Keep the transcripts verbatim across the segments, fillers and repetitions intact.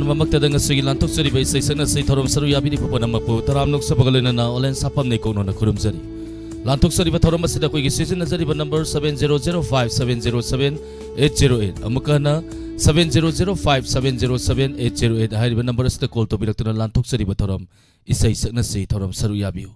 ꯃꯃꯛꯇꯗ ꯉꯁꯤꯒꯤ ꯂꯥꯟꯊꯣꯛꯆꯔꯤꯕ ꯏꯁꯩ ꯁꯛꯅꯁꯤ ꯊꯧꯔꯝ ꯁꯔꯨꯛ ꯌꯥꯕꯤꯔꯤꯕ ꯄꯨꯝꯅꯃꯛꯄꯨ ꯇꯔꯥꯝꯅ ꯅꯣꯛꯆꯕꯒ ꯂꯣꯏꯅꯅ ꯑꯣꯂꯦꯟ ꯁꯥꯄꯝꯅ ꯏꯀꯣꯛꯅꯣꯅ ꯈꯨꯔꯨꯝꯖꯔꯤ꯫ ꯂꯥꯟꯊꯣꯛꯆꯔꯤꯕ ꯊꯧꯔꯝ ꯑꯁꯤꯗ ꯑꯩꯈꯣꯏꯒꯤ ꯁꯤꯖꯤꯟꯅꯖꯔꯤꯕ number seven zero zero five seven zero seven eight zero eight, ꯑꯃꯨꯛꯀ ꯍꯟꯅ seven zero zero five seven zero seven eight zero eight ꯍꯥꯏꯔꯤꯕ ꯅꯝꯕꯔ ꯑꯁꯤꯗ ꯀꯣꯜ ꯇꯧꯕꯤꯔꯛꯇꯨꯅ ꯂꯥꯟꯊꯣꯛꯆꯔꯤꯕ ꯊꯧꯔꯝ ꯏꯁꯩ ꯁꯛꯅꯁꯤ ꯊꯧꯔꯝ ꯁꯔꯨꯛ ꯌꯥꯕꯤꯌꯨ꯫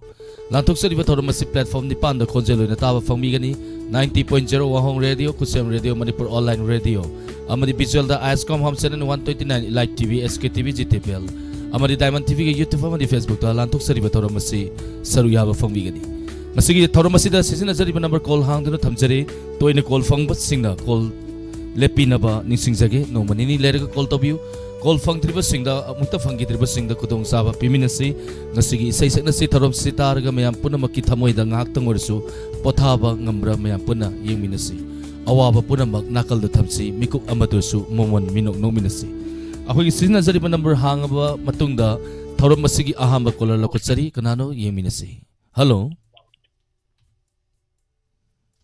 ꯂꯥꯟꯊꯣꯛꯆꯔꯤꯕ ꯊꯧꯔꯝ ꯑꯁꯤ ꯄ꯭ꯂꯦꯠꯐꯣꯔꯝ ꯅꯤꯄꯥꯟꯗ ꯈꯣꯟꯖꯦꯜ ꯑꯣꯏꯅ ꯇꯥꯕ ꯐꯪꯕꯤꯒꯅꯤ: ninety point zero ꯋꯥꯍꯣꯡ radio, Khusem radio, Manipur online radio, ꯑꯃꯗꯤ ꯚꯤꯖꯨꯋꯦꯜꯗ ꯑꯥꯏꯁ ꯀꯣꯝ ꯍꯣꯝ channel one twenty nine, Elite T V, S K T V, G T P L, ꯑꯃꯗꯤ ꯗꯥꯏꯃꯟ ꯇꯤ ꯚꯤꯒꯤ YouTube ꯑꯃꯗꯤ Facebook-ꯇ ꯂꯥꯟꯊꯣꯛꯆꯔꯤꯕ ꯊꯧꯔꯝ ꯑꯁꯤ ꯁꯔꯨꯛ ꯌꯥꯕ ꯐꯪꯕꯤꯒꯅꯤ꯫ ꯃꯁꯤꯒꯤ ꯊꯧꯔꯝ ꯑꯁꯤꯗ ꯁꯤꯖꯤꯟꯅꯖꯔꯤꯕ ꯅꯝꯕꯔ ꯀꯣꯜ ꯍꯥꯡꯗꯨꯅ ꯊꯝꯖꯔꯤ꯫ ꯇꯣꯏꯅ ꯀꯣꯜ ꯐꯪꯕꯁꯤꯡꯅ ꯀꯣꯜ ꯂꯦꯞꯄꯤꯅꯕ ꯅꯤꯡꯁꯤꯡꯖꯒꯦ꯫ ꯅꯣꯡꯃ ꯅꯤꯅꯤ ꯂꯩꯔꯒ ꯀꯣꯜ ꯇꯧꯕꯤꯌꯨ꯫ ꯀꯣꯜ ꯐꯪꯗ꯭ꯔꯤꯕꯁꯤꯡꯗ, ꯑꯃꯨꯛꯇ ꯐꯪꯈꯤꯗ꯭ꯔꯤꯕꯁꯤꯡꯗ ꯈꯨꯗꯣꯡꯆꯥꯕ ꯄꯤꯃꯤꯟꯅꯁꯤ꯫ ꯉꯁꯤꯒꯤ ꯏꯁꯩ ꯁꯛꯅꯁꯤ ꯊꯧꯔꯝꯁꯤ ꯇꯥꯔꯒ ꯃꯌꯥꯝ ꯄꯨꯝꯅꯃꯛꯀꯤ ꯊꯃꯣꯏꯗ ꯉꯥꯏꯍꯥꯛꯇꯪ ꯑꯣꯏꯔꯁꯨ ꯄꯣꯊꯥꯕ ꯉꯝꯕ꯭ꯔꯥ ꯃꯌꯥꯝ ꯄꯨꯟꯅ ꯌꯦꯡꯃꯤꯟꯅꯁꯤ꯫ ꯑꯋꯥꯕ ꯄꯨꯝꯅꯃꯛ ꯅꯥꯀꯜꯗ ꯊꯝꯁꯤ, ꯃꯤꯀꯨꯞ ꯑꯃꯗꯁꯨ ꯃꯃꯣꯟ ꯃꯤꯅꯣꯛ ꯅꯣꯛꯃꯤꯟꯅꯁꯤ꯫ ꯑꯩꯈꯣꯏꯒꯤ ꯁꯤꯖꯤꯟꯅꯖꯔꯤꯕ ꯅꯝꯕꯔ ꯍꯥꯡꯉꯕ ꯃꯇꯨꯡꯗ ꯊꯧꯔꯝ ꯑꯁꯤꯒꯤ ꯑꯍꯥꯟꯕ ꯀꯣꯂꯔ ꯂꯧꯈꯠꯆꯔꯤ꯫ ꯀꯅꯥꯅꯣ ꯌꯦꯡꯃꯤꯟꯅꯁꯤ꯫ ꯍꯜꯂꯣ꯫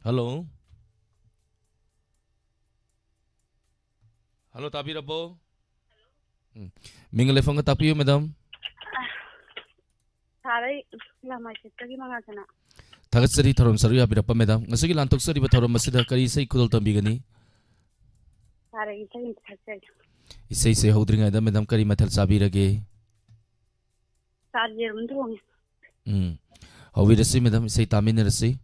ꯍꯜꯂꯣ꯫ ꯍꯜꯂꯣ, ꯇꯥꯕꯤꯔꯕꯣ? ꯎꯝ꯫ ꯃꯤꯡꯒ ꯂꯩꯐꯝꯒ ꯇꯥꯛꯄꯤꯌꯨ, ꯃꯦꯗꯥꯝ꯫ ꯁꯥꯔ, ꯑꯩ ꯂꯝꯃꯥꯏꯁꯤꯠꯇꯒꯤ ꯃꯉꯥꯜꯁꯅꯥ꯫ ꯊꯥꯒꯠꯆꯔꯤ ꯊꯧꯔꯝ ꯁꯔꯨꯛ ꯌꯥꯕꯤꯔꯛꯄ, ꯃꯦꯗꯥꯝ꯫ ꯉꯁꯤꯒꯤ ꯂꯥꯟꯊꯣꯛꯆꯔꯤꯕ ꯊꯧꯔꯝ ꯑꯁꯤꯗ ꯀꯔꯤ ꯏꯁꯩ ꯈꯨꯗꯣꯜ ꯇꯝꯕꯤꯒꯅꯤ? ꯁꯥꯔ, ꯑꯩ ꯏꯁꯩ ꯑꯃꯇ ꯁꯛꯆꯒꯦ꯫ ꯏꯁꯩꯁꯦ ꯍꯧꯗ꯭ꯔꯤꯉꯩꯗ, ꯃꯦꯗꯥꯝ, ꯀꯔꯤ ꯃꯊꯦꯜ ꯆꯥꯕꯤꯔꯒꯦ? ꯁꯥꯔ, ꯌꯦꯔꯨꯝ ꯊꯣꯡꯉꯦ꯫ ꯎꯝ꯫ ꯍꯧꯕꯤꯔꯁꯤ, ꯃꯦꯗꯥꯝ, ꯏꯁꯩ ꯇꯥꯃꯤꯟꯅꯔꯁꯤ꯫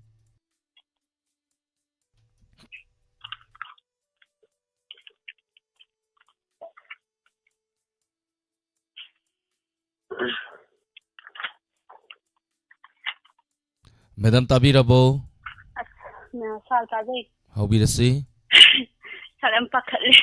ꯃꯦꯗꯥꯝ, ꯇꯥꯕꯤꯔꯕꯣ? ꯑꯁ, ꯁꯥꯔ, ꯇꯥꯖꯩ꯫ ꯍꯧꯕꯤꯔꯁꯤ꯫ ꯁꯥꯔ, ꯌꯥꯝ ꯄꯥꯈꯠꯂꯦ꯫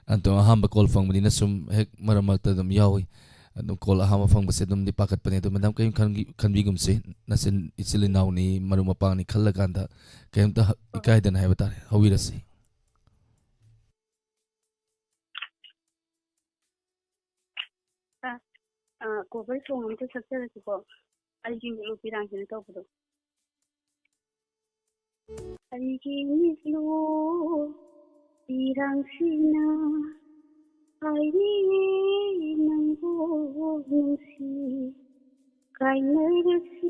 ꯑꯗꯣ ꯑꯍꯥꯟꯕ ꯀꯣꯜ ꯐꯪꯕꯅꯤꯅ ꯁꯨꯝ ꯍꯦꯛ ꯃꯔꯛ ꯃꯔꯛꯇ ꯑꯗꯨꯝ ꯌꯥꯎꯏ꯫ ꯑꯗꯨꯝ ꯀꯣꯜ ꯑꯍꯥꯟꯕ ꯐꯪꯕꯁꯦ ꯑꯗꯨꯝꯗꯤ ꯄꯥꯈꯠꯄꯅꯦ꯫ ꯑꯗꯣ ꯃꯦꯗꯥꯝ, ꯀꯔꯤꯝ ꯈꯟꯒꯤ-, ꯈꯟꯕꯤꯒꯨꯝꯁꯦ꯫ ꯅꯆꯤꯟ, ꯏꯆꯤꯜ ꯏꯅꯥꯎꯅꯤ, ꯃꯔꯨꯞ ꯃꯄꯥꯡꯅꯤ ꯈꯜꯂꯀꯥꯟꯗ ꯀꯔꯤꯝꯇ ꯍ-, ꯏꯀꯥꯏꯗꯅ ꯍꯥꯏꯕ ꯇꯥꯔꯦ꯫ ꯍꯧꯕꯤꯔꯁꯤ꯫ ꯑ, ꯑ, cover song ꯑꯝꯇ ꯁꯛꯆꯔꯛꯀꯦꯀꯣ꯫ ꯑꯩꯒꯤ ꯃꯤꯠꯂꯨ ꯄꯤꯔꯥꯡꯁꯤꯅ ꯇꯧꯕꯗꯣ꯫ ꯑꯩꯒꯤ ꯃꯤꯠꯂꯨ ꯄꯤꯔꯥꯡꯁꯤꯅ ꯍꯥꯏꯔꯤꯌꯦ ꯅꯪꯕꯨ ꯅꯨꯡꯁꯤ, ꯀꯥꯏꯅꯔꯁꯤ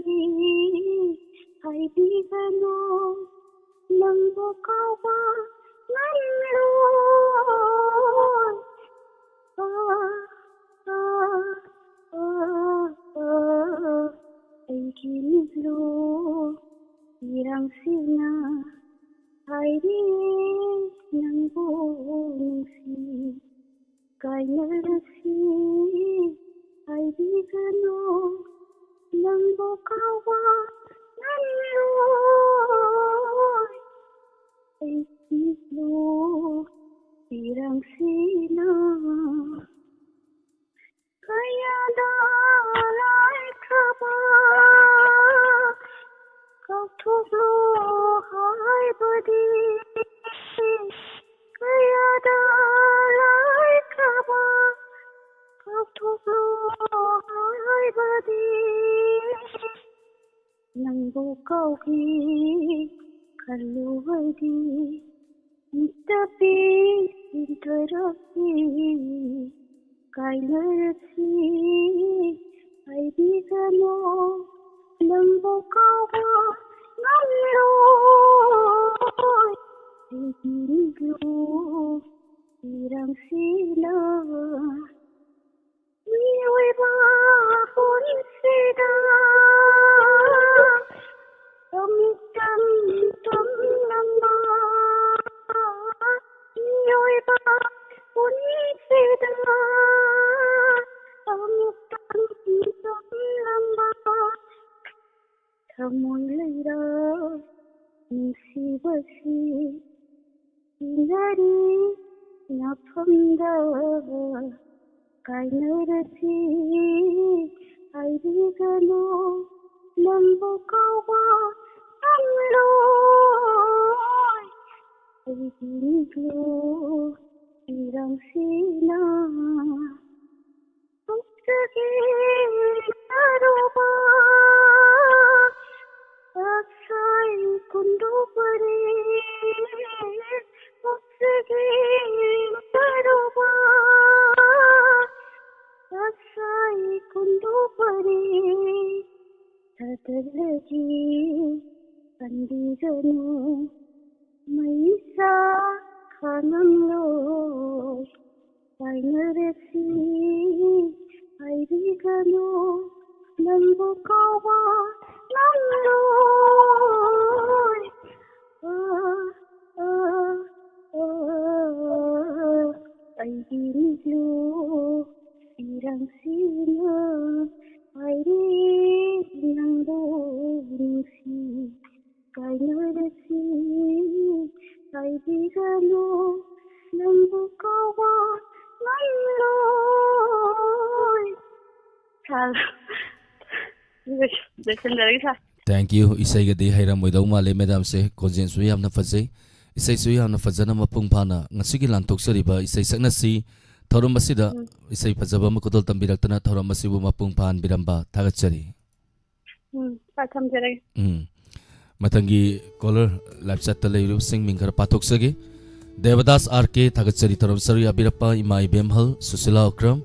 ꯍꯥꯏꯕꯤꯒꯅꯨ, ꯅꯪꯕꯨ ꯀꯥꯎꯕ ꯉꯝꯂꯣꯏ꯫ ꯑꯥ, ꯑꯥ, ꯑꯥ, ꯑꯥ, ꯑꯩꯒꯤ ꯃꯤꯠꯂꯨ ꯏꯔꯥꯡꯁꯤꯅ ꯍꯥꯏꯔꯤꯌꯦ ꯅꯪꯕꯨ ꯅꯨꯡꯁꯤ, ꯀꯥꯏꯅꯔꯁꯤ ꯍꯥꯏꯕꯤꯒꯅꯨ, ꯅꯪꯕꯨ ꯀꯥꯎꯕ ꯉꯝꯂꯣꯏ꯫ ꯑꯩꯒꯤ ꯃꯤꯠꯂꯨ ꯏꯔꯥꯡꯁꯤꯅ ꯀꯌꯥꯗ ꯂꯥꯏꯈ꯭ꯔꯕ ꯀꯥꯎꯊꯣꯛꯂꯣ ꯍꯥꯏꯕꯗꯤ, ꯀꯌꯥꯗ ꯂꯥꯏꯈ꯭ꯔꯕ ꯀꯥꯎꯊꯣꯛꯂꯣ ꯍꯥꯏꯕꯗꯤ, ꯅꯪꯕꯨ ꯀꯥꯎꯒꯦ ꯈꯜꯂꯨꯕꯗꯤ, ꯃꯤꯠꯇ ꯄꯤꯛ ꯄꯤꯛꯊꯔꯛꯏ꯫ ꯀꯥꯏꯅꯔꯁꯤ ꯍꯥꯏꯕꯤꯒꯅꯨ, ꯅꯪꯕꯨ ꯀꯥꯎꯕ ꯉꯝꯂꯣꯏ꯫ ꯑꯩꯒꯤ ꯃꯤꯠꯂꯨ ꯏꯔꯥꯡꯁꯤꯅ ꯃꯤꯑꯣꯏꯕ ꯄꯨꯟꯁꯤꯗ ꯑꯃꯨꯛꯇꯪ ꯇꯝꯂꯝꯕ, ꯃꯤꯑꯣꯏꯕ ꯄꯨꯟꯁꯤꯗ ꯑꯃꯨꯛꯇꯪ ꯇꯝꯂꯝꯕ ꯊꯃꯣꯏ ꯂꯩꯔꯥ ꯅꯨꯡꯁꯤꯕꯁꯤ ꯏꯟꯅꯔꯤ ꯃꯐꯝꯗ ꯀꯥꯏꯅꯔꯁꯤ ꯍꯥꯏꯕꯤꯒꯅꯨ, ꯅꯪꯕꯨ ꯀꯥꯎꯕ ꯉꯝꯂꯣꯏ꯫ ꯑꯩꯒꯤ ꯃꯤꯠꯂꯨ ꯏꯔꯥꯡꯁꯤꯅ ꯍꯧꯖꯤꯛꯀꯤ ꯑꯔꯨꯕ ꯑꯁꯥꯏ ꯀꯨꯟꯗꯨ ꯄꯔꯦ, ꯍꯧꯖꯤꯛꯀꯤ ꯑꯔꯨꯕ ꯍꯥꯏꯕꯤꯒꯅꯨ, ꯃꯩꯁꯥ ꯈꯥꯡꯉꯝꯂꯣꯏ꯫ ꯀꯥꯏꯅꯔꯁꯤ ꯍꯥꯏꯕꯤꯒꯅꯨ, ꯅꯪꯕꯨ ꯀꯥꯎꯕ ꯉꯝꯂꯣꯏ꯫ ꯑ, ꯑ, ꯑ, ꯑꯩꯒꯤ ꯃꯤꯠꯂꯨ ꯏꯔꯥꯡꯁꯤꯅ ꯍꯥꯏꯔꯤ ꯅꯪꯕꯨ ꯅꯨꯡꯁꯤ꯫ ꯀꯥꯏꯅꯔꯁꯤ ꯍꯥꯏꯕꯤꯒꯅꯨ, ꯅꯪꯕꯨ ꯀꯥꯎꯕ ꯉꯝꯂꯣꯏ꯫ ꯁꯥꯔ, ꯂꯣꯏꯁꯤꯟꯖꯔꯒꯦ, ꯁꯥꯔ꯫ Thank you. ꯏꯁꯩꯒꯗꯤ ꯍꯩꯔꯝꯃꯣꯏꯗꯧ ꯃꯥꯜꯂꯦ ꯃꯦꯗꯥꯝꯁꯦ꯫ ꯈꯣꯟꯖꯦꯜꯁꯨ ꯌꯥꯝꯅ ꯐꯖꯩ, ꯏꯁꯩꯁꯨ ꯌꯥꯝꯅ ꯐꯖꯅ ꯃꯄꯨꯡ ꯐꯥꯅ ꯉꯁꯤꯒꯤ ꯂꯥꯟꯊꯣꯛꯆꯔꯤꯕ ꯏꯁꯩ ꯁꯛꯅꯁꯤ ꯊꯧꯔꯝ ꯑꯁꯤꯗ ꯎꯝ꯫ ꯏꯁꯩ ꯐꯖꯕ ꯑꯃ ꯈꯨꯗꯣꯜ ꯇꯝꯕꯤꯔꯛꯇꯅ ꯊꯧꯔꯝ ꯑꯁꯤꯕꯨ ꯃꯄꯨꯡ ꯐꯥꯍꯟꯕꯤꯔꯝꯕ ꯊꯥꯒꯠꯆꯔꯤ꯫ ꯎꯝ, ꯁꯥꯔ, ꯊꯝꯖꯔꯒꯦ꯫ ꯎꯝ꯫ ꯃꯊꯪꯒꯤ caller live chatꯇ ꯂꯩꯔꯤꯕꯁꯤꯡ ꯃꯤꯡ ꯈꯔ ꯄꯥꯊꯣꯛꯆꯒꯦ꯫ ꯗꯦꯕꯗꯥꯁ ꯑꯥꯔ ꯀꯦ, ꯊꯥꯒꯠꯆꯔꯤ ꯊꯧꯔꯝ ꯁꯔꯨꯛ ꯌꯥꯕꯤꯔꯛꯄ꯫ ꯏꯃꯥ ꯏꯕꯦꯝꯍꯜ ꯁꯨꯁꯤꯂꯥ ꯑꯣꯀ꯭ꯔꯝ,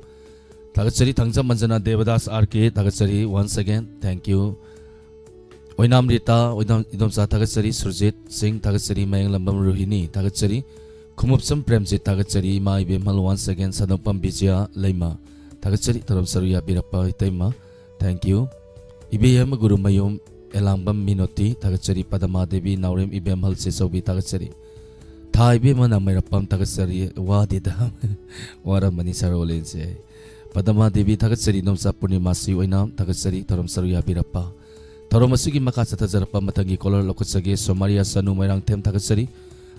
ꯊꯥꯒꯠꯆꯔꯤ ꯊꯥꯡꯖꯝ ꯃꯟꯖꯅꯥ꯫ ꯗꯦꯕꯗꯥꯁ ꯑꯥꯔ ꯀꯦ, ꯊꯥꯒꯠꯆꯔꯤ, once again, thank you꯫ ꯑꯣꯏꯅꯥꯝ ꯔꯤꯇꯥ, ꯑꯣꯏꯅꯥꯝ ꯏꯗꯣꯝꯆꯥ, ꯊꯥꯒꯠꯆꯔꯤ꯫ ꯁꯨꯔꯖꯤꯠ ꯁꯤꯡ, ꯊꯥꯒꯠꯆꯔꯤ꯫ ꯃꯌꯥꯡꯂꯝꯕꯝ ꯔꯣꯍꯤꯅꯤ, ꯊꯥꯒꯠꯆꯔꯤ꯫ ꯈꯨꯃꯨꯞꯁꯝ ꯄ꯭ꯔꯦꯝꯖꯤꯠ, ꯊꯥꯒꯠꯆꯔꯤ꯫ ꯏꯃꯥ ꯏꯕꯦꯝꯍꯜ, once again꯫ ꯁꯥꯗꯣꯡꯄꯝ ꯕꯤꯖꯌ ꯂꯩꯃ, ꯊꯥꯒꯠꯆꯔꯤ ꯊꯧꯔꯝ ꯁꯔꯨꯛ ꯌꯥꯕꯤꯔꯛꯄ ꯏꯇꯩꯃ, thank you꯫ ꯏꯕꯦꯝ ꯒꯨꯔꯨꯃꯌꯨꯝ ꯑꯦꯂꯥꯡꯕꯝ ꯃꯤꯅꯣꯇꯤ, ꯊꯥꯒꯠꯆꯔꯤ꯫ ꯄꯗꯃꯥ ꯗꯦꯕꯤ, ꯅꯥꯎꯔꯦꯝ ꯏꯕꯦꯝꯍꯜ ꯁꯦꯆꯧꯕꯤ, ꯊꯥꯒꯠꯆꯔꯤ꯫ ꯊꯥ ꯏꯕꯦꯝꯃ ꯅꯥꯃꯩꯔꯥꯄꯥꯝ, ꯊꯥꯒꯠꯆꯔꯤ꯫ ꯋꯥꯗꯦꯗ, ꯋꯥꯔꯝꯃꯅꯤ ꯁꯥꯔ ꯑꯣꯂꯦꯟꯁꯦ꯫ ꯄꯗꯃꯥ ꯗꯦꯕꯤ, ꯊꯥꯒꯠꯆꯔꯤ꯫ ꯏꯗꯣꯝꯆꯥ ꯄꯨꯔꯅꯤꯃꯥ ꯁꯤ ꯑꯣꯏꯅꯥꯝ, ꯊꯥꯒꯠꯆꯔꯤ ꯊꯧꯔꯝ ꯁꯔꯨꯛ ꯌꯥꯕꯤꯔꯛꯄ꯫ ꯊꯧꯔꯝ ꯑꯁꯤꯒꯤ ꯃꯈꯥ ꯆꯠꯊꯖꯔꯛꯄ ꯃꯊꯪꯒꯤ caller ꯂꯧꯈꯠꯆꯒꯦ꯫ ꯁꯣꯃꯥꯔꯤꯌꯥ ꯁꯅꯨ ꯃꯣꯏꯔꯥꯡꯊꯦꯝ, ꯊꯥꯒꯠꯆꯔꯤ꯫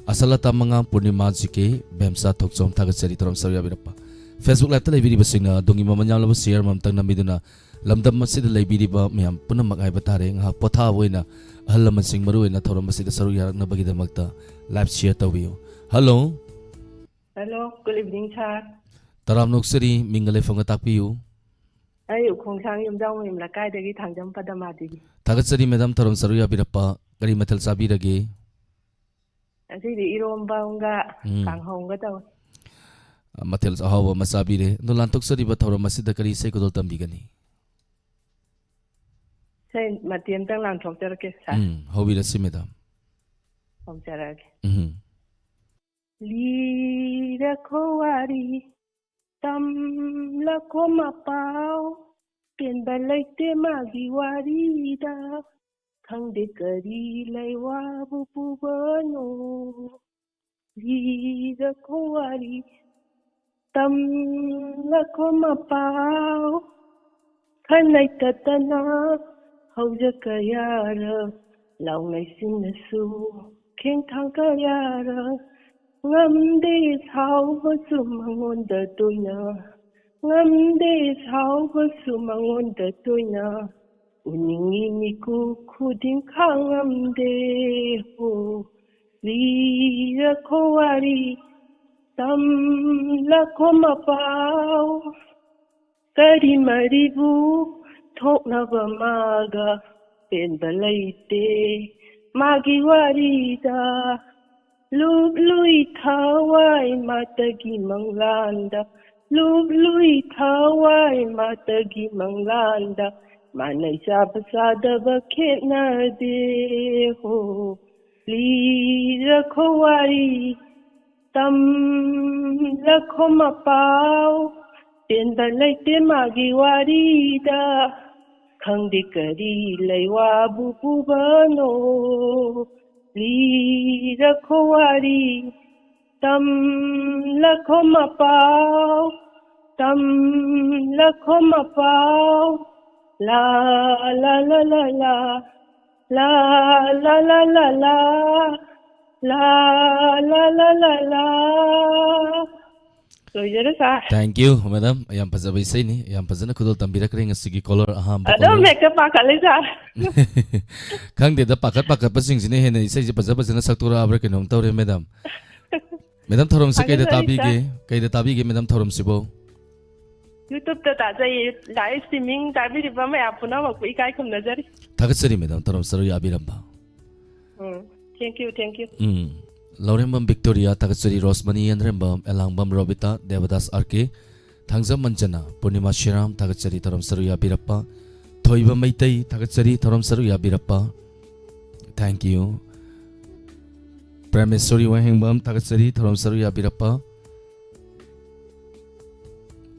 ꯑꯁꯂꯇꯥ ꯃꯉꯥꯡ, ꯄꯨꯔꯅꯤꯃꯥ ꯖꯤ ꯀꯦ, ꯕꯦꯝꯆꯥ ꯊꯣꯛꯆꯣꯝ, ꯊꯥꯒꯠꯆꯔꯤ ꯊꯧꯔꯝ ꯁꯔꯨꯛ ꯌꯥꯕꯤꯔꯛꯄ꯫ Facebook liveꯇ ꯂꯩꯕꯤꯔꯤꯕꯁꯤꯡꯅ ꯑꯗꯣꯝꯒꯤ ꯃꯃꯜ ꯌꯥꯝꯂꯕ share ꯑꯃꯃꯝꯇꯪ ꯅꯝꯕꯤꯗꯨꯅ ꯂꯝꯗꯝ ꯑꯁꯤꯗ ꯂꯩꯕꯤꯔꯤꯕ ꯃꯌꯥꯝ ꯄꯨꯝꯅꯃꯛ ꯍꯥꯏꯕ ꯇꯥꯔꯦ, ꯉꯥꯏꯍꯥꯛ ꯄꯣꯊꯥꯕ ꯑꯣꯏꯅ ꯑꯍꯜ ꯂꯃꯟꯁꯤꯡ ꯃꯔꯨ ꯑꯣꯏꯅ ꯊꯧꯔꯝ ꯑꯁꯤꯗ ꯁꯔꯨꯛ ꯌꯥꯔꯛꯅꯕꯒꯤꯗꯃꯛꯇ live share ꯇꯧꯕꯤꯌꯨ꯫ Hello꯫ Hello, good evening, sir꯫ ꯇꯔꯥꯝꯅ ꯑꯣꯛꯆꯔꯤ, ꯃꯤꯡꯒ ꯂꯩꯐꯝꯒ ꯇꯥꯛꯄꯤꯌꯨ꯫ ꯑꯩ ꯎꯈꯣꯡꯁꯥꯡ ꯌꯨꯝꯖꯥꯎꯃꯌꯨꯝ ꯂꯩꯀꯥꯏꯗꯒꯤ ꯊꯥꯡꯖꯝ ꯄꯗꯃꯥ ꯗꯦꯕꯤ꯫ ꯊꯥꯒꯠꯆꯔꯤ ꯃꯦꯗꯥꯝ, ꯊꯧꯔꯝ ꯁꯔꯨꯛ ꯌꯥꯕꯤꯔꯛꯄ꯫ ꯀꯔꯤ ꯃꯊꯦꯜ ꯆꯥꯕꯤꯔꯒꯦ? ꯉꯁꯤꯗꯤ ꯏꯔꯣꯝꯕ ꯑꯃꯒ ꯎꯝ꯫ ꯀꯥꯡꯍꯧ ꯑꯃꯒ ꯇꯧꯋꯦ꯫ ꯃꯊꯦꯜ ꯑꯍꯥꯎꯕ ꯑꯃ ꯆꯥꯕꯤꯔꯦ꯫ ꯑꯗꯣ ꯂꯥꯟꯊꯣꯛꯆꯔꯤꯕ ꯊꯧꯔꯝ ꯑꯁꯤꯗ ꯀꯔꯤ ꯏꯁꯩ ꯈꯨꯗꯣꯜ ꯇꯝꯕꯤꯒꯅꯤ? ꯁꯦ, ꯃꯇꯦꯛ ꯑꯃꯇꯪ ꯂꯥꯟꯊꯣꯛꯆꯔꯛꯀꯦ, ꯁꯥꯔ꯫ ꯎꯝ, ꯍꯧꯕꯤꯔꯁꯤ, ꯃꯦꯗꯥꯝ꯫ ꯍꯧꯖꯔꯛꯑꯒꯦ꯫ ꯎꯝ꯫ ꯂꯤꯔꯈꯣ ꯋꯥꯔꯤ, ꯇꯝꯂꯈꯣ ꯃꯄꯥꯎ, ꯄꯦꯟꯕ ꯂꯩꯇꯦ ꯃꯥꯒꯤ ꯋꯥꯔꯤꯗ, ꯈꯪꯗꯦ ꯀꯔꯤ ꯂꯩꯋꯥꯕꯨ ꯄꯨꯕꯅꯣ꯫ ꯂꯤꯔꯈꯣ ꯋꯥꯔꯤ, ꯇꯝꯂꯈꯣ ꯃꯄꯥꯎ, ꯈꯟꯅꯩ ꯇꯠꯇꯅ ꯍꯧꯖ ꯀꯌꯥꯔ, ꯂꯥꯎꯅꯩ ꯆꯤꯟꯅꯁꯨ ꯈꯦꯡꯊꯥꯡ ꯀꯌꯥꯔ, ꯉꯝꯗꯦ ꯁꯥꯎꯕꯁꯨ ꯃꯉꯣꯟꯗ ꯇꯣꯏꯅ, ꯉꯝꯗꯦ ꯁꯥꯎꯕꯁꯨ ꯃꯉꯣꯟꯗ ꯇꯣꯏꯅ, ꯎꯅꯤꯡꯉꯤ ꯃꯤꯀꯨꯞ ꯈꯨꯗꯤꯡ ꯈꯥꯡꯉꯝꯗꯦ ꯍꯣ꯫ ꯂꯤꯔꯈꯣ ꯋꯥꯔꯤ, ꯇꯝꯂꯈꯣ ꯃꯄꯥꯎ, ꯀꯔꯤ ꯃꯔꯤꯕꯨ ꯊꯣꯛꯅꯕ ꯃꯥꯒ ꯄꯦꯟꯕ ꯂꯩꯇꯦ ꯃꯥꯒꯤ ꯋꯥꯔꯤꯗ꯫ ꯂꯨꯞꯂꯨꯏ ꯊꯋꯥꯏ ꯃꯥꯇꯒꯤ ꯃꯪꯂꯥꯟꯗ, ꯂꯨꯞꯂꯨꯏ ꯊꯋꯥꯏ ꯃꯥꯇꯒꯤ ꯃꯪꯂꯥꯟꯗ, ꯃꯥꯟꯅꯩ ꯆꯥꯕ ꯆꯥꯗꯕ ꯈꯦꯠꯅꯗꯦ ꯍꯣ꯫ ꯂꯤꯔꯈꯣ ꯋꯥꯔꯤ, ꯇꯝꯂꯈꯣ ꯃꯄꯥꯎ, ꯄꯦꯟꯕ ꯂꯩꯇꯦ ꯃꯥꯒꯤ ꯋꯥꯔꯤꯗ, ꯈꯪꯗꯦ ꯀꯔꯤ ꯂꯩꯋꯥꯕꯨ ꯄꯨꯕꯅꯣ꯫ ꯂꯤꯔꯈꯣ ꯋꯥꯔꯤ, ꯇꯝꯂꯈꯣ ꯃꯄꯥꯎ, ꯇꯝꯂꯈꯣ ꯃꯄꯥꯎ꯫ ꯂꯥ, ꯂꯥ, ꯂꯥ, ꯂꯥ, ꯂꯥ꯫ ꯂꯥ, ꯂꯥ, ꯂꯥ, ꯂꯥ, ꯂꯥ꯫ ꯂꯥ, ꯂꯥ, ꯂꯥ, ꯂꯥ, ꯂꯥ꯫ ꯂꯣꯏꯖꯔꯦ, ꯁꯥꯔ꯫ Thank you, madam꯫ ꯌꯥꯝ ꯐꯖꯕ ꯏꯁꯩꯅꯤ꯫ ꯌꯥꯝ ꯐꯖꯅ ꯈꯨꯗꯣꯜ ꯇꯝꯕꯤꯔꯛꯈ꯭ꯔꯦ ꯉꯁꯤꯒꯤ caller ꯑꯍꯥꯟꯕ ꯑꯗꯨꯝ caller꯫ ꯍꯦꯛꯇ ꯄꯥꯈꯠꯂꯦ, ꯁꯥꯔ꯫ ꯈꯪꯗꯦꯗ, ꯄꯥꯈꯠ ꯄꯥꯈꯠꯄꯁꯤꯡꯁꯤꯅ ꯍꯦꯟꯅ ꯏꯁꯩꯁꯦ ꯐꯖ ꯐꯖꯅ ꯁꯛꯇꯣꯔꯛꯑꯕ꯭ꯔꯥ ꯀꯩꯅꯣꯝ ꯇꯧꯔꯦ, madam꯫ Madam, ꯊꯧꯔꯝꯁꯦ ꯀꯩꯗ ꯐꯖꯅ ꯇꯥꯕꯤꯒꯦ? ꯁꯥꯔ꯫ ꯀꯩꯗ ꯇꯥꯕꯤꯒꯦ, madam, ꯊꯧꯔꯝꯁꯤꯕꯣ? YouTube-ꯇ ꯇꯥꯖꯩꯌꯦ꯫ Live streaming ꯇꯥꯕꯤꯔꯤꯕ ꯃꯌꯥꯝ ꯄꯨꯝꯅꯃꯛꯄꯨ ꯏꯀꯥꯏ ꯈꯨꯝꯅꯖꯔꯤ꯫ ꯊꯥꯒꯠꯆꯔꯤ, madam, ꯊꯧꯔꯝ ꯁꯔꯨꯛ ꯌꯥꯕꯤꯔꯝꯕ꯫ ꯎꯝ, thank you, thank you꯫ ꯎꯝ꯫ ꯂꯧꯔꯦꯝꯕꯝ ꯕꯤꯛꯇꯣꯔꯤꯌꯥ, ꯊꯥꯒꯠꯆꯔꯤ꯫ ꯔꯣꯁꯃꯅꯤ ꯌꯦꯟꯗ꯭ꯔꯦꯝꯕꯝ, ꯑꯦꯂꯥꯡꯕꯝ ꯔꯣꯕꯤꯇꯥ, ꯗꯦꯕꯗꯥꯁ ꯑꯥꯔ ꯀꯦ, ꯊꯥꯡꯖꯝ ꯃꯟꯖꯅꯥ, ꯄꯨꯔꯅꯤꯃꯥ ꯁꯤꯔꯥꯝ, ꯊꯥꯒꯠꯆꯔꯤ ꯊꯧꯔꯝ ꯁꯔꯨꯛ ꯌꯥꯕꯤꯔꯛꯄ꯫ ꯊꯣꯏꯕ ꯃꯩꯇꯩ, ꯊꯥꯒꯠꯆꯔꯤ ꯊꯧꯔꯝ ꯁꯔꯨꯛ ꯌꯥꯕꯤꯔꯛꯄ꯫ Thank you꯫ ꯄ꯭ꯔꯦꯃꯦꯁꯣꯔꯤ ꯋꯥꯍꯦꯡꯕꯝ, ꯊꯥꯒꯠꯆꯔꯤ ꯊꯧꯔꯝ ꯁꯔꯨꯛ ꯌꯥꯕꯤꯔꯛꯄ꯫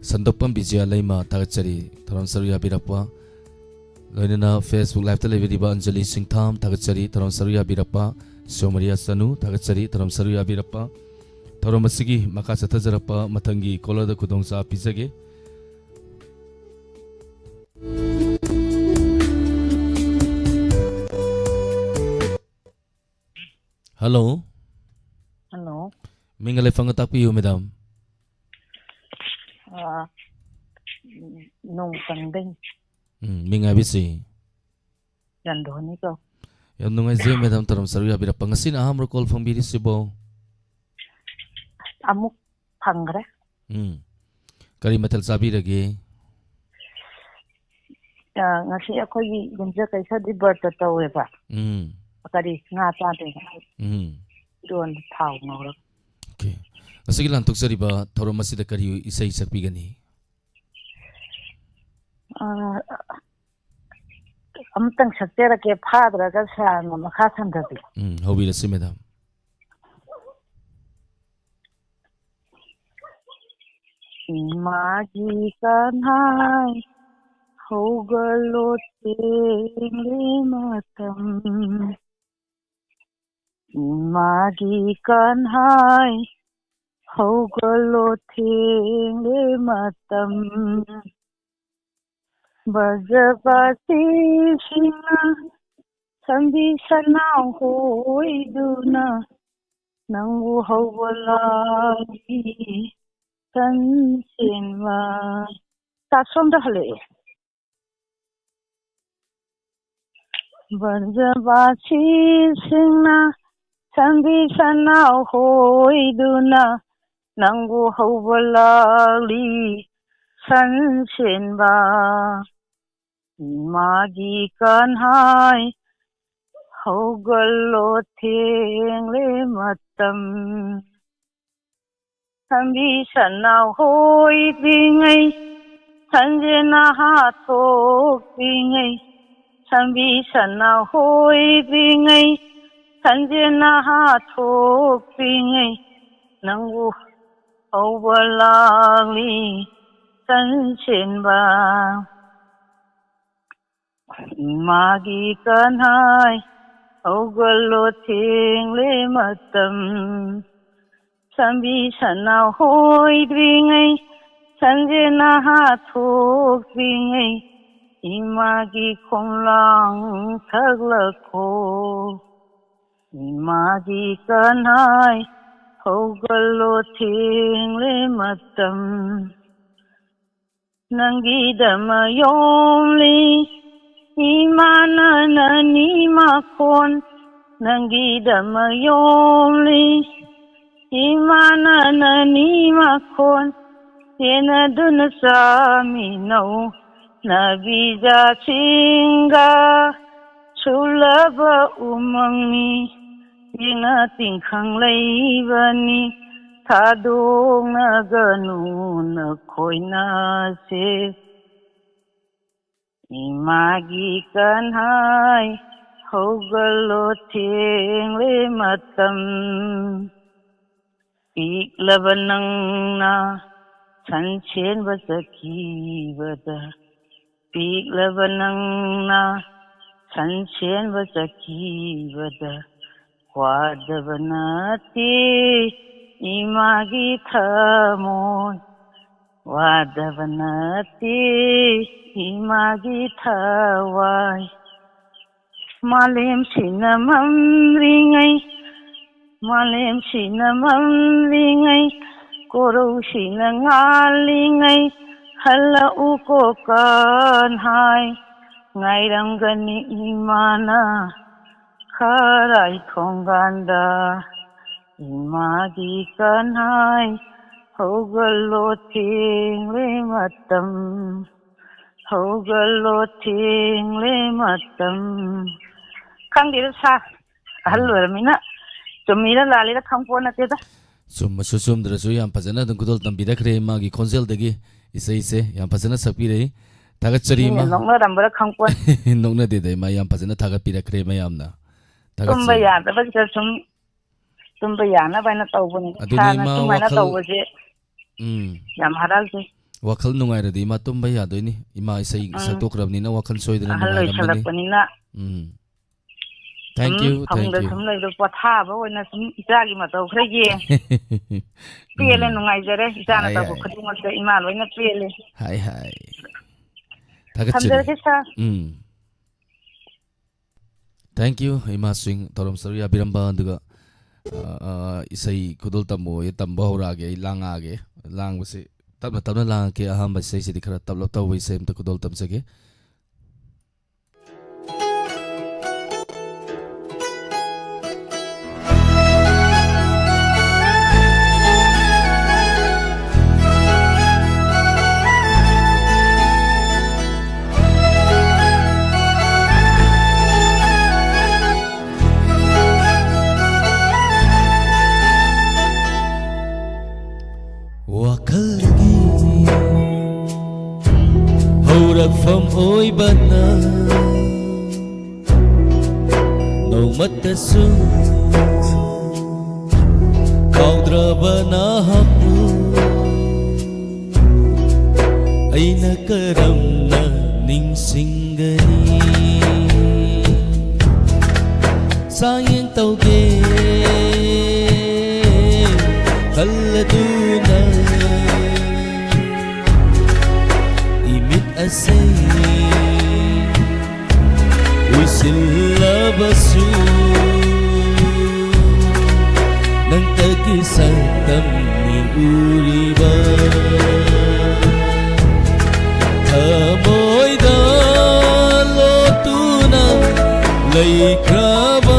ꯁꯟꯗꯣꯛꯄꯝ ꯕꯤꯖꯌ ꯂꯩꯃ, ꯊꯥꯒꯠꯆꯔꯤ ꯊꯧꯔꯝ ꯁꯔꯨꯛ ꯌꯥꯕꯤꯔꯛꯄ꯫ ꯂꯣꯏꯅꯅ Facebook Live-ꯇ ꯂꯩꯕꯤꯔꯤꯕ ꯑꯟꯖꯂꯤ ꯁꯤꯡꯊꯥꯝ, ꯊꯥꯒꯠꯆꯔꯤ ꯊꯧꯔꯝ ꯁꯔꯨꯛ ꯌꯥꯕꯤꯔꯛꯄ꯫ ꯁꯣꯃꯔꯤꯌꯥ ꯆꯅꯨ, ꯊꯥꯒꯠꯆꯔꯤ ꯊꯧꯔꯝ ꯁꯔꯨꯛ ꯌꯥꯕꯤꯔꯛꯄ꯫ ꯊꯧꯔꯝ ꯑꯁꯤꯒꯤ ꯃꯈꯥ ꯆꯠꯊꯖꯔꯛꯄ ꯃꯊꯪꯒꯤ caller-ꯗ ꯈꯨꯗꯣꯡꯆꯥꯕ ꯄꯤꯖꯒꯦ꯫ Hello꯫ Hello꯫ ꯃꯤꯡꯒ ꯂꯩꯐꯝꯒ ꯇꯥꯛꯄꯤꯌꯨ, madam꯫ ꯑꯥ, ꯎꯝ, ꯅꯣꯡꯆꯪꯗꯩ꯫ ꯎꯝ, ꯃꯤꯡ ꯍꯥꯏꯕꯤꯁꯤ꯫ ꯆꯟꯗꯣꯅꯤ ꯀꯧ꯫ ꯌꯥꯝ ꯅꯨꯡꯉꯥꯏꯖꯩ, madam, ꯊꯧꯔꯝ ꯁꯔꯨꯛ ꯌꯥꯕꯤꯔꯛꯄ꯫ ꯉꯁꯤꯅ ꯑꯍꯥꯟꯕ call ꯐꯪꯕꯤꯔꯤꯁꯤꯕꯣ? ꯑꯃꯨꯛ ꯐꯪꯈ꯭ꯔꯦ꯫ ꯎꯝ꯫ ꯀꯔꯤ ꯃꯊꯦꯜ ꯆꯥꯕꯤꯔꯒꯦ? ꯑ, ꯉꯁꯤ ꯑꯩꯈꯣꯏꯒꯤ ꯌꯨꯝꯖꯀꯩꯁꯗꯤ ꯕ꯭ꯔꯇ ꯇꯧꯋꯦꯕ꯫ ꯎꯝ꯫ ꯀꯔꯤ, ꯉꯥ ꯆꯥꯗꯦꯕ꯫ ꯎꯝ꯫ ꯏꯔꯣꯟꯕ ꯊꯥꯎ ꯉꯧꯔꯒ꯫ Okay꯫ ꯉꯁꯤꯒꯤ ꯂꯥꯟꯊꯣꯛꯆꯔꯤꯕ ꯊꯧꯔꯝ ꯑꯁꯤꯗ ꯀꯔꯤ ꯏꯁꯩ ꯁꯛꯄꯤꯒꯅꯤ? ꯑ, ꯑꯃꯇꯪ ꯁꯛꯆꯔꯛꯀꯦ, ꯐꯥꯗ꯭ꯔꯒ ꯁꯥꯡꯅ ꯃꯈꯥ ꯁꯝꯊꯕꯤ꯫ ꯎꯝ, ꯍꯧꯕꯤꯔꯁꯤ, madam꯫ ꯏꯃꯥꯒꯤ ꯀꯟꯍꯥꯏ ꯍꯧꯒꯠꯂꯣ ꯊꯦꯡꯂꯦ ꯃꯇꯝ꯫ ꯏꯃꯥꯒꯤ ꯀꯟꯍꯥꯏ ꯍꯧꯒꯠꯂꯣ ꯊꯦꯡꯂꯦ ꯃꯇꯝ꯫ ꯕ꯭ꯔꯖꯕꯥꯁꯤꯁꯤꯡꯅ ꯁꯝꯕꯤ ꯁꯅꯥ ꯍꯣꯏꯗꯨꯅ ꯅꯪꯕꯨ ꯍꯧꯕ ꯂꯥꯎꯏ ꯁꯟ ꯆꯦꯟꯕ꯫ ꯇꯥ ꯁꯣꯝꯗ ꯍꯜꯂꯛꯑꯦ꯫ ꯕ꯭ꯔꯖꯕꯥꯁꯤꯁꯤꯡꯅ ꯁꯝꯕꯤ ꯁꯅꯥ ꯍꯣꯏꯗꯨꯅ ꯅꯪꯕꯨ ꯍꯧꯕ ꯂꯥꯎꯂꯤ ꯁꯟ ꯁꯦꯟꯕ꯫ ꯏꯃꯥꯒꯤ ꯀꯟꯍꯥꯏ ꯍꯧꯒꯠꯂꯣ ꯊꯦꯡꯂꯦ ꯃꯇꯝ꯫ ꯁꯝꯕꯤ ꯁꯅꯥ ꯍꯣꯏꯗ꯭ꯔꯤꯉꯩ ꯁꯟꯖꯦꯟꯅ ꯍꯥꯊꯣꯛꯇ꯭ꯔꯤꯉꯩ, ꯁꯝꯕꯤ ꯁꯟꯅ ꯍꯣꯏꯗ꯭ꯔꯤꯉꯩ, ꯁꯟꯖꯦꯟꯅ ꯍꯥꯊꯣꯛꯇ꯭ꯔꯤꯉꯩ, ꯅꯪꯕꯨ ꯍꯧꯕ ꯂꯥꯛꯂꯤ ꯁꯟꯁꯦꯟꯕ꯫ ꯏꯃꯥꯒꯤ ꯀꯟꯍꯥꯏ, ꯍꯧꯒꯠꯂꯣ, ꯊꯦꯡꯂꯦ ꯃꯇꯝ꯫ ꯁꯝꯕꯤ ꯁꯟꯅ ꯍꯣꯏꯗ꯭ꯔꯤꯉꯩ, ꯁꯟꯖꯦꯟꯅ ꯍꯥꯊꯣꯛꯇ꯭ꯔꯤꯉꯩ, ꯏꯃꯥꯒꯤ ꯈꯣꯡꯂꯥꯡ ꯊꯛꯂꯛꯈꯣ꯫ ꯏꯃꯥꯒꯤ ꯀꯟꯍꯥꯏ, ꯍꯧꯒꯠꯂꯣ, ꯊꯦꯡꯂꯦ ꯃꯇꯝ꯫ ꯅꯪꯒꯤꯗꯃꯛ ꯌꯣꯝꯂꯤ ꯏꯃꯥꯅ ꯅꯅꯤ ꯃꯈꯣꯟ, ꯅꯪꯒꯤꯗꯃꯛ ꯌꯣꯝꯂꯤ ꯏꯃꯥꯅ ꯅꯅꯤ ꯃꯈꯣꯟ, ꯌꯦꯟꯅꯗꯨꯅ ꯆꯥꯃꯤꯟꯅꯧ ꯅꯥꯕꯤꯖꯥꯁꯤꯡꯒ꯫ ꯁꯨꯂꯕ ꯎꯃꯪꯅꯤ, ꯌꯦꯡꯅ ꯇꯤꯡꯈꯪ ꯂꯩꯕꯅꯤ, ꯊꯥꯗꯣꯛꯅꯒꯅꯨ ꯅꯈꯣꯏꯅꯁꯦ꯫ ꯏꯃꯥꯒꯤ ꯀꯟꯍꯥꯏ, ꯍꯧꯒꯠꯂꯣ, ꯊꯦꯡꯂꯦ ꯃꯇꯝ꯫ ꯄꯤꯛꯂꯕ ꯅꯪꯅ ꯁꯟ ꯁꯦꯟꯕ ꯆꯠꯈꯤꯕꯗ, ꯄꯤꯛꯂꯕ ꯅꯪꯅ ꯁꯟ ꯁꯦꯟꯕ ꯆꯠꯈꯤꯕꯗ, ꯋꯥꯗꯕ ꯅꯠꯇꯦ ꯏꯃꯥꯒꯤ ꯊꯃꯣꯏ, ꯋꯥꯗꯕ ꯅꯠꯇꯦ ꯏꯃꯥꯒꯤ ꯊꯋꯥꯏ꯫ ꯃꯥꯂꯦꯝꯁꯤꯅ ꯃꯝꯂꯤꯉꯩ, ꯃꯥꯂꯦꯝꯁꯤꯅ ꯃꯝꯂꯤꯉꯩ, ꯀꯣꯔꯧꯁꯤꯅ ꯉꯥꯜꯂꯤꯉꯩ, ꯍꯜꯂꯛꯎꯀꯣ ꯀꯟꯍꯥꯏ, ꯉꯥꯏꯔꯝꯒꯅꯤ ꯏꯃꯥꯅ ꯈꯔꯥꯏ ꯊꯣꯡꯒꯥꯟꯗ꯫ ꯏꯃꯥꯒꯤ ꯀꯟꯍꯥꯏ, ꯍꯧꯒꯠꯂꯣ ꯊꯦꯡꯂꯦ ꯃꯇꯝ, ꯍꯧꯒꯠꯂꯣ ꯊꯦꯡꯂꯦ ꯃꯇꯝ꯫ ꯈꯪꯗꯦꯗ ꯁꯥꯔ, ꯑꯍꯜ ꯎꯝ꯫ ꯑꯣꯏꯔꯃꯤꯅ ꯆꯨꯝꯃꯤꯔ ꯂꯥꯜꯂꯤꯔ ꯈꯪꯄꯣꯠ ꯅꯠꯇꯦꯗ꯫ ꯆꯨꯝꯃꯁꯨ ꯆꯨꯝꯗ꯭ꯔꯁꯨ ꯌꯥꯝ ꯐꯖꯅ ꯑꯗꯨꯝ ꯈꯨꯗꯣꯜ ꯇꯝꯕꯤꯔꯛꯈ꯭ꯔꯦ ꯏꯃꯥꯒꯤ ꯈꯣꯟꯖꯦꯜꯗꯒꯤ꯫ ꯏꯁꯩꯁꯦ ꯌꯥꯝ ꯐꯖꯅ ꯁꯛꯄꯤꯔꯛꯏ꯫ ꯊꯥꯒꯠꯆꯔꯤ, ꯃꯤꯅ ꯏꯃꯥ꯫ ꯅꯣꯛꯅꯔꯝꯕ꯭ꯔꯥ ꯈꯪꯄꯣꯠ꯫ ꯅꯣꯛꯅꯗꯦꯗ, ꯏꯃꯥ, ꯌꯥꯝ ꯐꯖꯅ ꯊꯥꯒꯠꯄꯤꯔꯛꯈ꯭ꯔꯦ ꯃꯌꯥꯝꯅ꯫ ꯇꯨꯝꯕ ꯊꯥꯒꯠꯆꯔꯤ꯫ ꯌꯥꯗꯕꯁꯤꯗ ꯁꯨꯝ ꯇꯨꯝꯕ ꯌꯥꯅꯕ ꯍꯥꯏꯅ ꯇꯧꯕꯅꯤ꯫ ꯑꯗꯨꯅꯤ, ꯏꯁꯥꯅ ꯏꯃꯥ, ꯁꯨꯃꯥꯏꯅ ꯋꯥꯈꯜ ꯇꯧꯕꯁꯦ ꯎꯝ꯫ ꯌꯥꯝ ꯍꯔꯥꯎꯖꯩ꯫ ꯋꯥꯈꯜ ꯅꯨꯡꯉꯥꯏꯔꯗꯤ, ꯏꯃꯥ, ꯇꯨꯝꯕ ꯌꯥꯗꯣꯏꯅꯤ꯫ ꯏꯃꯥ ꯏꯁꯩ ꯎꯝ꯫ ꯁꯛꯇꯣꯛꯈ꯭ꯔꯕꯅꯤꯅ ꯋꯥꯈꯜ ꯁꯣꯏꯗꯅ ꯑꯍꯜ ꯅꯨꯡꯉꯥꯏꯔꯝꯃꯅꯤ꯫ ꯑꯣꯏꯁꯜꯂꯛꯄꯅꯤꯅ ꯎꯝ꯫ Thank ꯁꯨꯝ you, thank ꯐꯃꯨꯡꯗ you꯫ ꯁꯨꯝ ꯂꯩꯕꯗꯣ ꯄꯣꯊꯥꯕ ꯑꯣꯏꯅ ꯁꯨꯝ ꯏꯆꯥꯒꯤ ꯃꯇꯧ ꯈꯔ ꯌꯦꯡ꯫ ꯄꯦꯜꯂꯦ, ꯎꯝ꯫ ꯅꯨꯡꯉꯥꯏꯖꯔꯦ꯫ ꯏꯆꯥꯅ ꯍꯥꯏ, ꯇꯧꯕ ꯍꯥꯏ꯫ ꯈꯨꯗꯤꯡꯃꯛꯇ ꯏꯃꯥ ꯂꯣꯏꯅ ꯄꯦꯜꯂꯦ꯫ ꯍꯥꯏ, ꯍꯥꯏ꯫ ꯊꯥꯒꯠꯆꯔꯤ꯫ ꯊꯝꯖꯔꯒꯦ, ꯁꯥꯔ꯫ ꯎꯝ꯫ Thank you, ꯏꯃꯥ ꯁ꯭ꯋꯤꯡ ꯊꯧꯔꯝ ꯁꯔꯨꯛ ꯌꯥꯕꯤꯔꯝꯕ, ꯑꯗꯨꯒ, ꯑ, ꯑ, ꯏꯁꯩ ꯈꯨꯗꯣꯜ ꯇꯝꯃꯣꯌꯦ, ꯇꯝꯕ ꯍꯧꯔꯛꯑꯒꯦ, ꯑꯩ ꯂꯥꯡꯉꯛꯑꯒꯦ꯫ ꯂꯥꯡꯕꯁꯤ ꯇꯞꯅ ꯇꯞꯅ ꯂꯥꯡꯉꯛꯀꯦ, ꯑꯍꯥꯟꯕ ꯏꯁꯩꯁꯤꯗꯤ ꯈꯔ ꯇꯞꯂꯞ ꯇꯧꯕ ꯏꯁꯩ ꯑꯝꯇ ꯈꯨꯗꯣꯜ ꯇꯝꯖꯒꯦ꯫ ꯋꯥꯈꯜꯒꯤ ꯍꯧꯔꯛꯐꯝ ꯑꯣꯏꯕꯅ ꯅꯣꯡꯃꯇꯁꯨ ꯀꯥꯎꯗ꯭ꯔꯕ ꯅꯍꯥꯛꯄꯨ ꯑꯩꯅ ꯀꯔꯝꯅ ꯅꯤꯡꯁꯤꯡꯒꯅꯤ? ꯆꯥꯡꯌꯦꯡ ꯇꯧꯒꯦ ꯈꯜꯂꯗꯨꯅ ꯏꯃꯤꯠ ꯑꯁꯤ ꯎꯏꯁꯤꯜꯂꯕꯁꯨ ꯅꯪꯇꯒꯤ ꯁꯛꯇꯝꯅꯤ ꯎꯔꯤꯕ꯫ ꯊꯃꯣꯏꯗ ꯂꯣꯠꯇꯨꯅ ꯂꯩꯈ꯭ꯔꯕ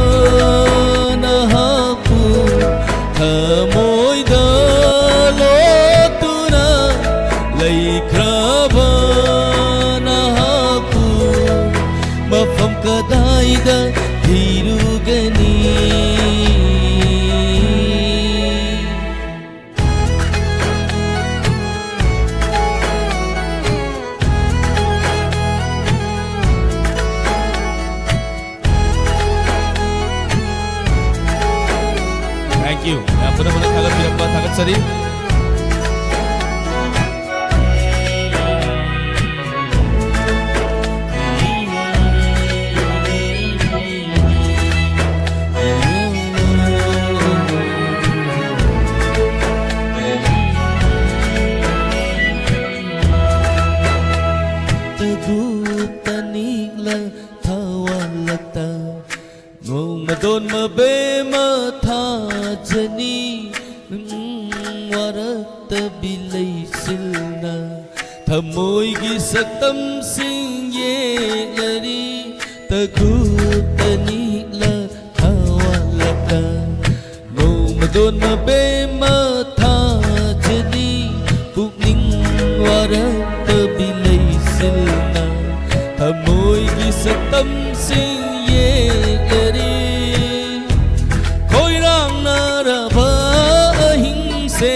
ꯅꯍꯥꯛꯄꯨ ꯊꯃꯣꯏꯗ ꯂꯣꯠꯇꯨꯅ ꯂꯩꯈ꯭ꯔꯕ ꯅꯍꯥꯛꯄꯨ ꯃꯐꯝ ꯀꯗꯥꯏꯗ ꯊꯤꯔꯨꯒꯅꯤ? ꯄꯨꯝꯅꯃꯛꯅ ꯊꯥꯒꯠꯄꯤꯔꯛꯄ ꯊꯥꯒꯠꯆꯔꯤ꯫ ꯇꯒꯨꯞꯇ ꯅꯤꯛꯂ ꯊꯋꯥꯜꯂꯛꯇ ꯅꯣꯡꯃꯗꯣꯟ ꯃꯕꯦꯝꯃ ꯊꯥꯖꯅꯤ, ꯎꯝ, ꯋꯥꯔꯛꯇꯕꯤ ꯂꯩꯆꯤꯜꯅ ꯊꯃꯣꯏꯒꯤ ꯁꯛꯇꯝꯁꯤꯡ ꯌꯦꯛꯂꯔꯤ꯫ ꯇꯒꯨꯞꯇ ꯅꯤꯛꯂ ꯊꯋꯥꯜꯂꯛꯇ ꯅꯣꯡꯃꯗꯣꯟ ꯃꯕꯦꯝꯃ ꯊꯥꯖꯅꯤ, ꯄꯨꯛꯅꯤꯡ ꯋꯥꯔꯛꯇꯕꯤ ꯂꯩꯆꯤꯜꯅ ꯊꯃꯣꯏꯒꯤ ꯁꯛꯇꯝꯁꯤꯡ ꯌꯦꯛꯂꯔꯤ꯫ ꯈꯣꯏꯔꯥꯡꯅꯔꯕ ꯑꯍꯤꯡꯁꯦ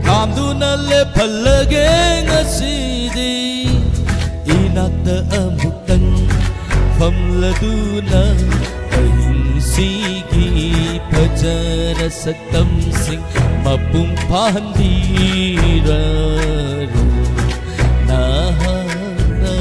ꯈꯥꯝꯗꯨꯅ ꯂꯦꯞꯍꯜꯂꯒꯦ ꯉꯁꯤꯗꯤ꯫ ꯏꯅꯥꯛꯇ ꯑꯃꯨꯛꯇꯪ ꯐꯝꯂꯗꯨꯅ ꯑꯍꯤꯡꯁꯤꯒꯤ ꯐꯖꯔ ꯁꯛꯇꯝꯁꯤꯡ ꯃꯄꯨꯡ ꯐꯥꯍꯟꯕꯤꯔꯔꯣ ꯅꯍꯥꯛꯅ꯫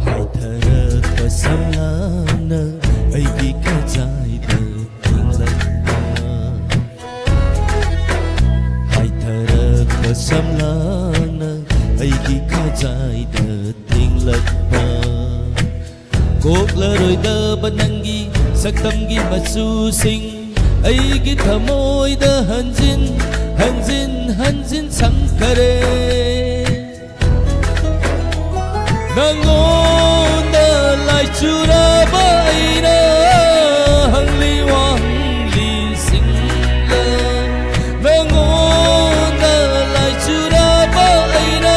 ꯍꯥꯏꯊꯔꯛꯄ ꯁꯝꯂꯥꯡꯅ ꯑꯩꯒꯤ ꯈꯖꯥꯏꯗ ꯊꯦꯡꯂꯛꯄ꯫ ꯍꯥꯏꯊꯔꯛꯄ ꯁꯝꯂꯥꯡꯅ ꯑꯩꯒꯤ ꯈꯖꯥꯏꯗ ꯊꯦꯡꯂꯛꯄ꯫ ꯀꯣꯛꯂꯔꯣꯏꯗꯕ ꯅꯪꯒꯤ ꯁꯛꯇꯝꯒꯤ ꯃꯆꯨꯁꯤꯡ ꯑꯩꯒꯤ ꯊꯃꯣꯏꯗ ꯍꯟꯖꯤꯟ ꯍꯟꯖꯤꯟ ꯍꯟꯖꯤꯟ ꯁꯪꯈꯔꯦ꯫ ꯅꯪꯉꯣꯟꯗ ꯂꯥꯏꯆꯨꯔꯕ ꯑꯩꯅ ꯍꯪꯂꯤ ꯋꯥꯍꯪꯂꯤꯁꯤꯡꯗ, ꯅꯪꯉꯣꯟꯗ ꯂꯥꯏꯆꯨꯔꯕ ꯑꯩꯅ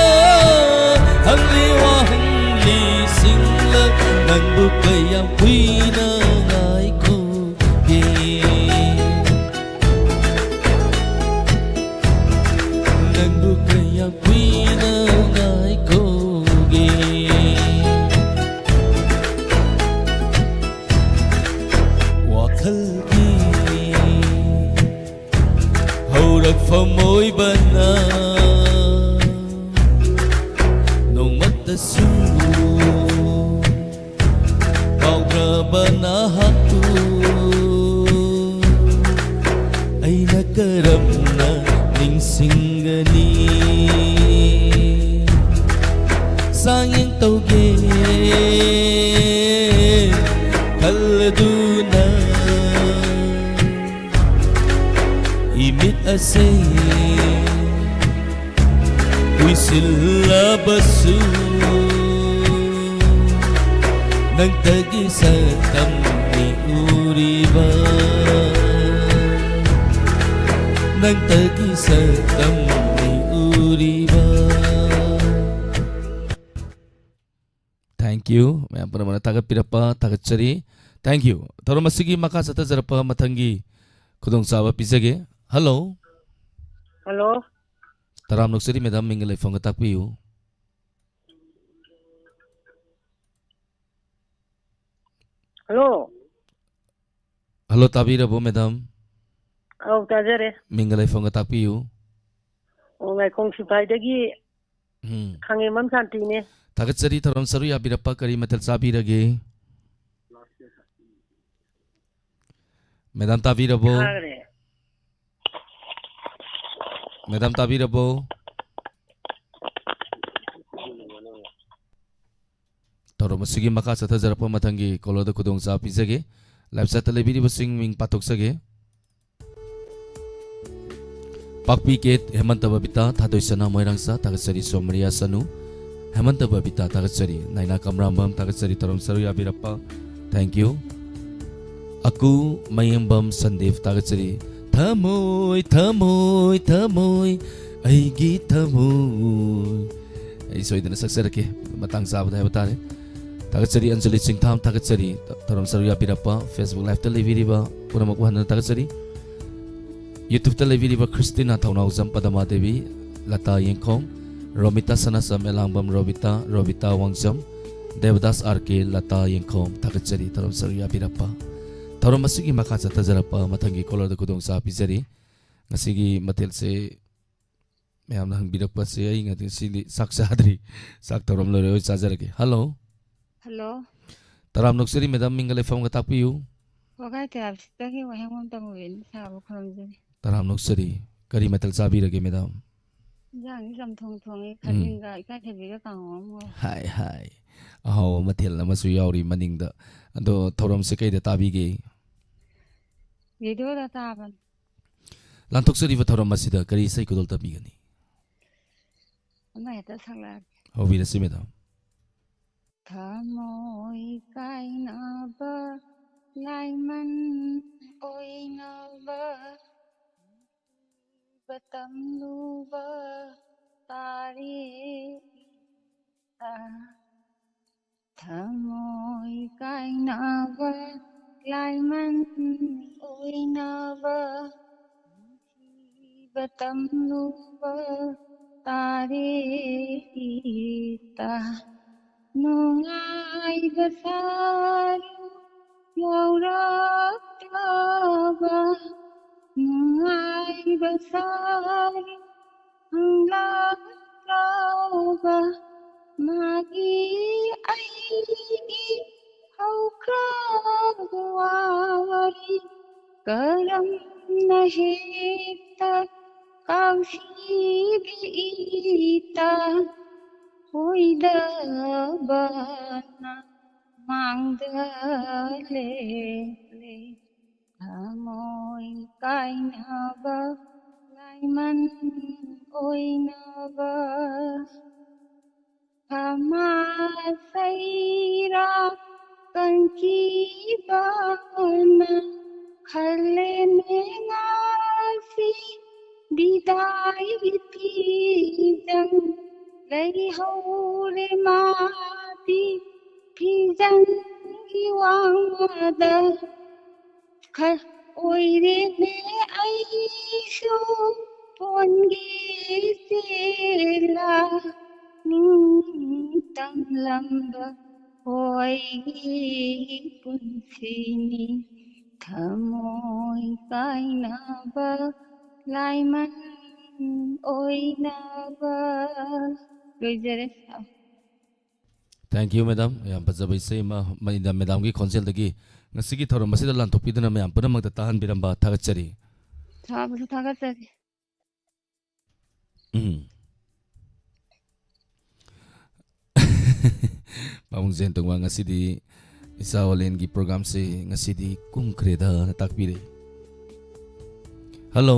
ꯍꯪꯂꯤ ꯋꯥꯍꯪꯂꯤꯁꯤꯡꯗ, ꯅꯪꯕꯨ ꯀꯌꯥꯝ ꯀꯨꯏꯅ ꯉꯥꯏꯈꯣꯒꯦ? ꯅꯪꯕꯨ ꯀꯌꯥꯝ ꯀꯨꯏꯅ ꯉꯥꯏꯈꯣꯒꯦ? ꯋꯥꯈꯜꯒꯤ ꯍꯧꯔꯛꯐꯝ ꯑꯣꯏꯕꯅ ꯅꯣꯡꯃꯇꯁꯨ ꯀꯥꯎꯈ꯭ꯔꯕ ꯅꯍꯥꯛꯄꯨ ꯑꯩꯅ ꯀꯔꯝꯅ ꯅꯤꯡꯁꯤꯡꯒꯅꯤ? ꯆꯥꯡꯌꯦꯡ ꯇꯧꯒꯦ ꯈꯜꯂꯗꯨꯅ ꯏꯃꯤꯠ ꯑꯁꯦ ꯎꯏꯁꯤꯜꯂꯕꯁꯨ ꯅꯪꯇꯒꯤ ꯁꯛꯇꯝꯅꯤ ꯎꯔꯤꯕ, ꯅꯪꯇꯒꯤ ꯁꯛꯇꯝꯅꯤ ꯎꯔꯤꯕ꯫ Thank you꯫ ꯃꯌꯥꯝ ꯄꯨꯝꯅꯃꯛꯅ ꯊꯥꯒꯠꯄꯤꯔꯛꯄ ꯊꯥꯒꯠꯆꯔꯤ꯫ Thank you꯫ ꯊꯧꯔꯝ ꯑꯁꯤꯒꯤ ꯃꯈꯥ ꯆꯠꯊꯖꯔꯛꯄ ꯃꯊꯪꯒꯤ ꯈꯨꯗꯣꯡꯆꯥꯕ ꯄꯤꯖꯒꯦ꯫ Hello꯫ Hello꯫ ꯇꯔꯥꯝ ꯅꯣꯛꯆꯔꯤ madam, ꯃꯤꯡꯒ ꯂꯩꯐꯝꯒ ꯇꯥꯛꯄꯤꯌꯨ꯫ Hello꯫ Hello, ꯇꯥꯕꯤꯔꯕꯣ madam? ꯑꯧ, ꯇꯥꯖꯔꯦ꯫ ꯃꯤꯡꯒ ꯂꯩꯐꯝꯒ ꯇꯥꯛꯄꯤꯌꯨ꯫ ꯑꯣ, ꯉꯥꯏꯈꯣꯡ ꯁꯤꯐꯥꯏꯗꯒꯤ ꯎꯝ꯫ ꯈꯥꯉꯦꯝꯕꯝ ꯁꯥꯟꯇꯤꯅꯦ꯫ ꯊꯥꯒꯠꯆꯔꯤ ꯊꯧꯔꯝ ꯁꯔꯨꯛ ꯌꯥꯕꯤꯔꯛꯄ꯫ ꯀꯔꯤ ꯃꯊꯦꯜ ꯆꯥꯕꯤꯔꯒꯦ? Madam ꯇꯥꯕꯤꯔꯕꯣ? ꯊꯥꯈ꯭ꯔꯦ꯫ Madam ꯇꯥꯕꯤꯔꯕꯣ? ꯊꯧꯔꯝ ꯑꯁꯤꯒꯤ ꯃꯈꯥ ꯆꯠꯊꯖꯔꯛꯄ ꯃꯊꯪꯒꯤ caller ꯗ ꯈꯨꯗꯣꯡꯆꯥꯕ ꯄꯤꯖꯒꯦ꯫ Live chat ꯇ ꯂꯩꯕꯤꯔꯤꯕꯁꯤꯡ ꯃꯤꯡ ꯄꯥꯊꯣꯛꯆꯒꯦ꯫ ꯄꯥꯛꯄꯤ ꯀꯦꯠ, ꯍꯦꯃꯟꯇ ꯕꯕꯤꯇꯥ, ꯊꯥꯗꯣꯏꯁꯅꯥ ꯃꯣꯏꯔꯥꯡꯁꯥ, ꯊꯥꯒꯠꯆꯔꯤ꯫ ꯁꯣꯃꯔꯤꯌꯥ ꯁꯅꯨ, ꯍꯦꯃꯟꯇ ꯕꯕꯤꯇꯥ, ꯊꯥꯒꯠꯆꯔꯤ꯫ ꯅꯥꯏꯅꯥ ꯀꯝꯔꯥꯝꯕꯝ, ꯊꯥꯒꯠꯆꯔꯤ ꯊꯧꯔꯝ ꯁꯔꯨꯛ ꯌꯥꯕꯤꯔꯛꯄ꯫ Thank you꯫ ꯑꯀꯨ ꯃꯌꯦꯡꯕꯝ ꯁꯟꯗꯤꯞ, ꯊꯥꯒꯠꯆꯔꯤ꯫ ꯊꯃꯣꯏ, ꯊꯃꯣꯏ, ꯊꯃꯣꯏ, ꯑꯩꯒꯤ ꯊꯃꯣꯏ꯫ ꯑꯩ ꯁꯣꯏꯗꯅ ꯁꯛꯆꯔꯛꯀꯦ, ꯃꯇꯥꯡ ꯆꯥꯕꯗ ꯍꯥꯏꯕ ꯇꯥꯔꯦ꯫ ꯊꯥꯒꯠꯆꯔꯤ꯫ ꯑꯟꯖꯂꯤ ꯆꯤꯡꯊꯥꯝ, ꯊꯥꯒꯠꯆꯔꯤ꯫ ꯊꯧꯔꯝ ꯁꯔꯨꯛ ꯌꯥꯕꯤꯔꯛꯄ꯫ Facebook Live-ꯇ ꯂꯩꯕꯤꯔꯤꯕ ꯄꯨꯝꯅꯃꯛꯄꯨ ꯍꯟꯅ ꯊꯥꯒꯠꯆꯔꯤ꯫ YouTube-ꯇ ꯂꯩꯕꯤꯔꯤꯕ ꯈ꯭ꯔꯤꯁꯇꯤꯅꯥ ꯊꯧꯅꯥꯎꯖꯝ, ꯄꯗꯃꯥ ꯗꯦꯕꯤ, ꯂꯇꯥ ꯌꯦꯡꯈꯣꯝ, ꯔꯣꯃꯤꯇꯥ ꯁꯅꯥꯁꯝ, ꯑꯦꯂꯥꯡꯕꯝ ꯔꯣꯕꯤꯇꯥ, ꯔꯣꯕꯤꯇꯥ ꯋꯥꯡꯖꯝ, ꯗꯦꯕꯗꯥꯁ ꯑꯥꯔ ꯀꯦ, ꯂꯇꯥ ꯌꯦꯡꯈꯣꯝ, ꯊꯥꯒꯠꯆꯔꯤ ꯊꯧꯔꯝ ꯁꯔꯨꯛ ꯌꯥꯕꯤꯔꯛꯄ꯫ ꯊꯧꯔꯝ ꯑꯁꯤꯒꯤ ꯃꯈꯥ ꯆꯠꯊꯖꯔꯛꯄ ꯃꯊꯪꯒꯤ caller-ꯗ ꯈꯨꯗꯣꯡꯆꯥꯕ ꯄꯤꯖꯔꯤ꯫ ꯉꯁꯤꯒꯤ ꯃꯊꯦꯜꯁꯦ ꯃꯌꯥꯝꯅ ꯍꯪꯕꯤꯔꯛꯄꯁꯦ ꯑꯩ ꯉꯁꯤꯗꯤ ꯆꯥꯛ ꯆꯥꯗ꯭ꯔꯤ꯫ ꯆꯥꯛ ꯊꯧꯔꯝ ꯂꯣꯏꯔ ꯑꯣꯏ ꯆꯥꯖꯔꯒꯦ꯫ ꯍꯜꯂꯣ꯫ ꯍꯜꯂꯣ꯫ ꯇꯔꯥꯝ ꯅꯣꯛꯆꯔꯤ ꯃꯦꯗꯥꯝ, ꯃꯤꯡꯒ ꯂꯩꯐꯝꯒ ꯇꯥꯛꯄꯤꯌꯨ꯫ ꯋꯥꯒꯥꯏ ꯇꯦꯔꯥꯞꯁꯤꯗꯒꯤ ꯋꯥꯍꯦꯡꯕꯝ ꯇꯝꯃꯨꯕꯤꯅ ꯁꯥꯕ ꯈꯨꯔꯨꯝꯖꯔꯤ꯫ ꯇꯔꯥꯝ ꯅꯣꯛꯆꯔꯤ꯫ ꯀꯔꯤ ꯃꯊꯦꯜ ꯆꯥꯕꯤꯔꯒꯦ ꯃꯦꯗꯥꯝ? ꯏꯟꯖꯥꯡꯁꯤ ꯆꯝꯊꯣꯡ ꯊꯣꯡꯉꯤ, ꯎꯝ꯫ ꯈꯥꯖꯤꯡꯒ ꯏꯀꯥꯏꯊꯕꯤꯒ ꯀꯥꯡꯍꯧ ꯑꯃꯒ꯫ ꯍꯥꯏ, ꯍꯥꯏ꯫ ꯑꯍꯥꯎꯕ ꯃꯊꯦꯜ ꯑꯃꯁꯨ ꯌꯥꯎꯔꯤ ꯃꯅꯤꯡꯗ꯫ ꯑꯗꯣ ꯊꯧꯔꯝꯁꯦ ꯀꯩꯗ ꯇꯥꯕꯤꯒꯦ? ꯔꯦꯗꯤꯑꯣꯗ ꯇꯥꯕꯅꯤ꯫ ꯂꯥꯟꯊꯣꯛꯆꯔꯤꯕ ꯊꯧꯔꯝ ꯑꯁꯤꯗ ꯀꯔꯤ ꯏꯁꯩ ꯈꯨꯗꯣꯜ ꯇꯝꯕꯤꯒꯅꯤ? ꯑꯃ ꯍꯦꯛꯇ ꯁꯛꯂꯛꯑꯒꯦ꯫ ꯍꯧꯕꯤꯔꯁꯤ ꯃꯦꯗꯥꯝ꯫ ꯊꯃꯣꯏ ꯀꯥꯏꯅꯕ ꯂꯥꯏꯃꯟ ꯑꯣꯏꯅꯕ ꯇꯝꯂꯨꯕ ꯇꯥꯔꯦ꯫ ꯊꯃꯣꯏ ꯀꯥꯏꯅꯕ ꯂꯥꯏꯃꯟ ꯑꯣꯏꯅꯕ ꯇꯝꯂꯨꯕ ꯇꯥꯔꯦ ꯏꯇꯥ꯫ ꯅꯨꯡꯉꯥꯏꯕ ꯁꯔꯨ ꯌꯥꯎꯔꯛꯇ꯭ꯔꯕ, ꯅꯨꯡꯉꯥꯏꯕ ꯁꯔꯨ ꯍꯪꯂꯛꯇ꯭ꯔꯕ, ꯃꯥꯒꯤ ꯑꯩꯒꯤ ꯍꯧꯈ꯭ꯔꯕ ꯋꯥꯔꯤ ꯀꯔꯝꯅ ꯍꯦꯛꯇ ꯀꯥꯎꯁꯤꯒꯦ ꯏꯇꯥ? ꯍꯣꯏꯗꯕꯅ ꯃꯥꯡꯗ ꯂꯦꯞꯂꯦ ꯊꯃꯣꯏ ꯀꯥꯏꯅꯕ ꯂꯥꯏꯃꯟ ꯑꯣꯏꯅꯕ ꯐꯃꯥ ꯁꯩꯔꯥ ꯀꯪꯈꯤꯕꯅ ꯈꯜꯂꯦꯅꯦ ꯉꯁꯤ ꯗꯤꯗꯥꯏ ꯐꯤꯖꯪ ꯂꯩꯍꯧꯔꯦ ꯃꯥꯗꯤ ꯐꯤꯖꯪꯒꯤ ꯋꯥꯡꯃꯗ ꯈ-, ꯑꯣꯏꯔꯦꯅꯦ ꯑꯩꯁꯨ ꯄꯣꯟꯒꯦ ꯆꯦꯜꯂ ꯅꯤꯡꯇꯝꯂꯝꯕ ꯍꯣꯏꯒꯤ ꯄꯨꯟꯁꯤꯅꯤ ꯊꯃꯣꯏ ꯀꯥꯏꯅꯕ ꯂꯥꯏꯃꯟ ꯑꯣꯏꯅꯕ꯫ ꯂꯣꯏꯖꯔꯦ꯫ Thank you, madam. ꯌꯥꯝ ꯐꯖꯕ ꯏꯁꯩ ꯑꯃ ꯃ-, madamꯒꯤ ꯈꯣꯟꯖꯦꯜꯗꯒꯤ ꯉꯁꯤꯒꯤ ꯊꯧꯔꯝ ꯑꯁꯤꯗ ꯂꯥꯟꯊꯣꯛꯄꯤꯗꯨꯅ ꯃꯌꯥꯝ ꯄꯨꯝꯅꯃꯛꯇ ꯇꯥꯍꯟꯕꯤꯔꯝꯕ ꯊꯥꯒꯠꯆꯔꯤ꯫ ꯊꯥꯕꯁꯨ ꯊꯥꯒꯠꯆꯔꯤ꯫ ꯎꯝ꯫ ꯄꯥꯕꯨꯡ ꯖꯦꯟ ꯇꯣꯡꯕ, ꯉꯁꯤꯗꯤ ꯏꯆꯥ ꯑꯣꯂꯦꯟꯒꯤ ꯄ꯭ꯔꯣꯒ꯭ꯔꯥꯝꯁꯦ ꯉꯁꯤꯗꯤ ꯀꯨꯝꯈ꯭ꯔꯦꯗꯅ ꯇꯥꯛꯄꯤꯔꯦ꯫ ꯍꯜꯂꯣ꯫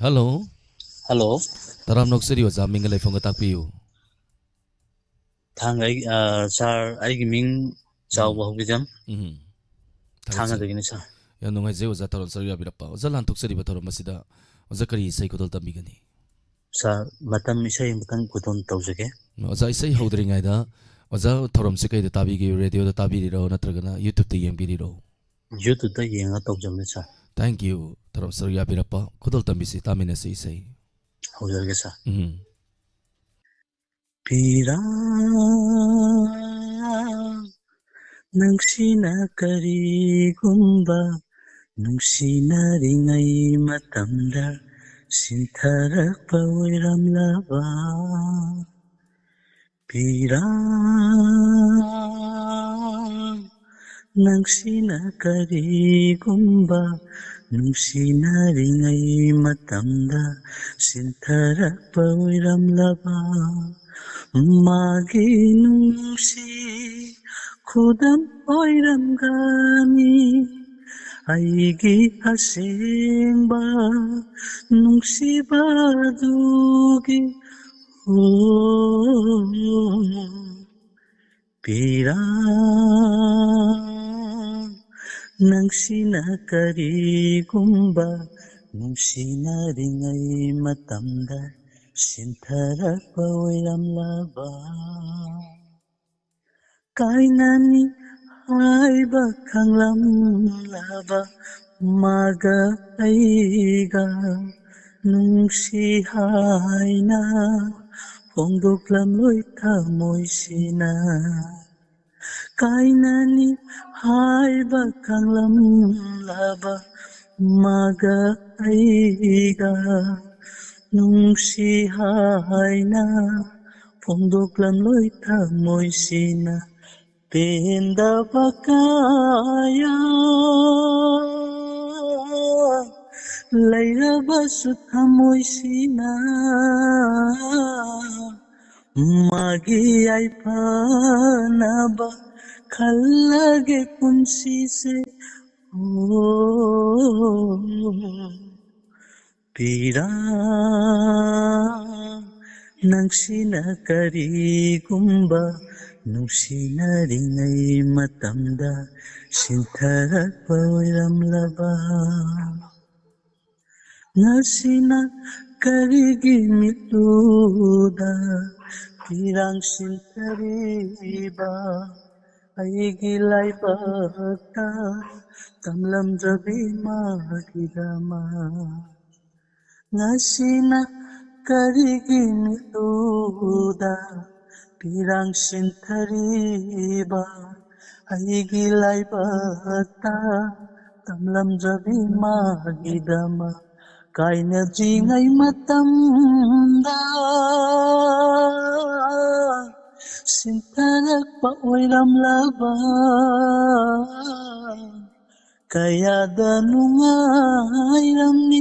ꯍꯜꯂꯣ꯫ ꯍꯜꯂꯣ꯫ ꯇꯔꯥꯝꯅ ꯑꯣꯛꯆꯔꯤ ꯑꯣꯖꯥ, ꯃꯤꯡꯒ ꯂꯩꯐꯝꯒ ꯇꯥꯛꯄꯤꯌꯨ꯫ ꯊꯥꯡꯒ ꯑꯩ-, ꯑ, ꯁꯥꯔ, ꯑꯩꯒꯤ ꯃꯤꯡ ꯆꯥꯎꯕ ꯍꯧꯕꯤꯖꯝ꯫ ꯎꯝ꯫ ꯊꯥꯒꯠꯆꯔꯤ꯫ ꯊꯥꯡꯒꯗꯒꯤꯅꯤ ꯁꯥꯔ꯫ ꯌꯥꯝ ꯅꯨꯡꯉꯥꯏꯖꯩ ꯑꯣꯖꯥ, ꯊꯧꯔꯝ ꯁꯔꯨꯛ ꯌꯥꯕꯤꯔꯛꯄ꯫ ꯑꯣꯖꯥ, ꯂꯥꯟꯊꯣꯛꯆꯔꯤꯕ ꯊꯧꯔꯝ ꯑꯁꯤꯗ ꯑꯣꯖꯥ ꯀꯔꯤ ꯏꯁꯩ ꯈꯨꯗꯣꯜ ꯇꯝꯕꯤꯒꯅꯤ? ꯁꯥꯔ, ꯃꯇꯝ ꯏꯁꯩ ꯑꯃꯇꯪ ꯈꯨꯗꯣꯜ ꯇꯧꯖꯒꯦ꯫ ꯑꯣꯖꯥ, ꯏꯁꯩ ꯍꯧꯗ꯭ꯔꯤꯉꯩꯗ ꯑꯣꯖꯥ, ꯊꯧꯔꯝꯁꯦ ꯀꯩꯗ ꯇꯥꯕꯤꯒꯦ? ꯔꯦꯗꯤꯑꯣꯗ ꯇꯥꯕꯤꯔꯤꯔꯣ ꯅꯠꯇ꯭ꯔꯒꯅ YouTube-ꯇ ꯌꯦꯡꯕꯤꯔꯤꯔꯣ? YouTube-ꯇ ꯌꯦꯡꯉ ꯇꯧꯖꯕꯅꯤ ꯁꯥꯔ꯫ Thank you꯫ ꯊꯧꯔꯝ ꯁꯔꯨꯛ ꯌꯥꯕꯤꯔꯛꯄ꯫ ꯈꯨꯗꯣꯜ ꯇꯝꯕꯤꯁꯤ, ꯇꯥꯃꯤꯟꯅꯁꯤ ꯏꯁꯩ꯫ ꯍꯧꯖꯔꯒꯦ ꯁꯥꯔ꯫ ꯎꯝ꯫ ꯄꯤꯔꯥ ꯅꯪꯁꯤꯅ ꯀꯔꯤꯒꯨꯝꯕ ꯅꯨꯡꯁꯤꯅꯔꯤꯉꯩ ꯃꯇꯝꯗ ꯁꯤꯟꯊꯔꯛꯄ ꯑꯣꯏꯔꯝꯂꯕ? ꯄꯤꯔꯥ ꯅꯪꯁꯤꯅ ꯀꯔꯤꯒꯨꯝꯕ ꯅꯨꯡꯁꯤꯅꯔꯤꯉꯩ ꯃꯇꯝꯗ ꯁꯤꯟꯊꯔꯛꯄ ꯑꯣꯏꯔꯝꯂꯕ? ꯃꯥꯒꯤ ꯅꯨꯡꯁꯤ ꯈꯨꯗꯝ ꯑꯣꯏꯔꯝꯒꯅꯤ꯫ ꯑꯩꯒꯤ ꯑꯁꯦꯡꯕ ꯅꯨꯡꯁꯤꯕꯗꯨꯒꯤ, ꯑꯣ, ꯄꯤꯔꯥꯡ, ꯅꯪꯁꯤꯅ ꯀꯔꯤꯒꯨꯝꯕ ꯅꯨꯡꯁꯤꯅꯔꯤꯉꯩ ꯃꯇꯝꯗ ꯁꯤꯟꯊꯔꯛꯄ ꯑꯣꯏꯔꯝꯂꯕ? ꯀꯥꯏꯅꯅꯤ ꯍꯥꯏꯕ ꯈꯪꯂꯝꯂꯕ ꯃꯥꯒ ꯑꯩꯒ ꯅꯨꯡꯁꯤ ꯍꯥꯏꯅ ꯐꯣꯡꯗꯣꯛꯂꯝꯂꯣꯏ ꯊꯃꯣꯏꯁꯤꯅ꯫ ꯀꯥꯏꯅꯅꯤ ꯍꯥꯏꯕ ꯈꯪꯂꯝꯂꯕ ꯃꯥꯒ ꯑꯩꯒ ꯅꯨꯡꯁꯤ ꯍꯥꯏꯅ ꯐꯣꯡꯗꯣꯛꯂꯝꯂꯣꯏ ꯊꯃꯣꯏꯁꯤꯅ꯫ ꯄꯦꯟꯗꯕ ꯀꯌꯥ ꯂꯩꯔꯕꯁꯨ ꯊꯃꯣꯏꯁꯤꯅ ꯃꯥꯒꯤ ꯌꯥꯏꯐꯅꯕ ꯈꯜꯂꯒꯦ ꯄꯨꯟꯁꯤꯁꯦ꯫ ꯑꯣ, ꯄꯤꯔꯥꯡ, ꯅꯪꯁꯤꯅ ꯀꯔꯤꯒꯨꯝꯕ ꯅꯨꯡꯁꯤꯅꯔꯤꯉꯩ ꯃꯇꯝꯗ ꯁꯤꯟꯊꯔꯛꯄ ꯑꯣꯏꯔꯝꯂꯕ? ꯉꯁꯤꯅ ꯀꯔꯤꯒꯤ ꯃꯤꯠꯂꯨꯗ ꯄꯤꯔꯥꯡ ꯁꯤꯟꯊꯔꯤꯕ ꯑꯩꯒꯤ ꯂꯥꯏꯕꯛꯇ ꯇꯝꯂꯝꯗ꯭ꯔꯕꯤ ꯃꯥꯒꯤꯗꯃꯛ? ꯉꯁꯤꯅ ꯀꯔꯤꯒꯤ ꯃꯤꯠꯂꯨꯗ ꯄꯤꯔꯥꯡ ꯁꯤꯟꯊꯔꯤꯕ ꯑꯩꯒꯤ ꯂꯥꯏꯕꯛꯇ ꯇꯝꯂꯝꯖꯕꯤ ꯃꯥꯒꯤꯗꯃꯛ ꯀꯥꯏꯅꯗ꯭ꯔꯤꯉꯩ ꯃꯇꯝꯗ ꯁꯤꯟꯊꯔꯛꯄ ꯑꯣꯏꯔꯝꯂꯕ? ꯀꯌꯥꯗ ꯅꯨꯡꯉꯥꯏꯔꯝꯃꯤ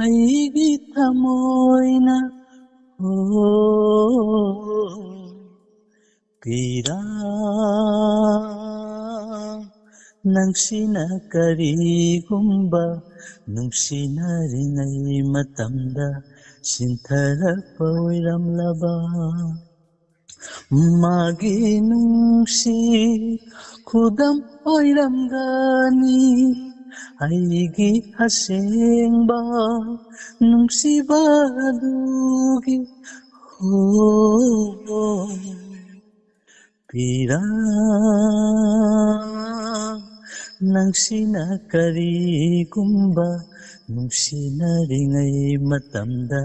ꯑꯩꯒꯤ ꯊꯃꯣꯏꯅ꯫ ꯑꯣ, ꯄꯤꯔꯥꯡ, ꯅꯪꯁꯤꯅ ꯀꯔꯤꯒꯨꯝꯕ ꯅꯨꯡꯁꯤꯅꯔꯤꯉꯩ ꯃꯇꯝꯗ ꯁꯤꯟꯊꯔꯛꯄ ꯑꯣꯏꯔꯝꯂꯕ? ꯃꯥꯒꯤ ꯅꯨꯡꯁꯤ ꯈꯨꯗꯝ ꯑꯣꯏꯔꯝꯒꯅꯤ ꯑꯩꯒꯤ ꯑꯁꯦꯡꯕ ꯅꯨꯡꯁꯤꯕ ꯑꯗꯨꯒꯤ꯫ ꯍꯣ, ꯄꯤꯔꯥ, ꯅꯪꯁꯤꯅ ꯀꯔꯤꯒꯨꯝꯕ ꯅꯨꯡꯁꯤꯅꯔꯤꯉꯩ ꯃꯇꯝꯗ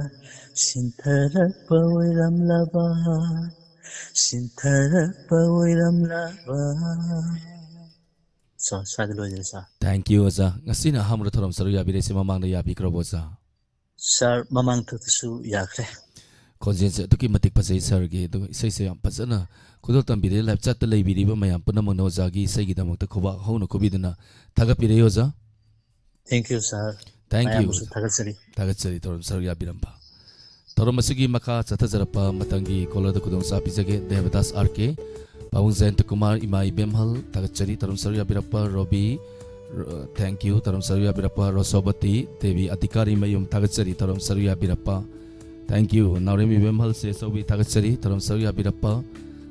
ꯁꯤꯟꯊꯔꯛꯄ ꯑꯣꯏꯔꯝꯂꯕ, ꯁꯤꯟꯊꯔꯛꯄ ꯑꯣꯏꯔꯝꯂꯕ꯫ ꯁꯥꯔ, ꯁ꯭ꯋꯥꯏꯗ ꯂꯣꯏꯖꯔꯦ, ꯁꯥꯔ꯫ Thank you, ꯑꯣꯖꯥ꯫ ꯉꯁꯤꯅ ꯑꯍꯥꯟꯕꯗ ꯊꯧꯔꯝ ꯁꯔꯨꯛ ꯌꯥꯕꯤꯔꯛꯏꯁꯦ, ꯃꯃꯥꯡꯗ ꯌꯥꯕꯤꯈ꯭ꯔꯕꯣ, ꯑꯣꯖꯥ? ꯁꯥꯔ, ꯃꯃꯥꯡ ꯊꯛꯇꯁꯨ ꯌꯥꯈ꯭ꯔꯦ꯫ ꯈꯣꯟꯖꯦꯜꯁꯦ ꯑꯗꯨꯛꯀꯤ ꯃꯇꯤꯛ ꯐꯖꯩ ꯁꯥꯔꯒꯤ, ꯑꯗꯨꯒ ꯏꯁꯩꯁꯦ ꯌꯥꯝ ꯐꯖꯅ ꯈꯨꯗꯣꯜ ꯇꯝꯕꯤꯔꯦ꯫ Live chat ꯇ ꯂꯩꯕꯤꯔꯤꯕ ꯃꯌꯥꯝ ꯄꯨꯝꯅꯃꯛꯅ ꯑꯣꯖꯥꯒꯤ ꯏꯁꯩꯒꯤꯗꯃꯛꯇ ꯈꯨꯕꯥꯛ ꯍꯧꯅ ꯈꯨꯕꯤꯗꯨꯅ ꯊꯥꯒꯠꯄꯤꯔꯛꯏ, ꯑꯣꯖꯥ꯫ Thank you, sir. Thank you, ꯃꯌꯥꯝꯕꯨꯁꯨ ꯑꯣꯖꯥ꯫ ꯊꯥꯒꯠꯆꯔꯤ꯫ ꯊꯥꯒꯠꯆꯔꯤ, ꯊꯧꯔꯝ ꯁꯔꯨꯛ ꯌꯥꯕꯤꯔꯝꯕ꯫ ꯊꯧꯔꯝ ꯑꯁꯤꯒꯤ ꯃꯈꯥ ꯆꯠꯊꯖꯔꯛꯄ ꯃꯊꯪꯒꯤ caller ꯗ ꯈꯨꯗꯣꯡ ꯆꯥꯕꯤꯖꯒꯦ꯫ ꯗꯦꯕꯗꯥꯁ ꯑꯥꯔ ꯀꯦ, ꯄꯥꯕꯨꯡ ꯖꯌꯟꯇ ꯀꯨꯃꯥꯔ, ꯏꯃꯥ ꯏꯕꯦꯝꯍꯜ, ꯊꯥꯒꯠꯆꯔꯤ꯫ ꯊꯧꯔꯝ ꯁꯔꯨꯛ ꯌꯥꯕꯤꯔꯛꯄ ꯔꯣꯕꯤ, ꯔ-, thank you꯫ ꯊꯧꯔꯝ ꯁꯔꯨꯛ ꯌꯥꯕꯤꯔꯛꯄ ꯔꯣꯁꯣꯕꯇꯤ ꯗꯦꯕꯤ ꯑꯙꯤꯀꯥꯔꯤ ꯃꯌꯨꯝ, ꯊꯥꯒꯠꯆꯔꯤ꯫ ꯊꯧꯔꯝ ꯁꯔꯨꯛ ꯌꯥꯕꯤꯔꯛꯄ, thank you꯫ ꯅꯥꯎꯔꯦꯝ ꯏꯕꯦꯝꯍꯜ ꯁꯦꯁꯧꯕꯤ, ꯊꯥꯒꯠꯆꯔꯤ꯫ ꯊꯧꯔꯝ ꯁꯔꯨꯛ ꯌꯥꯕꯤꯔꯛꯄ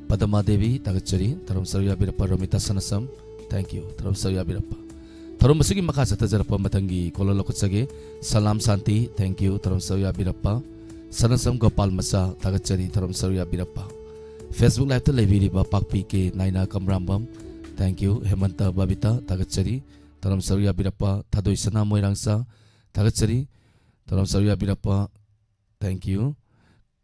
ꯄꯗꯃꯥ ꯗꯦꯕꯤ, ꯊꯥꯒꯠꯆꯔꯤ꯫ ꯊꯧꯔꯝ ꯁꯔꯨꯛ ꯌꯥꯕꯤꯔꯛꯄ ꯔꯣꯃꯤꯇꯥ ꯁꯅꯥꯁꯝ, thank you꯫ ꯊꯧꯔꯝ ꯁꯔꯨꯛ ꯌꯥꯕꯤꯔꯛꯄ꯫ ꯊꯧꯔꯝ ꯑꯁꯤꯒꯤ ꯃꯈꯥ ꯆꯠꯊꯖꯔꯛꯄ ꯃꯊꯪꯒꯤ caller ꯂꯧꯈꯠꯆꯒꯦ꯫ Salam Shanti, thank you꯫ ꯊꯧꯔꯝ ꯁꯔꯨꯛ ꯌꯥꯕꯤꯔꯛꯄ ꯁꯅꯥꯁꯝ ꯒꯣꯄꯥꯜ ꯃꯆꯥ, ꯊꯥꯒꯠꯆꯔꯤ꯫ ꯊꯧꯔꯝ ꯁꯔꯨꯛ ꯌꯥꯕꯤꯔꯛꯄ꯫ Facebook Live ꯇ ꯂꯩꯕꯤꯔꯤꯕ ꯄꯥꯛꯄꯤ ꯀꯦ ꯅꯥꯏꯅ ꯀꯝꯕ꯭ꯔꯥꯝꯕꯝ, thank you꯫ ꯍꯦꯃꯟꯇ ꯕꯕꯤꯇꯥ, ꯊꯥꯒꯠꯆꯔꯤ꯫ ꯊꯧꯔꯝ ꯁꯔꯨꯛ ꯌꯥꯕꯤꯔꯛꯄ ꯊꯥꯗꯣꯏ ꯁꯅꯥ ꯃꯣꯏꯔꯥꯡꯆꯥ, ꯊꯥꯒꯠꯆꯔꯤ꯫ ꯊꯧꯔꯝ ꯁꯔꯨꯛ ꯌꯥꯕꯤꯔꯛꯄ, thank you꯫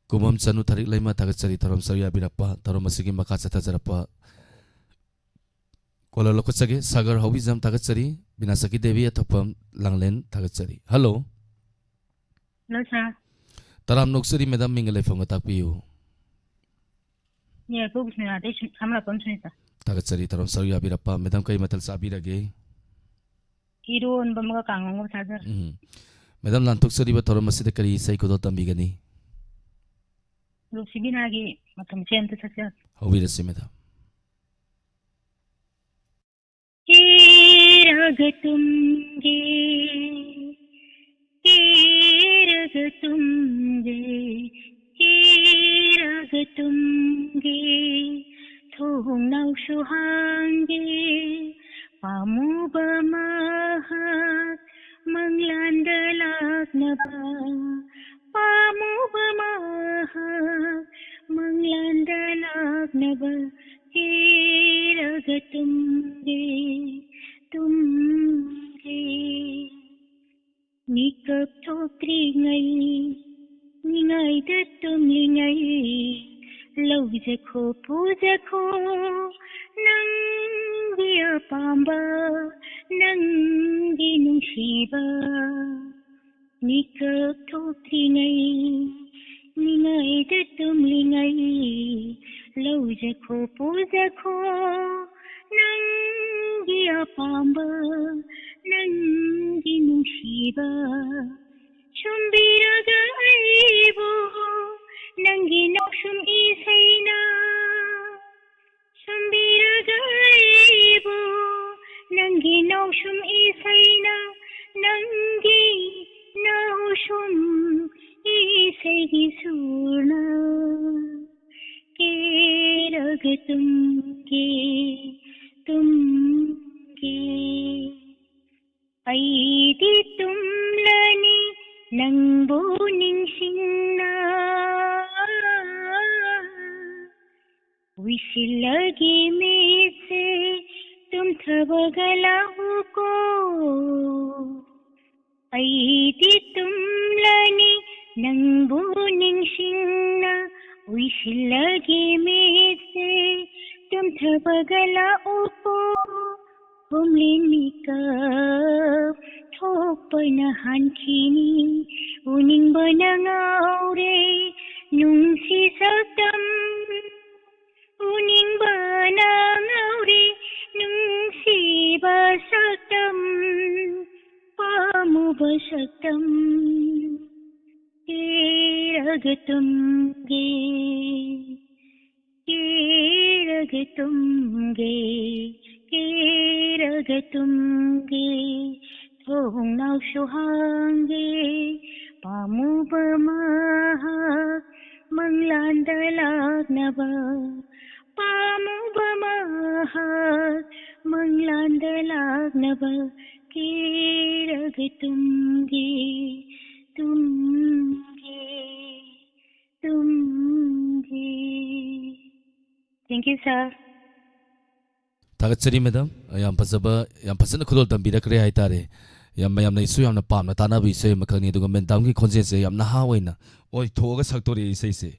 ꯀꯨꯃꯝ ꯆꯅꯨ ꯊꯥꯔꯤꯛ ꯂꯩꯃ, ꯊꯥꯒꯠꯆꯔꯤ꯫ ꯊꯧꯔꯝ ꯁꯔꯨꯛ ꯌꯥꯕꯤꯔꯛꯄ꯫ ꯊꯧꯔꯝ ꯑꯁꯤꯒꯤ ꯃꯈꯥ ꯆꯠꯊꯖꯔꯛꯄ caller ꯂꯧꯈꯠꯆꯒꯦ꯫ ꯁꯥꯒꯔ ꯍꯧꯕꯤꯖꯝ, ꯊꯥꯒꯠꯆꯔꯤ꯫ ꯕꯤꯅꯥꯁꯛꯀꯤ ꯗꯦꯕꯤ ꯑꯊꯣꯛꯄꯝ, ꯂꯥꯡꯂꯦꯟ, ꯊꯥꯒꯠꯆꯔꯤ꯫ Hello꯫ Hello, sir꯫ ꯇꯔꯥꯝꯅ ꯑꯣꯛꯆꯔꯤ, madam, ꯃꯤꯡꯒ ꯂꯩꯐꯝꯒ ꯇꯥꯛꯄꯤꯌꯨ꯫ ꯌꯥꯏꯐꯧ ꯕꯤꯁ꯭ꯋꯥꯅꯥꯊꯇꯩ ꯁꯨ-, ꯁꯥꯃꯔꯥꯄꯝ ꯁꯨꯅꯤꯇꯥ꯫ ꯊꯥꯒꯠꯆꯔꯤ, ꯊꯧꯔꯝ ꯁꯔꯨꯛ ꯌꯥꯕꯤꯔꯛꯄ꯫ Madam, ꯀꯔꯤ ꯃꯊꯦꯜ ꯆꯥꯕꯤꯔꯒꯦ? ꯏꯔꯣꯟꯕ ꯑꯃꯒ ꯀꯥꯡꯉꯧ ꯑꯃꯒ ꯆꯥꯖꯔꯦ꯫ ꯎꯝ꯫ Madam, ꯂꯥꯟꯊꯣꯛꯆꯔꯤꯕ ꯊꯧꯔꯝ ꯑꯁꯤꯗ ꯀꯔꯤ ꯏꯁꯩ ꯈꯨꯗꯣꯜ ꯇꯝꯕꯤꯒꯅꯤ? ꯔꯣꯁꯤꯕꯤꯅꯥꯒꯤ ꯃꯇꯝꯁꯦ ꯑꯝꯇ ꯁꯛꯆꯔꯛꯀꯦ꯫ ꯍꯧꯕꯤꯔꯁꯤ, madam꯫ ꯏ ꯀꯦꯔꯒ ꯇꯨꯝꯒꯦ, ꯀꯦꯔꯒ ꯇꯨꯝꯒꯦ, ꯀꯦꯔꯒ ꯇꯨꯝꯒꯦ꯫ ꯊꯣꯡꯅꯥꯎꯁꯨ ꯍꯥꯡꯒꯦ, ꯄꯥꯝꯃꯨꯕ ꯃꯍꯥꯛ ꯃꯪꯂꯥꯟꯗ ꯂꯥꯛꯅꯕ꯫ ꯄꯥꯝꯃꯨꯕ ꯃꯍꯥꯛ ꯃꯪꯂꯥꯟꯗ ꯂꯥꯛꯅꯕ꯫ ꯀꯦꯔꯒ ꯇꯨꯝꯒꯦ, ꯇꯨꯝꯒꯦ꯫ ꯃꯤꯀꯞ ꯊꯣꯛꯇ꯭ꯔꯤꯉꯩ, ꯅꯤꯡꯉꯥꯏꯗ ꯇꯨꯝꯂꯤꯉꯩ, ꯂꯧꯖꯈꯣ, ꯄꯨꯖꯈꯣ, ꯅꯪꯒꯤ ꯑꯄꯥꯝꯕ, ꯅꯪꯒꯤ ꯅꯨꯡꯁꯤꯕ꯫ ꯃꯤꯀꯞ ꯊꯣꯛꯇ꯭ꯔꯤꯉꯩ, ꯅꯤꯡꯉꯥꯏꯗ ꯇꯨꯝꯂꯤꯉꯩ, ꯂꯧꯖꯈꯣ, ꯄꯨꯖꯈꯣ, ꯅꯪꯒꯤ ꯑꯄꯥꯝꯕ, ꯅꯪꯒꯤ ꯅꯨꯡꯁꯤꯕ꯫ ꯁꯨꯝꯕꯤꯔꯒ ꯑꯩꯕꯨ ꯅꯪꯒꯤ ꯅꯣꯛꯁꯨꯝ ꯏꯁꯩꯅ, ꯁꯨꯝꯕꯤꯔꯒ ꯑꯩꯕꯨ ꯅꯪꯒꯤ ꯅꯣꯛꯁꯨꯝ ꯏꯁꯩꯅ, ꯅꯪꯒꯤ ꯅꯣꯛꯁꯨꯝ ꯏꯁꯩꯒꯤ ꯁꯨꯔꯅ꯫ ꯀꯦꯔꯒ ꯇꯨꯝꯒꯦ, ꯇꯨꯝꯒꯦ꯫ ꯑꯩꯗꯤ ꯇꯨꯝꯂꯅꯤ ꯅꯪꯕꯨ ꯅꯤꯡꯁꯤꯡꯅ꯫ ꯎꯏꯁꯤꯜꯂꯒꯦ ꯃꯤꯠꯁꯦ ꯇꯨꯝꯊꯕꯒ ꯂꯥꯛꯎꯀꯣ꯫ ꯑꯩꯗꯤ ꯇꯨꯝꯂꯅꯤ ꯅꯪꯕꯨ ꯅꯤꯡꯁꯤꯡꯅ꯫ ꯎꯏꯁꯤꯜꯂꯒꯦ ꯃꯤꯠꯁꯦ ꯇꯨꯝꯊꯕꯒ ꯂꯥꯛꯎꯀꯣ꯫ ꯍꯣꯝꯂꯦꯟ ꯃꯤꯀꯞ ꯊꯣꯛꯄꯅ ꯍꯥꯟꯈꯤꯅꯤ꯫ ꯎꯅꯤꯡꯕꯅ ꯉꯥꯎꯔꯦ ꯅꯨꯡꯁꯤ ꯁꯛꯇꯝ꯫ ꯎꯅꯤꯡꯕꯅ ꯉꯥꯎꯔꯦ ꯅꯨꯡꯁꯤꯕ ꯁꯛꯇꯝ꯫ ꯄꯥꯝꯃꯨꯕ ꯁꯛꯇꯝ꯫ ꯀꯦꯔꯒ ꯇꯨꯝꯒꯦ, ꯀꯦꯔꯒ ꯇꯨꯝꯒꯦ꯫ ꯄꯤꯔꯒ ꯇꯨꯝꯒꯦ, ꯊꯣꯡꯅꯥꯎꯁꯨ ꯍꯥꯡꯒꯦ, ꯄꯥꯝꯃꯨꯕ ꯃꯍꯥꯛ ꯃꯪꯂꯥꯟꯗ ꯂꯥꯛꯅꯕ, ꯄꯥꯝꯃꯨꯕ ꯃꯍꯥꯛ ꯃꯪꯂꯥꯟꯗ ꯂꯥꯛꯅꯕ, ꯀꯤꯔꯒ ꯇꯨꯝꯒꯦ, ꯇꯨꯝꯒꯦ, ꯇꯨꯝꯒꯦ꯫ Thank you, sir. ꯊꯥꯒꯠꯆꯔꯤ ꯃꯦꯗꯥꯝ꯫ ꯌꯥꯝ ꯐꯖꯕ, ꯌꯥꯝ ꯐꯖꯅ ꯈꯨꯗꯣꯜ ꯇꯝꯕꯤꯔꯛꯈ꯭ꯔꯦ ꯍꯥꯏꯇꯥꯔꯦ꯫ ꯌꯥꯝ, ꯃꯌꯥꯝꯅꯁꯨ ꯌꯥꯝꯅ ꯄꯥꯝꯅ ꯇꯥꯅꯕ ꯏꯁꯩ ꯑꯃꯈꯛꯅꯤ꯫ ꯑꯗꯨꯒ ꯃꯦꯗꯥꯝꯒꯤ ꯈꯣꯟꯖꯦꯜꯁꯦ ꯌꯥꯝ ꯅꯍꯥ ꯑꯣꯏꯅ ꯑꯣꯏꯊꯣꯛꯑꯒ ꯁꯛꯇꯣꯔꯛꯑꯦ ꯏꯁꯩꯁꯦ꯫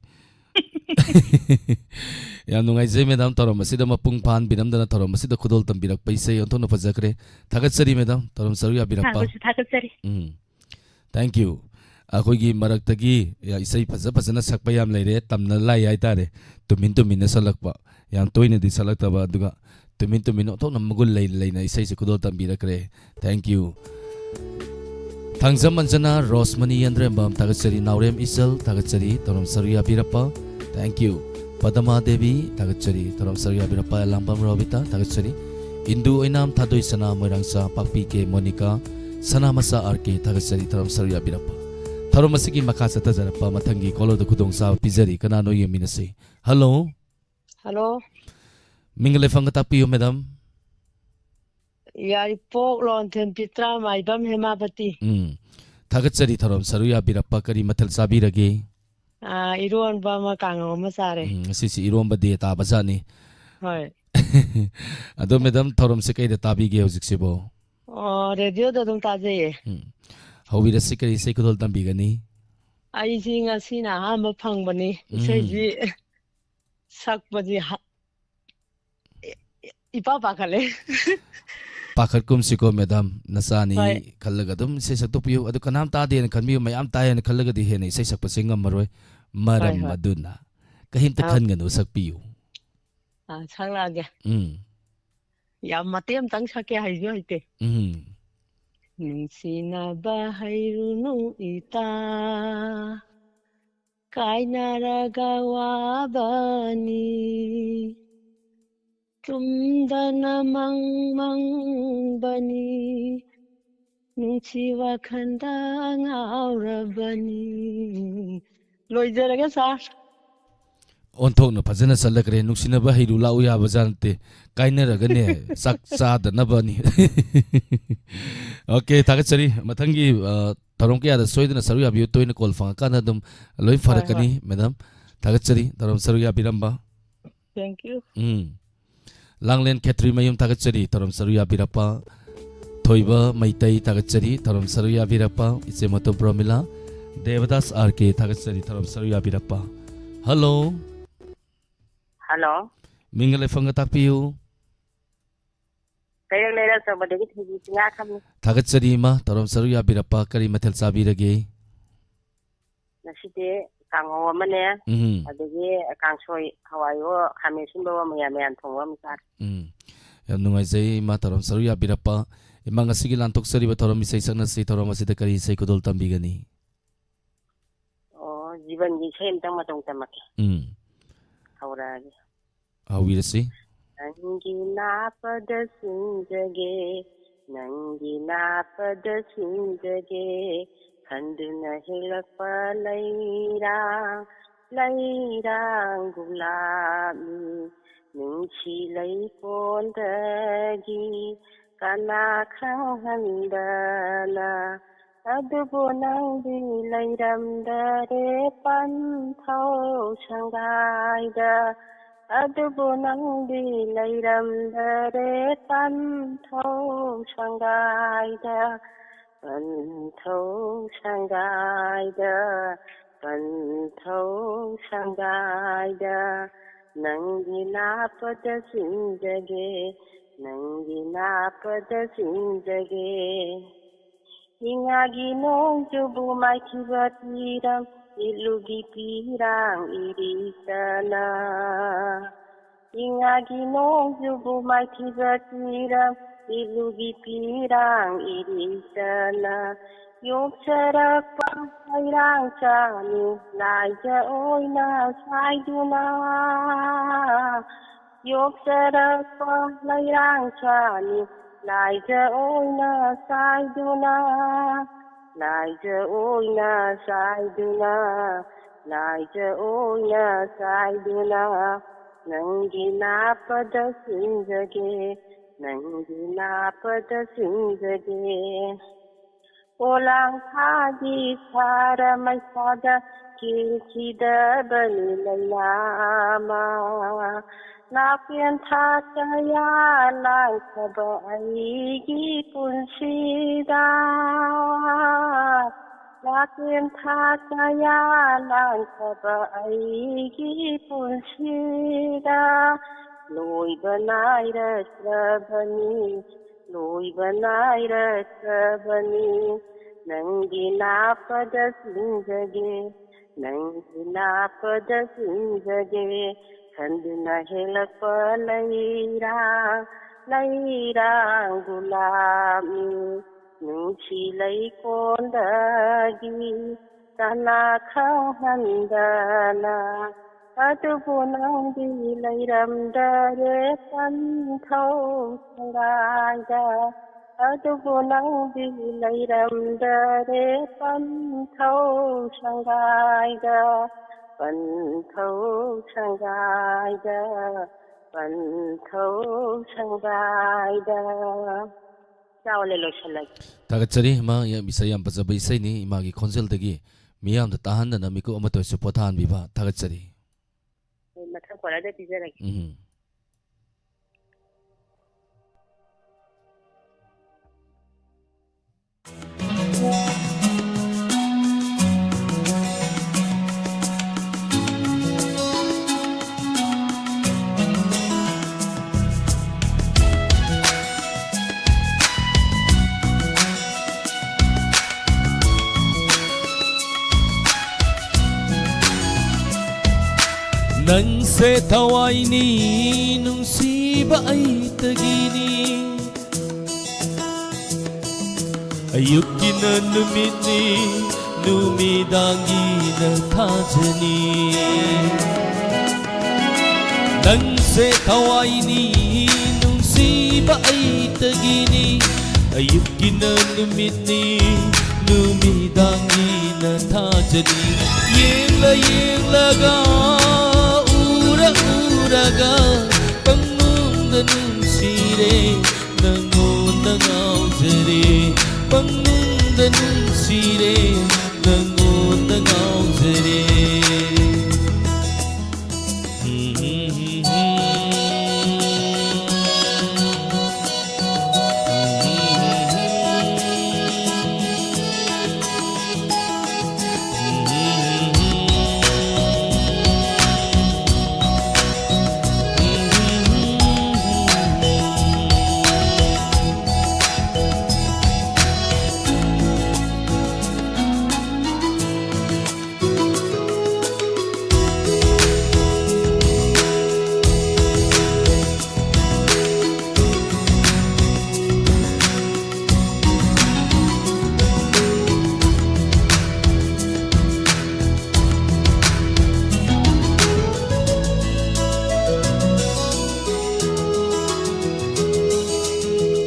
ꯌꯥꯝ ꯅꯨꯡꯉꯥꯏꯖꯩ ꯃꯦꯗꯥꯝ, ꯊꯧꯔꯝ ꯑꯁꯤꯗ ꯃꯄꯨꯡ ꯐꯥꯍꯟꯕꯤꯔꯝꯗꯅ ꯊꯧꯔꯝ ꯑꯁꯤꯗ ꯈꯨꯗꯣꯜ ꯇꯝꯕꯤꯔꯛꯄ ꯏꯁꯩ ꯑꯣꯟꯊꯣꯛꯅ ꯐꯖꯈ꯭ꯔꯦ꯫ ꯊꯥꯒꯠꯆꯔꯤ ꯃꯦꯗꯥꯝ, ꯊꯧꯔꯝ ꯁꯔꯨꯛ ꯌꯥꯕꯤꯔꯛꯄ꯫ ꯊꯥꯒꯠꯁꯨ ꯊꯥꯒꯠꯆꯔꯤ꯫ ꯎꯝ꯫ Thank you꯫ ꯑꯩꯈꯣꯏꯒꯤ ꯃꯔꯛꯇꯒꯤ ꯏꯁꯩ ꯐꯖ ꯐꯖꯅ ꯁꯛꯄ ꯌꯥꯝ ꯂꯩꯔꯦ, ꯇꯝꯅ ꯂꯥꯛꯏ ꯍꯥꯏꯇꯥꯔꯦ꯫ ꯇꯨꯃꯤꯟ ꯇꯨꯃꯤꯟꯅ ꯁꯛꯂꯛꯄ, ꯌꯥꯝ ꯇꯣꯏꯅꯗꯤ ꯁꯛꯂꯛꯇꯕ, ꯑꯗꯨꯒ ꯇꯨꯃꯤꯟ ꯇꯨꯃꯤꯟ ꯑꯣꯟꯊꯣꯛꯅ ꯃꯒꯨꯟ ꯂꯩ-, ꯂꯩꯅ ꯏꯁꯩꯁꯦ ꯈꯨꯗꯣꯜ ꯇꯝꯕꯤꯔꯛꯈ꯭ꯔꯦ꯫ Thank you꯫ ꯊꯥꯡꯖꯝ ꯑꯟꯖꯅꯥ, ꯔꯣꯁꯃꯅꯤ ꯌꯦꯟꯗ꯭ꯔꯦꯝꯕꯝ, ꯊꯥꯒꯠꯆꯔꯤ꯫ ꯅꯥꯎꯔꯦꯝ ꯏꯆꯜ, ꯊꯥꯒꯠꯆꯔꯤ꯫ ꯊꯧꯔꯝ ꯁꯔꯨꯛ ꯌꯥꯕꯤꯔꯛꯄ, thank you꯫ ꯄꯗꯃꯥ ꯗꯦꯕꯤ, ꯊꯥꯒꯠꯆꯔꯤ꯫ ꯊꯧꯔꯝ ꯁꯔꯨꯛ ꯌꯥꯕꯤꯔꯛꯄ, ꯑꯦꯂꯥꯡꯕꯝ ꯔꯣꯕꯤꯇꯥ, ꯊꯥꯒꯠꯆꯔꯤ꯫ ꯏꯟꯗꯨ ꯑꯣꯏꯅꯥꯝ, ꯊꯥꯗꯣꯏ ꯁꯅꯥ, ꯃꯣꯏꯔꯥꯡꯆꯥ, ꯄꯥꯛꯄꯤ ꯀꯦ ꯃꯣꯅꯤꯀꯥ, ꯁꯅꯥꯃꯆꯥ ꯑꯥꯔ ꯀꯦ, ꯊꯥꯒꯠꯆꯔꯤ꯫ ꯊꯧꯔꯝ ꯁꯔꯨꯛ ꯌꯥꯕꯤꯔꯛꯄ꯫ ꯊꯧꯔꯝ ꯑꯁꯤꯒꯤ ꯃꯈꯥ ꯆꯠꯊꯖꯔꯛꯄ ꯃꯊꯪꯒꯤ caller ꯗ ꯈꯨꯗꯣꯡꯆꯥꯕ ꯄꯤꯖꯔꯤ꯫ ꯀꯅꯥꯅꯣ ꯌꯦꯡꯃꯤꯟꯅꯁꯤ꯫ Hello꯫ Hello꯫ ꯃꯤꯡꯒ ꯂꯩꯐꯝꯒ ꯇꯥꯛꯄꯤꯌꯨ, ꯃꯦꯗꯥꯝ꯫ ꯌꯥꯏꯔꯤꯄꯣꯛ ꯂꯣꯟꯊꯦꯟ ꯄꯤꯇ꯭ꯔꯥ ꯃꯥꯏꯕꯝ ꯍꯦꯃꯥꯄꯇꯤ꯫ ꯎꯝ꯫ ꯊꯥꯒꯠꯆꯔꯤ ꯊꯧꯔꯝ ꯁꯔꯨꯛ ꯌꯥꯕꯤꯔꯛꯄ꯫ ꯀꯔꯤ ꯃꯊꯦꯜ ꯆꯥꯕꯤꯔꯒꯦ? ꯑꯥ, ꯏꯔꯣꯟꯕ ꯑꯃ ꯀꯥꯡꯉꯧ ꯑꯃ ꯆꯥꯔꯦ꯫ ꯎꯝ, ꯉꯁꯤꯁꯤ ꯏꯔꯣꯝꯕ day ꯇꯥꯕꯖꯥꯠꯅꯤ꯫ ꯍꯣꯏ꯫ ꯑꯗꯣ ꯃꯦꯗꯥꯝ, ꯊꯧꯔꯝꯁꯦ ꯀꯩꯗ ꯇꯥꯕꯤꯒꯦ ꯍꯧꯖꯤꯛꯁꯤꯕꯣ? ꯑꯣ, radio ꯗ ꯑꯗꯨꯝ ꯇꯥꯖꯩꯌꯦ꯫ ꯎꯝ꯫ ꯍꯧꯕꯤꯔꯁꯤ, ꯀꯔꯤ ꯏꯁꯩ ꯈꯨꯗꯣꯜ ꯇꯝꯕꯤꯒꯅꯤ? ꯑꯩꯁꯤ ꯉꯁꯤꯅ ꯑꯍꯥꯟꯕ ꯐꯪꯕꯅꯤ꯫ ꯎꯝ꯫ ꯏꯁꯩꯁꯤ ꯁꯛꯄꯁꯤ ꯍ-, ꯏ-, ꯏ-, ꯏꯄꯥ ꯄꯥꯈꯠꯂꯦ꯫ ꯄꯥꯈꯠꯀꯨꯝꯁꯤꯀꯣ ꯃꯦꯗꯥꯝ, ꯅꯆꯥꯅꯤ ꯍꯣꯏ꯫ ꯈꯜꯂꯒ ꯑꯗꯨꯝ ꯏꯁꯩ ꯁꯛꯇꯣꯛꯄꯤꯌꯨ꯫ ꯑꯗꯨ ꯀꯅꯥꯝ ꯇꯥꯗꯦꯅ ꯈꯟꯕꯤꯌꯨ, ꯃꯌꯥꯝ ꯇꯥꯏꯌꯦꯅ ꯈꯜꯂꯒꯗꯤ ꯍꯦꯟꯅ ꯏꯁꯩ ꯁꯛꯄꯁꯦ ꯉꯝꯃꯔꯣꯏ꯫ ꯃꯔꯝ ꯍꯣꯏ, ꯍꯣꯏ꯫ ꯑꯗꯨꯅ ꯀꯩꯝꯇ ꯑꯥ꯫ ꯈꯟꯒꯅꯨ, ꯁꯛꯄꯤꯌꯨ꯫ ꯑꯥ, ꯁꯛꯂꯛꯑꯒꯦ꯫ ꯎꯝ꯫ ꯌꯥꯝ ꯃꯇꯦꯛ ꯑꯃꯇꯪ ꯁꯛꯀꯦ, ꯍꯩꯁꯨ ꯍꯩꯇꯦ꯫ ꯎꯝ꯫ ꯅꯨꯡꯁꯤꯅꯕ ꯍꯩꯔꯨꯅꯨ ꯏꯇꯥ, ꯀꯥꯏꯅꯔꯒ ꯋꯥꯕꯅꯤ꯫ ꯇꯨꯝꯗꯅ ꯃꯪ ꯃꯪꯕꯅꯤ, ꯅꯨꯡꯁꯤ ꯋꯥꯈꯜꯗ ꯉꯥꯎꯔꯕꯅꯤ꯫ ꯂꯣꯏꯖꯔꯒꯦ, ꯁꯥꯔ꯫ ꯑꯣꯟꯊꯣꯛꯅ ꯐꯖꯅ ꯆꯠꯂꯈ꯭ꯔꯦ꯫ ꯅꯨꯡꯁꯤꯅꯕ ꯍꯩꯔꯨ ꯂꯥꯛꯎ ꯌꯥꯕꯖꯥꯠ ꯅꯠꯇꯦ꯫ ꯀꯥꯏꯅꯔꯒꯅꯦ, ꯆꯥꯛ ꯆꯥꯗꯅꯕꯅꯤ꯫ ꯑꯣꯀꯦ, ꯊꯥꯒꯠꯆꯔꯤ꯫ ꯃꯊꯪꯒꯤ, ꯑ, ꯊꯧꯔꯝ ꯀꯌꯥꯗ ꯁꯣꯏꯗꯅ ꯁꯔꯨꯛ ꯌꯥꯕꯤꯌꯨ꯫ ꯇꯣꯏꯅ ꯀꯣꯜ ꯐꯪꯉꯀꯥꯟꯗ ꯑꯗꯨꯝ ꯂꯣꯏ ꯍꯣꯏ, ꯐꯔꯛꯀꯅꯤ, ꯍꯣꯏ꯫ ꯃꯦꯗꯥꯝ꯫ ꯊꯥꯒꯠꯆꯔꯤ, ꯊꯧꯔꯝ ꯁꯔꯨꯛ ꯌꯥꯕꯤꯔꯝꯕ꯫ Thank you. ꯎꯝ꯫ ꯂꯥꯡꯂꯦꯟ ꯈꯦꯇ꯭ꯔꯤꯃꯌꯨꯝ, ꯊꯥꯒꯠꯆꯔꯤ, ꯊꯧꯔꯝ ꯁꯔꯨꯛ ꯌꯥꯕꯤꯔꯛꯄ꯫ ꯊꯣꯏꯕ ꯃꯩꯇꯩ, ꯊꯥꯒꯠꯆꯔꯤ, ꯊꯧꯔꯝ ꯁꯔꯨꯛ ꯌꯥꯕꯤꯔꯛꯄ꯫ ꯏꯆꯦ ꯃꯇꯣꯝ ꯄ꯭ꯔꯣꯃꯤꯂꯥ꯫ ꯗꯦꯕꯗꯥꯁ ꯑꯥꯔ ꯀꯦ, ꯊꯥꯒꯠꯆꯔꯤ, ꯊꯧꯔꯝ ꯁꯔꯨꯛ ꯌꯥꯕꯤꯔꯛꯄ꯫ ꯍꯜꯂꯣ꯫ ꯍꯜꯂꯣ꯫ ꯃꯤꯡꯒ ꯂꯩꯐꯝꯒ ꯇꯥꯛꯄꯤꯌꯨ꯫ ꯀꯩꯔꯛ ꯂꯩꯔꯛ ꯑꯆꯧꯕꯗꯒꯤ ꯊꯣꯏꯕꯤ ꯆꯤꯡꯉꯥꯈꯝꯅꯤ꯫ ꯊꯥꯒꯠꯆꯔꯤ, ꯏꯃꯥ, ꯊꯧꯔꯝ ꯁꯔꯨꯛ ꯌꯥꯕꯤꯔꯛꯄ꯫ ꯀꯔꯤ ꯃꯊꯦꯜ ꯆꯥꯕꯤꯔꯒꯦ? ꯉꯁꯤꯗꯤ ꯀꯥꯡꯍꯧ ꯑꯃꯅꯦ, ꯎꯝ꯫ ꯑꯗꯒꯤ ꯀꯥꯡꯁꯣꯏ, ꯍꯋꯥꯏꯋꯣ, ꯈꯥꯃꯦꯟ ꯑꯁꯤꯟꯕꯋꯣ, ꯃꯌꯥꯟ ꯃꯌꯥꯟ ꯊꯣꯡꯕ ꯑꯃ ꯆꯥꯔꯦ꯫ ꯎꯝ꯫ ꯌꯥꯝ ꯅꯨꯡꯉꯥꯏꯖꯩ, ꯏꯃꯥ, ꯊꯧꯔꯝ ꯁꯔꯨꯛ ꯌꯥꯕꯤꯔꯛꯄ꯫ ꯏꯃꯥ, ꯉꯁꯤꯒꯤ ꯂꯥꯟꯊꯣꯛꯆꯔꯤꯕ ꯊꯧꯔꯝ ꯏꯁꯩ ꯁꯛꯅꯁꯤ꯫ ꯊꯧꯔꯝ ꯑꯁꯤꯗ ꯀꯔꯤ ꯏꯁꯩ ꯈꯨꯗꯣꯜ ꯇꯝꯕꯤꯒꯅꯤ? ꯑꯣ, ꯖꯤꯕꯟꯒꯤ ꯏꯁꯩ ꯑꯝꯇꯪ ꯃꯇꯧ ꯇꯝꯃꯛꯀꯦ꯫ ꯎꯝ꯫ ꯍꯧꯔꯛꯑꯒꯦ꯫ ꯍꯧꯕꯤꯔꯁꯤ꯫ ꯅꯪꯒꯤ ꯅꯥꯄꯗ ꯁꯤꯡꯖꯒꯦ, ꯅꯪꯒꯤ ꯅꯥꯄꯗ ꯁꯤꯡꯖꯒꯦ, ꯈꯟꯗꯨꯅ ꯍꯦꯛꯂꯛꯄ ꯂꯩꯔꯥꯡ, ꯂꯩꯔꯥꯡ ꯒꯨꯂꯥꯞꯅꯤ, ꯅꯨꯡꯁꯤ ꯂꯩꯀꯣꯟꯗꯒꯤ ꯀꯅꯥ ꯈꯪꯍꯟꯗꯅ ꯑꯗꯨꯕꯨ ꯅꯪꯗꯤ ꯂꯩꯔꯝꯗꯔꯦ ꯄꯟꯊꯧ ꯁꯪꯒꯥꯏꯗ, ꯑꯗꯨꯕꯨ ꯅꯪꯗꯤ ꯂꯩꯔꯝꯗꯔꯦ ꯄꯟꯊꯧ ꯁꯪꯒꯥꯏꯗ, ꯄꯟꯊꯧ ꯁꯪꯒꯥꯏꯗ, ꯄꯟꯊꯧ ꯁꯪꯒꯥꯏꯗ, ꯅꯪꯒꯤ ꯅꯥꯄꯗ ꯁꯤꯡꯖꯒꯦ, ꯅꯪꯒꯤ ꯅꯥꯄꯗ ꯁꯤꯡꯖꯒꯦ꯫ ꯏꯉꯥꯒꯤ ꯅꯣꯡꯖꯨꯕꯨ ꯃꯥꯏꯊꯤꯕ ꯄꯤꯔꯝ, ꯏꯠꯂꯨꯒꯤ ꯄꯤꯔꯥꯡ ꯏꯔꯤꯛꯇꯅ꯫ ꯏꯉꯥꯒꯤ ꯅꯣꯡꯖꯨꯕꯨ ꯃꯥꯏꯊꯤꯕ ꯄꯤꯔꯝ, ꯏꯠꯂꯨꯒꯤ ꯄꯤꯔꯥꯡ ꯏꯔꯤꯛꯇꯅ꯫ ꯌꯣꯛꯆꯔꯛꯄ ꯂꯩꯔꯥꯡ ꯆꯥꯅꯤ ꯂꯥꯏꯖ ꯑꯣꯏꯅ ꯁꯥꯏꯗꯨꯅ꯫ ꯌꯣꯛꯆꯔꯛꯄ ꯂꯩꯔꯥꯡ ꯆꯥꯅꯤ ꯂꯥꯏꯖ ꯑꯣꯏꯅ ꯆꯥꯏꯗꯨꯅ, ꯂꯥꯏꯖ ꯑꯣꯏꯅ ꯆꯥꯏꯗꯨꯅ, ꯂꯥꯏꯖ ꯑꯣꯏꯅ ꯆꯥꯏꯗꯨꯅ, ꯅꯪꯒꯤ ꯅꯥꯞꯄꯗ ꯁꯤꯟꯖꯒꯦ, ꯅꯪꯒꯤ ꯅꯥꯞꯄꯗ ꯁꯤꯟꯖꯒꯦ꯫ ꯑꯣꯂꯥꯡ ꯊꯥꯒꯤ ꯁꯥꯔ ꯃꯩꯁꯥꯗ ꯀꯦꯟꯈꯤꯗꯕꯅꯤ ꯂꯩꯅꯥ ꯑꯃ꯫ ꯂꯥꯛꯄꯦꯟ ꯊꯥ ꯀꯌꯥ ꯂꯥꯡꯈ꯭ꯔꯕ ꯑꯩꯒꯤ ꯄꯨꯟꯁꯤꯗ, ꯂꯥꯛꯄꯦꯟ ꯊꯥ ꯀꯌꯥ ꯂꯥꯡꯈ꯭ꯔꯕ ꯑꯩꯒꯤ ꯄꯨꯟꯁꯤꯗ, ꯂꯣꯏꯕ ꯅꯥꯏꯔꯛꯇ꯭ꯔꯕꯅꯤ, ꯂꯣꯏꯕ ꯅꯥꯏꯔꯛꯇ꯭ꯔꯕꯅꯤ꯫ ꯅꯪꯒꯤ ꯅꯥꯞꯄꯗ ꯁꯤꯟꯖꯒꯦ, ꯅꯪꯒꯤ ꯅꯥꯞꯄꯗ ꯁꯤꯟꯖꯒꯦ꯫ ꯈꯟꯗꯨꯅ ꯍꯦꯜꯂꯛꯄ ꯂꯩꯔꯥꯡ, ꯂꯩꯔꯥꯡ ꯒꯨꯂꯥꯞꯅꯤ꯫ ꯅꯨꯡꯁꯤ ꯂꯩꯀꯣꯟꯗꯒꯤ ꯀꯅꯥ ꯈꯪꯍꯟꯗꯅ, ꯑꯗꯨꯕꯨ ꯅꯪꯗꯤ ꯂꯩꯔꯝꯗꯔꯦ ꯄꯟꯊꯧ ꯁꯪꯒꯥꯏꯗ꯫ ꯑꯗꯨꯕꯨ ꯅꯪꯗꯤ ꯂꯩꯔꯝꯗꯔꯦ ꯄꯟꯊꯧ ꯁꯪꯒꯥꯏꯗ, ꯄꯟꯊꯧ ꯁꯪꯒꯥꯏꯗ, ꯄꯟꯊꯧ ꯁꯪꯒꯥꯏꯗ꯫ ꯆꯥꯎꯅ ꯂꯣꯏꯁꯤꯜꯂꯒꯦ꯫ ꯊꯥꯒꯠꯆꯔꯤ ꯏꯃꯥ, ꯌꯥꯝ ꯏꯁꯩ ꯌꯥꯝ ꯐꯖꯕ ꯏꯁꯩꯅꯤ꯫ ꯏꯃꯥꯒꯤ ꯈꯣꯟꯖꯦꯜꯗꯒꯤ ꯃꯤꯌꯥꯝꯗ ꯇꯥꯍꯟꯗꯅ ꯃꯤꯀꯨꯞ ꯑꯃꯠꯇ ꯑꯣꯏꯔꯁꯨ ꯄꯣꯊꯥꯍꯟꯕꯤꯕ ꯊꯥꯒꯠꯆꯔꯤ꯫ ꯑꯩ ꯃꯊꯪ quarterꯗ ꯄꯤꯖꯔꯒꯦ꯫ ꯎꯝ꯫ ꯅꯪꯁꯦ ꯊꯋꯥꯏꯅꯤ, ꯅꯨꯡꯁꯤꯕ ꯑꯩꯇꯒꯤꯅꯤ꯫ ꯑꯌꯨꯛꯀꯤꯅ ꯅꯨꯃꯤꯠꯅꯤ, ꯅꯨꯃꯤꯗꯥꯡꯒꯤꯅ ꯊꯥꯖꯅꯤ꯫ ꯅꯪꯁꯦ ꯊꯋꯥꯏꯅꯤ ꯅꯨꯡꯁꯤꯕ ꯑꯩꯇꯒꯤꯅꯤ꯫ ꯑꯌꯨꯛꯀꯤꯅ ꯅꯨꯃꯤꯠꯅꯤ, ꯅꯨꯃꯤꯗꯥꯡꯒꯤꯅ ꯊꯥꯖꯅꯤ꯫ ꯌꯦꯡꯂ ꯌꯦꯡꯂꯒ, ꯎꯔ ꯎꯔꯒ, ꯄꯪꯅꯨꯡꯗ ꯅꯨꯡꯁꯤꯔꯦ, ꯅꯪꯉꯣꯟꯗ ꯉꯥꯎꯖꯔꯦ꯫ ꯄꯪꯅꯨꯡꯗ ꯅꯨꯡꯁꯤꯔꯦ, ꯅꯪꯉꯣꯟꯗ ꯉꯥꯎꯖꯔꯦ꯫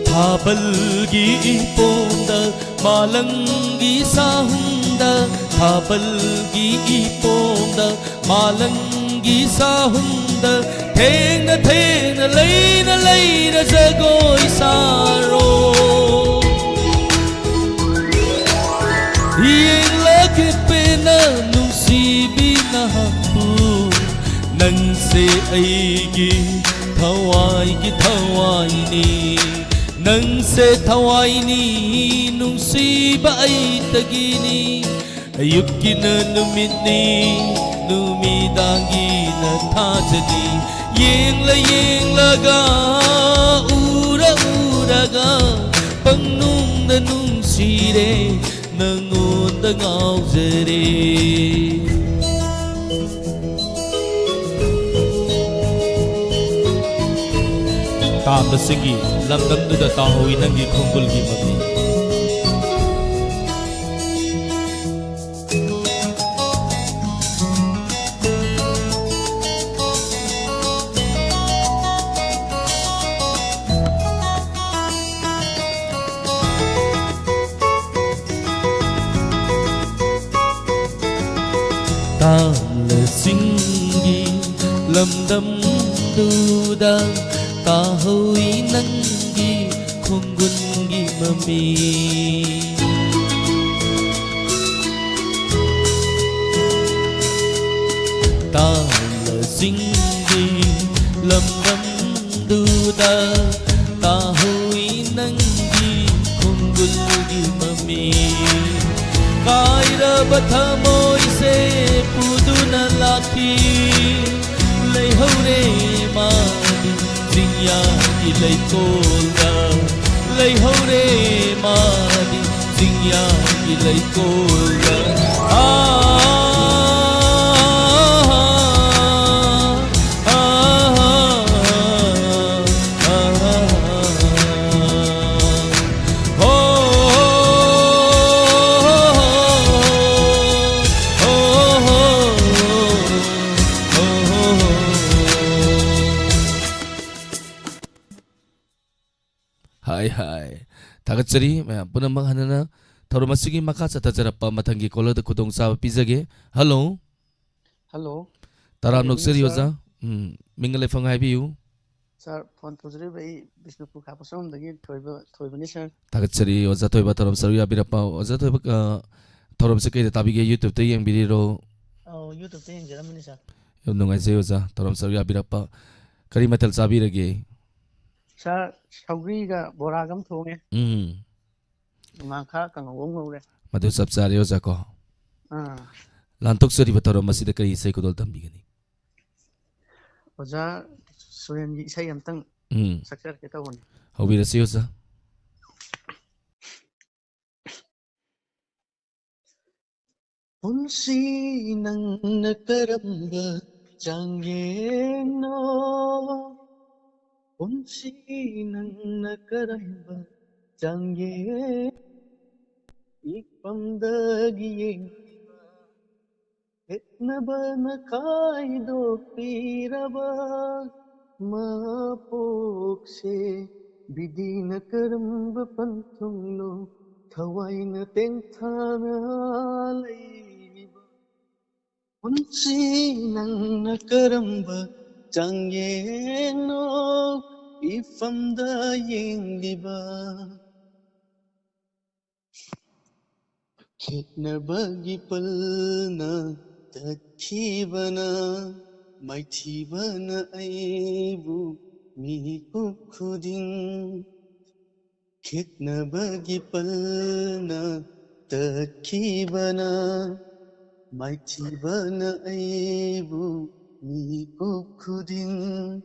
ꯊꯥꯕꯜꯒꯤ ꯏꯄꯣꯝꯗ, ꯃꯥꯂꯪꯒꯤ ꯁꯥꯍꯨꯝꯗ, ꯊꯥꯕꯜꯒꯤ ꯏꯄꯣꯝꯗ, ꯃꯥꯂꯪꯒꯤ ꯁꯥꯍꯨꯝꯗ, ꯊꯦꯡꯅ ꯊꯦꯡꯅ, ꯂꯩꯅ ꯂꯩꯅ ꯖꯒꯣꯏ ꯁꯥꯔꯣ꯫ ꯌꯦꯡꯂꯒꯦ ꯄꯦꯟꯅ ꯅꯨꯡꯁꯤꯕꯤ ꯅꯍꯥꯛꯄꯨ, ꯅꯪꯁꯦ ꯑꯩꯒꯤ ꯊꯋꯥꯏꯒꯤ ꯊꯋꯥꯏꯅꯤ꯫ ꯅꯪꯁꯦ ꯊꯋꯥꯏꯅꯤ, ꯅꯨꯡꯁꯤꯕ ꯑꯩꯇꯒꯤꯅꯤ꯫ ꯑꯌꯨꯛꯀꯤꯅ ꯅꯨꯃꯤꯠꯅꯤ, ꯅꯨꯃꯤꯗꯥꯡꯒꯤꯅ ꯊꯥꯖꯅꯤ꯫ ꯌꯦꯡꯂ ꯌꯦꯡꯂꯒ, ꯎꯔ ꯎꯔꯒ, ꯄꯪꯅꯨꯡꯗ ꯅꯨꯡꯁꯤꯔꯦ, ꯅꯪꯉꯣꯟꯗ ꯉꯥꯎꯖꯔꯦ꯫ ꯇꯥꯝꯕꯁꯤꯡꯒꯤ ꯂꯝꯗꯝꯗꯨꯗ ꯇꯥꯍꯧꯏ ꯅꯪꯒꯤ ꯈꯣꯡꯒꯨꯜꯒꯤ ꯃꯃꯤ꯫ ꯇꯥꯂꯁꯤꯡꯒꯤ ꯂꯝꯗꯝꯗꯨꯗ ꯇꯥꯍꯧꯏ ꯅꯪꯒꯤ ꯈꯣꯡꯒꯨꯟꯒꯤ ꯃꯃꯤ꯫ ꯇꯥꯂꯁꯤꯡꯒꯤ ꯂꯝꯗꯝꯗꯨꯗ ꯇꯥꯍꯧꯏ ꯅꯪꯒꯤ ꯈꯣꯡꯒꯨꯜꯒꯤ ꯃꯃꯤ꯫ ꯀꯥꯏꯔꯕ ꯊꯃꯣꯏꯁꯦ ꯄꯨꯗꯨꯅ ꯂꯥꯛꯈꯤ꯫ ꯂꯩꯍꯧꯔꯦ ꯃꯥꯗꯤ ꯆꯤꯡꯌꯥꯒꯤ ꯂꯩꯀꯣꯜꯗ꯫ ꯂꯩꯍꯧꯔꯦ ꯃꯥꯗꯤ ꯆꯤꯡꯌꯥꯒꯤ ꯂꯩꯀꯣꯜꯗ꯫ ꯑꯥ, ꯑꯥ, ꯑꯥ, ꯑꯥ, ꯑꯥ, ꯍꯣ, ꯍꯣ, ꯍꯣ, ꯍꯣ, ꯍꯣ꯫ ꯍꯥꯏ, ꯍꯥꯏ꯫ ꯊꯥꯒꯠꯆꯔꯤ ꯃꯌꯥꯝ ꯄꯨꯝꯅꯃꯛ꯫ ꯍꯟꯅꯅ ꯊꯧꯔꯝ ꯑꯁꯤꯒꯤ ꯃꯈꯥ ꯆꯠꯊꯖꯔꯛꯄ ꯃꯊꯪꯒꯤ caller ꯗ ꯈꯨꯗꯣꯡꯆꯥꯕ ꯄꯤꯖꯒꯦ꯫ ꯍꯜꯂꯣ꯫ ꯍꯜꯂꯣ꯫ ꯇꯔꯥꯝ ꯍꯥꯏꯕꯤꯌꯨ, ꯅꯣꯛꯆꯔꯤ ꯁꯥꯔ꯫ ꯑꯣꯖꯥ꯫ ꯎꯝ, ꯃꯤꯡꯒ ꯂꯩꯐꯝꯒ ꯍꯥꯏꯕꯤꯌꯨ꯫ ꯁꯥꯔ, ꯐꯣꯟ ꯇꯧꯖꯔꯤꯕ ꯑꯩ ꯕꯤꯁꯅꯨꯄꯨꯔ ꯈꯥ ꯄꯣꯠꯁꯪꯕꯝꯗꯒꯤ ꯊꯣꯏꯕ, ꯊꯣꯏꯕꯅꯤ, ꯁꯥꯔ꯫ ꯊꯥꯒꯠꯆꯔꯤ ꯑꯣꯖꯥ ꯊꯣꯏꯕ, ꯊꯧꯔꯝ ꯁꯔꯨꯛ ꯌꯥꯕꯤꯔꯛꯄ꯫ ꯑꯣꯖꯥ ꯊꯣꯏꯕ, ꯑ, ꯊꯧꯔꯝꯁꯦ ꯀꯩꯗ ꯇꯥꯕꯤꯒꯦ? YouTube ꯇ ꯌꯦꯡꯕꯤꯔꯤꯔꯣ? ꯑꯧ, YouTube ꯇ ꯌꯦꯡꯖꯔꯝꯕꯅꯤ, ꯁꯥꯔ꯫ ꯌꯥꯝ ꯅꯨꯡꯉꯥꯏꯖꯩ ꯑꯣꯖꯥ, ꯊꯧꯔꯝ ꯁꯔꯨꯛ ꯌꯥꯕꯤꯔꯛꯄ꯫ ꯀꯔꯤ ꯃꯊꯦꯜ ꯆꯥꯕꯤꯔꯒꯦ? ꯁꯥꯔ, ꯁꯧꯒ꯭ꯔꯤꯒ ꯕꯣꯔꯥꯒ ꯑꯃ ꯊꯣꯡꯉꯦ꯫ ꯎꯝ꯫ ꯅꯣꯡꯃꯥꯡꯈꯥ ꯀꯥꯡꯍꯧ ꯑꯃ ꯉꯧꯔꯦ꯫ ꯃꯗꯨ ꯆꯞ ꯆꯥꯔꯦ ꯑꯣꯖꯥ ꯀꯣ꯫ ꯑꯥ꯫ ꯂꯥꯟꯊꯣꯛꯆꯔꯤꯕ ꯊꯧꯔꯝ ꯑꯁꯤꯗ ꯀꯔꯤ ꯏꯁꯩ ꯈꯨꯗꯣꯜ ꯇꯝꯕꯤꯒꯅꯤ? ꯑꯣꯖꯥ ꯁꯨꯔꯦꯟꯒꯤ ꯏꯁꯩ ꯑꯝꯇꯪ ꯎꯝ꯫ ꯁꯛꯆꯔꯛꯀꯦ ꯇꯧꯕꯅꯤ꯫ ꯍꯧꯕꯤꯔꯁꯤ ꯑꯣꯖꯥ꯫ ꯄꯨꯟꯁꯤ ꯅꯪꯅ ꯀꯔꯝꯕ ꯆꯥꯡꯌꯦꯡꯅꯣ? ꯄꯨꯟꯁꯤ ꯅꯪꯅ ꯀꯔꯝꯕ ꯆꯥꯡꯌꯦꯡ? ꯏꯛꯄꯝꯗꯒꯤ ꯌꯦꯡꯂꯤꯕ ꯈꯦꯠꯅꯕꯅ ꯈꯥꯏꯗꯣꯛꯄꯤꯔꯕ ꯃꯄꯣꯛꯁꯦ꯫ ꯕꯤꯙꯤꯅ ꯀꯔꯝꯕ ꯄꯟꯊꯨꯡꯅꯣ ꯊꯋꯥꯏꯅ ꯇꯦꯡꯊꯥꯅ ꯂꯩꯔꯤꯕ? ꯄꯨꯟꯁꯤ ꯅꯪꯅ ꯀꯔꯝꯕ ꯆꯥꯡꯌꯦꯡꯅꯣ ꯏꯐꯝꯗ ꯌꯦꯡꯂꯤꯕ? ꯈꯦꯠꯅꯕꯒꯤ ꯄꯜꯅ ꯇꯠꯈꯤꯕꯅ ꯃꯥꯏꯊꯤꯕꯅ ꯑꯩꯕꯨ ꯃꯤꯀꯨꯞ ꯈꯨꯗꯤꯡ ꯈꯦꯠꯅꯕꯒꯤ ꯄꯜꯅ ꯇꯠꯈꯤꯕꯅ ꯃꯥꯏꯊꯤꯕꯅ ꯑꯩꯕꯨ ꯃꯤꯀꯨꯞ ꯈꯨꯗꯤꯡ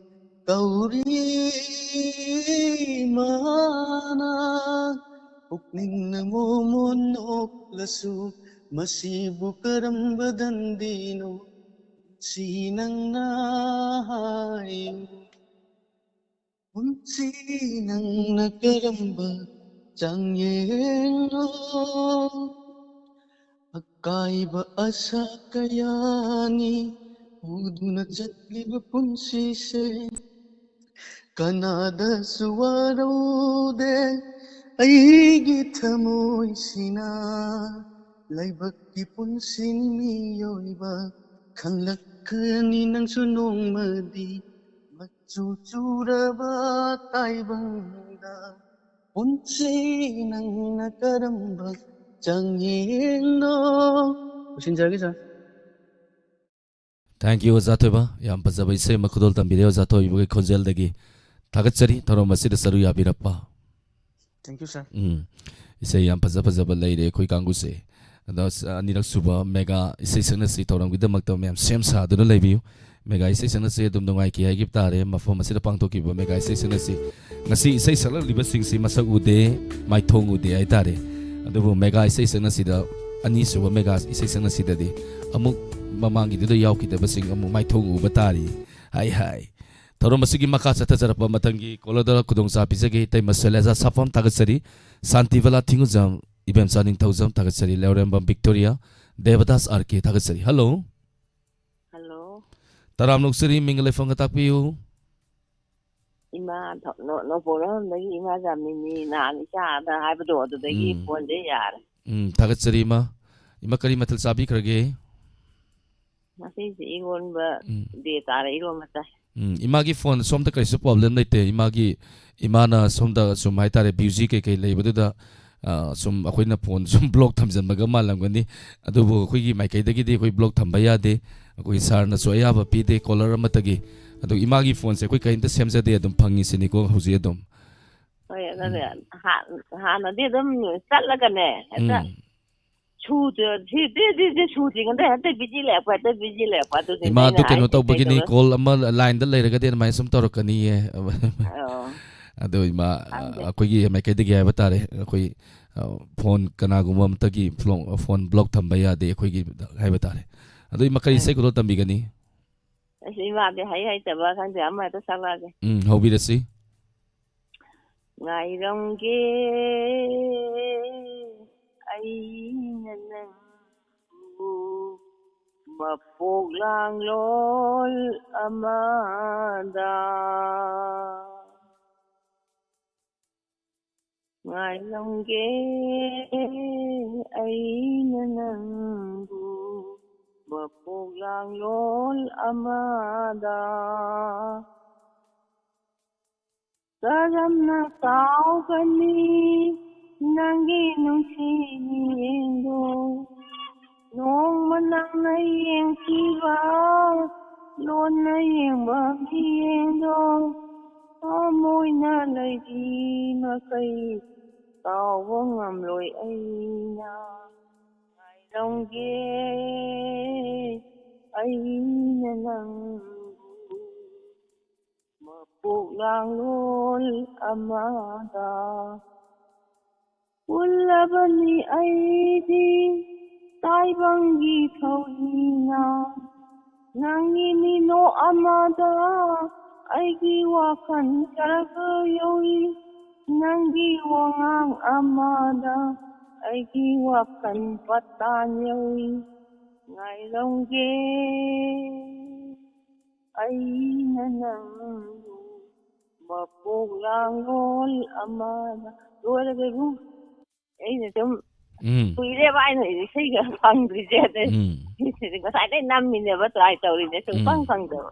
ꯀꯧꯔꯤ ꯃꯥꯅ ꯄꯨꯛꯅꯤꯡꯅ ꯃꯣꯃꯣꯟ ꯅꯣꯛꯂꯁꯨ ꯃꯁꯤꯕꯨ ꯀꯔꯝꯕ ꯗꯟꯗꯤꯅꯣ ꯁꯤ ꯅꯪꯅ ꯍꯥꯏꯌꯨ ꯄꯨꯟꯁꯤ ꯅꯪꯅ ꯀꯔꯝꯕ ꯆꯥꯡꯌꯦꯡꯅꯣ ꯑꯀꯥꯏꯕ ꯑꯁꯥ ꯀꯌꯥꯅꯤ ꯄꯨꯗꯨꯅ ꯆꯠꯂꯤꯕ ꯄꯨꯟꯁꯤꯁꯦ ꯀꯅꯥꯗꯁꯨ ꯋꯥꯔꯧꯗꯦ ꯑꯩꯒꯤ ꯊꯃꯣꯏꯁꯤꯅ ꯂꯥꯏꯕꯛꯀꯤ ꯄꯨꯟꯁꯤꯅꯤ ꯃꯤꯑꯣꯏꯕ ꯈꯪꯂꯛꯀꯅꯤ ꯅꯪꯁꯨ ꯅꯣꯡꯃꯗꯤ ꯃꯆꯨ ꯆꯨꯔꯕ ꯇꯥꯏꯕꯪꯗ ꯄꯨꯟꯁꯤ ꯅꯪꯅ ꯀꯔꯝꯕ ꯆꯥꯡꯌꯦꯡꯅꯣ ꯂꯣꯏꯁꯤꯟꯖꯔꯒꯦ ꯁꯥꯔ Thank you ꯑꯣꯖꯥ ꯊꯣꯏꯕ, ꯌꯥꯝ ꯐꯖꯕ ꯏꯁꯩ ꯑꯃ ꯈꯨꯗꯣꯜ ꯇꯝꯕꯤꯔꯦ ꯑꯣꯖꯥ ꯊꯣꯏꯕꯒꯤ ꯈꯣꯟꯖꯦꯜꯗꯒꯤ꯫ ꯊꯥꯒꯠꯆꯔꯤ ꯊꯧꯔꯝ ꯑꯁꯤꯗ ꯁꯔꯨꯛ ꯌꯥꯕꯤꯔꯛꯄ꯫ Thank you sir ꯎꯝ ꯏꯁꯩ ꯌꯥꯝ ꯐꯖ ꯐꯖꯕ ꯂꯩꯔꯦ ꯑꯩꯈꯣꯏ ꯀꯥꯡꯕꯨꯁꯦ꯫ ꯑꯗꯣ ꯑꯅꯤꯔꯛ ꯁꯨꯕ ꯃꯦꯒꯥ ꯏꯁꯩ ꯁꯛꯅꯁꯤ ꯊꯧꯔꯝꯒꯤꯗꯃꯛꯇ ꯃꯌꯥꯝ ꯁꯦꯝ ꯁꯥꯗꯨꯅ ꯂꯩꯕꯤꯌꯨ꯫ ꯃꯦꯒꯥ ꯏꯁꯩ ꯁꯛꯅꯁꯤ ꯑꯗꯨꯝ ꯅꯨꯡꯉꯥꯏꯈꯤ ꯍꯥꯏꯈꯤꯕ ꯇꯥꯔꯦ꯫ ꯃꯐꯝ ꯑꯁꯤꯗ ꯄꯥꯡꯊꯣꯛꯈꯤꯕ ꯃꯦꯒꯥ ꯏꯁꯩ ꯁꯛꯅꯁꯤ ꯉꯁꯤ ꯏꯁꯩ ꯁꯛꯂꯛꯂꯤꯕꯁꯤꯡꯁꯤ ꯃꯁꯛ ꯎꯗꯦ, ꯃꯥꯏꯊꯣꯡ ꯎꯗꯦ ꯍꯥꯏꯇꯥꯔꯦ꯫ ꯑꯗꯨꯕꯨ ꯃꯦꯒꯥ ꯏꯁꯩ ꯁꯛꯅꯁꯤꯗ, ꯑꯅꯤꯁꯨꯕ ꯃꯦꯒꯥ ꯏꯁꯩ ꯁꯛꯅꯁꯤꯗꯗꯤ ꯑꯃꯨꯛ ꯃꯃꯥꯡꯒꯤꯗꯨꯗ ꯌꯥꯎꯈꯤꯗꯕꯁꯤꯡ ꯑꯃꯨꯛ ꯃꯥꯏꯊꯣꯡ ꯎꯕ ꯇꯥꯔꯤ꯫ ꯍꯥꯏ ꯍꯥꯏ꯫ ꯊꯧꯔꯝ ꯑꯁꯤꯒꯤ ꯃꯈꯥ ꯆꯠꯊꯖꯔꯛꯄ ꯃꯊꯪꯒꯤ caller ꯗ ꯈꯨꯗꯣꯡꯆꯥꯕ ꯄꯤꯖꯒꯦ꯫ ꯏꯇꯩꯃ ꯁꯩꯂꯦꯖꯥ ꯁꯥꯐꯝ ꯊꯥꯒꯠꯆꯔꯤ꯫ ꯁꯥꯟꯇꯤꯕꯂꯥ ꯊꯤꯡꯒꯨꯖꯝ, ꯏꯕꯦꯝꯆꯥ ꯅꯤꯡꯊꯧꯖꯝ ꯊꯥꯒꯠꯆꯔꯤ꯫ ꯂꯩꯔꯦꯝꯕꯝ ꯕꯤꯛꯇꯣꯔꯤꯌꯥ, ꯗꯦꯕꯗꯥꯁ ꯑꯥꯔ ꯀꯦ ꯊꯥꯒꯠꯆꯔꯤ꯫ ꯍꯜꯂꯣ꯫ ꯍꯜꯂꯣ꯫ ꯇꯔꯥꯝ ꯅꯣꯛꯆꯔꯤ, ꯃꯤꯡꯒ ꯂꯩꯐꯝꯒ ꯇꯥꯛꯄꯤꯌꯨ꯫ ꯏꯃꯥ ꯅꯣ-, ꯅꯣꯡꯄꯣꯛꯂꯣꯝꯗꯒꯤ ꯏꯃꯥ ꯖꯥꯃꯤꯅꯤ, ꯅꯍꯥꯟ ꯏꯆꯥꯗ ꯍꯥꯏꯕꯗꯣ ꯑꯗꯨꯗꯒꯤ ꯎꯝ꯫ ꯐꯣꯟꯁꯦ ꯌꯥꯔꯦ꯫ ꯎꯝ, ꯊꯥꯒꯠꯆꯔꯤ ꯏꯃꯥ꯫ ꯏꯃꯥ ꯀꯔꯤ ꯃꯊꯦꯜ ꯆꯥꯕꯤꯈ꯭ꯔꯒꯦ? ꯉꯁꯤꯁꯦ ꯏꯔꯣꯟꯕ ꯎꯝ꯫ ꯗꯦ ꯇꯥꯔꯦ, ꯏꯔꯣꯟꯕ ꯆꯥꯏ꯫ ꯎꯝ, ꯏꯃꯥꯒꯤ ꯐꯣꯟ ꯁꯣꯝꯗ ꯀꯔꯤꯁꯨ ꯄ꯭ꯔꯣꯕ꯭ꯂꯦꯝ ꯂꯩꯇꯦ꯫ ꯏꯃꯥꯒꯤ, ꯏꯃꯥꯅ ꯁꯣꯝꯗ ꯁꯨꯝ ꯍꯥꯏꯇꯥꯔꯦ, ꯕ꯭ꯌꯨꯖꯤ ꯀꯩꯀꯩ ꯂꯩꯕꯗꯨꯗ, ꯑ, ꯁꯨꯝ ꯑꯩꯈꯣꯏꯅ ꯐꯣꯟ ꯁꯨꯝ ꯕ꯭ꯂꯣꯛ ꯊꯝꯖꯤꯟꯕꯒ ꯃꯥꯜꯂꯝꯒꯅꯤ꯫ ꯑꯗꯨꯕꯨ ꯑꯩꯈꯣꯏꯒꯤ ꯃꯥꯏꯀꯩꯗꯒꯤꯗꯤ ꯑꯩꯈꯣꯏ ꯕ꯭ꯂꯣꯛ ꯊꯝꯕ ꯌꯥꯗꯦ꯫ ꯑꯩꯈꯣꯏ ꯁꯥꯔꯅꯁꯨ ꯑꯌꯥꯕ ꯄꯤꯗꯦ ꯀꯣꯂꯔ ꯑꯃꯠꯇꯒꯤ꯫ ꯑꯗꯨ ꯏꯃꯥꯒꯤ ꯐꯣꯟꯁꯦ ꯑꯩꯈꯣꯏ ꯀꯔꯤꯝꯇ ꯁꯦꯝꯖꯗꯦ, ꯑꯗꯨꯝ ꯐꯪꯉꯤꯁꯤꯅꯤꯀꯣ ꯍꯧꯖꯤꯛ ꯑꯗꯨꯝ꯫ ꯍꯣꯏ, ꯑꯗꯨꯅꯦ꯫ ꯍꯥꯟ-, ꯍꯥꯟꯅꯗꯤ ꯑꯗꯨꯝ ꯆꯠꯂꯒꯅꯦ, ꯍꯦꯛꯇ ꯎꯝ꯫ ꯁꯨꯗ-, ꯁꯤ-, ꯁꯤ-, ꯁꯤ-, ꯁꯤ ꯁꯨꯗ꯭ꯔꯤꯉꯩꯗ ꯍꯦꯛꯇ ꯕꯤꯖꯤ ꯂꯩꯔꯛꯄ, ꯍꯦꯛꯇ ꯕꯤꯖꯤ ꯂꯩꯔꯛꯄ꯫ ꯑꯗꯨꯅꯦ ꯏꯃꯥ, ꯑꯩꯅ ꯑꯗꯨ ꯀꯩꯅꯣ ꯍꯥꯏꯁꯦ, ꯇꯧꯕꯒꯤꯅꯤ, ꯀꯩꯗꯧꯔ-, ꯀꯣꯜ ꯑꯃ ꯂꯥꯏꯟꯗ ꯂꯩꯔꯒꯗꯤ ꯑꯗꯨꯃꯥꯏꯅ ꯁꯨꯝ ꯇꯧꯔꯛꯀꯅꯤꯌꯦ꯫ ꯑꯣ, ꯑꯗꯣ ꯏꯃꯥ, ꯈꯪꯗꯦ꯫ ꯑꯩꯈꯣꯏꯒꯤ ꯃꯥꯏꯀꯩꯗꯒꯤ ꯍꯥꯏꯕ ꯇꯥꯔꯦ, ꯑꯩꯈꯣꯏ, ꯑ, ꯐꯣꯟ ꯀꯅꯥꯒꯨꯝꯕ ꯑꯃꯠꯇꯒꯤ ꯐ꯭ꯂꯣ-, ꯐꯣꯟ ꯕ꯭ꯂꯣꯛ ꯊꯝꯕ ꯌꯥꯗꯦ ꯑꯩꯈꯣꯏꯒꯤ ꯍꯥꯏꯕ ꯇꯥꯔꯦ꯫ ꯑꯗꯣ ꯏꯃꯥ, ꯀꯔꯤ ꯎꯝ꯫ ꯏꯁꯩ ꯈꯨꯗꯣꯜ ꯇꯝꯕꯤꯒꯅꯤ? ꯑꯁ, ꯏꯃꯥꯗꯤ ꯍꯩ ꯍꯩꯇꯕ ꯈꯪꯗꯦ, ꯑꯃ ꯍꯦꯛꯇ ꯁꯛꯂꯛꯑꯒꯦ꯫ ꯎꯝ, ꯍꯧꯕꯤꯔꯁꯤ꯫ ꯉꯥꯏꯔꯝꯒꯦ ꯑꯩꯅ ꯅꯪꯕꯨ ꯃꯄꯣꯛ ꯂꯥꯡꯂꯣꯜ ꯑꯃꯗ꯫ ꯉꯥꯏꯔꯝꯒꯦ ꯑꯩꯅ ꯅꯪꯕꯨ ꯃꯄꯣꯛ ꯂꯥꯡꯂꯣꯜ ꯑꯃꯗ꯫ ꯀꯔꯝꯅ ꯀꯥꯎꯒꯅꯤ ꯅꯪꯒꯤ ꯅꯨꯡꯁꯤ ꯃꯤꯠꯌꯦꯡꯗꯣ? ꯅꯣꯡꯃ ꯅꯪꯅ ꯌꯦꯡꯈꯤꯕ, ꯂꯣꯟꯅ ꯌꯦꯡꯕ ꯃꯤꯠꯌꯦꯡꯗꯣ, ꯊꯃꯣꯏꯅ ꯂꯩꯔꯤ ꯃꯈꯩ ꯀꯥꯎꯕ ꯉꯝꯂꯣꯏ ꯑꯩꯅ꯫ ꯉꯥꯏꯔꯝꯒꯦ ꯑꯩꯅ ꯅꯪꯕꯨ ꯃꯄꯣꯛ ꯂꯥꯡꯂꯣꯜ ꯑꯃꯗ꯫ ꯄꯨꯜꯂꯕꯅꯤ ꯑꯩꯗꯤ ꯇꯥꯏꯕꯪꯒꯤ ꯊꯧꯔꯤꯅ, ꯅꯪꯒꯤ ꯃꯤꯅꯣꯛ ꯑꯃꯗ ꯑꯩꯒꯤ ꯋꯥꯈꯜ ꯈꯔ ꯈꯔ ꯌꯧꯏ, ꯅꯪꯒꯤ ꯋꯥꯉꯥꯡ ꯑꯃꯗ ꯑꯩꯒꯤ ꯋꯥꯈꯜ ꯄꯇꯥꯟ ꯌꯧꯏ꯫ ꯉꯥꯏꯔꯝꯒꯦ ꯑꯩꯅ ꯅꯪꯕꯨ ꯃꯄꯣꯛ ꯂꯥꯡꯂꯣꯜ ꯑꯃꯗ꯫ ꯂꯣꯏꯔꯒꯦ ꯏꯕꯨꯡ꯫ ꯑꯩꯅ ꯁꯨꯝ ꯎꯝ꯫ ꯀꯨꯏꯔꯦꯕ ꯑꯩꯅ ꯏꯁꯩꯒ ꯐꯪꯗ꯭ꯔꯤꯁꯦ꯫ ꯑꯗꯩ ꯎꯝ꯫ ꯉꯁꯥꯏꯗꯩ ꯅꯝꯃꯤꯅꯦꯕ, ꯇ꯭ꯔꯥꯏ ꯇꯧꯔꯤꯅꯦ, ꯁꯨꯡꯐꯪ ꯎꯝ꯫ ꯐꯪꯗꯕ꯫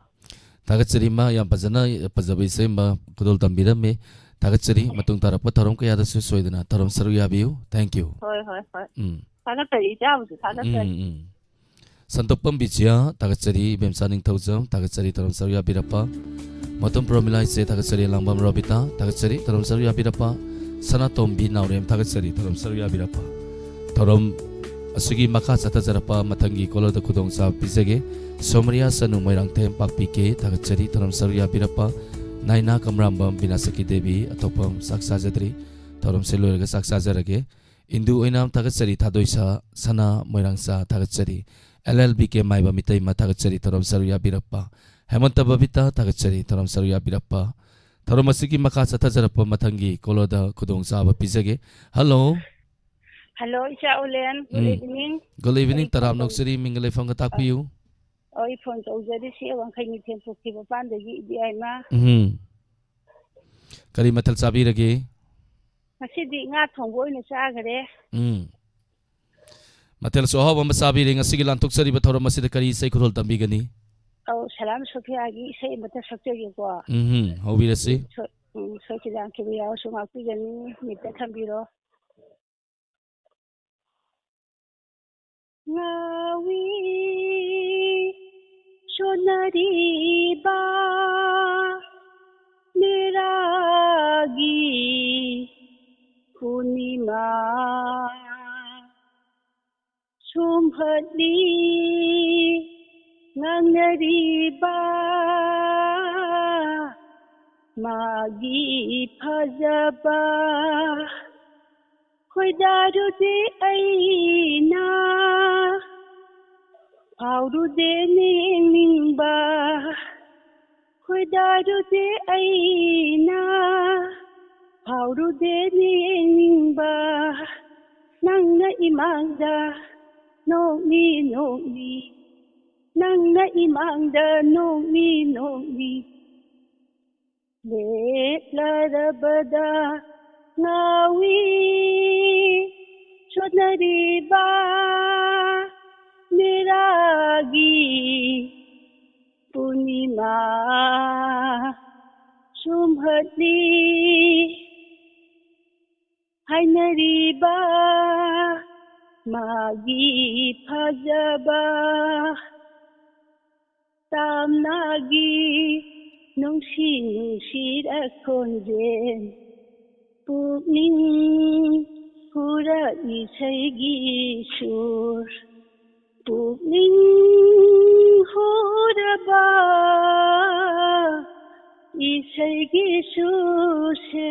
ꯊꯥꯒꯠꯆꯔꯤ ꯏꯃꯥ, ꯌꯥꯝ ꯐꯖꯅ ꯐꯖꯕ ꯏꯁꯩ ꯑꯃ ꯈꯨꯗꯣꯜ ꯇꯝꯕꯤꯔꯝꯃꯤ꯫ ꯊꯥꯒꯠꯆꯔꯤ꯫ ꯃꯇꯨꯡ ꯇꯥꯔꯛꯄ ꯊꯧꯔꯝ ꯀꯌꯥꯗꯁꯨ ꯁꯣꯏꯗꯅ ꯊꯧꯔꯝ ꯁꯔꯨꯛ ꯌꯥꯕꯤꯌꯨ꯫ Thank you꯫ ꯍꯣꯏ, ꯍꯣꯏ, ꯍꯣꯏ꯫ ꯎꯝ꯫ ꯊꯥꯒꯠꯆꯔꯤ, ꯏꯆꯥꯕꯨꯁꯨ ꯊꯥꯒꯠꯆꯔꯤ꯫ ꯎꯝ, ꯎꯝ꯫ ꯁꯟꯇꯣꯛꯄꯝ ꯕꯤꯖꯤꯌꯥ, ꯊꯥꯒꯠꯆꯔꯤ꯫ ꯏꯕꯦꯝꯆꯥ ꯅꯤꯡꯊꯧꯖꯝ, ꯊꯥꯒꯠꯆꯔꯤ ꯊꯧꯔꯝ ꯁꯔꯨꯛ ꯌꯥꯕꯤꯔꯛꯄ꯫ ꯃꯇꯨꯝ ꯄ꯭ꯔꯣꯃꯤꯂꯥ ꯏꯆꯦ, ꯊꯥꯒꯠꯆꯔꯤ꯫ ꯂꯥꯡꯕꯝ ꯔꯣꯕꯤꯇꯥ, ꯊꯥꯒꯠꯆꯔꯤ ꯊꯧꯔꯝ ꯁꯔꯨꯛ ꯌꯥꯕꯤꯔꯛꯄ꯫ ꯁꯅꯥꯇꯣꯝꯕꯤ ꯅꯥꯎꯔꯦꯝ, ꯊꯥꯒꯠꯆꯔꯤ ꯊꯧꯔꯝ ꯁꯔꯨꯛ ꯌꯥꯕꯤꯔꯛꯄ꯫ ꯊꯧꯔꯝ ꯑꯁꯤꯒꯤ ꯃꯈꯥ ꯆꯠꯊꯖꯔꯛꯄ ꯃꯊꯪꯒꯤ ꯀꯣꯂꯔꯗ ꯈꯨꯗꯣꯡꯆꯥꯕ ꯄꯤꯖꯒꯦ꯫ ꯁꯣꯃꯔꯤꯌꯥ ꯁꯅꯨ, ꯃꯣꯏꯔꯥꯡꯊꯦꯝ, ꯄꯥꯛꯄꯤ ꯀꯦ, ꯊꯥꯒꯠꯆꯔꯤ ꯊꯧꯔꯝ ꯁꯔꯨꯛ ꯌꯥꯕꯤꯔꯛꯄ꯫ ꯅꯥꯏꯅꯥ ꯀꯝꯔꯥꯝꯕꯝ, ꯕꯤꯅꯥꯁꯛꯀꯤ ꯗꯦꯕꯤ, ꯑꯇꯣꯞꯄ ꯆꯥꯛ ꯆꯥꯖꯗ꯭ꯔꯤ꯫ ꯊꯧꯔꯝꯁꯦ ꯂꯣꯏꯔꯒ ꯆꯥꯛ ꯆꯥꯖꯔꯒꯦ꯫ ꯏꯟꯗꯨ ꯑꯣꯏꯅꯥꯝ, ꯊꯥꯒꯠꯆꯔꯤ ꯊꯥꯗꯣꯏꯁꯥ ꯁꯅꯥ, ꯃꯣꯏꯔꯥꯡꯆꯥ, ꯊꯥꯒꯠꯆꯔꯤ꯫ ꯑꯦꯜ ꯑꯦꯜ ꯕꯤ ꯀꯦ ꯃꯥꯏꯕꯝ ꯏꯇꯩꯃ, ꯊꯥꯒꯠꯆꯔꯤ ꯊꯧꯔꯝ ꯁꯔꯨꯛ ꯌꯥꯕꯤꯔꯛꯄ꯫ ꯍꯦꯃꯟꯇ ꯕꯕꯤꯇꯥ, ꯊꯥꯒꯠꯆꯔꯤ ꯊꯧꯔꯝ ꯁꯔꯨꯛ ꯌꯥꯕꯤꯔꯛꯄ꯫ ꯊꯧꯔꯝ ꯑꯁꯤꯒꯤ ꯃꯈꯥ ꯆꯠꯊꯖꯔꯛꯄ ꯃꯊꯪꯒꯤ ꯀꯣꯂꯔꯗ ꯈꯨꯗꯣꯡꯆꯥꯕ ꯄꯤꯖꯒꯦ꯫ ꯍꯜꯂꯣ꯫ ꯍꯜꯂꯣ, ꯏꯆꯥ ꯎꯂꯦꯟ꯫ Good ꯎꯝ꯫ evening꯫ Good evening, ꯑꯩ ꯇꯔꯥꯝ ꯐꯣꯟ ꯅꯣꯛꯆꯔꯤ, ꯃꯤꯡꯒ ꯂꯩꯐꯝꯒ ꯇꯥꯛꯄꯤꯌꯨ꯫ ꯑꯣ, ꯑꯩ ꯐꯣꯟ ꯇꯧꯖꯔꯤꯁꯤ ꯋꯥꯡꯈꯩ ꯅꯤꯡꯊꯦꯝ ꯄꯣꯛꯄꯤ ꯃꯄꯥꯟꯗꯒꯤ ꯏꯕꯦꯝꯃ꯫ ꯎꯝ꯫ ꯀꯔꯤ ꯃꯊꯦꯜ ꯆꯥꯕꯤꯔꯒꯦ? ꯉꯁꯤꯗꯤ ꯉꯥ ꯊꯣꯡꯕ ꯑꯣꯏꯅ ꯆꯥꯈꯔꯦ꯫ ꯎꯝ꯫ ꯃꯊꯦꯜꯁꯨ ꯑꯍꯥꯎꯕ ꯑꯃ ꯆꯥꯕꯤꯔꯦ꯫ ꯉꯁꯤꯒꯤ ꯂꯥꯟꯊꯣꯛꯆꯔꯤꯕ ꯊꯧꯔꯝ ꯑꯁꯤꯗ ꯀꯔꯤ ꯏꯁꯩ ꯈꯨꯗꯣꯜ ꯇꯝꯕꯤꯒꯅꯤ? ꯑꯧ, ꯁꯂꯥꯝ ꯁꯣꯐꯤꯌꯥꯒꯤ ꯏꯁꯩ ꯑꯃꯇ ꯁꯛꯆꯒꯦꯀꯣ꯫ ꯎꯝ, ꯍꯧꯕꯤꯔꯁꯤ꯫ ꯁꯣ-, ꯎꯝ, ꯁꯣꯏꯈꯤꯗꯥꯡꯈꯤꯕ ꯌꯥꯎꯔꯁꯨ ꯉꯥꯛꯄꯤꯒꯅꯤ, ꯃꯤꯠꯇ ꯊꯝꯕꯤꯔꯣ꯫ ꯉꯥꯎꯏ ꯁꯣꯟꯅꯔꯤꯕ ꯃꯦꯔꯥꯒꯤ ꯄꯨꯔꯅꯤꯃꯥ ꯁꯨꯝꯍꯠꯂꯤ ꯉꯥꯡꯅꯔꯤꯕ ꯃꯥꯒꯤ ꯐꯖꯕ꯫ ꯈꯣꯏꯗꯥꯔꯨꯗꯦ ꯑꯩꯅ ꯐꯥꯎꯔꯨꯗꯦ ꯅꯤꯡꯅꯤꯡꯕ꯫ ꯈꯣꯏꯗꯥꯔꯨꯗꯦ ꯑꯩꯅ ꯐꯥꯎꯔꯨꯗꯦ ꯅꯤꯡꯅꯤꯡꯕ꯫ ꯅꯪꯅ ꯏꯃꯥꯡꯗ ꯅꯣꯛꯃꯤ ꯅꯣꯛꯃꯤ꯫ ꯅꯪꯅ ꯏꯃꯥꯡꯗ ꯅꯣꯛꯃꯤ ꯅꯣꯛꯃꯤ꯫ ꯂꯦꯞꯂꯔꯕꯗ ꯉꯥꯎꯏ ꯁꯣꯠꯅꯔꯤꯕ ꯃꯦꯔꯥꯒꯤ ꯄꯨꯔꯅꯤꯃꯥ ꯁꯨꯝꯍꯠꯂꯤ꯫ ꯍꯥꯏꯅꯔꯤꯕ ꯃꯥꯒꯤ ꯐꯖꯕ ꯇꯥꯝꯅꯥꯒꯤ ꯅꯨꯡꯁꯤ ꯅꯨꯡꯁꯤꯔ ꯈꯣꯟꯖꯦꯜ, ꯄꯨꯛꯅꯤꯡ ꯍꯨꯔ ꯏꯁꯩꯒꯤ ꯁꯨꯔ, ꯄꯨꯛꯅꯤꯡ ꯍꯨꯔꯕ ꯏꯁꯩꯒꯤ ꯁꯨꯔꯁꯦ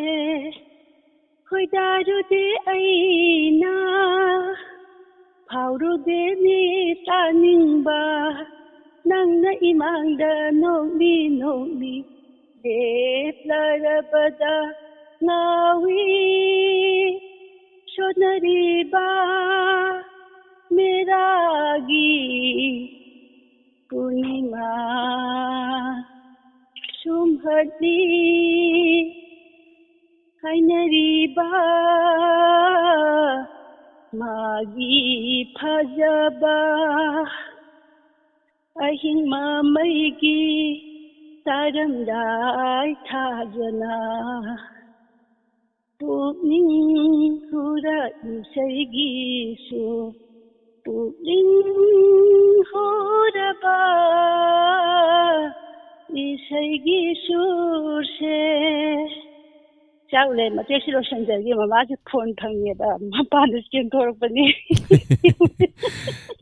ꯈꯣꯏꯗꯥꯔꯨꯗꯦ ꯑꯩꯅ, ꯐꯥꯎꯔꯨꯗꯦꯅꯦ ꯇꯥꯅꯤꯡꯕ, ꯅꯪꯅ ꯏꯃꯥꯡꯗ ꯅꯣꯛꯃꯤ ꯅꯣꯛꯃꯤ ꯂꯦꯞꯂꯔꯕꯗ ꯉꯥꯎꯏ꯫ ꯁꯣꯟꯅꯔꯤꯕ ꯃꯦꯔꯥꯒꯤ ꯄꯨꯔꯅꯤꯃꯥ ꯁꯨꯝꯍꯠꯂꯤ꯫ ꯍꯥꯏꯅꯔꯤꯕ ꯃꯥꯒꯤ ꯐꯖꯕ ꯑꯍꯤꯡ ꯃꯃꯩꯒꯤ ꯇꯥꯔꯝꯗꯥꯏ ꯊꯥꯖꯅ, ꯄꯨꯛꯅꯤꯡ ꯍꯨꯔ ꯏꯁꯩꯒꯤꯁꯨ, ꯄꯨꯛꯅꯤꯡ ꯍꯨꯔꯕ ꯏꯁꯩꯒꯤ ꯁꯨꯔꯁꯦ꯫ ꯆꯥꯛꯂꯦ ꯃꯇꯦꯛꯁꯤ ꯂꯣꯏꯁꯤꯟꯖꯔꯒꯦ, ꯃꯃꯥꯁꯦ ꯐꯣꯟ ꯐꯪꯉꯦꯕ, ꯃꯄꯥꯟꯗ ꯆꯦꯟꯊꯣꯔꯛꯄꯅꯦ꯫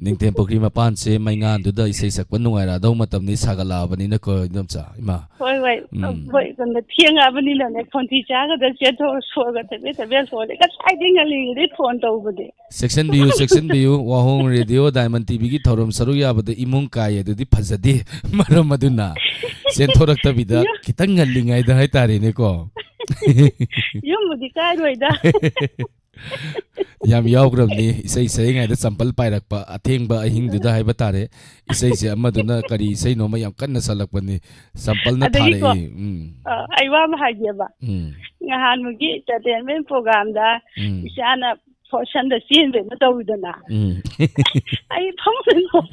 ꯅꯤꯡꯊꯦꯝ ꯄꯨꯈ꯭ꯔꯤ ꯃꯄꯥꯟꯁꯦ ꯃꯩꯉꯥꯟꯗꯨꯗ ꯏꯁꯩ ꯁꯛꯄ ꯅꯨꯡꯉꯥꯏꯔꯛꯑꯗꯧ ꯃꯇꯝꯅꯤ, ꯁꯥꯒꯠꯂꯛꯑꯕꯅꯤꯅꯀꯣ, ꯏꯗꯣꯝꯆꯥ, ꯏꯃꯥ꯫ ꯍꯣꯏ, ꯍꯣꯏ꯫ ꯎꯝ꯫ ꯍꯣꯏ, ꯁꯣꯝꯗ ꯊꯦꯡꯉꯛꯑꯕꯅꯤꯅꯅꯦ, ꯈꯣꯟꯊꯤ ꯆꯥꯒꯗ꯭ꯔꯥ ꯆꯦꯟꯊꯣꯛ, ꯁꯣꯔꯒ ꯊꯕꯦꯠ ꯊꯕꯦꯠ ꯍꯣꯜꯂꯦ꯫ ꯉꯁꯥꯏꯗꯩ ꯉꯜꯂꯤꯉꯩꯗꯩ ꯐꯣꯟ ꯇꯧꯕꯗꯤ꯫ ꯆꯦꯛꯁꯤꯟꯕꯤꯌꯨ, ꯆꯦꯛꯁꯤꯟꯕꯤꯌꯨ꯫ ꯋꯥꯍꯣꯡ ꯔꯦꯗꯤꯑꯣ ꯗꯥꯏꯃꯟ ꯇꯤꯚꯤꯒꯤ ꯊꯧꯔꯝ ꯁꯔꯨꯛ ꯌꯥꯕꯗ ꯏꯃꯨꯡ ꯀꯥꯏ ꯑꯗꯨꯗꯤ ꯐꯖꯗꯦ꯫ ꯃꯔꯝ ꯑꯗꯨꯅ ꯆꯦꯟꯊꯣꯔꯛꯇꯕꯤꯗ ꯌꯥ꯫ ꯈꯤꯇꯪ ꯉꯜꯂꯤꯉꯩꯗ ꯍꯥꯏꯇꯥꯔꯦꯅꯦꯀꯣ꯫ ꯌꯨꯝꯕꯨꯗꯤ ꯀꯥꯏꯔꯣꯏꯗ꯫ ꯌꯥꯝ ꯌꯥꯎꯈ꯭ꯔꯕꯅꯤ, ꯏꯁꯩ ꯁꯛꯏꯉꯩꯗ ꯆꯝꯄꯜ ꯄꯥꯏꯔꯛꯄ, ꯑꯊꯦꯡꯕ ꯑꯍꯤꯡꯗꯨꯗ ꯍꯥꯏꯕ ꯇꯥꯔꯦ꯫ ꯏꯁꯩꯁꯦ ꯑꯃꯗꯨꯅ ꯀꯔꯤ ꯏꯁꯩꯅꯣꯃ ꯌꯥꯝ ꯀꯟꯅ ꯁꯛꯂꯛꯄꯅꯤ, ꯆꯝꯄꯜꯅ ꯑꯗꯒꯤꯀꯣ, ꯊꯥꯔꯛꯏ꯫ ꯎꯝ꯫ ꯑ, ꯑꯩ ꯋꯥ ꯑꯃ ꯍꯥꯏꯒꯦꯕ꯫ ꯎꯝ꯫ ꯅꯍꯥꯟꯃꯨꯛꯀꯤ entertainment programꯗ ꯎꯝ꯫ ꯏꯆꯥꯅ ꯐꯣꯔꯁꯟꯗ ꯆꯦꯟꯕ ꯑꯃ ꯇꯧꯔꯤꯗꯅ꯫ ꯎꯝ꯫ ꯑꯩ ꯐꯃꯨꯡꯗ ꯅꯣꯛ-,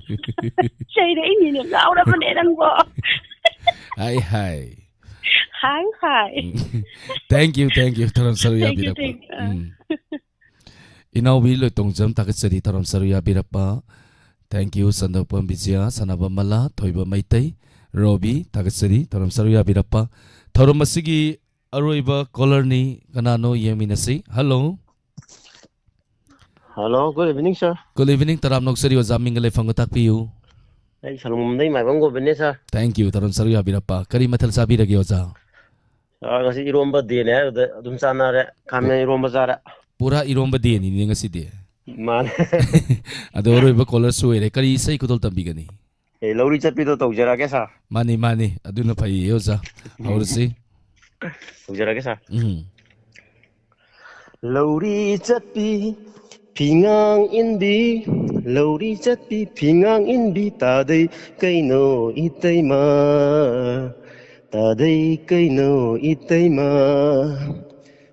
ꯆꯩꯔꯛꯏꯅꯤꯅꯦ, ꯉꯥꯎꯔꯕꯅꯦ ꯅꯪꯕꯣ꯫ ꯍꯥꯏ, ꯍꯥꯏ꯫ ꯍꯥꯏ, ꯍꯥꯏ꯫ ꯎꯝ꯫ Thank you, thank you, ꯊꯧꯔꯝ ꯁꯔꯨꯛ Thank you, ꯌꯥꯕꯤꯔꯛꯄ꯫ Thank you꯫ ꯑꯥ꯫ ꯎꯝ꯫ ꯏꯅꯥꯎꯕꯤ ꯂꯣꯏꯇꯣꯡꯖꯝ ꯊꯥꯒꯠꯆꯔꯤ, ꯊꯧꯔꯝ ꯁꯔꯨꯛ ꯌꯥꯕꯤꯔꯛꯄ꯫ Thank you, ꯁꯟꯗꯣꯛꯄꯝ ꯕꯤꯖꯌ, ꯁꯥꯟꯅꯕ ꯃꯂꯥ, ꯊꯣꯏꯕ ꯃꯩꯇꯩ, ꯔꯣꯕꯤ, ꯊꯥꯒꯠꯆꯔꯤ, ꯊꯧꯔꯝ ꯁꯔꯨꯛ ꯌꯥꯕꯤꯔꯛꯄ꯫ ꯊꯧꯔꯝ ꯑꯁꯤꯒꯤ ꯑꯔꯣꯏꯕ caller-ꯅꯤ, ꯀꯅꯥꯅꯣ ꯌꯦꯡꯃꯤꯟꯅꯁꯤ꯫ Hello꯫ Hello, good evening, sir꯫ Good evening, ꯇꯔꯥꯝꯅ ꯑꯣꯛꯆꯔꯤ ꯑꯣꯖꯥ, ꯃꯤꯡꯒ ꯂꯩꯐꯝꯒ ꯇꯥꯛꯄꯤꯌꯨ꯫ ꯑꯩ ꯁꯂꯨꯡꯕꯝꯗꯩ ꯃꯥꯏꯕꯝ ꯒꯣꯕꯤꯟꯅꯦ, sir꯫ Thank you, ꯊꯧꯔꯝ ꯁꯔꯨꯛ ꯌꯥꯕꯤꯔꯛꯄ꯫ ꯀꯔꯤ ꯃꯊꯦꯜ ꯆꯥꯕꯤꯔꯒꯦ ꯑꯣꯖꯥ? Sir, ꯉꯁꯤ ꯏꯔꯣꯝꯕ dayꯅꯦ ꯍꯥꯏꯕꯗ ꯑꯗꯨꯝ ꯆꯥꯟꯅꯔꯦ꯫ ꯈꯥꯃꯦꯟ ꯏꯔꯣꯝꯕ ꯆꯥꯔꯦ꯫ ꯄꯨꯔꯥ ꯏꯔꯣꯝꯕ dayꯅꯤꯅꯦ ꯉꯁꯤꯗꯤ꯫ ꯃꯥꯅꯦ꯫ ꯑꯗꯣ ꯑꯔꯣꯏꯕ caller-ꯁꯨ ꯑꯣꯏꯔꯦ꯫ ꯀꯔꯤ ꯏꯁꯩ ꯈꯨꯗꯣꯜ ꯇꯝꯕꯤꯒꯅꯤ? ꯑꯦ, ꯂꯧꯔꯤ ꯆꯠꯄꯤꯗꯣ ꯇꯧꯖꯔꯛꯑꯒꯦ, sir꯫ ꯃꯥꯅꯤ, ꯃꯥꯅꯤ꯫ ꯑꯗꯨꯅ ꯐꯩꯌꯦ, ꯑꯣꯖꯥ꯫ ꯍꯧꯔꯁꯤ꯫ ꯇꯧꯖꯔꯛꯑꯒꯦ, sir꯫ ꯎꯝ꯫ ꯂꯧꯔꯤ ꯆꯠꯄꯤ ꯐꯤꯉꯥꯡ ꯏꯟꯕꯤ, ꯂꯧꯔꯤ ꯆꯠꯄꯤ ꯐꯤꯉꯥꯡ ꯏꯟꯕꯤ, ꯇꯥꯗꯩ ꯀꯩꯅꯣ ꯏꯇꯩꯃ, ꯇꯥꯗꯩ ꯀꯩꯅꯣ ꯏꯇꯩꯃ꯫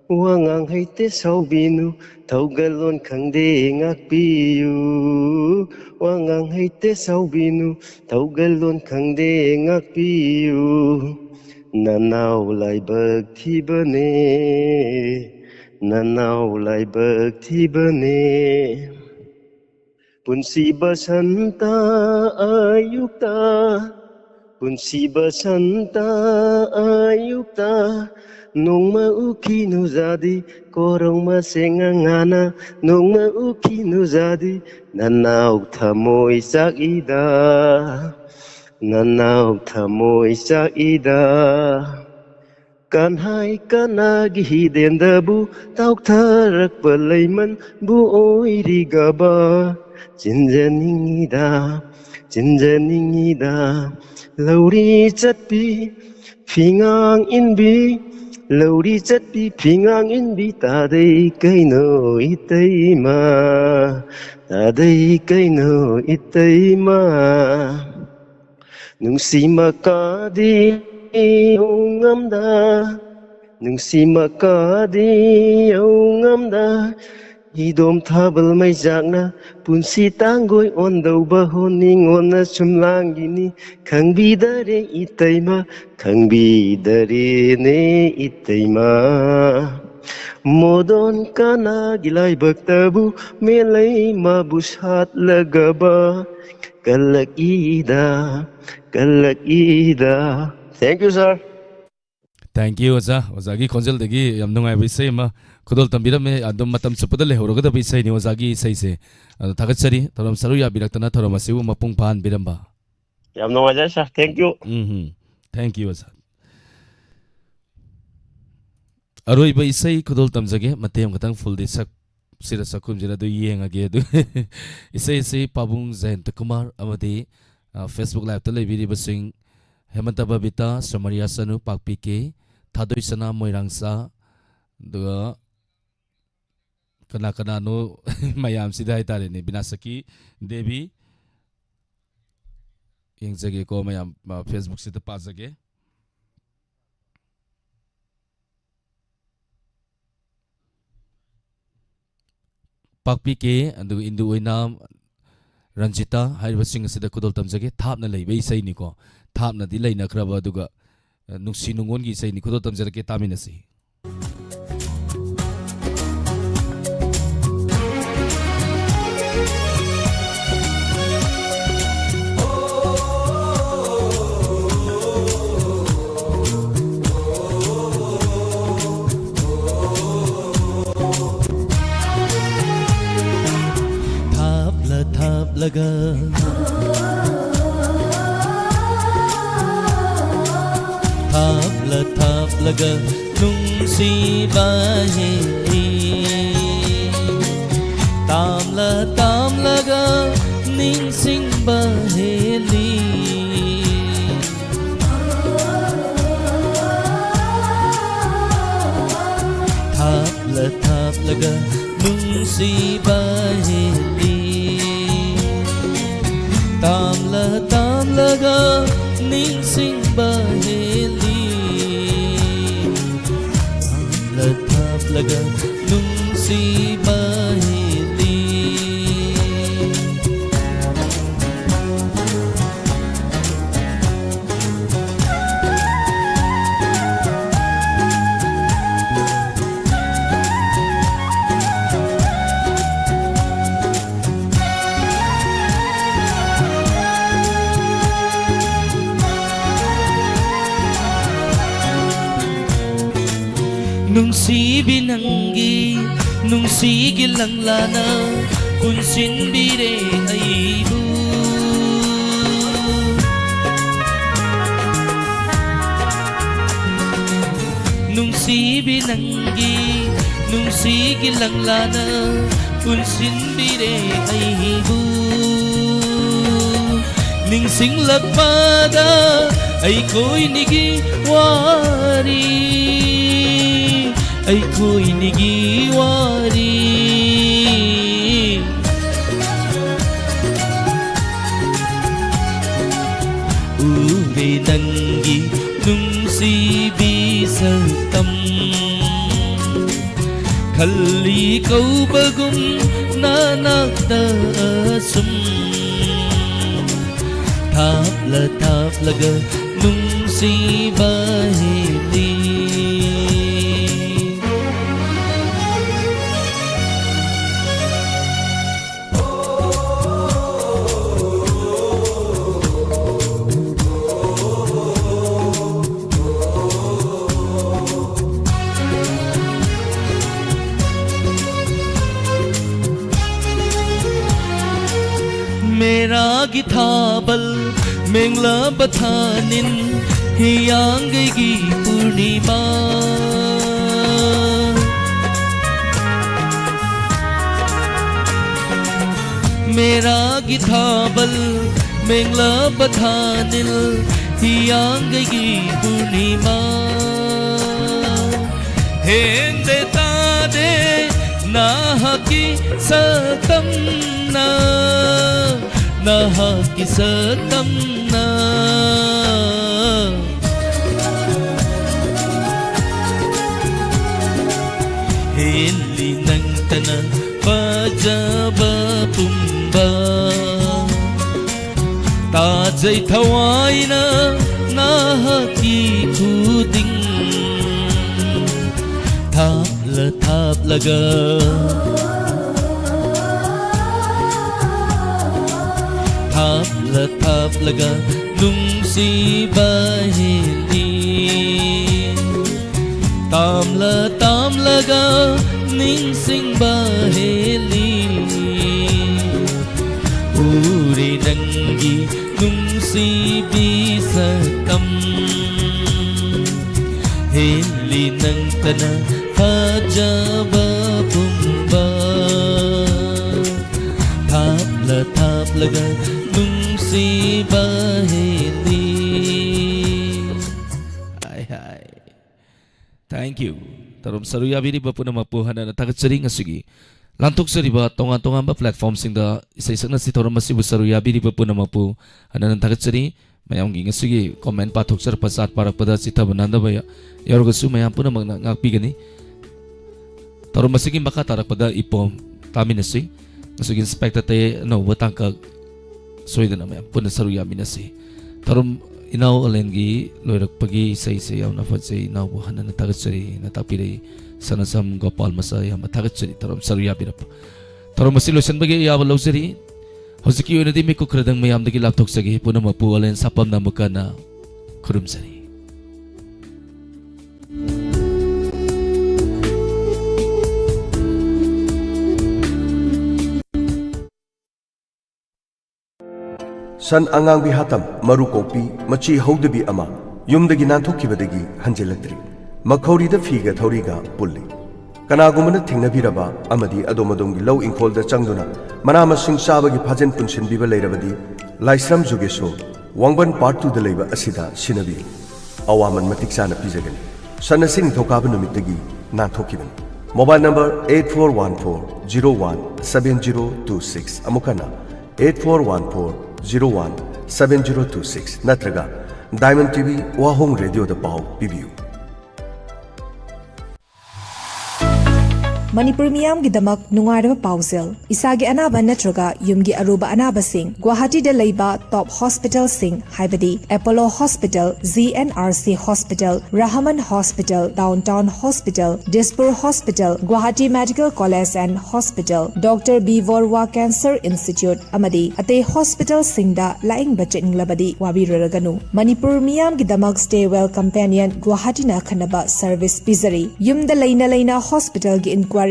ꯋꯥꯉꯥꯡ ꯍꯩꯇꯦ ꯁꯥꯎꯕꯤꯅꯨ, ꯊꯧꯒꯜꯂꯣꯟ ꯈꯪꯗꯦ ꯉꯥꯛꯄꯤꯌꯨ꯫ ꯋꯥꯉꯥꯡ ꯍꯩꯇꯦ ꯁꯥꯎꯕꯤꯅꯨ, ꯊꯧꯒꯜꯂꯣꯟ ꯈꯪꯗꯦ ꯉꯥꯛꯄꯤꯌꯨ꯫ ꯅꯅꯥꯎ ꯂꯥꯏꯕꯛ ꯊꯤꯕꯅꯦ, ꯅꯅꯥꯎ ꯂꯥꯏꯕꯛ ꯊꯤꯕꯅꯦ꯫ ꯄꯨꯟꯁꯤ ꯕꯁꯟꯇ ꯑꯌꯨꯛꯇ, ꯄꯨꯟꯁꯤ ꯕꯁꯟꯇ ꯑꯌꯨꯛꯇ, ꯅꯣꯡꯃ ꯎꯈꯤ ꯅꯨꯖꯥꯗꯤ, ꯀꯣꯔꯧ ꯃꯁꯦꯡ ꯑꯉꯥꯅ, ꯅꯣꯡꯃ ꯎꯈꯤ ꯅꯨꯖꯥꯗꯤ, ꯅꯅꯥꯎ ꯊꯃꯣꯏ ꯆꯥꯛꯏꯗ, ꯅꯅꯥꯎ ꯊꯃꯣꯏ ꯆꯥꯛꯏꯗ꯫ ꯀꯟꯍꯥꯏ ꯀꯅꯥꯒꯤ ꯍꯤꯗꯦꯟꯗꯕꯨ ꯇꯥꯎꯊꯔꯛꯄ ꯂꯩꯃꯟꯕꯨ ꯑꯣꯏꯔꯤꯒꯕ? ꯆꯤꯟꯖꯅꯤꯡꯉꯤꯗ, ꯆꯤꯟꯖꯅꯤꯡꯉꯤꯗ, ꯂꯧꯔꯤ ꯆꯠꯄꯤ ꯐꯤꯉꯥꯡ ꯏꯟꯕꯤ, ꯂꯧꯔꯤ ꯆꯠꯄꯤ ꯐꯤꯉꯥꯡ ꯏꯟꯕꯤ, ꯇꯥꯗꯩ ꯀꯩꯅꯣ ꯏꯇꯩꯃ, ꯇꯥꯗꯩ ꯀꯩꯅꯣ ꯏꯇꯩꯃ꯫ ꯅꯨꯡꯁꯤ ꯃꯀꯥꯗꯤ ꯌꯧ ꯉꯝꯗ, ꯅꯨꯡꯁꯤ ꯃꯀꯥꯗꯤ ꯌꯧ ꯉꯝꯗ, ꯍꯤꯗꯣꯝ ꯊꯥꯕꯜ ꯃꯩꯖꯥꯛꯅ ꯄꯨꯟꯁꯤ ꯇꯥꯡꯒꯣꯏ ꯑꯣꯟꯗꯧꯕ ꯍꯣ ꯅꯤꯉꯣꯟꯅ ꯁꯨꯝ ꯂꯥꯡꯒꯤꯅꯤ꯫ ꯈꯪꯕꯤꯗꯔꯦ ꯏꯇꯩꯃ, ꯈꯪꯕꯤꯗꯔꯦꯅꯦ ꯏꯇꯩꯃ꯫ ꯃꯣꯗꯣꯟ ꯀꯅꯥꯒꯤ ꯂꯥꯏꯕꯛꯇꯕꯨ ꯃꯦꯂꯩ ꯃꯥꯕꯨ ꯁꯥꯠꯂꯒꯕ ꯀꯜꯂꯛꯏꯗ, ꯀꯜꯂꯛꯏꯗ꯫ Thank you, sir. Thank you, ꯑꯣꯖꯥ꯫ ꯑꯣꯖꯥꯒꯤ ꯈꯣꯟꯖꯦꯜꯗꯒꯤ ꯌꯥꯝ ꯅꯨꯡꯉꯥꯏꯕ ꯏꯁꯩ ꯑꯃ ꯈꯨꯗꯣꯜ ꯇꯝꯕꯤꯔꯝꯃꯦ꯫ ꯑꯗꯨꯝ ꯃꯇꯝ ꯆꯨꯞꯄꯗ ꯂꯩꯍꯧꯔꯒꯗꯕ ꯏꯁꯩꯅꯤ ꯑꯣꯖꯥꯒꯤ ꯏꯁꯩꯁꯦ꯫ ꯑꯗꯣ ꯊꯥꯒꯠꯆꯔꯤ ꯊꯧꯔꯝ ꯁꯔꯨꯛ ꯌꯥꯕꯤꯔꯛꯇꯅ, ꯊꯧꯔꯝ ꯑꯁꯤꯕꯨ ꯃꯄꯨꯡ ꯐꯥꯍꯟꯕꯤꯔꯝꯕ꯫ ꯌꯥꯝ ꯅꯨꯡꯉꯥꯏꯖꯔꯦ, sir. Thank you. Um Hum. Thank you, ꯑꯣꯖꯥ꯫ ꯑꯔꯣꯏꯕ ꯏꯁꯩ ꯈꯨꯗꯣꯜ ꯇꯝꯖꯒꯦ, ꯃꯇꯦꯛ ꯑꯃꯈꯛꯇꯪ ꯐꯨꯜꯗꯤ ꯁꯛ ꯁꯤꯔ ꯆꯥꯛꯈꯨꯝꯁꯤꯗ ꯑꯗꯨ ꯌꯦꯡꯉꯒꯦ꯫ ꯑꯗꯨ ꯏꯁꯩ ꯑꯁꯤ ꯄꯥꯕꯨꯡ ꯖꯌꯟꯇ ꯀꯨꯃꯥꯔ ꯑꯃꯗꯤ, ꯑ, Facebook Live-ꯇ ꯂꯩꯕꯤꯔꯤꯕꯁꯤꯡ ꯍꯦꯃꯟꯇ ꯕꯕꯤꯇꯥ, ꯁꯣꯃꯔꯤꯌꯥ ꯆꯅꯨ, ꯄꯥꯛꯄꯤ ꯀꯦ, ꯊꯥꯗꯣꯏ ꯁꯅꯥ, ꯃꯣꯏꯔꯥꯡꯆꯥ, ꯑꯗꯨꯒ ꯀꯅꯥ ꯀꯅꯥꯅꯣ ꯃꯌꯥꯝꯁꯤꯗ ꯍꯥꯏꯇꯥꯔꯦꯅꯦ, ꯕꯤꯅꯥꯁꯀꯤ ꯗꯦꯕꯤ꯫ ꯌꯦꯡꯖꯒꯦꯀꯣ ꯃꯌꯥꯝ, ꯑ, Facebook-ꯁꯤꯗ ꯄꯥꯖꯒꯦ꯫ ꯄꯥꯛꯄꯤ ꯀꯦ, ꯑꯗꯨꯒ ꯏꯟꯗꯨ ꯑꯣꯏꯅꯥꯝ, ꯔꯟꯖꯤꯇꯥ ꯍꯥꯏꯔꯤꯕꯁꯤꯡ ꯑꯁꯤꯗ ꯈꯨꯗꯣꯜ ꯇꯝꯖꯒꯦ꯫ ꯊꯥꯞꯅ ꯂꯩꯕ ꯏꯁꯩꯅꯤꯀꯣ, ꯊꯥꯞꯅꯗꯤ ꯂꯩꯅꯈ꯭ꯔꯕ, ꯑꯗꯨꯒ, ꯑ, ꯅꯨꯡꯁꯤ ꯅꯨꯡꯉꯣꯟꯒꯤ ꯏꯁꯩꯅꯤ꯫ ꯈꯨꯗꯣꯜ ꯇꯝꯖꯔꯛꯀꯦ, ꯇꯥꯃꯤꯟꯅꯁꯤ꯫ ꯊꯥꯞꯂ ꯊꯥꯞꯂꯒ, ꯊꯥꯞꯂ ꯊꯥꯞꯂꯒ ꯅꯨꯡꯁꯤꯕ ꯍꯦꯜꯂꯤ꯫ ꯇꯥꯝꯂ ꯇꯥꯝꯂꯒ ꯅꯤꯡꯁꯤꯡꯕ ꯍꯦꯜꯂꯤ꯫ ꯊꯥꯞꯂ ꯊꯥꯞꯂꯒ ꯅꯨꯡꯁꯤꯕ ꯍꯦꯜꯂꯤ꯫ ꯇꯥꯝꯂ ꯇꯥꯝꯂꯒ ꯅꯤꯡꯁꯤꯡꯕ ꯍꯦꯜꯂꯤ꯫ ꯊꯥꯞꯂ ꯊꯥꯞꯂꯒ ꯅꯨꯡꯁꯤꯕ ꯅꯨꯡꯁꯤꯕꯤ ꯅꯪꯒꯤ ꯅꯨꯡꯁꯤꯒꯤ ꯂꯪꯂꯥꯅ ꯄꯨꯟꯁꯤꯟꯕꯤꯔꯦ ꯑꯩꯕꯨ꯫ ꯅꯨꯡꯁꯤꯕꯤ ꯅꯪꯒꯤ ꯅꯨꯡꯁꯤꯒꯤ ꯂꯪꯂꯥꯅ ꯄꯨꯟꯁꯤꯟꯕꯤꯔꯦ ꯑꯩꯕꯨ꯫ ꯅꯤꯡꯁꯤꯡꯂꯛꯄꯗ ꯑꯩꯈꯣꯏꯅꯤꯒꯤ ꯋꯥꯔꯤ, ꯑꯩꯈꯣꯏꯅꯤꯒꯤ ꯋꯥꯔꯤ꯫ ꯎꯔꯦ ꯅꯪꯒꯤ ꯅꯨꯡꯁꯤꯕꯤ ꯁꯛꯇꯝ, ꯈꯜꯂꯤ ꯀꯧꯕꯒꯨꯝ ꯅꯅꯥꯛꯇ ꯑꯁꯨꯝ ꯊꯥꯞꯂ ꯊꯥꯞꯂꯒ ꯅꯨꯡꯁꯤꯕ ꯍꯦꯜꯂꯤ꯫ ꯃꯦꯔꯥꯒꯤ ꯊꯥꯕꯜ ꯃꯦꯡꯂꯕ ꯊꯥꯅꯤꯟ, ꯍꯤꯌꯥꯡꯒꯩꯒꯤ ꯄꯨꯔꯅꯤꯃꯥ꯫ ꯃꯦꯔꯥꯒꯤ ꯊꯥꯕꯜ ꯃꯦꯡꯂꯕ ꯊꯥꯅꯤꯜ, ꯍꯤꯌꯥꯡꯒꯩꯒꯤ ꯄꯨꯔꯅꯤꯃꯥ꯫ ꯍꯦꯟꯗꯦ ꯇꯥꯗꯦ ꯅꯍꯥꯛꯀꯤ ꯁꯛꯇꯝꯅ, ꯅꯍꯥꯛꯀꯤ ꯁꯛꯇꯝꯅ꯫ ꯍꯦꯜꯂꯤ ꯅꯪꯇꯅ ꯐꯖꯕ ꯄꯨꯝꯕ꯫ ꯇꯥꯖꯩ ꯊꯋꯥꯏꯅ ꯅꯍꯥꯛꯀꯤ ꯈꯨꯗꯤꯡ ꯊꯥꯞꯂ ꯊꯥꯞꯂꯒ, ꯊꯥꯞꯂ ꯊꯥꯞꯂꯒ ꯅꯨꯡꯁꯤꯕ ꯍꯦꯜꯂꯤ꯫ ꯇꯥꯝꯂ ꯇꯥꯝꯂꯒ ꯅꯤꯡꯁꯤꯡꯕ ꯍꯦꯜꯂꯤ꯫ ꯎꯔꯦ ꯅꯪꯒꯤ ꯅꯨꯡꯁꯤꯕꯤ ꯁꯛꯇꯝ꯫ ꯍꯦꯜꯂꯤ ꯅꯪꯇꯅ ꯐꯖꯕ ꯄꯨꯝꯕ꯫ ꯊꯥꯞꯂ ꯊꯥꯞꯂꯒ ꯅꯨꯡꯁꯤꯕ ꯍꯦꯜꯂꯤ꯫ ꯍꯥꯏ ꯍꯥꯏ꯫ Thank you. ꯊꯧꯔꯝ ꯁꯔꯨꯛ ꯌꯥꯕꯤꯔꯤꯕ ꯄꯨꯝꯅꯃꯛꯄꯨ ꯍꯟꯅ ꯍꯟꯅ ꯊꯥꯒꯠꯆꯔꯤ꯫ ꯉꯁꯤꯒꯤ ꯂꯥꯟꯊꯣꯛꯆꯔꯤꯕ ꯇꯣꯉꯥꯟ ꯇꯣꯉꯥꯟꯕ platformꯁꯤꯡꯗ ꯏꯁꯩ ꯁꯛꯅꯁꯤ ꯊꯧꯔꯝ ꯑꯁꯤꯕꯨ ꯁꯔꯨꯛ ꯌꯥꯕꯤꯔꯤꯕ ꯄꯨꯝꯅꯃꯛꯄꯨ ꯍꯟꯅ ꯍꯟꯅ ꯊꯥꯒꯠꯆꯔꯤ꯫ ꯃꯌꯥꯝꯒꯤ ꯉꯁꯤꯒꯤ comment ꯄꯥꯊꯣꯛꯆꯔꯛꯄ, ꯆꯥꯠ ꯄꯥꯔꯛꯄꯗ ꯆꯤꯠꯊꯕ ꯅꯥꯟꯗꯕ ꯌꯥ-, ꯌꯥꯎꯔꯒꯁꯨ ꯃꯌꯥꯝ ꯄꯨꯝꯅꯃꯛꯅ ꯉꯥꯛꯄꯤꯒꯅꯤ꯫ ꯊꯧꯔꯝ ꯑꯁꯤꯒꯤ ꯃꯈꯥ ꯇꯥꯔꯛꯄꯗ ꯏꯄꯣꯝ ꯇꯥꯃꯤꯟꯅꯁꯤ꯫ ꯉꯁꯤꯒꯤ Inspector ꯇꯌꯦꯜ ꯑꯅꯧꯕ ꯇꯥꯡꯀꯛ ꯁꯣꯏꯗꯅ ꯃꯌꯥꯝ ꯄꯨꯟꯅ ꯁꯔꯨꯛ ꯌꯥꯃꯤꯟꯅꯁꯤ꯫ ꯊꯧꯔꯝ ꯏꯅꯥꯎ ꯑꯂꯦꯟꯒꯤ ꯂꯣꯏꯔꯛꯄꯒꯤ ꯏꯁꯩꯁꯦ ꯌꯥꯝꯅ ꯐꯖꯩ꯫ ꯏꯅꯥꯎꯕꯨ ꯍꯟꯅ ꯍꯟꯅ ꯊꯥꯒꯠꯆꯔꯤ ꯍꯥꯏꯅ ꯇꯥꯛꯄꯤꯔꯛꯏ꯫ ꯁꯅꯥꯁꯝ ꯒꯣꯄꯥꯜ ꯃꯆꯥ ꯌꯥꯝꯅ ꯊꯥꯒꯠꯆꯔꯤ ꯊꯧꯔꯝ ꯁꯔꯨꯛ ꯌꯥꯕꯤꯔꯛꯄ꯫ ꯊꯧꯔꯝ ꯑꯁꯤ ꯂꯣꯏꯁꯤꯟꯕꯒꯤ ꯑꯌꯥꯕ ꯂꯧꯖꯔꯤ꯫ ꯍꯧꯖꯤꯛꯀꯤ ꯑꯣꯏꯅꯗꯤ ꯃꯤꯀꯨꯞ ꯈꯔꯗꯪ ꯃꯌꯥꯝꯗꯒꯤ ꯂꯥꯞꯊꯣꯛꯆꯒꯦ꯫ ꯄꯨꯝꯅꯃꯛꯄꯨ ꯑꯂꯦꯟ ꯁꯥꯄꯝꯅ ꯑꯃꯨꯛꯀ ꯍꯟꯅ ꯈꯨꯔꯨꯝꯖꯔꯤ꯫ ꯁꯟ ꯑꯉꯥꯡꯕꯤ ꯍꯥꯇꯝ, ꯃꯔꯨ ꯀꯣꯛꯄꯤ, ꯃꯆꯤ ꯍꯧꯗꯕꯤ ꯑꯃ ꯌꯨꯝꯗꯒꯤ ꯅꯥꯟꯊꯣꯛꯈꯤꯕꯗꯒꯤ ꯍꯟꯖꯤꯜꯂꯛꯇ꯭ꯔꯤ꯫ ꯃꯈꯧꯔꯤꯗ ꯐꯤꯒ ꯊꯧꯔꯤꯒ ꯄꯨꯜꯂꯤ꯫ ꯀꯅꯥꯒꯨꯝꯕꯅ ꯊꯦꯡꯅꯕꯤꯔꯕ ꯑꯃꯗꯤ ꯑꯗꯣꯝ ꯑꯗꯣꯝꯒꯤ ꯂꯧ ꯏꯪꯈꯣꯜꯗ ꯆꯪꯗꯨꯅ ꯃꯅꯥ ꯃꯁꯤꯡ ꯆꯥꯕꯒꯤ ꯐꯥꯖꯤꯟ ꯄꯨꯟꯁꯤꯟꯕꯤꯕ ꯂꯩꯔꯕꯗꯤ, ꯂꯥꯏꯁ꯭ꯔꯝ ꯖꯨꯒꯦꯁꯣꯔ, ꯋꯥꯡꯕꯟ Part Twoꯗ ꯂꯩꯕ ꯑꯁꯤꯗ ꯁꯤꯟꯅꯕꯤꯌꯨ꯫ ꯑꯋꯥꯃꯟ ꯃꯇꯤꯛ ꯆꯥꯅ ꯄꯤꯖꯒꯅꯤ꯫ ꯁꯟ ꯑꯁꯤ ꯅꯤꯡꯊꯧꯀꯥꯕ ꯅꯨꯃꯤꯠꯇꯒꯤ ꯅꯥꯟꯊꯣꯛꯈꯤꯕꯅꯤ꯫ Mobile number eight four one four zero one seven zero two six, ꯑꯃꯨꯛ ꯍꯟꯅ eight four one four zero one seven zero two six, ꯅꯠꯇ꯭ꯔꯒ Diamond TV ꯋꯥꯍꯣꯡ ꯔꯦꯗꯤꯑꯣꯗ ꯄꯥꯎ ꯄꯤꯕꯤꯌꯨ꯫ ꯃꯅꯤꯄꯨꯔ ꯃꯤꯌꯥꯝꯒꯤꯗꯃꯛ ꯅꯨꯡꯉꯥꯏꯔꯕ ꯄꯥꯎꯖꯦꯜ꯫ ꯏꯁꯥꯒꯤ ꯑꯅꯥꯕ ꯅꯠꯇ꯭ꯔꯒ ꯌꯨꯝꯒꯤ ꯑꯔꯨꯕ ꯑꯅꯥꯕꯁꯤꯡ ꯒꯨꯋꯥꯍꯥꯇꯤꯗ ꯂꯩꯕ top hospitalꯁꯤꯡ, ꯍꯥꯏꯕꯗꯤ Apollo Hospital, G N R C Hospital, Rahman Hospital, Downtown Hospital, Dispur Hospital, Guwahati Medical College and Hospital, Doctor B Borua Cancer Institute, ꯑꯃꯗꯤ ꯑꯇꯩ hospitalꯁꯤꯡꯗ ꯂꯥꯌꯦꯡꯕ ꯆꯠꯅꯤꯡꯂꯕꯗꯤ ꯋꯥꯕꯤꯔꯨꯔꯒꯅꯨ꯫ ꯃꯅꯤꯄꯨꯔ ꯃꯤꯌꯥꯝꯒꯤꯗꯃꯛ Stay Well Companion ꯒꯨꯋꯥꯍꯥꯇꯤꯅ ꯑꯈꯟꯅꯕ service ꯄꯤꯖꯔꯤ꯫ ꯌꯨꯝꯗ ꯂꯩꯅ ꯂꯩꯅ hospitalꯒꯤ inquiries,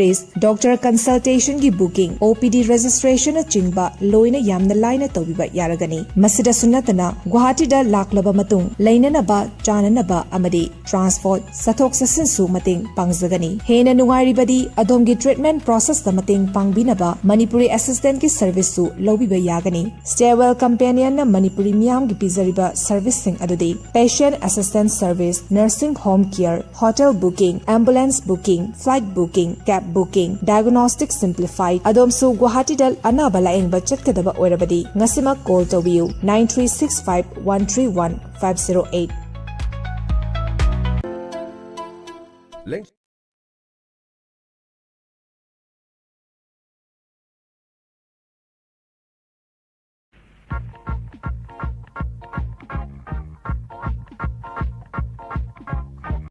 doctor consultationꯒꯤ booking, O P D registrationꯅꯆꯤꯡꯕ ꯂꯣꯏꯅ ꯌꯥꯝꯅ ꯂꯥꯏꯅ ꯇꯧꯕꯤꯕ ꯌꯥꯔꯒꯅꯤ꯫ ꯃꯁꯤꯗꯁꯨ ꯅꯠꯇꯅ, ꯒꯨꯋꯥꯍꯥꯇꯤꯗ ꯂꯥꯛꯂꯕ ꯃꯇꯨꯡ ꯂꯩꯅꯅꯕ, ꯆꯥꯅꯅꯕ ꯑꯃꯗꯤ transport, ꯆꯠꯊꯣꯛ ꯆꯠꯁꯤꯟꯁꯨ ꯃꯇꯦꯡ ꯄꯥꯡꯖꯒꯅꯤ꯫ ꯍꯦꯟꯅ ꯅꯨꯡꯉꯥꯏꯔꯤꯕꯗꯤ, ꯑꯗꯣꯝꯒꯤ treatment processꯇ ꯃꯇꯦꯡ ꯄꯥꯡꯕꯤꯅꯕ Manipuri assistantꯀꯤ serviceꯁꯨ ꯂꯧꯕꯤꯕ ꯌꯥꯒꯅꯤ꯫ Stay Well Companionꯅ ꯃꯅꯤꯄꯨꯔꯤ ꯃꯤꯌꯥꯝꯒꯤ ꯄꯤꯖꯔꯤꯕ serviceꯁꯤꯡ ꯑꯗꯨꯗꯤ: patient assistance service, nursing home care, hotel booking, ambulance booking, flight booking, cab booking, diagnostic simplified꯫ ꯑꯗꯣꯝꯁꯨ ꯒꯨꯋꯥꯍꯥꯇꯤꯗ ꯑꯅꯥꯕ ꯂꯥꯌꯦꯡꯕ ꯆꯠꯀꯗꯕ ꯑꯣꯏꯔꯕꯗꯤ, ꯉꯁꯤꯃꯛ call ꯇꯧꯕꯤꯌꯨ, nine three six five one three one five zero eight꯫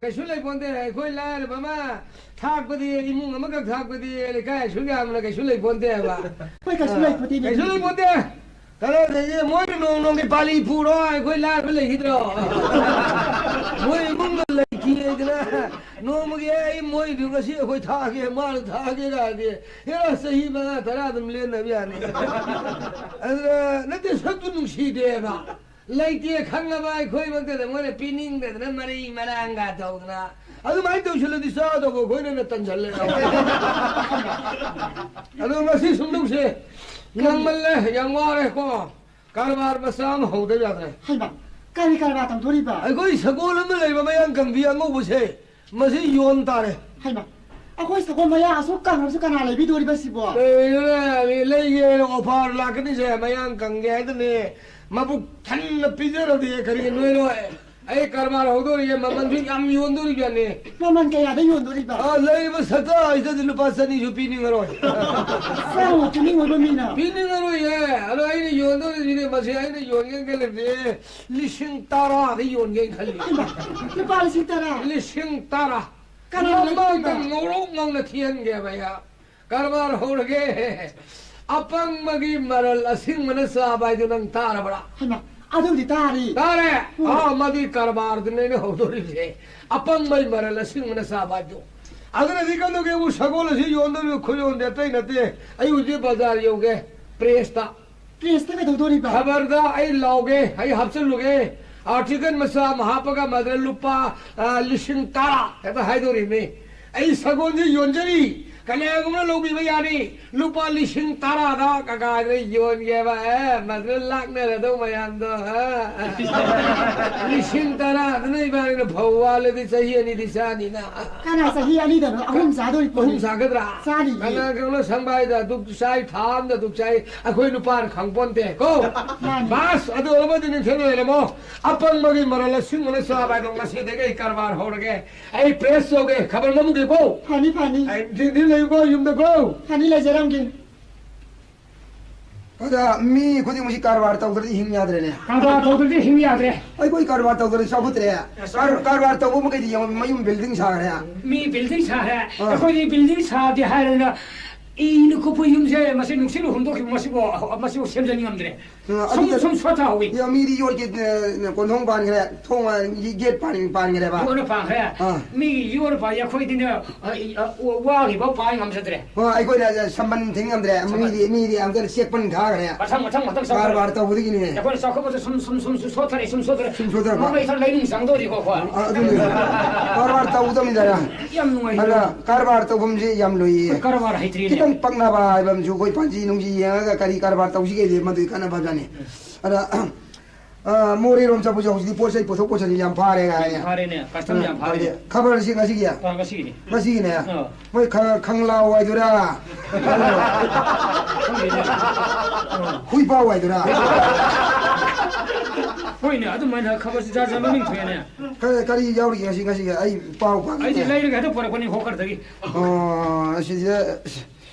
ꯀꯩꯁꯨ ꯂꯩꯄꯣꯟꯇꯦ꯫ ꯑꯩꯈꯣꯏ ꯂꯥꯏꯔꯕ ꯑꯃ ꯊꯥꯛꯄꯗꯤ, ꯏꯃꯨꯡ ꯑꯃꯈꯛ ꯊꯥꯛꯄꯗꯤ, ꯂꯩꯀꯥꯏ ꯑꯁꯨꯛ ꯌꯥꯝꯅ ꯀꯩꯁꯨ ꯂꯩꯄꯣꯟꯇꯦꯕ꯫ ꯑꯩꯈꯣꯏ ꯀꯩꯁꯨ ꯂꯩꯄꯣꯟꯇꯦ꯫ ꯀꯩꯁꯨ ꯂꯩꯄꯣꯟꯇꯦ꯫ ꯀꯗꯥꯏꯗꯒꯤ ꯃꯣꯏꯅ ꯅꯣꯡ ꯅꯣꯡꯒꯤ ꯄꯥꯂꯤ ꯄꯨꯔꯣ, ꯑꯩꯈꯣꯏ ꯂꯥꯏꯔꯕ ꯂꯩꯈꯤꯗ꯭ꯔꯣ? ꯃꯣꯏ ꯏꯃꯨꯡꯗ ꯂꯩꯈꯤꯗꯅ ꯅꯣꯡꯃꯒꯤ, "ꯑꯩ ꯃꯣꯏꯗꯨ ꯉꯁꯤ ꯑꯩꯈꯣꯏ ꯊꯥꯛꯑꯒꯦ, ꯃꯥꯅ ꯊꯥꯛꯑꯒꯦ" ꯀꯥꯏꯗꯤ, ꯍꯦꯔꯥ, ꯆꯍꯤ ꯃꯉꯥ ꯇꯔꯥ ꯑꯗꯨꯝ ꯂꯦꯟꯅꯕ ꯌꯥꯅꯤ꯫ ꯑꯗꯨꯅ ꯅꯠꯇꯦ, ꯁꯛꯇꯨ ꯅꯨꯡꯁꯤꯗꯦꯕ꯫ ꯂꯩꯇꯦ ꯈꯪꯉꯕ ꯑꯩꯈꯣꯏꯃꯛꯇꯗ ꯃꯣꯏꯅ ꯄꯤꯅꯤꯡꯗꯗꯅ ꯃꯔꯩ ꯃꯔꯥꯡꯒ ꯇꯧꯗꯅ꯫ ꯑꯗꯨꯃꯥꯏꯅ ꯇꯧꯁꯤꯜꯂꯗꯤ ꯆꯥꯗꯧꯕ ꯑꯩꯈꯣꯏꯅ ꯍꯦꯟꯅ ꯇꯟꯁꯜꯂꯦ꯫ ꯑꯗꯣ ꯉꯁꯤ ꯁꯨꯝ ꯇꯧꯁꯦ꯫ ꯉꯝꯃꯜꯂꯦ, ꯌꯥꯝ ꯋꯥꯔꯦꯀꯣ꯫ ꯀꯔꯕꯥꯔ ꯃꯆꯥ ꯑꯃ ꯍꯧꯗ ꯌꯥꯗ꯭ꯔꯦ꯫ ꯍꯩꯃꯥ, ꯀꯔꯤ ꯀꯔꯕꯥꯔ ꯇꯧꯗꯣꯔꯤꯕ? ꯑꯩꯈꯣꯏ ꯁꯒꯣꯜ ꯑꯃ ꯂꯩꯕ ꯃꯌꯥꯡ ꯀꯪꯕꯤ ꯑꯉꯧꯕꯁꯦ, ꯃꯁꯤ ꯌꯣꯟ ꯇꯥꯔꯦ꯫ ꯍꯩꯃꯥ, ꯑꯩꯈꯣꯏ ꯁꯒꯣꯜ ꯃꯌꯥꯡ ꯑꯁꯨꯛ ꯀꯪꯉꯕꯁꯤ ꯀꯅꯥ ꯂꯩꯕꯤꯗꯣꯔꯤꯕ ꯁꯤꯕꯣ? ꯀꯩꯅꯣꯅꯦ, ꯂꯩꯒꯦ ꯍꯥꯏꯅ offer ꯂꯥꯛꯀꯅꯤꯁꯦ, ꯃꯌꯥꯡ ꯀꯪꯒꯦ ꯍꯥꯏꯗꯅꯦ꯫ ꯃꯕꯨꯛ ꯊꯟꯅ ꯄꯤꯖꯔꯗꯤ ꯀꯔꯤ ꯅꯣꯏꯔꯣꯏ? ꯑꯩ ꯀꯔꯕꯥꯔ ꯍꯧꯗꯣꯔꯤꯌꯦ, ꯃꯃꯜꯁꯨ ꯌꯥꯝ ꯌꯣꯟꯗꯣꯔꯤꯕꯅꯦ꯫ ꯃꯃꯜ ꯀꯌꯥꯗ ꯌꯣꯟꯗꯣꯔꯤꯕ? ꯑ, ꯂꯩꯔꯤꯕ ꯁꯛꯇ ꯍꯥꯏꯁꯤꯗꯤ ꯂꯨꯄꯥ ꯆꯅꯤꯁꯨ ꯄꯤꯅꯤꯡꯉꯔꯣꯏ꯫ ꯆꯥꯕ ꯄꯤꯅꯤꯡꯉꯣꯏꯕ ꯃꯤꯅ? ꯄꯤꯅꯤꯡꯉꯔꯣꯏꯌꯦ꯫ ꯑꯗꯣ ꯑꯩꯅ ꯌꯣꯟꯗꯣꯔꯤꯁꯤꯗꯤ, ꯃꯁꯤ ꯑꯩꯅ ꯌꯣꯟꯒꯦ ꯈꯜꯂꯤꯕꯁꯦ ꯂꯤꯁꯤꯡ ꯇꯔꯥꯗ ꯌꯣꯟꯒꯦꯅ ꯈꯜꯂꯤ꯫ ꯏꯃꯥ, ꯂꯨꯄꯥ ꯂꯤꯁꯤꯡ ꯇꯔꯥ? ꯂꯤꯁꯤꯡ ꯇꯔꯥ꯫ ꯀꯅꯥꯅ ꯃꯃꯥꯡꯗ ꯂꯩꯗꯣꯏꯕ? ꯉꯧꯔꯣꯛ ꯉꯧꯅ ꯊꯤꯍꯟꯒꯦꯕ ꯑꯩ꯫ ꯀꯔꯕꯥꯔ ꯍꯧꯔꯒꯦ꯫ ꯑꯄꯪꯕꯒꯤ ꯃꯔꯜ ꯑꯁꯤꯡꯕꯅ ꯆꯥꯕ ꯍꯥꯏꯗꯨ ꯅꯪ ꯇꯥꯔꯕ꯭ꯔꯥ? ꯍꯩꯃꯥ, ꯑꯗꯨꯗꯤ ꯇꯥꯔꯤ꯫ ꯇꯥꯔꯦ? ꯎꯝ꯫ ꯑꯥ, ꯃꯗꯨꯒꯤ ꯀꯔꯕꯥꯔꯗꯨꯅꯦ ꯑꯩꯅ ꯍꯧꯗꯣꯔꯤꯕꯁꯦ꯫ ꯑꯄꯪꯕꯒꯤ ꯃꯔꯜ ꯑꯁꯤꯡꯕꯅ ꯆꯥꯕ ꯍꯥꯏꯗꯨ꯫ ꯑꯗꯨꯅꯗꯤ ꯀꯩꯗꯧꯒꯦꯕꯨ, ꯁꯒꯣꯜ ꯑꯁꯤ ꯌꯣꯟꯗꯣꯔꯤꯕ ꯈꯨꯌꯣꯟꯗꯤ ꯑꯇꯩ ꯅꯠꯇꯦ꯫ ꯑꯩ ꯍꯧꯖꯤꯛ ꯕꯖꯥꯔ ꯌꯧꯒꯦ, ꯄ꯭ꯔꯦꯁꯇ꯫ ꯄ꯭ꯔꯦꯁꯇ ꯀꯩꯗꯧꯗꯣꯔꯤꯕ? ꯈꯕꯔꯗ ꯑꯩ ꯂꯥꯎꯒꯦ, ꯑꯩ ꯍꯥꯞꯆꯤꯜꯂꯨꯒꯦ, ꯑꯥꯔꯇꯤꯀꯜ ꯃꯆꯥ ꯑꯃ ꯍꯥꯞꯄꯒ ꯃꯗꯨꯗ ꯂꯨꯄꯥ, ꯑ, ꯂꯤꯁꯤꯡ ꯇꯔꯥ ꯍꯦꯛꯇ ꯍꯥꯏꯗꯣꯔꯤꯕꯅꯤ꯫ ꯑꯩ ꯁꯒꯣꯜꯁꯤ ꯌꯣꯟꯖꯔꯤ, ꯀꯅꯥꯒꯨꯝꯕꯅ ꯂꯧꯕꯤꯕ ꯌꯥꯅꯤ, ꯂꯨꯄꯥ ꯂꯤꯁꯤꯡ ꯇꯔꯥꯗ ꯀꯀꯥꯗ ꯌꯣꯟꯒꯦꯕ꯫ ꯑꯦ, ꯃꯗꯨꯗ ꯂꯥꯛꯅꯔꯗꯧ ꯃꯌꯥꯝꯗꯣ, ꯑ, ꯂꯤꯁꯤꯡ ꯇꯔꯥꯗꯨꯅ ꯏꯕꯥꯅꯤꯅ ꯐꯧ ꯋꯥꯜꯂꯗꯤ ꯆꯍꯤ ꯑꯅꯤꯗꯤ ꯆꯥꯅꯤꯅ꯫ ꯀꯅꯥ ꯆꯍꯤ ꯑꯅꯤꯗꯅꯣ? ꯑꯍꯨꯝ ꯆꯥꯗꯣꯔꯤ ꯄꯣꯠꯅꯤ꯫ ꯑꯍꯨꯝ ꯆꯥꯒꯗ꯭ꯔꯥ? ꯆꯥꯅꯤꯌꯦ꯫ ꯀꯅꯥ ꯀꯅꯥꯅꯣ ꯁꯪꯕꯥꯏꯗ ꯗꯨꯛ ꯆꯥꯏ, ꯊꯥ ꯑꯃꯗ ꯗꯨꯛ ꯆꯥꯏ, ꯑꯩꯈꯣꯏ ꯅꯨꯄꯥꯅ ꯈꯪꯄꯣꯟꯇꯦ ꯀꯣ꯫ ꯃꯥꯅꯤ꯫ ꯕꯥꯁ, ꯑꯗꯨ ꯑꯣꯏꯔꯕꯗꯤ ꯅꯤꯡꯁꯤꯡ ꯂꯩꯔꯝꯃꯣ꯫ ꯑꯄꯪꯕꯒꯤ ꯃꯔꯜ ꯑꯁꯤꯡꯕꯅ ꯆꯥꯕ ꯍꯥꯏꯗꯣ ꯉꯁꯤꯗꯒꯤ ꯑꯩ ꯀꯔꯕꯥꯔ ꯍꯧꯔꯒꯦ꯫ ꯑꯩ ꯄ꯭ꯔꯦꯁ ꯌꯧꯒꯦ, ꯈꯕꯔ ꯅꯝꯃꯨꯒꯦꯀꯣ꯫ ꯐꯅꯤ, ꯐꯅꯤ꯫ ꯑꯩ ꯅꯤꯡꯁꯤꯡ ꯂꯩꯌꯨꯀꯣ, ꯌꯨꯝꯗꯀꯣ꯫ ꯐꯅꯤ, ꯂꯩꯖꯔꯝꯒꯦ꯫ ꯑꯣꯖꯥ, ꯃꯤ ꯈꯨꯗꯤꯡꯃꯛꯁꯤ ꯀꯔꯕꯥꯔ ꯇꯧꯗ꯭ꯔꯗꯤ ꯍꯤꯡ ꯌꯥꯗ꯭ꯔꯦꯅꯦ꯫ ꯀꯔꯕꯥꯔ ꯇꯧꯗ꯭ꯔꯗꯤ ꯍꯤꯡ ꯌꯥꯗ꯭ꯔꯦ꯫ ꯑꯩꯈꯣꯏ ꯀꯔꯕꯥꯔ ꯇꯧꯗ꯭ꯔꯗꯤ ꯆꯥꯎꯈꯠꯇ꯭ꯔꯦ꯫ ꯑꯁ, ꯀꯔ-, ꯀꯔꯕꯥꯔ ꯇꯧꯕ ꯃꯈꯩꯗꯤ ꯌꯦꯡꯉꯣ, ꯃꯌꯨꯝ ꯕꯤꯜꯗꯤꯡ ꯁꯥꯈ꯭ꯔꯦ꯫ ꯃꯤ ꯕꯤꯜꯗꯤꯡ ꯁꯥꯈ꯭ꯔꯦ꯫ ꯑꯥ꯫ ꯑꯩꯈꯣꯏꯗꯤ ꯕꯤꯜꯗꯤꯡ ꯁꯥꯗꯦ ꯍꯥꯏꯔꯗꯅ ꯏꯅ ꯀꯨꯞꯄ ꯌꯨꯝꯁꯦ ꯃꯁꯤ ꯅꯨꯡꯁꯤꯠꯅ ꯍꯨꯝꯗꯣꯛꯈꯤꯕ ꯃꯁꯤꯕꯨ, ꯃꯁꯤꯕꯨ ꯁꯦꯝꯖꯟ ꯉꯝꯗ꯭ꯔꯦ꯫ ꯑ, ꯁꯨꯝ, ꯑꯗꯨꯗ ꯁꯨꯝ ꯁꯣꯠꯊꯍꯧꯏ꯫ ꯌꯥ, ꯃꯤꯗꯤ ꯌꯣꯠꯀꯤ, ꯑ, ꯀꯣꯟꯊꯣꯡ ꯄꯥꯟꯈ꯭ꯔꯦ, ꯊꯣꯡ, ꯑ, ꯒꯦꯠ ꯄꯥꯟ-, ꯄꯥꯟꯈ꯭ꯔꯦꯕ꯫ ꯌꯣꯠꯅ ꯄꯥꯟꯈ꯭ꯔꯦ꯫ ꯑꯥ꯫ ꯃꯤꯒꯤ ꯌꯣꯠꯅ ꯄꯥꯟ-, ꯑꯩꯈꯣꯏꯗꯤꯅꯦ, ꯑ, ꯑ, ꯋꯥꯒꯤꯐꯥꯎ ꯄꯥꯟ ꯉꯝꯖꯗ꯭ꯔꯦ꯫ ꯑꯣ, ꯑꯩꯈꯣꯏꯅ, ꯑ, ꯁꯝꯕꯟ ꯊꯤꯡ ꯉꯝꯗ꯭ꯔꯦ, ꯁꯝꯕꯟ꯫ ꯃꯤꯗꯤ, ꯃꯤꯗꯤ ꯑꯝꯇ ꯆꯦꯛꯄꯟ ꯊꯥꯈ꯭ꯔꯦ꯫ ꯃꯊꯪ, ꯃꯊꯪ, ꯃꯊꯪ ꯆꯥꯎꯈꯠꯂꯛꯑꯦ꯫ ꯀꯔꯕꯥꯔ ꯇꯧꯕꯗꯒꯤꯅꯤꯅꯦ꯫ ꯑꯩꯈꯣꯏꯅ ꯆꯥꯎꯈꯠꯄꯗ ꯁꯨꯝ, ꯁꯨꯝ, ꯁꯨꯝ, ꯁꯨꯝ ꯁꯣꯠꯊꯔꯛꯑꯦ, ꯁꯨꯝ ꯁꯣꯠꯊꯔꯛꯑꯦ꯫ ꯁꯨꯝ ꯁꯣꯠꯊꯔꯛꯄ꯫ ꯃꯃꯩ ꯈꯔ ꯂꯩꯅꯨꯡ ꯆꯪꯗꯧꯔꯤꯀꯣ ꯑꯩꯈꯣꯏ꯫ ꯑ, ꯑꯗꯨꯅꯤ꯫ ꯀꯔꯕꯥꯔ ꯇꯧꯒꯗꯕꯅꯤꯗꯅ꯫ ꯌꯥꯝ ꯅꯨꯡꯉꯥꯏ꯫ ꯑꯗ ꯀꯔꯕꯥꯔ ꯇꯧꯐꯝꯁꯤ ꯌꯥꯝ ꯂꯨꯏꯌꯦ꯫ ꯑꯩꯈꯣꯏ ꯀꯔꯕꯥꯔ ꯍꯩꯇ꯭ꯔꯤꯅꯦ꯫ ꯈꯤꯇꯪ ꯄꯛꯅꯕ ꯍꯥꯏꯕ ꯑꯃꯁꯨ ꯑꯩꯈꯣꯏ ꯄꯥꯟꯖꯤ ꯅꯨꯡꯖꯤ ꯌꯦꯡꯉꯒ ꯀꯔꯤ ꯀꯔꯕꯥꯔ ꯇꯧꯁꯤꯒꯦꯗꯤ ꯃꯗꯨꯒꯤ ꯀꯥꯟꯅꯕꯖꯥꯠꯅꯤ꯫ ꯑꯗ, ꯑ, ꯃꯣꯔꯦꯔꯣꯝ ꯆꯠꯄꯁꯨ ꯍꯧꯖꯤꯛꯇꯤ ꯄꯣꯠ ꯆꯩ ꯄꯣꯠꯊꯣꯛ ꯄꯣꯠꯁꯟꯁꯤ ꯌꯥꯝ ꯐꯥꯔꯦ ꯍꯥꯏꯅꯦ꯫ ꯐꯥꯔꯦꯅꯦ, custom ꯌꯥꯝ ꯐꯥꯔꯦꯅꯦ꯫ ꯑꯗꯨꯗꯤ ꯈꯕꯔꯁꯤ ꯉꯁꯤꯒꯤ? ꯑ, ꯉꯁꯤꯒꯤꯅꯤ꯫ ꯉꯁꯤꯒꯤꯅꯦ꯫ ꯑ꯫ ꯃꯣꯏ ꯈ-, ꯈꯪꯂꯥꯎ ꯍꯥꯏꯗꯨꯔꯥ? ꯈꯪꯗꯦꯅꯦ꯫ ꯑ꯫ ꯍꯨꯏꯄꯥꯎ ꯍꯥꯏꯗꯨꯔꯥ? ꯍꯣꯏꯅꯦ, ꯑꯗꯨꯃꯥꯏꯅ ꯈꯕꯔꯁꯤ ꯖꯥꯠ ꯖꯥꯠ ꯃꯃꯤꯡ ꯊꯣꯛꯑꯦꯅꯦ꯫ ꯀꯔꯤ, ꯀꯔꯤ ꯌꯥꯎꯔꯤꯒꯦ ꯉꯁꯤ, ꯉꯁꯤ ꯑꯩ ꯄꯥꯎ ꯄꯥꯒꯦ꯫ ꯑꯩꯗꯤ ꯂꯩꯔꯒ ꯍꯦꯛꯇ ꯄꯨꯔꯛꯄꯅꯤ ꯍꯣꯀꯔꯗꯒꯤ꯫ ꯑꯣ, ꯑꯁꯤꯁꯦ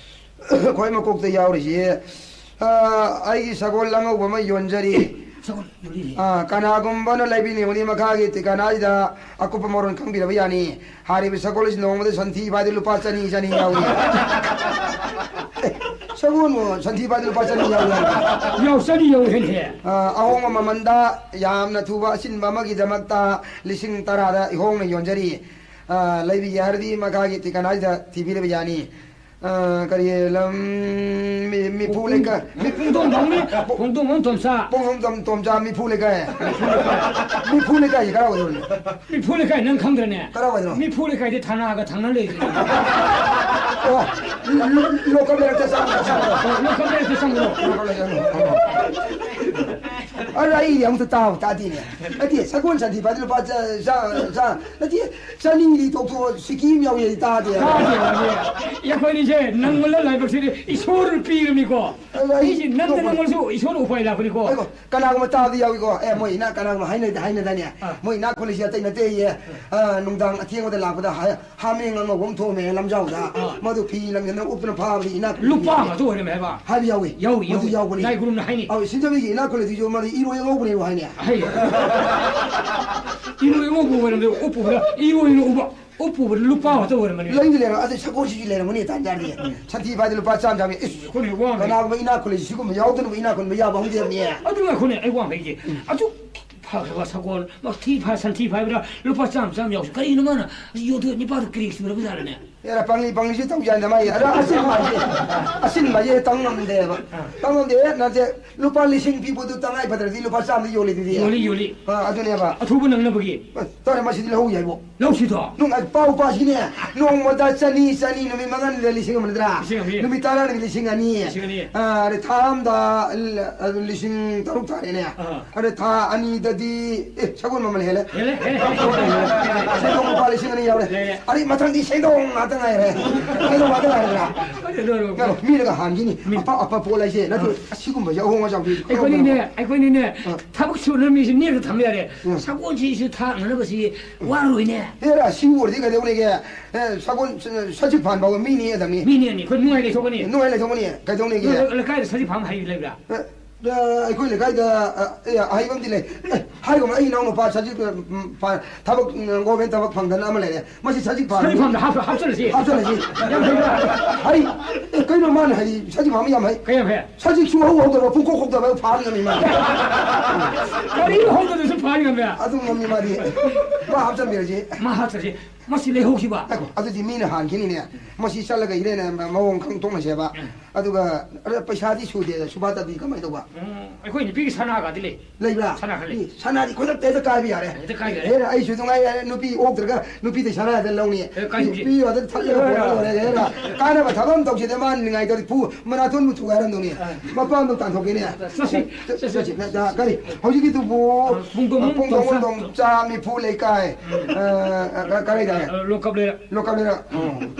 ꯈ꯭ꯋꯥꯏ ꯃꯀꯣꯛꯇ ꯌꯥꯎꯔꯤꯁꯤ, ꯑ, ꯑꯩꯒꯤ ꯁꯒꯣꯜ ꯑꯉꯧꯕ ꯑꯃ ꯌꯣꯟꯖꯔꯤ꯫ ꯁꯒꯣꯜ ꯌꯣꯜꯂꯤ꯫ ꯑ, ꯀꯅꯥꯒꯨꯝꯕꯅ ꯂꯩꯕꯤꯅꯤꯡꯂꯤ ꯃꯈꯥꯒꯤ ꯇꯤꯀꯥꯅꯥꯁꯤꯗ ꯑꯀꯨꯞꯄ ꯃꯔꯣꯜ ꯈꯪꯕꯤꯔꯕ ꯌꯥꯅꯤ꯫ ꯍꯥꯏꯔꯤꯕ ꯁꯒꯣꯜ ꯑꯁꯤ ꯅꯣꯡꯃꯗ ꯁꯟꯊꯤ ꯐꯥꯗꯤ ꯂꯨꯄꯥ ꯆꯅꯤ, ꯆꯅꯤ ꯌꯥꯎꯏ꯫ ꯑꯦ, ꯁꯒꯣꯜꯕꯨ ꯁꯟꯊꯤ ꯐꯥꯗꯤ ꯂꯨꯄꯥ ꯆꯅꯤ ꯌꯥꯎꯏ ꯍꯥꯏꯕ? ꯌꯥꯎ, ꯆꯅꯤ ꯌꯥꯎꯏ ꯍꯦꯟꯍꯦ꯫ ꯑ, ꯑꯍꯣꯡꯕ ꯃꯃꯟꯗ ꯌꯥꯝꯅ ꯊꯨꯕ ꯑꯁꯤꯟꯕ ꯑꯃꯒꯤꯗꯃꯛꯇ ꯂꯤꯁꯤꯡ ꯇꯔꯥꯗ ꯏꯍꯣꯡꯅ ꯌꯣꯟꯖꯔꯤ꯫ ꯑ, ꯂꯩꯕꯤꯒꯦ ꯍꯥꯏꯔꯗꯤ ꯃꯈꯥꯒꯤ ꯇꯤꯀꯥꯅꯥꯁꯤꯗ ꯊꯤꯕꯤꯔꯕ ꯌꯥꯅꯤ꯫ ꯑ, ꯀꯔꯤ ꯂꯝ, ꯃꯤ-, ꯃꯤꯐꯨ ꯂꯩꯀꯥꯏ꯫ ꯃꯤ ꯄꯨꯡꯗꯣꯡ ꯐꯝꯃꯤ, ꯄꯨꯡꯗꯣꯡ ꯐꯝ ꯇꯣꯝꯆꯥ꯫ ꯄꯨꯡꯗꯣꯡ ꯐꯝ ꯇꯣꯝꯆꯥ ꯃꯤꯐꯨ ꯂꯩꯀꯥꯏ꯫ ꯃꯤꯐꯨ ꯂꯩꯀꯥꯏꯁꯦ ꯀꯔꯥꯏ ꯑꯣꯏꯗꯣꯏꯅꯣ? ꯃꯤꯐꯨ ꯂꯩꯀꯥꯏ ꯅꯪ ꯈꯪꯗ꯭ꯔꯅꯦ? ꯀꯔꯥꯏ ꯑꯣꯏꯗꯣꯏꯅꯣ? ꯃꯤꯐꯨ ꯂꯩꯀꯥꯏꯗꯤ ꯊꯥꯅꯥꯒ ꯊꯪꯅ ꯂꯩꯔꯤ꯫ ꯑꯣ, ꯂꯣ-, ꯂꯣ-, ꯂꯣꯀꯞ ꯂꯩꯔꯛꯇ ꯆꯪꯕ꯭ꯔꯣ, ꯆꯪꯕ꯭ꯔꯣ? ꯂꯣꯀꯞ ꯂꯩꯔꯛꯇ ꯆꯪꯕ꯭ꯔꯣ? ꯂꯣꯀꯞ ꯂꯩꯔꯛꯇ ꯆꯪꯕ꯭ꯔꯣ? ꯑꯗꯣ ꯑꯩ ꯑꯃꯨꯛꯇ ꯇꯥꯕ ꯇꯥꯗꯦꯅꯦ꯫ ꯅꯠꯇꯦ, ꯁꯒꯣꯜ ꯁꯟꯊꯤ ꯐꯥꯗꯤ ꯂꯨꯄꯥ ꯆ-, ꯆ-, ꯆ-, ꯅꯠꯇꯦ, ꯆꯅꯤꯗꯤ ꯇꯣꯛꯊꯣꯛꯑꯣ, ꯁꯤꯀꯤ ꯑꯃ ꯌꯥꯎꯏ, ꯑꯩ ꯇꯥꯗꯦ꯫ ꯇꯥꯗꯦ, ꯇꯥꯗꯦ꯫ ꯑꯩꯈꯣꯏꯅꯤꯁꯦ ꯅꯪꯉꯣꯟꯗ ꯂꯥꯏꯕꯛꯁꯤꯗꯤ ꯏꯁꯣꯔꯅ ꯄꯤꯔꯕꯅꯤꯀꯣ꯫ ꯑꯗꯣ ꯑꯩ ꯑꯩꯁꯦ ꯅꯪꯗ ꯇꯣꯛꯄ-, ꯅꯪꯉꯣꯟꯗꯁꯨ ꯏꯁꯣꯔꯅ ꯎꯄꯥꯏ ꯂꯥꯛꯄꯅꯤꯀꯣ꯫ ꯑꯩꯀꯣ, ꯀꯅꯥꯒꯨꯝꯕ ꯇꯥꯕꯗꯤ ꯌꯥꯎꯏꯀꯣ꯫ ꯑꯦ, ꯃꯣꯏ ꯏꯅꯥꯛ ꯀꯅꯥꯒꯨꯝꯕ ꯍꯥꯏꯅ-, ꯍꯥꯏꯅꯗꯥꯏꯅꯦ? ꯑꯥ꯫ ꯃꯣꯏ ꯏꯅꯥꯛ ꯈꯨꯜꯂꯤꯁꯦ ꯑꯇꯩ ꯅꯠꯇꯦꯌꯦ꯫ ꯑꯥ, ꯅꯨꯡꯗꯥꯡ ꯑꯊꯦꯡꯕꯗ ꯂꯥꯛꯄꯗ ꯍꯥ-, ꯍꯥꯃꯦꯡ ꯑꯉꯧꯕ ꯑꯃ ꯊꯣꯛꯑꯝꯃꯦ ꯂꯝꯖꯥꯎꯗ꯫ ꯑꯥ꯫ ꯃꯗꯨ ꯐꯤ ꯂꯪꯖꯟꯅ ꯎꯞꯇꯨꯅ ꯐꯥꯕꯗꯤ ꯏꯅꯥꯛ ꯈꯨꯜꯂꯤ꯫ ꯂꯨꯄꯥ ꯉꯥꯛꯇ ꯑꯣꯏꯔꯝꯃꯦ ꯍꯥꯏꯕ? ꯍꯥꯏꯕ ꯌꯥꯎꯏ꯫ ꯌꯥꯎꯏ, ꯃꯗꯨ ꯌꯥꯎꯏ꯫ ꯌꯥꯎꯕꯅꯤ꯫ ꯂꯥꯏ ꯈꯨꯔꯨꯝꯅ ꯍꯥꯏꯅꯤ꯫ ꯑꯧ, ꯁꯤꯟꯖꯕꯤꯒꯤ ꯏꯅꯥꯛ ꯈꯨꯜꯂꯤꯗꯨꯁꯨ ꯃꯗꯨ ꯏꯔꯣꯏ ꯑꯉꯧꯕꯅꯦꯕꯨ ꯍꯥꯏꯅꯦ꯫ ꯍꯩ꯫ ꯏꯔꯣꯏ ꯑꯉꯧꯕ ꯑꯣꯏꯔꯝꯗꯦ, ꯎꯞꯄꯨꯕꯗ ꯏꯔꯣꯏꯅ ꯎꯕ꯫ ꯎꯞꯄꯨꯕꯗ ꯂꯨꯄꯥ ꯉꯥꯛꯇ ꯑꯣꯏꯔꯝꯃꯅꯤ꯫ ꯂꯩꯗꯤ ꯂꯩꯔꯝ-, ꯑꯗꯩ ꯁꯒꯣꯜꯁꯤꯁꯨ ꯂꯩꯔꯝꯒꯅꯤ ꯇꯥꯟ ꯆꯥꯔꯗꯤ꯫ ꯎꯝ꯫ ꯁꯟꯊꯤ ꯐꯥꯗꯤ ꯂꯨꯄꯥ ꯆꯥꯝꯃ ꯆꯥꯝꯃ꯫ ꯏꯁ, ꯑꯩꯈꯣꯏꯅ ꯋꯥꯡꯉꯦ꯫ ꯀꯅꯥꯒꯨꯝꯕ ꯏꯅꯥꯛ ꯈꯨꯜꯂꯤꯁꯤ ꯁꯤꯒꯨꯝꯕ ꯌꯥꯎꯗꯅꯕꯨ ꯏꯅꯥꯛ ꯈꯨꯟꯕ ꯌꯥꯕ ꯍꯧꯗꯦꯕꯅꯦ꯫ ꯑꯗꯨ ꯉꯥꯏꯈꯣꯅꯦ, ꯑꯩ ꯋꯥ ꯍꯪꯒꯦ꯫ ꯎꯝ꯫ ꯑꯗꯨꯛ ꯐꯈ꯭ꯔꯕ ꯁꯒꯣꯜ, ꯃꯊꯤ ꯐꯥ-, ꯁꯟꯊꯤ ꯐꯥꯏꯕꯗ ꯂꯨꯄꯥ ꯆꯥꯝꯃ ꯆꯥꯝꯃ ꯌꯥꯎꯁꯤ꯫ ꯀꯔꯤꯅꯣ ꯃꯥꯅ ꯑꯁꯤ ꯌꯣꯟꯊꯣꯛ-, ꯅꯤꯄꯥꯗꯨ ꯀꯔꯤ ꯁꯨꯔꯕ ꯖꯥꯠꯂꯅꯦ? ꯑꯦꯔꯥ, ꯄꯪꯂꯤ ꯄꯪꯂꯤꯁꯤ ꯇꯧ ꯌꯥꯏꯗ ꯃꯥꯏ꯫ ꯑꯗ ꯑꯁꯤꯟꯕ ꯍꯥꯏꯁꯦ, ꯑꯁꯤꯟꯕ ꯍꯥꯏꯁꯦ ꯇꯧ ꯉꯝꯗꯦꯕ꯫ ꯑꯥ꯫ ꯇꯧ ꯉꯝꯗꯦ, ꯅꯠꯇꯦ, ꯂꯨꯄꯥ ꯂꯤꯁꯤꯡ ꯄꯤꯕꯗꯨ ꯇꯉꯥꯏ ꯐꯗ꯭ꯔꯗꯤ ꯂꯨꯄꯥ ꯆꯥꯝꯃꯗ ꯌꯣꯜꯂꯤꯗꯨꯗꯤ꯫ ꯌꯣꯜꯂꯤ, ꯌꯣꯜꯂꯤ꯫ ꯑꯥ, ꯑꯗꯨꯅꯦꯕ꯫ ꯑꯊꯨꯕ ꯅꯪꯅꯕꯒꯤ꯫ ꯑ, ꯇꯧꯔꯦ, ꯃꯁꯤꯗꯤ ꯂꯧꯍꯧ ꯌꯥꯏꯕꯣ꯫ ꯂꯧꯁꯤꯗꯣ꯫ ꯅꯨꯡ-, ꯑ, ꯄꯥꯎ ꯄꯥꯁꯤꯅꯦ꯫ ꯅꯣꯡꯃꯗ ꯆꯅꯤ, ꯆꯅꯤ, ꯅꯨꯃꯤꯠ ꯃꯉꯥꯅꯤꯗ ꯂꯤꯁꯤꯡ ꯑꯃ ꯅꯠꯇ꯭ꯔꯥ? ꯂꯤꯁꯤꯡ ꯑꯃꯅꯤ꯫ ꯅꯨꯃꯤꯠ ꯇꯔꯥꯅꯤꯗ ꯂꯤꯁꯤꯡ ꯑꯅꯤ꯫ ꯂꯤꯁꯤꯡ ꯑꯅꯤ꯫ ꯑ, ꯑꯗꯩ ꯊꯥ ꯑꯝꯗ ꯂ-, ꯑ, ꯂꯤꯁꯤꯡ ꯇꯔꯨꯛ ꯇꯥꯔꯦꯅꯦ꯫ ꯑꯥ꯫ ꯑꯗꯩ ꯊꯥ ꯑꯅꯤꯗꯗꯤ, ꯑꯦ, ꯁꯒꯣꯜ ꯃꯃꯜ ꯍꯦꯜꯂꯦ꯫ ꯍꯦꯜꯂꯦ, ꯍꯦꯜꯂꯦ, ꯍꯦꯜꯂꯦ, ꯍꯦꯜꯂꯦ꯫ ꯁꯦꯟꯗꯣꯡ ꯂꯨꯄꯥ ꯂꯤꯁꯤꯡ ꯑꯅꯤ ꯌꯥꯎꯔꯦ꯫ ꯂꯩꯔꯦ꯫ ꯑꯗꯩ ꯃꯊꯪꯗꯤ ꯁꯦꯟꯗꯣꯡ ꯉꯥꯛꯇ꯫ ꯉꯥꯏꯔꯦ꯫ ꯑꯩꯅ ꯋꯥꯗ ꯉꯥꯏꯔꯦꯗꯅ꯫ ꯀꯩꯅꯣ, ꯃꯤꯅꯒ ꯍꯥꯟꯈꯤꯅꯤ꯫ ꯃꯤ ꯑꯄ-, ꯑꯄ ꯄꯣꯠ ꯍꯥꯏꯁꯦ ꯅꯠꯇ꯭ꯔꯣ? ꯑꯥ꯫ ꯑꯁꯤꯒꯨꯝꯕꯁꯦ ꯑꯍꯣꯡ ꯑꯆꯥꯎꯗꯤ ꯑꯩꯈꯣꯏꯅꯤꯅꯦ, ꯑꯩꯈꯣꯏꯅꯤꯅꯦ, ꯑꯥ꯫ ꯊꯕꯛ ꯁꯨꯅꯕ ꯃꯤꯁꯦ ꯅꯦꯛꯇ ꯊꯝꯕ ꯌꯥꯔꯦ꯫ ꯎꯝ꯫ ꯁꯒꯣꯜꯁꯤꯁꯨ ꯊꯥꯛꯅꯅꯕꯁꯤ ꯋꯥꯔꯣꯏꯅꯦ꯫ ꯑꯦꯔꯥ, ꯁꯤ ꯑꯣꯏꯔꯗꯤ ꯀꯩꯗꯧꯅꯤꯒꯦ? ꯑꯦ, ꯁꯒꯣꯜ, ꯁ-, ꯁꯖꯤꯛ ꯐꯥꯟ ꯐꯥꯎꯕ ꯃꯤꯅꯤ ꯑꯗꯃꯤ꯫ ꯃꯤꯅꯤ ꯑꯅꯤ꯫ ꯑꯩꯈꯣꯏ ꯅꯨꯡꯉꯥꯏ ꯂꯩꯊꯣꯛꯀꯅꯤ꯫ ꯅꯨꯡꯉꯥꯏ ꯂꯩꯊꯣꯛꯀꯅꯤ꯫ ꯀꯩꯗꯧꯅꯤꯒꯦ? ꯅꯣꯏ ꯂꯩꯀꯥꯏꯗ ꯁꯖꯤꯛ ꯐꯥꯟ ꯍꯩꯕ ꯂꯩꯕ꯭ꯔꯥ? ꯑꯦ, ꯑ, ꯑꯩꯈꯣꯏ ꯂꯩꯀꯥꯏꯗ, ꯑ, ꯑꯦ, ꯑꯍꯩꯕ ꯑꯃꯗꯤ ꯂꯩ꯫ ꯑꯦ, ꯍꯥꯏꯒꯨꯝꯕ ꯑꯩ ꯏꯅꯥꯎ ꯅꯨꯄꯥ ꯁꯖꯤꯛ, ꯎꯝ, ꯐꯥ-, ꯊꯕꯛ, ꯎꯝ, ꯒꯣꯔꯃꯦꯟ ꯊꯕꯛ ꯐꯪꯗꯅ ꯑꯃ ꯂꯩꯔꯦ꯫ ꯃꯁꯤ ꯁꯖꯤꯛ ꯐꯥꯟ ꯁꯖꯤꯛ ꯐꯥꯟꯗ ꯍꯥꯞ-, ꯍꯥꯞꯆꯜꯂꯁꯤ꯫ ꯍꯥꯞꯆꯜꯂꯁꯤ꯫ ꯌꯥꯝ ꯍꯩꯕ꯭ꯔꯥ? ꯍꯩ꯫ ꯑꯦ, ꯀꯩꯅꯣ ꯃꯥꯅ ꯍꯩ? ꯁꯖꯤꯛ ꯐꯥꯟꯕ ꯌꯥꯝ ꯍꯩ꯫ ꯀꯩ ꯌꯥꯝ ꯍꯩ? ꯁꯖꯤꯛ ꯁꯨꯡꯍꯧ ꯍꯧꯗꯕ, ꯄꯨꯡꯀꯣꯛ ꯀꯣꯛꯇꯕ ꯐꯥꯟ ꯉꯝꯃꯤ ꯃꯥꯅ꯫ ꯀꯔꯤ ꯍꯧꯗꯅꯁꯨ ꯐꯥꯟ ꯉꯝꯃꯦ? ꯑꯗꯨꯝ ꯉꯝꯃꯤ ꯃꯥꯗꯤ꯫ ꯃꯥ ꯍꯥꯞꯆꯟꯕꯤꯔꯁꯤ꯫ ꯃꯥ ꯍꯥꯞꯆꯔꯁꯤ꯫ ꯃꯁꯤ ꯂꯩꯍꯧꯈꯤꯕ꯫ ꯉꯥꯏꯈꯣ, ꯑꯗꯨꯗꯤ ꯃꯤꯅ ꯍꯥꯟꯈꯤꯅꯤꯅꯦ꯫ ꯃꯁꯤ ꯆꯠꯂꯒ ꯏꯔꯦꯅ ꯃꯑꯣꯡ ꯈꯪ ꯇꯣꯛꯅꯁꯦꯕ꯫ ꯎꯝ꯫ ꯑꯗꯨꯒ, ꯑꯗ ꯄꯩꯁꯥꯗꯤ ꯁꯨꯗꯦ, ꯁꯨꯕꯥ ꯇꯥꯗꯤ ꯀꯃꯥꯏꯅ ꯇꯧꯕ? ꯎꯝ, ꯑꯩꯈꯣꯏ ꯅꯨꯄꯤꯒꯤ ꯁꯅꯥꯒꯗꯤ ꯂꯩ꯫ ꯂꯩꯕ꯭ꯔꯥ? ꯁꯅꯥ ꯈꯔ ꯂꯩ꯫ ꯏ, ꯁꯅꯥꯗꯤ ꯈꯨꯗꯛꯇ ꯍꯦꯛꯇ ꯀꯥꯏꯕ ꯌꯥꯔꯦ꯫ ꯍꯦꯛꯇ ꯀꯥꯏꯕ ꯌꯥꯔꯦ꯫ ꯍꯦꯔꯥ, ꯑꯩꯁꯨ ꯅꯨꯡꯉꯥꯏ ꯌꯥꯔꯦ, ꯅꯨꯄꯤ ꯑꯣꯛꯇ꯭ꯔꯒ ꯅꯨꯄꯤꯗ ꯁꯅꯥꯗ ꯂꯧꯅꯤ꯫ ꯑꯦ, ꯀꯥꯏꯗꯦ꯫ ꯅꯨꯄꯤ ꯑꯣꯏꯔꯗꯤ ꯊꯠꯂꯒ ꯄꯨꯔꯒ ꯂꯣꯏꯔꯦ, ꯍꯦꯔꯥ꯫ ꯀꯥꯟꯅꯕ ꯊꯕꯛ ꯑꯃ ꯇꯧꯁꯤꯗ ꯃꯥ ꯅꯤꯡꯉꯥꯏ ꯇꯧꯔꯤ, ꯐꯨ, ꯃꯅꯥꯇꯣꯟꯕꯨ ꯊꯨꯒꯥꯏꯔꯝꯗꯧꯅꯤ꯫ ꯑ꯫ ꯃꯄꯥ ꯑꯃ ꯇꯥꯟꯊꯣꯛꯀꯦꯅꯦ꯫ ꯆꯠꯁꯤ, ꯆꯠꯁꯤ, ꯆꯠꯁꯤ꯫ ꯆꯠꯁꯤ꯫ ꯅ-, ꯅ-, ꯀꯔꯤ? ꯍꯧꯖꯤꯛꯀꯤꯗꯨꯕꯨ ꯑ, ꯄꯨꯡ ꯇꯣꯝꯕꯝ ꯄꯨꯡ ꯇꯣꯝꯕꯝ ꯇꯣꯝꯆꯥ꯫ ꯇꯣꯝꯆꯥ ꯃꯤꯐꯨ ꯂꯩꯀꯥꯏ꯫ ꯎꯝ꯫ ꯑ, ꯑ, ꯀ-, ꯀꯔꯤ ꯇꯥꯏ? ꯑ, ꯂꯣꯀꯞ ꯂꯩꯔꯛ꯫ ꯂꯣꯀꯞ ꯂꯩꯔꯛ꯫ ꯎꯝ꯫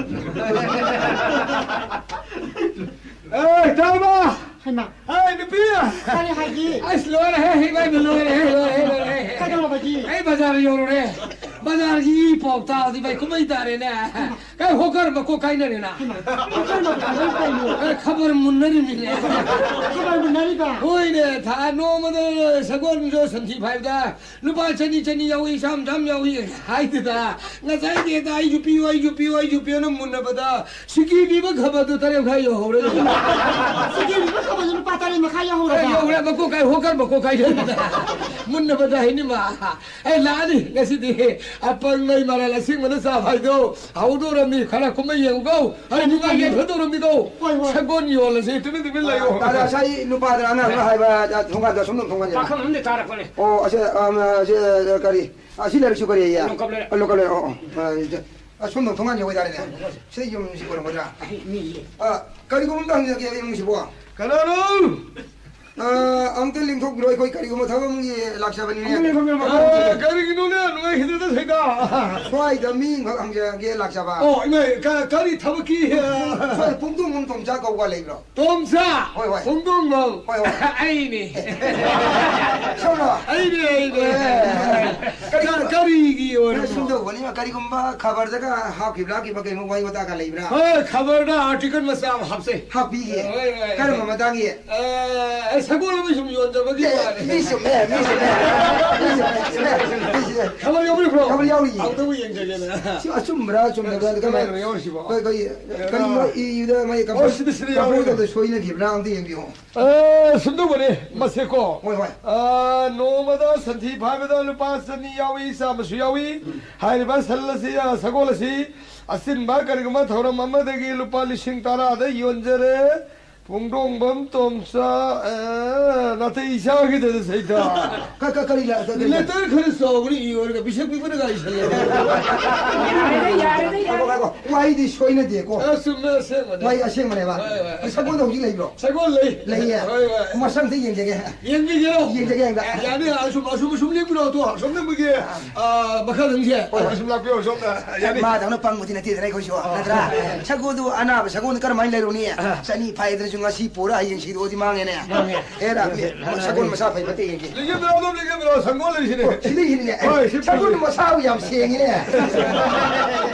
ꯑꯦ, ꯇꯥꯔꯕ? ꯍꯩꯃꯥ꯫ ꯑꯦ, ꯅꯨꯄꯤ! ꯀꯔꯤ ꯍꯥꯏꯒꯦ? ꯑꯁ, ꯂꯣꯏꯔꯦꯍꯦ, ꯏꯕꯥꯏ, ꯂꯣꯏꯔꯦꯍꯦ, ꯂꯣꯏꯔꯦꯍꯦ, ꯂꯣꯏꯔꯦꯍꯦ꯫ ꯀꯩꯗꯧꯔꯕꯒꯤ? ꯑꯩ ꯕꯖꯥꯔ ꯌꯧꯔꯨꯔꯦ꯫ ꯕꯖꯥꯔꯒꯤ ꯏ ꯄꯥꯎ ꯇꯥꯕꯗꯤ ꯏꯕꯥꯏ ꯀꯨꯝꯍꯩ ꯇꯥꯔꯦꯅꯦ꯫ ꯍꯩꯃꯥ꯫ ꯀꯩ ꯍꯣꯀꯔ ꯃꯀꯣꯛ ꯀꯥꯏꯅꯔꯦꯅ? ꯍꯩꯃꯥ, ꯍꯣꯀꯔ ꯃꯀꯣꯛ ꯀꯥꯏꯅꯔꯦ ꯀꯩꯅꯣ? ꯑꯦ, ꯈꯕꯔ ꯃꯨꯟꯅꯔꯤꯃꯤꯅꯦ꯫ ꯈꯕꯔ ꯃꯨꯟꯅꯔꯤꯕ? ꯍꯣꯏꯅꯦ, ꯊꯥ ꯅꯣꯡꯃꯗ ꯁꯒꯣꯜꯗꯣ ꯁꯟꯊꯤ ꯐꯥꯏꯕꯗ ꯂꯨꯄꯥ ꯆꯅꯤ, ꯆꯅꯤ ꯌꯥꯎꯏ, ꯆꯥꯝ, ꯆꯥꯝ ꯌꯥꯎꯏ ꯍꯥꯏꯗꯨꯗ ꯉꯁꯥꯏꯗꯤ ꯑꯩꯁꯨ ꯄꯤꯌꯨ, ꯑꯩꯁꯨ ꯄꯤꯌꯨ, ꯑꯩꯁꯨ ꯄꯤꯌꯨꯅ ꯃꯨꯟꯅꯕꯗ ꯁꯤꯀꯤ ꯄꯤꯕ ꯈꯕꯔꯗꯨ ꯇꯔꯦꯠ ꯃꯈꯥꯏ ꯌꯧꯍꯧꯔꯦ꯫ ꯁꯤꯀꯤ ꯄꯤꯕ ꯈꯕꯔꯗꯨ ꯂꯨꯄꯥ ꯇꯔꯦꯠ ꯃꯈꯥꯏ ꯌꯧꯍꯧꯔꯕ? ꯑꯦ, ꯌꯧꯔꯦ, ꯃꯀꯣꯛ ꯀꯥꯏ, ꯍꯣꯀꯔ ꯃꯀꯣꯛ ꯀꯥꯏ ꯂꯩꯕꯗ꯫ ꯃꯨꯟꯅꯕꯗ ꯍꯥꯏꯅꯤꯃ꯫ ꯑꯦ, ꯂꯥꯛꯑꯅꯤ ꯉꯁꯤꯗꯤ꯫ ꯑꯄꯪ ꯃꯩ ꯃꯔꯥꯜ ꯑꯁꯦꯡꯕꯅ ꯆꯥꯕ ꯍꯥꯏꯗꯣ ꯍꯧꯗꯣꯔꯝꯃꯤ꯫ ꯈꯔ ꯀꯨꯝꯍꯩ ꯌꯦꯡꯉꯨꯀꯣ꯫ ꯑꯩ ꯅꯨꯡꯉꯥꯏꯒꯦ ꯐꯗꯧꯔꯝꯃꯤꯀꯣ꯫ ꯍꯣꯏ, ꯍꯣꯏ꯫ ꯁꯒꯣꯜ ꯌꯣꯜꯂꯁꯦ, ꯇꯨꯃꯤꯟ ꯇꯨꯃꯤꯟ ꯂꯩꯌꯣ꯫ ꯑꯗ ꯉꯁꯥꯏ ꯅꯨꯄꯥꯗꯨꯅ ꯑꯉꯥꯡꯅ ꯍꯥꯏꯕ, ꯊꯣꯡꯒꯥꯟꯗ ꯁꯨꯝ ꯊꯣꯡꯒꯥꯟꯁꯦ꯫ ꯄꯥꯈꯪ ꯑꯃꯗꯤ ꯇꯥꯔꯛꯄꯅꯦ꯫ ꯑꯣ, ꯑꯁꯦ, ꯑꯝ, ꯑꯁꯦ, ꯀꯔꯤ? ꯑꯁꯤ ꯂꯩꯔꯛꯁꯨ ꯀꯔꯤ ꯑꯌꯦ? ꯂꯣꯀꯞ ꯂꯩꯔꯛ꯫ ꯑ, ꯂꯣꯀꯞ ꯂꯩꯔꯛ, ꯑꯣ, ꯑꯣ꯫ ꯑ, ꯑ, ꯁꯣꯝꯗ ꯊꯣꯡꯒꯥꯟ ꯌꯧ ꯑꯣꯏꯇꯥꯔꯦꯅꯦ꯫ ꯁꯤꯗ ꯌꯨꯝꯁꯤ ꯑꯣꯏꯔꯝꯒꯗ꯭ꯔꯥ? ꯑ, ꯀꯔꯤꯒꯨꯝꯕ ꯑꯝꯇ ꯍꯪꯖꯒꯦ, ꯏꯃꯨꯡꯁꯤꯕꯣ꯫ ꯀꯅꯥꯅꯣ? ꯑ, ꯑꯃꯨꯛꯇ ꯂꯦꯡꯊꯣꯛꯄꯤꯔꯣ, ꯑꯩꯈꯣꯏ ꯀꯔꯤꯒꯨꯝꯕ ꯊꯕꯛ ꯑꯃꯒꯤ ꯂꯥꯛꯆꯕꯅꯤꯅꯦ꯫ ꯑꯃꯨꯛ ꯂꯦꯡꯊꯣꯛꯄꯤꯔꯣ, ꯑꯃꯨꯛ ꯑ, ꯂꯦꯡꯊꯣꯛꯄꯤꯔꯣ꯫ ꯀꯔꯤꯒꯤꯅꯣꯅꯦ ꯅꯨꯡꯉꯥꯏꯈꯤꯗꯅ ꯊꯩꯗ? ꯁ꯭ꯋꯥꯏꯗ ꯃꯤ ꯑꯃꯈꯛ ꯍꯪꯖꯒꯦ ꯂꯥꯛꯆꯕ꯫ ꯑꯣ, ꯏꯃꯥꯏ, ꯀ-, ꯀꯔꯤ ꯊꯕꯛꯀꯤ, ꯑ? ꯁ꯭ꯋꯥꯏꯗ ꯄꯨꯡꯗꯣꯡꯕꯝ ꯇꯣꯝꯆꯥ ꯀꯧꯕ ꯂꯩꯕ꯭ꯔꯣ? ꯇꯣꯝꯆꯥ! ꯍꯣꯏ, ꯍꯣꯏ꯫ ꯄꯨꯡꯗꯣꯡꯕꯝ꯫ ꯍꯣꯏ, ꯍꯣꯏ꯫ ꯑꯩꯅꯦ꯫ ꯁꯣꯝꯂꯣ? ꯑꯩꯅꯦ, ꯑꯩꯅꯦ꯫ ꯑꯦ꯫ ꯀꯔꯤ-, ꯀ-, ꯀꯔꯤꯒꯤ ꯑꯣꯏꯔꯕꯅꯣ? ꯁꯨꯝ ꯇꯧꯕꯅꯤ, ꯀꯔꯤꯒꯨꯝꯕ ꯈꯕꯔꯗꯒ ꯍꯥꯞꯈꯤꯕ꯭ꯔꯥ, ꯈꯤꯕ ꯀꯩꯒꯨꯝꯕ ꯋꯥꯍꯩ ꯋꯥꯇꯥꯒ ꯂꯩꯕ꯭ꯔꯥ? ꯍꯣꯏ, ꯈꯕꯔꯗ ꯑꯥꯔꯇꯤꯀꯜ ꯃꯆꯥ ꯑꯃ ꯍꯥꯞꯆꯩ꯫ ꯍꯥꯞꯄꯤꯒꯦ? ꯍꯣꯏ, ꯍꯣꯏ꯫ ꯀꯔꯝꯕ ꯃꯇꯥꯡꯒꯤ? ꯑ, ꯁꯒꯣꯜ ꯑꯃ ꯁꯨꯝ ꯌꯣꯟꯖꯕꯒꯤ ꯑꯦ, ꯋꯥꯅꯤ꯫ ꯃꯤ ꯆꯨꯝꯃꯦ, ꯃꯤ ꯆꯨꯝꯃꯦ꯫ ꯃꯤ ꯆꯨꯝꯃꯦ, ꯃꯤ ꯆꯨꯝꯃꯦ, ꯃꯤ ꯆꯨꯝꯃꯦ꯫ ꯈꯕꯔ ꯌꯥꯎꯕꯤꯕ꯭ꯔꯣ? ꯈꯕꯔ ꯌꯥꯎꯔꯤꯌꯦ꯫ ꯑꯃꯨꯛꯇꯕꯨ ꯌꯦꯡꯖꯒꯦꯅ꯫ ꯁꯤ ꯑꯆꯨꯝꯕ꯭ꯔꯥ, ꯆꯨꯝꯗꯕ꯭ꯔꯥ, ꯑꯗꯨ ꯀꯃꯥꯏꯅ? ꯈꯕꯔ ꯌꯥꯎꯔꯤꯁꯤꯕꯣ? ꯍꯣꯏ, ꯑꯩꯈꯣꯏ ꯀꯔꯤꯅꯣ ꯏꯕꯗ ꯃꯣꯏ ꯑꯣ, ꯁꯤꯗ, ꯁꯤꯗ ꯌꯥꯎꯔꯤ꯫ ꯀꯝꯄꯣꯖ ꯇꯧꯕꯗ ꯁꯣꯏꯅꯈꯤꯕ꯭ꯔꯥ ꯑꯝꯇ ꯌꯦꯡꯕꯤꯌꯨ꯫ ꯑ, ꯁꯨꯝ ꯇꯧꯕꯅꯦ, ꯃꯁꯦꯀꯣ꯫ ꯍꯣꯏ, ꯍꯣꯏ꯫ ꯑ, ꯅꯣꯡꯃꯗ ꯁꯟꯊꯤ ꯐꯥꯏꯕꯗ ꯂꯨꯄꯥ ꯆꯅꯤ ꯌꯥꯎꯏ, ꯆꯥꯝꯃꯁꯨ ꯌꯌꯥꯎꯏ꯫ ꯎꯝ꯫ ꯍꯥꯏꯔꯤꯕ ꯁꯟ ꯑꯁꯤ, ꯑ, ꯁꯒꯣꯜ ꯑꯁꯤ ꯑꯆꯤꯟꯕ ꯀꯔꯤꯒꯨꯝꯕ ꯊꯧꯔꯝ ꯑꯃꯗꯒꯤ ꯂꯨꯄꯥ ꯂꯤꯁꯤꯡ ꯇꯔꯥꯗ ꯌꯣꯟꯖꯔꯦ꯫ ꯄꯨꯡꯗꯣꯡꯕꯝ ꯇꯣꯝꯆꯥ, ꯑ, ꯅꯥꯇꯩ ꯆꯥꯈꯤꯗꯅ ꯁꯩꯇꯥ꯫ ꯀ-, ꯀ-, ꯀꯔꯤ ꯂ-, ꯀ-, ꯀꯔꯤ? ꯂꯦꯇꯔ ꯈꯔ ꯆꯥꯎꯕꯅ ꯏꯌꯣꯔꯒ ꯄꯤꯁꯛ ꯄꯤꯛꯄꯅ ꯒꯥꯔꯤ ꯁꯜꯂꯦ꯫ ꯌꯥꯔꯦꯗ, ꯌꯥꯔꯦꯗ, ꯌꯥꯔꯦꯗ꯫ ꯉꯥꯏꯈꯣ, ꯉꯥꯏꯈꯣ꯫ ꯋꯥꯍꯩꯗꯤ ꯁꯣꯏꯅꯗꯦꯀꯣ꯫ ꯑ, ꯆꯨꯝꯃꯦ, ꯑꯁꯦꯡꯕꯅꯦ꯫ ꯋꯥꯍꯩ ꯑꯁꯦꯡꯕꯅꯦꯕ꯫ ꯍꯣꯏ, ꯍꯣꯏ꯫ ꯁꯒꯣꯜꯗꯣ ꯍꯧꯖꯤꯛ ꯂꯩꯕ꯭ꯔꯣ? ꯁꯒꯣꯜ ꯂꯩ꯫ ꯂꯩꯌꯦ꯫ ꯍꯣꯏ, ꯍꯣꯏ꯫ ꯃꯁꯪ ꯑꯝꯇ ꯌꯦꯡꯖꯒꯦ꯫ ꯌꯦꯡꯕꯤꯒꯦꯔꯣ? ꯌꯦꯡꯖꯒꯦ, ꯌꯦꯡꯖꯒꯦ꯫ ꯌꯥꯅꯤ, ꯑꯁꯨꯝ, ꯑꯁꯨꯝ, ꯑꯁꯨꯝ ꯂꯦꯡꯕꯤꯔꯣ, ꯑꯗꯣ, ꯑꯁꯣꯝꯗ ꯃꯣꯏꯒꯤ, ꯑ, ꯃꯈꯜ ꯑꯃꯁꯦ꯫ ꯍꯣꯏ, ꯍꯣꯏ꯫ ꯑꯁꯨꯝ ꯂꯥꯛꯄꯤꯔꯣ, ꯁꯣꯝꯗ꯫ ꯌꯥꯅꯤ꯫ ꯃꯥꯗꯧꯅ ꯄꯪꯕꯗꯤ ꯅꯠꯇꯦꯗꯅ ꯑꯩꯈꯣꯏꯁꯨ, ꯑ꯫ ꯅꯠꯇ꯭ꯔꯥ? ꯁꯒꯣꯜꯗꯨ ꯑꯅꯥꯕ ꯁꯒꯣꯜꯗꯨ ꯀꯔꯝꯍꯥꯏꯅ ꯂꯩꯔꯨꯅꯤ? ꯑ꯫ ꯆꯅꯤ ꯐꯥꯏꯗꯅꯁꯨ ꯉꯁꯤ ꯄꯨꯔ ꯍꯌꯦꯡ ꯁꯤꯗꯣꯛꯑꯗꯤ ꯃꯥꯡꯉꯦꯅꯦ꯫ ꯃꯥꯡꯉꯦ꯫ ꯑꯦꯔꯥ, ꯃꯤ, ꯁꯒꯣꯜ ꯃꯁꯥ ꯐꯩ ꯐꯠꯇꯦ ꯌꯦꯡꯒꯦ꯫ ꯂꯩꯒꯦ, ꯂꯩꯒꯦ, ꯂꯩꯒꯦ, ꯁꯒꯣꯜ ꯂꯩꯁꯤꯅꯦ꯫ ꯑꯣ, ꯁꯤꯗ ꯌꯦꯡꯉꯤꯅꯦ꯫ ꯍꯣꯏ, ꯁꯤ ꯁꯒꯣꯜ ꯐꯩ꯫ ꯃꯁꯥꯕꯨ ꯌꯥꯝ ꯁꯦꯡꯉꯤꯅꯦ꯫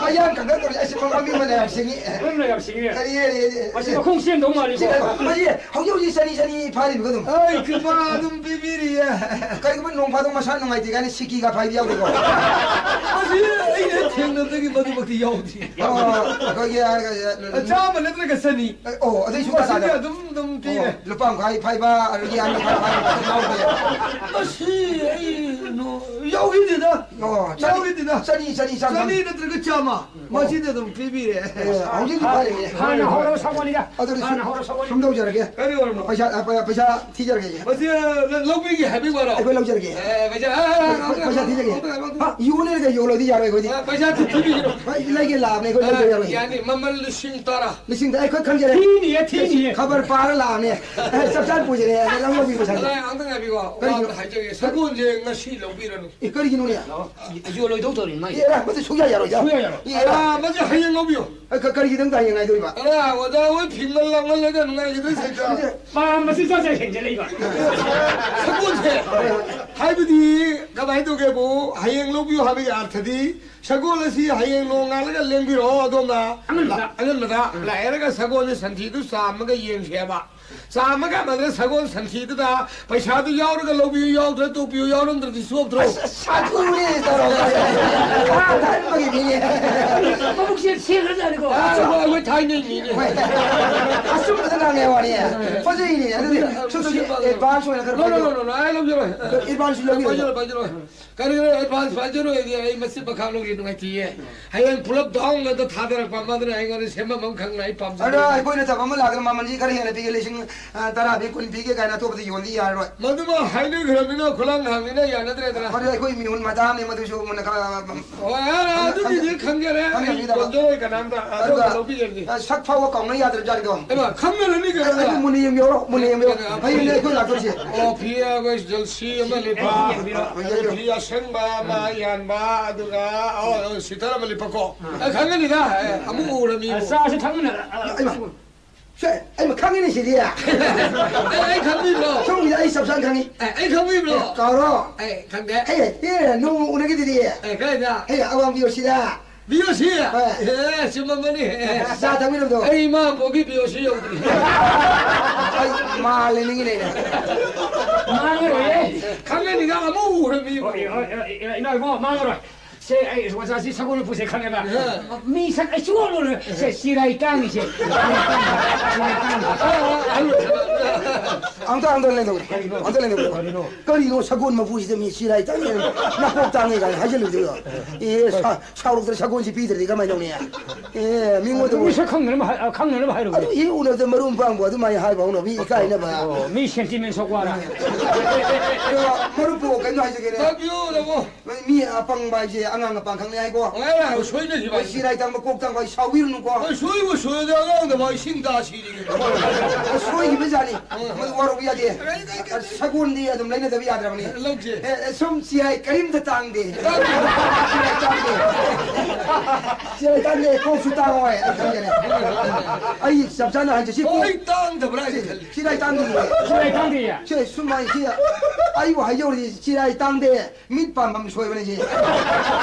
ꯃꯌꯥꯡ ꯀꯪꯗꯛ ꯇꯧꯔꯤ, ꯑꯁꯤ ꯃꯃꯤ ꯑꯃꯅ ꯌꯥꯝ ꯁꯦꯡꯉꯤ꯫ ꯃꯃꯤꯅ ꯌꯥꯝ ꯁꯦꯡꯉꯤꯅꯦ꯫ ꯀꯔꯤ, ꯀꯔꯤ, ꯀꯔꯤ, ꯃꯁꯤ ꯀꯔꯤ? ꯃꯈꯣꯡ ꯆꯦꯟꯗꯧ ꯃꯥꯜꯂꯤꯀꯣ꯫ ꯁꯤ, ꯃꯁꯤ ꯍꯧꯖꯤꯛ ꯍꯧꯖꯤꯛ ꯆꯅꯤ ꯆꯅꯤ ꯐꯥꯔꯤꯕꯒ ꯑꯗꯨꯝ꯫ ꯑꯩ ꯀ꯭ꯔꯤꯄꯥ ꯑꯗꯨꯝ ꯄꯤꯕꯤꯔꯤꯌꯦ꯫ ꯀꯔꯤꯒꯨꯝꯕ ꯅꯣꯡ ꯐꯥꯗꯣꯛ ꯃꯁꯥ ꯅꯨꯡꯉꯥꯏꯇꯦ ꯀꯥꯏꯅ ꯁꯤꯀꯤꯒ ꯐꯥꯏꯕ ꯌꯥꯎꯗꯦꯀꯣ? ꯃꯁꯤ ꯑꯩꯅ ꯍꯦꯛ ꯊꯦꯡꯅꯕꯗꯒꯤ ꯃꯗꯨꯃꯛꯇꯤ ꯌꯥꯎꯗꯦ꯫ ꯑꯣ, ꯑꯩꯈꯣꯏꯒꯤ, ꯑ, ꯆꯥꯝꯃ ꯅꯠꯇ꯭ꯔꯒ ꯆꯅꯤ꯫ ꯑꯣ, ꯑꯗꯨꯏ ꯁꯨꯡꯇꯥ ꯃꯁꯤꯗꯤ ꯇꯥꯗꯕ꯫ ꯑꯗꯨꯝ, ꯑꯗꯨꯝ ꯄꯤꯔꯦ꯫ ꯑꯣ, ꯂꯨꯄꯥ ꯃꯈꯥꯏ ꯐꯥꯏꯕ, ꯑꯗꯒꯤ ꯑꯅꯤ ꯐꯥꯏꯕ ꯌꯥꯎꯗꯦ꯫ ꯃꯁꯤ ꯑꯩ ꯅꯣ-, ꯌꯥꯎꯈꯤꯗꯦꯗ꯫ ꯑꯣ, ꯆꯅꯤ, ꯌꯥꯎꯈꯤꯗꯦꯗ꯫ ꯆꯅꯤ, ꯆꯅꯤ, ꯆꯥꯝꯃ꯫ ꯆꯅꯤ ꯅꯠꯇ꯭ꯔꯒ ꯆꯥꯝꯃ꯫ ꯃꯁꯤꯗꯤ ꯑꯗꯨꯝ ꯄꯤꯕꯤꯔꯦ꯫ ꯑꯦ, ꯍꯧꯖꯤꯛꯇꯤ ꯐꯔꯦꯅꯦ꯫ ꯍꯥꯟꯅ ꯍꯧꯔꯣ, ꯁꯒꯣꯜꯅꯤꯗ꯫ ꯑꯗꯨꯗꯤ ꯍꯥꯟꯅ ꯁꯨꯝ, ꯍꯧꯔꯣ, ꯁꯒꯣꯜꯅꯤꯗ꯫ ꯁꯨꯝ ꯇꯧꯖꯔꯒꯦ꯫ ꯀꯔꯤ ꯑꯣꯏꯔꯕꯅꯣ? ꯄꯩꯁꯥ, ꯑ, ꯄ-, ꯄꯩꯁꯥ ꯊꯤꯖꯔꯒꯦ꯫ ꯃꯁꯤ, ꯑ, ꯂꯧꯕꯤꯒꯦ ꯍꯥꯏꯕꯒꯤ ꯋꯥꯔꯣ? ꯑꯩꯈꯣꯏ ꯂꯧꯖꯔꯒꯦ꯫ ꯑꯦ, ꯄꯩꯁꯥ, ꯑ, ꯑ, ꯑ, ꯄꯩꯁꯥ ꯊꯤꯖꯒꯦ꯫ ꯍꯥ, ꯌꯣꯜꯂꯦ ꯀꯩ ꯌꯣꯜꯂꯣꯏꯗꯤ ꯌꯥꯔꯣꯏ ꯑꯩꯈꯣꯏꯗꯤ꯫ ꯑ, ꯄꯩꯁꯥ ꯊꯤ-, ꯊꯤꯕꯤꯒꯤꯔꯣ? ꯍꯣꯏ, ꯂꯩꯒꯦ ꯂꯥꯛꯑꯕꯅꯦ ꯑꯩꯈꯣꯏ, ꯑ, ꯂꯧꯕ ꯌꯥꯔꯣꯏ꯫ ꯌꯥꯅꯤ, ꯃꯃꯜ ꯂꯤꯁꯤꯡ ꯇꯔꯥ꯫ ꯂꯤꯁꯤꯡꯗ ꯑꯩꯈꯣꯏ ꯈꯪꯖꯔꯦ꯫ ꯊꯤꯅꯤꯌꯦ, ꯊꯤꯅꯤꯌꯦ꯫ ꯈꯕꯔ ꯄꯥꯔ ꯂꯥꯛꯑꯅꯦ꯫ ꯑꯦ, ꯆꯞ ꯆꯥꯅ ꯄꯨꯖꯔꯦ꯫ ꯅꯪ ꯂꯧꯕꯤꯕ ꯁꯥꯟꯅ꯫ ꯑꯗ ꯑꯝꯇ ꯉꯥꯏꯕꯤꯌꯣ꯫ ꯋꯥ ꯀꯔꯤꯅꯣ? ꯑꯝꯇ ꯍꯥꯏꯖꯒꯦ꯫ ꯁꯒꯣꯜꯁꯦ ꯉꯁꯤ ꯂꯧꯕꯤꯔꯅꯨ꯫ ꯑꯦ, ꯀꯔꯤꯒꯤꯅꯣꯅꯦ? ꯌꯣꯜꯂꯣꯏꯗꯧ ꯇꯧꯔꯤ ꯃꯥꯏ꯫ ꯑꯦ, ꯑꯦ, ꯃꯁꯤ ꯁꯨꯡꯌꯥ ꯌꯥꯔꯣꯏꯗ꯫ ꯁꯨꯡꯌꯥ ꯌꯥꯔꯣꯏ꯫ ꯑꯦ, ꯑꯦ꯫ ꯑꯥ, ꯃꯁꯤ ꯍꯌꯦꯡ ꯂꯧꯕꯤꯌꯣ꯫ ꯑꯦ, ꯀ-, ꯀꯔꯤꯒꯤꯗꯃꯛꯇ ꯍꯌꯦꯡ ꯉꯥꯏꯗꯣꯔꯤꯕ? ꯑꯦ, ꯑꯣꯖꯥ ꯍꯣꯏ ꯐꯤꯡꯒꯜ ꯂꯥꯡꯃꯜꯂꯦꯗ, ꯅꯨꯡꯉꯥꯏꯈꯤꯗ꯭ꯔꯦ ꯁꯩꯇ꯫ ꯁꯤꯁꯦ ꯄꯥꯝꯕꯁꯤ ꯆꯠꯁꯦ ꯍꯦꯟꯖꯜꯂꯛꯏꯕ꯫ ꯁꯒꯣꯜꯁꯦ꯫ ꯍꯣꯏ, ꯍꯣꯏ꯫ ꯍꯥꯏꯕꯗꯤ ꯀꯃꯥꯏꯅ ꯇꯧꯒꯦꯕꯨ, ꯍꯌꯦꯡ ꯂꯧꯕꯤꯌꯣ ꯍꯥꯏꯕꯒꯤ ꯑꯔꯊꯗꯤ ꯁꯒꯣꯜ ꯑꯁꯤ ꯍꯌꯦꯡ ꯅꯣꯡꯉꯥꯜꯂꯒ ꯂꯦꯡꯕꯤꯔꯛꯑꯣ ꯑꯗꯣꯝꯅ꯫ ꯑꯉꯟꯕꯗ꯫ ꯑꯉꯟꯕꯗ ꯂꯥꯛꯑꯦꯔꯒ ꯁꯒꯣꯜꯁꯦ ꯁꯟꯊꯤꯗꯨ ꯆꯥꯝꯃꯒ ꯌꯦꯡꯁꯦꯕ꯫ ꯆꯥꯝꯃꯒ ꯑꯃꯗ ꯁꯒꯣꯜ ꯁꯟꯊꯤꯗꯨꯗ ꯄꯩꯁꯥꯗꯨ ꯌꯥꯎꯔꯒ ꯂꯧꯕꯤꯌꯨ, ꯌꯥꯎꯗ꯭ꯔ ꯇꯣꯛꯄꯤꯌꯨ, ꯌꯥꯎꯔꯝꯗ꯭ꯔꯗꯤ ꯆꯣꯞꯇ꯭ꯔꯣ? ꯑꯁ, ꯑꯁ, ꯑꯗꯨꯅꯦ ꯇꯧꯔꯒ꯫ ꯊꯥꯏꯅꯒꯤ ꯃꯤꯅꯦ꯫ ꯃꯕꯨꯛꯁꯦ ꯁꯦꯡꯈ꯭ꯔꯖꯥꯠꯅꯤꯀꯣ꯫ ꯑꯥ, ꯑꯩꯈꯣꯏ ꯊꯥꯏꯅꯩ ꯃꯤꯅꯦ꯫ ꯍꯣꯏ꯫ ꯑꯆꯨꯝꯕꯗ ꯉꯥꯡꯉꯦ ꯋꯥꯅꯤ꯫ ꯐꯖꯩꯅꯦ꯫ ꯑꯗꯨꯗꯤ ꯁꯨꯝ ꯁꯨꯝ advance ꯑꯣꯏꯅ ꯈꯔ ꯅꯣ, ꯅꯣ, ꯄꯥꯏꯖꯔꯣ꯫ ꯅꯣ, ꯅꯣ, ꯅꯣ, ꯑꯩ ꯂꯧꯖꯔꯣꯏ꯫ Advance ꯂꯧꯕꯤꯔꯣ꯫ ꯄꯥꯏꯖꯔꯣꯏ, ꯄꯥꯏꯖꯔꯣꯏ꯫ ꯀꯔꯤꯒꯤꯅꯣ advance ꯄꯥꯏꯖꯔꯣꯏꯗꯤ ꯑꯩ ꯃꯁꯤ ꯃꯈꯥ ꯂꯧꯒꯦ ꯅꯨꯡꯉꯥꯏꯇꯤꯌꯦ꯫ ꯍꯌꯦꯡ ꯄꯨꯂꯞ down ꯑꯗ ꯊꯥꯗꯔꯛꯄ ꯑꯃꯗꯨꯅ ꯑꯩꯉꯣꯟꯗ ꯁꯦꯝꯕ ꯑꯃ ꯈꯪꯅ ꯑꯩ ꯄꯥꯝꯖꯩ꯫ ꯑꯗꯣ ꯑꯩꯈꯣꯏꯅ ꯊꯕꯛ ꯑꯃ ꯂꯥꯛꯑꯒ ꯃꯃꯜꯁꯤ ꯈꯔ ꯍꯦꯟꯅ ꯄꯤꯒꯦ, ꯂꯤꯁꯤꯡ, ꯑ, ꯇꯔꯥ ꯄꯤ, ꯀꯨꯟ ꯄꯤꯒꯦ ꯀꯥꯏꯅ ꯑꯇꯣꯞꯄꯗ ꯌꯣꯟꯗꯤ ꯌꯥꯔꯔꯣꯏ꯫ ꯃꯗꯨꯃ ꯍꯥꯏꯅꯈ꯭ꯔꯕꯅꯤꯅ ꯈꯨꯂꯪ ꯍꯪꯅꯤꯅ ꯌꯥꯅꯗ꯭ꯔꯦꯗꯅ꯫ ꯑꯗꯣ ꯑꯩꯈꯣꯏ ꯃꯤꯍꯨꯟ ꯃꯆꯥ ꯑꯃꯅꯤ, ꯃꯗꯨꯁꯨ ꯃꯨꯟꯅ ꯈꯔ, ꯎꯝ꯫ ꯑꯣ, ꯑ, ꯑꯗꯨꯒꯤꯗꯤ ꯈꯪꯖꯔꯦ꯫ ꯑꯩ ꯈꯪꯖꯔꯦ꯫ ꯌꯣꯟꯖꯔꯣꯏ ꯀꯅꯥꯝꯇ꯫ ꯑꯗꯨꯒ, ꯑꯗꯨꯒ ꯂꯧꯕꯤꯒꯅꯤ꯫ ꯑ, ꯁꯛ ꯐꯥꯎꯕ ꯀꯥꯎꯅ ꯌꯥꯗ꯭ꯔꯕ ꯖꯥꯠꯅꯤꯗꯣ꯫ ꯑꯩꯃ, ꯈꯪꯅꯔꯅꯤ ꯀꯩꯅꯣ꯫ ꯑꯩ ꯃꯨꯟꯅ ꯌꯦꯡꯕꯤꯍꯧꯔꯣ, ꯃꯨꯟꯅ ꯌꯦꯡꯕꯤꯍꯧꯔꯣ꯫ ꯍꯌꯦꯡꯅꯦ ꯑꯩꯈꯣꯏ ꯂꯥꯛꯇꯣꯏꯁꯦ꯫ ꯑꯣ, ꯐꯤ, ꯑ, ꯑꯩꯈꯣꯏ jersey ꯑꯃ ꯂꯤꯠꯄ꯫ ꯑ, ꯌꯦꯡꯕꯤꯔꯣ꯫ ꯑꯗꯨ ꯐꯤ ꯑꯁꯪꯕ ꯑꯃ ꯌꯥꯟꯕ, ꯑꯗꯨꯒ, ꯑꯣ, ꯑꯣ, sweater ꯑꯃ ꯂꯤꯠꯄꯀꯣ꯫ ꯑ, ꯈꯪꯒꯅꯤꯗ, ꯑꯦ, ꯑꯃꯨꯛ ꯎꯔꯃꯤ꯫ ꯑ, ꯆꯥꯁꯨ ꯊꯛꯃꯤꯟꯅꯔ-, ꯑ, ꯑꯩꯃ, ꯁꯦ, ꯑꯩꯃ ꯈꯪꯉꯤꯅꯦ ꯁꯤꯗꯤ꯫ ꯑꯩ, ꯑꯩ ꯈꯪꯕꯤꯕ꯭ꯔꯣ? ꯁꯣꯝꯒꯤꯗꯤ ꯑꯩ ꯆꯞ ꯆꯥꯅ ꯈꯪꯉꯤ꯫ ꯑꯦ, ꯑꯩ ꯈꯪꯕꯤꯕ꯭ꯔꯣ? ꯑꯦ, ꯀꯥꯎꯔꯣ? ꯑꯩ ꯈꯪꯗꯦ꯫ ꯑꯦ, ꯑꯦ, ꯅꯣꯡꯃ ꯎꯅꯈꯤꯗꯨꯗꯤ꯫ ꯑꯦ, ꯀꯥꯏꯗ? ꯑꯦ, ꯑꯋꯥꯡ ꯄꯤꯌꯣꯁꯤꯗ꯫ ꯕꯤ ꯑꯣ ꯁꯤ? ꯍꯣꯏ꯫ ꯑꯦ, ꯆꯨꯝꯃꯝꯃꯅꯤ꯫ ꯆꯥ ꯊꯛꯃꯤꯟꯅꯕꯗꯣ꯫ ꯑꯩ ꯏꯃꯥ ꯄꯣꯛꯀꯤ ꯕꯤ ꯑꯣ ꯁꯤ ꯌꯧꯗ꯭ꯔꯤ꯫ ꯑꯩ ꯃꯥ ꯂꯩꯅꯤꯡꯉꯤ ꯂꯩꯅ꯫ ꯃꯥꯡꯉꯔꯣꯏꯌꯦ꯫ ꯈꯪꯒꯅꯤꯗ, ꯑꯃꯨꯛ ꯎꯔꯃꯤ꯫ ꯍꯣꯏ, ꯍꯣꯏ, ꯍꯣꯏ, ꯏꯅꯥꯎ ꯏꯕꯨꯡꯉꯣ, ꯃꯥꯡꯉꯔꯣꯏ꯫ ꯁꯦ, ꯑꯩ ꯑꯣꯖꯥꯁꯤ ꯁꯒꯣꯜ ꯃꯄꯨꯁꯦ ꯈꯪꯉꯦꯕ꯫ ꯑ꯫ ꯃꯤ ꯁꯛ ꯑꯩ ꯁꯨꯡꯑꯣ ꯎꯔꯣꯏ꯫ ꯁꯦ, ꯆꯤꯔꯥꯏ ꯇꯥꯡꯉꯤꯁꯦ꯫ ꯑꯝꯇ, ꯑꯝꯇ ꯂꯩꯅꯧꯔꯦ꯫ ꯀꯔꯤꯅꯣ? ꯑꯝꯇ ꯂꯩꯅꯧꯔꯦ꯫ ꯀꯔꯤꯅꯣ? ꯀꯔꯤꯅꯣ ꯁꯒꯣꯜ ꯃꯄꯨꯁꯤꯗ ꯃꯤ ꯆꯤꯔꯥꯏ ꯇꯥꯡꯉꯤ, ꯅꯀꯣꯛ ꯇꯥꯡꯉꯤ ꯀꯥꯏꯅ ꯍꯥꯏꯖꯜꯂꯨꯗꯣꯏꯔꯣ? ꯑꯦ, ꯁꯥ-, ꯁꯥꯎꯔꯛꯇꯅ ꯁꯒꯣꯜꯁꯤ ꯄꯤꯗ꯭ꯔꯗꯤ ꯀꯃꯥꯏꯅ ꯇꯧꯅꯤ? ꯑꯦ, ꯃꯤꯉꯣꯟꯗ ꯃꯤ ꯁꯛ ꯈꯪꯅꯅꯕ ꯍꯥꯏ-, ꯈꯪꯅꯅꯕ ꯍꯥꯏꯔꯨꯕꯅꯦ꯫ ꯑꯗꯨ ꯍꯦꯛ ꯎꯅꯕꯗ ꯃꯔꯨꯞ ꯃꯄꯥꯡꯕꯨ ꯑꯗꯨꯃꯥꯏꯅ ꯍꯥꯏꯕ ꯍꯧꯅ ꯃꯤ ꯏꯀꯥꯏꯅꯕ꯫ ꯑꯣ, ꯃꯤ sentiment ꯁꯣꯛꯄ ꯋꯥꯔ꯫ ꯑꯗꯣ ꯃꯔꯨꯞꯄꯨ ꯀꯩꯅꯣ ꯍꯥꯏꯖꯒꯦꯅꯦ꯫ ꯇꯥꯕꯤꯌꯨ, ꯇꯥꯃꯣ꯫ ꯃꯤ ꯑꯄꯪꯕ ꯍꯥꯏꯁꯦ ꯑꯉꯥꯡ ꯑꯄꯥ ꯈꯪꯅꯩ ꯍꯥꯏꯀꯣ꯫ ꯑꯉꯥꯡ ꯑꯄꯥ ꯁꯣꯏꯅꯈꯤꯕ ꯍꯣꯏ, ꯍꯥꯏꯁꯦ꯫ ꯆꯤꯔꯥꯏ ꯇꯥꯡꯕ ꯀꯣꯛ ꯇꯥꯡꯕ ꯍꯥꯏ ꯁꯥꯎꯕꯤꯔꯨꯅꯨꯀꯣ꯫ ꯍꯣꯏ, ꯁꯣꯏꯕꯨ ꯁꯣꯏꯔꯗꯤ ꯑꯉꯥꯡꯗ ꯃꯥ ꯏꯁꯤꯡ ꯇꯥ ꯁꯤꯔꯤꯒꯦ꯫ ꯍꯣꯏ, ꯁꯣꯏꯈꯤꯕ ꯖꯥꯠꯅꯤ꯫ ꯍꯣꯏ, ꯍꯣꯏ꯫ ꯃꯗꯨ ꯋꯥꯔꯧꯕ ꯌꯥꯗꯦ꯫ ꯀꯔꯤ, ꯀꯔꯤ, ꯀꯔꯤ? ꯁꯒꯣꯜꯗꯤ ꯑꯗꯨꯝ ꯂꯩꯅꯗꯕ ꯌꯥꯗ꯭ꯔꯕꯅꯤ꯫ ꯂꯧꯁꯦ꯫ ꯑꯦ, ꯑꯦ, ꯁꯨꯝ ꯆꯤꯔꯥꯏ ꯀꯔꯤꯝꯇ ꯇꯥꯡꯗꯦ꯫ ꯇꯥꯡꯗꯦ꯫ ꯆꯤꯔꯥꯏ ꯇꯥꯡꯗꯦ꯫ ꯆꯤꯔꯥꯏ ꯇꯥꯡꯗꯦ, ꯀꯣꯛꯁꯨ ꯇꯥꯡꯉꯣꯏ꯫ ꯑꯩ ꯈꯪꯒꯅꯤ꯫ ꯑꯩ ꯆꯞ ꯆꯥꯅ ꯍꯥꯏꯖꯦ, ꯁꯤ ꯀꯣꯛ ꯍꯣꯏ, ꯇꯥꯡꯗꯕ꯭ꯔꯥ ꯍꯥꯏꯅ ꯈꯜꯂꯤ꯫ ꯆꯤꯔꯥꯏ ꯇꯥꯡꯗꯦ꯫ ꯆꯤꯔꯥꯏ ꯇꯥꯡꯗꯦ꯫ ꯁꯦ, ꯁꯨꯝ ꯍꯥꯏ, ꯁꯤ ꯑꯩꯕꯨ ꯍꯥꯏꯖꯧꯔꯤ, ꯆꯤꯔꯥꯏ ꯇꯥꯡꯗꯦ꯫ ꯃꯤꯠ ꯄꯥꯟꯐꯝ ꯁꯣꯏꯕꯅꯦ ꯁꯤ꯫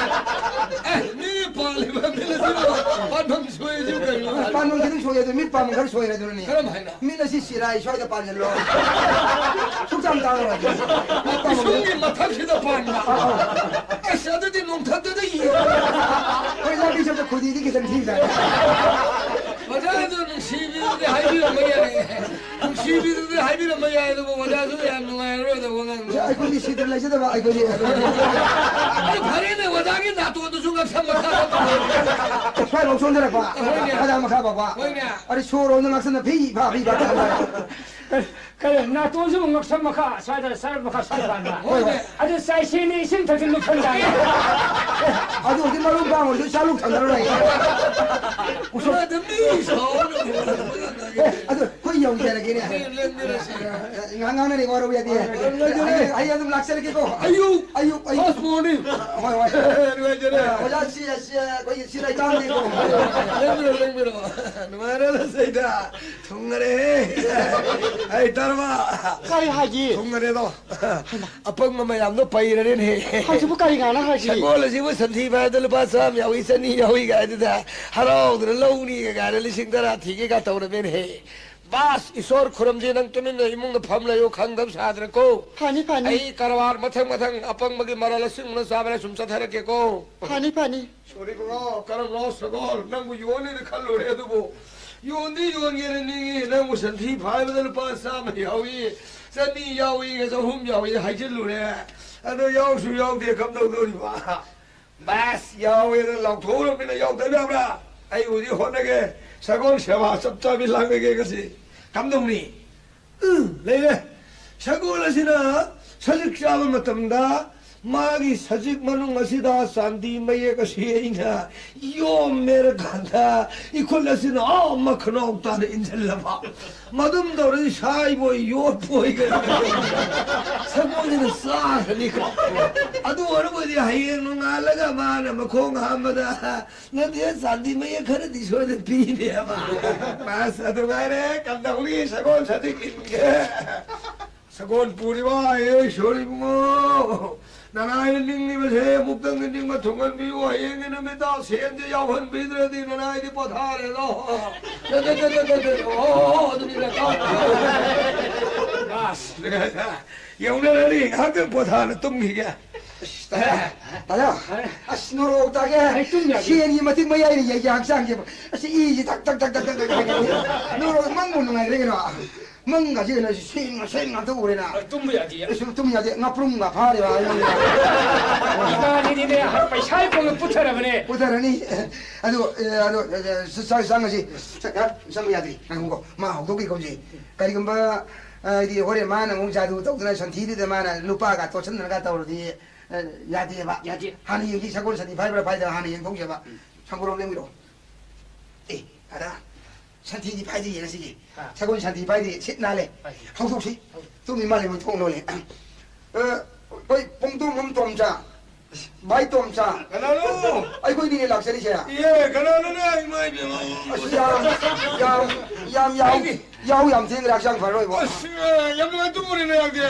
ꯑꯦ, ꯃꯤ ꯄꯥꯜꯂꯤꯕ ꯃꯤꯠ ꯑꯁꯤꯕꯨ ꯄꯥꯟꯐꯝ ꯁꯣꯏꯔꯤꯁꯤꯕꯨ ꯀꯔꯤꯅꯣ? ꯄꯥꯟꯐꯝ ꯈꯤꯇꯪ ꯁꯣꯏ, ꯑꯗꯨ ꯃꯤꯠ ꯄꯥꯟꯐꯝ ꯈꯔ ꯁꯣꯏꯔꯦ ꯑꯗꯨꯅꯅꯦ꯫ ꯀꯔꯝ ꯍꯥꯏꯅ? ꯃꯤꯠ ꯑꯁꯤ ꯆꯤꯔꯥꯏ ꯁ꯭ꯋꯥꯏꯗ ꯄꯥꯟꯁꯤꯜꯂꯣ꯫ ꯁꯨꯛꯇꯥꯡ ꯇꯥꯡꯉꯔꯣꯏ꯫ ꯃꯤꯠ ꯄꯥꯟꯐꯝ ꯄꯤꯁꯨꯝꯒꯤ ꯃꯊꯛꯁꯤꯗ ꯄꯥꯟꯕ꯫ ꯑꯧ, ꯑꯧ꯫ ꯑꯁ, ꯑꯗꯨꯗꯤ ꯅꯣꯡꯊꯛꯇꯨꯗ ꯌꯦꯡꯉꯣ꯫ ꯍꯣꯏ, ꯂꯝꯕꯤ ꯆꯠꯄ ꯈꯨꯗꯤꯗꯤ ꯈꯤꯇꯪ ꯊꯤꯖꯥꯠꯅꯤ꯫ ꯑꯣꯖꯥ ꯑꯗꯨ ꯅꯨꯡꯁꯤꯕꯤꯗꯨꯗꯤ ꯍꯥꯏꯕꯤꯔꯝꯕ ꯌꯥꯏ꯫ ꯅꯨꯡꯁꯤꯕꯤꯗꯨꯗꯤ ꯍꯥꯏꯕꯤꯔꯝꯕ ꯌꯥꯏ, ꯑꯗꯨꯕꯨ ꯑꯣꯖꯥꯁꯨ ꯌꯥꯝ ꯅꯨꯡꯉꯥꯏꯔꯔꯣꯏꯗ ꯋꯥꯉꯥꯡꯗꯣ꯫ ꯑꯩꯈꯣꯏꯗꯤ ꯁꯤꯗ ꯂꯩꯖꯗꯕ ꯑꯩꯈꯣꯏꯗꯤ꯫ ꯑꯗꯨ ꯐꯔꯦꯅꯦ, ꯑꯣꯖꯥꯒꯤ ꯅꯥꯇꯣꯟꯗꯨꯁꯨ ꯉꯛꯁꯝ ꯃꯈꯥ ꯁ꯭ꯋꯥꯏꯐꯥꯎ ꯆꯣꯟꯊꯔꯛꯄ꯫ ꯍꯣꯏꯅꯦ꯫ ꯃꯈꯥ ꯃꯈꯥ ꯐꯥꯎꯕ꯫ ꯍꯣꯏꯅꯦ꯫ ꯑꯗꯨ ꯁꯣꯔ ꯍꯣꯟꯕ ꯉꯛꯁꯝꯅ ꯐꯤ ꯐꯥ ꯐꯤ ꯐꯥ ꯇꯥꯍꯜꯂꯦ꯫ ꯀꯔꯤ, ꯅꯥꯇꯣꯟꯁꯨ ꯉꯛꯁꯝ ꯃꯈꯥ ꯁ꯭ꯋꯥꯏꯗ ꯁꯔꯨꯛ ꯃꯈꯥ ꯁ꯭ꯋꯥꯏꯗ ꯄꯥꯟꯕ꯫ ꯍꯣꯏ, ꯍꯣꯏ꯫ ꯑꯗꯨ ꯆꯥꯏꯁꯦꯅꯦ, ꯏꯁꯤꯡ ꯊꯛꯆꯤꯟꯕ ꯐꯪꯗꯥꯏꯅꯦ꯫ ꯑꯗꯨ ꯍꯧꯖꯤꯛ ꯃꯔꯨ ꯄꯥꯡꯕꯗꯨ ꯆꯥ ꯂꯨꯛ ꯊꯛꯅꯔꯣꯏ꯫ ꯎꯁꯣꯞ ꯑꯗꯨ ꯃꯤ ꯁꯥꯎꯅ ꯑꯦ, ꯑꯗꯨ ꯑꯩꯈꯣꯏ ꯌꯧꯖꯔꯒꯦꯅꯦ꯫ ꯂꯦꯡꯗꯔꯁꯤ꯫ ꯉꯥꯏꯍꯥꯛ ꯉꯥꯡꯅꯔꯤ, ꯋꯥꯔꯧ ꯌꯥꯗꯦ꯫ ꯋꯥꯔꯧ ꯌꯥꯗꯦ꯫ ꯍꯌꯦꯡ, ꯍꯌꯦꯡ ꯑꯗꯨꯝ ꯂꯥꯛꯆꯔꯒꯦꯀꯣ꯫ ꯑꯌꯨꯛ, ꯑꯌꯨꯛ, ꯑꯌꯨꯛ꯫ First morning꯫ ꯍꯣꯏ, ꯍꯣꯏ꯫ ꯅꯨꯡꯉꯥꯏꯖꯔꯦ꯫ ꯑꯣꯖꯥ, ꯁꯤ, ꯁꯤ, ꯑꯩꯈꯣꯏꯒꯤ ꯁꯤ ꯂꯩꯇꯥꯡꯅꯤꯀꯣ꯫ ꯂꯦꯡꯕꯤꯔꯣ, ꯂꯦꯡꯕꯤꯔꯣ꯫ ꯅꯨꯡꯉꯥꯏꯔꯦ, ꯁꯤꯗ꯫ ꯊꯨꯡꯉꯔꯦ꯫ ꯑꯩ ꯇꯔꯕ꯫ ꯀꯔꯤ ꯍꯥꯏꯒꯦ? ꯊꯨꯡꯉꯔꯦꯗꯣ꯫ ꯍꯩꯃꯥ꯫ ꯑꯄꯪꯕ ꯃꯌꯥꯝꯗꯣ ꯄꯩꯔꯔꯦꯅꯦ꯫ ꯍꯧꯖꯤꯛꯄꯨ ꯀꯔꯤ ꯉꯥꯡꯅ ꯍꯥꯏꯒꯦ? ꯁꯒꯣꯜ ꯑꯁꯤꯕꯨ ꯁꯟꯊꯤ ꯐꯥꯏꯕꯗ ꯂꯨꯄꯥ ꯆꯥꯝꯃ ꯌꯥꯎꯏ, ꯆꯅꯤ ꯌꯥꯎꯏ ꯀꯥꯏꯗꯨꯗ ꯍꯔꯥꯎꯗꯅ ꯂꯧꯅꯤꯒ ꯀꯥꯏꯅ ꯂꯤꯁꯤꯡ ꯇꯔꯥ ꯊꯤꯒꯦꯒ ꯇꯧꯔꯝꯃꯦꯅꯦ꯫ ꯄꯥꯁ, ꯏꯁꯣꯔ ꯈꯨꯔꯨꯝꯁꯤ, ꯅꯪ ꯇꯨꯃꯤꯟꯅ ꯏꯃꯨꯡꯗ ꯐꯝ ꯂꯩꯌꯨ, ꯈꯪꯗꯕ ꯁꯥꯗ꯭ꯔꯦꯀꯣ꯫ ꯐꯅꯤ, ꯐꯅꯤ꯫ ꯑꯩ ꯀꯔꯕꯥꯔ ꯃꯊꯪ ꯃꯊꯪ ꯑꯄꯪꯕꯒꯤ ꯃꯔꯜ ꯑꯁꯤꯒꯨꯝꯅ ꯆꯥꯕꯅ ꯁꯨꯝ ꯆꯠꯊꯔꯛꯀꯦꯀꯣ꯫ ꯐꯅꯤ, ꯐꯅꯤ꯫ ꯁꯣꯔꯤ ꯏꯕꯨꯡꯉꯣ, ꯀꯔꯝꯂꯣ ꯁꯒꯣꯜ? ꯅꯪꯕꯨ ꯌꯣꯟꯅꯤꯅ ꯈꯜꯂꯨꯔꯦ, ꯑꯗꯨꯕꯨ ꯌꯣꯟꯗꯤ ꯌꯣꯟꯒꯦꯅ ꯅꯤꯡꯉꯤ꯫ ꯅꯪꯕꯨ ꯁꯟꯊꯤ ꯐꯥꯏꯕꯗ ꯂꯨꯄꯥ ꯆꯥꯝꯃ ꯌꯥꯎꯏ, ꯆꯅꯤ ꯌꯥꯎꯏ, ꯆꯍꯨꯝ ꯌꯥꯎꯏ ꯍꯥꯏꯖꯤꯜꯂꯨꯔꯦ꯫ ꯑꯗꯣ ꯌꯥꯎꯁꯨ ꯌꯥꯎꯗꯦ, ꯀꯝꯗꯧꯗꯣꯔꯤꯕ? ꯕꯥꯁ, ꯌꯥꯎꯋꯦꯅ ꯂꯥꯎꯊꯣꯛꯎꯔꯕꯅꯤꯅ ꯌꯥꯎꯗꯕ ꯌꯥꯕ꯭ꯔꯥ? ꯑꯩꯕꯨꯗꯤ ꯍꯣꯠꯅꯒꯦ꯫ ꯁꯒꯣꯜ ꯁꯦꯕꯥ ꯆꯞ ꯆꯥꯕꯤ ꯂꯥꯡꯂꯒꯦ ꯉꯁꯤ꯫ ꯀꯝꯗꯧꯅꯤ? ꯎꯝ, ꯂꯩꯔꯦ꯫ ꯁꯒꯣꯜ ꯑꯁꯤꯅ ꯁꯖꯤꯛ ꯆꯥꯕ ꯃꯇꯝꯗ ꯃꯥꯒꯤ ꯁꯖꯤꯛ ꯃꯅꯨꯡ ꯑꯁꯤꯗ ꯆꯥꯟꯗꯤ ꯃꯌꯦꯛ ꯑꯁꯤ ꯑꯩꯅ ꯌꯣꯝꯃꯦꯔꯀꯥꯟꯗ ꯏꯈꯨꯠ ꯑꯁꯤꯅ ꯑꯥ ꯃꯈꯅꯥꯎ ꯇꯥꯅ ꯏꯟꯁꯤꯜꯂꯕ꯫ ꯃꯗꯨꯝ ꯇꯧꯔꯗꯤ ꯁꯥꯏꯕꯣꯏ ꯌꯣꯠꯄꯣꯏ ꯀꯩꯅꯣ ꯁꯒꯣꯜꯁꯤꯅ ꯆꯥꯈ꯭ꯔꯅꯤꯀꯣ꯫ ꯑꯗꯨ ꯑꯣꯏꯔꯕꯨꯗꯤ ꯍꯌꯦꯡ ꯅꯣꯡꯉꯥꯜꯂꯒ ꯃꯥꯅ ꯃꯈꯣꯡ ꯍꯥꯝꯕꯗ ꯅꯠꯇꯦ, ꯆꯥꯟꯗꯤ ꯃꯌꯦꯛ ꯈꯔꯗꯤ ꯁꯣꯏꯗꯅ ꯄꯤꯅꯦꯕ꯫ ꯑꯁ, ꯑꯗꯨ ꯉꯥꯏꯔꯦ, ꯀꯝꯗꯧꯅꯤ ꯁꯒꯣꯜ ꯁꯖꯤꯛ ꯏꯟꯒꯦ꯫ ꯁꯒꯣꯜ ꯄꯨꯔꯤꯕ ꯑꯥꯏ ꯑꯦꯁ ꯏꯕꯨꯡꯉꯣ, ꯅꯅꯥꯏꯅ ꯅꯤꯡꯂꯤꯕꯁꯦ ꯑꯃꯨꯛꯇꯪꯗꯤ ꯅꯤꯡꯕ ꯊꯨꯡꯍꯟꯕꯤꯌꯨ꯫ ꯍꯌꯦꯡꯒꯤ ꯅꯨꯃꯤꯠꯇ ꯁꯦꯟꯁꯦ ꯌꯥꯎꯍꯟꯕꯤꯗ꯭ꯔꯗꯤ ꯅꯅꯥꯏꯗꯤ ꯄꯣꯊꯥꯔꯦꯗꯣ꯫ ꯑꯣ, ꯑꯗꯨꯅꯤ ꯗꯔꯀꯥꯔ꯫ ꯑꯁ, ꯌꯧꯅꯔꯅꯤ, ꯉꯥꯏꯍꯥꯛꯇꯪ ꯄꯣꯊꯥꯅ ꯇꯨꯝꯈꯤꯒꯦ꯫ ꯑꯁ, ꯇꯥꯌꯥ, ꯇꯥꯌꯥ꯫ ꯑꯁ, ꯅꯣꯔꯣꯛ ꯇꯥꯒꯦ꯫ ꯑꯩ ꯇꯨꯝ ꯌꯥꯗꯦ꯫ ꯁꯦꯟꯒꯤ ꯃꯇꯤꯛ ꯃꯌꯥꯏꯅ ꯌꯩꯒꯦ ꯍꯛꯆꯥꯡꯁꯦ꯫ ꯑꯁ, ꯏꯁꯤ ꯊꯛ, ꯊꯛ, ꯊꯛ, ꯊꯛ, ꯊꯛ, ꯊꯛ, ꯊꯛ꯫ ꯅꯣꯔꯣꯛ ꯃꯪꯕꯨ ꯅꯨꯡꯉꯥꯏꯈ꯭ꯔꯦ ꯀꯩꯅꯣ꯫ ꯃꯪꯒꯁꯦ ꯀꯩꯅꯣ, ꯁꯦꯟ, ꯁꯦꯟ ꯉꯥꯛꯇ ꯎꯔꯦꯅ꯫ ꯑ, ꯇꯨꯝꯕ ꯌꯥꯗꯦ꯫ ꯑꯩꯁꯨ ꯇꯨꯝ ꯌꯥꯗꯦ꯫ ꯉꯥꯄ꯭ꯔꯨꯝꯒ ꯐꯥꯔꯦꯕ ꯑꯩꯉꯣꯟꯗ꯫ ꯏꯕꯥꯅꯤꯗꯤꯅꯦ, ꯄꯩꯁꯥꯒꯤ ꯀꯣꯡꯗ ꯄꯨꯊꯔꯕꯅꯦ꯫ ꯄꯨꯊꯔꯅꯤ꯫ ꯑꯗꯨ, ꯑꯦ, ꯑꯗꯨ, ꯑꯦ, ꯑꯦ, ꯆꯥꯛ ꯆꯪꯉꯁꯤ꯫ ꯆꯥꯛ, ꯆꯪꯕ ꯌꯥꯗ꯭ꯔꯤ꯫ ꯉꯥꯏꯈꯣꯀꯣ꯫ ꯃꯥ ꯍꯧꯗꯣꯛꯈꯤꯒꯨꯝꯁꯤ꯫ ꯀꯔꯤꯒꯨꯝꯕ, ꯑ, ꯍꯥꯏꯗꯤ ꯍꯣꯔꯦꯟ ꯃꯥꯅ ꯑꯃꯨꯛ ꯖꯥꯗꯨ ꯇꯧꯗꯅ ꯁꯟꯊꯤꯗꯨꯗ ꯃꯥꯅ ꯂꯨꯄꯥꯒ ꯇꯣꯠꯁꯟꯅꯔꯒ ꯇꯧꯔꯗꯤ, ꯑ, ꯌꯥꯗꯦꯕ꯫ ꯌꯥꯗꯦ꯫ ꯍꯥꯟꯅ ꯌꯦꯡꯁꯤ, ꯁꯒꯣꯜ ꯁꯟꯊꯤ ꯐꯥꯏꯕ꯭ꯔꯥ ꯐꯥꯏꯗꯕ꯭ꯔꯥ ꯍꯥꯟꯅ ꯌꯦꯡꯊꯣꯛꯁꯦꯕ꯫ ꯎꯝ꯫ ꯁꯪꯒꯣꯝ ꯂꯦꯡꯕꯤꯔꯛꯑꯣ꯫ ꯑꯦ, ꯑꯗ ꯁꯟꯊꯤꯗꯤ ꯐꯥꯏꯗ꯭ꯔꯤꯌꯦ ꯉꯁꯤꯒꯤ꯫ ꯑꯥ꯫ ꯁꯒꯣꯜ ꯁꯟꯊꯤ ꯐꯥꯏꯗ꯭ꯔꯤ, ꯁꯤꯠ ꯅꯥꯜꯂꯦ꯫ ꯐꯥꯏꯗ꯭ꯔꯤ꯫ ꯍꯧꯗꯣꯛꯁꯤ꯫ ꯍꯧꯗꯣꯛ꯫ ꯇꯨꯝꯃꯤ ꯃꯥꯜꯂꯦ, ꯃꯣꯏ ꯊꯣꯡ ꯂꯣꯜꯂꯦ꯫ ꯑ, ꯑꯩꯈꯣꯏ ꯄꯨꯡꯗꯣꯝꯕꯝ ꯇꯣꯝꯆꯥ꯫ ꯚꯥꯏ ꯇꯣꯝꯆꯥ꯫ ꯀꯅꯥꯅꯣ? ꯑꯩꯈꯣꯏꯅꯤꯅꯦ ꯂꯥꯛꯆꯔꯤꯁꯦ꯫ ꯏꯌꯦ, ꯀꯅꯥꯅꯣꯅꯦ? ꯏꯃꯥ ꯏꯕꯦꯝꯃ꯫ ꯑꯁ, ꯌꯥꯝ, ꯌꯥꯝ, ꯌꯥꯝ ꯌꯥꯎ-, ꯑꯩꯗꯤ ꯌꯥꯍꯧ ꯌꯥꯝ ꯊꯦꯡꯈ꯭ꯔꯦ, ꯍꯛꯆꯥꯡ ꯐꯔꯔꯣꯏꯕꯣ꯫ ꯑꯁ, ꯑ, ꯌꯥꯝ ꯅꯨꯡꯉꯥꯏ ꯇꯨꯝꯃꯨꯔꯦꯅꯦ ꯅꯪꯗꯤ꯫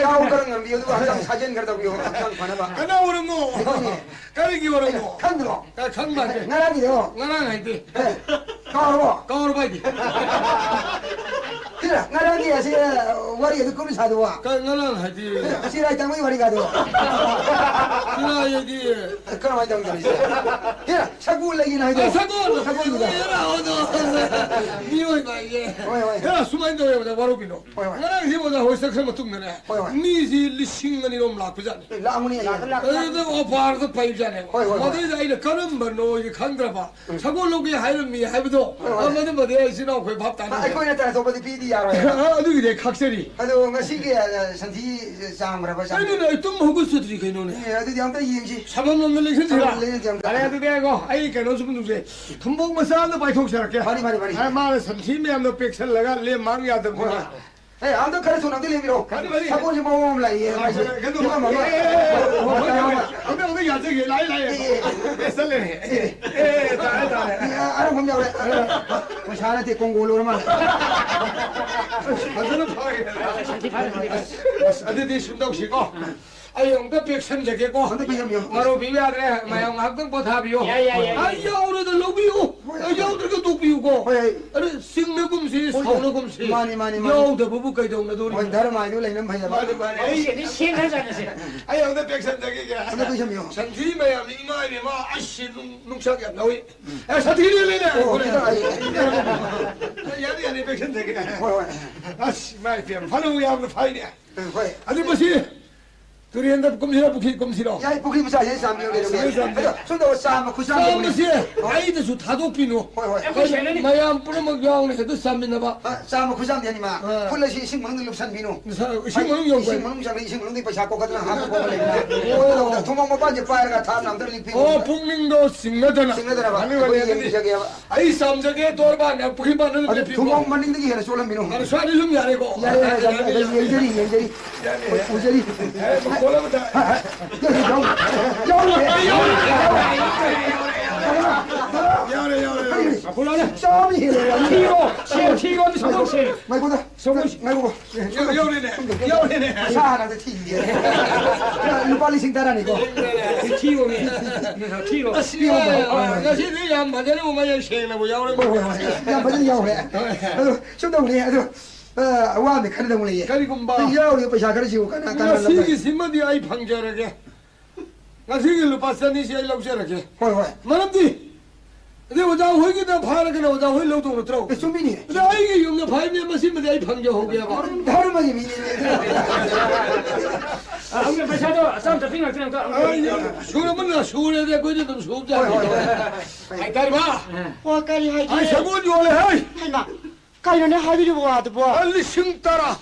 ꯌꯥꯍꯧ ꯈꯔ ꯉꯟꯕꯤꯌꯨ, ꯑꯗꯨꯒ ꯍꯛꯆꯥꯡ ꯁꯥꯖꯦꯜ ꯈꯔ ꯇꯧꯕꯤꯌꯨ, ꯍꯛꯆꯥꯡ ꯐꯅꯕ꯫ ꯀꯅꯥ ꯑꯣꯏꯔꯝꯅꯣ? ꯑꯩꯈꯣꯏꯅꯦ꯫ ꯀꯔꯤꯒꯤ ꯑꯣꯏꯔꯝꯅꯣ? ꯈꯪꯗ꯭ꯔꯣ? ꯑ, ꯈꯪꯕ ꯍꯥꯏꯗꯤ꯫ ꯉꯔꯥꯡꯒꯤꯗꯣ? ꯉꯔꯥꯡ ꯍꯥꯏꯗꯤ꯫ ꯑꯦ, ꯀꯥꯎꯔꯕꯣ? ꯀꯥꯎꯔꯕ ꯍꯥꯏꯗꯤ꯫ ꯁꯤꯗ ꯉꯔꯥꯡꯒꯤ ꯑꯁꯤ, ꯑ, ꯋꯥꯔꯤ ꯑꯗꯨ ꯀꯨꯞꯅ ꯁꯥꯗꯨꯕ꯫ ꯀ-, ꯉꯔꯥꯡ ꯍꯥꯏꯗꯤ꯫ ꯁꯤꯔꯥꯏ ꯇꯥꯡꯕꯒꯤ ꯋꯥꯔꯤ ꯀꯥꯗꯣ꯫ ꯁꯤꯔꯥꯏ ꯍꯥꯏꯗꯤ꯫ ꯀꯔꯝꯍꯥꯏꯅ ꯇꯧꯗꯣꯏꯅꯣ ꯁꯤꯗ? ꯁꯤꯗ ꯁꯒꯣꯜ ꯂꯩꯌꯦꯅ ꯍꯥꯏꯗꯣ꯫ ꯑ, ꯁꯒꯣꯜ! ꯁꯒꯣꯜꯗꯨꯗ꯫ ꯑꯦ, ꯂꯥꯛꯑꯣꯗꯣ꯫ ꯃꯤꯑꯣꯏꯕ ꯍꯥꯏꯁꯦ꯫ ꯍꯣꯏ, ꯍꯣꯏ꯫ ꯑꯦ, ꯁꯨꯃꯥꯏꯅ ꯇꯧꯋꯦ, ꯑꯣꯖꯥ, ꯋꯥꯔꯧꯕꯤꯅꯣ꯫ ꯍꯣꯏ, ꯍꯣꯏ꯫ ꯉꯔꯥꯡꯁꯦ ꯑꯣꯖꯥ ꯍꯣꯏ ꯆꯠꯈ꯭ꯔ ꯃꯇꯨꯡꯗꯅꯦ, ꯍꯣꯏ, ꯍꯣꯏ꯫ ꯃꯤꯁꯤ ꯂꯤꯁꯤꯡ ꯑꯅꯤ ꯔꯣꯝ ꯂꯥꯛꯄꯖꯥꯠꯅꯤ꯫ ꯑꯦ, ꯂꯥꯛꯑꯝꯒꯅꯤ, ꯂꯥꯛꯑꯝꯒꯅꯤ꯫ ꯑꯗꯨꯗ ꯑꯣꯐꯔꯗ ꯄꯩꯕꯖꯥꯠꯅꯦꯕ꯫ ꯍꯣꯏ, ꯍꯣꯏ, ꯍꯣꯏ꯫ ꯃꯗꯩꯗ ꯑꯩꯅ ꯀꯔꯝꯕꯅꯣ ꯈꯪꯗ꯭ꯔꯕ꯫ ꯎꯝ꯫ ꯁꯒꯣꯜ ꯂꯧꯒꯦ ꯍꯥꯏꯔꯝꯃꯤ ꯍꯥꯏꯕꯗꯣ, ꯍꯣꯏ, ꯍꯣꯏ꯫ ꯑꯃꯗꯨꯃꯗꯤ ꯑꯩ ꯏꯆꯤꯟ ꯏꯅꯥꯎ ꯑꯩꯈꯣꯏ ꯚꯥꯞ ꯇꯥꯅ ꯑꯩꯈꯣꯏ ꯅꯠꯇꯅ ꯑꯇꯣꯞꯄꯗꯤ ꯄꯤꯗꯤ ꯌꯥꯔꯣꯏ꯫ ꯑ, ꯑꯗꯨꯒꯤꯗꯤ ꯑꯩ ꯈꯥꯛꯆꯔꯤ꯫ ꯑꯗꯣ ꯉꯁꯤꯒꯤ, ꯑ, ꯁꯟꯊꯤ ꯆꯥꯝꯈ꯭ꯔꯕ ꯆꯥꯝ-, ꯀꯩꯅꯣꯅꯦ, ꯑꯩ ꯇꯨꯝ ꯍꯧꯒꯠꯆꯗ꯭ꯔꯤ ꯀꯩꯅꯣꯅꯦ꯫ ꯑꯦ, ꯑꯗꯨꯗꯤ ꯑꯝꯇ ꯌꯦꯡꯁꯤ꯫ ꯁꯕꯝ ꯂꯣꯝꯗ ꯂꯦꯡꯁꯤꯟꯁꯤꯔꯥ? ꯁꯕꯝ ꯂꯦꯡꯁꯤꯟꯁꯤ ꯑꯝꯇ꯫ ꯐꯔꯦ, ꯑꯗꯨꯗꯤ ꯑꯩꯀꯣ, ꯑꯩ ꯀꯩꯅꯣꯁꯨ ꯄꯨꯊꯣꯛꯁꯦ꯫ ꯊꯨꯝꯕꯣꯛ ꯃꯆꯥ ꯑꯃ ꯄꯥꯏꯊꯣꯛꯆꯔꯛꯀꯦ꯫ ꯃꯥꯅꯤ, ꯃꯥꯅꯤ, ꯃꯥꯅꯤ꯫ ꯑ, ꯃꯥꯅ ꯁꯟꯊꯤ ꯃꯌꯥꯝꯗꯣ ꯄꯦꯛꯁꯜꯂꯒ ꯂꯦꯝ ꯃꯥꯡ ꯌꯥꯗꯕꯅꯤꯅ꯫ ꯍꯣꯏ, ꯍꯣꯏ꯫ ꯑꯦ, ꯑꯝꯇ ꯈꯔ ꯊꯨꯅ ꯑꯝꯇ ꯂꯦꯡꯕꯤꯔꯣ꯫ ꯐꯅꯤ, ꯐꯅꯤ꯫ ꯁꯒꯣꯜꯁꯦ ꯃꯑꯣꯡ ꯑꯃ ꯂꯥꯛꯏꯌꯦ, ꯑ, ꯃꯥꯏꯁꯦ꯫ ꯀꯩꯅꯣ, ꯐꯤꯕꯝ ꯑꯃ꯫ ꯑꯦ, ꯑꯦ, ꯑꯦ, ꯑꯦ, ꯍꯣꯏ, ꯍꯣꯏ, ꯍꯣꯏ, ꯍꯣꯏ꯫ ꯑꯝꯇ, ꯑꯝꯇ ꯌꯥꯖꯒꯦ, ꯂꯥꯛꯑꯦ, ꯂꯥꯛꯑꯦ꯫ ꯑꯦ, ꯑꯦ꯫ ꯑꯦ, ꯆꯠꯂꯦꯅꯦ꯫ ꯑꯦ, ꯑꯦ, ꯇꯥꯔꯦ, ꯇꯥꯔꯦ꯫ ꯑꯦ, ꯑꯔꯪꯕ ꯑꯃ ꯌꯥꯎꯔꯦ꯫ ꯑꯔꯪꯕ꯫ ꯄꯩꯁꯥ ꯅꯠꯇꯦ, ꯀꯣꯡꯒꯣ ꯂꯣꯏꯔ ꯃꯥꯜꯂꯦ꯫ ꯐꯖꯅ ꯐꯥꯔꯦ꯫ ꯑꯁ, ꯑꯗꯨꯗꯤ ꯁꯨꯝ ꯇꯧꯁꯤꯀꯣ꯫ ꯑꯩ ꯑꯃꯨꯛꯇ ꯄꯦꯛꯁꯟꯖꯒꯦꯀꯣ꯫ ꯑꯃꯨꯛꯇ ꯄꯦꯛꯁꯟꯕꯤꯌꯣ꯫ ꯃꯔꯨꯞ ꯄꯤꯕ ꯌꯥꯗ꯭ꯔꯦ꯫ ꯃꯌꯥꯝ ꯉꯥꯏꯍꯥꯛꯇꯪ ꯄꯣꯊꯥꯕꯤꯌꯣ꯫ ꯌꯥꯏ, ꯌꯥꯏ, ꯌꯥꯏ, ꯑꯩ ꯌꯥꯏ꯫ ꯌꯥꯎꯔꯗ ꯂꯧꯕꯤꯌꯨ꯫ ꯍꯣꯏ꯫ ꯑꯩ ꯌꯥꯎꯗ꯭ꯔꯒ ꯇꯣꯛꯄꯤꯌꯨꯀꯣ꯫ ꯍꯣꯏ, ꯍꯣꯏ꯫ ꯑꯗꯨ ꯆꯤꯡꯅꯒꯨꯝꯁꯤ, ꯍꯣꯏ, ꯍꯣꯏ꯫ ꯁꯥꯎꯅꯒꯨꯝꯁꯤ꯫ ꯃꯥꯅꯤ, ꯃꯥꯅꯤ, ꯃꯥꯅꯤ꯫ ꯌꯥꯎꯗꯕꯕꯨ ꯀꯩꯗꯧꯅꯗꯣꯔꯤ? ꯍꯣꯏ, ꯙꯔꯃ ꯍꯥꯏꯗꯨ ꯂꯩꯅꯕ ꯐꯩꯌꯦꯕ꯫ ꯃꯥꯅꯤ, ꯃꯥꯅꯤ꯫ ꯑꯩ ꯁꯤꯗꯤ ꯁꯦꯡꯅ ꯆꯠꯂꯁꯦ꯫ ꯑꯩ ꯑꯃꯨꯛꯇ ꯄꯦꯛꯁꯟꯖꯈꯤꯒꯦ꯫ ꯑꯃꯨꯛꯇ ꯄꯦꯛꯁꯟꯕꯤꯌꯣ꯫ ꯁꯟꯊꯤ ꯃꯌꯥꯝꯅ ꯏꯃꯥ ꯏꯕꯦꯝꯃ, ꯑꯁ, ꯁꯤ ꯅꯨꯡ-, ꯅꯨꯡꯁꯥꯛ ꯌꯥꯝ ꯂꯧꯏ꯫ ꯑꯦ, ꯁꯟꯊꯤꯅꯦ, ꯂꯩꯅꯦ꯫ ꯑꯣ, ꯈꯤꯇꯪ ꯍꯥꯏꯌꯨ꯫ ꯌꯥꯅꯤ, ꯌꯥꯅꯤ, ꯄꯦꯛꯁꯟꯖꯒꯦ꯫ ꯍꯣꯏ, ꯍꯣꯏ꯫ ꯑꯁ, ꯏꯃꯥ ꯏꯕꯦꯝꯃ, ꯐꯅꯕꯨ ꯌꯥꯝꯅ ꯐꯩꯅꯦ꯫ ꯎꯝ, ꯍꯣꯏ꯫ ꯑꯗꯨ ꯃꯁꯤ ꯇꯨꯔꯦꯟꯗ ꯀꯨꯝꯁꯤꯔꯣ, ꯄꯨꯈ꯭ꯔꯤ ꯀꯨꯝꯁꯤꯔꯣ? ꯌꯥꯏ, ꯄꯨꯈ꯭ꯔꯤ ꯃꯆꯥ ꯍꯦꯛ ꯆꯥꯝꯕꯤꯔꯣ, ꯀꯩꯗꯧꯒꯦ? ꯆꯥꯝꯕꯤꯔꯣ, ꯆꯥꯝꯕꯤꯔꯣ꯫ ꯑꯗꯣ ꯁꯣꯝꯗ ꯆꯥꯝꯕ ꯈꯨꯠꯆꯥꯝꯕ ꯆꯥꯝꯕꯁꯦ ꯇꯧꯕꯅꯦ꯫ ꯍꯣꯏ꯫ ꯑꯩꯗꯁꯨ ꯊꯥꯗꯣꯛꯄꯤꯅꯣ꯫ ꯍꯣꯏ, ꯍꯣꯏ꯫ ꯑꯩꯈꯣꯏ ꯁꯦꯟꯅꯅꯤ꯫ ꯃꯌꯥꯝ ꯄꯨꯝꯅꯃꯛ ꯌꯥꯎꯅ ꯍꯦꯛꯇ ꯆꯥꯃꯤꯟꯅꯕ꯫ ꯑ, ꯆꯥꯝꯕ ꯈꯨꯠꯆꯥꯝꯗꯤ ꯍꯥꯏꯅꯤ ꯃꯥ꯫ ꯑ꯫ ꯈꯨꯠ ꯑꯁꯤ ꯏꯁꯤꯡ ꯃꯅꯨꯡꯗ ꯂꯨꯞꯁꯟꯕꯤꯅꯨ꯫ ꯏꯁꯤꯡ ꯃꯅꯨꯡ ꯌꯧꯕ꯫ ꯏꯁꯤꯡ ꯃꯅꯨꯡ ꯆꯪꯉꯤ, ꯏꯁꯤꯡ ꯃꯅꯨꯡꯗꯤ ꯄꯩꯁꯥ ꯀꯣꯛꯈꯠꯇꯅ ꯍꯥꯞꯄ ꯈꯣꯠꯄ ꯂꯩꯕꯅ꯫ ꯑꯣ꯫ ꯑꯗꯨꯗ ꯊꯨꯝꯃꯣꯛ ꯃꯄꯥꯟꯁꯦ ꯄꯥꯏꯔꯒ ꯊꯥꯞꯅ ꯑꯝꯇ ꯂꯤꯛꯄꯤꯌꯨ꯫ ꯑꯣ, ꯄꯨꯛꯅꯤꯡꯗꯣ ꯆꯤꯡꯅꯗꯅ꯫ ꯆꯤꯡꯅꯗꯅꯕ ꯐꯅꯤ, ꯐꯅꯤ, ꯑꯩꯈꯣꯏ ꯑꯗꯨꯗꯤ꯫ ꯌꯦꯡꯖꯒꯦꯕ꯫ ꯑꯩ ꯆꯥꯝꯖꯒꯦ, ꯇꯣꯔꯕꯥꯟ ꯄꯨꯈ꯭ꯔꯤ ꯃꯄꯥꯟꯗ ꯑꯗꯨ ꯂꯦꯞꯄꯤꯀꯣ꯫ ꯊꯨꯝꯃꯣꯛ ꯃꯅꯤꯡꯗꯒꯤ ꯍꯦꯟꯅ ꯆꯣꯠꯍꯟꯕꯤꯅꯨ꯫ ꯑ, ꯁ꯭ꯋꯥꯏꯗ ꯁꯨꯝ ꯌꯥꯔꯦꯀꯣ꯫ ꯌꯥꯔꯦ, ꯌꯥꯔꯦ, ꯌꯥꯔꯦ, ꯌꯥꯔꯦ, ꯌꯥꯔꯦ꯫ ꯌꯦꯡꯖꯔꯤ, ꯌꯦꯡꯖꯔꯤ꯫ ꯌꯥꯔꯦ, ꯍꯣꯏ, ꯌꯥꯔꯦ꯫ ꯎꯖꯔꯤ꯫ ꯑꯦ, ꯃꯈꯣꯜ ꯑꯃ ꯇꯥꯏ꯫ ꯍꯥ, ꯍꯥ꯫ ꯌꯥꯎꯔꯤ, ꯌꯥꯎꯔꯤ꯫ ꯌꯥꯎꯔꯤ, ꯌꯥꯎꯔꯤ, ꯌꯥꯎꯔꯤ, ꯌꯥꯎꯔꯤ, ꯌꯥꯎꯔꯤ, ꯌꯥꯎꯔꯤ꯫ ꯌꯥꯎꯔꯦ, ꯌꯥꯎꯔꯦ, ꯌꯥꯎꯔꯦ꯫ ꯃꯈꯣꯟ ꯂꯥꯎꯔꯦ꯫ ꯆꯥꯕ ꯍꯦꯜꯂꯦ, ꯌꯥꯎꯔꯦ꯫ ꯊꯤꯔꯣ, ꯁꯦ, ꯊꯤꯔꯣ, ꯑꯗꯨ ꯁꯣꯝꯗ ꯁꯦ꯫ ꯉꯥꯏꯈꯣ, ꯉꯥꯏꯈꯣ꯫ ꯁꯣꯝ-, ꯌꯥꯎ-, ꯌꯥꯎꯔꯦꯅꯦ, ꯌꯥꯎꯔꯦꯅꯦ꯫ ꯃꯁꯥ ꯍꯥꯟꯅ ꯊꯤꯈꯤꯒꯦ꯫ ꯂꯨꯄꯥ ꯂꯤꯁꯤꯡ ꯇꯔꯥꯅꯤꯀꯣ꯫ ꯊꯤꯔꯣ, ꯃꯤ꯫ ꯊꯤꯔꯣ꯫ ꯑꯁ, ꯌꯥ, ꯌꯥ, ꯉꯁꯤꯗꯤ ꯌꯥꯝ ꯐꯖꯅ ꯃꯌꯦꯛ ꯁꯦꯡꯅꯕꯨ ꯌꯥꯎꯔꯦ꯫ ꯍꯣꯏ, ꯍꯣꯏ, ꯍꯣꯏ꯫ ꯌꯥꯝ ꯐꯖꯅ ꯌꯥꯎꯔꯦ꯫ ꯑꯗꯣ ꯁꯨꯝ ꯇꯧꯕꯅꯦ, ꯑꯗꯣ, ꯑ, ꯋꯥ ꯑꯃ ꯈꯟꯅꯗꯧ ꯂꯩꯌꯦ꯫ ꯀꯔꯤꯒꯨꯝꯕ? ꯌꯥꯎꯔꯤꯕ ꯄꯩꯁꯥ ꯈꯔꯁꯤꯕꯨ ꯀꯅꯥ, ꯀꯅꯥ ꯂꯧꯒꯦ? ꯉꯁꯤꯒꯤꯁꯤꯃꯗꯤ ꯑꯩ ꯐꯪꯖꯔꯒꯦ꯫ ꯉꯁꯤꯒꯤ ꯂꯨꯄꯥ ꯆꯅꯤꯁꯤ ꯑꯩ ꯂꯧꯖꯔꯒꯦ꯫ ꯍꯣꯏ, ꯍꯣꯏ꯫ ꯃꯔꯝꯗꯤ ꯑꯗꯩ ꯑꯣꯖꯥ ꯍꯣꯏꯒꯤꯗ ꯐꯥꯔꯒꯅ ꯑꯣꯖꯥ ꯍꯣꯏ ꯂꯧꯗꯧ ꯅꯠꯇ꯭ꯔꯣ? ꯑꯦ, ꯆꯨꯝꯃꯤꯅꯦ꯫ ꯑꯗ ꯑꯩꯒꯤ ꯌꯨꯝꯗ ꯐꯥꯏꯕꯅꯦ, ꯃꯁꯤꯃꯗꯤ ꯑꯩ ꯐꯪꯖꯍꯧꯒꯦꯕ꯫ ꯙꯔꯃꯒꯤ ꯃꯤꯅꯤꯅꯦ꯫ ꯑ, ꯑꯃꯨꯛ ꯄꯩꯁꯥꯗꯣ ꯆꯥꯝ ꯆꯠꯄꯤ ꯉꯥꯛꯇꯅꯦ, ꯑꯝꯇ, ꯑꯃꯨꯛ ꯑ, ꯄꯤꯕꯤꯔꯣ꯫ ꯁꯨꯔꯕꯅ ꯁꯨꯔꯦꯗꯤ ꯑꯩꯈꯣꯏꯗꯤ ꯑꯗꯨꯝ ꯁꯨꯕ ꯍꯣꯏ, ꯍꯣꯏ, ꯌꯥꯕꯅꯤ꯫ ꯍꯣꯏ꯫ ꯍꯥꯏꯇꯥꯔꯦꯕ꯫ ꯑꯣ, ꯀꯔꯤ ꯍꯥꯏꯒꯦ? ꯑꯩ ꯁꯒꯣꯜ ꯌꯣꯜꯂꯦ ꯍꯥꯏ꯫ ꯍꯩꯃꯥ, ꯀꯩꯅꯣꯅꯦ ꯍꯥꯏꯕꯤꯔꯤꯕ ꯋꯥꯗꯨꯕꯣ? ꯑ, ꯂꯤꯁꯤꯡ ꯇꯔꯥ꯫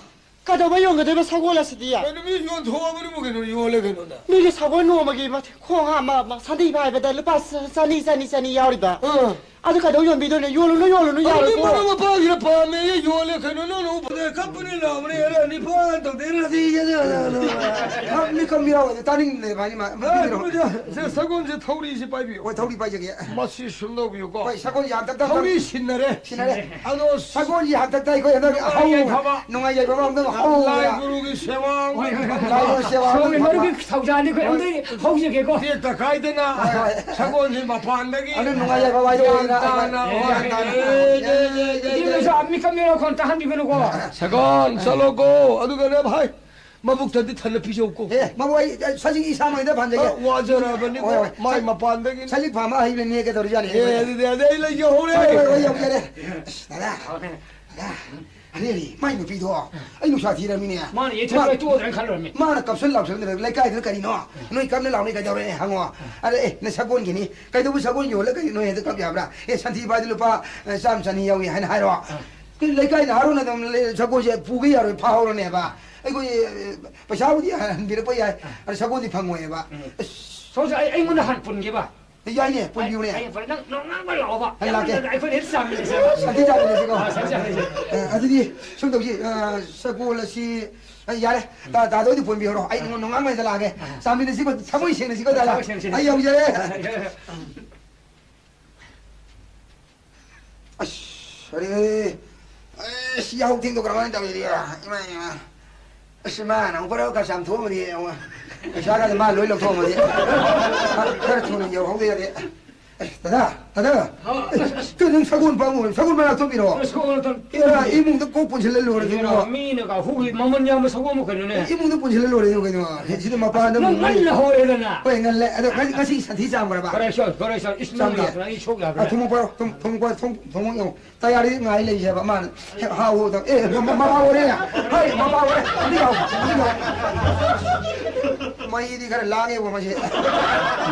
ꯀꯩꯗꯧꯕ ꯌꯣꯟꯒꯗꯣꯏꯕ ꯁꯒꯣꯜ ꯑꯁꯤꯗꯤ? ꯀꯩꯅꯣ, ꯃꯤ ꯌꯣꯟꯊꯣꯛꯑꯕꯅꯤꯕꯨ ꯀꯩꯅꯣ, ꯌꯣꯜꯂꯦ ꯀꯩꯅꯣꯗ꯫ ꯃꯤꯒꯤ ꯁꯒꯣꯜ ꯅꯣꯡꯃꯒꯤ ꯃꯊ-, ꯈꯣꯡ ꯍꯥ-, ꯃ-, ꯃ-, ꯁꯟꯊꯤ ꯐꯥꯏꯕꯗ ꯂꯨꯄꯥ ꯆ-, ꯆꯅꯤ, ꯆꯅꯤ, ꯆꯅꯤ ꯌꯥꯎꯔꯤꯕ꯫ ꯑꯥ꯫ ꯑꯗꯨ ꯀꯩꯗꯧ ꯌꯣꯟꯕꯤꯗꯣꯏꯅꯣ? ꯌꯣꯜꯂꯨꯅꯨ, ꯌꯣꯜꯂꯨꯅꯨ, ꯑꯗꯨꯗꯤ ꯌꯥꯔꯣꯏꯀꯣ꯫ ꯃꯔꯨꯞ ꯃꯄꯥꯡꯁꯤꯅ ꯄꯥꯝꯃꯦꯌꯦ, ꯌꯣꯜꯂꯦ ꯀꯩꯅꯣ, ꯅꯪꯅ ꯎꯕꯗ ꯀꯞꯄꯅꯤ ꯂꯥꯎꯕꯅꯤ, ꯑꯦꯔꯥ, ꯅꯤꯄꯥꯟ ꯇꯧꯗꯦ, ꯑꯦꯔꯥ, ꯁꯤ, ꯑꯦꯔꯥ, ꯑꯦꯔꯥ, ꯃꯤꯀꯞ ꯃꯤꯔꯥꯎ ꯑꯣꯏꯅ ꯇꯥꯅꯤꯡꯗꯦ, ꯚꯥꯏ, ꯃꯥ, ꯑꯦ, ꯃꯤꯗꯨꯔꯣ꯫ ꯁꯦ, ꯁꯒꯣꯜꯁꯦ ꯊꯧꯔꯤꯁꯦ ꯄꯥꯏꯕꯤꯌꯨ꯫ ꯍꯣꯏ, ꯊꯧꯔꯤ ꯄꯥꯏꯖꯒꯦ꯫ ꯃꯁꯤ ꯁꯨꯝ ꯂꯧꯕꯤꯌꯨꯀꯣ꯫ ꯍꯣꯏ, ꯁꯒꯣꯜꯁꯦ ꯍꯟꯗꯛꯇ ꯊꯧꯔꯤ ꯁꯤꯟꯅꯔꯦ꯫ ꯁꯤꯟꯅꯔꯦ꯫ ꯑꯗꯣ ꯁꯒꯣꯜꯁꯤ ꯍꯟꯗꯛꯇ ꯑꯩꯈꯣꯏ ꯍꯟꯗꯛ ꯅꯨꯡꯉꯥꯏ ꯍꯧ-, ꯌꯥꯏꯐꯕ꯫ ꯅꯨꯡꯉꯥꯏ ꯌꯥꯏꯐꯕ ꯑꯃꯗ ꯍꯧ-, ꯂꯥꯏ ꯒꯨꯔꯨꯒꯤ ꯁꯦꯕꯥ ꯍꯣꯏ, ꯍꯣꯏ, ꯍꯣꯏ꯫ ꯂꯥꯏ ꯒꯨꯔꯨ ꯁꯦꯕꯥ ꯁꯣꯝꯒꯤ ꯑꯃꯗ ꯃꯔꯨꯞꯀꯤ ꯊꯧꯖꯥꯜꯗꯤ ꯑꯩꯈꯣꯏ ꯍꯣꯏ꯫ ꯑꯝꯇ ꯍꯧꯖꯒꯦꯀꯣ꯫ ꯇꯦꯛꯇ ꯀꯥꯏꯗꯅ ꯍꯣꯏ, ꯍꯣꯏ꯫ ꯁꯒꯣꯜꯁꯤ ꯃꯄꯥꯟꯗꯒꯤ ꯑꯗꯨ ꯅꯨꯡꯉꯥꯏ ꯌꯥꯏꯐꯕ ꯍꯥꯏꯗꯣ ꯒ꯭ꯌꯥꯟ ꯑꯣꯏꯅ ꯇꯥꯅ ꯑꯩꯈꯣꯏ ꯍꯣꯏ, ꯍꯣꯏ, ꯍꯣꯏ꯫ ꯏꯗꯤꯜꯅꯁꯨ ꯃꯤꯀꯞ ꯃꯤꯔꯣ ꯈꯣꯟ ꯇꯥꯍꯟꯕꯤꯒꯅꯨꯀꯣ꯫ ꯁꯒꯣꯜ ꯆꯠꯂꯣꯀꯣ꯫ ꯑꯗꯨꯒꯅꯦ ꯚꯥꯏ, ꯃꯕꯨꯛꯇꯗꯤ ꯊꯟꯅ ꯄꯤꯖꯧꯀꯣ꯫ ꯑꯦ, ꯃꯕꯨ ꯑꯩ, ꯑꯩ ꯁꯖꯤꯛ ꯏꯁꯥꯃꯛ ꯍꯦꯛꯇ ꯐꯥꯟꯖꯒꯦ꯫ ꯑ, ꯋꯥꯖꯔꯕꯅꯤꯀꯣ꯫ ꯍꯣꯏ, ꯍꯣꯏ꯫ ꯃꯥꯏ ꯁ-, ꯃꯄꯥꯟꯗꯒꯤ꯫ ꯁꯖꯤꯛ ꯐꯥꯟꯕ ꯑꯍꯩꯕ ꯅꯦꯛꯀꯦ ꯇꯧꯔꯤꯖꯥꯠꯅꯤ꯫ ꯑꯦ, ꯑꯗꯨꯗꯤ, ꯑꯗꯨꯗꯤ ꯑꯩ ꯂꯩꯖꯍꯧꯔꯦ꯫ ꯍꯣꯏ, ꯍꯣꯏ, ꯍꯣꯏ, ꯌꯧꯖꯔꯦ꯫ ꯑꯁ, ꯗꯥꯗꯥ, ꯗꯥꯗꯥ, ꯑꯔꯦ, ꯑꯔꯦ, ꯃꯥꯏ ꯅꯨꯄꯤꯗꯣ ꯑꯩ ꯅꯨꯡꯁꯥ ꯊꯤꯔꯕꯅꯤꯅꯦ꯫ ꯃꯥꯅ ꯌꯦꯠꯊꯔ ꯃꯥ-, ꯇꯣꯛꯑꯗ꯭ꯔꯥꯅ ꯈꯜꯂꯨꯔꯝꯃꯤ꯫ ꯃꯥꯅ ꯀꯞꯁꯟ ꯂꯥꯎꯁꯟꯗꯅ ꯂꯩꯀꯥꯏꯗꯨꯗ ꯀꯔꯤꯅꯣ? ꯅꯣꯏ ꯀꯞꯅ ꯂꯥꯎꯅ ꯀꯩꯗꯧꯔꯦ? ꯍꯪꯉꯣ꯫ ꯑꯗ, ꯑꯦ, ꯅ ꯁꯒꯣꯜꯒꯤꯅꯤ꯫ ꯀꯩꯗꯧꯕ ꯁꯒꯣꯜ ꯌꯣꯜꯂ ꯀꯔꯤ ꯅꯣꯏ ꯍꯦꯛꯇ ꯀꯞ ꯌꯥꯕ꯭ꯔꯥ? ꯑꯦ, ꯁꯟꯊꯤ ꯄꯥꯏꯗ ꯂꯨꯄꯥ, ꯑ, ꯆꯥꯝ ꯆꯅꯤ ꯌꯥꯎꯏ ꯍꯥꯏꯅ ꯍꯥꯏꯔꯣ꯫ ꯑ꯫ ꯂꯩꯀꯥꯏ ꯅꯍꯥꯔꯣꯟ ꯑꯗꯨꯝ ꯂꯩ-, ꯁꯒꯣꯜꯁꯦ ꯄꯨꯒꯦ ꯌꯥꯔꯣꯏ, ꯐꯥꯍꯧꯔꯅꯦꯕ꯫ ꯑꯩꯈꯣꯏ, ꯑ, ꯄꯩꯁꯥꯕꯨꯗꯤ ꯍꯟꯕꯤꯔꯛꯄ ꯌꯥꯏ, ꯑ꯫ ꯑꯗ ꯁꯒꯣꯜꯗꯤ ꯐꯪꯉꯣꯏꯕ꯫ ꯎꯝ꯫ ꯑꯁ꯫ ꯁꯣꯝꯁꯦ ꯑꯩ, ꯑꯩꯉꯣꯟꯗ ꯍꯥꯟꯅ ꯄꯨꯟꯒꯦꯕ꯫ ꯌꯥꯏꯅꯦ, ꯄꯨꯟꯕꯤꯌꯨꯅꯦ꯫ ꯑꯩ, ꯑꯩ ꯐꯔꯦ, ꯅꯪ, ꯅꯪ ꯉꯥꯡꯕ ꯂꯥꯛꯑꯣꯕ꯫ ꯑꯩ ꯂꯥꯛꯀꯦ꯫ ꯑꯩꯈꯣꯏꯅ ꯍꯦꯛ ꯆꯥꯃꯤꯟꯅꯁꯦꯕ꯫ ꯁꯟꯊꯤ ꯆꯥꯃꯤꯟꯅꯁꯤꯀꯣ꯫ ꯑ, ꯁꯟꯊꯤ ꯆꯥꯃꯤꯟꯅꯁꯦ꯫ ꯑ, ꯑꯗꯨꯗꯤ ꯁꯨꯝ ꯇꯧꯁꯤ, ꯑ, ꯁꯒꯣꯜ ꯑꯁꯤ, ꯑ, ꯌꯥꯔꯦ꯫ ꯇꯥ-, ꯇꯥꯗ ꯑꯣꯏꯗꯤ ꯄꯨꯟꯕꯤꯍꯧꯔꯣ꯫ ꯑꯩ ꯅꯣꯡꯉꯥꯟꯕ ꯍꯦꯛꯇ ꯂꯥꯛꯑꯒꯦ꯫ ꯆꯥꯃꯤꯟꯅꯁꯤꯀꯣ, ꯊꯃꯣꯏ ꯁꯦꯡꯅꯁꯤꯀꯣ, ꯗꯥꯗꯥ꯫ ꯊꯃꯣꯏ ꯁꯦꯡꯅꯁꯤ꯫ ꯑꯩ ꯌꯧꯖꯔꯦ꯫ ꯁꯣꯔꯤ꯫ ꯑꯩꯁ, ꯌꯥꯍꯧ ꯊꯦꯡꯗꯣꯛꯈ꯭ꯔ ꯃꯥꯜꯂꯦ ꯇꯧꯔꯤꯁꯦ꯫ ꯏꯃꯥ, ꯏꯃꯥ꯫ ꯑꯁ, ꯏꯃꯥꯅ ꯑꯃꯨꯛ ꯄꯨꯔꯥ ꯈꯔ ꯆꯥꯝꯊꯣꯛꯑꯝꯃꯗꯤ, ꯑꯃꯨꯛ ꯄꯩꯁꯥꯒꯗꯣ ꯃꯥ ꯂꯣꯏ ꯂꯧꯊꯣꯛꯑꯝꯃꯗꯤ꯫ ꯈꯔ ꯊꯨꯅ ꯌꯧꯍꯧꯗ ꯌꯥꯗꯦ꯫ ꯑꯁ, ꯗꯗꯥ, ꯗꯗꯥ꯫ ꯍꯥꯎ꯫ ꯑꯁ, ꯑꯁ, ꯀꯩꯅꯣ ꯅꯪ ꯁꯒꯣꯜ ꯄꯥꯝꯃꯨ, ꯁꯒꯣꯜ ꯃꯅꯥꯛ ꯊꯣꯛꯄꯤꯔꯣ? ꯑꯁ, ꯁꯒꯣꯜ ꯃꯅꯥꯛ ꯊꯣꯛ-, ꯑꯦꯔꯥ, ꯏꯃꯨꯡꯗ ꯀꯣꯛ ꯄꯨꯟꯁꯤꯜꯂ ꯂꯣꯏꯔꯦ ꯀꯩꯅꯣ, ꯀꯩꯅꯣ꯫ ꯃꯤꯅꯒ ꯍꯨꯒꯤ ꯃꯃꯜ ꯌꯥꯝꯕ ꯁꯒꯣꯜ ꯑꯃ ꯀꯩꯅꯣꯅꯦ꯫ ꯏꯃꯨꯡꯗ ꯄꯨꯟꯁꯤꯜꯂ ꯂꯣꯏꯔꯦ ꯀꯩꯅꯣ꯫ ꯁꯤꯗ ꯃꯄꯥꯟꯗ ꯅꯪ ꯑꯃꯨꯛ ꯉꯟꯅ ꯍꯧꯔꯦꯗꯅ꯫ ꯍꯣꯏ, ꯉꯜꯂꯦ꯫ ꯑꯗꯣ ꯉꯁꯤ, ꯉꯁꯤ ꯁꯟꯊꯤ ꯆꯥꯝꯈ꯭ꯔꯕ? ꯐꯔꯦ, ꯁꯣ-, ꯐꯔꯦ, ꯁꯣ-, ꯏꯁ, ꯅꯪ ꯆꯥꯝꯗꯦ꯫ ꯂꯥꯛꯇꯅ ꯑꯩ ꯁꯣꯛ ꯌꯥꯗ꯭ꯔꯦ꯫ ꯑ, ꯊꯨꯝꯃꯣꯛ ꯄꯥꯏꯔꯣ, ꯊꯨꯝ-, ꯊꯨꯝꯃꯣꯛ ꯄꯥꯏꯔꯣ, ꯊꯨꯝ-, ꯊꯨꯝꯃꯣꯛ ꯌꯦꯡꯉꯣ꯫ ꯇꯌꯥꯔꯤ ꯉꯥꯏ ꯂꯩꯁꯦꯕ ꯃꯥꯅ꯫ ꯍꯦꯛ ꯍꯥꯎ ꯍꯥꯎ ꯇꯧ-, ꯑꯦ, ꯃ-, ꯃ-, ꯃꯄꯥ ꯑꯣꯏꯔꯦ꯫ ꯍꯩ, ꯃꯄꯥ ꯑꯣꯏꯔꯦ꯫ ꯑꯗꯨ ꯌꯥꯎ, ꯑꯗꯨ ꯌꯥꯎ꯫ ꯃꯩꯗꯤ ꯈꯔ ꯂꯥꯡꯉꯦꯕ ꯃꯁꯤ꯫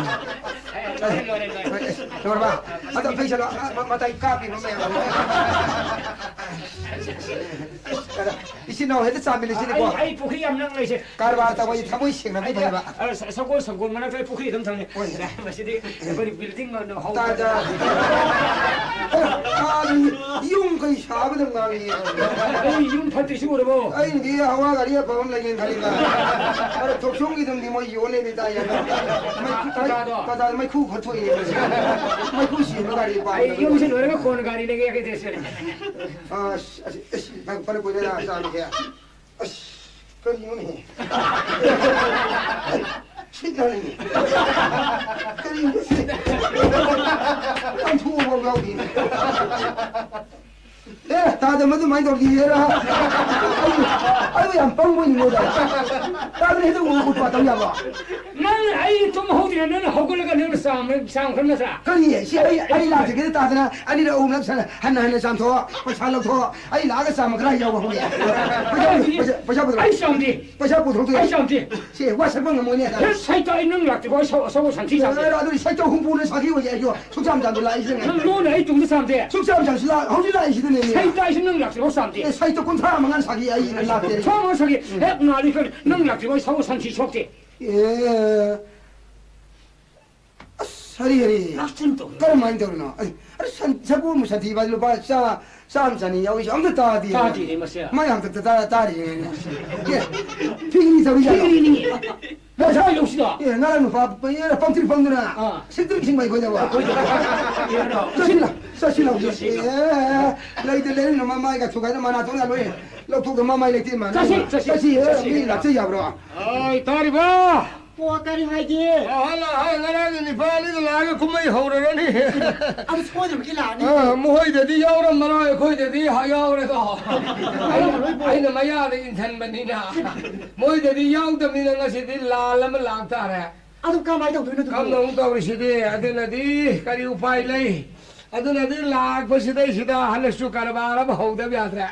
ꯂꯣꯏꯔꯦ, ꯂꯣꯏꯔꯦ, ꯂꯣꯏꯔꯦ꯫ ꯂꯣꯏꯔꯕ? ꯑꯗꯣ ꯐꯩꯁꯜꯂꯣ꯫ ꯑ, ꯃ-, ꯃꯇꯥꯏ ꯀꯥꯞꯄꯤꯕ ꯃꯌꯥꯝ꯫ ꯏꯆꯤꯟ ꯏꯅꯥꯎ ꯍꯦꯛꯇ ꯆꯥꯃꯤꯟꯅꯁꯤꯅꯦꯀꯣ꯫ ꯑꯩ, ꯑꯩ ꯄꯨꯈ꯭ꯔꯤ ꯌꯥꯝ ꯅꯛꯅ ꯂꯩꯁꯦ꯫ ꯀꯔꯕꯥꯔ ꯇꯧꯕ ꯍꯥꯏꯁꯦ ꯊꯃꯣꯏ ꯁꯦꯡꯅ ꯑꯩ ꯐꯩꯕ꯫ ꯑ, ꯁ-, ꯁꯒꯣꯜ ꯁꯪꯒꯣꯜ ꯃꯅꯥꯛꯇ ꯄꯨꯈ꯭ꯔꯤ ꯑꯗꯨꯝ ꯊꯝꯃꯦ꯫ ꯍꯣꯏ꯫ ꯃꯁꯤꯗꯤ ꯑꯩꯈꯣꯏꯗꯤ building ꯑꯣꯏꯅ ꯍꯧꯕ꯫ ꯇꯥꯗ꯫ ꯑ, ꯌꯨꯝ ꯀꯩ ꯁꯥꯕꯗ ꯉꯥꯡꯉꯤ꯫ ꯑꯩ ꯌꯨꯝ ꯐꯠꯇ꯭ꯔꯤꯁꯤ ꯎꯔꯕꯣ? ꯑꯩꯅꯗꯤ ꯍꯋꯥ ꯒꯥꯔꯤ ꯑꯐꯕ ꯑꯃ ꯂꯩꯒꯦꯅ ꯈꯜꯂꯤꯕ꯫ ꯑꯗ ꯊꯣꯛꯆꯣꯝꯒꯤꯗꯨꯝꯗꯤ ꯃꯣꯏ ꯌꯣꯜꯂꯦꯅꯦ ꯇꯥꯏ ꯍꯥꯏꯕ꯫ ꯃꯩꯈꯨ-, ꯇꯥꯗꯥꯗꯣ? ꯇꯥꯗꯥꯗꯣ ꯃꯩꯈꯨ ꯈꯔ ꯊꯣꯛꯑꯦ꯫ ꯃꯩꯈꯨ ꯁꯤꯕ ꯒꯥꯔꯤ ꯄꯥꯝꯃꯦ꯫ ꯑꯩ ꯌꯨꯝꯁꯤ ꯂꯣꯏꯔꯒ ꯀꯣꯟꯅ ꯒꯥꯔꯤ ꯂꯩꯒꯦ ꯍꯥꯏꯒꯦ ꯇꯧꯔꯤꯁꯦ꯫ ꯑꯁ, ꯑꯁ, ꯑꯁ, ꯅꯪ ꯐꯅ ꯀꯨꯏꯔꯦ ꯅꯪ ꯆꯥꯕꯁꯦ꯫ ꯑꯁ, ꯀꯔꯤꯅꯣꯅꯦ? ꯁꯤꯠ ꯅꯥꯔꯤꯅꯦ꯫ ꯀꯔꯤꯅꯣ ꯁꯤ? ꯑꯣꯟꯊꯣꯛꯑꯕ ꯌꯥꯎꯗꯦꯅꯦ꯫ ꯑꯦ, ꯇꯥꯗ, ꯃꯗꯨꯃꯥꯏꯅ ꯇꯧꯔꯗꯤ ꯍꯦꯔꯥ꯫ ꯑꯩ, ꯑꯩꯕꯨ ꯌꯥꯝ ꯄꯪꯕ ꯑꯣꯏꯅ ꯎꯔꯦ꯫ ꯇꯥꯗꯅ ꯍꯦꯛꯇ ꯎ-, ꯎꯠꯄ ꯇꯧ ꯌꯥꯕ꯭ꯔꯣ? ꯅꯪ ꯑꯩ ꯇꯨꯝ ꯍꯧꯗ꯭ꯔꯤꯉꯩ ꯅꯪꯅ ꯍꯧꯒꯠꯂꯒ ꯅꯪꯅ ꯆꯥꯝꯃ-, ꯆꯥꯝꯈ꯭ꯔ ꯅꯠꯇ꯭ꯔꯥ? ꯀꯔꯤ? ꯁꯤ ꯑꯩ, ꯑꯩ ꯂꯥꯛꯇ꯭ꯔꯤꯉꯩꯗ ꯇꯥꯗꯅ ꯑꯅꯤꯔꯛ ꯑꯍꯨꯝꯂꯛ ꯁꯥꯟꯅ-, ꯍꯟꯅ ꯍꯟꯅ ꯆꯥꯝꯊꯣꯛꯑꯣ, ꯄꯩꯁꯥ ꯂꯧꯊꯣꯛꯑꯣ꯫ ꯑꯩ ꯂꯥꯛꯑꯒ ꯆꯥꯝꯃ ꯈꯔ ꯌꯥꯎꯕ ꯍꯧꯔꯛꯑꯦ꯫ ꯄꯩꯁꯥ, ꯄꯩꯁꯥ, ꯄꯩꯁꯥ ꯄꯨꯊꯣꯔꯛꯑꯣ꯫ ꯑꯩ ꯆꯥꯝꯗꯦ꯫ ꯄꯩꯁꯥ ꯄꯨꯊꯣꯛꯇꯣꯏꯅꯦ꯫ ꯑꯩ ꯆꯥꯝꯗꯦ꯫ ꯁꯦ, ꯋꯥ ꯁꯛꯄ ꯉꯝꯃꯣꯏꯅꯦ, ꯅꯪ꯫ ꯍꯦ, ꯁꯥꯏꯠꯇ ꯑꯩ ꯅꯪ ꯂꯥꯛꯇ꯭ꯔꯤꯐꯥꯎ ꯑꯩ ꯁꯧ-, ꯑꯁꯧꯕ ꯁꯟꯊꯤ ꯆꯥꯝꯗꯦ꯫ ꯑꯦ, ꯑꯗꯨꯗꯤ ꯁꯥꯏꯠꯇ ꯍꯨꯝꯐꯨꯅ ꯁꯥꯈꯤ ꯑꯣꯏꯁꯦ, ꯑꯩꯁꯨ ꯁꯨꯛꯆꯥꯝ ꯆꯥꯝꯗ ꯂꯥꯛꯏꯁꯦ ꯅꯪ ꯉꯥꯏ-, ꯂꯣꯟꯅ ꯑꯩ ꯇꯨꯡꯗ ꯆꯥꯝꯗꯦ꯫ ꯁꯨꯛꯆꯥꯝ ꯆꯥꯝꯁꯤ ꯂꯥꯛ-, ꯍꯧꯖꯤꯛ ꯂꯥꯛꯏꯁꯤꯗꯅꯦ꯫ ꯁꯥꯏꯠꯇ ꯑꯩꯁꯨ ꯅꯪ ꯂꯥꯛꯇ꯭ꯔꯤꯐꯥꯎ ꯆꯥꯝꯗꯦ꯫ ꯑꯦ, ꯁꯥꯏꯠꯇ ꯀꯨꯟꯊ꯭ꯔꯥ ꯃꯉꯥꯅ ꯁꯥꯈꯤ ꯑꯩ ꯂꯥꯛꯇꯦ꯫ ꯀꯨꯟꯊ꯭ꯔꯥ ꯃꯉꯥ ꯁꯥꯈꯤ꯫ ꯎꯝ꯫ ꯍꯦꯛ ꯉꯥꯜꯂꯤ ꯈꯪꯉꯤ꯫ ꯅꯪ ꯂꯥꯛꯇ꯭ꯔꯤꯐꯥꯎ ꯑꯩ ꯁꯧ-, ꯁꯟꯊꯤ ꯁꯣꯛꯇꯦ꯫ ꯑꯦ꯫ ꯑꯁ, ꯍꯔꯤ, ꯍꯔꯤ꯫ ꯂꯥꯛꯆꯤꯟ ꯇꯧꯔꯦ꯫ ꯀꯔꯝꯍꯥꯏꯅ ꯇꯧꯔꯤꯅꯣ? ꯑꯩ, ꯑꯁ, ꯁꯟ-, ꯁꯒꯣꯜ ꯁꯟꯊꯤꯕ ꯂꯨꯄꯥ ꯆꯥ-, ꯆꯥꯝ ꯆꯅꯤ ꯌꯥꯎꯔꯤꯁꯦ ꯑꯝꯇ ꯇꯥꯗꯦ꯫ ꯇꯥꯗꯦꯅꯦ ꯃꯁꯦ꯫ ꯃꯥꯏ ꯍꯥꯛꯇꯛꯇ ꯇꯥ-, ꯇꯥꯔꯤꯅꯦ꯫ ꯑꯦ, ꯐꯤꯒ꯭ꯔꯤ ꯇꯧꯔꯤ ꯖꯥꯠꯂꯣ? ꯐꯤꯒ꯭ꯔꯤꯅꯤ꯫ ꯄꯩꯁꯥ ꯌꯧꯁꯤꯗ꯫ ꯑꯦ, ꯉꯔꯥꯡ ꯅꯨꯄꯥ ꯄ-, ꯑꯦ, ꯄꯪꯇ꯭ꯔꯤꯛ ꯄꯪꯗꯅ ꯑꯥ꯫ ꯁꯤꯛꯇ꯭ꯔꯤꯛ ꯁꯤꯡꯕ ꯑꯩꯈꯣꯏꯗꯕ꯫ ꯑꯩꯈꯣꯏꯗ꯫ ꯆꯠꯁꯤꯅ꯫ ꯆꯠꯁꯤ ꯂꯥꯎꯁꯤ꯫ ꯑꯦ, ꯂꯩꯇꯦ, ꯂꯩꯔꯤꯅꯣ ꯃꯃꯥꯏꯒ ꯊꯨꯒꯥꯏꯅ ꯃꯅꯥ ꯊꯣꯛꯅ ꯂꯣꯏ ꯂꯧꯊꯣꯛꯇ ꯃꯃꯥꯏ ꯂꯩꯇꯦ ꯃꯥꯅ꯫ ꯆꯠꯁꯤ, ꯆꯠꯁꯤ, ꯆꯠꯁꯤ, ꯆꯠꯁꯤ꯫ ꯃꯤ ꯂꯥꯛꯆ ꯌꯥꯕ꯭ꯔꯣ? ꯑꯣꯏ, ꯇꯥꯔꯤꯕ? ꯑꯣ, ꯀꯔꯤ ꯍꯥꯏꯒꯦ? ꯑꯍꯜ ꯑꯍꯜ ꯉꯔꯥꯡꯒꯤ ꯅꯤꯄꯥꯅꯤꯗ ꯂꯥꯛꯑꯒ ꯀꯨꯝꯍꯩ ꯍꯧꯔꯔꯅꯤ꯫ ꯑꯗꯨ ꯁꯣꯏꯗꯅꯃꯛꯀꯤ ꯂꯥꯛꯑꯅꯤ꯫ ꯑ, ꯃꯈꯣꯏꯗꯗꯤ ꯌꯥꯎꯔꯝꯃꯔꯣꯏ, ꯑꯩꯈꯣꯏꯗꯗꯤ ꯍ-, ꯌꯥꯎꯔꯦꯗꯣ꯫ ꯑꯩꯅ, ꯑꯩꯅ ꯃꯌꯥꯗ ꯏꯟꯁꯤꯟꯕꯅꯤꯅ꯫ ꯃꯣꯏꯗꯗꯤ ꯌꯥꯎꯗꯕꯅꯤꯅ ꯉꯁꯤꯗꯤ ꯂꯥꯜ ꯑꯃ ꯂꯥꯛꯇꯥꯔꯦ꯫ ꯑꯗꯨ ꯀꯃꯥꯏꯅ ꯇꯧꯗꯣꯏꯅꯣ ꯑꯗꯨꯕꯨ? ꯀꯝꯗꯧꯅ ꯇꯧꯔꯤꯁꯤꯗꯤ? ꯑꯗꯨꯅꯗꯤ ꯀꯔꯤ ꯎꯄꯥꯏ ꯂꯩ? ꯑꯗꯨꯅꯗꯤ ꯂꯥꯛꯄꯁꯤꯗꯩꯁꯤꯗ ꯍꯟꯗꯛꯁꯨ ꯀꯔꯕꯥꯔ ꯑꯃ ꯍꯧꯗꯕ ꯌꯥꯗ꯭ꯔꯦ꯫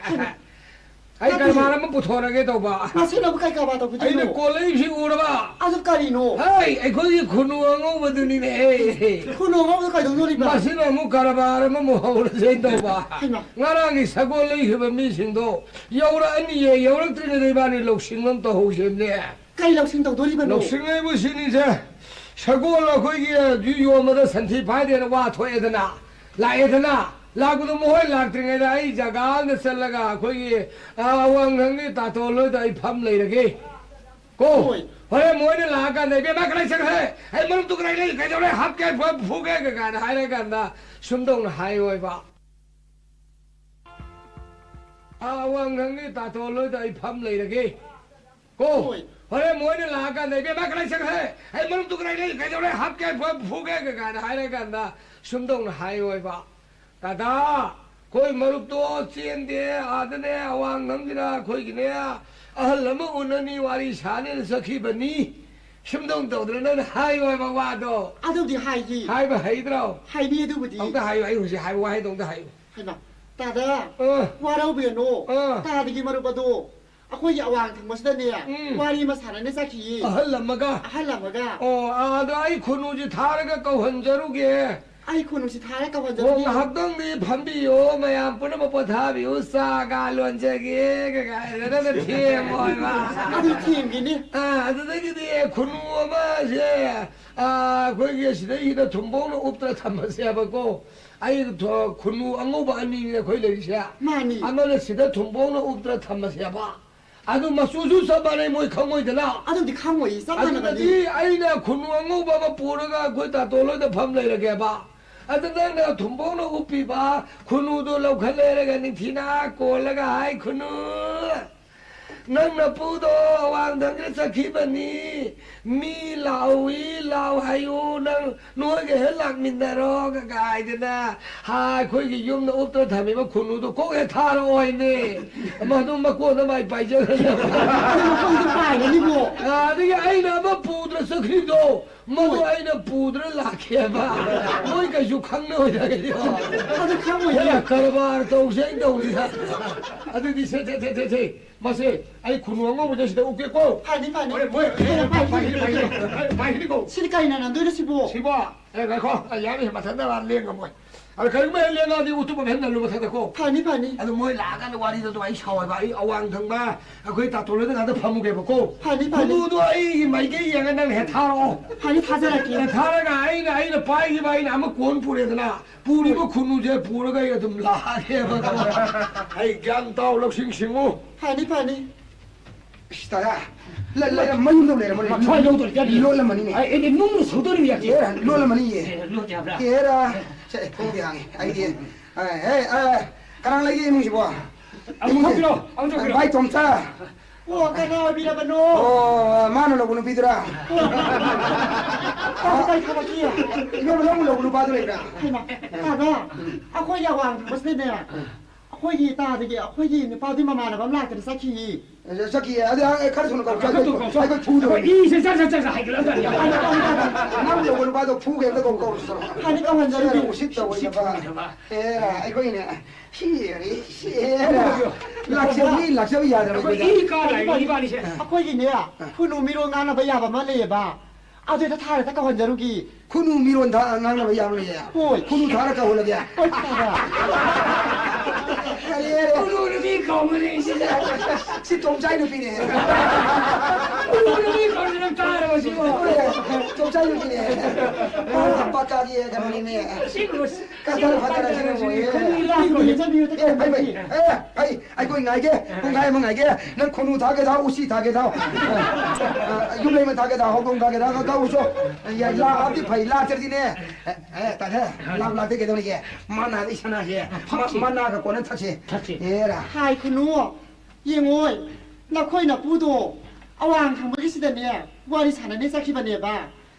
ꯑꯩ ꯅꯠꯇꯦ꯫ ꯀꯔꯕꯥꯔ ꯑꯃ ꯄꯨꯊꯣꯔꯒꯦ ꯇꯧꯕ꯫ ꯃꯁꯤꯅꯕꯨ ꯀꯩ ꯀꯔꯕꯥꯔ ꯇꯧꯕꯤꯗꯣꯏꯅꯣ? ꯑꯩꯅ ꯀꯣꯜꯂꯛꯏꯕꯁꯤ ꯎꯔꯕ? ꯑꯗꯨ ꯀꯔꯤꯅꯣ? ꯍꯩ, ꯑꯩꯈꯣꯏꯒꯤ ꯈꯨꯅꯨ ꯑꯉꯧꯕꯗꯨꯅꯤꯅꯦ꯫ ꯈꯨꯅꯨ ꯑꯉꯧꯕꯗꯨ ꯀꯩꯗꯧꯗꯣꯔꯤꯕ? ꯃꯁꯤꯅ ꯑꯃꯨꯛ ꯀꯔꯕꯥꯔ ꯑꯃꯃꯨꯛ ꯍꯧꯔꯁꯦꯅ ꯇꯧꯕ꯫ ꯍꯩꯃꯥ꯫ ꯉꯔꯥꯡꯒꯤ ꯁꯒꯣꯜ ꯂꯩꯈꯤꯕ ꯃꯤꯁꯤꯡꯗꯣ ꯌꯧꯔꯛꯑꯅꯤꯌꯦ, ꯌꯧꯔꯛꯇ꯭ꯔꯤꯉꯩꯗ ꯏꯕꯥꯅꯤ ꯂꯧꯁꯤꯡ ꯑꯃ ꯇꯧꯍꯧꯁꯦꯅꯦ꯫ ꯀꯩ ꯂꯧꯁꯤꯡ ꯇꯧꯗꯣꯔꯤꯕꯅꯣ? ꯂꯧꯁꯤꯡ ꯍꯥꯏꯕꯨ ꯁꯤꯅꯤꯁꯦ, ꯁꯒꯣꯜ ꯑꯩꯈꯣꯏꯒꯤ ꯌꯣꯟꯕꯗ ꯁꯟꯊꯤ ꯐꯥꯏꯗꯦꯅ ꯋꯥ ꯊꯣꯛꯑꯦꯗꯅ, ꯂꯥꯛꯑꯦꯗꯅ, ꯂꯥꯛꯄꯗꯣ ꯃꯈꯣꯏ ꯂꯥꯛꯇ꯭ꯔꯤꯉꯩꯗ ꯑꯩ ꯖꯒꯥ ꯑꯃꯗ ꯆꯠꯂꯒ ꯑꯩꯈꯣꯏꯒꯤ, ꯑ, ꯑꯋꯥꯡꯊꯪꯒꯤ ꯇꯥꯇꯣꯟ ꯍꯣꯏꯗ ꯑꯩ ꯐꯝ ꯂꯩꯔꯒꯦ꯫ ꯀꯣ? ꯍꯣꯏ꯫ ꯍꯣꯔꯦꯟ ꯃꯣꯏꯅ ꯂꯥꯛꯑꯀꯥꯟꯗ, "ꯏꯕꯦꯝꯃ, ꯀꯗꯥꯏ ꯆꯠꯈ꯭ꯔꯦ? ꯑꯩ ꯃꯔꯨꯞꯇꯨ ꯀꯗꯥꯏ ꯂꯩ? ꯀꯩꯗꯧꯔꯦ? ꯍꯥꯠꯀꯦ, ꯐꯨ-, ꯐꯨꯒꯦ?" ꯀꯥꯏꯅ ꯍꯥꯏꯔꯀꯥꯟꯗ ꯁꯨꯝꯗꯧꯅ ꯍꯥꯏꯌꯣꯏꯕ꯫ ꯑ, ꯑꯋꯥꯡꯊꯪꯒꯤ ꯇꯥꯇꯣꯟ ꯍꯣꯏꯗ ꯑꯩ ꯐꯝ ꯂꯩꯔꯒꯦ꯫ ꯀꯣ? ꯍꯣꯏ꯫ ꯍꯣꯔꯦꯟ ꯃꯣꯏꯅ ꯂꯥꯛꯑꯀꯥꯟꯗ, "ꯏꯕꯦꯝꯃ, ꯀꯗꯥꯏ ꯆꯠꯈ꯭ꯔꯦ? ꯑꯩ ꯃꯔꯨꯞꯇꯨ ꯀꯗꯥꯏ ꯂꯩ? ꯀꯩꯗꯧꯔꯦ? ꯍꯥꯠꯀꯦ, ꯐꯨ-, ꯐꯨꯒꯦ?" ꯀꯥꯏꯅ ꯍꯥꯏꯔꯀꯥꯟꯗ ꯁꯨꯝꯗꯧꯅ ꯍꯥꯏꯌꯣꯏꯕ꯫ "ꯇꯥꯗꯥ, ꯑꯩꯈꯣꯏ ꯃꯔꯨꯞꯇꯣ ꯆꯦꯟꯗꯦ, ꯑꯥꯗꯅꯦ, ꯑꯋꯥꯡ ꯂꯝꯒꯤꯔ ꯑꯩꯈꯣꯏꯒꯤꯅꯦ, ꯑꯍꯜ ꯑꯃ ꯎꯅꯅꯤ, ꯋꯥꯔꯤ ꯁꯥꯅꯦꯅ ꯆꯠꯈꯤꯕꯅꯤ꯫ ꯁꯨꯝꯗꯧꯅ ꯇꯧꯗꯅ ꯅꯪꯅ ꯍꯥꯏꯌꯣ ꯍꯥꯏꯕ ꯋꯥꯗꯣ꯫" ꯑꯗꯨꯕꯨꯗꯤ ꯍꯥꯏꯈꯤ꯫ ꯍꯥꯏꯕ ꯍꯩꯗ꯭ꯔꯣ? ꯍꯥꯏꯅꯤ ꯑꯗꯨꯕꯨꯗꯤ꯫ ꯑꯝꯇ ꯍꯥꯏꯌꯨ, ꯑꯩ ꯍꯧꯖꯤꯛ ꯍꯥꯏꯕ ꯋꯥꯍꯩꯗꯣ ꯑꯝꯇ ꯍꯥꯏꯌꯨ꯫ ꯍꯩꯃꯥ, ꯇꯥꯗꯥ, ꯑ꯫ ꯋꯥꯔꯧꯕꯤꯔꯅꯨ꯫ ꯑ꯫ ꯇꯥꯗꯒꯤ ꯃꯔꯨꯞ ꯑꯗꯣ ꯑꯩꯈꯣꯏꯒꯤ ꯑꯋꯥꯡ ꯊꯪꯕꯁꯤꯗꯅꯦ, ꯎꯝ꯫ ꯋꯥꯔꯤ ꯑꯃ ꯁꯥꯟꯅꯅ ꯆꯠꯈꯤꯌꯦ꯫ ꯑꯍꯜ ꯑꯃꯒ? ꯑꯍꯜ ꯑꯃꯒ꯫ ꯑꯣ, ꯑꯗꯣ ꯑꯩ ꯈꯨꯅꯨꯁꯤ ꯊꯥꯔꯒ ꯀꯧꯍꯟꯖꯔꯨꯒꯦ꯫ ꯑꯩ ꯈꯨꯅꯨꯁꯤ ꯊꯥꯔꯒ ꯑꯣ, ꯀꯧꯍꯟꯖꯔꯨꯒꯦ꯫ ꯉꯥꯏꯍꯥꯛꯇꯪꯗꯤ ꯐꯝꯕꯤꯌꯣ, ꯃꯌꯥꯝ ꯄꯨꯝꯅꯃꯛ ꯄꯣꯊꯥꯕꯤꯌꯨ, ꯆꯥ ꯀꯥ ꯂꯣꯟꯖꯒꯦ, ꯀꯩꯀꯥ ꯍꯥꯏꯔꯒ ꯅꯪꯅ ꯊꯦꯝꯃꯣ ꯍꯥꯏꯕ꯫ ꯑꯗꯨ ꯊꯦꯝꯒꯦꯅꯦ꯫ ꯑꯥ, ꯑꯗꯨꯗꯒꯤꯗꯤ ꯈꯨꯅꯨ ꯑꯃꯁꯦ, ꯑꯥ, ꯑꯩꯈꯣꯏꯒꯤ ꯁꯤꯗꯩꯁꯤꯗ ꯊꯨꯝꯕꯧꯅ ꯎꯞꯇꯅ ꯊꯝꯃꯁꯦꯕꯀꯣ꯫ ꯑꯩ ꯊꯣ-, ꯈꯨꯅꯨ ꯑꯉꯧꯕ ꯑꯅꯤꯅꯦ ꯑꯩꯈꯣꯏ ꯂꯩꯔꯤꯁꯦ꯫ ꯃꯥꯅꯤ꯫ ꯑꯃꯅ ꯁꯤꯗ ꯊꯨꯝꯕꯧꯅ ꯎꯞꯇꯅ ꯊꯝꯃꯁꯦꯕ꯫ ꯑꯗꯨ ꯃꯆꯨꯁꯨ ꯆꯞ ꯃꯥꯟꯅꯩ, ꯃꯣꯏ ꯈꯪꯉꯣꯏꯗꯅ꯫ ꯑꯗꯨꯗꯤ ꯈꯪꯉꯣꯏꯌꯦ, ꯆꯞ ꯃꯥꯟꯅꯕꯅꯤ꯫ ꯑꯗꯨꯗꯗꯤ ꯑꯩꯅ ꯈꯨꯅꯨ ꯑꯉꯧꯕ ꯑꯃ ꯄꯨꯔꯒ ꯑꯩꯈꯣꯏ ꯇꯥꯇꯣꯟ ꯍꯣꯏꯗ ꯐꯝ ꯂꯩꯔꯒꯦꯕ꯫ ꯑꯗꯨ ꯅꯪꯅ ꯊꯨꯝꯕꯧꯅ ꯎꯞꯄꯤꯕ ꯈꯨꯟꯅꯨꯗꯣ ꯂꯧꯈꯠ ꯂꯩꯔꯒ ꯅꯤꯡꯊꯤꯅ ꯀꯣꯜꯂꯒ ꯍꯥꯏ, "ꯈꯨꯟꯅꯨ, ꯅꯪ ꯅꯄꯨꯗꯣ ꯑꯋꯥꯡꯊꯪꯗ ꯆꯠꯈꯤꯕꯅꯤ, ꯃꯤ ꯂꯥꯛꯎꯏ, ꯂꯥꯎ ꯍꯥꯏꯌꯨ, ꯅꯪ ꯅꯣꯏꯒ ꯍꯦꯛ ꯂꯥꯛꯃꯤꯟꯅꯔꯣ" ꯀꯥꯏꯗꯅ, ꯍꯥ, ꯑꯩꯈꯣꯏꯒꯤ ꯌꯨꯝꯗ ꯎꯞꯇ ꯊꯝꯃꯤꯕ ꯈꯨꯟꯅꯨꯗꯣ ꯀꯣꯛ ꯍꯦꯛ ꯊꯥꯔꯛꯑꯣ ꯍꯥꯏꯅꯦ꯫ ꯃꯗꯨ ꯃꯀꯣꯟꯗ ꯃꯥꯏ ꯄꯥꯏꯖꯈ꯭ꯔꯖꯕ꯫ ꯑꯗꯨ ꯃꯀꯣꯟꯗ ꯄꯥꯏꯔꯅꯤꯕꯣ꯫ ꯑꯗꯒꯤ ꯑꯩꯅ ꯑꯃ ꯄꯨꯗ꯭ꯔ ꯆꯠꯈ꯭ꯔꯤꯗꯣ, ꯃꯗꯨ ꯍꯣꯏ꯫ ꯑꯩꯅ ꯄꯨꯗ꯭ꯔ ꯂꯥꯛꯀꯦꯕ꯫ ꯃꯣꯏ ꯀꯩꯁꯨ ꯈꯪꯅꯔꯣꯏꯗ ꯀꯩꯁꯨ꯫ ꯑꯗꯨ ꯈꯪꯉꯣꯏꯌꯦ꯫ ꯍꯦ, ꯀꯔꯕꯥꯔ ꯇꯧꯁꯦ ꯍꯥꯏꯅ ꯇꯧꯔꯤꯗ꯫ ꯑꯗꯨꯗꯤ ꯁꯦ, ꯁꯦ, ꯁꯦ, ꯁꯦ, ꯁꯦ꯫ ꯃꯁꯦ ꯑꯩ ꯈꯨꯅꯨ ꯑꯉꯧꯕꯁꯦ ꯁꯤꯗ ꯎꯞꯀꯦꯀꯣ꯫ ꯐꯅꯤ, ꯐꯅꯤ꯫ ꯃꯣꯏ, ꯃꯣꯏ, ꯐꯅꯤ, ꯐꯅꯤ꯫ ꯄꯥꯏꯈꯤꯅꯤ, ꯄꯥꯏꯈꯤꯅꯤ꯫ ꯄꯥꯏꯈꯤꯅꯤꯀꯣ꯫ ꯁꯤꯗꯤ ꯀꯩꯅ ꯅꯟꯗꯣꯏꯅꯣ ꯁꯤꯕꯣ? ꯁꯤꯕꯣ? ꯑꯦ, ꯉꯥꯏꯈꯣ꯫ ꯑꯦ, ꯌꯥꯅꯤ, ꯃꯊꯟꯇ ꯃꯥ ꯂꯦꯡꯉꯝꯃꯣꯏ꯫ ꯑꯗꯣ ꯀꯔꯤꯒꯨꯝꯕ ꯍꯦꯛ ꯂꯦꯡꯉꯛꯑꯗꯤ ꯎꯇꯨꯞ ꯑꯃ ꯍꯦꯛ ꯅꯜꯂꯨ ꯃꯊꯛꯇꯀꯣ꯫ ꯐꯅꯤ, ꯐꯅꯤ꯫ ꯑꯗꯣ ꯃꯣꯏ ꯂꯥꯛꯑꯀꯥꯟꯗ ꯋꯥꯔꯤꯗꯣ ꯑꯗꯨꯝ ꯑꯩ ꯁꯥꯎ ꯍꯥꯏꯕ꯫ ꯑꯩ ꯑꯋꯥꯡ ꯊꯪꯕ ꯑꯩꯈꯣꯏ ꯇꯥꯇꯣꯟ ꯍꯣꯏꯗ ꯉꯥꯛꯇ ꯐꯝꯃꯨꯒꯦꯕꯀꯣ꯫ ꯐꯅꯤ, ꯐꯅꯤ꯫ ꯈꯨꯅꯨꯗꯣ ꯑꯩꯒꯤ ꯃꯥꯏꯀꯩ ꯌꯦꯡꯉ ꯅꯪ ꯍꯦꯛ ꯊꯥꯔꯛꯑꯣ꯫ ꯐꯅꯤ, ꯊꯥꯖꯔꯛꯀꯦ꯫ ꯍꯦꯛ ꯊꯥꯔꯒ ꯑꯩꯅ, ꯑꯩꯅ ꯄꯥꯏꯈꯤꯕ ꯑꯩꯅ ꯑꯃ ꯀꯣꯟ ꯄꯨꯔꯦꯗꯅ, ꯄꯨꯔꯤꯕ ꯈꯨꯅꯨꯁꯦ ꯄꯨꯔꯒ ꯑꯩ ꯑꯗꯨꯝ ꯂꯥꯛꯑꯒꯦꯕꯀꯣ꯫ ꯑꯩ ꯒ꯭ꯌꯥꯟ ꯇꯥꯎ, ꯂꯧꯁꯤꯡ ꯁꯤꯡꯉꯨ꯫ ꯐꯅꯤ, ꯐꯅꯤ꯫ ꯏꯁ, ꯇꯥꯗ꯫ ꯂ-, ꯂꯩꯔꯝ-, ꯃꯌꯨꯝꯗ ꯂꯩꯔꯝꯃꯅꯤ꯫ ꯃꯊ꯭ꯋꯥꯏ ꯂꯧꯗꯣꯔꯤ ꯀꯔꯤ? ꯂꯣꯠꯂꯝꯃꯅꯤꯅꯦ꯫ ꯑꯩ, ꯑꯩꯗꯤ ꯅꯨꯡꯅ ꯁꯧꯗꯣꯔꯤꯕ ꯌꯥꯗꯦ꯫ ꯑꯦꯔꯥ, ꯂꯣꯠꯂꯝꯃꯅꯤꯌꯦ꯫ ꯑꯦ, ꯂꯣꯠꯇꯦ ꯍꯥꯏꯕ꯭ꯔꯥ? ꯑꯦꯔꯥ, ꯁꯦ, ꯊꯣꯡꯗꯤ ꯍꯥꯡꯉꯤ꯫ ꯑꯩꯗꯤ, ꯑꯦ, ꯑꯦ, ꯑꯦ, ꯀꯅꯥ ꯂꯩꯒꯦ ꯏꯃꯨꯡꯁꯤꯕꯣ? ꯑꯃꯨꯛ ꯏꯃꯨꯡꯁꯦ-, ꯊꯣꯛꯄꯤꯔꯣ, ꯑꯃꯨꯛ ꯊꯣꯛꯄꯤꯔꯣ꯫ ꯚꯥꯏ ꯇꯣꯝꯆꯥ꯫ ꯑꯣ, ꯀꯅꯥ ꯑꯣꯏꯕꯤꯔꯕꯅꯣ? ꯑꯣ, ꯃꯥꯅ ꯂꯧꯕ ꯅꯨꯄꯤꯗꯨꯔꯥ? ꯑꯣ, ꯀꯩ ꯊꯕꯛꯀꯤ? ꯏꯃꯥ, ꯅꯪꯕꯨ ꯂꯧꯕ ꯅꯨꯄꯥꯗꯨ ꯂꯩꯕ꯭ꯔꯥ? ꯍꯩꯃꯥ, ꯇꯥꯗ, ꯑꯩꯈꯣꯏꯒꯤ ꯑꯋꯥꯡ ꯊꯪꯕꯁꯤꯗꯅꯦ, ꯑꯩꯈꯣꯏꯒꯤ ꯇꯥꯗꯒꯤ ꯑꯩꯈꯣꯏꯒꯤ ꯅꯨꯄꯥꯗꯨꯒꯤ ꯃꯃꯥꯟꯅꯕ ꯑꯃ ꯂꯥꯛꯇꯅ ꯆꯠꯈꯤꯌꯦ꯫ ꯆꯠꯈꯤꯌꯦ꯫ ꯑꯗꯨ, ꯑ, ꯈꯔ ꯊꯨꯅ ꯀꯧ, ꯈꯔ ꯊꯨꯅ ꯀꯧ꯫ ꯑꯩꯈꯣꯏ ꯐꯨꯗꯧꯔꯦ꯫ ꯑꯩꯈꯣꯏ ꯏꯁꯦ ꯆꯠ, ꯆꯠ, ꯆꯠ, ꯍꯥꯏꯒꯠꯂꯛꯑꯗꯕꯅꯤ꯫ ꯅꯪ ꯌꯧꯕ ꯅꯨꯄꯥꯗꯣ ꯐꯨꯒꯦ ꯑꯝꯇ ꯀꯧ, ꯀꯧꯔꯨꯁꯤ ꯆꯠꯂꯣ꯫ ꯍꯥꯟꯅ ꯀꯧꯍꯟꯖꯔꯒꯦ꯫ ꯁꯤꯗꯤ ꯎꯁꯤꯠꯇꯕ ꯁꯤꯗꯤ ꯑꯣꯏꯗꯕ꯫ ꯐꯨꯗꯕ꯫ ꯑꯦ, ꯑꯩꯈꯣꯏꯒꯤꯅꯦ, ꯁꯤ, ꯁꯤ, ꯂꯥꯛꯆꯕꯤ, ꯂꯥꯛꯆꯕ ꯌꯥꯗ꯭ꯔꯕ ꯑꯩꯈꯣꯏ ꯑꯩꯈꯣꯏꯗ꯫ ꯏ ꯀꯥ ꯂꯥꯛꯏ ꯏꯕꯥꯅꯤꯁꯦ꯫ ꯑꯩꯈꯣꯏꯒꯤꯅꯦ, ꯈꯨꯅꯨ ꯃꯤꯔꯣꯜ ꯉꯥꯡꯅꯕ ꯌꯥꯕ ꯑꯃ ꯂꯩꯌꯦꯕ꯫ ꯑꯗꯨꯗ ꯊꯥꯔꯒ ꯀꯧꯍꯟꯖꯔꯨꯒꯤ꯫ ꯈꯨꯅꯨ ꯃꯤꯔꯣꯟ ꯊꯥ ꯉꯥꯡꯅꯕ ꯌꯥꯕ ꯂꯩꯌꯦ꯫ ꯍꯣꯏ꯫ ꯈꯨꯅꯨ ꯊꯥꯔ ꯀꯧꯍꯜꯂꯒꯦ꯫ ꯍꯣꯏ, ꯊꯥꯔ꯫ ꯌꯥꯔꯦ, ꯌꯥꯔꯦ꯫ ꯈꯨꯅꯨꯅ ꯃꯤ ꯀꯧꯕꯅꯦ ꯁꯤꯗ꯫ ꯁꯤ ꯇꯣꯝꯆꯥꯏ ꯅꯨꯄꯤꯅꯦ꯫ ꯈꯨꯅꯨꯅ ꯃꯤ ꯀꯧꯕꯁꯦ ꯅꯪ ꯇꯥꯔꯕ ꯁꯤꯕꯣ? ꯍꯣꯏ, ꯇꯣꯝꯆꯥꯏ ꯅꯨꯄꯤꯅꯦ꯫ ꯄꯥꯀꯥꯒꯤ ꯀꯩꯅꯣꯅꯤꯅꯦ꯫ ꯁꯤꯕꯨ ꯀꯗꯔ ꯐꯗꯔ ꯁꯤꯅ ꯃꯣꯏ꯫ ꯈꯨꯅꯨ ꯂꯥꯛꯄꯅꯦ ꯆꯠꯄꯤꯌꯨ, ꯑꯦ, ꯐꯩ, ꯐꯩ꯫ ꯆꯠꯄꯤꯌꯨ꯫ ꯑꯦ, ꯐꯩ꯫ ꯑꯩꯈꯣꯏ ꯉꯥꯏꯒꯦ꯫ ꯄꯨꯡꯈꯥꯏ ꯑꯃ ꯉꯥꯏꯒꯦ꯫ ꯅꯪ ꯈꯨꯅꯨ ꯊꯥꯒꯦ ꯊꯥꯎ, ꯎꯆꯤ ꯊꯥꯒꯦ ꯊꯥꯎ꯫ ꯌꯨꯝ ꯑꯃ ꯊꯥꯒꯦꯗ, ꯍꯧꯗꯣꯡ ꯊꯥꯒꯦꯗ, ꯀ-, ꯀꯧꯁꯨ꯫ ꯌꯥ, ꯂꯥꯛꯑꯗꯤ ꯐꯩ, ꯂꯥꯛꯇ꯭ꯔꯗꯤꯅꯦ꯫ ꯑꯦ, ꯑꯦ, ꯇꯥꯗꯦ, ꯂꯥꯛ, ꯂꯥꯛꯇꯦ ꯀꯩꯗꯧꯔꯤꯒꯦ? ꯃꯥꯅꯥꯗ ꯏꯁꯥꯅꯁꯦ, ꯃ-, ꯊꯛꯁꯤ꯫ ꯃꯅꯥꯒ ꯀꯣꯟꯅ ꯊꯛꯁꯤ꯫ ꯊꯛꯁꯤ꯫ ꯑꯦꯔꯥ꯫ ꯍꯥꯏ ꯈꯨꯅꯨ, ꯌꯦꯡꯉꯣꯏ, ꯅꯈꯣꯏ ꯅꯄꯨꯗꯣ ꯑꯋꯥꯡ ꯊꯪꯕꯒꯤꯁꯤꯗꯅꯦ, ꯋꯥꯔꯤ ꯁꯥꯟꯅꯅꯦ ꯆꯠꯈꯤꯕꯅꯦꯕ꯫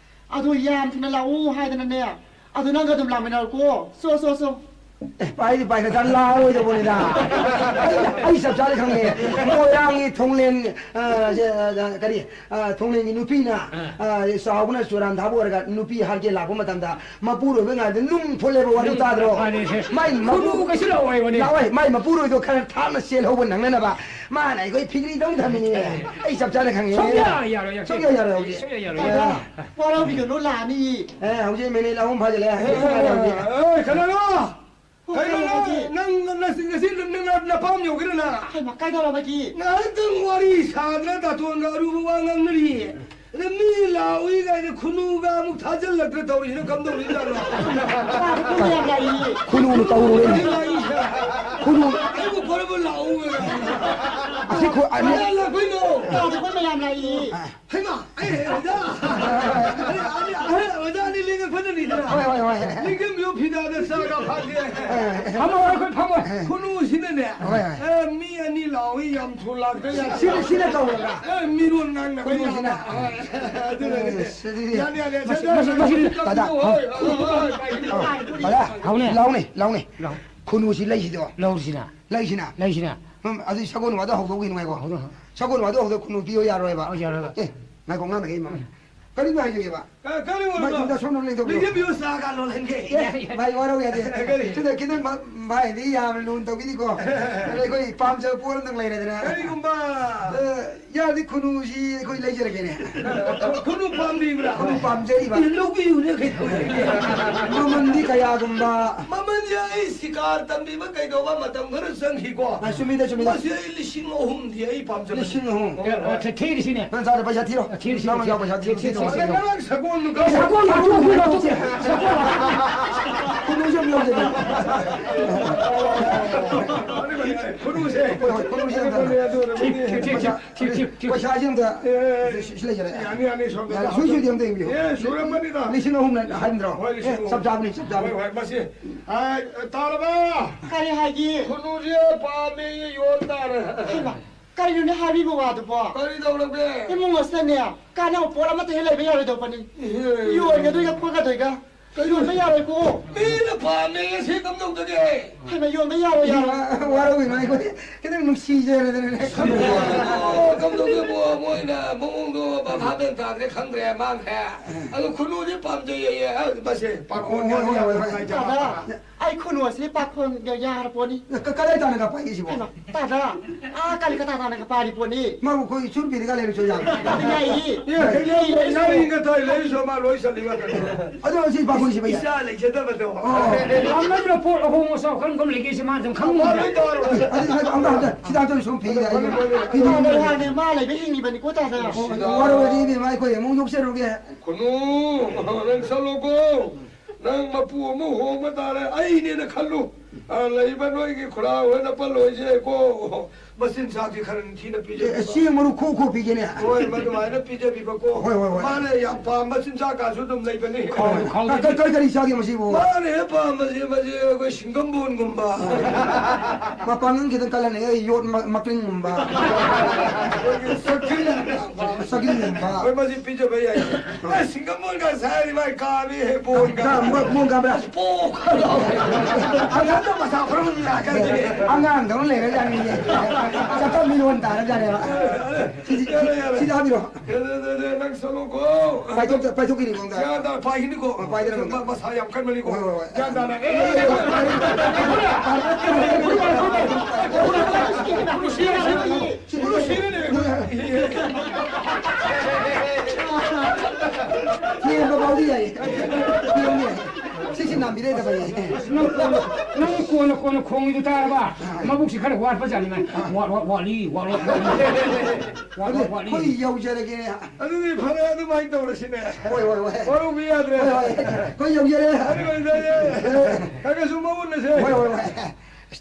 ꯑꯗꯣ ꯌꯥꯝ ꯊꯨꯅ ꯂꯥꯛꯎ ꯍꯥꯏꯗꯅꯅꯦ, ꯑꯗꯨ ꯅꯪꯒ ꯑꯗꯨꯝ ꯂꯥꯛꯃꯤꯟꯅꯔꯣꯀꯣ꯫ ꯆꯣ, ꯆꯣ, ꯆꯣ꯫ ꯑꯦ, ꯄꯥꯏꯗꯤ ꯄꯥꯏ, ꯅꯆꯥ ꯂꯥꯛꯑꯔꯣꯏꯗꯧꯕꯅꯤꯗ꯫ ꯑꯩ, ꯑꯩ ꯆꯞ ꯆꯥꯅ ꯈꯪꯉꯦ꯫ ꯃꯣꯏꯔꯥꯡꯒꯤ ꯊꯣꯡꯂꯦꯟ, ꯑ, ꯁꯦ, ꯑ, ꯀꯔꯤ, ꯑ, ꯊꯣꯡꯂꯦꯟꯒꯤ ꯅꯨꯄꯤꯅ, ꯑ, ꯆꯥꯎꯕꯅ ꯆꯨꯔꯥꯟ ꯊꯥꯕ ꯑꯣꯏꯔꯒ ꯅꯨꯄꯤ ꯍꯥꯠꯀꯦ ꯂꯥꯛꯄ ꯃꯇꯝꯗ ꯃꯄꯨꯔꯣꯏꯕ ꯉꯥꯏꯕꯗ ꯅꯨꯡ ꯐꯨꯠꯂꯦꯕ, ꯋꯥꯔꯤ ꯅꯨꯡ ꯇꯥꯗ꯭ꯔꯣ? ꯃꯥꯅꯦ, ꯁꯦ꯫ ꯃꯥꯏ ꯃꯄꯨ-, ꯈꯨꯅꯨ ꯀꯩꯁꯨ ꯂꯥꯛꯑꯣꯏꯕꯅꯦ꯫ ꯂꯥꯛꯑꯣꯏ, ꯃꯥꯏ ꯃꯄꯨꯔꯣꯏꯗꯣ ꯈꯔ ꯊꯥꯞꯅ ꯆꯦꯜꯍꯧꯕ ꯅꯪꯅꯅꯕ꯫ ꯃꯥꯅ ꯑꯩꯈꯣꯏ ꯐꯤꯒ꯭ꯔꯤ ꯇꯧ ꯊꯝꯃꯤꯅꯦ꯫ ꯑꯩ ꯆꯞ ꯆꯥꯅ ꯈꯪꯉꯦ꯫ ꯁꯨꯡꯌꯥ ꯌꯥꯔꯣꯏ, ꯌꯥꯔꯣꯏ꯫ ꯁꯨꯡꯌꯥ ꯌꯥꯔꯣꯏ ꯍꯧꯖꯤꯛ꯫ ꯁꯨꯡꯌꯥ ꯌꯥꯔꯣꯏ꯫ ꯑꯦ꯫ ꯋꯥꯔꯧꯕꯤꯒꯅꯨ, ꯂꯥꯛꯑꯅꯤ꯫ ꯑꯦ, ꯍꯧꯖꯤꯛ ꯃꯤꯅꯤꯠ ꯑꯍꯨꯝ ꯐꯥꯖꯤꯜꯂꯛꯑꯦ꯫ ꯍꯧꯖꯤꯛ ꯉꯥꯏꯔꯦ ꯍꯧꯖꯤꯛ꯫ ꯑꯦ, ꯀꯅꯥꯅꯣ? ꯀꯩꯅꯣ ꯅꯪ, ꯀꯩꯗꯧꯔꯕꯒꯦ? ꯅꯪ ꯉꯁꯤ, ꯉꯁꯤ ꯅꯪ ꯅꯄꯥꯝ ꯌꯧꯒꯦꯔ ꯅꯪ? ꯍꯩꯃꯥ, ꯀꯩꯗꯧꯔꯕꯒꯦ? ꯉꯥꯏꯍꯥꯛꯇꯪ ꯋꯥꯔꯤ ꯁꯥꯗꯅ ꯗꯥꯇꯣꯟꯒ ꯑꯔꯨꯕ ꯋꯥ ꯉꯥꯡꯅꯔꯤꯌꯦ꯫ ꯑꯗ ꯃꯤ ꯂꯥꯛꯎꯏ ꯀꯥꯏꯅ ꯈꯨꯅꯨꯒ ꯑꯃꯨꯛ ꯊꯥꯖꯤꯜꯂꯛꯇ꯭ꯔꯦ ꯇꯧꯔꯤꯁꯤꯅ ꯀꯝꯗꯧꯔꯤꯖꯥꯠꯅꯣ? ꯂꯥꯛꯄ ꯌꯥꯝ ꯂꯥꯛꯏꯌꯦ꯫ ꯈꯨꯅꯨꯅ ꯇꯧꯔꯨꯔꯦꯅꯦ꯫ ꯃꯤ ꯂꯥꯛꯏꯁꯦ꯫ ꯈꯨꯅꯨ꯫ ꯑꯩꯕꯨ ꯐꯔꯕ ꯂꯥꯛꯎ ꯀꯥꯏꯅ꯫ ꯑꯁꯤ ꯈꯨ-, ꯑꯅꯤ꯫ ꯀꯅꯥ ꯂꯥꯛꯄꯩꯅꯣ? ꯂꯥꯛꯄ ꯃꯌꯥꯝ ꯂꯥꯛꯏꯌꯦ꯫ ꯍꯩꯃꯥ! ꯑꯩ ꯑꯣꯖꯥ! ꯑꯩ, ꯑꯩ, ꯑꯩ, ꯑꯣꯖꯥ ꯑꯅꯤ ꯂꯦꯡꯉꯛꯄꯗꯅꯤꯗꯅ꯫ ꯍꯣꯏ, ꯍꯣꯏ, ꯍꯣꯏ꯫ ꯂꯤꯡꯖꯦꯜ ꯐꯤꯗꯥꯗ ꯆꯥꯒ ꯐꯥꯒꯦ꯫ ꯐꯝꯃꯣ, ꯑꯩꯈꯣꯏ ꯐꯝꯃꯣ꯫ ꯈꯨꯅꯨꯁꯤꯅꯅꯦ꯫ ꯍꯣꯏ, ꯍꯣꯏ꯫ ꯑꯦ, ꯃꯤ ꯑꯅꯤ ꯂꯥꯎꯏ ꯌꯥꯝ ꯊꯨ ꯂꯥꯛꯇ ꯌꯥꯗꯦ꯫ ꯁꯤꯅ, ꯁꯤꯅ ꯇꯧꯔꯒ꯫ ꯑꯦ, ꯃꯤꯔꯣꯟ ꯉꯥꯡꯅꯕ ꯈꯨꯅꯨꯁꯤꯅ꯫ ꯌꯥꯕ꯫ ꯍꯣꯏ꯫ ꯑꯗꯨꯅꯅꯦ꯫ ꯑꯁ, ꯑꯗꯨꯗꯤ ꯌꯥꯅꯤ, ꯌꯥꯅꯤ꯫ ꯃꯁꯤ, ꯃꯁꯤ, ꯃꯁꯤ, ꯗꯥꯗꯥ꯫ ꯍꯣꯏ, ꯍꯣꯏ, ꯍꯣꯏ, ꯍꯣꯏ꯫ ꯗꯥꯗꯥ, ꯂꯥꯎꯅꯦ, ꯂꯥꯎꯅꯦ, ꯂꯥꯎꯅꯦ꯫ ꯂꯥꯎ꯫ ꯈꯨꯅꯨꯁꯤ ꯂꯩꯁꯤꯗꯣ꯫ ꯂꯧꯔꯤꯁꯤꯅ꯫ ꯂꯩꯁꯤꯅ꯫ ꯂꯩꯁꯤꯅ꯫ ꯎꯝ, ꯑꯗꯨꯗꯤ ꯁꯒꯣꯜ ꯋꯥꯗ ꯍꯧꯗꯣꯛꯈꯤꯅꯨ ꯉꯥꯏꯈꯣ꯫ ꯍꯧꯗꯣꯛ, ꯍꯧꯗꯣꯛ꯫ ꯁꯒꯣꯜ ꯋꯥꯗ ꯍꯧꯗꯣꯛ ꯈꯨꯅꯨ ꯄꯤꯌꯣ ꯌꯥꯔꯣꯏꯕ꯫ ꯑꯣ, ꯌꯥꯔꯣꯏꯕ꯫ ꯑꯦ, ꯉꯥꯏꯈꯣ, ꯉꯥꯡꯅꯒꯦ ꯏꯃꯥ꯫ ꯎꯝ꯫ ꯀꯔꯤꯅꯣ ꯍꯥꯏꯖꯒꯦꯕ? ꯀ-, ꯀꯔꯤ ꯑꯣꯏꯔꯕ? ꯃꯥꯏ ꯁꯣꯝꯗ ꯁꯣꯝꯗ ꯂꯦꯡꯊꯣꯛꯄꯤꯔꯣ꯫ ꯂꯦꯡꯊꯣꯛꯄꯤꯔꯣ, ꯆꯥꯒ ꯂꯣꯜꯍꯟꯒꯦ꯫ ꯌꯥꯏ, ꯌꯥꯏ꯫ ꯃꯥꯏ ꯋꯥꯔꯧ ꯌꯥꯗꯦ꯫ ꯀꯔꯤ? ꯁꯤꯗ ꯈꯤꯇꯪ ꯃ-, ꯃꯥꯏꯗꯤ ꯌꯥꯝꯅ ꯂꯨꯅ ꯇꯧꯕꯤꯅꯤꯀꯣ꯫ ꯑꯗ ꯑꯩꯈꯣꯏ ꯄꯥꯝꯖꯕ ꯄꯣꯠ ꯑꯝꯇꯪ ꯂꯩꯔꯗꯅ꯫ ꯀꯔꯤꯒꯨꯝꯕ? ꯑ, ꯌꯥꯔꯗꯤ ꯈꯨꯅꯨꯁꯤ ꯑꯩꯈꯣꯏ ꯂꯩꯖꯔꯒꯦꯅꯦ꯫ ꯈꯨꯅꯨ ꯄꯥꯝꯕꯤꯕ꯭ꯔꯥ? ꯈꯨꯅꯨ ꯄꯥꯝꯖꯔꯤꯕ꯫ ꯑꯦ, ꯂꯧꯕꯤꯌꯨꯅꯦ ꯀꯩꯗꯧꯔꯒꯦ? ꯃꯃꯜꯗꯤ ꯀꯌꯥꯒꯨꯝꯕ? ꯃꯃꯜꯁꯦ ꯑꯩ ꯁꯤꯀꯥꯔ ꯇꯝꯕꯤꯕ ꯀꯩꯗꯧꯕ ꯃꯇꯝ ꯈꯔ ꯆꯪꯈꯤꯀꯣ꯫ ꯑ, ꯆꯨꯝꯃꯤꯗ, ꯆꯨꯝꯃꯤꯗ꯫ ꯃꯁꯤ ꯑꯩ ꯂꯤꯁꯤꯡ ꯑꯍꯨꯝꯗꯤ ꯑꯩ ꯄꯥꯝꯖꯕꯅꯤ꯫ ꯂꯤꯁꯤꯡ ꯑꯍꯨꯝ꯫ ꯑꯦ, ꯑꯣ, ꯊꯤ-, ꯊꯤꯔꯤꯁꯤꯅꯦ꯫ ꯅꯪ ꯆꯥꯗ ꯄꯩꯁꯥ ꯊꯤꯔꯣ꯫ ꯊꯤꯔꯤꯁꯤꯅꯦ, ꯅꯪ ꯊꯤꯔꯤꯁꯤꯅꯦ꯫ ꯌꯥꯎ ꯄꯩꯁꯥ ꯊꯤꯔꯣ, ꯊꯤꯔꯤꯁꯤꯅꯦ, ꯊꯤꯔꯣ, ꯊꯤꯔꯤꯁꯤꯅꯦ꯫ ꯊꯤꯔꯤꯁꯤꯅꯦ꯫ ꯉꯔꯥꯡ ꯁꯒꯣꯜꯗꯨ ꯀꯩ ꯁꯒꯣꯜ ꯂꯥꯛꯊꯣꯛ, ꯂꯥꯛꯊꯣꯛ, ꯁꯒꯣꯜ ꯂꯥꯛꯊꯣꯛ꯫ ꯈꯨꯅꯨꯁꯦ ꯑꯃ ꯂꯧꯖꯒꯦ꯫ ꯈꯨꯅꯨꯁꯦ꯫ ꯍꯣꯏ, ꯍꯣꯏ, ꯈꯨꯅꯨꯁꯦ ꯑꯝꯇ꯫ ꯊꯤ-, ꯊꯤ-, ꯊꯤ-, ꯊꯤ-, ꯊꯤ-, ꯊꯤ-, ꯄꯩꯁꯥꯁꯤ ꯑꯝꯇ ꯑꯦ, ꯁꯤ, ꯁꯤ ꯂꯩꯖꯔꯦ꯫ ꯌꯥꯅꯤ, ꯌꯥꯅꯤ, ꯁꯣꯝꯗ ꯌꯥꯅꯤ, ꯂꯥꯛꯑꯣ꯫ ꯁꯨꯏ ꯁꯨꯏꯗꯤ ꯑꯝꯇ ꯌꯦꯡꯕꯤꯌꯨ꯫ ꯑꯦ, ꯁꯨꯔꯝꯃꯅꯤꯗ꯫ ꯂꯤꯁꯤꯡ ꯑꯍꯨꯝꯅ ꯍꯥꯏꯕ ꯅꯠꯇ꯭ꯔꯣ? ꯍꯣꯏ, ꯂꯤꯁꯤꯡ ꯑꯦ, ꯑꯍꯨꯝ꯫ ꯆꯞ ꯆꯥꯕꯅꯤ, ꯆꯞ ꯆꯥꯕꯅꯤ꯫ ꯍꯣꯏ, ꯍꯣꯏ, ꯃꯁꯤ꯫ ꯑ, ꯇꯥꯔꯕ? ꯀꯔꯤ ꯍꯥꯏꯒꯦ? ꯈꯨꯅꯨꯁꯦ ꯄꯥꯝꯃꯦ, ꯌꯣꯟ ꯇꯥꯔꯦ꯫ ꯍꯩꯃꯥ, ꯀꯔꯤꯅꯣꯅꯦ ꯍꯥꯏꯕꯤꯕ ꯋꯥꯗꯨꯕꯣ? ꯀꯔꯤ ꯇꯧꯔꯒꯦ? ꯏꯃꯨꯡ ꯑꯁꯤꯗꯅꯦ ꯀꯥꯟꯅꯕ ꯄꯣꯠ ꯑꯃꯠꯇ ꯍꯦꯛ ꯂꯩꯕ ꯌꯥꯔꯣꯏꯗꯧꯕꯅꯤ꯫ ꯏꯍꯦ꯫ ꯌꯣꯟꯒꯗꯣꯏꯒ ꯈꯣꯠꯀꯗꯣꯏꯒ꯫ ꯀꯩꯅꯣ? ꯌꯣꯟꯕ ꯌꯥꯔꯣꯏꯀꯣ꯫ ꯃꯤꯅ ꯄꯥꯝꯃꯦ ꯁꯤ ꯀꯝꯗꯧꯗꯒꯦ? ꯍꯩꯃꯥ, ꯌꯣꯟꯕ ꯌꯥꯔꯣꯏ, ꯌꯥꯔꯣꯏ꯫ ꯏꯃꯥ, ꯋꯥꯔꯧꯕꯤꯅꯨ, ꯑꯩꯈꯣꯏ ꯈꯤꯇꯪ ꯅꯨꯡꯁꯤꯖꯔꯗꯅꯅꯦ꯫ ꯑꯣ, ꯀꯝꯗꯧꯒꯦꯕꯨ ꯃꯣꯏꯅ ꯃꯑꯣꯡꯗꯣ ꯚꯥꯞ ꯇꯥꯗ꯭ꯔꯦ, ꯈꯪꯗ꯭ꯔꯦ, ꯃꯥꯡꯈ꯭ꯔꯦ꯫ ꯑꯗꯣ ꯈꯨꯅꯨꯗꯤ ꯄꯥꯝꯖꯩꯌꯦ, ꯑ, ꯃꯁꯦ ꯄꯥꯈꯣꯟ ꯍꯣꯏ, ꯍꯣꯏ, ꯍꯣꯏ, ꯍꯣꯏ꯫ ꯇꯥꯗ, ꯑꯩ ꯈꯨꯅꯨ ꯑꯁꯤ ꯄꯥꯈꯣꯟꯒ ꯌꯥꯔ ꯄꯣꯠꯅꯤ꯫ ꯀ-, ꯀꯗꯥꯏ ꯇꯥꯟꯅꯒ ꯄꯥꯏꯒꯦ ꯁꯤꯕꯣ? ꯍꯩꯃꯥ, ꯇꯥꯗ, ꯑꯥ, ꯀꯥꯂꯤꯀꯇꯥ ꯇꯥꯟꯅꯒ ꯄꯥꯔꯤ ꯄꯣꯠꯅꯤ꯫ ꯃꯥꯕꯨ ꯑꯩꯈꯣꯏ ꯁꯨꯔ ꯄꯤꯔꯒ ꯂꯩꯔꯁꯨ ꯌꯥꯕ꯭ꯔꯥ? ꯌꯥꯏꯌꯦ꯫ ꯑꯦ, ꯀꯩꯅꯣ, ꯌꯥꯏꯌꯦ꯫ ꯌꯥꯔꯤ ꯉꯇꯥꯏ ꯂꯩꯔꯁꯨ ꯃꯥ ꯂꯣꯏ ꯆꯠꯂꯤꯕ ꯀꯩꯅꯣ꯫ ꯑꯗꯣ ꯁꯤ ꯄꯥꯈꯣꯟ ꯁꯤꯕ ꯌꯥꯏ꯫ ꯏꯆꯥ ꯂꯩꯖꯗꯕꯗꯣ꯫ ꯑꯣ꯫ ꯌꯥꯝꯅ ꯄꯣꯠ ꯑꯍꯣꯡ ꯑꯆꯥꯎ ꯀꯔꯝ ꯀꯔꯝ ꯂꯩꯒꯦ ꯁꯤ ꯃꯥ ꯑꯗꯨꯝ ꯈꯪꯕ ꯉꯝꯗ꯭ꯔꯦ꯫ ꯑꯗꯨ ꯍꯥꯏꯕ ꯑꯝꯇ ꯍꯟꯗꯛ ꯍꯤꯗꯥꯛꯇꯣ ꯁꯨꯝ ꯄꯤꯔꯒ ꯑꯩ ꯄꯤꯕꯤꯅꯤꯡꯉꯤ꯫ ꯃꯥꯅꯦ, ꯃꯥꯅꯦ, ꯃꯥ ꯂꯩꯕ ꯍꯤꯡꯉꯤꯕꯅꯤꯀꯣ ꯇꯥꯗ꯫ ꯑꯣ, ꯋꯥꯔꯧꯔꯗꯤ ꯏꯕꯦꯝꯃ ꯑꯩꯈꯣꯏ ꯑꯃꯨꯛ ꯌꯣꯛꯆꯔꯨꯒꯦ꯫ ꯈꯨꯅꯨ, ꯅꯪ ꯆꯠꯂꯣꯀꯣ꯫ ꯅꯪ ꯃꯄꯨ ꯑꯃ ꯍꯣꯡꯕ ꯇꯥꯔꯦ, ꯑꯩꯅꯦꯅ ꯈꯜꯂꯨ꯫ ꯑ, ꯂꯩꯕ ꯅꯣꯏꯒꯤ ꯈꯨꯔꯥ ꯍꯣꯏ ꯅꯄꯜ ꯍꯣꯏꯁꯦ ꯀꯣ, ꯃꯆꯤꯟꯖꯥꯛꯇꯤ ꯈꯔ ꯅꯤꯡꯊꯤꯅ ꯑꯦ, ꯄꯤꯖꯕꯤꯕ꯫ ꯆꯦꯡ ꯃꯔꯨ ꯈꯣꯛ ꯈꯣꯛ ꯄꯤꯒꯦꯅꯦ꯫ ꯍꯣꯏ, ꯃꯗꯨꯃꯥꯏꯅ ꯄꯤꯖꯕꯤꯕꯀꯣ꯫ ꯍꯣꯏ, ꯍꯣꯏ, ꯍꯣꯏ꯫ ꯃꯥꯅ ꯌꯥꯝ ꯄꯥꯝꯕ ꯆꯤꯟꯖꯥꯛ ꯀꯥꯁꯨ ꯑꯗꯨꯝ ꯂꯩꯕꯅꯤ꯫ ꯍꯣꯏ, ꯍꯣꯏ꯫ ꯀ-, ꯀ-, ꯀꯔꯤ, ꯀꯔꯤ ꯆꯥꯒꯦ ꯃꯁꯤꯕꯨ? ꯃꯥꯅ ꯍꯦꯛ ꯄꯥꯝꯕꯁꯦ, ꯃꯁꯤ ꯑꯩꯈꯣꯏ ꯁꯤꯡꯒꯝꯕꯣꯟꯒꯨꯝꯕ꯫ ꯃꯄꯥꯡꯒꯜ ꯈꯤꯇꯪ ꯀꯜꯂꯅꯤ, ꯑꯩ ꯌꯣꯠ ꯃ-, ꯃꯀ꯭ꯔꯤꯡꯒꯨꯝꯕ꯫ ꯑꯩꯈꯣꯏꯒꯤ ꯆꯀ꯭ꯔꯤꯒꯨꯝꯕ꯫ ꯆꯀ꯭ꯔꯤꯒꯨꯝꯕ꯫ ꯍꯣꯏ, ꯃꯁꯤ ꯄꯤꯖꯕ ꯌꯥꯏ꯫ ꯑꯦ, ꯁꯤꯡꯒꯝꯕꯣꯟꯒ ꯁꯥꯔꯤ ꯃꯥꯏ ꯀꯥꯕꯤ ꯍꯦ ꯕꯣꯟꯒ꯫ ꯀ-, ꯃꯣ-, ꯃꯣꯟꯒ ꯕ꯭ꯔꯥ? ꯄꯣꯛ! ꯑꯉꯥꯡꯗ ꯃꯁꯥ ꯈꯔ ꯅꯥꯒꯜꯂꯤ꯫ ꯑꯉꯥꯡꯗꯧꯅ ꯂꯩꯔꯖꯥꯠꯅꯤꯅꯦ꯫ ꯆꯠꯊ ꯃꯤꯔꯣꯟ ꯇꯥꯔꯖꯥꯠꯅꯦꯕ꯫ ꯁꯤꯗꯤ, ꯌꯥꯔꯦ, ꯌꯥꯔꯦ꯫ ꯁꯤꯗ ꯍꯥꯞꯄꯤꯔꯣ꯫ ꯌꯥꯔꯦ, ꯌꯥꯔꯦ, ꯌꯥꯔꯦ, ꯅꯪ ꯆꯠꯂꯣꯀꯣ꯫ ꯄꯥꯏꯊꯣꯛ-, ꯄꯥꯏꯊꯣꯛꯈꯤꯅꯤ ꯃꯉꯣꯟꯗ꯫ ꯒ꯭ꯌꯥꯟ ꯇꯥꯅ ꯄꯥꯏꯈꯤꯅꯤꯀꯣ꯫ ꯍꯣꯏ, ꯄꯥꯏꯗꯅ ꯃꯁꯥ ꯌꯥꯝ ꯀꯟꯕꯅꯤꯀꯣ꯫ ꯍꯣꯏ, ꯍꯣꯏ, ꯍꯣꯏ꯫ ꯒ꯭ꯌꯥꯟ ꯇꯥꯅ꯫ ꯁꯤ, ꯁꯤ, ꯊꯦꯝꯕ ꯐꯥꯎꯗꯤ ꯌꯥꯏꯌꯦ꯫ ꯊꯦꯝꯕ ꯌꯥꯏ꯫ ꯁꯤꯁꯤ ꯅꯥꯝꯕꯤꯔꯦꯗ ꯐꯩꯌꯦ꯫ ꯑꯁ, ꯅꯪ ꯀꯣꯟꯅ, ꯅꯪ ꯀꯣꯟꯅ, ꯀꯣꯟꯅ ꯈꯣꯡꯉꯤꯗꯨ ꯇꯥꯔꯕ? ꯃꯕꯨꯛꯁꯤ ꯈꯔ ꯋꯥꯠꯄ ꯖꯥꯠꯅꯤ, ꯃꯥ꯫ ꯋꯥꯠ, ꯋꯥꯠ, ꯋꯥꯠꯂꯤ, ꯋꯥꯠ, ꯋꯥꯠ, ꯋꯥꯠ, ꯋꯥꯠ, ꯋꯥꯠꯂꯤ꯫ ꯑꯩꯈꯣꯏ ꯌꯧꯖꯔꯒꯦꯅꯦ꯫ ꯑꯗꯨꯗꯤ ꯐꯔꯦ, ꯑꯗꯨꯃꯥꯏꯅ ꯇꯧꯔꯁꯤꯅꯦ꯫ ꯍꯣꯏ, ꯍꯣꯏ, ꯍꯣꯏ꯫ ꯋꯥꯔꯧꯕꯤ ꯌꯥꯗ꯭ꯔꯦ꯫ ꯍꯣꯏ, ꯍꯣꯏ꯫ ꯑꯩꯈꯣꯏ ꯌꯧꯖꯔꯦ꯫ ꯑꯗꯨ ꯑꯣꯏꯔꯗꯤ ꯈꯔ ꯈꯔꯁꯨ ꯃꯥ ꯎꯟꯅꯁꯦ꯫ ꯍꯣꯏ, ꯍꯣꯏ, ꯍꯣꯏ꯫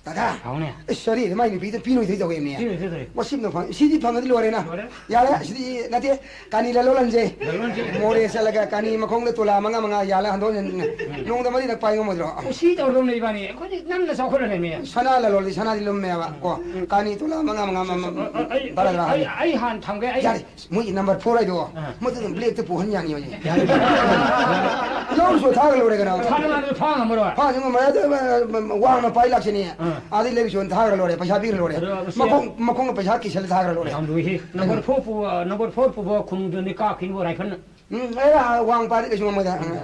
ꯇꯥꯗꯥ꯫ ꯍꯥꯎꯅꯦ꯫ ꯑꯁ, ꯁꯣꯔꯤ, ꯃꯥꯏ ꯅꯨꯄꯤꯗ ꯄꯤꯔꯣꯏꯗꯣꯏ ꯇꯧꯋꯦꯃꯤ꯫ ꯄꯤꯔꯣꯏꯗꯣꯏ ꯇꯧꯋꯦ꯫ ꯋꯥꯁꯤꯞꯅ ꯐꯪ-, ꯁꯤꯗꯤ ꯐꯪꯉꯗꯤ ꯂꯣꯏꯔꯦꯅ꯫ ꯂꯣꯏꯔꯦ꯫ ꯌꯥꯔꯦ, ꯁꯤꯗꯤ ꯅꯠꯇꯦ꯫ ꯀꯥꯅꯤ ꯂꯂꯣꯟꯂꯟꯁꯦ꯫ ꯂꯂꯣꯟꯁꯦ꯫ ꯃꯣꯔꯦ ꯆꯠꯂꯒ ꯀꯥꯅꯤ ꯃꯈꯣꯡꯗ ꯇꯣꯂꯥ ꯃꯉꯥ ꯃꯉꯥ ꯌꯥꯜꯂꯒ ꯍꯟꯗꯣꯛ ꯍꯟꯖꯤꯟ꯫ ꯎꯝ꯫ ꯅꯣꯡꯃꯗ ꯃꯔꯤꯔꯛ ꯄꯥꯏ ꯉꯝꯃꯣꯏꯗ꯭ꯔꯣ? ꯀꯨꯁꯤ ꯇꯧꯔꯗꯧꯅꯦ ꯏꯕꯥꯅꯤ꯫ ꯑꯩꯈꯣꯏꯗꯤ ꯅꯝꯅ ꯆꯥꯎꯈꯠꯂꯅꯦꯃꯤ꯫ ꯁꯅꯥ ꯂꯂꯣꯟꯗꯤ ꯁꯅꯥꯗꯤ ꯂꯨꯝꯃꯦꯕ ꯀꯣ꯫ ꯎꯝ꯫ ꯀꯥꯅꯤ ꯇꯣꯂꯥ ꯃꯉꯥ ꯃꯉꯥ ꯃ-, ꯃ-, ꯑ, ꯑ, ꯑꯩ, ꯕꯥꯔꯥ ꯕꯥꯔꯥ ꯑꯩ, ꯍꯥꯜꯂꯦ꯫ ꯑꯩ ꯍꯥꯟꯅ ꯊꯝꯒꯦ, ꯑꯩ ꯌꯥꯔꯦ꯫ ꯃꯣꯏꯒꯤ number four ꯍꯥꯏꯗꯣ, ꯑꯥ꯫ ꯃꯗꯨ ꯑꯗꯨꯝ blackꯇ ꯄꯨꯍꯟ ꯌꯥꯅꯤ ꯍꯧꯖꯤꯛ꯫ ꯌꯥꯅꯤ꯫ ꯂꯧꯔꯁꯨ ꯊꯥꯒ ꯂꯣꯏꯔꯦ ꯀꯩꯅꯣ꯫ ꯊꯥ ꯃꯉꯥꯗꯨ ꯐꯥ ꯉꯝꯃꯔꯣꯏ꯫ ꯐꯥ ꯉꯝꯃꯔꯣꯏ꯫ ꯑꯗꯨ, ꯑ, ꯑ, ꯋꯥꯡꯅ ꯄꯥꯏ ꯂꯥꯛꯁꯤꯅꯤ꯫ ꯑꯥ꯫ ꯑꯗꯩ ꯂꯩꯕꯁꯨ ꯊꯥꯒ ꯂꯣꯏꯔꯦ, ꯄꯩꯁꯥ ꯄꯤꯔ ꯂꯣꯏꯔꯦ꯫ ꯑꯗꯣ ꯃꯁꯤ ꯃꯈꯣꯡ, ꯃꯈꯣꯡꯅ ꯄꯩꯁꯥ ꯀꯤꯁꯜꯂ ꯊꯥꯒ ꯂꯣꯏꯔꯦ꯫ ꯌꯥꯝ ꯂꯨꯏꯍꯦ꯫ Number four ꯄꯨ-, ꯑ, number four ꯄꯨꯕ ꯈꯨꯅꯨꯗꯨꯅꯤ ꯀꯥꯞꯈꯤꯅꯤꯕꯣ rifleꯅ꯫ ꯎꯝ, ꯑꯦ, ꯋꯥꯡ ꯄꯥꯏꯔꯗꯤ ꯀꯩꯁꯨ ꯉꯝꯃꯣꯏꯗ꯫ ꯎꯝ꯫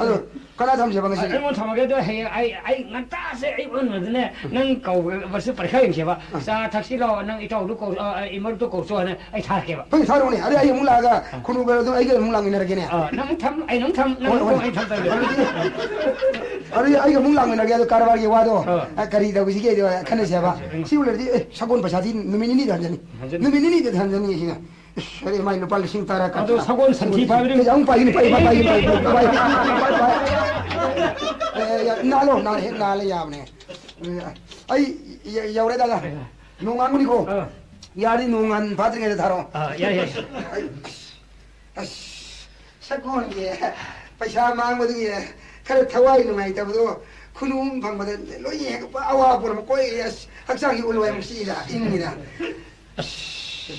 ꯑꯗꯨ ꯀꯅꯥ ꯊꯝꯁꯦꯕ ꯉꯁꯤꯗꯤ? ꯑꯩꯉꯣꯟꯗ ꯊꯝꯃꯒꯦ꯫ ꯑꯗꯣ ꯍꯌꯦꯡ ꯑꯩ, ꯑꯩ ꯉꯟꯇꯥꯁꯦ ꯑꯩ ꯑꯣꯟꯕꯗꯅꯦ, ꯅꯪ ꯀꯧꯕꯁꯨ ꯄꯔꯤꯈꯥ ꯌꯦꯡꯁꯦꯕ꯫ ꯑꯥ꯫ ꯆꯥ ꯊꯛꯁꯤ ꯂꯥꯛꯑꯣ, ꯅꯪ ꯏꯇꯥꯎꯗꯨ ꯀꯧ-, ꯑ, ꯑ, ꯏꯃꯧꯗꯨ ꯀꯧꯔꯨꯆꯣ ꯍꯥꯏꯅ ꯑꯩ ꯊꯥꯔꯛꯀꯦꯕ꯫ ꯍꯣꯏ, ꯊꯥꯔꯛꯎꯅꯦ꯫ ꯑꯗꯩ ꯑꯩ ꯑꯃꯨꯛ ꯂꯥꯛꯑꯒ ꯑꯥ꯫ ꯈꯨꯅꯨꯒ ꯑꯗꯨꯝ ꯑꯩꯒ ꯑꯃꯨꯛ ꯂꯥꯛꯃꯤꯟꯅꯔꯒꯦꯅꯦ꯫ ꯑꯥ, ꯅꯪ ꯑꯃꯨꯛ ꯊꯝ, ꯑꯩ ꯑꯃꯨꯛ ꯊꯝ, ꯅꯪ ꯍꯣꯏ, ꯑꯃꯨꯛ ꯍꯣꯏ꯫ ꯊꯝ, ꯑꯩ ꯊꯝ ꯇꯧꯔꯒꯦ꯫ ꯑꯗꯨꯗꯤ, ꯑꯗꯨꯗꯤ ꯑꯩꯒ ꯑꯃꯨꯛ ꯂꯥꯛꯃꯤꯟꯅꯔꯒꯦ꯫ ꯑꯗꯣ ꯀꯔꯕꯥꯔꯒꯤ ꯋꯥꯗꯣ, ꯑꯥ꯫ ꯑ, ꯀꯔꯤ ꯇꯧꯁꯤꯒꯦꯗꯣ ꯈꯟꯅꯁꯦꯕ꯫ ꯎꯝ꯫ ꯁꯤꯕꯨ ꯂꯩꯔꯗꯤ, ꯑꯦ, ꯁꯒꯣꯜ ꯄꯩꯁꯥꯗꯤ ꯅꯨꯃꯤꯠ ꯅꯤꯅꯤꯗ ꯍꯟꯖꯅꯤ꯫ ꯍꯟꯖꯅꯤ꯫ ꯅꯨꯃꯤꯠ ꯅꯤꯅꯤꯗ ꯍꯟꯖꯅꯤ ꯁꯤꯅ꯫ ꯑꯁ, ꯑꯔꯦ, ꯃꯥꯏ ꯂꯨꯄꯥ ꯂꯤꯁꯤꯡ ꯇꯔꯥ ꯀꯠ-, ꯑꯗꯣ ꯁꯒꯣꯜ ꯁꯟꯊꯤ ꯐꯥꯏꯕꯗꯤ ꯀꯩ ꯑꯃꯨꯛ ꯄꯥꯏꯒꯅꯤ, ꯄꯥꯏ, ꯄꯥꯏ, ꯄꯥꯏ, ꯄꯥꯏ, ꯄꯥꯏ, ꯄꯥꯏ, ꯄꯥꯏ꯫ ꯑꯦ, ꯌꯥ-, ꯅꯥꯜꯂꯣ, ꯅꯥꯜ-, ꯍꯦꯛ ꯅꯥꯜꯂꯦ ꯌꯥꯕꯅꯦ꯫ ꯑꯩ ꯌ-, ꯌꯧꯔꯦ, ꯗꯥꯗꯥ꯫ ꯅꯣꯡꯉꯥꯟꯕꯅꯤꯀꯣ꯫ ꯑꯥ꯫ ꯌꯥꯔꯗꯤ ꯅꯣꯡꯉꯥꯟ ꯐꯥꯗ꯭ꯔꯤꯉꯩꯗ ꯊꯥꯔꯛꯑꯣ꯫ ꯑꯥ, ꯌꯥꯏ, ꯌꯥꯏ꯫ ꯑꯩ, ꯑꯁ, ꯑꯁ, ꯁꯒꯣꯜꯒꯤ ꯄꯩꯁꯥ ꯃꯥꯡꯕꯗꯨꯒꯤ ꯈꯔ ꯊꯋꯥꯏ ꯅꯨꯡꯉꯥꯏꯇꯕꯗꯣ ꯈꯨꯅꯨ ꯑꯃ ꯐꯪꯕꯗ ꯂꯣꯏ ꯌꯦꯡꯉꯛꯄ ꯑꯋꯥꯕ ꯄꯨꯝꯅꯃꯛ ꯀꯣꯛꯏ꯫ ꯑꯁ, ꯍꯛꯆꯥꯡꯒꯤ ꯎꯜꯋꯥꯏ ꯑꯃꯨꯛ ꯆꯤꯛꯏꯗ, ꯏꯪꯉꯤꯗ꯫ ꯑꯁ,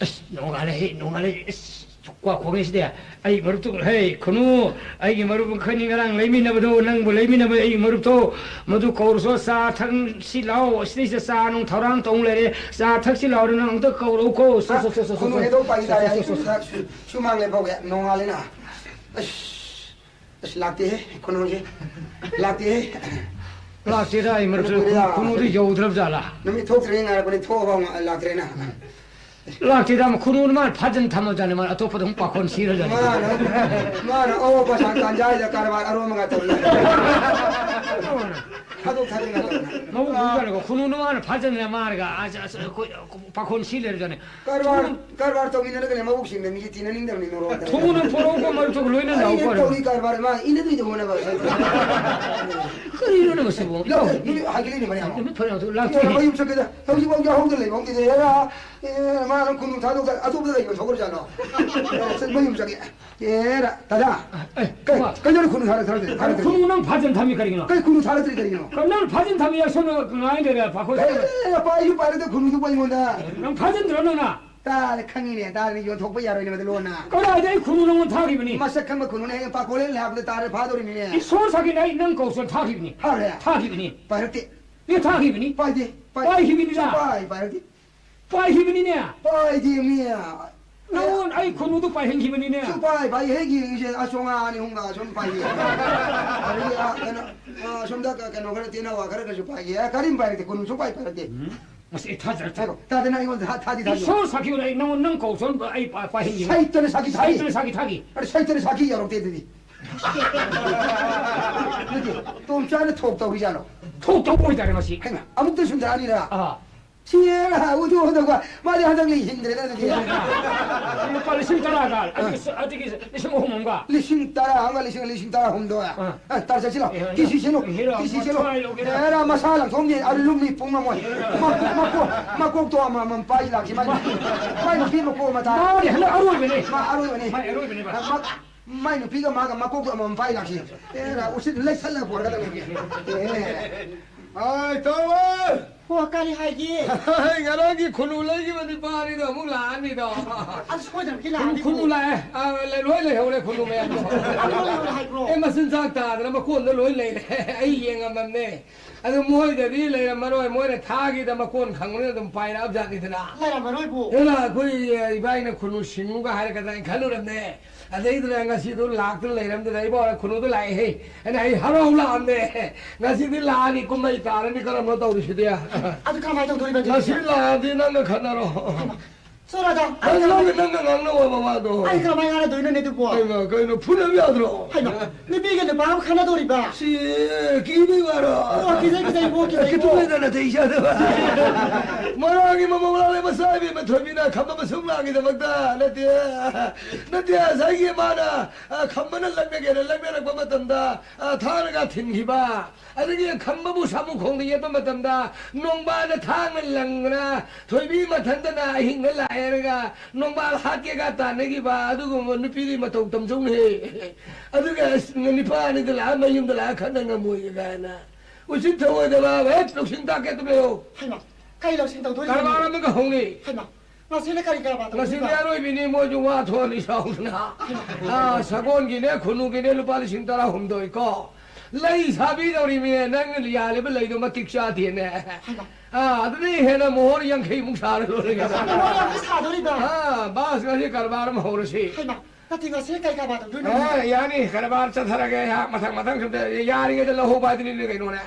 ꯑꯁ, ꯅꯣꯡꯉꯥꯜꯂꯦ, ꯍꯦ, ꯅꯣꯡꯉꯥꯜꯂꯦ꯫ ꯑꯁ, ꯀ꯭ꯋꯥ ꯈꯣꯡꯉꯤꯁꯤꯗꯤ꯫ ꯑꯩ ꯃꯔꯨꯞꯇꯨ, ꯍꯦ, ꯈꯨꯅꯨ, ꯑꯩꯒꯤ ꯃꯔꯨꯞ ꯑꯩꯈꯣꯏꯅꯤ ꯉꯔꯥꯡ ꯂꯩꯃꯤꯟꯅꯕꯗꯣ, ꯅꯪꯕꯨ ꯂꯩꯃꯤꯟꯅꯕ ꯑꯩꯒꯤ ꯃꯔꯨꯞꯇꯣ, ꯃꯗꯨ ꯀꯧꯔꯨꯁꯣ, ꯆꯥ ꯊꯛꯁꯤ ꯂꯥꯎ, ꯁꯤꯗꯩꯁꯤꯗ ꯆꯥ ꯅꯨꯡ ꯊꯧꯔꯥꯡ ꯇꯧ ꯂꯩꯔꯦ, ꯆꯥ ꯊꯛꯁꯤ ꯂꯥꯎꯗ ꯅꯪ ꯑꯝꯇ ꯀꯧꯔꯛꯎꯀꯣ꯫ ꯁꯣ, ꯑ, ꯁꯣ, ꯁꯣ, ꯁꯣ, ꯈꯨꯅꯨ ꯁꯣ, ꯍꯦꯛꯇ ꯁꯣ, ꯄꯥꯏꯈꯤꯗꯥꯏ? ꯁꯣ, ꯁꯣ, ꯁꯣ, ꯁꯣ꯫ ꯁꯨ-, ꯁꯨꯃꯥꯡ ꯂꯦꯞꯍꯧꯒꯦ, ꯅꯣꯡꯉꯥꯜꯂꯦꯅ꯫ ꯑꯁ, ꯑꯁ, ꯂꯥꯛꯇꯦꯍꯦ, ꯈꯨꯅꯨꯁꯦ꯫ ꯂꯥꯛꯇꯦꯍꯦ꯫ ꯂꯥꯛꯇꯦꯗ, ꯑꯩ ꯃꯔꯨꯞꯁꯨ ꯀꯨꯏꯔꯦꯗ꯫ ꯈꯨꯅꯨꯗꯨ ꯌꯧꯗ꯭ꯔꯕ ꯖꯥꯠꯂꯥ? ꯅꯨꯃꯤꯠ ꯊꯣꯛꯇ꯭ꯔꯤꯉꯩ ꯉꯥꯏꯔꯛꯄꯅꯤ, ꯊꯣꯛꯑꯕ ꯑꯃ ꯂꯥꯛꯇ꯭ꯔꯦꯅ꯫ ꯎꯝ꯫ ꯂꯥꯛꯇꯦꯗ, ꯈꯨꯅꯨꯅ ꯃꯥꯅ ꯐꯥꯖꯤꯟ ꯊꯝꯃꯖꯥꯠꯅꯤ, ꯃꯥꯅ ꯑꯇꯣꯞꯄꯗ ꯑꯃꯨꯛ ꯄꯥꯈꯣꯟ ꯁꯤꯔꯖꯥꯠꯅꯤ꯫ ꯃꯥꯅ, ꯃꯥꯅ ꯑꯋꯥꯕ ꯄꯩꯁꯥ ꯇꯥꯟꯖꯥꯏꯗ ꯀꯔꯕꯥꯔ ꯑꯔꯣꯟꯕ ꯉꯥꯛꯇ ꯇꯧꯏ꯫ ꯊꯥꯗꯣꯛ ꯊꯥꯖꯤꯟ ꯉꯥꯛꯇ ꯇꯧꯏ꯫ ꯃꯕꯨꯛ ꯂꯨꯖꯥꯠꯅꯤꯀꯣ, ꯈꯨꯅꯨꯅ ꯃꯥꯅ ꯐꯥꯖꯤꯟꯅ ꯃꯥꯔꯒ, ꯑꯁ, ꯑꯁ, ꯑꯩꯈꯣꯏ ꯄꯥꯈꯣꯟ ꯁꯤ ꯂꯩꯔꯖꯥꯠꯅꯤ꯫ ꯀꯔꯕꯥꯔ, ꯈꯨꯅꯨ ꯀꯔꯕꯥꯔ ꯇꯧꯃꯤꯟꯅꯔꯒꯅꯦ ꯃꯕꯨꯛꯁꯤꯡꯗ ꯃꯤꯁꯦ ꯇꯤꯟꯅꯅꯤꯡꯗꯕꯅꯤ ꯅꯣꯔꯣꯛꯇ꯫ ꯈꯨꯅꯨꯅ ꯄꯣꯔꯛꯎꯀꯣ, ꯃꯔꯨꯞꯇꯨꯒ ꯂꯣꯏꯅ ꯑꯩ ꯂꯥꯛꯎꯀꯣ꯫ ꯇꯧꯔꯤ ꯀꯔꯕꯥꯔ ꯃꯥ ꯏꯟꯅꯗꯣꯏꯗ ꯍꯣꯠꯅꯕ꯫ ꯀꯔꯤꯅꯣꯅꯦ ꯃꯁꯤꯕꯨ? ꯂꯥꯛꯑꯣ, ꯅꯨꯃꯤꯠ ꯍꯥꯏꯒꯠꯂꯤꯅꯦ ꯃꯌꯥꯝ꯫ ꯅꯨꯃꯤꯠ ꯐꯔꯕꯗꯨ ꯂꯥꯛꯇꯦ꯫ ꯑꯦ, ꯃꯌꯨꯝ ꯆꯠꯀꯦꯗ꯫ ꯍꯧꯖꯤꯛꯐꯥꯎ ꯌꯥꯍꯧꯗ ꯂꯩꯕ ꯑꯃ ꯀꯤꯗꯦ꯫ ꯑꯦꯔꯥ, ꯑꯦ, ꯃꯥꯅ ꯈꯨꯅꯨ ꯊꯥꯗꯣꯛꯇ ꯑꯇꯣꯞꯄꯗ ꯂꯩꯕ ꯊꯣꯛꯈ꯭ꯔꯖꯥꯠꯂꯣ? ꯑꯦ, ꯆꯠ-, ꯃꯌꯨꯝ ꯆꯠꯀꯦ꯫ ꯑꯦꯔꯥ, ꯇꯥꯗꯥ꯫ ꯑꯦ, ꯀꯩ, ꯀꯃ-, ꯀꯩꯗꯧꯔꯦ ꯈꯨꯅꯨ ꯊꯥꯔꯛ-, ꯊꯥꯔꯛꯇ꯭ꯔꯤ? ꯈꯨꯅꯨ ꯅꯪ ꯐꯥꯖꯤꯟ ꯊꯝꯃꯤ ꯀꯔꯤꯒꯤꯅꯣ? ꯀꯩ ꯈꯨꯅꯨ ꯊꯥꯔꯛꯇ꯭ꯔꯤ ꯀꯔꯤꯒꯤꯅꯣ? ꯀ-, ꯅꯪ ꯐꯥꯖꯤꯟ ꯊꯝꯃꯤ, ꯑꯁꯣꯝꯗ ꯉꯥꯏ ꯂꯩꯔꯦ, ꯄꯥꯈꯣꯏ꯫ ꯑꯦ, ꯄꯥꯏꯁꯨ ꯄꯥꯏꯔꯛꯇꯦ ꯈꯨꯅꯨꯗꯨꯕꯨ ꯑꯩꯉꯣꯟꯗ꯫ ꯅꯪ ꯐꯥꯖꯤꯟꯗ꯭ꯔꯣ ꯅꯪꯅ? ꯇꯥꯔꯦ, ꯈꯪꯉꯤꯅꯦ, ꯇꯥꯔꯦ, ꯌꯣꯟꯊꯣꯛꯄ ꯌꯥꯔꯣꯏꯅꯦ ꯃꯗꯨ ꯂꯣꯟꯅ꯫ ꯀꯗꯥꯏꯗ ꯑꯩ ꯈꯨꯅꯨ ꯅꯪꯉꯣꯟꯗ ꯊꯥꯈꯤꯕꯅꯤ? ꯃꯁꯛ ꯈꯪꯕ ꯈꯨꯅꯨꯅꯦ, ꯍꯌꯦꯡ ꯄꯥꯈꯣꯏ ꯂꯩ ꯍꯥꯏꯕꯗ ꯇꯥꯔꯦ, ꯐꯥꯗꯧꯔꯤꯃꯤꯅꯦ꯫ ꯏꯁꯣꯔ ꯁꯥꯈꯤꯅꯤ, ꯑꯩ ꯅꯪ ꯀꯧꯁꯨ ꯊꯥꯈꯤꯕꯅꯤ꯫ ꯊꯥꯈ꯭ꯔꯦ? ꯊꯥꯈꯤꯕꯅꯤ꯫ ꯄꯥꯏꯔꯛꯇꯦ꯫ ꯑꯦ, ꯊꯥꯈꯤꯕꯅꯤ꯫ ꯄꯥꯏꯗꯦ, ꯄꯥꯏ-, ꯄꯥꯏꯈꯤꯕꯅꯤꯗ꯫ ꯁꯨꯡꯄꯥꯏ ꯄꯥꯏꯔꯛꯇꯦ꯫ ꯄꯥꯏꯈꯤꯕꯅꯤꯅꯦ꯫ ꯄꯥꯏꯗꯦ, ꯃꯤ꯫ ꯅꯪꯉꯣꯟ ꯑꯩ ꯈꯨꯅꯨꯗꯨ ꯄꯥꯏꯍꯟꯈꯤꯕꯅꯤꯅꯦ꯫ ꯁꯨꯡꯄꯥꯏ ꯄꯥꯏ-, ꯍꯦꯛ ꯌꯦꯡꯉꯤꯁꯦ ꯑꯁꯣꯝ ꯉꯥ ꯑꯅꯤ ꯑꯍꯨꯝꯒ ꯑꯁꯣꯝ ꯄꯥꯏꯌꯦ꯫ ꯑꯗꯒꯤ, ꯑꯥ, ꯀꯩꯅꯣ, ꯑꯥ, ꯑꯁꯣꯝꯗ ꯀ-, ꯀꯩꯅꯣ ꯈꯔ ꯇꯦꯟꯅꯋꯥ ꯈꯔꯒꯁꯨ ꯄꯥꯏꯌꯦ꯫ ꯑ, ꯀꯔꯤꯝ ꯄꯥꯏꯔꯛꯇꯦ, ꯈꯨꯅꯨ ꯁꯨꯡꯄꯥꯏ ꯄꯥꯏꯔꯛꯇꯦ꯫ ꯎꯝ, ꯃꯁꯤ ꯑꯩ ꯊꯥꯖꯔꯛꯇꯦ꯫ ꯉꯥꯏꯈꯣ, ꯇꯥꯗꯅ ꯑꯩꯉꯣꯟꯗ ꯊꯥ-, ꯊꯥꯗꯤ ꯊꯥꯗꯤ꯫ ꯏꯁꯣꯔ ꯁꯥꯈꯤ ꯑꯣꯏꯅ ꯑꯩ ꯅꯪꯉꯣꯟ, ꯅꯪ ꯀꯧ ꯁꯣꯝ ꯑꯩ ꯄꯥ-, ꯄꯥꯏꯍꯟꯈꯤꯕꯅꯤ꯫ ꯁꯩꯇꯅ ꯁꯥꯈꯤ ꯊꯥꯗꯤ꯫ ꯁꯩꯇꯅ ꯁꯥꯈꯤ ꯊꯥꯈꯤ꯫ ꯑꯗ ꯁꯩꯇꯅ ꯁꯥꯈꯤ ꯌꯥꯎꯔꯛꯇꯦ ꯑꯗꯨꯗꯤ꯫ ꯅꯠꯇꯦ, ꯇꯣꯝꯆꯥꯅ ꯊꯣꯛ ꯇꯧꯔꯤꯖꯥꯠꯂꯣ? ꯊꯣꯛ ꯇꯧꯕ ꯑꯣꯏꯇꯥꯔꯦ ꯃꯁꯤ꯫ ꯍꯩꯃꯥ, ꯑꯃꯨꯛꯇ ꯁꯨꯝ ꯊꯥꯅꯤꯔ? ꯑꯥ꯫ ꯁꯤꯔ ꯎꯗꯨ ꯎꯗꯨꯒ ꯃꯥꯗꯤ ꯍꯟꯗꯛ ꯂꯩ ꯍꯤꯡꯗ꯭ꯔꯦꯗ ꯑꯗꯨꯗꯤ꯫ ꯂꯨꯄꯥ ꯂꯤꯁꯤꯡ ꯇꯔꯥꯒ, ꯑꯗꯒꯤ, ꯑꯗꯒꯤ ꯂꯤꯁꯤꯡ ꯑꯍꯨꯝ ꯑꯃꯒ꯫ ꯂꯤꯁꯤꯡ ꯇꯔꯥ ꯑꯃꯒ ꯂꯤꯁꯤꯡ, ꯂꯤꯁꯤꯡ ꯇꯔꯥ ꯍꯨꯝꯗꯣꯏ꯫ ꯑꯥ꯫ ꯑ, ꯇꯔꯥ ꯆꯠꯁꯤꯜꯂꯣ꯫ ꯑꯦ, ꯀꯤꯁꯤ ꯁꯤꯜꯂꯨ꯫ ꯍꯤꯔꯣ, ꯀꯤꯁꯤ ꯁꯤꯜꯂꯨ꯫ ꯃꯊ꯭ꯋꯥꯏ ꯂꯧꯒꯦꯔꯥ? ꯑꯦꯔꯥ, ꯃꯁꯥ ꯂꯪꯊꯣꯛꯑꯝꯅꯤ, ꯑꯗꯨ ꯂꯨꯝꯃꯤ ꯄꯨꯡ ꯑꯃ ꯑꯣꯏ꯫ ꯃꯀꯣꯛ, ꯃꯀꯣꯛ, ꯃꯀꯣꯛꯇꯣ ꯑꯃꯃꯝ ꯄꯥꯏ ꯂꯥꯛꯁꯤ, ꯃꯥꯏ ꯅꯨꯄꯤ, ꯃꯥꯏ ꯅꯨꯄꯤ ꯃꯀꯣꯛ ꯑꯃ ꯇꯥꯔꯦ꯫ ꯃꯥꯅꯦ, ꯍꯟꯗꯛ ꯑꯔꯣꯏꯕꯅꯦ꯫ ꯃꯥ ꯑꯔꯣꯏꯕꯅꯦ꯫ ꯃꯥꯏ ꯑꯔꯣꯏꯕꯅꯦꯕ꯫ ꯑ, ꯃ-, ꯃꯥꯏ ꯅꯨꯄꯤꯒ ꯃꯥꯒ ꯃꯀꯣꯛꯇꯣ ꯑꯃꯃꯝ ꯄꯥꯏ ꯂꯥꯛꯁꯤ꯫ ꯑꯦꯔꯥ, ꯎꯁꯤꯠ ꯂꯩꯁꯜꯂꯒ ꯄꯨꯔꯛꯀꯗꯕꯅꯤ꯫ ꯑꯦ꯫ ꯍꯥꯏ, ꯇꯧꯕ! ꯍꯣ, ꯀꯔꯤ ꯍꯥꯏꯒꯦ? ꯉꯔꯥꯡꯒꯤ ꯈꯨꯅꯨ ꯂꯩꯈꯤꯕ ꯅꯤꯄꯥꯅꯤꯗꯣ ꯑꯃꯨꯛ ꯂꯥꯛꯑꯅꯤꯗꯣ꯫ ꯑꯁ, ꯁꯣꯏꯗꯅ ꯈꯤꯜꯂꯛꯑꯅꯤ꯫ ꯈꯨꯅꯨ ꯂꯥꯛꯑꯦ꯫ ꯑꯥ, ꯂ-, ꯂꯣꯏ ꯂꯩꯍꯧꯔꯦ ꯈꯨꯅꯨ ꯃꯌꯥꯝꯗꯣ꯫ ꯑꯗꯨ ꯂꯣꯏ ꯂꯩꯍꯧꯔꯦ ꯍꯥꯏꯕ꯭ꯔꯣ? ꯑꯦ, ꯃꯆꯤꯟꯖꯥꯛ ꯇꯥꯗꯅ ꯃꯀꯣꯟꯗ ꯂꯣꯏ ꯂꯩꯔꯦ꯫ ꯑꯩ ꯌꯦꯡꯉꯝꯃꯝꯅꯦ꯫ ꯑꯗꯨ ꯃꯣꯏꯗꯗꯤ ꯂꯩꯔꯝꯃꯔꯣꯏ꯫ ꯃꯣꯏꯅ ꯊꯥꯒꯤꯗ ꯃꯀꯣꯟ ꯈꯪꯕꯅꯤꯅ ꯑꯗꯨꯝ ꯄꯥꯏꯔꯛꯑꯕ ꯖꯥꯠꯅꯤꯗꯅ꯫ ꯂꯩꯔꯝꯃꯔꯣꯏꯕꯨ꯫ ꯑꯗꯨꯅ ꯑꯩꯈꯣꯏ, ꯑ, ꯏꯕꯥꯏꯅ ꯈꯨꯅꯨ ꯁꯤꯡꯉꯨꯒ ꯍꯥꯏꯔꯛꯀꯗ꯭ꯔꯥ ꯍꯥꯏꯅ ꯈꯜꯂꯨꯔꯝꯅꯦ꯫ ꯑꯗꯩꯗꯨꯗ ꯉꯁꯤꯗꯣ ꯂꯥꯛꯇꯅ ꯂꯩꯔꯝꯗꯨꯗ ꯑꯩꯕꯣ ꯈꯨꯅꯨꯗꯣ ꯂꯥꯛꯑꯦꯍꯦ꯫ ꯑꯩꯅ ꯑꯩ ꯍꯔꯥꯎ ꯂꯥꯛꯑꯝꯅꯦ꯫ ꯉꯁꯤꯗꯤ ꯂꯥꯛꯑꯅꯤ, ꯀꯨꯝꯍꯩ ꯇꯥꯔꯅꯤ, ꯀꯔꯝꯅ ꯇꯧꯔꯤꯁꯤꯗꯤ? ꯑꯗꯨ ꯀꯃꯥꯏꯅ ꯇꯧꯗꯣꯔꯤꯕ ꯑꯗꯨꯗꯤ? ꯉꯁꯤ ꯂꯥꯛꯑꯗꯤ ꯅꯪꯅ ꯈꯠꯅꯔꯣ꯫ ꯍꯩꯃꯥ, ꯁꯣꯔꯥꯗ, ꯑꯩ ꯅꯪ, ꯀꯔꯝ-, ꯅꯪ, ꯅꯪꯅ ꯉꯥꯡꯅꯧ ꯍꯥꯏꯕ ꯋꯥꯗꯣ꯫ ꯑꯩ ꯀꯔꯝꯍꯥꯏꯅ ꯉꯥꯡꯅꯗꯣꯏꯅꯣꯅꯦ ꯑꯗꯨꯕꯣ? ꯍꯩꯃꯥ, ꯀꯩꯅꯣ, ꯐꯨꯅꯕ ꯌꯥꯗ꯭ꯔꯣ? ꯍꯩꯃꯥ, ꯅꯨꯄꯤꯒ ꯅꯨꯄꯥꯒ ꯈꯠꯅꯗꯧꯔꯤꯕ? ꯁꯤ ꯀꯤꯕꯩ ꯋꯥꯔꯣ? ꯑꯣ, ꯀꯤꯖꯩ, ꯀꯤꯖꯩ, ꯏꯕꯣ, ꯀꯤꯖꯩ, ꯏꯕꯣ꯫ ꯀꯤꯊꯨꯝ ꯂꯩꯗꯅ ꯅꯥꯇꯩ ꯆꯥꯗꯕ꯫ ꯃꯔꯥꯡꯒꯤ ꯃꯃꯧ ꯂꯥꯡꯂꯦ ꯃꯆꯥ ꯏꯕꯦꯝꯃ ꯊꯣꯏꯕꯤꯅ ꯈꯝꯕ ꯃꯁꯨꯝ ꯂꯥꯡꯒꯤꯗꯃꯛꯇ ꯅꯠꯇꯦ꯫ ꯅꯠꯇꯦ, ꯉꯁꯥꯏꯒꯤ ꯃꯥꯅ, ꯑ, ꯈꯝꯕꯅ ꯂꯛꯅꯒꯦꯅ ꯂꯛꯅꯔꯛꯄ ꯃꯇꯝꯗ, ꯑ, ꯊꯥꯡꯅꯒ ꯊꯤꯟꯈꯤꯕ꯫ ꯑꯗꯒꯤ ꯈꯝꯕꯕꯨ ꯁꯥꯃꯨꯈꯣꯡꯗ ꯌꯦꯠꯄ ꯃꯇꯝꯗ ꯅꯣꯡꯕꯥꯜꯅ ꯊꯥꯡꯅ ꯂꯪꯗꯅ ꯊꯣꯏꯕꯤ ꯃꯊꯟꯇꯅ ꯑꯍꯤꯡꯗ ꯂꯥꯛꯑꯦꯔꯒ ꯅꯣꯡꯕꯥꯜ ꯍꯥꯠꯀꯦꯒ ꯇꯥꯟꯅꯈꯤꯕ ꯑꯗꯨꯒꯨꯝꯕ ꯅꯨꯄꯤꯗꯤ ꯃꯇꯧ ꯇꯝꯖꯧꯅꯦꯍꯦ꯫ ꯑꯗꯨꯒ ꯑꯁ, ꯅꯤꯄꯥꯅꯤꯗ ꯂꯥꯛꯑ ꯃꯌꯨꯝꯗ ꯂꯥꯛꯑ ꯈꯠꯅ ꯉꯝꯃꯣꯏꯒ ꯀꯥꯏꯅ꯫ ꯎꯁꯤꯠ ꯊꯑꯣꯏꯗꯕ, ꯍꯦꯠ, ꯂꯧꯁꯤꯡ ꯇꯥꯛꯀꯦ ꯑꯗꯨꯝ ꯂꯩꯌꯣ꯫ ꯍꯩꯃꯥ, ꯀꯩ ꯂꯧꯁꯤꯡ ꯇꯧꯗꯣꯔꯤꯅꯣ? ꯀꯔꯕꯥꯔ ꯑꯃꯒ ꯍꯧꯅꯤ꯫ ꯍꯩꯃꯥ, ꯉꯁꯤꯅ ꯀꯔꯤ ꯀꯔꯕꯥꯔ ꯉꯁꯤꯗꯤ ꯇꯧꯗꯣꯔꯤꯕ? ꯑꯔꯣꯏꯕꯤꯅꯤ, ꯃꯣꯏꯁꯨ ꯋꯥ ꯊꯣꯛꯑꯅꯤ ꯁꯥꯎꯗꯅ꯫ ꯍꯩꯃꯥ꯫ ꯑꯥ, ꯁꯒꯣꯜꯒꯤꯅꯦ, ꯈꯨꯟꯅꯨꯒꯤꯅꯦ, ꯂꯨꯄꯥ ꯂꯤꯁꯤꯡ ꯇꯔꯥꯍꯨꯝꯗꯣꯏ ꯀꯣ꯫ ꯂꯩ ꯁꯥꯕꯤꯗꯧꯔꯤꯃꯤꯅꯦ, ꯅꯪꯅ ꯌꯥꯜꯂꯤꯕ ꯂꯩꯗꯣ ꯃꯇꯤꯛ ꯆꯥꯗꯦꯅꯦ꯫ ꯍꯩꯃꯥ꯫ ꯑꯥ, ꯑꯗꯨꯗꯤ ꯍꯦꯟꯅ ꯃꯣꯍꯣꯔ ꯌꯥꯡꯈꯩꯃꯨꯛ ꯁꯥꯔ ꯂꯣꯏꯔꯦ ꯀꯩꯅꯣ꯫ ꯃꯣꯍꯣꯔ ꯌꯥꯡꯈꯩ ꯁꯥꯗꯣꯔꯤꯕ? ꯑꯥ, ꯕꯥꯁ, ꯉꯁꯤ ꯀꯔꯕꯥꯔ ꯑꯃ ꯍꯧꯔꯁꯤ꯫ ꯍꯩꯃꯥ, ꯅꯠꯇꯦ, ꯉꯁꯤ ꯀꯩ ꯀꯔꯕꯥꯔ ꯇꯧꯗꯣꯏꯅꯣ? ꯑꯥ, ꯌꯥꯅꯤ, ꯀꯔꯕꯥꯔ ꯆꯠꯊꯔꯒꯦ ꯑꯩꯍꯥꯛ ꯃꯊꯪ ꯃꯊꯪ ꯁꯨꯝ ꯌꯥꯔꯤꯉꯩꯗ ꯂꯧꯍꯧꯕ ꯍꯥꯏꯗꯨꯅꯤꯅꯦ ꯀꯩꯅꯣꯅꯦ꯫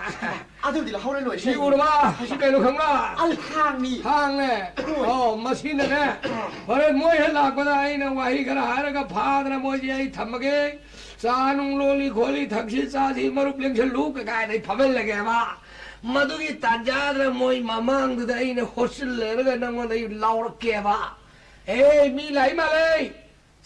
ꯑꯗꯨꯗꯤ ꯂꯧꯍꯧꯔ ꯂꯣꯏꯔꯦ ꯁꯤ ꯀꯩꯅꯣ꯫ ꯎꯔꯕ? ꯁꯤ ꯀꯩꯅꯣ ꯈꯪꯕ꯭ꯔꯥ? ꯑꯜ ꯊꯥꯡꯅꯤ꯫ ꯊꯥꯡꯅꯦ꯫ ꯍꯣꯏ꯫ ꯑꯣ, ꯃꯁꯤꯅꯅꯦ꯫ ꯑꯥ꯫ ꯍꯣꯔꯦꯟ ꯃꯣꯏ ꯍꯦꯛ ꯂꯥꯛꯄꯗ ꯑꯩꯅ ꯋꯥꯍꯩ ꯈꯔ ꯍꯥꯏꯔꯒ ꯐꯥꯗꯅ ꯃꯣꯏꯁꯦ ꯑꯩ ꯊꯝꯃꯒꯦ꯫ ꯆꯥ ꯅꯨꯡ ꯂꯣꯜꯂꯤ ꯈꯣꯠꯂꯤ ꯊꯛꯁꯤ ꯆꯥꯁꯤ ꯃꯔꯨꯞ ꯂꯦꯡꯁꯜꯂꯨ ꯀꯀꯥꯏꯅ ꯑꯩ ꯐꯝꯍꯜꯂꯒꯦꯕ꯫ ꯃꯗꯨꯒꯤ ꯇꯥꯟꯖꯥꯗꯨꯗ ꯃꯣꯏ ꯃꯃꯥꯡꯗꯨꯗ ꯑꯩꯅ ꯍꯣꯠꯆꯤꯜꯂꯦꯔꯒ ꯅꯪꯉꯣꯟꯗ ꯑꯩ ꯂꯥꯎꯔꯛꯀꯦꯕ꯫ "ꯑꯦ, ꯃꯤ ꯂꯥꯛꯏ ꯃꯥꯜꯂꯦ꯫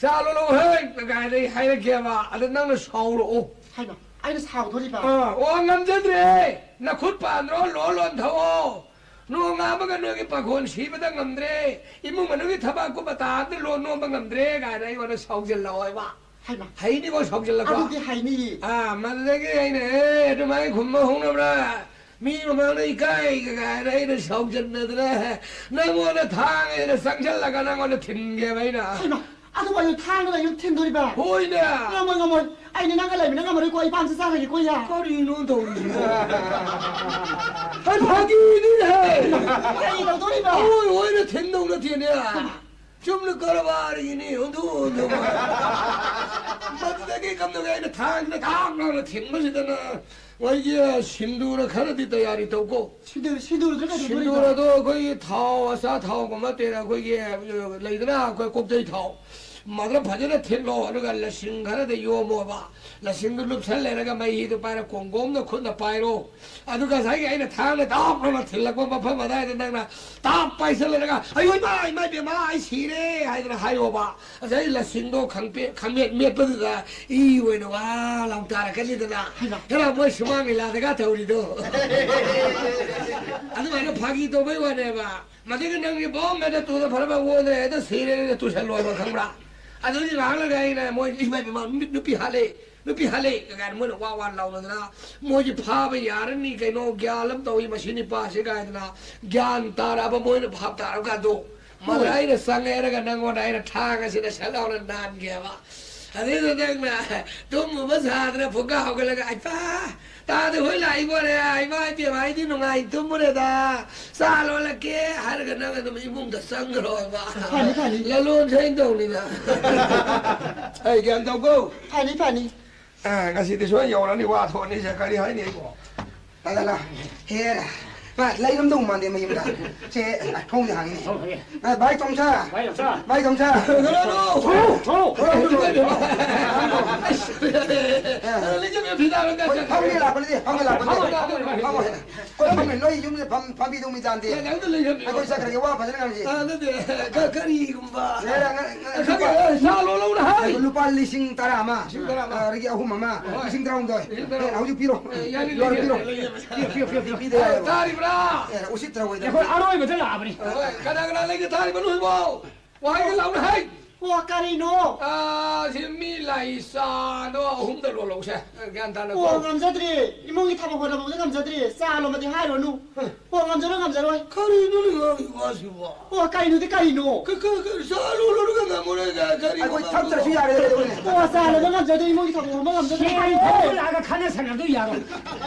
ꯆꯥ ꯂꯣꯜꯂꯛꯎ ꯍꯦ" ꯀꯥꯏꯅ ꯑꯩ ꯍꯥꯏꯔꯛꯀꯦꯕ꯫ ꯑꯗ ꯅꯪꯅ ꯁꯥꯎꯔꯛꯑꯣ꯫ ꯍꯥꯏꯃ, ꯑꯩꯅ ꯁꯥꯎꯗꯣꯔꯤꯕ? ꯑꯥ, "ꯑꯣ, ꯉꯝꯖꯗ꯭ꯔꯦ꯫ ꯅꯈꯨꯠ ꯄꯥꯟꯗ꯭ꯔꯣ? ꯂꯣꯟ ꯂꯣꯟ ꯊꯛꯑꯣ꯫ ꯅꯣꯡ ꯑꯃꯒ ꯅꯣꯏꯒꯤ ꯄꯥꯈꯣꯟ ꯁꯤꯕꯗ ꯉꯝꯗ꯭ꯔꯦ꯫ ꯏꯃꯨꯡ ꯃꯅꯨꯡꯒꯤ ꯊꯕꯛ ꯑꯀꯨꯞ ꯑꯇꯥ ꯑꯝꯇ ꯂꯣꯟ ꯅꯣꯝꯕ ꯉꯝꯗ꯭ꯔꯦ" ꯀꯥꯏꯅ ꯑꯩꯉꯣꯟꯗ ꯁꯥꯎꯖꯤꯜꯂꯛꯑꯣꯏꯕ꯫ ꯍꯥꯏꯃ꯫ ꯍꯩꯅꯤꯀꯣ ꯁꯥꯎꯖꯤꯜꯂꯛꯄ? ꯑꯗꯨꯗꯤ ꯍꯩꯅꯤꯌꯦ꯫ ꯑꯥ, ꯃꯗꯨꯗꯒꯤ ꯑꯩꯅ, "ꯑꯦ, ꯑꯗꯨꯃꯥꯏꯅ ꯈꯨꯝꯕ ꯍꯧꯅꯕ꯭ꯔꯥ? ꯃꯤ ꯃꯃꯥꯡꯗ ꯏꯀꯥꯏꯒ" ꯀꯥꯏꯅ ꯑꯩꯅ ꯁꯥꯎꯖꯟꯅꯗꯅ ꯅꯪꯉꯣꯟꯗ ꯊꯥꯡ ꯑꯩꯅ ꯆꯪꯁꯤꯜꯂꯒ ꯅꯪꯉꯣꯟꯗ ꯊꯤꯟꯒꯦꯕ ꯑꯩꯅ꯫ ꯍꯩꯃ, ꯑꯗꯨꯕꯨ ꯑꯩꯅ ꯊꯥꯡꯅ ꯂꯩꯌꯨ ꯊꯤꯟꯗꯣꯔꯤꯕ? ꯍꯣꯏꯅꯦ꯫ ꯉꯝꯃꯣꯏ, ꯉꯝꯃꯣꯏ꯫ ꯑꯩꯅ ꯅꯪꯒ ꯂꯩꯃꯤꯟꯅ ꯉꯝꯃꯔꯣꯏꯀꯣ, ꯑꯩ ꯄꯥꯝ ꯆꯥꯔꯒꯦꯀꯣ, ꯌꯥ꯫ ꯀꯔꯤꯅꯣ ꯇꯧꯔꯤꯁꯤꯕꯣ? ꯍꯩ, ꯐꯥꯒꯤꯅꯤꯍꯦ꯫ ꯀꯔꯤ ꯇꯧꯗꯣꯔꯤꯕ? ꯍꯣꯏ, ꯍꯣꯏꯅ ꯊꯤꯟꯗꯧ ꯅꯠꯇꯦꯅꯦ꯫ ꯆꯨꯝꯅ ꯀꯔꯕꯥꯔꯒꯤꯅꯤ, ꯍꯨꯟꯗꯣꯛ, ꯍꯨꯟꯗꯣꯛ꯫ ꯃꯗꯨꯗꯒꯤ ꯀꯝꯗꯧꯒꯦ? ꯑꯩꯅ ꯊꯥꯡꯁꯤꯅ ꯊꯥꯡ ꯂꯥꯎꯅ ꯊꯤꯟꯕꯁꯤꯗꯅ ꯃꯣꯏꯒꯤ ꯁꯤꯟꯗꯨꯔ ꯈꯔꯗꯤ ꯇꯌꯥꯔꯤ ꯇꯧꯀꯣ꯫ ꯁꯤꯟꯗꯨꯔ, ꯁꯤꯟꯗꯨꯔꯗꯨ ꯀꯩꯗꯧꯗꯣꯔꯤꯅꯣ? ꯁꯤꯟꯗꯨꯔꯗꯣ ꯑꯩꯈꯣꯏꯒꯤ ꯊꯥꯎ, ꯑꯆꯥ ꯊꯥꯎꯒꯨꯝꯕ ꯅꯠꯇꯦꯅ, ꯑꯩꯈꯣꯏꯒꯤ, ꯑ, ꯂꯩꯗꯅ, ꯑꯩꯈꯣꯏ ꯀꯣꯛꯆꯩ ꯊꯥꯎ, ꯃꯗꯨꯅ ꯐꯖꯅ ꯊꯤꯠꯂꯣ꯫ ꯑꯗꯨꯒ ꯂꯁꯤꯡ ꯈꯔꯗ ꯌꯣꯝꯃꯣꯕ꯫ ꯂꯁꯤꯡꯗꯨ ꯂꯨꯞꯁꯜ ꯂꯩꯔꯒ ꯃꯍꯤꯗꯨ ꯄꯥꯏꯔ ꯀꯣꯝ ꯀꯣꯝꯅ ꯈꯨꯠꯅ ꯄꯥꯏꯔꯣ꯫ ꯑꯗꯨꯒ ꯉꯁꯥꯏꯒꯤ ꯑꯩꯅ ꯊꯥꯡꯅ ꯗꯥꯞ ꯂꯥꯎꯅ ꯊꯤꯜꯂꯛꯄ ꯃꯐꯝ ꯑꯗꯥꯏꯗ ꯅꯪꯅ ꯇꯥꯞ ꯄꯥꯏꯁꯜꯂꯒ, "ꯑꯌꯣ ꯏꯃꯥ, ꯏꯃꯥ ꯏꯕꯦꯝꯃ, ꯑꯩ ꯁꯤꯔꯦ" ꯍꯥꯏꯗꯅ ꯍꯥꯏꯌꯣꯕ꯫ ꯉꯁꯥꯏ ꯂꯁꯤꯡꯗꯣ ꯈꯪꯄꯦ-, ꯈꯪꯃꯦꯠ ꯃꯦꯠꯄꯗꯨꯗ ꯏ ꯑꯣꯏꯅ ꯋꯥ ꯂꯥꯎ ꯇꯥꯔꯛꯀꯅꯤꯗꯅ꯫ ꯍꯩꯃꯥ꯫ ꯈꯔ ꯃꯣꯏ ꯁꯨꯃꯥꯡ ꯂꯤꯂꯥꯗꯒ ꯇꯧꯔꯤꯗꯣ꯫ ꯑꯗꯨꯃꯥꯏꯅ ꯐꯥꯒꯤ ꯇꯧꯕꯩ ꯋꯥꯅꯦꯕ꯫ ꯃꯗꯨꯒꯤ ꯅꯪꯒꯤ ꯕꯣꯝ ꯃꯦꯗ ꯇꯨꯗ ꯐꯔꯕ ꯑꯣꯟꯗ꯭ꯔꯦ, ꯍꯦꯛꯇ ꯁꯤꯔꯦꯅ ꯇꯨꯁꯜꯂꯣꯏꯕ, ꯈꯪꯕ꯭ꯔꯥ? ꯑꯗꯨꯒꯤ ꯉꯥꯏꯍꯥꯛ ꯂꯩꯔꯒ ꯑꯩꯅ ꯃꯣꯏ, "ꯏꯃꯥ, ꯏꯃꯥ, ꯅꯨꯄꯤ, ꯅꯨꯄꯤ ꯍꯥꯠꯂꯦ, ꯅꯨꯄꯤ ꯍꯥꯠꯂꯦ" ꯀꯥꯏꯅ ꯃꯣꯏꯅ ꯋꯥ ꯋꯥ ꯂꯥꯎꯅꯗꯅ, ꯃꯣꯏꯁꯤ ꯐꯥꯕ ꯌꯥꯔꯅꯤ, ꯀꯩꯅꯣ, ꯒ꯭ꯌꯥꯟ ꯑꯃ ꯇꯧꯏ ꯃꯁꯤ ꯅꯤꯄꯥꯁꯤ ꯀꯥꯏꯗꯅ, ꯒ꯭ꯌꯥꯟ ꯇꯥꯔꯛꯑꯕ ꯃꯣꯏꯅ ꯚꯥꯞ ꯇꯥꯔꯛꯑꯀꯥꯟꯗꯣ, ꯃꯗꯨ ꯍꯣꯏ꯫ ꯑꯩꯅ ꯆꯪꯉꯦ ꯍꯥꯏꯔꯒ ꯅꯪꯉꯣꯟꯗ ꯑꯩꯅ ꯊꯥꯡ ꯑꯁꯤꯗ ꯁꯠ ꯂꯥꯎꯅ ꯅꯥꯟꯒꯦꯕ꯫ ꯑꯗꯨꯗ ꯅꯪꯅ ꯇꯨꯝꯃꯨꯕ ꯁꯥꯗꯅ ꯐꯨꯡꯒꯥ ꯍꯧꯒꯠꯂꯒ, "ꯑꯩꯄꯥ, ꯇꯥꯗ ꯍꯣꯏ ꯂꯥꯛꯏꯕꯣꯔꯦ, ꯏꯃꯥ ꯏꯕꯦꯝꯃ, ꯑꯩꯗꯤ ꯅꯨꯡꯉꯥꯏ ꯇꯨꯝꯃꯨꯔꯦꯗ, ꯆꯥ ꯂꯣꯜꯂꯛꯀꯦ" ꯍꯥꯏꯔꯒ ꯅꯪ ꯑꯗꯨꯝ ꯏꯃꯨꯡꯗ ꯆꯪꯈ꯭ꯔꯣꯕ꯫ ꯐꯅꯤ, ꯐꯅꯤ꯫ ꯂꯂꯣꯟ ꯁꯥꯏꯟ ꯇꯧꯅꯤꯅ꯫ ꯑꯩ ꯒ꯭ꯌꯥꯟ ꯇꯧꯀꯣ꯫ ꯐꯅꯤ, ꯐꯅꯤ꯫ ꯑ, ꯉꯁꯤꯗꯤ ꯁꯣꯏ ꯌꯧꯔꯅꯤ, ꯋꯥ ꯊꯣꯛꯑꯅꯤ, ꯁꯦ, ꯀꯔꯤ ꯍꯥꯏꯅꯤ ꯑꯩꯕꯣ? ꯂꯥ, ꯂꯥ, ꯂꯥ꯫ ꯍꯦꯔꯥ꯫ ꯃꯥ ꯂꯩꯔꯝꯗꯧ ꯃꯥꯟꯗꯦ ꯃꯌꯨꯝꯗ꯫ ꯁꯦ, ꯑ, ꯊꯣꯡꯗꯤ ꯍꯥꯡꯉꯤꯅꯦ꯫ ꯊꯣꯡ ꯍꯥꯡꯉꯦ꯫ ꯑ, ꯚꯥꯏ ꯇꯣꯝꯆꯥ꯫ ꯚꯥꯏ ꯇꯣꯝꯆꯥ꯫ ꯚꯥꯏ ꯇꯣꯝꯆꯥ꯫ ꯊꯣꯛꯂꯛꯑꯣ꯫ ꯊꯣꯛꯂꯛꯑꯣ꯫ ꯊꯣꯛꯂꯛꯑꯣ꯫ ꯑ, ꯂꯩꯖꯕꯤꯌꯨ, ꯐꯤꯗꯥ, ꯐꯤꯗꯥ, ꯍꯣꯏ, ꯐꯤꯗꯥ꯫ ꯐꯝꯒꯦ ꯂꯥꯛꯄꯅꯦ, ꯐꯝꯒꯦ ꯂꯥꯛꯄꯅꯦ꯫ ꯐꯝꯒꯦ ꯂꯥꯛꯄꯅꯦ꯫ ꯐꯝꯒꯦ꯫ ꯍꯣꯏ, ꯐꯝꯃꯦ꯫ ꯅꯣꯏ ꯌꯨꯝꯁꯦ ꯐꯝ-, ꯐꯝꯕꯤꯗꯧ ꯃꯤ ꯆꯥꯟꯗꯦ꯫ ꯌꯥ, ꯌꯥꯝꯅ ꯂꯩꯖꯕꯤꯌꯨ꯫ ꯑꯩꯈꯣꯏ ꯆꯠꯈ꯭ꯔꯒꯦ, ꯋꯥ ꯐꯖꯅ ꯉꯥꯡꯁꯤ꯫ ꯑ, ꯅꯠꯇꯦ꯫ ꯀ-, ꯀꯔꯤꯒꯨꯝꯕ? ꯌꯥꯔꯦ, ꯉ-, ꯉ-, ꯈꯪꯉꯦ, ꯂꯨꯄꯥ, ꯑ, ꯁꯥ ꯂꯣꯜꯂꯧꯅ ꯍꯥꯏ꯫ ꯂꯨꯄꯥ ꯂꯤꯁꯤꯡ ꯇꯔꯥ ꯑꯃ꯫ ꯂꯤꯁꯤꯡ ꯇꯔꯥ ꯑꯃ꯫ ꯑ, ꯑꯗꯒꯤ ꯑꯍꯨꯝ ꯑꯃ꯫ ꯍꯣꯏ꯫ ꯂꯤꯁꯤꯡ ꯇꯔꯥꯍꯨꯝꯗꯣꯏ꯫ ꯂꯤꯁꯤꯡ ꯇꯔꯥꯍꯨꯝꯗꯣꯏ꯫ ꯑꯦ, ꯍꯧꯖꯤꯛ ꯄꯤꯔꯣ꯫ ꯑꯦ, ꯌꯥꯅꯤ, ꯌꯥꯔꯦ, ꯂꯩꯖꯕꯤꯌꯨ, ꯄꯤꯔꯣ꯫ ꯂꯩꯖꯕꯤꯌꯨ꯫ ꯄꯤꯌꯨ, ꯄꯤꯌꯨ, ꯄꯤꯌꯨ, ꯄꯤꯗ ꯌꯥꯔꯦ꯫ ꯇꯥꯔꯤꯕ꯭ꯔꯥ? ꯑꯦ, ꯎꯁꯤꯠꯇ꯭ꯔꯕꯣꯏꯗ꯫ ꯑꯩꯈꯣꯏ ꯑꯔꯣꯏꯕꯗ ꯂꯥꯛꯑꯕꯅꯤ꯫ ꯍꯣꯏ, ꯀꯅꯥ ꯀꯅꯥ ꯂꯩꯒꯦ ꯊꯥꯔꯤꯕ ꯂꯣꯏꯕꯣ? ꯋꯥꯍꯩꯒ ꯂꯥꯎꯅ ꯍꯩ! ꯑꯣ, ꯀꯔꯤꯅꯣ? ꯑꯥ, ꯁꯤ ꯃꯤ ꯂꯥꯏꯁꯥꯗꯣ ꯑꯍꯨꯝꯗ ꯂꯣꯜꯂꯧꯁꯦ꯫ ꯒ꯭ꯌꯥꯟ ꯇꯥꯅꯀꯣ꯫ ꯑꯣ, ꯉꯝꯖꯗ꯭ꯔꯤ꯫ ꯏꯃꯨꯡꯒꯤ ꯊꯕꯛ ꯍꯣꯠꯅꯕꯗ ꯉꯝꯖꯗ꯭ꯔꯤ꯫ ꯆꯥ ꯂꯣꯟꯕꯗꯤ ꯍꯥꯏꯔꯨꯔꯅꯨ꯫ ꯑꯣ, ꯉꯝꯖꯔꯣꯏ, ꯉꯝꯖꯔꯣꯏ꯫ ꯀꯔꯤꯅꯣꯅꯦ ꯉꯥꯡꯉꯤ ꯋꯥꯁꯤꯕꯣ? ꯑꯣ, ꯀꯔꯤꯅꯣꯗꯤ ꯀꯔꯤꯅꯣ? ꯀ-, ꯀ-, ꯀ-, ꯆꯥ ꯂꯣꯜꯂꯒ ꯉꯝꯃꯔꯣꯏ ꯀ-, ꯀꯔꯤ ꯑꯩꯈꯣꯏ ꯉꯝꯃꯔꯣꯏ? ꯊꯛꯇ꯭ꯔꯁꯨ ꯌꯥꯔꯦ, ꯀꯩꯗꯧꯔꯒꯦ? ꯑꯣ, ꯆꯥ ꯂꯣꯟꯕ ꯉꯝꯖꯗꯦ, ꯏꯃꯨꯡꯒꯤ ꯊꯕꯛ ꯍꯣꯠꯅꯕ ꯉꯝꯖꯗꯦ꯫ ꯁꯤ ꯑꯩ ꯊꯕꯛ ꯂꯥꯛꯑꯒ ꯈꯠꯅ ꯁꯥꯟꯅꯕꯗꯣ ꯌꯥꯔꯣꯏ꯫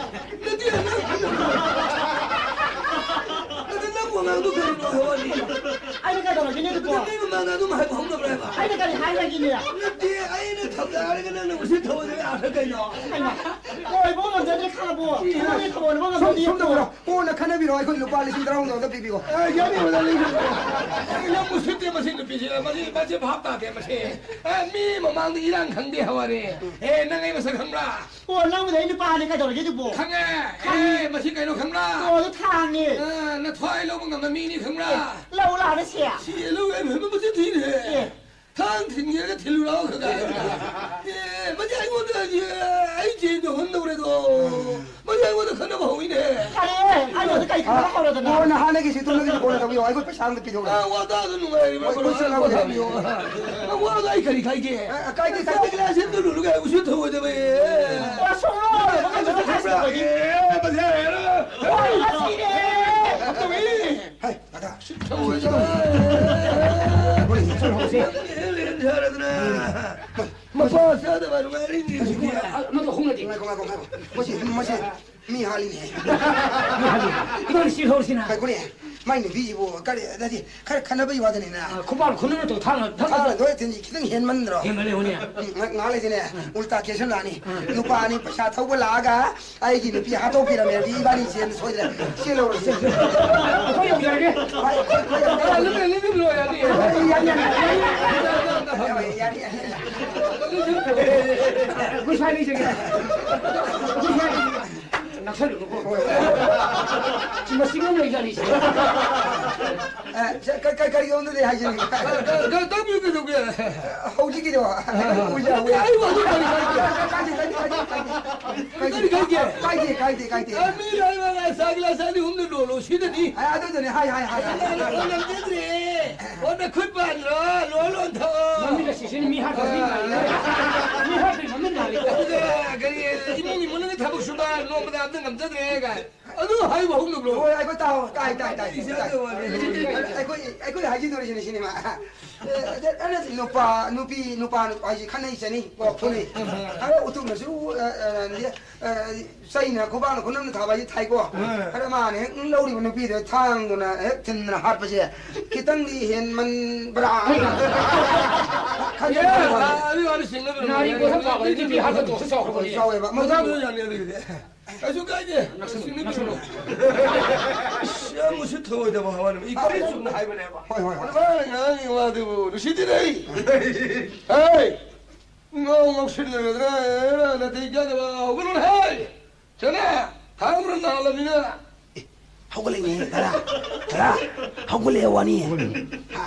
ꯅꯠꯇꯦ, ꯅꯪ-, ꯅꯠꯇꯦ, ꯅꯪ ꯋꯥꯉꯥꯡꯗꯣ ꯀꯔꯤꯅꯣ ꯍꯥꯏꯕ ꯋꯥꯅꯤ? ꯑꯩꯅ ꯀꯩꯗꯧꯔꯒꯦꯅꯦ ꯑꯗꯨꯕꯣ? ꯅꯠꯇꯦ, ꯃꯤ ꯃꯃꯥꯡꯗ ꯑꯗꯨꯝ ꯍꯥꯏꯕ ꯍꯧꯅꯕ꯭ꯔꯥ ꯍꯥꯏꯕ? ꯑꯩꯅ ꯀꯔꯤ ꯍꯥꯏꯔꯒꯦꯅꯦ? ꯅꯠꯇꯦ, ꯑꯩꯅ ꯌꯥꯔꯒ ꯅꯪꯅ ꯎꯁꯤꯠ ꯊꯑꯣꯏꯗꯕ ꯌꯥꯈ꯭ꯔꯥ ꯀꯩꯅꯣ? ꯀꯣꯏꯕ ꯉꯝꯖꯗ꯭ꯔꯦ ꯈꯪꯉꯕꯣ? ꯏꯍꯦ꯫ ꯅꯪꯒꯤ ꯊꯑꯣꯏꯅꯕ ꯁꯨꯝ, ꯉꯝꯖꯗꯦ꯫ ꯁꯨꯝ ꯇꯧꯔꯣ꯫ ꯀꯣꯟꯅ ꯈꯟꯅꯕꯤꯔꯣ꯫ ꯑꯩꯈꯣꯏ ꯂꯨꯄꯥ ꯂꯤꯁꯤꯡ ꯇꯔꯥꯍꯨꯝꯗꯣꯏ ꯑꯝꯇ ꯄꯤꯕꯤꯌꯣ꯫ ꯑꯦ, ꯌꯥꯅꯤ, ꯑꯣꯖꯥ, ꯂꯩꯕꯤꯔꯣ꯫ ꯑꯦ, ꯌꯥꯝ ꯎꯁꯤꯠꯇꯦ ꯃꯁꯤ ꯅꯨꯄꯤꯁꯦ꯫ ꯃꯁꯤ, ꯃꯁꯤ ꯚꯥꯞ ꯇꯥꯗꯦ ꯃꯁꯤ꯫ ꯑꯦ, ꯃꯤ ꯃꯃꯥꯡꯗ ꯏꯔꯥꯡ ꯈꯪꯗꯦ ꯍꯋꯥꯔꯦ꯫ ꯑꯦ, ꯅꯪ ꯑꯩ ꯃꯁꯛ ꯈꯪꯕ꯭ꯔꯥ? ꯑꯣ, ꯅꯪꯕꯨꯗꯤ ꯑꯩ ꯅꯨꯄꯥꯅꯦ ꯀꯩꯗꯧꯔꯒꯦ ꯑꯗꯨꯕꯣ? ꯈꯪꯉꯦ꯫ ꯈꯪꯉꯦ꯫ ꯑꯦ, ꯃꯁꯤ ꯀꯩꯅꯣ ꯈꯪꯕ꯭ꯔꯥ? ꯑꯣ, ꯑꯗꯨ ꯊꯥꯡꯅꯦ꯫ ꯑ, ꯅꯊ꯭ꯋꯥꯏ ꯂꯧꯕ ꯉꯝꯕ ꯃꯤꯅꯤ ꯈꯪꯕ꯭ꯔꯥ? ꯑꯦ, ꯂꯧ ꯂꯥꯛꯑꯣꯅꯦ ꯁꯦ꯫ ꯁꯤ ꯂꯧ ꯌꯥꯏ, ꯃꯁꯤ ꯊꯤꯔꯦ꯫ ꯑꯦ꯫ ꯊꯥꯡ ꯊꯤꯟꯒꯦꯔꯒ ꯊꯤꯜꯂꯨ ꯂꯥꯛꯑꯣ ꯈꯔ ꯈꯔ꯫ ꯑꯦ, ꯃꯁꯤ ꯑꯩꯉꯣꯟꯗ, ꯑꯦ, ꯑꯩ ꯆꯦꯟ ꯇꯧꯍꯟꯗꯧꯔꯦꯗꯣ꯫ ꯃꯁꯤ ꯑꯩꯉꯣꯟꯗ ꯈꯠꯅꯕ ꯍꯧꯋꯤꯅꯦ꯫ ꯌꯥꯔꯦ, ꯑꯩꯉꯣꯟꯗ ꯀꯩ ꯈꯠꯅꯕ ꯍꯧꯔꯗꯅ? ꯀꯣꯟꯅ ꯍꯥꯟꯅꯒꯤꯁꯤ ꯇꯨꯝꯅꯒꯤꯁꯤ ꯀꯣꯟꯅ ꯇꯧꯕꯤꯌꯣ꯫ ꯑꯩꯈꯣꯏ ꯄꯩꯁꯥ ꯑꯝꯇ ꯄꯤꯊꯣꯛꯑꯣ꯫ ꯑ, ꯋꯥ ꯇꯥꯗ ꯅꯨꯡꯉꯥꯏꯔꯤꯕ꯭ꯔꯥ? ꯍꯣꯏ, ꯈꯨꯠꯁꯦ ꯂꯥꯎ ꯍꯥꯏꯕꯤꯌꯣ꯫ ꯑ, ꯋꯥꯗꯣ ꯑꯩ ꯀꯔꯤ ꯈꯥꯏꯒꯦ? ꯑ, ꯑ, ꯀꯥꯏꯗꯦ, ꯀꯥꯏꯗꯦ꯫ ꯁꯥꯏꯠꯇ ꯒ꯭ꯂꯥꯁ ꯑꯝꯇ ꯂꯨꯔꯨꯒ ꯎꯁꯨ ꯊꯧꯑꯣꯏꯗꯕ, ꯑꯦ꯫ ꯋꯥ ꯁꯣꯛꯂꯣ, ꯋꯥ ꯁꯣꯛꯂꯣ, ꯋꯥ ꯁꯣꯛꯂꯣ꯫ ꯑꯦ, ꯃꯁꯤ ꯍꯥꯏꯔꯣ꯫ ꯋꯥ ꯁꯤꯔꯦ꯫ ꯇꯧꯏ꯫ ꯍꯥꯏ, ꯗꯥꯗꯥ꯫ ꯁꯤ ꯊꯧꯑꯣꯏꯗꯕ꯫ ꯍꯣꯏ, ꯆꯠꯂꯣ, ꯍꯧꯁꯦ꯫ ꯂꯦꯟ ꯁꯥꯔꯗꯅ꯫ ꯃꯄꯥ ꯆꯥꯗꯕ ꯅꯨꯡꯉꯥꯏꯔꯤꯅꯤ꯫ ꯑꯃꯗꯣ ꯍꯣꯡꯂꯗꯤ꯫ ꯉꯥꯏꯈꯣ, ꯉꯥꯏꯈꯣ, ꯉꯥꯏꯈꯣ꯫ ꯃꯁꯤ, ꯃꯁꯤ ꯃꯤ ꯍꯥꯠꯂꯤꯅꯦ꯫ ꯃꯤ ꯍꯥꯠꯂꯤ꯫ ꯏꯕꯥꯅꯤ ꯆꯦꯜꯍꯧꯔꯁꯤꯅ꯫ ꯉꯥꯏꯈꯣꯅꯦ꯫ ꯃꯥꯏ ꯅꯨꯄꯤꯁꯤꯕꯨ ꯀꯔꯤ, ꯅꯠꯇꯦ, ꯈꯔ ꯈꯟꯅꯕꯒꯤ ꯋꯥꯗꯅꯤꯅ꯫ ꯑ, ꯈꯨꯄꯥꯛ ꯈꯨꯅꯅ ꯇꯧ ꯊꯥꯡꯅ ꯊꯥꯡꯅ ꯊꯥꯡꯅ ꯊꯣꯏ ꯊꯤꯟꯁꯤ ꯈꯤꯇꯪ ꯍꯦꯟꯃꯟꯗ꯭ꯔꯣ? ꯍꯦꯟꯃꯜꯂꯦ, ꯍꯣꯏꯅꯦ꯫ ꯎꯝ, ꯉꯥꯏ-, ꯉꯥꯏꯍꯥꯛ ꯂꯩꯗꯅꯦ, ꯎꯝ꯫ ꯎꯜꯇꯥ ꯀꯦꯁꯟ ꯂꯥꯛꯑꯅꯤ꯫ ꯎꯝ꯫ ꯅꯨꯄꯥ ꯑꯅꯤ ꯄꯩꯁꯥ ꯊꯧꯕ ꯂꯥꯛꯑꯒ ꯑꯩꯒꯤ ꯅꯨꯄꯤ ꯍꯥꯠꯇꯣꯛꯄꯤꯔꯝꯃꯦ꯫ ꯑꯗꯨꯗꯤ ꯏꯕꯥꯅꯤ ꯆꯦꯟ ꯁꯣꯏꯗ꯭ꯔꯦ꯫ ꯆꯦꯜꯍꯧꯔꯁꯤ꯫ ꯑꯩꯈꯣꯏ ꯌꯥꯝ ꯌꯥꯏꯅꯦ꯫ ꯍꯣꯏ, ꯑꯩꯈꯣꯏ, ꯑꯩꯈꯣꯏ ꯌꯥꯝ ꯑ, ꯌꯥꯏ꯫ ꯑꯗꯨꯝ ꯂꯩꯅꯤ, ꯑꯗꯨꯝ ꯂꯣꯏꯔꯦ, ꯑꯗꯨꯗꯤ꯫ ꯌꯥꯅꯤ, ꯌꯥꯅꯤ, ꯌꯥꯅꯤ꯫ ꯌꯥꯅꯤ, ꯌꯥꯅꯤ, ꯌꯥꯅꯤ꯫ ꯑꯩꯈꯣꯏ ꯁ꯭ꯋꯥꯏꯗ ꯂꯩꯖꯒꯦ꯫ ꯑꯩꯈꯣꯏ ꯁ꯭ꯋꯥꯏꯗ ꯅꯛꯁꯜꯂꯨꯅꯨꯀꯣ꯫ ꯍꯣꯏ꯫ ꯁꯤ ꯃꯁꯤꯡ ꯑꯃ ꯂꯩꯖꯥꯠꯅꯤ, ꯁꯤ꯫ ꯑ, ꯁ-, ꯀ-, ꯀ-, ꯀꯔꯤ ꯑꯣꯟꯗꯣꯏꯅꯣ ꯍꯥꯏꯁꯤꯅꯤ? ꯀ-, ꯀ-, ꯀ-, ꯀꯛꯄꯤꯌꯨ ꯀꯩꯗꯧꯒꯦ? ꯍꯧꯖꯤꯛꯀꯤꯗꯣ꯫ ꯎꯏ, ꯎꯏ꯫ ꯑꯩ ꯋꯥꯗꯨ ꯀꯔꯤ ꯀꯥꯏꯒꯦ? ꯀꯥꯏꯗꯦ, ꯀꯥꯏꯗꯦ, ꯀꯥꯏꯗꯦ, ꯀꯥꯏꯗꯦ꯫ ꯀꯔꯤ ꯀꯥꯏꯒꯦ? ꯀꯥꯏꯗꯦ, ꯀꯥꯏꯗꯦ, ꯀꯥꯏꯗꯦ꯫ ꯑ, ꯃꯤ ꯂꯥꯏ ꯃꯉꯥ ꯆꯥ ꯒꯤꯂꯥꯁ ꯑꯅꯤ ꯑꯍꯨꯝꯗ ꯂꯣꯜꯂꯣ, ꯁꯤꯗꯗꯤ꯫ ꯑ, ꯑꯗꯨꯗꯨꯅꯦ, ꯍꯥꯏ, ꯍꯥꯏ, ꯍꯥꯏ, ꯍꯥꯏ꯫ ꯑꯣ, ꯉꯝꯖꯗ꯭ꯔꯦ꯫ ꯑꯣ, ꯅꯈꯨꯠ ꯄꯥꯟꯗ꯭ꯔꯣ? ꯂꯣꯜ ꯂꯣꯟꯊꯣꯛꯑꯣ꯫ ꯃꯃꯤꯠ ꯑꯁꯤꯁꯤꯅ ꯃꯤ ꯍꯥꯠꯄ ꯃꯤ ꯃꯥꯜꯂꯦ꯫ ꯃꯤ ꯍꯥꯠꯄꯒꯤ ꯃꯃꯤꯠ ꯃꯥꯜꯂꯦ꯫ ꯑꯗꯨꯒ ꯀꯔꯤ, ꯏꯃꯨꯡꯒꯤ ꯃꯅꯨꯡꯒꯤ ꯊꯕꯛ ꯁꯨꯕ ꯅꯣꯡꯃꯗ ꯑꯝꯇ ꯉꯝꯖꯗ꯭ꯔꯦ ꯀꯥꯏ꯫ ꯑꯗꯨ ꯍꯥꯏꯕ ꯍꯧꯅꯕ꯭ꯔꯣ? ꯍꯣꯏ, ꯑꯩꯈꯣꯏ ꯇꯥꯎ, ꯇꯥꯏ, ꯇꯥꯏ, ꯇꯥꯏ, ꯇꯥꯏ꯫ ꯏꯆꯥꯗ ꯋꯥꯔꯤ꯫ ꯑꯩꯈꯣꯏ, ꯑꯩꯈꯣꯏ ꯍꯥꯏꯖꯤꯟꯗꯣꯔꯤꯁꯤꯅꯦ ꯁꯤꯅꯦꯃꯥ꯫ ꯑꯦ, ꯑꯗ-, ꯑꯗ ꯅꯨꯄꯥ, ꯅꯨꯄꯤ, ꯅꯨꯄꯥ ꯍꯥꯏꯁꯦ ꯈꯠꯅꯩ ꯆꯠꯅꯩ, ꯀꯣ, ꯐꯨꯅꯩ꯫ ꯑꯗ ꯎꯇꯨꯞꯅꯁꯨ, ꯑ, ꯑ, ꯑ, ꯆꯩꯅ ꯈꯨꯕꯥꯛꯅ ꯈꯨꯅꯝꯅ ꯊꯥꯕ ꯍꯥꯏꯁꯦ ꯊꯥꯏꯀꯣ꯫ ꯑ꯫ ꯑꯗ ꯃꯥꯅ ꯍꯦꯛ ꯂꯧꯔꯤꯕ ꯅꯨꯄꯤꯗꯣ ꯊꯥꯡꯗꯨꯅ ꯍꯦꯛ ꯊꯤꯟꯗꯅ ꯍꯥꯠꯄꯁꯦ ꯈꯤꯇꯪꯗꯤ ꯍꯦꯟꯃꯟꯕ꯭ꯔꯥ? ꯈꯟꯖꯕ ꯋꯥꯅꯤ꯫ ꯑꯗꯨ ꯋꯥꯅꯤ ꯁꯤꯡꯅꯗ꯭ꯔꯣ? ꯅꯥꯔꯤ ꯀꯣꯟꯊꯝ ꯊꯥꯕꯗ ꯅꯨꯄꯤ ꯍꯥꯠꯄ ꯊꯣꯛꯁꯨ ꯆꯥꯎꯈ꯭ꯔꯕꯅꯤ꯫ ꯆꯥꯎꯋꯦꯕ꯫ ꯃꯣꯖꯥꯗꯨ ꯌꯥꯅꯤ ꯑꯗꯨꯒꯤꯗꯤ꯫ ꯀꯩꯁꯨ ꯀꯥꯏꯗꯦ꯫ ꯅꯛꯁꯤꯟꯅꯧ, ꯅꯛꯁꯤꯟꯅꯧ꯫ ꯑꯁ, ꯌꯥꯝ ꯎꯁꯤꯠ ꯊꯑꯣꯏꯗꯕ ꯍꯋꯥꯅꯤ꯫ ꯏꯀꯥꯏ ꯆꯨꯝꯅ ꯍꯥꯏꯕꯅꯦꯕ꯫ ꯍꯣꯏ, ꯍꯣꯏ, ꯍꯣꯏ꯫ ꯑꯗꯨ ꯃꯥꯅ ꯉꯥꯡꯉꯤ ꯋꯥꯗꯨꯕꯨ ꯅꯨꯡꯁꯤꯗꯦꯅꯦ ꯑꯩ꯫ ꯍꯦ! ꯉꯥꯎ ꯉꯥꯎꯁꯤꯟꯅꯒꯗ꯭ꯔꯥ? ꯅꯥꯇꯩ ꯆꯥꯗꯕ꯫ ꯍꯧꯒꯠꯂꯣꯅꯦ ꯍꯦ! ꯁꯦꯅꯥ! ꯊꯥꯡꯅ ꯅꯥꯜꯂꯕꯅꯤꯅ꯫ ꯑꯦ, ꯍꯧꯒꯠꯂꯛꯏꯅꯦ, ꯗꯥꯗꯥ꯫ ꯗꯥꯗꯥ, ꯍꯧꯒꯠꯂꯛꯑꯦ ꯋꯥꯅꯤ꯫ ꯍꯥ?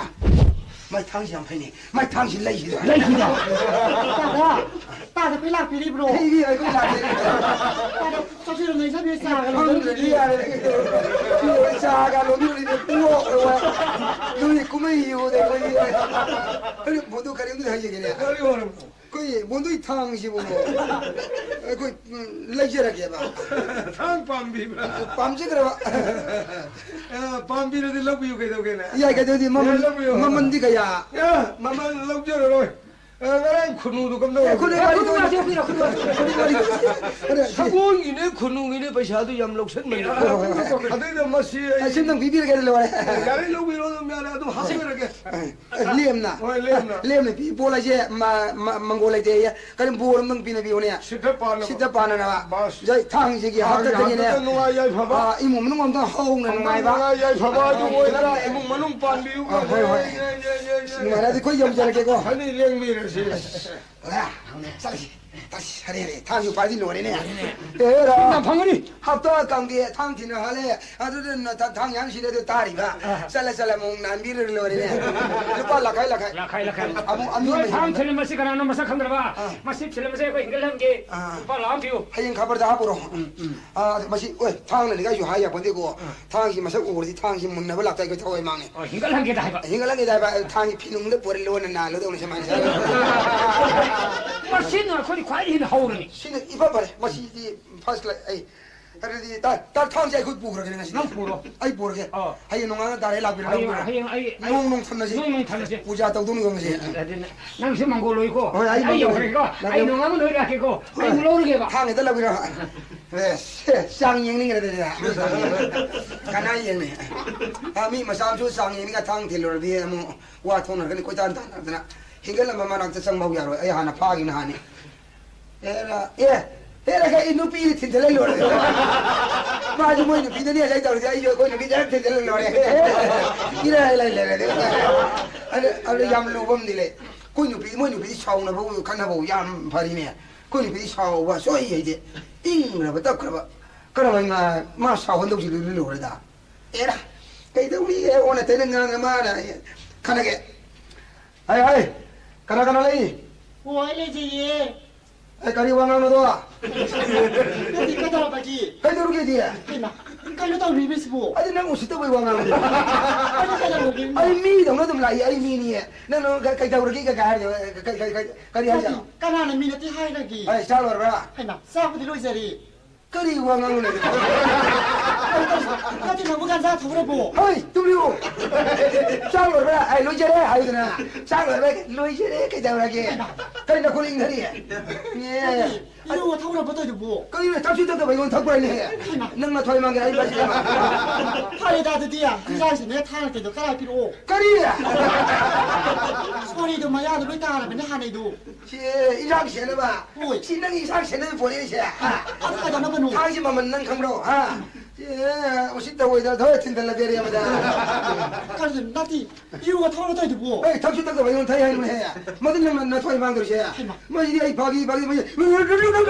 ꯃꯥꯏ ꯊꯥꯡꯁꯤ ꯌꯥꯝ ꯐꯩꯅꯦ꯫ ꯃꯥꯏ ꯊꯥꯡꯁꯤ ꯂꯩꯁꯤꯗ꯫ ꯂꯩꯁꯤꯗ꯫ ꯇꯥꯗ, ꯇꯥꯗ ꯀꯩ ꯂꯥꯛꯄꯤꯔꯤꯕ꯭ꯔꯣ? ꯑꯩꯒꯤ, ꯑꯩꯈꯣꯏ ꯂꯥꯛꯄꯤꯔꯤꯕ꯭ꯔꯣ? ꯇꯥꯗ, ꯆꯠꯁꯤꯔꯣ, ꯅꯣꯏ ꯆꯠꯄꯤꯔꯣ, ꯆꯥꯒ ꯂꯣꯟꯕꯤꯔꯣ? ꯈꯪꯗ꯭ꯔꯗꯤ ꯌꯥꯔꯦ꯫ ꯆꯥꯒ ꯂꯣꯟꯕꯤꯔꯣ, ꯄꯨꯔꯣ, ꯄꯨꯔꯣ꯫ ꯅꯣꯏ ꯀꯨꯝꯍꯩ ꯌꯦꯡꯉꯨꯗ ꯑꯩꯈꯣꯏꯗꯤ꯫ ꯑꯩ ꯃꯗꯨ ꯀꯔꯤꯝꯇ ꯍꯥꯏꯖꯒꯦꯅꯦ꯫ ꯀꯔꯤ ꯑꯣꯏꯔꯝꯅꯣ? ꯑꯩꯈꯣꯏ ꯕꯣꯟꯗꯨꯒꯤ ꯊꯥꯡꯁꯤꯕꯨ ꯑꯩꯈꯣꯏ, ꯎꯝ, ꯂꯩꯖꯔꯒꯦꯕ꯫ ꯊꯥꯡ ꯄꯥꯝꯕꯤꯕ꯭ꯔꯥ? ꯄꯥꯝꯖꯈ꯭ꯔꯕ꯫ ꯑ, ꯄꯥꯝꯕꯤꯔꯗꯤ ꯂꯧꯕꯤꯌꯨ ꯀꯩꯗꯧꯒꯦꯅꯦ? ꯌꯥꯏ, ꯀꯩꯗꯧꯗꯤ ꯃꯃꯜ, ꯌꯥꯏ, ꯂꯧꯕꯤꯌꯨ꯫ ꯃꯃꯜꯗꯤ ꯀꯌꯥ? ꯑ, ꯃꯃꯜ ꯂꯧꯖꯔꯔꯣꯏ꯫ ꯑ, ꯉꯔꯥꯡ ꯈꯨꯟꯅꯨꯗꯨ ꯀꯝꯗꯧꯔꯒꯦ? ꯑꯦ, ꯈꯨꯟꯅꯨ ꯋꯥꯔꯤ ꯈꯨꯟꯅꯨ ꯋꯥꯔꯤ ꯇꯣꯛꯑꯣ꯫ ꯈꯨꯟꯅꯨ ꯋꯥꯔꯤ ꯇꯣꯛꯑꯣ꯫ ꯈꯨꯟꯅꯨ ꯋꯥꯔꯤ ꯇꯣꯛꯑꯣ꯫ ꯁꯒꯣꯜꯒꯤꯅꯦ, ꯈꯨꯟꯅꯨꯒꯤꯅꯦ ꯄꯩꯁꯥꯗꯨ ꯌꯥꯝ ꯂꯧꯁꯟꯕꯅꯦ꯫ ꯍꯣꯏ, ꯍꯣꯏ, ꯍꯣꯏ꯫ ꯑꯗꯨꯏꯗ ꯃꯁꯤ ꯑꯩ ꯑꯩ ꯁꯤꯝꯇꯪ ꯄꯤꯕꯤꯔꯒꯦ ꯂꯣꯏꯔꯦ꯫ ꯌꯥꯔꯦ, ꯂꯧꯕꯤꯔꯣ ꯑꯗꯨꯝ ꯌꯥꯔꯦ, ꯑꯗꯨꯝ ꯍꯥꯞꯆꯔꯒꯦ꯫ ꯑ, ꯂꯦꯝꯅ꯫ ꯍꯣꯏ, ꯂꯦꯝꯅ꯫ ꯂꯦꯝꯅ ꯄꯤ ꯄꯣꯠ ꯍꯥꯏꯁꯦ ꯃ-, ꯃ-, ꯃꯪꯒꯣꯜ ꯂꯩꯇꯦꯌꯦ꯫ ꯀꯔꯤ ꯕꯣꯔ ꯑꯝꯇꯪ ꯄꯤꯅꯕꯤꯌꯨꯅꯦ꯫ ꯁꯤꯠꯇ ꯄꯥꯟꯅꯕ꯫ ꯁꯤꯠꯇ ꯄꯥꯟꯅꯅꯕ꯫ ꯕꯥꯁ꯫ ꯖꯩ ꯊꯥꯡꯁꯤꯒꯤ ꯊꯥꯡꯁꯤꯒꯤ ꯍꯥꯛꯇꯛꯇꯒꯤꯅꯦ꯫ ꯍꯥꯛꯇꯛꯇ ꯅꯨꯡꯉꯥꯏ ꯌꯥꯏꯐꯕ꯫ ꯑ, ꯏꯃꯨꯡ ꯃꯅꯨꯡ ꯑꯝꯇ ꯍꯧꯅ ꯅꯨꯡꯉꯥꯏꯕ꯫ ꯅꯨꯡꯉꯥꯏ ꯌꯥꯏꯐꯕ ꯑꯗꯨ ꯑ, ꯑꯣꯏꯅ ꯂꯝ ꯂꯩ꯫ ꯏꯃꯨꯡ ꯃꯅꯨꯡ ꯄꯥꯟꯕꯤꯌꯨ꯫ ꯑ, ꯍꯣꯏ, ꯍꯣꯏ꯫ ꯌꯦ, ꯌꯦ, ꯌꯦ, ꯌꯦ, ꯌꯦ꯫ ꯅꯨꯡꯉꯥꯏꯔꯗꯤ ꯑꯩꯈꯣꯏ ꯌꯧꯖꯔꯒꯦꯀꯣ꯫ ꯈꯅꯤ ꯂꯦꯡꯕꯤꯔꯁꯤ꯫ ꯑ, ꯆꯠꯂꯁꯤ꯫ ꯑꯁ, ꯍꯔꯦ, ꯍꯔꯦ, ꯊꯥꯡꯁꯨ ꯄꯥꯏꯗꯤ ꯂꯣꯏꯔꯦꯅꯦ꯫ ꯂꯣꯏꯔꯦꯅꯦ꯫ ꯑꯦꯔꯥ꯫ ꯌꯥꯝ ꯐꯪꯒꯅꯤ꯫ ꯍꯞꯇꯥ ꯀꯥꯡꯒꯤ ꯊꯥꯡ ꯊꯤꯅ ꯍꯥꯜꯂꯦ꯫ ꯑꯗꯨꯗ ꯅ-, ꯊ-, ꯊꯥꯡ ꯌꯥꯝ ꯁꯤꯔꯦ ꯑꯗꯨ ꯇꯥꯔꯤꯕ꯫ ꯑꯥ꯫ ꯆꯠꯂ, ꯆꯠꯂ ꯑꯃꯨꯛ ꯅꯥꯟꯕꯤꯔ ꯂꯣꯏꯔꯦꯅꯦ꯫ ꯂꯨꯄꯥ ꯂꯥꯈꯥꯏ, ꯂꯥꯈꯥꯏ꯫ ꯂꯥꯈꯥꯏ, ꯂꯥꯈꯥꯏ꯫ ꯑꯃꯨꯛ ꯑꯅꯤ ꯅꯣꯏ ꯑꯃ ꯊꯥꯡ ꯍꯦꯟꯕ꯫ ꯊꯤꯜꯂꯝꯕꯁꯤ ꯀꯅꯥꯅꯣ ꯃꯁꯛ ꯈꯪꯗ꯭ꯔꯕ? ꯑꯥ꯫ ꯃꯁꯤ ꯊꯤꯜꯂꯝꯕꯁꯦ ꯑꯩꯈꯣꯏ ꯍꯤꯡꯒꯠꯍꯟꯒꯦ꯫ ꯑꯥ꯫ ꯂꯨꯄꯥ ꯂꯥꯈ ꯑꯃ ꯄꯤꯌꯨ꯫ ꯍꯌꯦꯡ ꯈꯕꯔꯗ ꯍꯥꯞꯄꯨꯔꯣ꯫ ꯎꯝ, ꯎꯝ꯫ ꯑꯥ, ꯃꯁꯤ, ꯑꯣꯏ, ꯊꯥꯡꯅ ꯅꯤꯡꯒꯥꯏꯁꯨ ꯍꯥꯏ ꯌꯥꯄꯣꯟꯇꯦꯀꯣ꯫ ꯑꯥ꯫ ꯊꯥꯡꯁꯤ ꯃꯁꯛ ꯎꯔꯗꯤ ꯊꯥꯡꯁꯤ ꯃꯨꯟꯅꯕ ꯂꯥꯛꯇ ꯑꯩꯈꯣꯏ ꯊꯋꯥꯏ ꯃꯥꯡꯉꯦ꯫ ꯑꯣ, ꯍꯤꯡꯒꯠꯍꯟꯒꯦꯗ ꯍꯥꯏꯕ꯫ ꯍꯤꯡꯒꯠꯍꯟꯒꯦꯗ ꯍꯥꯏꯕ, ꯊꯥꯡꯁꯤ ꯐꯤꯅꯨꯡꯗ ꯄꯨꯔ ꯂꯣꯟꯅ ꯅꯥꯜꯂꯗꯧꯅꯤ ꯁꯨꯃꯥꯏꯅ꯫ ꯃꯁꯤꯅ ꯑꯩꯈꯣꯏꯗꯤ ꯈ꯭ꯋꯥꯏꯗꯒꯤ ꯍꯦꯟꯅ ꯍꯧꯔꯅꯤ꯫ ꯁꯤꯅ ꯏꯐ ꯐꯔꯦ꯫ ꯃꯁꯤꯗꯤ first class꯫ ꯑꯩ, ꯑꯗꯨꯗꯤ ꯇꯥ-, ꯇꯥ-, ꯊꯥꯡꯁꯦ ꯑꯩꯈꯣꯏ ꯄꯨꯈ꯭ꯔꯒꯦꯅꯦ ꯉꯁꯤꯗꯤ꯫ ꯅꯪ ꯄꯨꯔꯣ꯫ ꯑꯩ ꯄꯨꯔꯒꯦ꯫ ꯑꯥ꯫ ꯍꯌꯦꯡ ꯅꯣꯡꯉꯥꯜꯂ direct ꯂꯥꯛꯄꯤꯔꯣ, ꯍꯌꯦꯡ, ꯂꯧꯕꯤꯔꯣ꯫ ꯍꯌꯦꯡ ꯑꯩ, ꯅꯣꯡ, ꯑꯩ ꯅꯣꯡ ꯊꯝꯃꯁꯤ꯫ ꯅꯣꯡ, ꯅꯣꯡ ꯊꯝꯃꯁꯤ꯫ ꯄꯨꯖꯥ ꯇꯧꯗꯧꯅꯤ ꯉꯁꯤ꯫ ꯑꯗꯨꯅ ꯅꯪꯁꯨ ꯃꯪꯒꯣꯜ ꯑꯣꯏꯀꯣ꯫ ꯍꯣꯏ, ꯑꯩ ꯑꯩ ꯃꯪꯒꯣꯜ ꯌꯧꯈ꯭ꯔꯒꯦꯀꯣ꯫ ꯑꯣꯏ꯫ ꯑꯩ ꯅꯣꯡꯉꯥꯜꯂ ꯅꯣꯏ ꯂꯥꯛꯀꯦꯀꯣ꯫ ꯑꯩ ꯍꯣꯏ꯫ ꯑꯃꯨꯛ ꯂꯧꯔꯒꯦꯕ꯫ ꯊꯥꯡ ꯍꯦꯛꯇ ꯂꯧꯕꯤꯔꯣ꯫ ꯑꯦ, ꯆꯥꯡ ꯌꯦꯡꯅꯤꯡꯈ꯭ꯔꯦ ꯑꯗꯨꯗꯤ꯫ ꯀꯅꯥ ꯌꯦꯡꯅꯤ? ꯑ, ꯃꯤ ꯃꯆꯥ ꯃꯁꯨ ꯆꯥꯡ ꯌꯦꯡꯅꯤꯡꯉ ꯊꯥꯡ ꯊꯤꯜꯂꯨꯔꯗꯤ ꯑꯃꯨꯛ ꯋꯥ ꯊꯣꯛꯅꯔꯛꯀꯅꯤ, ꯀꯣꯏꯇꯥꯟ ꯇꯥꯟꯅꯗꯅ꯫ ꯍꯦꯟꯒꯠꯂꯝꯕ ꯃꯅꯥꯛꯇ ꯆꯪꯕ ꯍꯧ ꯌꯥꯔꯣꯏ꯫ ꯑꯩ ꯍꯥꯟꯅ ꯐꯥꯈꯤꯕ ꯅꯍꯥꯟꯅꯤ꯫ ꯑꯦꯔꯥ, ꯑꯦ, ꯑꯦꯔꯥ, ꯑꯩ ꯅꯨꯄꯤꯗ ꯊꯤꯟꯖꯜꯂ ꯂꯣꯏꯔꯦ꯫ ꯃꯥꯁꯨ ꯃꯣꯏ ꯅꯨꯄꯤꯗꯅꯦ ꯉꯁꯥꯏ ꯇꯧꯔꯤꯁꯦ, ꯑꯩꯁꯨ ꯑꯩꯈꯣꯏ ꯅꯨꯄꯤꯗ ꯊꯤꯟꯖꯜꯂ ꯂꯣꯏꯔꯦ꯫ ꯏꯔꯥꯏ ꯂꯥꯏ ꯂꯩꯔꯦ꯫ ꯑꯗꯨ, ꯑꯗꯨ ꯌꯥꯝ ꯂꯨꯕ ꯑꯃꯗꯤ ꯂꯩ꯫ ꯑꯩꯈꯣꯏ ꯅꯨꯄꯤ, ꯃꯣꯏ ꯅꯨꯄꯤꯗꯤ ꯁꯥꯎꯅꯕ, ꯈꯠꯅꯕ ꯌꯥꯝ ꯐꯔꯤꯅꯦ꯫ ꯑꯩꯈꯣꯏ ꯅꯨꯄꯤꯗꯤ ꯁꯥꯎꯕ ꯁꯣꯏ ꯍꯩꯇꯦ꯫ ꯏꯪꯈ꯭ꯔꯕ, ꯇꯞꯈ꯭ꯔꯕ꯫ ꯀꯔꯝꯍꯥꯏꯅ ꯃꯥ ꯁꯥꯎꯍꯟꯗꯧꯁꯤ ꯂꯨꯔꯦꯗ꯫ ꯑꯦꯔꯥ, ꯀꯩꯗꯧꯔꯤꯒꯦ? ꯑꯣꯟꯅ ꯇꯩꯅ ꯉꯥꯡꯉ ꯃꯥꯅ ꯈꯠꯅꯒꯦ꯫ ꯍꯥꯏ, ꯍꯥꯏ, ꯀꯅꯥ ꯀꯅꯥ ꯂꯩ? ꯑꯣ, ꯑꯩ ꯂꯩꯖꯩꯌꯦ꯫ ꯑꯦ, ꯀꯔꯤ ꯋꯥ ꯉꯥꯡꯅꯣꯗꯣ? ꯅꯠꯇꯦ, ꯀꯩꯗꯧꯔꯕꯒꯤ? ꯀꯩꯗꯧꯔꯒꯦꯗꯤ? ꯍꯩꯃꯥ, ꯀꯩꯅꯣ ꯇꯧꯕꯤꯔꯤꯕꯁꯤꯕꯨ? ꯑꯗꯨ ꯅꯪ ꯎꯁꯤꯠꯇꯕꯩ ꯋꯥ ꯉꯥꯡꯅꯣ? ꯑꯩ ꯀꯩꯗꯧꯔꯒꯦ? ꯑꯩ ꯃꯤꯗꯧꯅ ꯑꯗꯨꯝ ꯂꯥꯛꯏ, ꯑꯩ ꯃꯤꯅꯤ꯫ ꯅꯪ, ꯅꯪ ꯀꯩ-, ꯀꯩꯗꯧꯔꯒꯦ ꯀꯩ ꯀꯥꯏ ꯍꯥꯏꯔꯒꯦ? ꯀꯩ, ꯀꯩ, ꯀꯩ, ꯀꯔꯤ ꯍꯥꯏꯖꯥꯠꯅꯣ? ꯀꯅꯥꯅ ꯃꯤ ꯅꯠꯇꯦ ꯍꯥꯏꯔꯒꯦ? ꯑꯩ ꯆꯥꯛ ꯂꯣꯏꯔꯕ꯭ꯔꯥ? ꯍꯩꯃꯥ, ꯆꯥꯛꯄꯨꯗꯤ ꯂꯣꯏꯖꯔꯦ꯫ ꯀꯔꯤ ꯋꯥ ꯉꯥꯡꯅꯣ? ꯅꯠꯇꯦ, ꯅꯪꯕꯨ ꯒꯟꯖꯥ ꯊꯧꯔꯕꯣ? ꯍꯣꯏ, ꯇꯨꯝꯕꯤꯌꯨ꯫ ꯆꯥꯛ ꯂꯣꯏꯔꯕ꯭ꯔꯥ? ꯑꯩ ꯂꯣꯏꯖꯔꯦ ꯍꯥꯏꯗꯅ꯫ ꯆꯥꯛ ꯂꯣꯏꯔꯕ꯭ꯔꯥ? ꯂꯣꯏꯖꯔꯦ, ꯀꯩꯗꯧꯔꯒꯦ? ꯀꯔꯤ ꯅꯈꯣꯟ ꯏꯪꯊꯔꯤ? ꯑꯦ꯫ ꯅꯠꯇꯦ, ꯏꯔꯨ ꯊꯧꯔꯕꯣ ꯇꯧꯔꯤꯗꯨꯕꯣ? ꯀꯔꯤꯅꯣ, ꯆꯥꯛꯁꯨ ꯊꯛꯇꯕ ꯑꯩꯉꯣꯟꯗ ꯊꯛꯄ꯭ꯔꯥꯅꯦ? ꯍꯩꯃꯥ꯫ ꯅꯪ ꯅꯊ꯭ꯋꯥꯏ ꯃꯥꯡꯒꯦ, ꯑꯩ ꯃꯁꯤ ꯐꯔꯦꯗ, ꯑꯗꯨꯗꯤ ꯏꯟꯖꯥꯡꯁꯤꯅ ꯊꯥꯡꯅ ꯀꯩꯗꯣ ꯀꯔꯥꯏ ꯄꯤꯔꯛꯑꯣ? ꯀꯔꯤ? ꯁꯣꯔꯤꯗꯣ ꯃꯌꯥꯗꯣ ꯂꯣꯏ ꯇꯥꯔꯕꯅꯦ ꯍꯥꯟꯅꯩꯗꯣ꯫ ꯁꯤ ꯏꯟꯖꯥꯡ ꯁꯦꯠꯅꯕ? ꯍꯣꯏ꯫ ꯁꯤ ꯅꯪ ꯏꯟꯖꯥꯡ ꯁꯦꯠꯅꯕ ꯄꯣꯔꯛꯑꯦ ꯁꯦ? ꯑꯗꯨ ꯀꯩꯗꯧꯅꯕꯅꯣ? ꯊꯥꯡꯁꯤ ꯃꯃꯜ ꯅꯪ ꯈꯪꯕ꯭ꯔꯣ? ꯍꯥ? ꯑꯦ, ꯎꯁꯤꯠꯇ ꯑꯣꯏꯗ ꯊꯣꯏ ꯊꯤꯟꯗꯜꯂꯒꯦ ꯑꯃꯗ꯫ ꯀꯔꯤꯅꯣ, ꯅꯠꯇꯦ, ꯏꯔꯨꯒ ꯊꯧꯔꯒ ꯇꯧꯔꯤꯗꯨꯕꯣ? ꯑꯦ, ꯊꯛꯁꯨ ꯊꯛꯇꯕ ꯑꯩꯉꯣꯟꯗ ꯊꯛꯏ ꯍꯥꯏꯅꯨꯍꯦ꯫ ꯃꯗꯨ ꯅꯪ ꯅꯊ꯭ꯋꯥꯏ ꯃꯥꯡꯗꯧꯔꯤꯁꯦ꯫ ꯍꯩꯃꯥ꯫ ꯃꯁꯤꯗꯤ ꯑꯩ ꯐꯥꯒꯤ, ꯐꯥꯒꯤ, ꯃꯁꯤ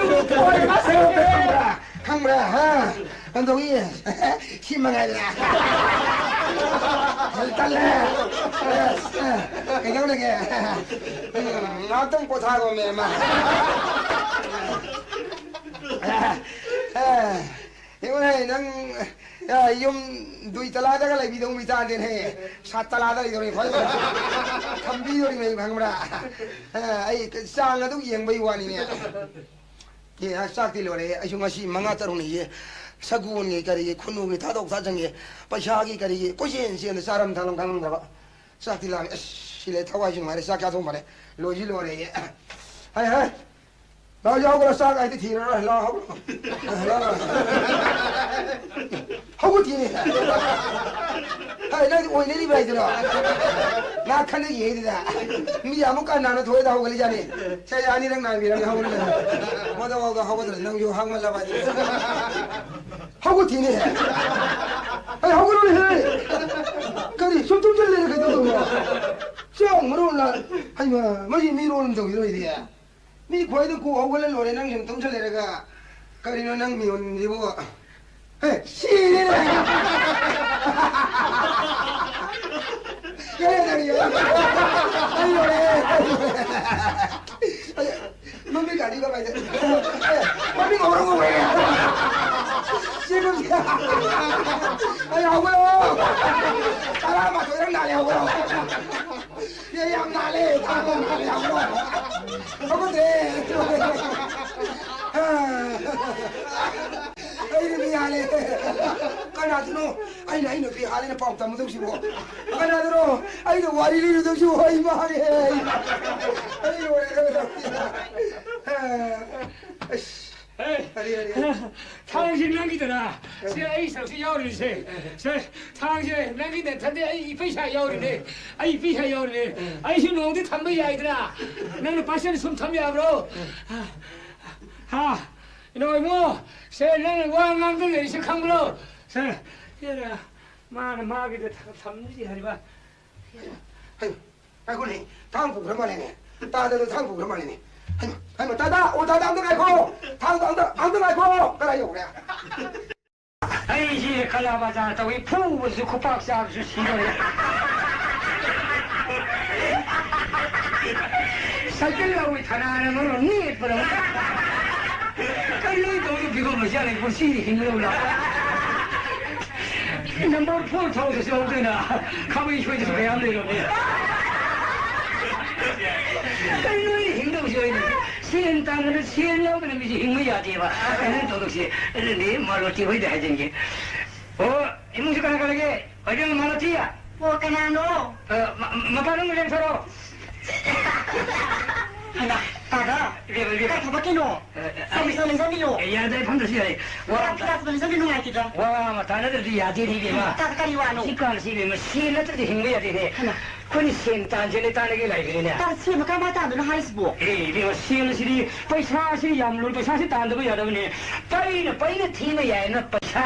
ꯈꯪꯕ꯭ꯔꯥ? ꯈꯪꯕ꯭ꯔꯥ? ꯍꯥ? ꯀꯝꯗꯧꯏ? ꯁꯤ ꯃꯉꯥꯏꯗꯅ꯫ ꯇꯜꯂꯦ꯫ ꯑꯁ, ꯀꯩꯗꯧꯔꯒꯦ? ꯎꯝ, ꯉꯥꯛꯇꯪ ꯄꯣꯊꯥꯈꯣꯃꯦ, ꯑꯃ꯫ ꯑꯦ, ꯑꯦ, ꯏꯕꯨꯡꯉꯣ, ꯅꯪ, ꯑꯦ, ꯌꯨꯝ ꯗꯨꯏ ꯇꯂꯥꯗꯒ ꯂꯩꯕꯤꯗꯧ ꯃꯤ ꯇꯥꯗꯦꯅꯦ꯫ ꯁꯥꯠ ꯇꯂꯥꯗ ꯂꯩꯗꯧꯔꯤ, ꯈ꯭ꯋꯥꯏ ꯐꯕ꯫ ꯊꯝꯕꯤꯗꯧꯔꯤꯕꯅꯤ, ꯈꯪꯕ꯭ꯔꯥ? ꯑꯦ, ꯑꯩ ꯆꯥꯡ ꯑꯗꯨꯝ ꯌꯦꯡꯕꯩ ꯋꯥꯅꯤꯅꯦ꯫ ꯑꯦ, ꯑ, ꯆꯥꯛꯇꯤ ꯂꯣꯏꯔꯦ꯫ ꯑꯩꯁꯨ ꯉꯁꯤ ꯃꯉꯥ ꯇꯔꯨꯛꯅꯤꯁꯦ ꯁꯒꯣꯜꯒꯤ ꯀꯔꯤꯒꯤ ꯈꯨꯟꯅꯨꯒꯤ ꯊꯥꯗꯣꯛ ꯊꯥꯖꯟꯒꯦ, ꯄꯩꯁꯥꯒꯤ ꯀꯔꯤꯒꯤ ꯀꯣꯏꯆꯦꯟ ꯆꯦꯟꯗ ꯆꯥꯔꯝ ꯊꯛꯂꯝ ꯈꯪꯗ꯭ꯔꯕ꯫ ꯆꯥꯛꯇꯤ ꯂꯥꯝꯃꯦ꯫ ꯑꯁ, ꯁꯤ ꯂꯩ ꯊꯋꯥꯏꯁꯨ ꯅꯨꯡꯉꯥꯏꯔꯦ꯫ ꯆꯥꯛ ꯆꯥꯊꯣꯛ ꯐꯔꯦ꯫ ꯂꯣꯏꯁꯤ ꯂꯣꯏꯔꯦ꯫ ꯍꯥꯏ, ꯍꯥꯏ꯫ ꯂꯥꯛꯑꯣ, ꯌꯥꯎꯈ꯭ꯔꯣ, ꯆꯥꯛ ꯍꯥꯏꯗꯤ ꯊꯤꯔꯔꯣꯏ꯫ ꯂꯥꯛꯑꯣ, ꯍꯧꯒꯠꯂꯣ꯫ ꯂꯥꯛꯑꯣ, ꯂꯥꯛꯑꯣ꯫ ꯍꯧꯒꯠꯇꯦꯅꯦ꯫ ꯍꯥꯏ, ꯅꯪꯗꯤ ꯑꯣꯏꯅꯔꯤꯕ꯭ꯔꯥ ꯍꯥꯏꯗꯨꯔꯣ? ꯉꯥꯏꯍꯥꯛ ꯈꯟꯅꯈꯤꯉꯩꯗꯨꯗ ꯃꯤ ꯑꯃꯨꯛ ꯀꯟꯅ ꯊꯣꯛꯑꯦꯗ ꯍꯧꯒꯠꯂꯤꯖꯥꯠꯅꯤ꯫ ꯁꯦ, ꯑꯅꯤꯔꯛ ꯅꯥꯏꯕꯤꯔꯝꯃꯦ ꯍꯧꯒꯠꯂꯦ꯫ ꯃꯗꯨꯐꯥꯎꯗ ꯍꯧꯒꯠꯇ꯭ꯔꯗꯤ ꯅꯪꯁꯨ ꯍꯥꯡꯃꯜꯂꯕ ꯍꯥꯏꯗꯨꯅꯤ꯫ ꯍꯧꯒꯠꯇꯦꯅꯦ꯫ ꯑꯩ ꯍꯧꯒꯠꯂꯣꯅꯦꯍꯦ꯫ ꯀꯔꯤ ꯁꯨꯝ ꯇꯨꯝꯁꯤꯜ ꯂꯩꯔꯦ ꯀꯩꯗꯧꯗꯧꯅꯣ? ꯆꯥꯛ ꯃꯔꯣꯜ ꯂ-, ꯍꯩꯃꯥ, ꯃꯁꯤ ꯃꯤꯔꯣꯜ ꯑꯃ ꯇꯧꯈꯤꯗꯣꯏꯗꯤ꯫ ꯃꯤ ꯈ꯭ꯋꯥꯏꯗ ꯀꯣꯛ ꯍꯧꯒꯠꯂ ꯂꯣꯏꯔꯦ, ꯅꯪ ꯁꯨꯝ ꯇꯨꯝꯁꯜ ꯂꯩꯔꯒ꯫ ꯀꯔꯤꯅꯣ ꯅꯪ ꯃꯤꯍꯨꯟꯁꯤꯕꯨ? ꯍꯦ, ꯁꯤꯔꯦꯅꯦ! ꯀꯔꯤ ꯇꯧꯔꯤꯅꯣ? ꯑꯩ ꯂꯣꯏꯔꯦ! ꯑꯩ, ꯃꯃꯤꯠ ꯀꯥꯗꯤ ꯀꯃꯥꯏꯅ ꯇꯧ-, ꯑꯦ, ꯃꯃꯤꯠ ꯉꯧꯔꯣꯛ ꯉꯧꯔꯦ! ꯁꯤꯕꯨ-, ꯑꯩ ꯍꯧꯒꯠꯂꯣ! ꯇꯔꯥꯃꯥꯊꯣꯏꯔꯛ ꯅꯥꯔꯦ, ꯍꯧꯒꯠꯂꯣ! ꯑꯦ, ꯌꯥꯝ ꯅꯥꯜꯂꯦ, ꯊꯥꯡ ꯌꯥꯝ ꯅꯥꯜꯂꯦ, ꯌꯥꯝ ꯅꯥꯜꯂꯦ꯫ ꯐꯒꯠꯇ꯭ꯔꯦ꯫ ꯑꯩꯗꯤ ꯃꯤ ꯍꯥꯜꯂꯦ꯫ ꯀꯅꯥꯗꯅꯣ ꯑꯩꯅ ꯑꯩ ꯅꯨꯄꯤ ꯍꯥꯜꯂꯦꯅ ꯄꯥꯎ ꯇꯝꯃꯨꯗꯧꯁꯤꯕꯣ? ꯀꯅꯥꯗꯅꯣ ꯑꯩꯅ ꯋꯥꯔꯤ ꯂꯤꯔꯨꯗꯧꯁꯤꯕꯣ? ꯑꯩ ꯃꯥꯔꯦ꯫ ꯑꯩ ꯂꯣꯏꯔꯦ꯫ ꯑꯁ꯫ ꯍꯦ, ꯀꯔꯤ, ꯀꯔꯤ? ꯊꯥꯡꯁꯤ ꯅꯪꯒꯤꯗꯅ꯫ ꯁꯤ ꯑꯩ ꯁꯔꯨꯛꯁꯤ ꯌꯥꯎꯔꯤꯁꯦ꯫ ꯁꯦ, ꯊꯥꯡꯁꯦ ꯅꯪꯒꯤ ꯅꯊꯟꯗ ꯑꯩ ꯏꯄꯩꯁꯥ ꯌꯥꯎꯔꯤꯅꯦ꯫ ꯑꯩ ꯏꯄꯩꯁꯥ ꯌꯥꯎꯔꯤꯅꯦ꯫ ꯑꯩꯁꯨ ꯅꯣꯡꯗꯤ ꯊꯝꯕ ꯌꯥꯏꯗꯅ꯫ ꯅꯪꯅ ꯄꯥꯁꯦꯜ ꯁꯨꯝ ꯊꯝ ꯌꯥꯕ꯭ꯔꯣ? ꯍꯥ? ꯏꯅꯥꯎ ꯏꯕꯨꯡꯉꯣ, ꯁꯦ ꯅꯪꯅ ꯋꯥ ꯉꯥꯡꯗ ꯂꯩꯔꯤꯁꯦ ꯈꯪꯕ꯭ꯔꯣ? ꯁꯦ, ꯁꯦ, ꯃꯥꯅ ꯃꯥꯒꯤꯗ ꯊꯝ-, ꯊꯝꯗ꯭ꯔꯤ ꯍꯥꯏꯔꯤꯕ꯫ ꯍꯩꯃꯥ, ꯉꯥꯏꯈꯣꯅꯦ, ꯊꯥꯡ ꯄꯨꯈ꯭ꯔ ꯃꯥꯜꯂꯦꯅꯦ꯫ ꯇꯥꯗꯗꯣ ꯊꯥꯡ ꯄꯨꯈ꯭ꯔ ꯃꯥꯜꯂꯦꯅꯦ꯫ ꯍꯩꯃꯥ, ꯍꯩꯃꯥ, ꯇꯥꯗꯥ! ꯑꯣ, ꯇꯥꯗꯥ, ꯑꯝꯇ ꯉꯥꯏꯈꯣ! ꯊꯥꯡꯗꯣ ꯑꯝꯇ, ꯑꯝꯇ ꯉꯥꯏꯈꯣ! ꯀꯗꯥꯏ ꯌꯧꯈ꯭ꯔꯦ? ꯑꯩꯁꯤ ꯀꯂꯥ ꯕꯖꯥꯔ ꯇꯧꯏ, ꯐꯨꯕꯁꯨ ꯈꯨꯄꯥꯛ ꯆꯥꯕꯁꯨ ꯁꯤꯗꯧꯔꯦ꯫ ꯁꯥꯏꯀꯜ ꯂꯧꯏ ꯊꯅꯥꯅ ꯃꯔꯣꯟ ꯅꯦꯠꯄꯗ꯫ ꯀꯔꯤꯅꯣ ꯇꯧꯔꯤ ꯐꯤꯕꯝ ꯑꯁꯤ? ꯄꯨꯟꯁꯤꯗꯤ ꯍꯤꯡꯒꯗꯧ ꯂꯥꯛ꯫ ꯅꯝꯕꯔ ꯐꯣꯔ ꯊꯧꯗꯁꯨ ꯌꯥꯎꯗꯣꯏꯅ ꯈꯥꯕꯩ ꯁꯣꯏꯗꯁꯨ ꯃꯌꯥꯝ ꯂꯩꯔꯝꯃꯤ꯫ ꯀꯔꯤꯅꯣ ꯑꯩꯅ ꯍꯤꯡꯗꯧꯁꯤ ꯑꯣꯏꯅ? ꯁꯦꯟ ꯇꯥꯟꯕꯗ ꯁꯦꯟ ꯌꯥꯎꯗꯅ ꯃꯤꯁꯤ ꯍꯤꯡꯕ ꯌꯥꯗꯦꯕ꯫ ꯑꯩꯅ ꯇꯧꯗꯧꯁꯤ꯫ ꯑꯗꯨꯅꯤ ꯃꯥꯂꯣꯇꯤ ꯍꯣꯏꯗ ꯍꯥꯏꯖꯟꯒꯦ꯫ ꯑꯣ, ꯏꯃꯨꯡꯁꯤ ꯀꯅꯥ ꯀꯅꯥ ꯂꯩꯒꯦ? ꯍꯣꯏ, ꯏꯕꯦꯝꯃ ꯃꯥꯂꯣꯇꯤ꯫ ꯑꯣ, ꯀꯅꯥꯅꯣ? ꯑ, ꯃ-, ꯃꯄꯥꯟ ꯂꯣꯝꯒꯤ ꯂꯦꯡꯊꯣꯔꯛꯑꯣ꯫ ꯍꯩꯃꯥ, ꯇꯥꯗ, ꯏꯕꯦꯝꯃ, ꯏꯕꯦꯝꯃ꯫ ꯀꯔꯤ ꯊꯕꯛꯀꯤꯅꯣ? ꯑ, ꯑ, ꯄꯔꯃꯤꯁꯟ ꯂꯩꯖꯕꯤꯌꯣ꯫ ꯑꯦ, ꯌꯥꯗ꯭ꯔꯦ, ꯐꯝꯗ꯭ꯔꯁꯨ ꯌꯥꯏ꯫ ꯋꯥ ꯀꯌꯥ ꯑꯝꯇ ꯀꯌꯥ ꯂꯩꯖꯕꯤ ꯅꯨꯡꯉꯥꯏꯇꯦꯗ꯫ ꯋꯥ ꯑꯃ ꯇꯥꯅꯗ꯭ꯔꯗꯤ ꯌꯥꯗꯦꯅꯦ, ꯏꯕꯦꯝꯃ꯫ ꯇꯥꯗ, ꯀꯔꯤ ꯋꯥꯅꯣ? ꯍꯧꯖꯤꯛꯀꯥꯟꯁꯤ, ꯏꯕꯦꯝꯃ, ꯁꯦꯟ ꯅꯠꯇ꯭ꯔꯗꯤ ꯍꯤꯡꯕ ꯌꯥꯗꯦꯅꯦ꯫ ꯍꯩꯃꯥ꯫ ꯑꯩꯈꯣꯏꯅ ꯁꯦꯟ ꯇꯥꯟꯁꯦꯅ ꯇꯥꯟꯅꯒꯦ ꯂꯥꯛꯏꯕꯅꯤꯅꯦ꯫ ꯇꯥꯗ, ꯁꯦꯟꯕꯨ ꯀꯔꯝꯍꯥꯏꯅ ꯇꯥꯟꯗꯣꯏꯅꯣ ꯍꯥꯏꯁꯤꯕꯣ? ꯑꯦ, ꯏꯕꯦꯝꯃ, ꯁꯦꯟ ꯑꯁꯤꯗꯤ, ꯄꯩꯁꯥ ꯑꯁꯤ ꯌꯥꯝ ꯂꯨꯔꯦ, ꯄꯩꯁꯥꯁꯤ ꯇꯥꯟꯗꯕ ꯌꯥꯗꯕꯅꯦ꯫ ꯄꯩꯅ, ꯄꯩꯅ ꯊꯤꯕ ꯌꯥꯏꯅ ꯄꯩꯁꯥ꯫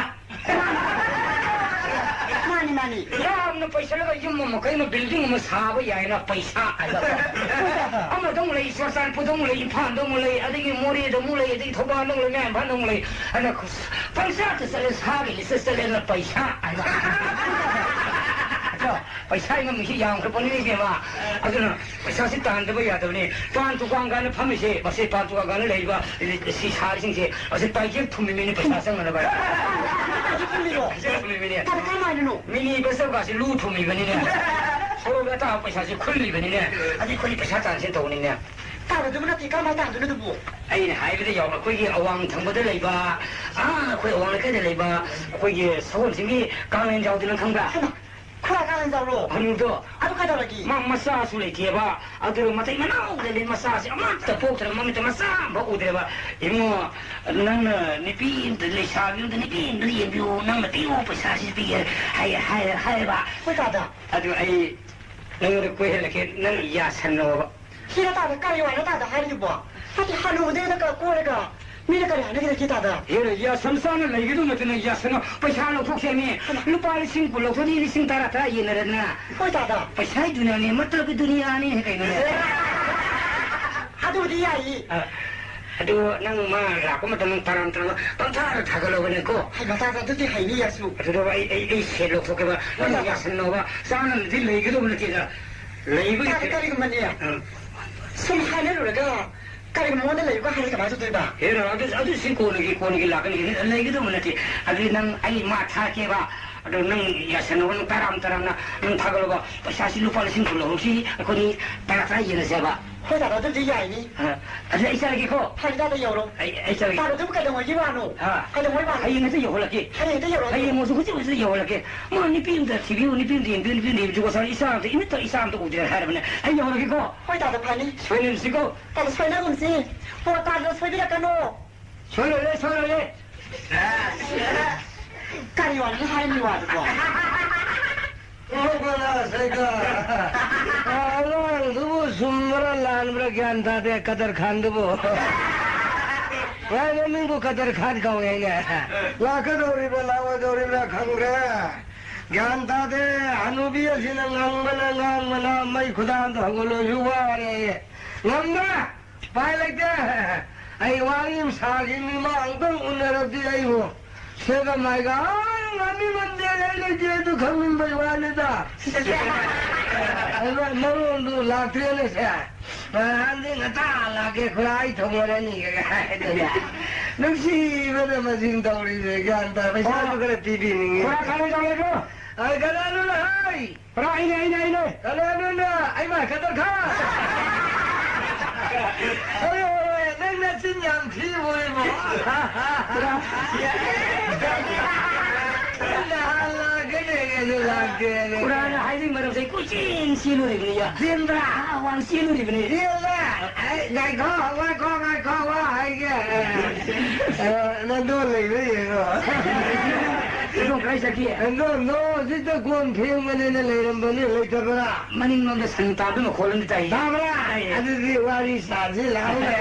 ꯃꯥꯅꯤ, ꯃꯥꯅꯤ꯫ ꯌꯥꯝꯅ ꯄꯩꯁꯜꯂꯒ ꯌꯨꯝ ꯑꯃ ꯀꯩ ꯑꯃ building ꯑꯃ ꯁꯥꯕ ꯌꯥꯏꯅ ꯄꯩꯁꯥ ꯍꯥꯏꯕ꯫ ꯑꯃꯗ ꯑꯃꯨꯛ ꯂꯩ, ꯆꯨꯔꯆꯥꯟꯄꯨꯔꯗ ꯑꯃꯨꯛ ꯂꯩ, ꯏꯝꯐꯥꯜꯗ ꯑꯃꯨꯛ ꯂꯩ, ꯑꯗꯒꯤ ꯃꯣꯔꯦꯗ ꯑꯃꯨꯛ ꯂꯩ, ꯑꯗꯒꯤ ꯊꯧꯕꯥꯜꯗ ꯑꯃꯨꯛ ꯂꯩ, ꯃꯌꯥꯡ ꯏꯝꯐꯥꯜꯗ ꯑꯃꯨꯛ ꯂꯩ꯫ ꯑꯗ ꯄꯪꯆꯠꯇ ꯆꯠꯂꯦ, ꯁꯥꯒꯤ list ꯆꯠꯂꯦꯅ ꯄꯩꯁꯥ ꯍꯥꯏꯕ꯫ ꯑꯗꯣ ꯄꯩꯁꯥꯒꯤ ꯃꯃꯤꯡꯁꯤ ꯌꯥꯝꯈ꯭ꯔꯕꯅꯤ, ꯏꯕꯦꯝꯃ꯫ ꯑꯗꯨꯅ ꯄꯩꯁꯥꯁꯤ ꯇꯥꯟꯗꯕ ꯌꯥꯗꯕꯅꯤ꯫ ꯄꯥꯟ ꯗꯨꯀꯥꯟ ꯀꯥꯏꯅ ꯐꯝꯃꯤꯁꯦ, ꯃꯁꯤ ꯄꯥꯟ ꯗꯨꯀꯥꯟ ꯀꯥꯏꯅ ꯂꯩꯔꯤꯕ ꯁꯤ ꯁꯥꯔꯤꯁꯤꯡꯁꯦ, ꯃꯁꯤ ꯄꯥꯏꯖꯦꯞ ꯊꯨꯝꯃꯤꯃꯤꯅꯤ ꯄꯩꯁꯥ ꯆꯪꯅꯅꯕ꯫ ꯄꯥꯏꯖꯦꯞ ꯊꯨꯝꯃꯤꯔꯣ? ꯄꯥꯏꯖꯦꯞ ꯊꯨꯝꯃꯤꯃꯤꯅꯦ꯫ ꯇꯥꯗ, ꯀꯃꯥꯏꯅꯅꯣ? ꯃꯤꯅꯤ ꯕꯁ ꯀꯥꯁꯦ ꯂꯨ ꯊꯨꯝꯃꯤꯕꯅꯤꯅꯦ꯫ ꯁꯣꯔꯣꯛꯇ ꯑꯇꯥꯕ ꯄꯩꯁꯥꯁꯦ ꯈꯨꯜꯂꯤꯕꯅꯤꯅꯦ꯫ ꯑꯗꯩ ꯑꯩꯈꯣꯏꯗꯤ ꯄꯩꯁꯥ ꯇꯥꯟꯁꯦ ꯇꯧꯕꯅꯤꯅꯦ꯫ ꯇꯥꯗ, ꯑꯗꯨꯕꯨ ꯅꯠꯇꯦ, ꯀꯃꯥꯏꯅ ꯇꯥꯟꯗꯣꯏꯅꯣ ꯑꯗꯨꯕꯨ? ꯑꯩꯅ ꯍꯥꯏꯕꯗ ꯌꯥꯎꯕ ꯑꯩꯈꯣꯏꯒꯤ ꯑꯋꯥꯡ ꯊꯪꯕꯗ ꯂꯩꯕ, ꯑꯥ, ꯑꯩꯈꯣꯏ ꯑꯋꯥꯡ ꯂꯩꯀꯥꯏꯗ ꯂꯩꯕ ꯑꯩꯈꯣꯏꯒꯤ ꯁꯒꯣꯜꯁꯤꯡꯒꯤ ꯀꯥꯡꯂꯦꯟꯖꯥꯎꯗꯨ ꯅꯪ ꯈꯪꯕ꯭ꯔꯥ? ꯍꯩꯃꯥ, ꯈꯨꯔꯥ ꯀꯥꯡꯂꯦꯟꯖꯥꯎꯔꯣ? ꯍꯅꯨꯗꯣ꯫ ꯑꯗꯨ ꯀꯩꯗꯧꯔꯒꯦ? ꯃꯥ ꯃꯆꯥꯁꯨ ꯂꯩꯇꯦꯕ꯫ ꯑꯗꯨꯒ ꯃꯇꯩ ꯃꯅꯥꯎꯗꯗꯤ ꯃꯆꯥꯁꯦ ꯑꯃꯠꯇ ꯄꯣꯛꯇ꯭ꯔꯦ, ꯃꯃꯤꯠꯇ ꯃꯆꯥ ꯑꯃꯐꯥꯎ ꯎꯗ꯭ꯔꯦꯕ꯫ ꯏꯕꯨꯡꯉꯣ, ꯅꯪꯅ ꯅꯨꯄꯤ ꯑꯝꯇ, ꯂꯩꯁꯥꯕꯤ ꯑꯝꯇ, ꯅꯨꯄꯤ ꯑꯝꯇ ꯌꯦꯡꯕꯤꯌꯨ, ꯅꯪꯅ ꯄꯤꯌꯨ ꯄꯩꯁꯥꯁꯤ ꯄꯤꯒꯦ ꯍꯥꯏ-, ꯍꯥꯏ-, ꯍꯥꯏꯌꯦꯕ꯫ ꯍꯣꯏ ꯇꯥꯗ꯫ ꯑꯗꯨ ꯑꯩ ꯅꯪꯉꯣꯟꯗ ꯀꯣꯏꯍꯜꯂꯛꯀꯦ, ꯅꯪ ꯌꯥꯁꯟꯅꯣꯕ꯫ ꯁꯤꯗ ꯇꯥꯗ ꯀꯔꯤ ꯋꯥꯅꯣ ꯇꯥꯗ ꯍꯥꯏꯔꯤꯗꯨꯕꯣ? ꯍꯥꯏꯗꯤ ꯍꯅꯨꯕꯗꯩꯗ ꯀ-, ꯀꯣꯏꯔꯒ ꯃꯤꯅ ꯀꯔꯤ ꯍꯥꯏꯅꯒꯗꯒꯦ ꯇꯥꯗ? ꯍꯦꯔ, ꯌꯥꯁꯟ ꯆꯥꯅ ꯂꯩꯒꯗꯧ ꯅꯠꯇꯅ ꯌꯥꯁꯟꯅ ꯄꯩꯁꯥ ꯂꯧꯊꯣꯛꯁꯦ ꯃꯤ꯫ ꯍꯩꯃꯥ꯫ ꯂꯨꯄꯥ ꯂꯤꯁꯤꯡ ꯀꯨꯟ ꯂꯧꯊꯣꯛꯅꯤ, ꯂꯤꯁꯤꯡ ꯇꯔꯥ ꯇꯔꯥ ꯌꯦꯟꯅꯔꯦꯗꯅ꯫ ꯍꯣꯏ ꯇꯥꯗ꯫ ꯄꯩꯁꯥꯒꯤ ꯗꯨꯅꯤꯌꯥꯅꯤ, ꯃꯇꯜꯒꯤ ꯗꯨꯅꯤꯌꯥꯅꯤ ꯀꯩꯅꯣꯅꯦ꯫ ꯑꯗꯨꯕꯨꯗꯤ ꯌꯥꯏꯌꯦ꯫ ꯑ, ꯑꯗꯨ ꯅꯪ ꯃꯥ ꯂꯥꯛꯄ ꯃꯇꯝꯗ ꯇꯔꯥꯝ ꯇꯔꯥꯝ ꯄꯪꯊꯥꯗ ꯊꯥꯒꯠꯂꯧꯕꯅꯦꯀꯣ꯫ ꯍꯩꯃꯥ ꯇꯥꯗ, ꯑꯗꯨꯗꯤ ꯍꯩꯅꯤ ꯌꯥꯁꯨ꯫ ꯑꯗꯨꯗ ꯑꯩ, ꯑꯩ, ꯑꯩ ꯁꯦꯠ ꯂꯧꯊꯣꯛꯀꯦꯕ꯫ ꯅꯪ ꯍꯣꯏ ꯇꯥꯗ꯫ ꯌꯥꯁꯟꯅꯧꯕ꯫ ꯆꯥꯅꯕꯗꯤ ꯂꯩꯒꯗꯧꯕ ꯅꯠꯇꯦꯗ꯫ ꯂꯩꯕ ꯇꯥꯗ, ꯂꯩꯇꯦ꯫ ꯀꯔꯤꯒꯨꯝꯕꯅꯦ꯫ ꯑ꯫ ꯁꯨꯝ ꯍꯥꯏꯅꯔꯨꯔꯒ ꯀꯔꯤꯒꯨꯝꯕ ꯃꯉꯣꯟꯗ ꯂꯩꯌꯨꯒ ꯍꯥꯏꯔꯗꯤ ꯀꯃꯥꯏꯅ ꯇꯧꯗꯣꯏꯕ? ꯍꯦꯔꯥ, ꯑꯗꯨ, ꯑꯗꯨ ꯁꯤ ꯀꯣꯟꯅꯒꯤ, ꯀꯣꯟꯅꯒꯤ ꯂꯥꯛꯀꯅꯤ꯫ ꯂꯩꯒꯗꯧꯕ ꯅꯠꯇꯦ꯫ ꯑꯗꯨꯗꯤ ꯅꯪ ꯑꯩ ꯃꯥ ꯊꯥꯔꯛꯀꯦꯕ꯫ ꯑꯗꯣ ꯅꯪ ꯌꯥꯁꯟꯅꯕ, ꯅꯪ ꯇꯔꯥꯝ ꯇꯔꯥꯝꯅ ꯅꯪ ꯊꯥꯒꯠꯂꯕ ꯄꯩꯁꯥꯁꯤ ꯂꯨꯄꯥ ꯂꯤꯁꯤꯡ ꯀꯨꯟ ꯂꯧꯍꯧꯁꯤ, ꯑꯩꯈꯣꯏꯅꯤ ꯇꯔꯥ ꯇꯔꯥ ꯌꯦꯟꯅꯁꯦꯕ꯫ ꯍꯣꯏ ꯗꯥꯗꯥ, ꯑꯗꯨꯗꯤ ꯌꯥꯏꯅꯤ꯫ ꯑ, ꯑꯗꯨꯗꯤ ꯑꯩ ꯆꯠꯂꯒꯦꯀꯣ꯫ ꯐꯔꯦ ꯗꯥꯗꯥ, ꯌꯧꯔꯣ꯫ ꯑꯩ, ꯑꯩ ꯆꯠꯂꯒꯦ꯫ ꯗꯥꯗꯥ, ꯑꯗꯨꯕꯨ ꯀꯩꯗꯧꯉꯩꯒꯤ ꯋꯥꯅꯣ? ꯍꯥ? ꯀꯩꯗꯧꯉꯩ ꯋꯥꯅꯣ? ꯍꯌꯦꯡ ꯍꯦꯛꯇ ꯌꯧꯍꯜꯂꯛꯀꯦ꯫ ꯍꯌꯦꯡ ꯍꯦꯛꯇ ꯌꯧꯔꯛꯑꯣ꯫ ꯍꯌꯦꯡ ꯍꯧꯖꯤꯛ, ꯍꯧꯖꯤꯛ, ꯍꯧꯖꯤꯛ ꯌꯧꯍꯜꯂꯛꯀꯦ꯫ ꯃꯥ ꯅꯨꯄꯤ ꯑꯝꯇ ꯊꯤꯕꯤꯌꯨ, ꯅꯨꯄꯤ ꯑꯝꯇ ꯌꯦꯡꯕꯤꯌꯨ, ꯅꯨꯄꯤ ꯑꯝꯇ ꯌꯦꯡꯕꯤꯌꯨ꯫ ꯏꯆꯥ ꯑꯝꯇ, ꯏꯃꯤꯠꯇ ꯏꯆꯥ ꯑꯝꯇ ꯎꯗ꯭ꯔꯦ ꯍꯥꯏꯔꯕꯅꯦ꯫ ꯑꯩ ꯌꯧꯍꯜꯂꯛꯀꯦꯀꯣ꯫ ꯍꯣꯏ ꯗꯥꯗꯥ, ꯐꯅꯤ꯫ ꯁꯣꯏꯅꯔꯁꯤꯀꯣ꯫ ꯗꯥꯗꯥ, ꯁꯣꯏꯅꯒꯨꯝꯁꯤ꯫ ꯍꯣ, ꯗꯥꯗꯥ, ꯁꯣꯏꯕꯤꯔꯛꯀꯅꯣ꯫ ꯁꯣꯏꯔꯣꯏꯌꯦ, ꯁꯣꯏꯔꯣꯏꯌꯦ꯫ ꯀꯔꯤ ꯋꯥꯅꯣ ꯍꯥꯏꯔꯝꯃꯤ ꯋꯥꯗꯨꯕꯣ? ꯑꯉꯥꯡꯗꯨꯕꯨ ꯆꯨꯝꯕ꯭ꯔꯥ ꯂꯥꯟꯕ꯭ꯔꯥ ꯒ꯭ꯌꯥꯟ ꯇꯥꯗꯦ, ꯀꯗꯔ ꯈꯥꯟꯗꯨꯕꯨ꯫ ꯉꯥꯏ, ꯃꯃꯤꯡꯕꯨ ꯀꯗꯔ ꯈꯥꯟ ꯀꯧꯋꯦꯅꯦ꯫ ꯂꯥꯛꯀꯗꯧꯔꯤꯕ꯭ꯔꯥ ꯂꯥꯛꯑꯣꯏꯗꯧꯔꯤꯕ꯭ꯔꯥ ꯈꯪꯗ꯭ꯔꯦ꯫ ꯒ꯭ꯌꯥꯟ ꯇꯥꯗꯦ꯫ ꯍꯅꯨꯕꯤ ꯑꯁꯤꯅ ꯉꯥꯡꯕꯅ ꯉꯥꯡꯕꯅ ꯃꯩ ꯈꯨꯗꯥꯡꯗ ꯍꯧꯒꯠꯂꯁꯨ ꯋꯥꯔꯦ꯫ ꯉꯝꯗ꯭ꯔꯦ꯫ ꯎꯄꯥꯏ ꯂꯩꯇꯦ꯫ ꯑꯩ ꯋꯥꯔꯤ ꯑꯃ ꯁꯥꯈꯤꯅꯤ, ꯃꯥ ꯑꯃꯨꯛꯇꯪ ꯎꯅꯔꯗꯤ ꯑꯩꯕꯨ ꯁꯦꯒ ꯃꯥꯏꯒ, ꯑꯥ, ꯉꯝꯃꯤ ꯉꯝꯗꯦ, ꯑꯩ ꯂꯩꯇꯦ, ꯑꯗꯨ ꯈꯪꯅꯤꯡꯕꯩ ꯋꯥꯅꯤꯗ꯫ ꯑꯗꯨ ꯃꯔꯣꯟꯗꯨ ꯂꯥꯛꯇ꯭ꯔꯦꯅꯦ ꯁꯦ꯫ ꯅꯍꯥꯟꯗꯤ ꯉꯟꯇꯥ ꯂꯥꯛꯀꯦ, ꯈꯨꯔꯥ ꯑꯩ ꯊꯣꯡꯉꯔꯅꯤ ꯍꯥꯏꯗꯅ꯫ ꯅꯨꯡꯁꯤꯕꯅ ꯃꯁꯤꯡ ꯇꯧꯔꯤꯁꯦ, ꯒ꯭ꯌꯥꯟ ꯇꯥ-, ꯄꯩꯁꯥꯁꯨ ꯈꯔ ꯄꯤꯕꯤꯅꯤꯡꯉꯤ꯫ ꯈꯨꯔꯥ ꯈꯥꯏ ꯇꯧꯔꯦꯀꯣ? ꯑ, ꯀꯅꯥꯅꯣ ꯍꯥꯏ? ꯄꯨꯔꯥ ꯑꯩꯅꯦ, ꯑꯩꯅꯦ, ꯑꯩꯅꯦ꯫ ꯀꯅꯥꯅꯣꯅ? ꯑꯩ ꯃꯥꯏ ꯈꯛꯇ ꯊꯥ꯫ ꯑꯣꯏ, ꯑꯣꯏ, ꯑꯣꯏ, ꯅꯪ ꯅꯆꯤꯟ ꯌꯥꯝ ꯊꯤꯕ ꯑꯣꯏꯕ꯫ ꯄꯨꯔꯥ꯫ ꯅꯍꯥꯟ ꯂꯥꯛꯀꯅꯤ, ꯑꯗꯨ ꯂꯥꯛꯇꯦ, ꯑꯗꯨ꯫ ꯄꯨꯔꯥꯅ ꯍꯥꯏꯕꯒꯤ ꯃꯔꯝꯁꯦ ꯑꯩ ꯀꯣꯏꯆꯦꯟ ꯆꯦꯜꯂꯨꯔꯤꯕꯅꯤ, ꯌꯥ꯫ ꯆꯦꯟꯕ꯭ꯔꯥ? ꯑꯥ, ꯋꯥꯡ ꯆꯦꯜꯂꯨꯔꯤꯕꯅꯤ꯫ ꯆꯦꯜꯂꯦ? ꯑꯩ, ꯉꯥꯏꯈꯣ, ꯉꯥꯏꯈꯣ, ꯉꯥꯏꯈꯣ, ꯋꯥ ꯍꯥꯏꯒꯦ꯫ ꯑ, ꯅꯪꯗꯣ ꯂꯩꯕ꯭ꯔꯥ ꯌꯦꯡꯉꯣ꯫ ꯏꯕꯨꯡ ꯀꯥꯏ ꯆꯠꯈꯤ? ꯅꯪꯗꯣ, ꯅꯣ, ꯍꯧꯖꯤꯛꯇ ꯀꯣꯟ ꯐꯦꯡꯕꯅꯦꯅ ꯂꯩꯔꯝꯕꯅꯤ, ꯂꯩꯇꯕ꯭ꯔꯥ? ꯃꯅꯤꯡꯂꯣꯝꯗ ꯁꯟ ꯇꯥꯟꯕ ꯃꯈꯣꯜ ꯑꯃ ꯇꯥꯏ꯫ ꯇꯥꯕ꯭ꯔꯥ? ꯇꯥꯏꯌꯦ꯫ ꯑꯗꯨꯗꯤ ꯋꯥꯔꯤ ꯁꯥꯁꯤ ꯂꯥꯛꯑꯣꯅꯦ꯫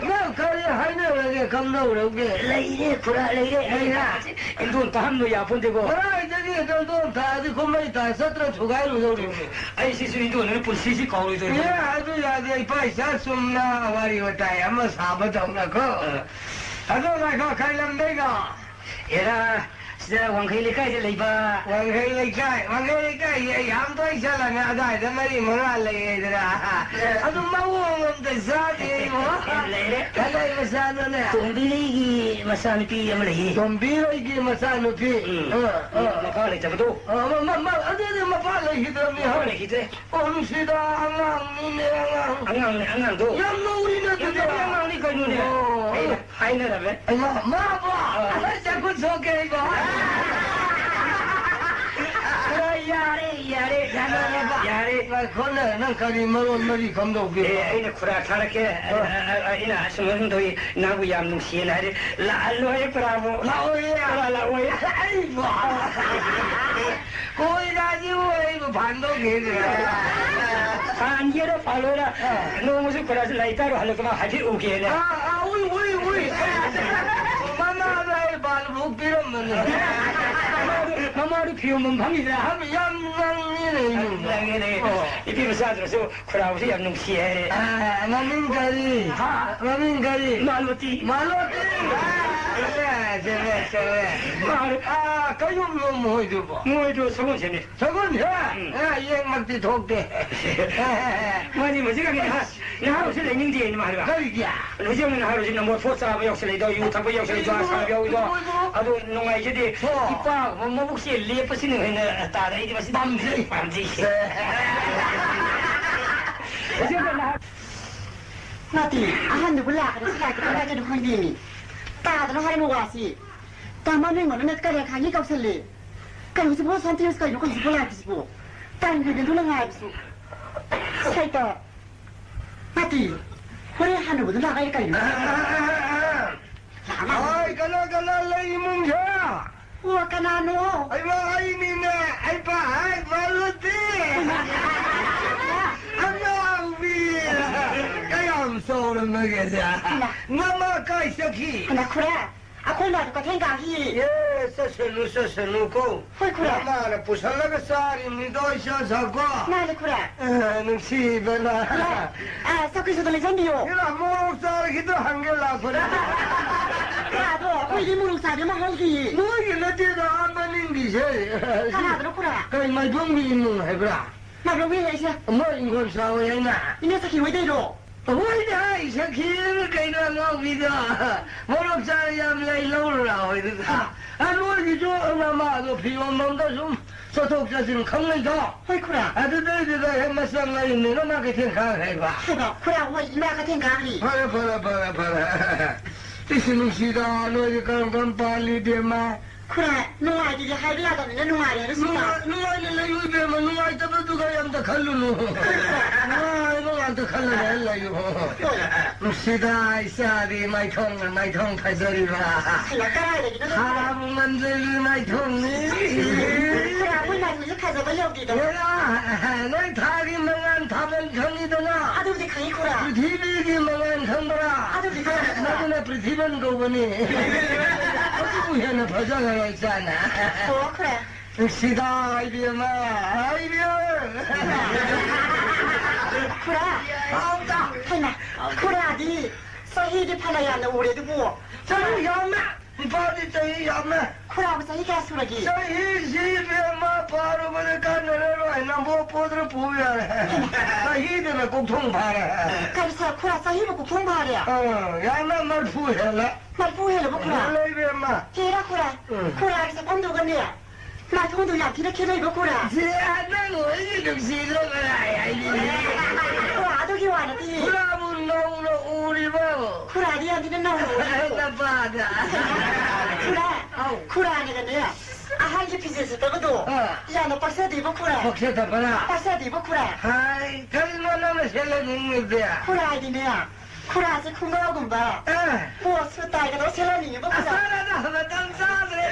ꯅꯪ ꯀꯔꯤ ꯍꯥꯏꯅꯔꯒꯦ, ꯀꯝꯗꯧꯔꯒꯦ? ꯂꯩꯔꯦ, ꯈꯨꯔꯥ, ꯂꯩꯔꯦ꯫ ꯂꯩꯔꯦ? ꯏꯟꯗꯣꯟ ꯇꯥꯍꯟꯕ ꯌꯥꯄꯣꯟꯇꯦꯀꯣ꯫ ꯀꯗꯥꯏꯗꯒꯤ ꯏꯟꯗꯣꯟ ꯇꯥꯔꯗꯤ ꯀꯨꯝꯍꯩ ꯇꯥ ꯆꯠꯇ꯭ꯔ ꯊꯨꯒꯥꯏꯔꯨꯗꯧꯔꯤꯕꯅꯤ꯫ ꯑꯩ ꯁꯤꯁꯨ ꯏꯟꯗꯣꯟꯅ ꯄꯨꯟꯁꯤꯁꯤ ꯀꯥꯎꯔꯣꯏꯗꯧꯔꯤꯕꯅꯤ꯫ ꯑꯦ, ꯑꯗꯨ ꯌꯥꯗꯦ, ꯏꯄꯥ ꯏꯆꯥ ꯆꯨꯝꯅ ꯋꯥꯔꯤ ꯋꯥꯇꯥꯏ ꯑꯃ ꯁꯥꯕ ꯇꯧꯅꯀꯣ꯫ ꯑ꯫ ꯑꯗꯣ ꯉꯥꯏꯈꯣ, ꯀꯩ ꯂꯝꯗꯩꯅꯣ? ꯑꯦꯔꯥ, ꯁꯤꯗ ꯋꯥꯡꯈꯩ ꯂꯩꯀꯥꯏꯗ ꯂꯩꯕ꯫ ꯋꯥꯡꯈꯩ ꯂꯩꯀꯥꯏ, ꯋꯥꯡꯈꯩ ꯂꯩꯀꯥꯏ, ꯑꯩ ꯌꯥꯝ ꯇꯣꯏ ꯆꯠꯂꯅꯤ, ꯑꯗꯥꯏꯗ ꯃꯔꯤ ꯃꯉꯥ ꯂꯩꯌꯦꯗꯅ꯫ ꯑꯗꯨ ꯃꯑꯣꯡ ꯑꯝꯇ ꯆꯥꯗꯦ, ꯑꯩ ꯂꯩꯔꯦ꯫ ꯀꯅꯥꯏ ꯃꯆꯥꯅꯣꯅꯦ? ꯇꯣꯝꯕꯤꯂꯩꯒꯤ ꯃꯆꯥꯅꯨꯄꯤ ꯑꯃ ꯂꯩꯌꯦ꯫ ꯇꯣꯝꯕꯤꯂꯩꯒꯤ ꯃꯆꯥꯅꯨꯄꯤ? ꯎꯝ꯫ ꯑ, ꯑ꯫ ꯃꯄꯥ ꯂꯩꯇꯕꯗꯣ? ꯑ, ꯃ-, ꯃ-, ꯃ-, ꯑꯗꯨꯗꯤ ꯃꯄꯥ ꯂꯩꯈꯤꯗ꯭ꯔꯕꯅꯤ, ꯃꯄꯥ ꯍꯥ? ꯂꯩꯈꯤꯗ꯭ꯔꯦ꯫ ꯑꯣ, ꯅꯨꯡꯁꯤꯗ, ꯑꯉꯥꯡꯅꯤꯅꯦ, ꯑꯉꯥꯡ꯫ ꯑꯉꯥꯡꯅꯤ, ꯑꯉꯥꯡꯗꯣ꯫ ꯌꯥꯝ ꯅꯧꯔꯤꯅꯦ, ꯌꯥꯝ ꯑꯗꯨꯗꯤ꯫ ꯅꯧꯔꯤ ꯑꯉꯥꯡꯅꯤ ꯀꯩꯅꯣꯅꯦ꯫ ꯑꯣ꯫ ꯑꯩꯅ ꯍꯥꯏꯅꯔꯝꯃꯦ꯫ ꯑꯩꯃ, ꯃꯥꯕꯣ? ꯑ꯫ ꯑꯩ ꯆꯈꯨꯠ ꯁꯣꯛꯀꯦ, ꯑꯩꯕꯣ꯫ ꯑ, ꯌꯥꯔꯦ, ꯌꯥꯔꯦ, ꯌꯥꯅꯔꯦꯕ꯫ ꯌꯥꯔꯦ꯫ ꯉꯥꯏꯈꯣꯅꯦ, ꯅꯪ ꯀꯔꯤ ꯃꯔꯣꯟ ꯃꯔꯤ ꯈꯪꯗꯧꯒꯦ? ꯑꯦ, ꯑꯩꯅ ꯈꯨꯔꯥ ꯊꯥꯔꯛꯀꯦ꯫ ꯑ꯫ ꯑ, ꯑ, ꯑ, ꯑꯩꯅ ꯑꯁꯨꯝ ꯑꯁꯨꯝ ꯇꯧꯏ, ꯅꯪꯕꯨ ꯌꯥꯝ ꯅꯨꯡꯁꯤꯌꯦꯅ ꯍꯥꯏꯔꯦ꯫ ꯂꯥꯛꯍꯜꯂꯣꯏ ꯈꯨꯔꯥꯕꯨ꯫ ꯂꯥꯛꯑꯣꯏꯌꯦ꯫ ꯈꯨꯔꯥ ꯂꯥꯛꯑꯣꯏ꯫ ꯑꯩꯕꯣ꯫ ꯀꯣꯏꯔꯥꯁꯤꯕꯨ ꯑꯩꯕꯨ ꯐꯥꯟꯗꯧꯒꯦꯅꯦ꯫ ꯐꯥꯟꯒꯦꯔꯥ ꯐꯥꯜꯂꯣꯏꯔꯥ, ꯑ꯫ ꯅꯣꯡꯃꯁꯨ ꯈꯨꯔꯥꯁꯤ ꯂꯥꯏꯔꯤꯛ ꯇꯥꯔꯨ ꯍꯜꯂꯛꯄ ꯍꯥꯏꯐꯦꯠ ꯎꯒꯦꯅ꯫ ꯑ, ꯑ, ꯎꯏ, ꯎꯏ, ꯎꯏ꯫ ꯃꯃꯥꯗ ꯑꯩ ꯕꯥꯜ ꯕꯨꯛ ꯄꯤꯔꯝꯕꯅꯦ꯫ ꯃꯃꯥꯗꯨ ꯐꯤꯌꯣꯝꯕꯝ ꯐꯝꯃꯤꯗ꯭ꯔꯥ? ꯐꯝꯃꯤ, ꯌꯥꯝ ꯅꯪꯉꯤꯅꯦ ꯏꯃꯨꯡꯗ꯫ ꯅꯪꯉꯤꯅꯦ꯫ ꯑꯣ꯫ ꯏꯄꯤ ꯃꯆꯥꯗꯨꯅꯁꯨ ꯈꯨꯔꯥꯎꯁꯤ ꯌꯥꯝ ꯅꯨꯡꯁꯤ ꯍꯥꯏꯔꯦ꯫ ꯑ, ꯃꯃꯤꯡ ꯀꯔꯤ? ꯍꯥ? ꯃꯃꯤꯡ ꯀꯔꯤ? ꯃꯥꯂꯣꯇꯤ꯫ ꯃꯥꯂꯣꯇꯤ! ꯆꯨꯝꯃꯦ, ꯆꯨꯝꯃꯦ, ꯆꯨꯝꯃꯦ꯫ ꯃꯥꯂꯣ- ꯑ, ꯀꯩꯌꯨꯝꯅꯣ ꯃꯣꯏꯗꯨꯕꯣ? ꯃꯣꯏꯗꯨ ꯁꯒꯣꯜꯁꯦꯟꯅꯤ꯫ ꯁꯒꯣꯜꯁꯦꯟ? ꯎꯝ꯫ ꯑ, ꯌꯦꯡꯃꯛꯇꯤ ꯊꯣꯛꯇꯦ꯫ ꯃꯥꯗꯤ ꯍꯧꯖꯤꯛꯀꯥꯟꯒꯤ ꯅꯍꯥ-, ꯅꯍꯥꯔꯣꯜꯁꯤ ꯂꯩꯅꯤꯡꯗꯦꯅ ꯃꯥ ꯍꯥꯏꯕ꯫ ꯀꯔꯤꯒꯤ? ꯍꯧꯖꯤꯛ ꯅꯍꯥꯔꯣꯜꯁꯤ ꯅꯝꯕꯔ ꯐꯣꯔ ꯆꯥꯕ ꯌꯥꯎꯁꯜꯂꯛꯏꯗꯣ, ꯌꯨ ꯊꯛꯄ ꯌꯥꯎꯁꯜꯂꯛꯏꯗꯣ, ꯑꯁꯥꯕ ꯌꯥꯎꯏꯗꯣ꯫ ꯑꯗꯨ ꯅꯨꯡꯉꯥꯏꯖꯗꯦ꯫ ꯍꯣ꯫ ꯏꯄꯥꯒꯨꯝꯕ ꯃꯕꯨꯛꯁꯦ ꯂꯦꯞꯄꯁꯤꯅ ꯍꯦꯟꯅ ꯇꯥꯗ ꯑꯩꯗꯤ ꯃꯁꯤ ꯄꯥꯝꯖꯩ꯫ ꯄꯥꯝꯖꯩ꯫ ꯁꯦ꯫ ꯍꯧꯖꯤꯛ ꯅꯍꯥ- ꯅꯠꯇꯦ, ꯑꯍꯟꯗꯨꯕꯨ ꯂꯥꯛꯀꯗ꯭ꯔꯥ ꯁꯤ ꯂꯥꯛꯀꯗ꯭ꯔꯥ ꯀꯗꯥꯏ ꯆꯠꯅꯣ ꯈꯪꯗꯦꯃꯤ꯫ ꯇꯥꯗꯅ ꯍꯥꯏꯔꯤꯕ ꯋꯥꯁꯤ꯫ ꯇꯥ ꯃꯃꯤꯡ ꯃꯅꯨꯡꯗ ꯀꯔꯤ ꯈꯥꯡꯉꯤ ꯀꯧꯁꯜꯂꯤ? ꯀꯩꯅꯣꯁꯤꯕꯨ ꯁꯥꯟꯇꯤ ꯀꯩꯅꯣ ꯀꯩꯅꯣꯁꯤꯕꯨ ꯂꯥꯛꯄꯁꯤꯕꯨ? ꯇꯥꯏꯝ ꯇꯦꯕꯜꯗꯨꯅ ꯉꯥꯏꯕꯁꯨ꯫ ꯁꯩꯇ꯫ ꯅꯠꯇꯦ, ꯍꯣꯔꯦꯟ ꯍꯟꯅꯕꯗꯨ ꯂꯥꯛꯑꯒ ꯀꯔꯤꯅꯣ? ꯂꯥꯛꯑ ꯃꯥꯜꯂꯦ꯫ ꯍꯣꯏ, ꯀꯅꯥ ꯀꯅꯥ ꯂꯩ ꯏꯃꯨꯡꯁꯦ? ꯑꯣ, ꯀꯅꯥꯅꯣ? ꯑꯩꯃ, ꯑꯩꯅꯤꯅꯦ, ꯑꯩ ꯄꯥ-, ꯍꯥꯏ, ꯃꯔꯨꯗꯤ꯫ ꯑꯉꯥꯡꯕꯤ꯫ ꯀꯌꯥꯝ ꯆꯥꯎꯔꯝꯃꯒꯦꯁꯦ? ꯍꯩꯃꯥ꯫ ꯅꯃꯥ ꯀꯥꯏ ꯆꯠꯈꯤ? ꯍꯩꯃꯥ, ꯈꯨꯔꯥ, ꯑꯩꯈꯣꯏ ꯃꯥꯗꯣ ꯀꯩꯊꯦꯜ ꯀꯥꯈꯤ꯫ ꯑꯦ, ꯆꯠꯁꯅꯨ, ꯆꯠꯁꯅꯨ ꯀꯣ꯫ ꯍꯣꯏ, ꯈꯨꯔꯥ꯫ ꯅꯃꯥꯅ ꯄꯨꯁꯜꯂꯒ ꯆꯥꯔꯤꯕꯅꯤꯗꯣ, ꯏꯆꯥ ꯁꯥꯀꯣ꯫ ꯃꯥꯅꯦ, ꯈꯨꯔꯥ꯫ ꯑ, ꯅꯨꯡꯁꯤꯕꯅ꯫ ꯈꯨꯔꯥ, ꯑ, ꯆꯧꯀ꯭ꯔꯤꯁꯨꯗ ꯂꯩꯁꯟꯕꯤꯌꯣ꯫ ꯏꯔꯥ, ꯃꯣꯔꯣꯛ ꯆꯥꯔꯒꯤꯗꯣ ꯍꯪꯒꯦ ꯂꯥꯛꯄꯅꯦ꯫ ꯈꯨꯔꯥ, ꯑꯗꯣ ꯑꯩꯈꯣꯏꯗꯤ ꯃꯣꯔꯣꯛ ꯆꯥꯕꯤ ꯑꯃ ꯍꯧꯗꯤꯌꯦ꯫ ꯅꯣꯏꯒꯤ ꯅꯠꯇꯦꯗ, ꯑꯥ ꯃꯅꯤꯡꯒꯤꯁꯦ꯫ ꯀꯅꯥꯗꯅꯣ, ꯈꯨꯔꯥ? ꯀꯩ, ꯃꯥꯏꯕꯝꯒꯤ ꯏꯃꯨꯡ ꯍꯥꯏꯕ꯭ꯔꯥ? ꯃꯥꯏꯕꯝꯒꯤ ꯍꯥꯏꯁꯦ? ꯃꯣꯏ ꯏꯪꯈꯣꯜ ꯆꯥꯎꯋꯦ ꯍꯥꯏꯅ꯫ ꯏꯅꯦ ꯁꯈꯤ ꯍꯣꯏꯗꯩꯔꯣ? ꯍꯣꯏꯅꯦ, ꯍꯥꯏ, ꯁꯈꯤꯅ ꯀꯩꯅꯣ ꯑꯉꯥꯎꯕꯤꯗꯣ? ꯃꯣꯔꯣꯛ ꯆꯥꯔ ꯌꯥꯝ ꯂꯩ, ꯂꯧꯔꯨꯔꯥ ꯍꯣꯏꯗꯨꯗ꯫ ꯑ, ꯅꯣꯏꯒꯤꯁꯨ ꯃꯃꯥꯗꯣ ꯐꯤꯔꯣꯟ ꯂꯣꯝꯗ ꯁꯨꯝ ꯆꯠꯊꯣꯛ ꯆꯠꯁꯤꯟ ꯈꯪꯅꯩꯗꯣ꯫ ꯍꯣꯏ, ꯈꯨꯔꯥ꯫ ꯑꯗꯨꯗꯩꯗꯨꯗ ꯍꯦꯛ ꯃꯆꯪ ꯂꯩꯔꯤꯅꯤꯅ ꯃꯥ ꯀꯩꯊꯦꯜ ꯀꯥꯈ꯭ꯔꯦꯕ꯫ ꯍꯥꯏꯕ, ꯈꯨꯔꯥ, ꯍꯣꯏ, ꯏꯃꯥ ꯀꯩꯊꯦꯜ ꯀꯥꯈ꯭ꯔꯤ꯫ ꯐꯔꯦ, ꯐꯔꯦ, ꯐꯔꯦ, ꯐꯔꯦ꯫ ꯏꯁ, ꯅꯨꯡꯁꯤꯗ, ꯅꯣꯏꯗꯤ ꯀꯔꯝ ꯀꯔꯝ ꯄꯥꯜꯂꯤ, ꯏꯕꯦꯝꯃ? ꯈꯨꯔꯥ, ꯅꯨꯡꯉꯥꯏꯇꯦꯗꯤ ꯍꯥꯏꯕ ꯌꯥꯗꯕꯅꯤꯅ ꯅꯨꯡꯉꯥꯏꯔꯦ, ꯍꯥꯏꯔꯁꯤ ꯇꯥ꯫ ꯅꯨꯡꯉꯥꯏ-, ꯅꯨꯡꯉꯥꯏꯅ ꯂꯩꯌꯨ, ꯏꯕꯦꯝꯃ, ꯅꯨꯡꯉꯥꯏꯇꯕꯗꯨꯒ ꯑꯝꯇ ꯈꯜꯂꯨꯅꯨ꯫ ꯅꯨꯡꯉꯥꯏꯕ ꯉꯥꯛꯇ ꯈꯜꯂꯒ ꯂꯩꯌꯨ꯫ ꯍꯣꯏ꯫ ꯅꯨꯡꯁꯤꯗ, ꯏꯆꯥꯗꯤ ꯃꯥꯏꯊꯣꯡꯅ ꯃꯥꯏꯊꯣꯡ ꯐꯖꯔꯤꯕ꯫ ꯍꯩꯃꯥ, ꯀꯗꯥꯏꯗꯒꯤꯅꯣ? ꯊꯥꯕꯨ ꯉꯝꯖꯔꯤ ꯃꯥꯏꯊꯣꯡꯅꯤ꯫ ꯈꯨꯔꯥ, ꯑꯩꯈꯣꯏ ꯃꯥꯏꯊꯣꯡꯁꯦ ꯐꯖꯕ ꯌꯧꯗꯦꯗ꯫ ꯍꯦꯔꯥ, ꯅꯣꯏ ꯊꯥꯒꯤ ꯃꯉꯥꯜ ꯊꯥꯕꯜ ꯈꯪꯉꯤꯗꯅ? ꯑꯗꯨꯕꯨꯗꯤ ꯈꯪꯉꯤ, ꯈꯨꯔꯥ꯫ ꯄ꯭ꯔꯤꯊꯤꯕꯤꯒꯤ ꯃꯉꯥꯜ ꯈꯪꯕ꯭ꯔꯥ? ꯑꯗꯨꯕꯨꯗꯤ ꯈꯪꯉꯤ, ꯈꯨꯔꯥ꯫ ꯃꯗꯨꯅ ꯄ꯭ꯔꯤꯊꯤꯕꯟ ꯀꯧꯕꯅꯤ꯫ ꯑꯗꯨꯕꯨ ꯍꯦꯟꯅ ꯐꯖꯈ꯭ꯔꯦ ꯏꯆꯥꯅ꯫ ꯑꯣ, ꯈꯨꯔꯥ꯫ ꯅꯨꯡꯁꯤꯗ, ꯏꯕꯦꯝꯃ, ꯏꯕꯦꯝꯃ꯫ ꯈꯨꯔꯥ꯫ ꯍꯥꯎꯗ꯫ ꯍꯩꯃꯥ, ꯈꯨꯔꯥꯗꯤ ꯆꯍꯤꯗꯤ ꯐꯅ ꯌꯥꯝꯅ ꯎꯔꯦ ꯑꯗꯨꯕꯨ꯫ ꯆꯍꯤ ꯌꯥꯝꯃꯦ꯫ ꯏꯄꯥꯗꯤ ꯆꯍꯤ ꯌꯥꯝꯃꯦ꯫ ꯈꯨꯔꯥꯕꯨ ꯆꯍꯤ ꯀꯌꯥ ꯁꯨꯔꯒꯦ? ꯆꯍꯤꯁꯤ ꯏꯕꯦꯝꯃ ꯄꯥꯔꯨꯕꯗ ꯀꯥꯟꯅꯔꯔꯣꯏ, ꯅꯝꯕꯣ ꯄꯣꯗ꯭ꯔ ꯄꯨ ꯌꯥꯔꯦ꯫ ꯆꯍꯤꯗꯅ ꯀꯣꯛꯊꯣꯡ ꯐꯥꯔꯦ꯫ ꯀꯔꯤ ꯁꯥ-, ꯈꯨꯔꯥ ꯆꯍꯤꯕꯨ ꯀꯣꯛꯊꯣꯡ ꯐꯥꯔꯦ? ꯑꯥ, ꯌꯥꯝꯅ ꯃꯔꯐꯨ ꯍꯦꯜꯂꯦ꯫ ꯃꯔꯐꯨ ꯍꯦꯜꯂꯕ ꯈꯨꯔꯥ? ꯍꯦꯜꯂꯦ ꯏꯕꯦꯝꯃ꯫ ꯍꯦꯔꯥ ꯈꯨꯔꯥ, ꯎꯝ꯫ ꯈꯨꯔꯥꯒꯤ ꯁꯛꯐꯝꯗꯨꯒꯅꯦ ꯃꯥꯏꯊꯣꯡꯗꯨ ꯌꯥꯝ ꯊꯤꯅ ꯈꯦꯠꯅꯩꯕ ꯈꯨꯔꯥ꯫ ꯁꯤ ꯅꯪ ꯑꯣꯏꯗꯤ ꯅꯨꯡꯁꯤꯗ꯭ꯔꯣ ꯀꯔꯥꯏ ꯍꯥꯏꯗꯤ? ꯈꯨꯔꯥ, ꯑꯗꯨꯒꯤ ꯋꯥ ꯅꯠꯇꯤꯌꯦ꯫ ꯈꯨꯔꯥꯕꯨ ꯅꯧꯅ ꯎꯔꯤꯕꯣ? ꯈꯨꯔꯥꯗꯤ ꯌꯥꯝ ꯊꯤꯅ ꯅꯧꯅ ꯎꯔꯤꯕꯣ? ꯅꯄꯥꯗ꯫ ꯈꯨꯔꯥ, ꯑꯧ꯫ ꯈꯨꯔꯥꯅꯒꯅꯦ ꯑꯍꯟꯒꯤ ꯐꯤꯖꯦꯠ ꯁꯦꯠꯇꯕꯗꯣ ꯑꯥ꯫ ꯌꯥꯝꯅ ꯄꯛꯆꯗꯦꯕ ꯈꯨꯔꯥ꯫ ꯄꯛꯆꯗꯕꯔꯥ? ꯄꯛꯆꯗꯦꯕ ꯈꯨꯔꯥ꯫ ꯍꯥꯏ, ꯀꯔꯤꯅꯣ ꯅꯪꯅ ꯁꯦꯠꯍꯟꯅꯤꯡꯉꯤꯗꯤ? ꯈꯨꯔꯥ ꯍꯥꯏꯗꯤꯅꯦ, ꯈꯨꯔꯥꯁꯦ ꯈꯣꯡꯒ꯭ꯔꯥꯎꯒꯨꯝꯕ, ꯑꯥ꯫ ꯄꯣꯠꯁꯨ ꯇꯥꯏꯒꯗꯧ ꯁꯦꯠꯍꯟꯅꯤꯡꯉꯤꯕ ꯈꯨꯔꯥ꯫ ꯑꯁ, ꯅꯪ ꯃꯇꯝ ꯆꯥꯗ꯭ꯔꯦ꯫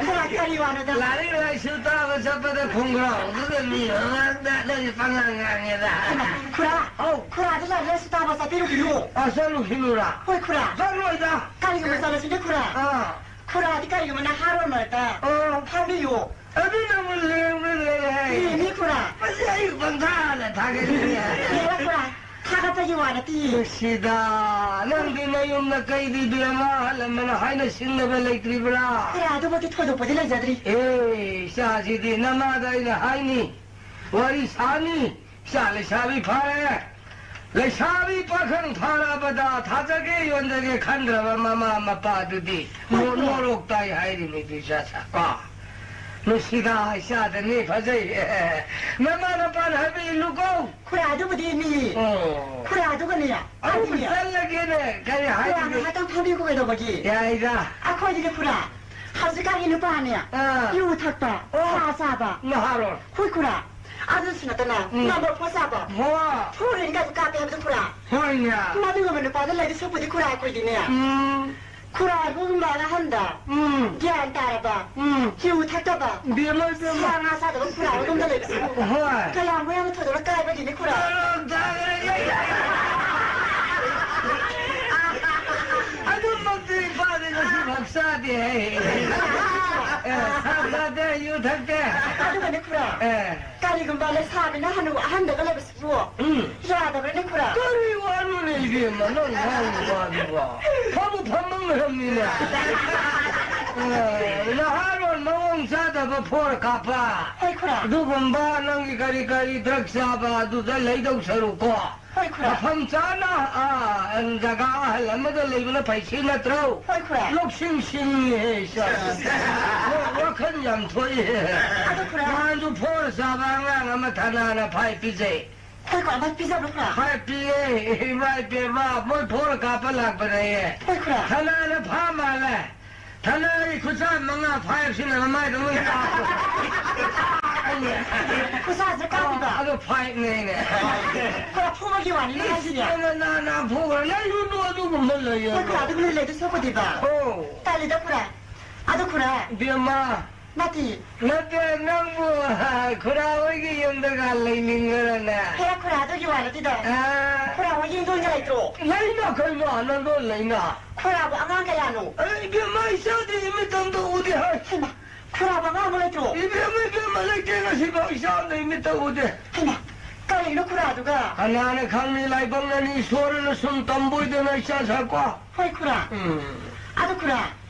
ꯈꯨꯔꯥ, ꯀꯔꯤ ꯋꯥꯅꯣꯗ? ꯂꯥꯏꯔꯤꯛ ꯂꯥꯏꯁꯨ ꯇꯥꯕ ꯆꯠꯄꯗ ꯈꯣꯡꯒ꯭ꯔꯥꯎꯗꯨꯗ ꯃꯤ ꯃꯃꯥꯡꯗ ꯅꯪ ꯄꯉꯥꯡ ꯉꯥꯡꯉꯦꯗ꯫ ꯈꯨꯔꯥ, ꯑꯧ꯫ ꯈꯨꯔꯥꯗꯤ ꯂꯥꯏꯔꯤꯛ ꯂꯥꯏꯁꯨ ꯇꯥꯕ ꯆꯠꯄꯤꯔꯨꯈꯤꯅꯨ꯫ ꯑ, ꯆꯠꯂꯨꯈꯤꯅꯨꯔꯥ? ꯍꯣꯏ, ꯈꯨꯔꯥ꯫ ꯆꯠꯂꯣꯏꯗ꯫ ꯀꯔꯤꯒꯨꯝꯕ ꯆꯠꯂꯁꯤꯅꯦ, ꯈꯨꯔꯥ? ꯑꯥ꯫ ꯈꯨꯔꯥꯗꯤ ꯀꯔꯤꯒꯨꯝꯕ ꯅꯍꯥꯔꯣꯜ ꯃꯔꯛꯇ ꯑꯥ꯫ ꯐꯥꯎꯕꯤꯌꯨ꯫ ꯑꯗꯨꯅꯕꯨ ꯂꯦꯡꯕ ꯂꯩ ꯍꯥꯏ꯫ ꯂꯦꯡꯉꯤ, ꯈꯨꯔꯥ꯫ ꯃꯁꯤ ꯑꯩ ꯄꯪꯊꯥꯗ ꯊꯥꯒꯠꯂꯤꯅꯦ꯫ ꯂꯦꯡꯉꯣ, ꯈꯨꯔꯥ꯫ ꯊꯥꯒꯠꯄꯒꯤ ꯋꯥ ꯅꯠꯇꯤꯌꯦ꯫ ꯅꯨꯡꯁꯤꯗ, ꯅꯪꯗꯤ ꯅꯌꯨꯝꯗ ꯀꯩꯗꯤ ꯏꯕꯦꯝꯃ ꯑꯍꯜ ꯂꯃꯟ ꯍꯥꯏꯅ ꯁꯤꯡꯅꯕ ꯂꯩꯇ꯭ꯔꯤꯕ꯭ꯔꯥ? ꯈꯨꯔꯥ, ꯑꯗꯨꯃꯛꯇꯤ ꯊꯣꯏꯗꯣꯛꯄꯗꯤ ꯂꯩꯖꯗ꯭ꯔꯤ꯫ ꯑꯦ, ꯏꯆꯥꯁꯤꯗꯤ ꯅꯃꯥꯗ ꯑꯩꯅ ꯍꯥꯏꯅꯤ, ꯋꯥꯔꯤ ꯁꯥꯅꯤ, ꯏꯆꯥ ꯂꯩꯁꯥꯕꯤ ꯐꯥꯔꯦ, ꯂꯩꯁꯥꯕꯤ ꯄꯥꯈꯪ ꯐꯥꯔꯛꯑꯕꯗ ꯊꯥꯖꯒꯦ ꯌꯣꯟꯖꯒꯦ ꯈꯟꯗ꯭ꯔꯕ ꯃꯃꯥ ꯃꯄꯥꯗꯨꯗꯤ ꯅꯣ-, ꯅꯣꯔꯣꯛ ꯇꯥꯏ ꯍꯥꯏꯔꯤꯅꯤꯗꯨ ꯏꯆꯥ ꯁꯥ-, ꯀꯣ? ꯅꯨꯡꯁꯤꯗ ꯏꯆꯥꯗꯅꯤ ꯐꯖꯩ꯫ ꯅꯃꯥ ꯅꯄꯥꯅ ꯍꯥꯏꯕ ꯏꯜꯂꯨꯀꯣ꯫ ꯈꯨꯔꯥ ꯑꯗꯨꯕꯨꯗꯤ ꯃꯤ꯫ ꯑꯣ꯫ ꯈꯨꯔꯥ ꯑꯗꯨꯒꯅꯦ, ꯑꯗꯨꯕꯨ ꯑꯗꯨꯅꯦ꯫ ꯆꯠꯂꯒꯦꯅꯦ, ꯀꯔꯤ ꯈꯨꯔꯥ ꯍꯥꯏꯔꯤꯒꯦ? ꯉꯥꯏꯍꯥꯛꯇꯪ ꯐꯝꯕꯤꯌꯨ ꯀꯩꯗꯧꯕꯒꯤ? ꯌꯥꯏꯗ꯫ ꯑꯩꯈꯣꯏꯗꯤꯅꯦ ꯈꯨꯔꯥ, ꯍꯧꯖꯤꯛꯀꯥꯟꯒꯤ ꯅꯨꯄꯥꯅꯦ, ꯑꯥ꯫ ꯌꯨ ꯊꯛꯄ, ꯑꯣ꯫ ꯁꯥ ꯆꯥꯕ꯫ ꯅꯍꯥꯔꯣꯜ꯫ ꯍꯣꯏ ꯈꯨꯔꯥ, ꯑꯗꯨꯁꯨ ꯅꯠꯇꯅ ꯎꯝ꯫ ꯅꯝꯕꯔ ꯐꯣꯔ ꯆꯥꯕ, ꯍꯣꯏ꯫ ꯐꯣꯔ ꯔꯦꯟꯒꯁꯨ ꯀꯥꯞꯄꯦ ꯍꯥꯏꯕꯗꯣ ꯈꯨꯔꯥ꯫ ꯍꯣꯏꯅꯦ꯫ ꯃꯗꯨꯒꯨꯝꯕ ꯅꯨꯄꯥꯗ ꯂꯩꯗꯣꯏ ꯁꯔꯨꯛꯄꯨꯗꯤ ꯈꯨꯔꯥ ꯑꯩꯈꯣꯏꯗꯤꯅꯦ꯫ ꯎꯝ꯫ ꯈꯨꯔꯥ ꯑꯩꯈꯣꯏꯒꯨꯝꯕ ꯑꯍꯟꯗ ꯎꯝ꯫ ꯒ꯭ꯌꯥꯟ ꯇꯥꯔꯕ, ꯎꯝ꯫ ꯌꯨ ꯊꯛꯇꯕ, ꯏꯕꯦꯝꯃ, ꯏꯕꯦꯝꯃ꯫ ꯁꯥ ꯉꯥ ꯆꯥꯗꯕ ꯈꯨꯔꯥ ꯑꯩꯈꯣꯏꯒꯨꯝꯕꯗ ꯂꯩꯕꯁꯤꯕꯨ ꯍꯣꯏ꯫ ꯀꯌꯥꯝ ꯋꯥꯅ ꯊꯣꯏꯗꯣꯛꯅ ꯀꯥꯏꯕꯒꯤꯅꯤ ꯈꯨꯔꯥ꯫ ꯀꯔꯝ ꯇꯥꯒꯗꯒꯦ? ꯑꯗꯨꯃꯛꯇꯤ ꯏꯄꯥꯗꯤ ꯉꯁꯤ ꯐꯥꯎ ꯆꯥꯗꯦ ꯍꯦ꯫ ꯑꯦ, ꯁꯥ ꯆꯥꯗꯦ, ꯌꯨ ꯊꯛꯇꯦ꯫ ꯑꯗꯨꯒꯅꯦ ꯈꯨꯔꯥ, ꯑꯦ꯫ ꯀꯔꯤꯒꯨꯝꯕ ꯂꯩꯁꯥꯕꯤꯅ ꯍꯅꯨ ꯑꯍꯟꯗꯒ ꯂꯩꯕꯁꯤꯕꯨ ꯎꯝ꯫ ꯌꯥꯗꯕ꯭ꯔꯅꯦ ꯈꯨꯔꯥ? ꯀꯔꯤ ꯋꯥꯅꯣꯅꯦ ꯏꯕꯦꯝꯃ, ꯅꯪ ꯉꯥꯡꯉꯤ ꯋꯥꯗꯨꯕꯣ? ꯐꯝꯕꯨ ꯐꯝꯃꯝꯈ꯭ꯔꯕꯅꯤꯅꯦ꯫ ꯑꯦ, ꯅꯍꯥꯔꯣꯜ ꯃꯑꯣꯡ ꯆꯥꯗꯕ ꯐꯣꯔ ꯀꯥꯞꯄ꯫ ꯍꯣꯏ ꯈꯨꯔꯥ꯫ ꯑꯗꯨꯒꯨꯝꯕ ꯅꯪꯒꯤ ꯀꯔꯤ ꯀꯔꯤ ꯗ꯭ꯔꯒ ꯆꯥꯕ ꯑꯗꯨꯗ ꯂꯩꯗꯧ ꯁꯔꯨꯛ ꯀꯣ꯫ ꯍꯣꯏ ꯈꯨꯔꯥ꯫ ꯃꯐꯝ ꯆꯥꯅ, ꯑꯥ, ꯖꯒꯥ ꯑꯍꯜ ꯑꯃꯗ ꯂꯩꯕꯅ ꯐꯩ ꯁꯤ ꯅꯠꯇ꯭ꯔꯣ? ꯍꯣꯏ ꯈꯨꯔꯥ꯫ ꯂꯧꯁꯤꯡ ꯁꯤꯡꯉꯤꯍꯦ ꯏꯆꯥ꯫ ꯋꯥ-, ꯋꯥꯈꯜ ꯌꯥꯝ ꯊꯣꯛꯏꯍꯦ꯫ ꯑꯗꯨ ꯈꯨꯔꯥ꯫ ꯅꯍꯥꯟꯁꯨ ꯐꯣꯔ ꯆꯥꯕ ꯑꯉꯥꯡ ꯑꯃ ꯊꯅꯥꯅ ꯐꯥꯏ ꯄꯤꯖꯩ꯫ ꯍꯣꯏ ꯈꯨꯔꯥ, ꯐꯥꯏ ꯄꯤꯖꯕ꯭ꯔꯣ ꯈꯨꯔꯥ? ꯐꯥꯏ ꯄꯤꯌꯦ, ꯏꯃꯥ ꯏꯕꯦꯝꯃ, ꯃꯣꯏ ꯐꯣꯔ ꯀꯥꯞꯄ ꯂꯥꯛꯄꯅꯦꯌꯦ꯫ ꯍꯣꯏ ꯈꯨꯔꯥ꯫ ꯊꯅꯥꯅ ꯐꯥ ꯃꯥꯜꯂꯦ꯫ ꯊꯅꯥꯒꯤ ꯈꯨꯠꯁꯥ ꯃꯉꯥ ꯐꯥꯏꯚꯁꯤꯅ ꯃꯃꯥꯏꯗ ꯂꯣꯏ ꯀꯥꯞꯄ꯫ ꯈꯨꯠꯁꯥꯁꯦ ꯀꯥꯞꯄꯤꯕ? ꯑꯗꯣ ꯐꯥꯏꯚꯅꯦꯅꯦ꯫ ꯈꯔ ꯐꯨꯕꯒꯤ ꯋꯥꯅꯤ ꯅꯪ ꯍꯥꯏꯁꯤꯗꯤ꯫ ꯏꯁ, ꯅꯥ, ꯅꯥ, ꯅꯥ ꯐꯨꯈ꯭ꯔꯦ꯫ ꯂꯩꯔꯨꯅꯨ ꯑꯗꯨꯒꯨꯝꯕ ꯂꯩꯌꯦ꯫ ꯍꯣꯏ, ꯈꯔ ꯑꯗꯨꯒꯨꯝꯕ ꯂꯩꯗꯣꯏ ꯁꯔꯨꯛꯄꯨꯗꯤꯕ꯫ ꯑꯣ꯫ ꯇꯜꯂꯤꯗ ꯈꯨꯔꯥ꯫ ꯑꯗꯨ ꯈꯨꯔꯥ꯫ ꯕꯦꯝꯃ꯫ ꯅꯠꯇꯦ꯫ ꯅꯠꯇꯦ, ꯅꯪꯕꯨ, ꯈꯨꯔꯥ ꯍꯣꯏꯒꯤ ꯌꯨꯝꯗꯒ ꯂꯩꯅꯤꯡꯉꯔꯅꯦ? ꯍꯦꯔꯥ ꯈꯨꯔꯥ, ꯑꯗꯨꯒꯤ ꯋꯥ ꯅꯠꯇꯦꯗ꯫ ꯑꯥ꯫ ꯈꯨꯔꯥ ꯍꯣꯏꯒꯤ ꯌꯨꯝꯗꯣꯟꯒ ꯂꯩꯇ꯭ꯔꯣ? ꯂꯩꯅ ꯀꯩꯅꯣ, ꯅꯪꯗꯣ ꯂꯩꯅ꯫ ꯈꯨꯔꯥꯕꯨ ꯑꯉꯥꯡ ꯀꯌꯥꯅꯣ? ꯑꯩ ꯏꯕꯦꯝꯃ, ꯏꯆꯥꯗꯤ ꯏꯃꯤꯠꯇ ꯑꯝꯇ ꯎꯗꯦ ꯍꯥꯏ꯫ ꯍꯩꯃꯥ, ꯈꯨꯔꯥꯕꯨ ꯑꯉꯥꯡ ꯑꯃ ꯂꯩꯇ꯭ꯔꯣ? ꯏꯕꯦꯝꯃ, ꯏꯕꯦꯝꯃ, ꯂꯩꯇꯦ, ꯉꯁꯤꯐꯥꯎ ꯏꯆꯥ ꯑꯝꯇ ꯏꯃꯤꯠꯇ ꯎꯗꯦ꯫ ꯍꯩꯃꯥ, ꯀꯔꯤꯅꯣ ꯈꯨꯔꯥꯗꯨꯒ? ꯀꯅꯥꯅ ꯈꯪꯅꯤ, ꯂꯥꯏꯕꯛꯅꯅꯤ, ꯏꯁꯣꯔꯅ ꯁꯨꯝ ꯇꯝꯕꯣꯏꯗꯅ ꯏꯆꯥ ꯁꯥꯀꯣ꯫ ꯍꯣꯏ, ꯈꯨꯔꯥ꯫ ꯎꯝ꯫ ꯑꯗꯨ ꯈꯨꯔꯥ,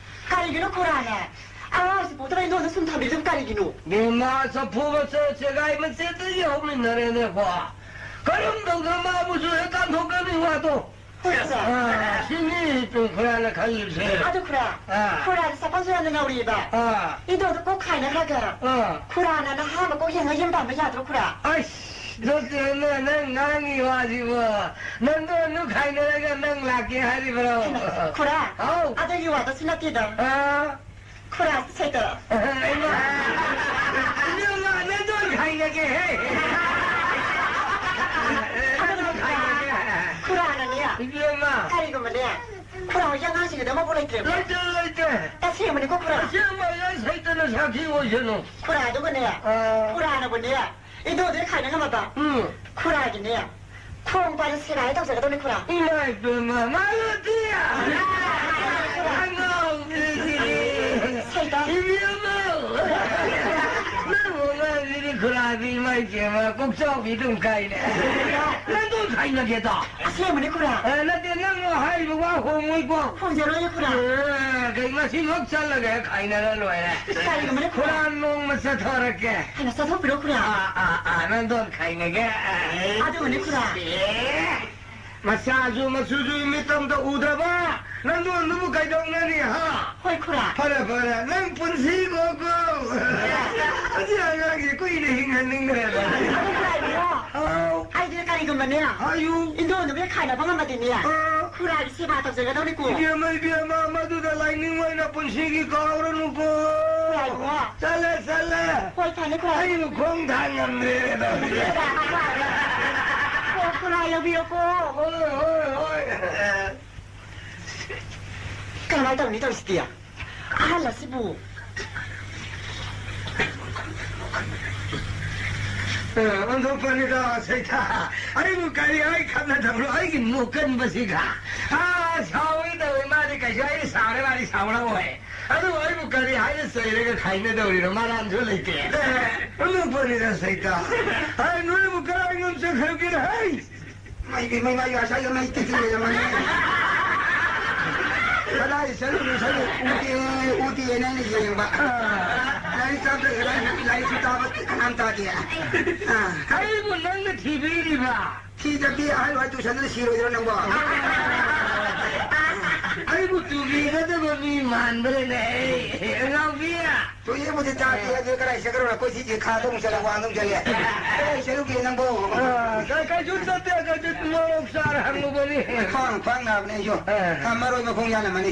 ꯀꯔꯤꯒꯤꯅꯣ ꯈꯨꯔꯥꯅ ꯑꯉꯥꯡꯁꯤ ꯄꯣꯛꯇꯅ ꯏꯟꯗꯣꯟꯗ ꯁꯨꯝ ꯊꯝꯕꯤꯗꯨꯕꯨ ꯀꯔꯤꯒꯤꯅꯣ? ꯕꯦꯝꯃ, ꯆꯐꯨ ꯃꯆꯦꯠ ꯆꯦꯒꯥꯏ ꯃꯆꯦꯠꯇꯒꯤ ꯍꯧꯃꯤꯟꯅꯔꯦꯅꯦꯀꯣ꯫ ꯀꯔꯝ ꯇꯧꯗꯅ ꯃꯥꯕꯨꯁꯨ ꯍꯦꯛꯇ ꯑꯗꯣ꯫ ꯍꯣꯏ, ꯈꯨꯔꯥ꯫ ꯑꯥ, ꯁꯤꯅꯤ ꯇꯨ ꯈꯨꯔꯥꯅ ꯈꯜꯂꯤꯁꯦ꯫ ꯑꯗꯨ ꯈꯨꯔꯥ, ꯑꯥ꯫ ꯈꯨꯔꯥꯒꯤ ꯆꯄꯜꯁꯨ ꯌꯥꯝꯅ ꯅꯧꯔꯤꯕ꯫ ꯑꯥ꯫ ꯏꯗꯣꯗꯣ ꯀꯣꯛ ꯈꯥꯏꯅꯈ꯭ꯔꯒ꯫ ꯑꯥ꯫ ꯈꯨꯔꯥꯅ ꯅꯍꯥ ꯑꯃ ꯀꯣꯛ ꯌꯦꯡꯉ ꯌꯨꯝ ꯄꯥꯟꯕ ꯌꯥꯗ꯭ꯔꯣ ꯈꯨꯔꯥ? ꯑꯁ, ꯗꯣꯛꯇꯔꯅ ꯅꯪ ꯉꯥꯡꯉꯤ ꯋꯥꯁꯤꯕꯣ꯫ ꯅꯪꯗꯣ ꯑꯗꯨ ꯈꯥꯏꯅꯔꯒ ꯅꯪ ꯂꯥꯛꯀꯦ ꯍꯥꯏꯔꯤꯕ꯭ꯔꯣ? ꯈꯨꯔꯥ, ꯍꯥꯎ꯫ ꯑꯗꯨꯒꯤ ꯋꯥꯗꯁꯨ ꯅꯠꯇꯦꯗ꯫ ꯑꯥ꯫ ꯈꯨꯔꯥ ꯁꯩꯇ꯫ ꯏꯃꯥ! ꯏꯕꯦꯝꯃ, ꯅꯪꯗꯣ ꯈꯥꯏꯅꯒꯦꯍꯦ! ꯅꯪꯗꯣ ꯈꯥꯏꯅꯒꯦ! ꯈꯨꯔꯥꯅꯅꯦ꯫ ꯏꯕꯦꯝꯃ! ꯀꯔꯤꯒꯨꯝꯕꯅꯦ, ꯈꯨꯔꯥ ꯍꯣꯏꯒꯤ ꯑꯉꯥꯡꯁꯤꯡꯒꯤꯗꯃꯛꯄꯨ ꯂꯩꯇ꯭ꯔꯦꯕ꯫ ꯂꯩꯇꯦ, ꯂꯩꯇꯦ꯫ ꯑꯁꯦꯡꯕꯅꯤꯀꯣ, ꯈꯨꯔꯥ? ꯑꯁꯦꯡꯕ, ꯅꯪ ꯁꯩꯇꯅ ꯁꯥꯈꯤ ꯑꯣꯏꯁꯅꯨ꯫ ꯈꯨꯔꯥ, ꯑꯗꯨꯒꯅꯦ, ꯑꯥ꯫ ꯈꯨꯔꯥꯅꯕꯨꯅꯦ, ꯏꯗꯣꯗꯤ ꯈꯥꯏꯅ ꯉꯝꯃꯕ? ꯎꯝ꯫ ꯈꯨꯔꯥꯒꯤꯅꯦ, ꯈꯣꯡ ꯄꯥꯏꯔ ꯁꯦꯒꯥꯏ ꯇꯧꯖꯒꯗꯧꯅꯤ, ꯈꯨꯔꯥ꯫ ꯏꯃꯥ ꯏꯕꯦꯝꯃ, ꯃꯥꯂꯣꯇꯤ! ꯑꯉꯥꯎꯕꯤꯁꯤꯗꯤ! ꯁꯩꯇ! ꯏꯕꯦꯝꯃ! ꯅꯪꯕꯨ ꯑꯉꯥꯡꯁꯤꯗꯤ ꯈꯨꯔꯥꯗꯤ ꯏꯃꯥ ꯏꯕꯦꯝꯃ, ꯀꯣꯛꯆꯥꯎꯕꯤ ꯑꯗꯨꯝ ꯀꯥꯏꯅꯦ꯫ ꯅꯪ ꯑꯗꯨꯝ ꯈꯥꯏꯅꯒꯦꯗꯣ? ꯑꯁꯦꯡꯕꯅꯤ, ꯈꯨꯔꯥ꯫ ꯑꯦ, ꯅꯠꯇꯦ, ꯅꯪ ꯍꯥꯏꯔꯤꯕ ꯋꯥ ꯍꯣꯡꯉꯣꯏꯀꯣ꯫ ꯍꯣꯡꯖꯔꯣꯏꯌꯦ, ꯈꯨꯔꯥ꯫ ꯑꯦ, ꯀꯩ ꯉꯁꯤꯃꯛ ꯆꯠꯂꯒ ꯈꯥꯏꯅꯔ ꯂꯣꯏꯔꯦ꯫ ꯀꯔꯤꯒꯨꯝꯕꯅꯦ, ꯈꯨꯔꯥ꯫ ꯈꯨꯔꯥ, ꯅꯣꯡꯃ ꯆꯠꯊꯣꯔꯛꯀꯦ꯫ ꯍꯥꯏꯅ ꯆꯠꯊꯣꯛꯄꯤꯔꯣ, ꯈꯨꯔꯥ꯫ ꯑꯥ, ꯑꯥ, ꯑꯥ, ꯅꯪꯗꯣ ꯈꯥꯏꯅꯒꯦ꯫ ꯑꯗꯨꯒꯅꯦ, ꯈꯨꯔꯥ꯫ ꯑꯦ, ꯃꯆꯥꯁꯨ ꯃꯁꯨꯁꯨ ꯃꯤꯠꯇꯝꯗ ꯎꯗ꯭ꯔꯕ ꯅꯪꯗꯣ ꯅꯪꯕꯨ ꯀꯩꯗꯧꯅꯅꯤ, ꯍꯥ? ꯍꯣꯏ, ꯈꯨꯔꯥ꯫ ꯐꯔꯦ, ꯐꯔꯦ, ꯅꯪ ꯄꯨꯟꯁꯤ ꯀꯣꯀꯣ꯫ ꯑꯁꯤ ꯑꯉꯥꯡꯁꯤ ꯀꯨꯏꯅ ꯍꯤꯡꯍꯟꯅꯤꯡꯗ꯭ꯔꯦꯗ꯫ ꯑꯗꯨ ꯈꯨꯔꯥ ꯏꯕꯨꯡꯉꯣ, ꯑꯥꯎ꯫ ꯑꯩꯗꯤ ꯀꯔꯤꯒꯨꯝꯕꯅꯦ, ꯍꯥꯏꯌꯨ꯫ ꯏꯟꯗꯣꯟꯗꯨꯕꯨ ꯍꯦꯛ ꯈꯥꯏꯅꯕ ꯉꯝꯃꯗꯤꯅꯦ, ꯑꯥ꯫ ꯈꯨꯔꯥꯒꯤ ꯁꯦꯕꯥ ꯇꯧꯖꯒꯗꯧꯅꯤꯀꯣ꯫ ꯏꯕꯦꯝꯃ, ꯏꯕꯦꯝꯃ, ꯃꯗꯨꯗ ꯂꯥꯏꯅꯤꯡ ꯑꯣꯏꯅ ꯄꯨꯟꯁꯤꯒꯤ ꯀꯥꯎꯔꯅꯨꯀꯣ꯫ ꯈꯨꯔꯥ ꯏꯕꯨꯡꯉꯣ꯫ ꯆꯠꯂꯦ, ꯆꯠꯂꯦ꯫ ꯍꯣꯏ, ꯐꯅꯤ, ꯈꯨꯔꯥ꯫ ꯑꯩꯕꯨ ꯈꯣꯡ ꯊꯥꯡ ꯉꯝꯗ꯭ꯔꯦꯅꯦ ꯇꯧꯔꯤꯁꯦ꯫ ꯈꯨꯔꯥ, ꯈꯨꯔꯥ, ꯌꯧꯕꯤꯔꯣꯀꯣ꯫ ꯍꯣꯏ, ꯍꯣꯏ, ꯍꯣꯏ꯫ ꯀꯃꯥꯏ ꯇꯧꯅꯤ ꯇꯧꯔꯤꯁꯤꯗꯤ? ꯑꯍꯜ ꯑꯁꯤꯕꯨ꯫ ꯑ, ꯑꯣꯟꯊꯣꯛꯄꯅꯤꯗ, ꯁꯩꯇꯥ꯫ ꯑꯩꯕꯨ ꯀꯔꯤ ꯍꯥꯏ ꯈꯠꯅꯗꯕ꯭ꯔꯣ? ꯑꯩꯒꯤ ꯅꯣꯛꯀꯟꯕꯁꯤꯒ꯫ ꯑꯥ, ꯁꯥꯎꯏ ꯇꯧꯏ, ꯃꯥꯗꯤ ꯀꯩꯁꯨ ꯑꯩ ꯁꯥꯎꯔꯦ, ꯃꯥꯗꯤ ꯁꯥꯎꯔꯛꯑꯣꯏ꯫ ꯑꯗꯨꯕꯨ ꯑꯩꯕꯨ ꯀꯔꯤ ꯍꯥꯏꯅ ꯆꯩꯔꯒ ꯈꯥꯏꯅꯗꯧꯔꯤꯅꯣ? ꯃꯔꯥꯟꯁꯨ ꯂꯩꯇꯦ꯫ ꯑꯦ, ꯑꯣꯟꯊꯣꯛꯄꯅꯤꯗ, ꯁꯩꯇꯥ꯫ ꯑꯩ ꯅꯣꯏꯕꯨ ꯀꯔꯥꯏ ꯉꯝ ꯆꯠꯈ꯭ꯔꯒꯦ, ꯍꯩ? ꯃꯩ, ꯃꯩ, ꯃꯩ, ꯉꯁꯥꯏꯒꯤ ꯃꯩ ꯇꯤꯛꯁꯤꯜ ꯂꯩꯔꯝꯃꯅꯤ꯫ ꯀꯗꯥꯏ ꯆꯠꯂꯨꯅꯣ ꯈꯪꯗꯦ꯫ ꯎꯗꯦ, ꯎꯗꯦꯅ ꯑꯩꯅ ꯌꯦꯡꯕ꯫ ꯑꯥ꯫ ꯂꯥꯏꯔꯤꯛ ꯇꯥꯕ, ꯂꯥꯏꯔꯤꯛ, ꯂꯥꯏꯔꯤꯛꯁꯨ ꯇꯥꯕ ꯀꯅꯥꯝ ꯇꯥꯗꯦ꯫ ꯑꯥ꯫ ꯑꯩꯕꯨ ꯅꯪꯅ ꯊꯤꯕꯤꯔꯤꯕ? ꯊꯤꯗꯕꯤ ꯑꯍꯜ ꯑꯣꯏ ꯇꯨꯁꯟꯗꯅ ꯁꯤꯔꯣꯏꯗ꯭ꯔꯣ ꯅꯪꯕꯣ? ꯑꯩꯕꯨ ꯇꯨꯕꯤꯒꯗꯕ ꯃꯤ ꯃꯥꯟꯕ꯭ꯔꯅꯦ? ꯑꯉꯥꯎꯕꯤ! ꯇꯨꯌꯦꯕꯨꯗꯤ ꯇꯥꯗꯦ, ꯑꯗꯨ ꯀꯗꯥꯏ ꯆꯠꯈ꯭ꯔꯕ? ꯑꯩꯈꯣꯏ ꯁꯤꯁꯦ ꯈꯥꯗ ꯑꯃꯨꯛ ꯆꯠꯂꯦ, ꯋꯥꯡꯗ ꯑꯃꯨꯛ ꯆꯠꯂꯦ꯫ ꯀꯗꯥꯏ ꯆꯠꯂꯨꯒꯦ ꯅꯪꯕꯣ? ꯑꯥ, ꯀꯩ-, ꯀꯩꯁꯨ ꯆꯠꯇꯦ, ꯀꯩꯁꯨ ꯃꯣꯔꯣꯛ ꯆꯥꯔ ꯍꯪꯉꯨꯕꯅꯤ꯫ ꯈ꯭ꯋꯥꯡ, ꯈ꯭ꯋꯥꯡ ꯅꯥꯕꯅꯦ ꯑꯩꯁꯨ꯫ ꯑꯥ꯫ ꯑꯥ, ꯃꯔꯣꯏ ꯃꯈꯣꯡ ꯌꯥꯜꯂꯝꯃꯅꯤ꯫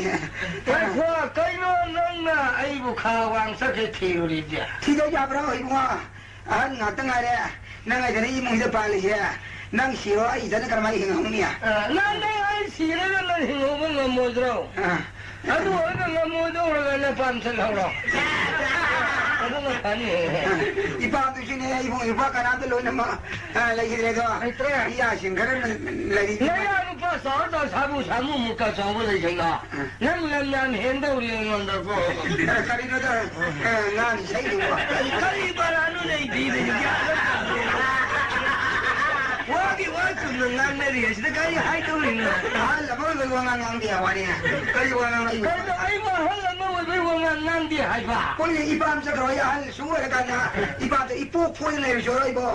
ꯉꯥꯏꯈꯣ, ꯀꯩꯅꯣ ꯅꯪꯅ ꯑꯩꯕꯨ ꯈꯥ ꯋꯥꯡ ꯆꯠꯈꯩ ꯊꯤꯔꯨꯔꯤꯕꯁꯦ? ꯊꯤꯗ ꯌꯥꯕ꯭ꯔꯣ ꯏꯕꯨꯡꯉꯣ? ꯑꯍꯟ ꯉꯥꯛꯇ ꯉꯥꯏꯔꯦ꯫ ꯅꯪ ꯑꯩꯗꯅ ꯏꯃꯨꯡꯁꯤꯗ ꯄꯥꯜꯂꯤꯁꯦ꯫ ꯅꯪ ꯁꯤꯔꯣ, ꯑꯩ ꯏꯆꯟꯅ ꯀꯔꯝꯍꯥꯏꯅ ꯍꯤꯡꯍꯧꯅꯤ? ꯑ, ꯅꯪ, ꯅꯪ ꯑꯩ ꯁꯤꯔꯒ ꯅꯪ ꯍꯤꯡꯍꯧꯕ ꯉꯝꯃꯣꯏꯗ꯭ꯔꯣ? ꯑ꯫ ꯑꯗꯨ ꯑꯣꯏꯔꯒ ꯉꯝꯃꯣꯏꯗꯧꯔꯒ ꯅꯄꯥꯝ ꯆꯠꯍꯧꯔꯣ꯫ ꯑꯗꯨꯅ ꯐꯅꯤ꯫ ꯑ, ꯏꯄꯥꯗꯨꯁꯨꯅꯦ, ꯏꯕꯨꯡ ꯏꯄ꯭ꯋꯥ ꯀꯅꯥꯝꯇ ꯂꯣꯏꯅꯃꯛ, ꯑ, ꯂꯩꯈꯤꯗ꯭ꯔꯦꯗꯣ꯫ ꯂꯩꯇ꯭ꯔꯦ꯫ ꯏꯌꯥꯁꯤꯡ ꯈꯔ ꯂꯩꯔꯤ꯫ ꯅꯌꯥ ꯅꯨꯄꯥ ꯆꯥꯎꯔ ꯆꯥꯎꯔ ꯁꯥꯃꯨ, ꯁꯥꯃꯨ ꯃꯨꯛꯀ ꯆꯥꯎꯕ ꯂꯩꯁꯤꯜꯂꯣ꯫ ꯅꯪ ꯂꯝ ꯌꯥꯝ ꯍꯦꯟꯗꯧꯔꯤ ꯑꯩꯉꯣꯟꯗꯀꯣ꯫ ꯑ, ꯀꯔꯤꯅꯣꯗ, ꯑ, ꯉꯥꯡ ꯏꯁꯩꯗꯨꯕꯣ꯫ ꯀꯔꯤ ꯕꯔꯥꯅꯣ ꯅꯪ ꯄꯤꯗꯣꯏꯁꯦ? ꯒ꯭ꯌꯥꯟ ꯑꯃ ꯇꯥꯗꯦ꯫ ꯋꯥꯒꯤ ꯋꯥ ꯆꯨꯝꯅ ꯉꯥꯡꯅꯔꯤ ꯑꯁꯤꯗ ꯀꯔꯤ ꯍꯥꯏꯗꯧꯔꯤꯅꯣ? ꯑꯍꯜ ꯑꯃ ꯑꯣꯏꯕꯒꯤ ꯋꯥꯉꯥꯡ ꯉꯥꯡꯕ ꯌꯥꯕ ꯋꯥꯅꯤ꯫ ꯀꯔꯤ ꯋꯥꯉꯥꯡ ꯉꯥꯡꯕ? ꯀꯩꯅꯣ ꯑꯩꯕꯨ ꯑꯍꯜ ꯑꯃ ꯑꯣꯏꯕꯒꯤ ꯋꯥꯉꯥꯡ ꯉꯥꯡꯗꯦ ꯍꯥꯏꯕ? ꯍꯣꯏꯅꯦ, ꯏꯄꯥꯝ ꯆꯠꯈ꯭ꯔꯣ, ꯑꯩ ꯑꯍꯜ ꯁꯨ ꯑꯣꯏꯔꯀꯥꯟꯗ ꯏꯄꯥꯝꯗ ꯏꯄꯣꯛ ꯐꯣꯏꯗꯅ ꯂꯩꯔꯨꯁꯤꯔꯣ ꯑꯩꯕꯣ?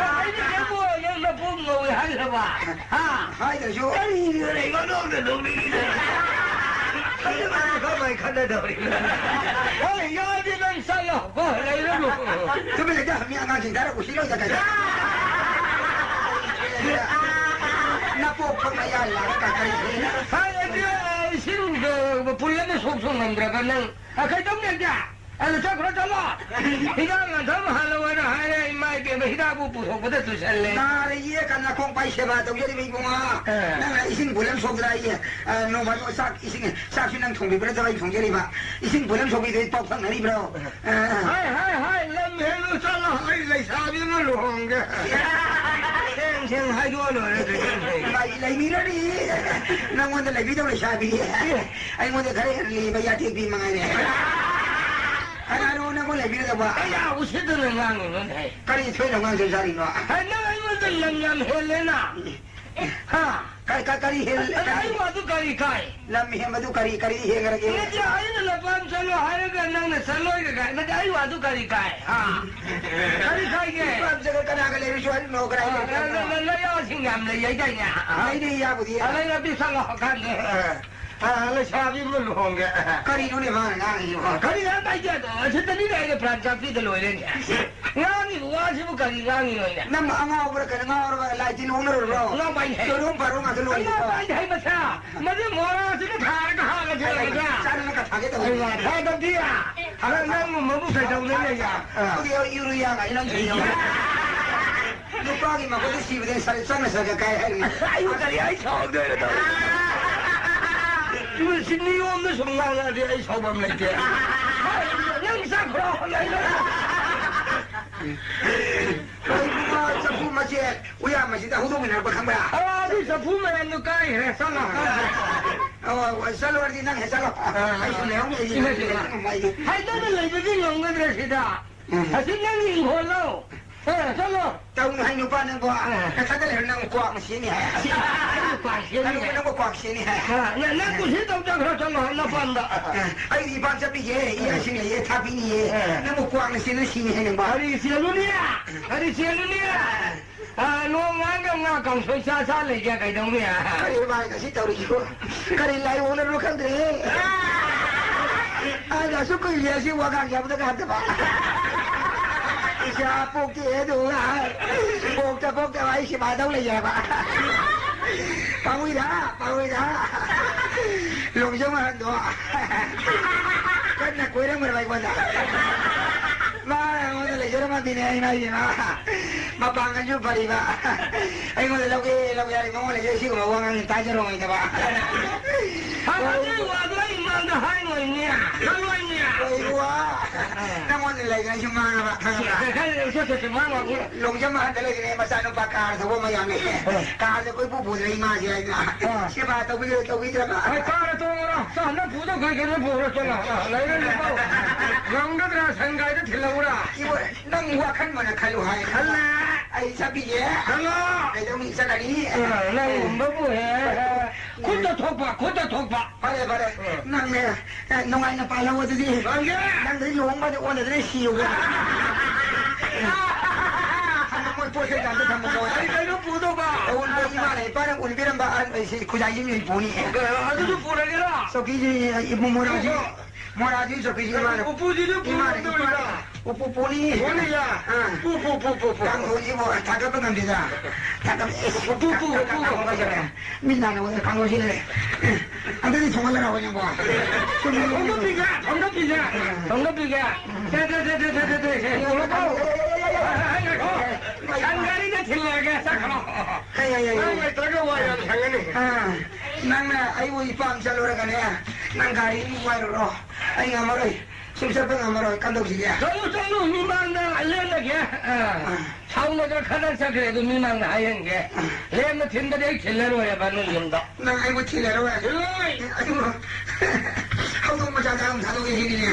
ꯑꯩꯗꯤ ꯀꯩꯝ ꯑꯣꯏꯔꯣꯏ, ꯅꯪ ꯅꯄꯣꯛ ꯉꯧꯋꯦ ꯍꯥꯏꯈ꯭ꯔꯕ? ꯍꯥ? ꯍꯥꯏꯗ꯭ꯔꯁꯨ꯫ ꯀꯔꯤꯅꯣ ꯂꯩꯕ ꯅꯣꯛꯇ ꯅꯣꯛꯅꯤꯡꯉꯤꯗꯨꯅ? ꯈꯜꯂꯨ ꯈꯜꯂꯨ ꯀꯃꯥꯏ ꯈꯠꯅꯗꯧꯔꯤꯅꯣ? ꯍꯣꯏ, ꯌꯥꯔꯗꯤ ꯅꯪ ꯆꯠꯂꯣ꯫ ꯍꯣꯏ, ꯂꯩꯔꯅꯨ꯫ ꯇꯨꯃꯤꯟ ꯂꯩꯇꯦ, ꯃꯤ ꯑꯉꯥꯡꯁꯤꯡ ꯊꯥꯔ ꯎꯁꯤꯠꯂꯣꯏꯗ ꯀꯩꯅꯣ? ꯅꯄꯣꯛ ꯐꯛ ꯃꯌꯥ ꯂꯥꯛꯑꯒ ꯀꯔꯤ? ꯍꯥꯏꯔꯗꯤ, ꯏꯁꯤꯡꯗꯣ ꯄꯨꯜꯂꯒ ꯁꯣꯛ ꯁꯣꯛ ꯉꯝꯗ꯭ꯔꯕ ꯅꯪ? ꯑ, ꯀꯩꯗꯧꯅꯦꯒꯦ? ꯑꯗꯨ ꯆꯠꯈ꯭ꯔꯣ, ꯆꯠꯂꯣ꯫ ꯍꯤꯗꯥꯛ ꯂꯥꯡꯊꯛ ꯑꯃ ꯍꯥꯜꯂꯣ ꯍꯥꯏꯅ ꯍꯥꯏꯔꯦ, ꯏꯃꯥ ꯏꯕꯦꯝꯃ, ꯍꯤꯗꯥꯛꯄꯨ ꯄꯨꯊꯣꯛꯄꯗ ꯇꯨꯁꯜꯂꯦ꯫ ꯅꯥꯔ ꯌꯦꯛ ꯀꯥꯟꯗ ꯈꯣꯡ ꯄꯥꯏ ꯁꯦꯕꯥ ꯇꯧꯖꯔꯤꯕ ꯏꯕꯨꯡꯉꯣ꯫ ꯑꯦ꯫ ꯅꯪꯅ ꯏꯁꯤꯡ ꯕꯣꯇꯜ ꯁꯣꯛꯇ꯭ꯔꯥ ꯑꯩ, ꯑ, ꯅꯣꯡ ꯐꯥꯗꯣꯛ ꯆꯥꯛ ꯏꯁꯤꯡ, ꯆꯥꯛꯁꯨ ꯅꯪ ꯊꯣꯡꯕꯤꯕ꯭ꯔꯥ ꯅꯠꯇ꯭ꯔꯒ ꯑꯩ ꯊꯣꯡꯖꯔꯤꯕ? ꯏꯁꯤꯡ ꯕꯣꯇꯜ ꯁꯣꯛꯄꯤꯗꯣ ꯑꯩ ꯄꯥꯎ ꯐꯪꯅꯔꯤꯕ꯭ꯔꯣ? ꯑꯦ꯫ ꯍꯥꯏ, ꯍꯥꯏ, ꯍꯥꯏ, ꯂꯝ ꯍꯦꯜꯂꯨ ꯆꯠꯂꯣ, ꯑꯩ ꯂꯩꯁꯥꯕꯤ ꯑꯃ ꯂꯨꯍꯣꯡꯒꯦ꯫ ꯁꯦꯡ ꯁꯦꯡ ꯍꯥꯏꯗꯣꯛꯑ ꯂꯣꯏꯔꯦ ꯀꯩꯅꯣ꯫ ꯂꯩ-, ꯂꯩꯕꯤꯔꯅꯤ꯫ ꯅꯪꯉꯣꯟꯗ ꯂꯩꯕꯤꯗꯧ ꯂꯩꯁꯥꯕꯤꯗꯤ꯫ ꯑꯦ꯫ ꯑꯩꯉꯣꯟꯗ ꯈꯔ ꯍꯦꯟꯅ ꯂꯤꯕ ꯌꯥꯇꯦꯛꯄꯤ ꯃꯉꯥꯏꯔꯦ꯫ ꯀꯅꯥꯅꯣ ꯅꯪꯉꯣꯟꯗ ꯂꯩꯕꯤꯔꯗꯧꯕ? ꯑꯩ ꯌꯥꯝ ꯎꯁꯤꯠꯇꯅ ꯉꯥꯡꯉꯤꯕꯅꯦ꯫ ꯀꯔꯤ ꯊꯣꯏꯅ ꯉꯥꯡꯖ ꯁꯥꯔꯤꯅꯣ? ꯍꯦ, ꯅꯪ ꯑꯩꯉꯣꯟꯗ ꯂꯝ ꯌꯥꯝ ꯍꯦꯜꯂꯦꯅ꯫ ꯍꯥ? ꯀ-, ꯀ-, ꯀꯔꯤ ꯍꯦꯜ-, ꯑꯗ ꯑꯩ ꯋꯥꯗꯨ ꯀꯔꯤ ꯀꯥꯏ? ꯂꯝ ꯍꯦꯟꯕꯗꯨ ꯀꯔꯤ, ꯀꯔꯤ ꯍꯦꯟꯈ꯭ꯔꯒꯦ? ꯅꯠꯇꯦ, ꯑꯩꯅ ꯂꯝꯄꯥꯛ ꯆꯠꯂꯣ ꯍꯥꯏꯔꯒ ꯅꯪꯅ ꯆꯠꯂꯣꯏꯒ ꯀꯥꯏ? ꯅꯠꯇꯦ, ꯑꯩ ꯋꯥꯗꯨ ꯀꯔꯤ ꯀꯥꯏ? ꯍꯥ? ꯀꯔꯤ ꯀꯥꯏꯒꯦ? ꯂꯝꯄꯥꯛ ꯆꯠꯂꯒ ꯀꯅꯥꯒ ꯂꯩꯔꯨꯁꯨ ꯍꯥꯏꯔꯤꯅꯣ? ꯀꯅꯥꯒ ꯑ, ꯂꯩꯔꯨꯁꯨ ꯍꯥꯏꯔꯤꯅꯣ? ꯅ-, ꯅ-, ꯅ-, ꯅꯌꯥꯁꯤꯡ ꯌꯥꯝ ꯂꯩ ꯍꯥꯏꯗꯥꯏꯅꯦ? ꯂꯩꯔꯤ, ꯌꯥꯕꯨꯗꯤ꯫ ꯑ, ꯂꯩꯔꯗꯤ ꯆꯠꯂꯣ ꯈꯪꯉꯦ꯫ ꯑ꯫ ꯑ, ꯂꯩꯁꯥꯕꯤ ꯑꯃ ꯂꯨꯍꯣꯡꯒꯦ꯫ ꯀꯔꯤꯅꯣꯅꯦ ꯃꯥꯅ ꯉꯥꯡꯉꯤꯁꯤꯕꯣ? ꯀꯔꯤ ꯉꯥꯡ ꯇꯥꯏꯗꯦ ꯑꯗꯣ? ꯑꯁꯤꯗꯅꯤ ꯂꯩꯔꯦ, ꯄ꯭ꯔꯥꯟ ꯆꯥꯛꯄꯤꯗ ꯂꯣꯏꯔꯦꯅꯦ꯫ ꯉꯥꯡꯉꯤꯕ ꯋꯥꯁꯤꯕꯨ ꯀꯔꯤ ꯉꯥꯡꯉꯤꯅꯣꯅꯦ? ꯅꯪ ꯑꯉꯥꯎꯕꯔ ꯀꯩꯅꯣ? ꯉꯥꯎꯔꯕ? ꯂꯥꯏ ꯇꯤꯟ ꯑꯣꯛꯅꯔꯨꯔꯕ꯭ꯔꯣ? ꯉꯥꯎꯕ ꯍꯥꯏꯅꯦ꯫ ꯆꯣꯏꯔꯣꯝ ꯄꯥꯔꯣꯝ ꯉꯥꯛꯇ ꯂꯣꯏꯔꯦ꯫ ꯉꯥꯎꯕ ꯍꯥꯏꯅꯦ ꯍꯩ ꯃꯆꯥ꯫ ꯃꯗꯨ ꯃꯣꯔꯥꯁꯤꯅ ꯊꯥꯔꯒ ꯍꯥꯠꯂꯁꯦ ꯍꯥꯏꯕ꯫ ꯆꯥꯅꯅ ꯀꯊꯥꯒꯦ ꯇꯧꯕꯅꯤ꯫ ꯑꯩ ꯋꯥ ꯊꯥꯗꯕꯗꯤ꯫ ꯍꯥ? ꯅꯪꯕꯨ ꯃꯕꯨ ꯀꯩꯗꯧꯅ ꯂꯩꯒꯦ? ꯑ꯫ ꯑꯗꯨꯗꯤ ꯑꯩ ꯏꯔꯨ ꯌꯥ ꯉꯥꯏ ꯅꯪ ꯊꯤꯌꯣ꯫ ꯅꯨꯄꯥꯒꯤ ꯃꯈꯨꯠꯇ ꯁꯤꯕꯗꯤ ꯁꯔ-, ꯆꯪꯅ ꯁꯔꯒ ꯀꯥꯏ ꯍꯥꯏꯔꯤ꯫ ꯑꯩꯕꯨ ꯀꯔꯤ ꯍꯥꯏ ꯁꯥꯎꯗꯣꯏꯅꯣ ꯇꯧꯔꯤ? ꯁꯤ ꯅꯤꯌꯣꯝꯗ ꯁꯨꯝ ꯉꯥꯡꯉꯛꯑꯗꯤ ꯑꯩ ꯁꯥꯎꯐꯝ ꯂꯩꯇꯦ꯫ ꯅꯪ ꯆꯠꯈ꯭ꯔꯣ꯫ ꯀꯩꯒꯨꯝꯕ ꯆꯐꯨ ꯃꯆꯦꯠ ꯎꯌꯥꯟ ꯃꯁꯤꯗ ꯍꯧꯗꯣꯛꯃꯤꯟꯅꯔꯛꯄ ꯈꯪꯕ꯭ꯔꯥ? ꯑ, ꯑꯗꯨ ꯆꯐꯨ ꯃꯌꯥꯝꯗꯣ ꯀꯥꯏꯈ꯭ꯔꯦ꯫ ꯆꯠꯂꯣ꯫ ꯑꯣ, ꯆꯠꯂꯣ ꯍꯥꯏꯔꯗꯤ ꯅꯪ ꯍꯦꯛ ꯆꯠꯂꯣ꯫ ꯑ, ꯑ, ꯑꯩꯁꯨ ꯂꯩꯍꯧꯅꯤ, ꯑꯩꯗꯤ ꯏꯃꯥ, ꯏꯃꯥ꯫ ꯂꯩꯍꯧꯅꯤ, ꯑꯩꯗꯤ꯫ ꯍꯥꯏꯗꯅ ꯂꯩꯕꯗꯤ ꯉꯝꯒꯗ꯭ꯔꯦ ꯁꯤꯗ? ꯎꯝ꯫ ꯑꯁꯤ ꯅꯪꯒꯤ ꯏꯪꯈꯣꯜꯂꯣ? ꯑ, ꯆꯠꯂꯣ꯫ ꯇꯧꯅꯨ ꯍꯥꯏ ꯅꯨꯄꯥ ꯅꯪꯕꯣ꯫ ꯑ꯫ ꯅꯊꯟꯗ ꯂꯩꯔ ꯅꯪ ꯀ꯭ꯋꯥꯛꯅ ꯁꯤꯅꯤ ꯍꯥꯏ꯫ ꯑꯩꯕꯨ ꯀ꯭ꯋꯥꯛ ꯁꯤꯅꯤ ꯅꯪꯕꯨ, ꯍꯥꯏ꯫ ꯅꯪꯕꯨ ꯀ꯭ꯋꯥꯛ ꯁꯤꯅꯤ ꯍꯥꯏ꯫ ꯑ, ꯅ-, ꯅꯪ ꯀꯨꯁꯤ ꯇꯧꯖꯈ꯭ꯔꯣ, ꯆꯠꯂꯣ ꯅꯄꯥꯝꯗ꯫ ꯑ, ꯑꯩꯗꯤ ꯏꯄꯥꯝ ꯆꯠꯄꯤꯒꯦ, ꯏꯌꯥꯁꯤꯡ ꯂꯩꯌꯦ, ꯊꯥꯕꯤꯅꯤꯌꯦ꯫ ꯑ꯫ ꯅꯪꯕꯨ ꯀ꯭ꯋꯥꯛꯅ ꯁꯤꯅ ꯁꯤꯅꯤ ꯍꯥꯏ ꯅꯪꯕꯣ꯫ ꯀꯔꯤ ꯆꯦꯜꯂꯨꯅꯤ? ꯀꯔꯤ ꯆꯦꯜꯂꯨꯅꯤ? ꯑ꯫ ꯑ, ꯅꯣꯡ ꯉꯥꯟꯒ ꯉꯥ ꯀꯥꯡꯁꯣꯏ ꯆꯥ ꯆꯥ ꯂꯩꯒꯦ ꯀꯩꯗꯧꯅꯤ? ꯀꯔꯤ ꯚꯥꯏ ꯉꯁꯤ ꯇꯧꯔꯤꯁꯤꯕꯨ? ꯀꯔꯤ ꯂꯥꯏꯑꯣꯡꯅꯔꯣ ꯈꯪꯗ꯭ꯔꯦꯍꯦ꯫ ꯑꯩꯅ ꯑꯁꯨꯛ ꯀꯨꯏꯔꯦ ꯑꯁꯤ ꯋꯥꯉꯥꯡ ꯌꯥꯕꯗ ꯉꯥꯛꯇꯕ꯫ ꯏꯆꯥ ꯄꯣꯛꯇꯦ ꯑꯗꯨꯒ ꯄꯣꯛꯇ ꯄꯣꯛꯇꯕ ꯑꯩ ꯁꯤꯕꯥꯗꯧ ꯂꯩꯌꯦꯕ꯫ ꯄꯥꯎꯏꯗ, ꯄꯥꯎꯏꯗ꯫ ꯂꯣꯡꯖꯝ ꯑꯍꯟꯗꯣ ꯀꯟꯅ ꯀꯣꯏꯔꯝꯈ꯭ꯔꯕ ꯑꯩꯉꯣꯟꯗ꯫ ꯃꯥ ꯑꯩꯉꯣꯟꯗ ꯂꯩꯖꯔꯝꯃꯗꯤꯅꯦ ꯑꯩꯅ ꯍꯥꯏꯁꯤꯅ꯫ ꯃꯄꯥꯡꯒꯜꯁꯨ ꯐꯔꯤꯕ꯫ ꯑꯩꯉꯣꯟꯗ ꯂꯧꯒꯦ, ꯂꯧꯒꯦ ꯍꯥꯏꯔꯦ, ꯃꯉꯣꯟꯗ ꯂꯩꯖꯔꯦ, ꯁꯤꯒꯨꯝꯕ ꯋꯥꯉꯥꯡꯁꯦ ꯇꯥꯖꯔꯝꯃꯣꯏꯗꯕ꯫ ꯍꯪꯉꯗꯤ ꯋꯥꯗꯣ ꯑꯩ ꯏꯃꯥꯡꯗ ꯍꯥꯏꯔꯣꯏꯅꯦ, ꯈꯜꯂꯣꯏꯅꯦ꯫ ꯑꯣꯏ ꯋꯥ꯫ ꯅꯪꯉꯣꯟꯗ ꯂꯩꯒꯅꯤ ꯁꯨꯝ ꯉꯥꯡꯉꯕ, ꯈꯪꯉꯕ? ꯁꯦ, ꯁꯦ, ꯁꯦ, ꯁꯦ, ꯁꯦ, ꯉꯥꯡꯉꯣ, ꯉꯥꯡꯉꯣ꯫ ꯂꯣꯡꯖꯝ ꯑꯍꯟꯗ ꯂꯩꯒꯅꯤ, ꯃꯆꯥꯅꯨꯄꯥ ꯀꯥꯔ ꯊꯧꯕ ꯑꯃ ꯌꯥꯝ ꯂꯩꯌꯦ꯫ ꯑ꯫ ꯀꯥꯔꯁꯦ ꯀꯣꯏꯄꯨ ꯄꯨꯗ꯭ꯔꯦ ꯏꯃꯥꯁꯦ ꯍꯥꯏꯅ꯫ ꯑ꯫ ꯁꯦꯕꯥ ꯇꯧꯕꯤꯔ-, ꯇꯧꯕꯤꯗ꯭ꯔꯕ? ꯍꯣꯏ, ꯀꯥꯔ ꯇꯣꯡꯉꯨꯔꯣ꯫ ꯆꯥ, ꯅꯪ ꯄꯨꯗꯧ ꯀꯩ ꯀꯩꯅꯣ ꯄꯨꯔꯣ, ꯆꯠꯂꯣ꯫ ꯑ, ꯂꯩꯔꯣꯏ, ꯂꯩꯔꯣꯏ꯫ ꯉꯝꯒꯗ꯭ꯔꯥ, ꯁꯟ ꯒꯥꯔꯤꯗ ꯊꯤꯜꯂꯛꯎꯔꯥ? ꯏꯕꯣ, ꯅꯪ ꯋꯥꯈꯜ ꯃꯨꯟꯅ ꯈꯜꯂꯨ ꯍꯥꯏ꯫ ꯈꯜꯂꯦ꯫ ꯑꯩ ꯆꯠꯄꯤꯒꯦ꯫ ꯍꯜꯂꯣ꯫ ꯀꯩꯗꯧꯅꯤ ꯆꯠꯂꯅꯤ? ꯑ, ꯅꯪꯒꯨꯝꯕꯕꯨ ꯍꯦ, ꯈꯨꯠꯇ ꯊꯣꯛꯄ, ꯈꯨꯠꯇ ꯊꯣꯛꯄ꯫ ꯐꯔꯦ, ꯐꯔꯦ꯫ ꯑ꯫ ꯅꯪꯅꯦ, ꯑ, ꯅꯨꯡꯉꯥꯏꯅ ꯄꯥꯜꯍꯧ ꯑꯗꯨꯗꯤ꯫ ꯂꯥꯡꯒꯦ꯫ ꯅꯪꯗꯤ ꯂꯨꯍꯣꯡꯕꯗꯤ ꯑꯣꯟꯅꯗꯅ ꯁꯤꯌꯨꯒꯦ꯫ ꯍꯥꯟꯅ ꯃꯣꯏ ꯄꯣꯠ ꯆꯩ ꯑꯝꯇ ꯊꯝꯃꯝꯃꯣ꯫ ꯑꯩ ꯀꯩꯅꯣ ꯄꯨꯗꯧꯕ꯫ ꯑꯋꯨꯟꯄꯣꯠ ꯏꯃꯥꯅ ꯏꯄꯥꯅ ꯎꯟꯕꯤꯔꯝꯕ ꯑꯍꯟ ꯑꯩꯁꯤ ꯈꯨꯖꯥꯏꯁꯤ ꯃꯤ ꯄꯨꯅꯤ꯫ ꯑꯗꯨꯁꯨ ꯄꯨꯔꯒꯦꯔꯥ? ꯆꯧꯀꯤꯁꯤ ꯏꯕꯨꯡ ꯃꯣꯔꯥꯁꯤ꯫ ꯑꯣ꯫ ꯃꯣꯔꯥꯁꯤ ꯆꯧꯀ꯭ꯔꯤꯁꯤ ꯏꯃꯥꯅ, ꯎꯄꯨꯁꯤꯁꯨ ꯏꯃꯥꯅ, ꯄꯨꯔꯝꯗꯣꯏꯔꯥ? ꯏꯄꯥꯅ ꯎꯄꯨ ꯄꯨꯅꯤ꯫ ꯄꯨꯅꯤꯌꯥ? ꯑꯥ꯫ ꯄꯨ, ꯄꯨ, ꯄꯨ, ꯄꯨ, ꯄꯨ꯫ ꯀꯥꯡꯍꯧꯁꯤꯕꯨ ꯊꯥꯡꯒꯠꯄ ꯉꯝꯗꯦꯗ꯫ ꯊꯥꯡꯒꯠꯄ, ꯏꯁ, ꯎꯄꯨ, ꯄꯨ, ꯎꯄꯨ, ꯀꯥꯡꯍꯧ ꯎꯄꯨ꯫ ꯍꯥꯏꯖꯔꯦ꯫ ꯃꯤꯠ ꯅꯥꯅꯕ ꯀꯥꯡꯍꯧꯁꯤ ꯂꯩꯔꯦ꯫ ꯑꯗꯨꯗꯤ ꯊꯣꯡꯍꯜꯂꯔ ꯍꯣꯏꯅꯦꯀꯣ꯫ ꯊꯣꯡꯒꯠꯄꯤꯒꯦ, ꯊꯣꯡꯒꯠꯄꯤꯒꯦ, ꯊꯣꯡꯒꯠꯄꯤꯒꯦ꯫ ꯁꯦ, ꯁꯦ, ꯁꯦ, ꯌꯦꯡꯉꯨꯀꯣ꯫ ꯍꯥꯏ, ꯍꯥꯏ, ꯉꯥꯏꯈꯣ꯫ ꯁꯟ ꯒꯥꯔꯤꯗ ꯊꯤꯜꯂꯛꯑꯒꯦ, ꯆꯠꯈ꯭ꯔꯣ꯫ ꯍꯥꯏ, ꯍꯥꯏ, ꯍꯥꯏ, ꯍꯥꯏ꯫ ꯅꯪ ꯂꯩꯇ꯭ꯔꯒ ꯋꯥ ꯌꯥꯝ ꯁꯪꯒꯅꯤ꯫ ꯑꯥ, ꯅꯪꯅ ꯑꯩꯕꯨ ꯏꯄꯥꯝ ꯆꯠꯂꯨꯔꯒꯅꯦ, ꯅꯪ ꯒꯥꯔꯤ ꯑꯃꯨꯛ ꯋꯥꯏꯔꯨꯔꯣ꯫ ꯑꯩ ꯉꯝꯃꯔꯣꯏ꯫ ꯁꯨꯝ ꯆꯠꯄ ꯉꯝꯃꯔꯣꯏ꯫ ꯀꯝꯗꯧꯁꯤꯒꯦ? ꯆꯠꯂꯨ, ꯆꯠꯂꯨ, ꯃꯤꯃꯥꯡꯗ ꯂꯦꯞꯂꯒꯦ꯫ ꯑ, ꯑ꯫ ꯁꯥꯎꯅꯗꯅ ꯈꯠꯅ ꯆꯠꯈ꯭ꯔꯦ, ꯑꯗꯨ ꯃꯤꯃꯥꯡꯗ ꯍꯥꯏꯍꯟꯒꯦ꯫ ꯑ꯫ ꯂꯦꯝꯅ ꯊꯤꯟꯕꯗꯤ ꯑꯩ ꯊꯤꯜꯂꯔꯣꯏꯕ ꯅꯣꯏ ꯌꯨꯝꯗ꯫ ꯅꯪ ꯑꯩꯕꯨ ꯊꯤꯜꯂꯔꯣꯏ? ꯊꯤꯜꯂꯣꯏ꯫ ꯑꯦ, ꯑꯩꯕꯨ ꯍꯧꯗꯣꯡ ꯃꯆꯥꯗ ꯑꯃꯨꯛ ꯊꯥꯗꯣꯛꯏꯁꯤꯅꯤꯅꯦ꯫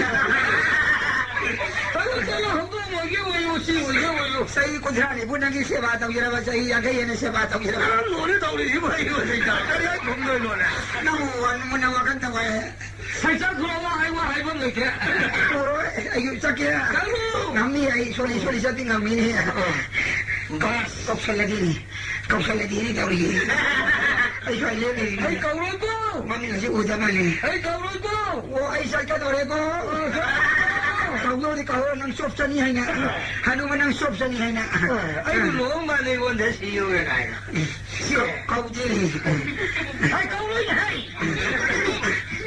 ꯆꯠꯂꯨ, ꯆꯠꯂꯨ, ꯍꯧꯗꯣꯡ ꯑꯣꯏꯒꯦ ꯑꯣꯏꯌꯨ, ꯎꯆꯤ ꯑꯣꯏꯒꯦ ꯑꯣꯏꯌꯨ꯫ ꯆꯍꯤ ꯀꯨꯟꯊ꯭ꯔꯥ ꯅꯤꯐꯨ ꯅꯪꯒꯤ ꯁꯦꯕꯥ ꯇꯧꯖꯔꯕ, ꯆꯍꯤ ꯌꯥꯡꯈꯩ ꯍꯦꯟꯅ ꯁꯦꯕꯥ ꯇꯧꯖꯔꯕ꯫ ꯑ, ꯂꯣꯏꯔꯦ ꯇꯧꯔꯤꯁꯤꯕꯨ ꯑꯩ ꯍꯧꯖꯤꯛꯇ꯫ ꯀꯔꯤ ꯍꯥꯏ ꯈꯨꯝꯗꯣꯏꯅꯣꯅꯦ? ꯅꯪꯕꯨ ꯋꯥ-, ꯃꯨꯟꯅ ꯋꯥꯈꯜ ꯇꯧ ꯍꯥꯏ꯫ ꯁꯩꯁꯛ ꯈꯨꯔꯣ, ꯋꯥ ꯍꯥꯏ, ꯋꯥ ꯍꯥꯏꯐꯝ ꯂꯩꯇꯦ꯫ ꯈꯨꯔꯣꯏ, ꯑꯩꯁꯨ ꯆꯠꯀꯦ꯫ ꯆꯠꯂꯨ꯫ ꯉꯝꯅꯤ, ꯑꯩ ꯁꯣꯜꯂꯤ, ꯁꯣꯜꯂꯤ ꯆꯠꯇꯤ ꯉꯝꯃꯤꯅꯦ꯫ ꯕꯁ꯫ ꯀꯧꯁꯜꯂꯗꯤꯅꯦ, ꯀꯧꯁꯜꯂꯗꯤꯅꯦ ꯇꯧꯔꯤꯁꯦ꯫ ꯑꯩ ꯁ꯭ꯋꯥꯏ ꯂꯦꯞ ꯂꯩꯔꯤꯅꯦ꯫ ꯑꯩ ꯀꯧꯔꯣꯏꯀꯣ꯫ ꯃꯃꯤꯡ ꯑꯁꯤ ꯎꯗ ꯃꯥꯜꯂꯦ꯫ ꯑꯩ ꯀꯧꯔꯣꯏꯀꯣ꯫ ꯑꯣ, ꯑꯩ ꯆꯠꯀꯗꯧꯔꯦꯀꯣ꯫ ꯑ, ꯆꯠꯂꯨ꯫ ꯀꯧꯗꯧꯔꯤ ꯀꯧꯔꯣ, ꯅꯪ ꯆꯣꯞ ꯆꯅꯤ ꯍꯥꯏꯅ꯫ ꯍꯅꯨꯕ ꯅꯪ ꯆꯣꯞ ꯆꯅꯤ ꯍꯥꯏꯅ꯫ ꯑ, ꯑꯩꯕꯨ ꯂꯨꯍꯣꯡ ꯃꯥꯜꯂꯦ, ꯑꯩꯉꯣꯟꯗ ꯁꯤꯌꯨꯒ ꯀꯥꯏꯅ꯫ ꯀꯧ-, ꯀꯧꯗꯦꯅꯦ꯫ ꯍꯥꯏ, ꯀꯧꯔꯣꯏꯅꯦ, ꯍꯥꯏ꯫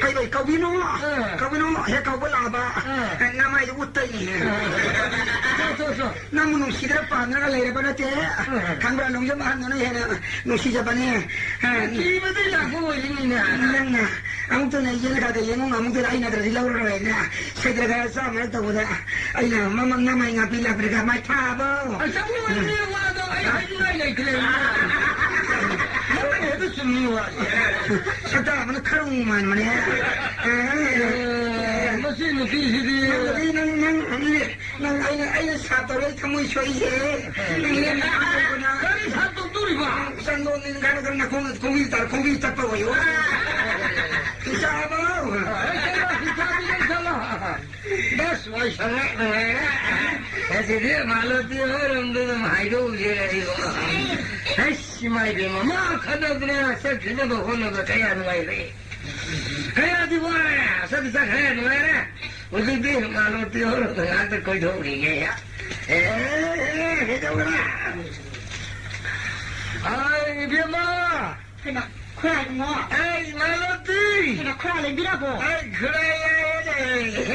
ꯀꯩ, ꯀꯩ, ꯀꯧꯕꯤꯅꯣ? ꯑꯥ꯫ ꯀꯧꯕꯤꯅꯣ? ꯍꯦꯛ ꯀꯧꯕ ꯂꯥꯛꯑꯕ꯫ ꯑꯥ꯫ ꯅꯃꯥꯏꯗꯨ ꯎꯠꯇꯣꯏꯅꯦ꯫ ꯑꯥ꯫ ꯆꯣ, ꯆꯣ, ꯆꯣ꯫ ꯅꯪꯕꯨ ꯅꯨꯡꯁꯤꯗꯅ ꯄꯥꯝꯗꯅꯒ ꯂꯩꯔꯕ ꯅꯠꯇꯦ꯫ ꯑꯥ꯫ ꯈꯪꯕ꯭ꯔꯥ? ꯅꯣꯡꯖꯝ ꯑꯍꯟꯗꯨꯅ ꯍꯦꯟꯅ ꯅꯨꯡꯁꯤꯖꯕꯅꯦ꯫ ꯑꯥ꯫ ꯀꯤꯕꯗꯩ ꯂꯥꯛꯄ ꯑꯣꯏꯔꯤꯅꯤꯅꯦ꯫ ꯅꯪꯅ ꯑꯃꯨꯛꯇꯅ ꯌꯦꯜꯂꯒ ꯌꯦꯡꯉꯨ, ꯑꯃꯨꯛꯇꯅ ꯑꯩ ꯅꯠꯇ꯭ꯔꯗꯤ ꯂꯧꯔꯔꯣꯏꯅ ꯁꯦꯗ꯭ꯔꯒ ꯆꯥꯝꯃꯔꯛ ꯇꯧꯕꯗ ꯑꯩꯅ ꯃꯃꯪ ꯅꯃꯥꯏ ꯉꯥꯛꯄꯤ ꯂꯥꯛꯄꯗ ꯃꯥꯏ ꯊꯥꯕ꯫ ꯑꯆꯧꯕ ꯑꯣꯏꯔꯤꯕꯅꯤ ꯋꯥꯗꯣ ꯑꯩ ꯍꯥꯏꯅꯤꯡꯉꯥꯏ ꯂꯩꯇ꯭ꯔꯦ꯫ ꯅꯪꯅ ꯍꯦꯛꯇ ꯃꯤ ꯋꯥꯠꯂꯤ꯫ ꯁꯛꯇꯥ ꯑꯃꯅ ꯈꯔ ꯃꯥꯟꯕꯅꯦ꯫ ꯑꯦ, ꯃꯁꯤ ꯅꯨꯄꯤꯁꯤꯗꯤ꯫ ꯅꯪ, ꯅꯪ, ꯅꯪ, ꯅꯪ ꯑꯩꯅ, ꯑꯩꯅ ꯁꯥꯞ ꯇꯧꯔ ꯑꯩ ꯊꯃꯣꯏ ꯁꯣꯛꯏꯁꯦ꯫ ꯅꯪ ꯂꯦꯝꯅ ꯀꯔꯤ ꯁꯥꯞ ꯇꯧꯗꯣꯔꯤꯕ? ꯆꯟꯗꯣꯟ ꯅꯤꯡꯈꯥꯏꯔꯒ ꯅꯈꯣꯡ, ꯈꯣꯡꯕꯤ ꯇ-, ꯈꯣꯡꯕꯤ ꯇꯠꯄ ꯑꯣꯏꯌꯣ꯫ ꯏꯆꯥꯕꯧ꯫ ꯑꯩ ꯀꯩꯅꯣ ꯏꯆꯥꯕꯤ ꯅꯪ ꯆꯠꯂꯣ꯫ ꯑꯁ, ꯋꯥꯏ ꯁꯪꯉꯦ, ꯅꯨꯡꯉꯥꯏꯔꯦ꯫ ꯑꯁꯤꯗꯤ ꯃꯥꯂꯣꯇꯤ ꯍꯣꯏꯔꯣꯝꯗ ꯑꯗꯨꯝ ꯍꯥꯏꯗꯣꯛꯎꯁꯦ ꯑꯩꯕꯣ꯫ ꯑꯁ, ꯏꯃꯥ ꯏꯕꯦꯝꯃ, ꯃꯥ ꯈꯠꯅꯗꯅ ꯆꯠꯈꯤꯅꯕ ꯍꯣꯠꯅꯕ ꯀꯌꯥ ꯅꯨꯡꯉꯥꯏꯔꯦ꯫ ꯀꯌꯥꯗꯤ ꯋꯥꯔꯦ, ꯆꯠꯇꯤ ꯆꯠꯈ꯭ꯔꯦ, ꯅꯨꯡꯉꯥꯏꯔꯦ꯫ ꯍꯧꯖꯤꯛꯇꯤ ꯃꯥꯂꯣꯇꯤ ꯍꯣꯏꯔꯣꯝꯗ ꯉꯥꯛꯇ ꯀꯣꯏꯊꯣꯛꯈꯤꯒꯦ꯫ ꯑꯦ, ꯑꯦ, ꯀꯩꯗꯧꯔꯦ? ꯑꯥꯏ, ꯏꯕꯦꯝꯃ! ꯍꯩꯃꯥ, ꯈꯨꯔꯥ ꯏꯕꯨꯡꯉꯣ꯫ ꯑꯩ ꯃꯥꯂꯣꯇꯤ! ꯍꯩꯃꯥ, ꯈꯨꯔꯥ ꯂꯩꯕꯤꯔꯕꯣ? ꯑꯩ ꯈꯨꯔꯥ ꯂꯥꯛꯑꯦꯅꯦ꯫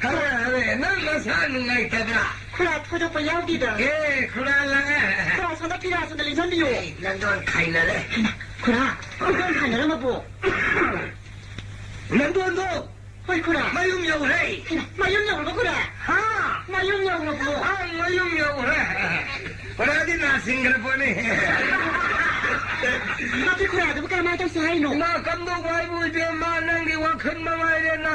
ꯍꯧꯔꯦ, ꯍꯧꯔꯦ, ꯅꯪ ꯅꯁꯥ ꯅꯨꯡꯉꯥꯏꯇꯕ꯭ꯔꯥ? ꯈꯨꯔꯥ ꯊꯣꯏꯗꯣꯛꯄ ꯌꯥꯎꯗꯦꯗ꯫ ꯑꯦ, ꯈꯨꯔꯥ ꯂꯥꯛꯑꯦ꯫ ꯈꯨꯔꯥ ꯁꯣꯝꯗ ꯐꯤꯔꯥ ꯁꯣꯝꯗ ꯂꯩꯁꯟꯕꯤꯌꯨ꯫ ꯑꯩ ꯅꯪꯗꯣꯟ ꯈꯥꯏꯅꯔꯦ꯫ ꯍꯩꯃꯥ, ꯈꯨꯔꯥ, ꯅꯪꯗꯣꯟ ꯈꯥꯏꯅꯔꯝꯃꯕꯣ? ꯅꯪꯗꯣꯟꯗꯣ ꯍꯣꯏ, ꯈꯨꯔꯥ꯫ ꯃꯌꯨꯝ ꯌꯧꯔꯦ꯫ ꯍꯩꯃꯥ, ꯃꯌꯨꯝ ꯌꯧꯔꯕꯣ, ꯈꯨꯔꯥ? ꯍꯥ? ꯃꯌꯨꯝ ꯌꯧꯔꯕꯣ? ꯑꯥ, ꯃꯌꯨꯝ ꯌꯧꯔꯦ꯫ ꯈꯨꯔꯥꯗꯤ ꯅꯥ ꯁꯤꯡꯈ꯭ꯔ ꯄꯣꯠꯅꯤ꯫ ꯅꯠꯇꯦ, ꯈꯨꯔꯥꯗꯨꯕꯨ ꯀꯔꯝꯍꯥꯏꯅ ꯇꯧꯁꯤ ꯍꯥꯏꯅꯣ? ꯏꯃꯥ, ꯀꯝꯗꯧꯕ ꯍꯥꯏꯕꯨ ꯏꯕꯦꯝꯃ, ꯅꯪꯒꯤ ꯋꯥꯈꯜ ꯃꯉꯥꯏꯔꯦꯅ꯫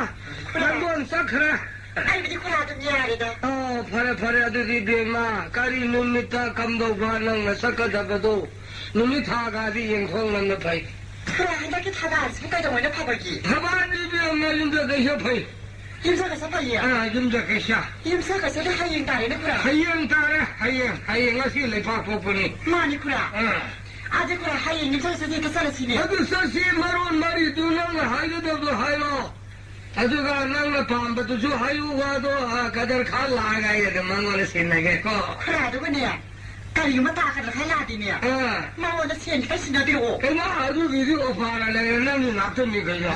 ꯈꯨꯔꯥ꯫ ꯅꯪꯗꯣꯟ ꯆꯠꯈ꯭ꯔꯦ꯫ ꯑꯩꯕꯨꯗꯤ ꯈꯨꯔꯥ ꯑꯗꯨꯝ ꯌꯥꯔꯦꯗ꯫ ꯑꯣ, ꯐꯔꯦ, ꯐꯔꯦ, ꯑꯗꯨꯗꯤ ꯏꯕꯦꯝꯃ, ꯀꯔꯤ ꯅꯨꯃꯤꯠꯇ ꯀꯝꯗꯧꯕ ꯅꯪꯅ ꯆꯠꯀꯗꯕꯗꯣ? ꯅꯨꯃꯤꯠ ꯊꯥꯒꯗꯤ ꯌꯦꯡꯊꯣꯛꯅꯕꯅ ꯐꯩ꯫ ꯈꯨꯔꯥ, ꯍꯟꯗꯛꯀꯤ ꯊꯕꯥꯜꯁꯤꯕꯨ ꯀꯩꯗꯧꯉꯩꯅ ꯐꯕꯒꯦ? ꯊꯕꯥꯜꯗꯤ ꯏꯕꯦꯝꯃ ꯌꯨꯝꯁꯀꯩꯁ ꯐꯩ꯫ ꯌꯨꯝꯁꯀꯩꯁ ꯐꯩꯌꯦ? ꯑꯥ, ꯌꯨꯝꯁꯀꯩꯁ꯫ ꯌꯨꯝꯁꯀꯩꯁꯗꯤ ꯍꯌꯦꯡ ꯇꯥꯔꯦꯅꯦ, ꯈꯨꯔꯥ꯫ ꯍꯌꯦꯡ ꯇꯥꯔꯦ, ꯍꯌꯦꯡ, ꯍꯌꯦꯡ ꯉꯁꯤ ꯂꯩꯄꯥꯛꯄꯣꯛꯄꯅꯤ꯫ ꯃꯥꯅꯤ, ꯈꯨꯔꯥ꯫ ꯑꯥ꯫ ꯑꯗꯨ, ꯈꯨꯔꯥ, ꯍꯌꯦꯡ ꯌꯨꯝꯁꯀꯩꯁꯗ ꯍꯦꯛꯇ ꯆꯠꯂꯁꯤꯅꯦ꯫ ꯑꯗꯨ ꯆꯠꯁꯤ, ꯃꯔꯣꯟ ꯃꯔꯤꯗꯨ ꯅꯪꯅ ꯍꯥꯏꯒꯗꯕꯗꯣ ꯍꯥꯏꯔꯣ꯫ ꯑꯗꯨꯒ ꯅꯪꯅ ꯄꯥꯝꯕꯗꯨꯁꯨ ꯍꯥꯏꯌꯨ, ꯋꯥꯗꯣ, ꯑ, ꯀꯗꯔ ꯈꯥꯟ ꯂꯥꯛꯑꯒ ꯑꯩ ꯑꯗꯨꯝ ꯃꯉꯣꯟꯗ ꯁꯤꯟꯅꯒꯦꯀꯣ꯫ ꯈꯔ ꯑꯗꯨꯒꯅꯦ, ꯀꯔꯤꯒꯨꯝꯕ ꯇꯥ ꯀꯗꯔ ꯈꯥꯟ ꯂꯥꯛꯑꯗꯤꯅꯦ, ꯑꯥ꯫ ꯃꯉꯣꯟꯗ ꯁꯦꯟ ꯈꯤꯇꯪ ꯁꯤꯟꯅꯕꯤꯔꯛꯑꯣ꯫ ꯍꯩꯃꯥ, ꯑꯗꯨꯒꯤꯗꯤ ꯑꯣꯐꯔ ꯂꯩꯔꯦ, ꯅꯪꯒꯤ ꯉꯥꯛꯇꯅꯤ ꯀꯩꯅꯣ꯫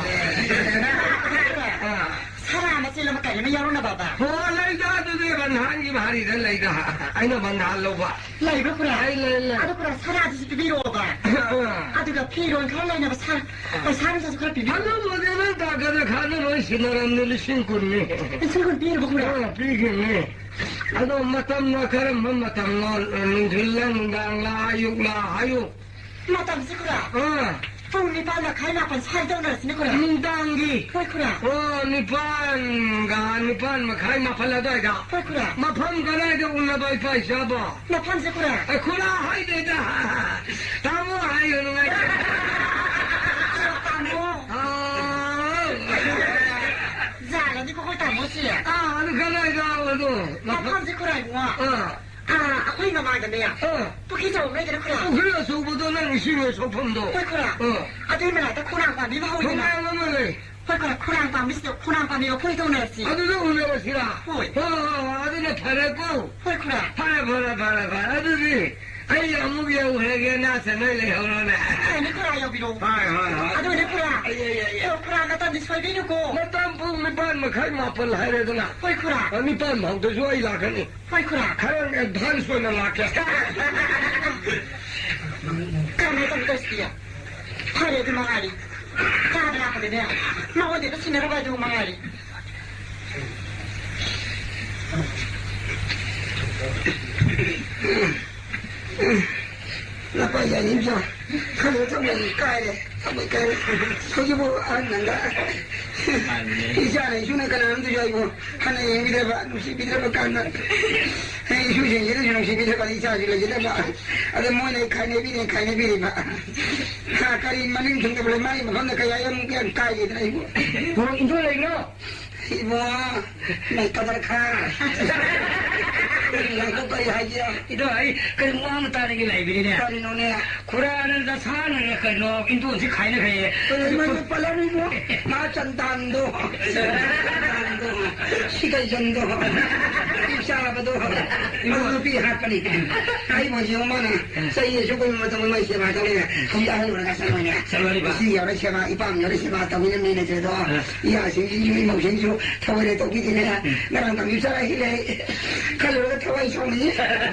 ꯑꯥ꯫ ꯁꯅꯥ ꯃꯆꯦꯠ ꯑꯃ ꯀꯔꯤ ꯑꯃ ꯌꯥꯎꯔꯝꯅꯕꯕ? ꯍꯣ, ꯂꯩꯗ, ꯑꯗꯨꯗꯤ ꯕꯟꯙꯥꯟꯒꯤ ꯚꯥꯔꯤꯗ ꯂꯩꯗ꯫ ꯑꯩꯅ ꯕꯟꯙꯥꯟ ꯂꯧꯕ꯫ ꯂꯩꯕ꯭ꯔꯥ, ꯈꯨꯔꯥ? ꯂꯩ, ꯂꯩ, ꯂꯩ꯫ ꯑꯗꯣ, ꯈꯨꯔꯥ, ꯁꯅꯥꯗꯨꯁꯨ ꯄꯤꯕꯤꯔꯛꯑꯣꯕ꯫ ꯑꯥ꯫ ꯑꯗꯨꯒ ꯐꯤꯔꯣꯜ ꯈꯔ ꯂꯩꯅꯕ ꯁꯥ-, ꯄꯩꯁꯥ ꯅꯨꯡꯁꯥꯁꯨ ꯈꯔ ꯄꯤꯕꯤꯔꯛꯑꯣ꯫ ꯑꯗꯨꯕꯨꯗꯤ ꯅꯪ ꯇꯥ ꯀꯗꯔ ꯈꯥꯟꯅ ꯂꯣꯏ ꯁꯤꯟꯅꯔꯝꯅꯤ, ꯂꯤꯁꯤꯡ ꯀꯨꯟꯅꯤ꯫ ꯂꯤꯁꯤꯡ ꯀꯨꯟ ꯄꯤꯔꯕ, ꯈꯨꯔꯥ? ꯑꯥ, ꯄꯤꯈꯤꯕꯅꯤ꯫ ꯑꯗꯣ ꯃꯇꯝꯅ ꯀꯔꯝꯕ ꯃꯇꯝꯅꯣ? ꯅꯨꯡꯊꯤꯜꯂ, ꯅꯨꯡꯗꯥꯡꯂ, ꯑꯌꯨꯛꯂ ꯍꯥꯏꯌꯨ꯫ ꯃꯇꯝꯁꯤ ꯈꯨꯔꯥ? ꯑꯥ꯫ ꯄꯨꯡ ꯅꯤꯄꯥꯟ ꯃꯈꯥꯏ, ꯃꯥꯄꯟ ꯁ꯭ꯋꯥꯏꯗ ꯇꯧꯅꯔꯁꯤꯅꯦ ꯈꯨꯔꯥ꯫ ꯅꯨꯡꯗꯥꯡꯒꯤ? ꯍꯣꯏ ꯈꯨꯔꯥ꯫ ꯑꯣ, ꯅꯤꯄꯥꯟꯒ ꯅꯤꯄꯥꯟ ꯃꯈꯥꯏ, ꯃꯥꯄꯟ ꯑꯗꯨꯋꯥꯏꯗ꯫ ꯍꯣꯏ ꯈꯨꯔꯥ꯫ ꯃꯐꯝ ꯀꯗꯥꯏꯗ ꯎꯅꯕ ꯏꯄꯥ ꯏꯆꯥꯕꯣ? ꯃꯐꯝꯁꯦ ꯈꯨꯔꯥ꯫ ꯑꯦ, ꯈꯨꯔꯥ ꯍꯥꯏꯗꯦꯗ꯫ ꯇꯥꯃꯣ ꯍꯥꯏꯌꯨ, ꯅꯨꯡꯉꯥꯏꯇꯦ꯫ ꯇꯥꯃꯣ꯫ ꯑꯥ꯫ ꯌꯥꯔꯅꯤꯀꯣ ꯑꯩꯈꯣꯏ ꯇꯥꯃꯣꯁꯦ꯫ ꯑꯥ, ꯑꯗꯨ ꯀꯗꯥꯏꯗ ꯑꯗꯨ? ꯃꯐꯝꯁꯦ ꯈꯨꯔꯥ ꯏꯕꯨꯡꯉꯣ꯫ ꯑꯥ꯫ ꯑꯥ, ꯑꯩꯈꯣꯏ ꯃꯃꯥꯡꯗꯅꯦ꯫ ꯑꯥ꯫ ꯄꯨꯈ꯭ꯔꯤ ꯑꯆꯧꯕ ꯂꯩꯗꯅ ꯈꯨꯔꯥ꯫ ꯄꯨꯈ꯭ꯔꯤ ꯑꯆꯧꯕꯗꯣ ꯅꯪ ꯏꯁꯤꯡ ꯁꯣꯛꯐꯝꯗꯣ꯫ ꯍꯣꯏ ꯈꯨꯔꯥ꯫ ꯑꯥ꯫ ꯑꯗꯨꯏ ꯃꯅꯥꯛꯇ ꯈꯣꯡꯅꯥꯡ ꯄꯥꯝꯕꯤ ꯑꯃ ꯍꯧꯋꯤꯗꯅ꯫ ꯈꯣꯡꯅꯥꯡ ꯑꯃ ꯂꯩ꯫ ꯍꯣꯏ ꯈꯨꯔꯥ, ꯈꯣꯡꯅꯥꯡ ꯄꯥꯝꯕꯤꯁꯤꯗ, ꯈꯣꯡꯅꯥꯡ ꯄꯥꯝꯕꯤ ꯃꯈꯣꯏ ꯇꯧꯅꯔꯁꯤ꯫ ꯑꯗꯨꯗ ꯎꯅꯔꯁꯤꯔꯥ? ꯍꯣꯏ꯫ ꯍꯣꯏ, ꯍꯣꯏ, ꯍꯣꯏ, ꯑꯗꯨꯅ ꯐꯔꯦꯀꯣ꯫ ꯍꯣꯏ ꯈꯨꯔꯥ꯫ ꯐꯔꯦ, ꯐꯔꯦ, ꯐꯔꯦ, ꯐꯔꯦ꯫ ꯑꯗꯨꯗꯤ ꯑꯩ ꯑꯃꯨꯛ ꯌꯧꯈ꯭ꯔꯒꯦ, ꯅꯥ ꯁꯦꯟꯅ ꯂꯩꯍꯧꯔꯣꯅꯦ꯫ ꯐꯔꯦꯅꯦ ꯈꯨꯔꯥ, ꯌꯧꯕꯤꯔꯣ꯫ ꯍꯣꯏ, ꯍꯣꯏ, ꯍꯣꯏ꯫ ꯑꯗꯨꯅꯦ ꯈꯨꯔꯥ꯫ ꯑꯩ, ꯑꯩ, ꯑꯩ, ꯑꯩ꯫ ꯑꯣ, ꯈꯨꯔꯥ, ꯃꯇꯝꯗꯤ ꯁꯣꯏꯕꯤꯅꯨꯀꯣ꯫ ꯃꯇꯝ ꯄꯨꯡ ꯅꯤꯄꯥꯟ ꯃꯈꯥꯏ, ꯃꯥꯄꯟ ꯍꯥꯏꯔꯦꯗꯅ꯫ ꯍꯣꯏ ꯈꯨꯔꯥ꯫ ꯑ, ꯅꯤꯄꯥꯟ ꯐꯥꯎꯗꯁꯨ ꯑꯩ ꯂꯥꯛꯀꯅꯤ꯫ ꯍꯣꯏ ꯈꯨꯔꯥ꯫ ꯈꯔ ꯑꯦꯗꯚꯥꯟꯁ ꯑꯣꯏꯅ ꯂꯥꯛꯀꯦ꯫ ꯀꯃꯥꯏꯅ ꯇꯧꯅꯤ ꯇꯧꯁꯤꯗꯤ? ꯐꯔꯦ, ꯑꯗꯨ ꯃꯉꯥꯏꯔꯦ꯫ ꯀꯥꯗ ꯂꯥꯛꯄꯗꯅꯦ, ꯃꯉꯣꯟꯗ ꯍꯦꯛꯇ ꯁꯤꯟꯅꯔꯨꯕ ꯑꯗꯨ ꯃꯉꯥꯏꯔꯦ꯫ ꯅꯈꯣꯏ ꯌꯥꯅꯤꯡꯗ꯭ꯔꯣ? ꯈꯪꯗꯦ, ꯊꯃꯣꯏ ꯀꯥꯏꯔꯦ, ꯊꯃꯣꯏ ꯀꯥꯏꯔꯦ꯫ ꯍꯧꯖꯤꯛꯐꯥꯎ ꯑꯍꯟ ꯅꯪꯒ ꯏꯆꯥꯅ ꯏꯁꯨꯅ ꯀꯅꯥꯝꯇꯁꯨ ꯑꯩꯕꯨ ꯍꯟꯅ ꯌꯦꯡꯕꯤꯗ꯭ꯔꯕ, ꯅꯨꯡꯁꯤꯕꯤꯗ꯭ꯔꯕ ꯀꯥꯟꯗ, ꯑꯩ ꯏꯁꯨꯁꯤꯡꯁꯤꯅꯁꯨ ꯅꯨꯡꯁꯤꯕꯤꯗ꯭ꯔꯕ, ꯏꯆꯥꯁꯨ ꯂꯩꯖꯗꯕ, ꯑꯗ ꯃꯣꯏꯅ ꯈꯥꯏꯅꯕꯤꯔꯦ, ꯈꯥꯏꯅꯕꯤꯔꯤꯕ꯫ ꯍꯥ, ꯀꯔꯤ ꯃꯅꯤꯡ ꯊꯨꯡꯗꯕ ꯂꯩ, ꯃꯥꯒꯤ ꯃꯐꯝꯗ ꯀꯌꯥ ꯌꯥꯝ ꯌꯥꯝ ꯀꯥꯏꯒꯦꯗꯅ ꯑꯩꯕꯨ꯫ ꯍꯣ, ꯏꯟꯊꯣꯛ ꯂꯩꯕ꯭ꯔꯣ? ꯏꯕꯨꯡꯉꯣ, ꯅꯪ ꯀꯗꯔ ꯈꯔ꯫ ꯅꯪ ꯀꯔꯤ ꯍꯥꯏꯒꯦ? ꯏꯗꯣ, ꯑꯩ ꯀꯔꯤ ꯋꯥ ꯑꯃ ꯇꯥꯅꯒꯦ ꯂꯩꯕꯅꯤꯅꯦ꯫ ꯀꯔꯤꯅꯣꯅꯦ? ꯈꯨꯔꯥꯅ ꯅꯁꯥꯅ ꯀꯩꯅꯣ ꯏꯟꯗꯣꯟꯁꯤ ꯈꯥꯏꯅꯈ꯭ꯔꯦ꯫ ꯀꯩꯅꯣ, ꯃꯗꯨ ꯄꯜꯂꯅꯨ ꯏꯕꯨꯡꯉꯣ꯫ ꯃꯥ ꯆꯟꯗꯥꯟꯗꯣ꯫ ꯆꯟꯗꯥꯟꯗꯣ꯫ ꯁꯤꯒꯩꯖꯟꯗꯣ꯫ ꯅꯨꯄꯤ ꯆꯥꯕꯗꯣ꯫ ꯃꯗꯨ ꯅꯨꯄꯤ ꯍꯥꯠꯄꯅꯤ꯫ ꯑꯩꯕꯨ ꯍꯧꯖꯤꯛ ꯃꯥꯅ ꯆꯍꯤ ꯑꯁꯨꯛ ꯀꯨꯏꯕ ꯃꯇꯝꯗ ꯃꯥꯏ ꯁꯦꯕꯥ ꯇꯧꯔꯦ꯫ ꯍꯧꯖꯤꯛ ꯑꯍꯜ ꯑꯣꯏꯔꯒ ꯆꯠꯂꯣꯏꯅꯦ꯫ ꯆꯠꯂꯣꯏꯕ꯫ ꯏꯆꯦ ꯌꯥꯎꯔ ꯁꯦꯕꯥ, ꯏꯄꯥꯝ ꯌꯥꯎꯔ ꯁꯦꯕꯥ ꯇꯧꯃꯤꯟꯅ ꯃꯤꯅ ꯆꯦꯗꯣ꯫ ꯑꯥ꯫ ꯏꯌꯥꯁꯤꯡꯁꯤ, ꯏꯃꯧꯁꯤꯡꯁꯨ ꯊꯑꯣꯏꯅ ꯇꯧꯕꯤꯗꯦꯅꯦ꯫ ꯎꯝ꯫ ꯉꯔꯥꯡ ꯀꯝꯄ꯭ꯌꯨꯇꯔ ꯍꯥꯏꯁꯤꯜꯂꯦ꯫ ꯈꯜꯂꯨꯔꯒ ꯊꯋꯥꯏ ꯁꯥꯎꯅꯤꯡꯉꯤ꯫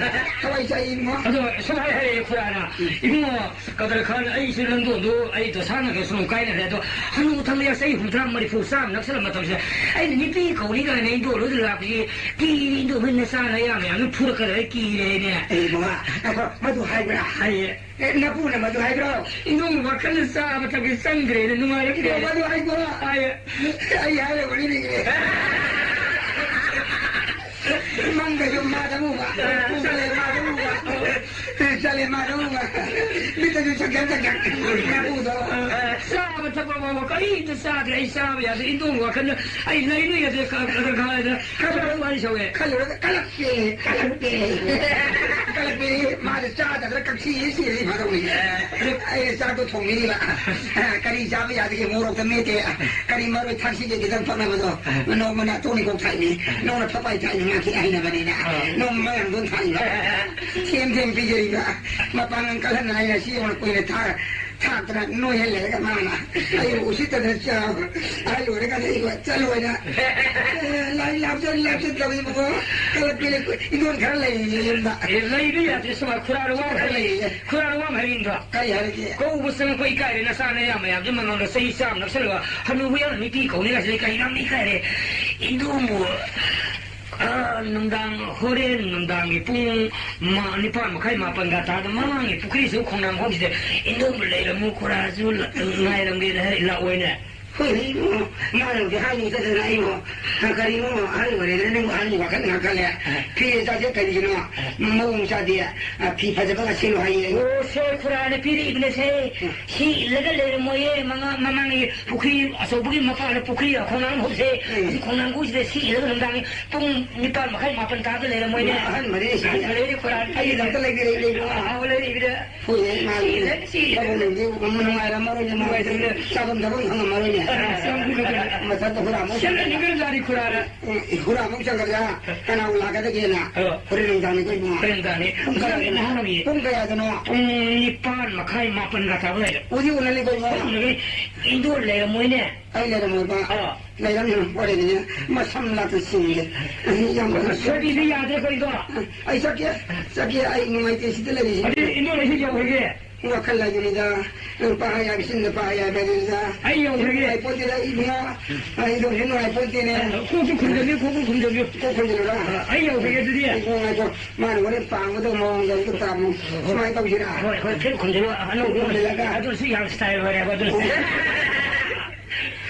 ꯊꯋꯥꯏ ꯆꯥꯛꯏ ꯏꯕꯨꯡꯉꯣ꯫ ꯑꯗꯣ ꯁꯨꯃꯥꯏꯅ ꯍꯥꯏꯔꯛꯑꯦ ꯈꯨꯔꯥꯅ, ꯎꯝ꯫ "ꯏꯕꯨꯡꯉꯣ, ꯀꯗꯔ ꯈꯥꯟ, ꯑꯩꯁꯨ ꯂꯟꯗꯣꯟꯗꯣ ꯑꯩ ꯗꯣꯁꯥꯅꯒ ꯁꯨꯝ ꯀꯥꯏꯅꯔꯦ꯫ ꯑꯗꯣ ꯍꯅꯨ ꯊꯪꯂꯦ, ꯆꯍꯤ ꯍꯨꯝꯗ꯭ꯔꯥ, ꯃꯔꯤꯐꯨ, ꯆꯥꯝꯃ ꯅꯛꯁꯜꯂ ꯃꯇꯝꯁꯤꯗ ꯑꯩꯅ ꯅꯨꯄꯤ ꯀꯧꯅꯤ ꯀꯥꯏꯅ ꯏꯟꯗꯣꯜ ꯍꯣꯏꯗ ꯂꯥꯛꯄꯁꯤ ꯀꯤꯔꯦ, ꯏꯟꯗꯣꯜ ꯍꯣꯏ ꯅꯆꯥ ꯅꯌꯥ ꯃꯌꯥꯝꯗꯨ ꯐꯨꯔꯛꯀꯗ꯭ꯔꯥ ꯀꯤꯔꯦꯅꯦ"꯫ ꯑꯦ ꯕꯕꯥ, ꯉꯥꯏꯈꯣ, ꯃꯗꯨ ꯍꯥꯏꯕ꯭ꯔꯥ? ꯍꯥꯏꯌꯦ꯫ ꯑꯦ, ꯅꯄꯨꯅ ꯃꯗꯨ ꯍꯥꯏꯕ꯭ꯔꯣ? ꯏꯕꯨꯡ ꯋꯥꯈꯜꯅ ꯆꯥꯕ ꯊꯛꯄ ꯆꯪꯗ꯭ꯔꯦꯅ ꯅꯨꯡꯉꯥꯏꯔꯛꯇ꯭ꯔꯦ꯫ ꯏꯕꯨꯡ ꯃꯗꯨ ꯍꯥꯏꯕ꯭ꯔꯣ? ꯍꯥꯏꯌꯦ꯫ ꯑꯩ ꯍꯥꯏꯔꯒ ꯋꯥꯔꯤ ꯂꯤꯒꯦ꯫ ꯃꯪꯗꯁꯨ ꯃꯥꯗ ꯎꯕ, ꯆꯠꯂꯦ ꯃꯥꯗ ꯎꯕ, ꯆꯠꯂꯦ ꯃꯥꯗ ꯎꯕ꯫ ꯃꯤꯠꯇꯁꯨ ꯆꯪꯁꯟ ꯆꯪꯁꯟ ꯃꯥꯗ ꯎꯕ꯫ ꯆꯥꯕ ꯊꯛꯄ ꯐꯥꯎꯕ ꯀꯔꯤꯝꯇ ꯆꯥꯗ꯭ꯔꯦ꯫ ꯑꯩ ꯆꯥꯕ ꯌꯥꯗ꯭ꯔꯦ꯫ ꯏꯟꯗꯣꯝ ꯋꯥꯈꯜꯗ ꯑꯩ ꯂꯩꯕ ꯌꯥꯗ꯭ꯔꯦ꯫ ꯈ-, ꯈ-, ꯈ-, ꯈ-, ꯈꯔ ꯋꯥꯔꯤ ꯁꯧꯋꯦ꯫ ꯈꯜꯂꯨꯔꯒ ꯀꯂꯛꯄꯦ, ꯀꯂꯛꯄꯦ, ꯀꯂꯛꯄꯦ꯫ ꯃꯥꯗ ꯆꯥꯗꯗꯅ ꯀꯛꯁꯤ ꯁꯤꯔꯗꯤ ꯐꯗꯧꯅꯤ꯫ ꯑꯩꯅ ꯆꯥꯛꯇꯣ ꯊꯣꯡꯕꯤꯔꯤꯕ꯫ ꯀꯔꯤ ꯆꯥꯕ ꯌꯥꯗꯒꯦ? ꯃꯣꯔꯣꯛꯇ ꯃꯦꯠꯇꯦ꯫ ꯀꯔꯤ ꯃꯔꯣꯏ ꯊꯥꯛꯁꯤꯒꯦ ꯈꯤꯇꯪ ꯐꯛꯅꯕꯗꯣ? ꯅꯣꯡꯃꯅ ꯇꯣꯅꯤꯡꯈꯣꯛ ꯊꯥꯛꯏꯅꯤ, ꯅꯣꯡꯃꯅ ꯐꯛꯄꯥꯏ ꯊꯥꯛꯏꯅꯤ, ꯃꯥ ꯈꯤꯇꯪ ꯍꯩꯅꯕꯅꯤꯅ꯫ ꯅꯣꯡꯃ ꯃꯌꯥꯡꯗꯣꯟ ꯊꯥꯛꯏꯕ꯫ ꯊꯦꯝ ꯊꯦꯝ ꯄꯤꯖꯔꯤꯕ꯫ ꯃꯄꯥꯡꯒꯜ ꯀꯜꯍꯟꯗꯅ ꯑꯩꯅ ꯁꯤ ꯌꯧꯅ ꯀꯨꯏꯅ ꯊꯥ-, ꯊꯥꯛꯇꯅ ꯅꯣꯏꯍꯜꯂꯦꯒ ꯃꯥꯅ꯫ ꯑꯩꯕꯨ ꯎꯁꯤꯠꯇꯗꯅ ꯆꯥꯕ꯫ ꯑꯍꯜ ꯑꯣꯏꯔꯀꯥꯟꯗ ꯑꯩꯕꯨ ꯆꯠꯂꯣꯏꯅ꯫ ꯑꯦ, ꯂꯥꯏ ꯂꯥꯞꯆꯠ ꯂꯥꯞꯆꯠ ꯇꯧꯏꯕꯀꯣ꯫ ꯀꯂꯛꯄꯤ ꯂꯩ-, ꯏꯟꯗꯣꯟ ꯈꯔ ꯂꯩꯔꯤꯌꯦ ꯌꯨꯝꯗ꯫ ꯑꯦ, ꯂꯩꯕ ꯌꯥꯗꯦ ꯁꯨꯃꯥꯏ꯫ ꯈꯨꯔꯥ ꯋꯥ ꯑꯃ ꯈꯔ ꯂꯩ꯫ ꯂꯩꯌꯦ꯫ ꯈꯨꯔꯥ ꯋꯥ ꯑꯃ ꯍꯥꯏꯅꯤꯡꯗ꯭ꯔꯣ? ꯀꯔꯤ ꯍꯥꯏꯔꯒꯦ? ꯀꯧꯕ ꯆꯪꯉꯛꯄ ꯏꯀꯥꯏꯔꯦ, ꯅꯆꯥ ꯅꯌꯥ ꯃꯌꯥꯝꯁꯦ ꯃꯉꯣꯟꯗ ꯆꯍꯤ ꯆꯥꯝ ꯅꯛꯁꯜꯂꯒ ꯍꯅꯨꯕ ꯌꯥꯝꯅ ꯅꯨꯄꯤ ꯀꯧꯅꯤ ꯀꯥꯏꯁꯦ ꯀꯩꯅꯣ ꯌꯥꯝ ꯏꯀꯥꯏꯔꯦ꯫ ꯏꯟꯗꯣꯝꯕꯨ, ꯑꯥ, ꯅꯨꯡꯗꯥꯡ, ꯍꯣꯔꯦꯟ ꯅꯨꯡꯗꯥꯡꯒꯤ ꯄꯨꯡ ꯃ-, ꯅꯤꯄꯥꯟ ꯃꯈꯥꯏ, ꯃꯥꯄꯟꯒ ꯇꯥꯗ ꯃꯃꯥꯡꯒꯤ ꯄꯨꯈ꯭ꯔꯤꯁꯨ ꯈꯣꯡꯅꯥꯡ ꯈꯣꯡꯁꯤꯗ ꯏꯟꯗꯣꯝꯕꯨ ꯂꯩꯔꯝꯃꯨ, ꯈꯨꯔꯥꯁꯨ ꯂ-, ꯉꯥꯏꯔꯝꯒꯦꯅ ꯍꯥꯏ, ꯂꯥꯛꯑꯣꯏꯅꯦ꯫ ꯍꯣꯏꯅꯦ ꯏꯕꯨꯡꯉꯣ, ꯃꯥꯅꯕꯨꯗꯤ ꯍꯥꯏꯅꯤ ꯆꯠꯇꯅ ꯑꯩꯕꯨ꯫ ꯀꯔꯤꯅꯣ ꯑꯍꯜ ꯑꯣꯏꯔꯦꯗꯅ ꯅꯪꯕꯨ ꯑꯍꯜꯒꯤ ꯋꯥꯈꯜ ꯉꯥꯛ ꯈꯜꯂꯦ꯫ ꯐꯤ ꯆꯥꯁꯦ ꯀꯔꯤꯒꯤꯅꯣ? ꯃꯑꯣꯡ ꯆꯥꯗꯦ꯫ ꯐꯤ ꯐꯖꯕꯒ ꯁꯦꯠꯂꯨ ꯍꯥꯏꯌꯦ꯫ ꯑꯣ, ꯁꯦ ꯈꯨꯔꯥꯅ ꯄꯤꯔꯛꯏꯕꯅꯦ ꯁꯦ꯫ ꯁꯤ ꯏꯜꯂꯒ ꯂꯩꯔꯝꯃꯣꯏꯌꯦ꯫ ꯃꯉꯥ-, ꯃꯃꯥꯡꯒꯤ ꯄꯨꯈ꯭ꯔꯤ ꯑꯆꯧꯕꯒꯤ ꯃꯄꯥꯟꯗ ꯄꯨꯈ꯭ꯔꯤ ꯈꯣꯡꯅꯥꯡ ꯍꯧꯁꯦ꯫ ꯎꯝ꯫ ꯑꯁꯤ ꯈꯣꯡꯅꯥꯡꯈꯣꯁꯤꯗ ꯁꯤ ꯏꯜꯂꯒ ꯅꯨꯡꯗꯥꯡꯒꯤ ꯄꯨꯡ ꯅꯤꯄꯥꯟ ꯃꯈꯥꯏ ꯃꯥꯄꯟ ꯇꯥꯕꯗ ꯂꯩꯔꯝꯃꯣꯏꯅꯦ꯫ ꯃꯥ ꯑꯍꯟ ꯃꯔꯤꯅꯤ ꯁꯤꯗꯤ꯫ ꯑꯍꯟ ꯃꯔꯤꯅꯤ ꯈꯨꯔꯥꯅ ꯑꯩꯒꯤꯗꯃꯛꯇ ꯂꯩꯕꯤꯔꯛꯏ ꯂꯩꯕ꯭ꯔꯣ? ꯑꯍꯥꯎꯕ ꯂꯩꯔꯛꯏꯕꯅꯦ꯫ ꯍꯣꯏꯅꯦ, ꯃꯥ ꯁꯤ ꯏꯜꯂꯒ ꯁꯤ ꯏꯜꯂꯒ ꯅꯨꯡꯉꯥꯏꯔꯝꯃꯔꯣꯏꯅꯦ, ꯃꯥ ꯅꯨꯡꯉꯥꯏꯇꯕꯅꯦ꯫ ꯆꯥꯐꯝ ꯊꯛꯐꯝ ꯈꯪꯉꯝꯃꯔꯣꯏꯅꯦ꯫ ꯃꯊꯛꯇ ꯍꯨꯔꯥꯟꯕ ꯑꯃꯨꯛ ꯆꯪꯒꯗ꯭ꯔꯥ? ꯍꯨꯔꯥꯟꯕ ꯑꯃꯨꯛ ꯆꯪꯒꯗ꯭ꯔꯥ? ꯀꯅꯥꯕꯨ ꯂꯥꯛꯀꯗꯒꯦꯅ? ꯑ꯫ ꯍꯣꯔꯦꯟ ꯅꯨꯡꯗꯥꯡꯅꯤꯀꯣ ꯏꯕꯨꯡꯉꯣ꯫ ꯍꯣꯔꯦꯟ ꯅꯨꯡꯗꯥꯡꯅꯤ꯫ ꯄꯨꯡ ꯀꯌꯥꯗꯅꯣ? ꯅꯍꯥꯟꯒꯤ꯫ ꯄꯨꯡ ꯀꯌꯥꯗꯅꯣ? ꯄꯨꯡ ꯅꯤꯄꯥꯟ ꯃꯈꯥꯏ, ꯃꯥꯄꯟꯒ ꯇꯥꯕ ꯑꯗꯨꯋꯥꯏꯗ꯫ ꯎꯗꯤ ꯎꯅꯅꯤꯀꯣ ꯏꯕꯨꯡꯉꯣ꯫ ꯎꯅꯒꯅꯤ꯫ ꯏꯟꯗꯣꯔ ꯂꯩꯔꯝꯃꯣꯏꯅꯦ꯫ ꯑꯩ ꯂꯩꯔꯝꯃꯣꯏꯕ꯫ ꯑ꯫ ꯂꯩꯔꯝꯃꯣꯏ, ꯋꯥꯔꯤꯅꯤꯅꯦ꯫ ꯃꯁꯝ ꯂꯥꯛꯇ ꯆꯤꯡꯒꯦ꯫ ꯑꯩ ꯌꯥꯝ ꯁꯣꯏꯕꯤꯗꯤ ꯌꯥꯗ꯭ꯔꯦꯀꯣ ꯏꯟꯗꯣꯔ꯫ ꯑꯩ ꯆꯠꯀꯦ, ꯆꯠꯀꯦ, ꯑꯩ ꯅꯨꯡꯉꯥꯏꯇꯦ ꯁꯤꯗ ꯂꯩꯔꯤꯁꯦ꯫ ꯑꯗꯨꯗꯤ ꯏꯟꯗꯣꯔ ꯑꯩꯁꯨ ꯌꯧꯔꯒꯦ꯫ ꯋꯥꯈꯜ ꯍꯥꯏꯗꯨꯅꯤꯗ, ꯅꯨꯄꯥ ꯍꯥꯏ ꯍꯥꯏꯕꯁꯤ ꯅꯨꯄꯥ ꯍꯥꯏ ꯍꯥꯏꯕꯗꯨꯅꯤꯗ꯫ ꯑꯩ ꯌꯧꯈ꯭ꯔꯒꯦ꯫ ꯅꯨꯡꯉꯥꯏꯄꯣꯠꯇꯦꯗ ꯏꯕꯨꯡꯉꯣ, ꯑꯩꯗꯣ ꯍꯦꯟꯅ ꯅꯨꯡꯉꯥꯏꯄꯣꯠꯇꯦꯅꯦ꯫ ꯀꯣꯛꯁꯨ ꯈꯨꯝꯖꯟꯕꯤꯌꯨ, ꯀꯣꯛꯁꯨ ꯈꯨꯝꯖꯟꯕꯤꯌꯨ꯫ ꯀꯣꯛ ꯈꯨꯝꯖꯤꯜꯂꯨꯔꯥ? ꯑ, ꯑꯩ ꯌꯧꯈ꯭ꯔꯒꯦ ꯑꯗꯨꯗꯤ꯫ ꯑꯩ ꯉꯥꯏꯈꯣ, ꯃꯥꯅ ꯍꯣꯔꯦꯟ ꯄꯥꯝꯒꯗꯕ ꯃꯑꯣꯡꯗ ꯑꯝꯇ ꯄꯥꯝꯃꯨ꯫ ꯍꯣꯏ, ꯍꯣꯏ꯫ ꯁꯨꯃꯥꯏꯅ ꯇꯧꯁꯤꯔꯥ? ꯍꯣꯏ, ꯍꯣꯏ, ꯐꯤꯔ ꯈꯨꯝꯖꯤꯜꯂꯨ, ꯑꯅꯧꯕ ꯈꯨꯝꯖꯤꯜꯂꯒ꯫ ꯑꯗꯨꯁꯨ ꯌꯥꯝ style ꯑꯣꯏꯔꯦꯕ ꯑꯗꯨ꯫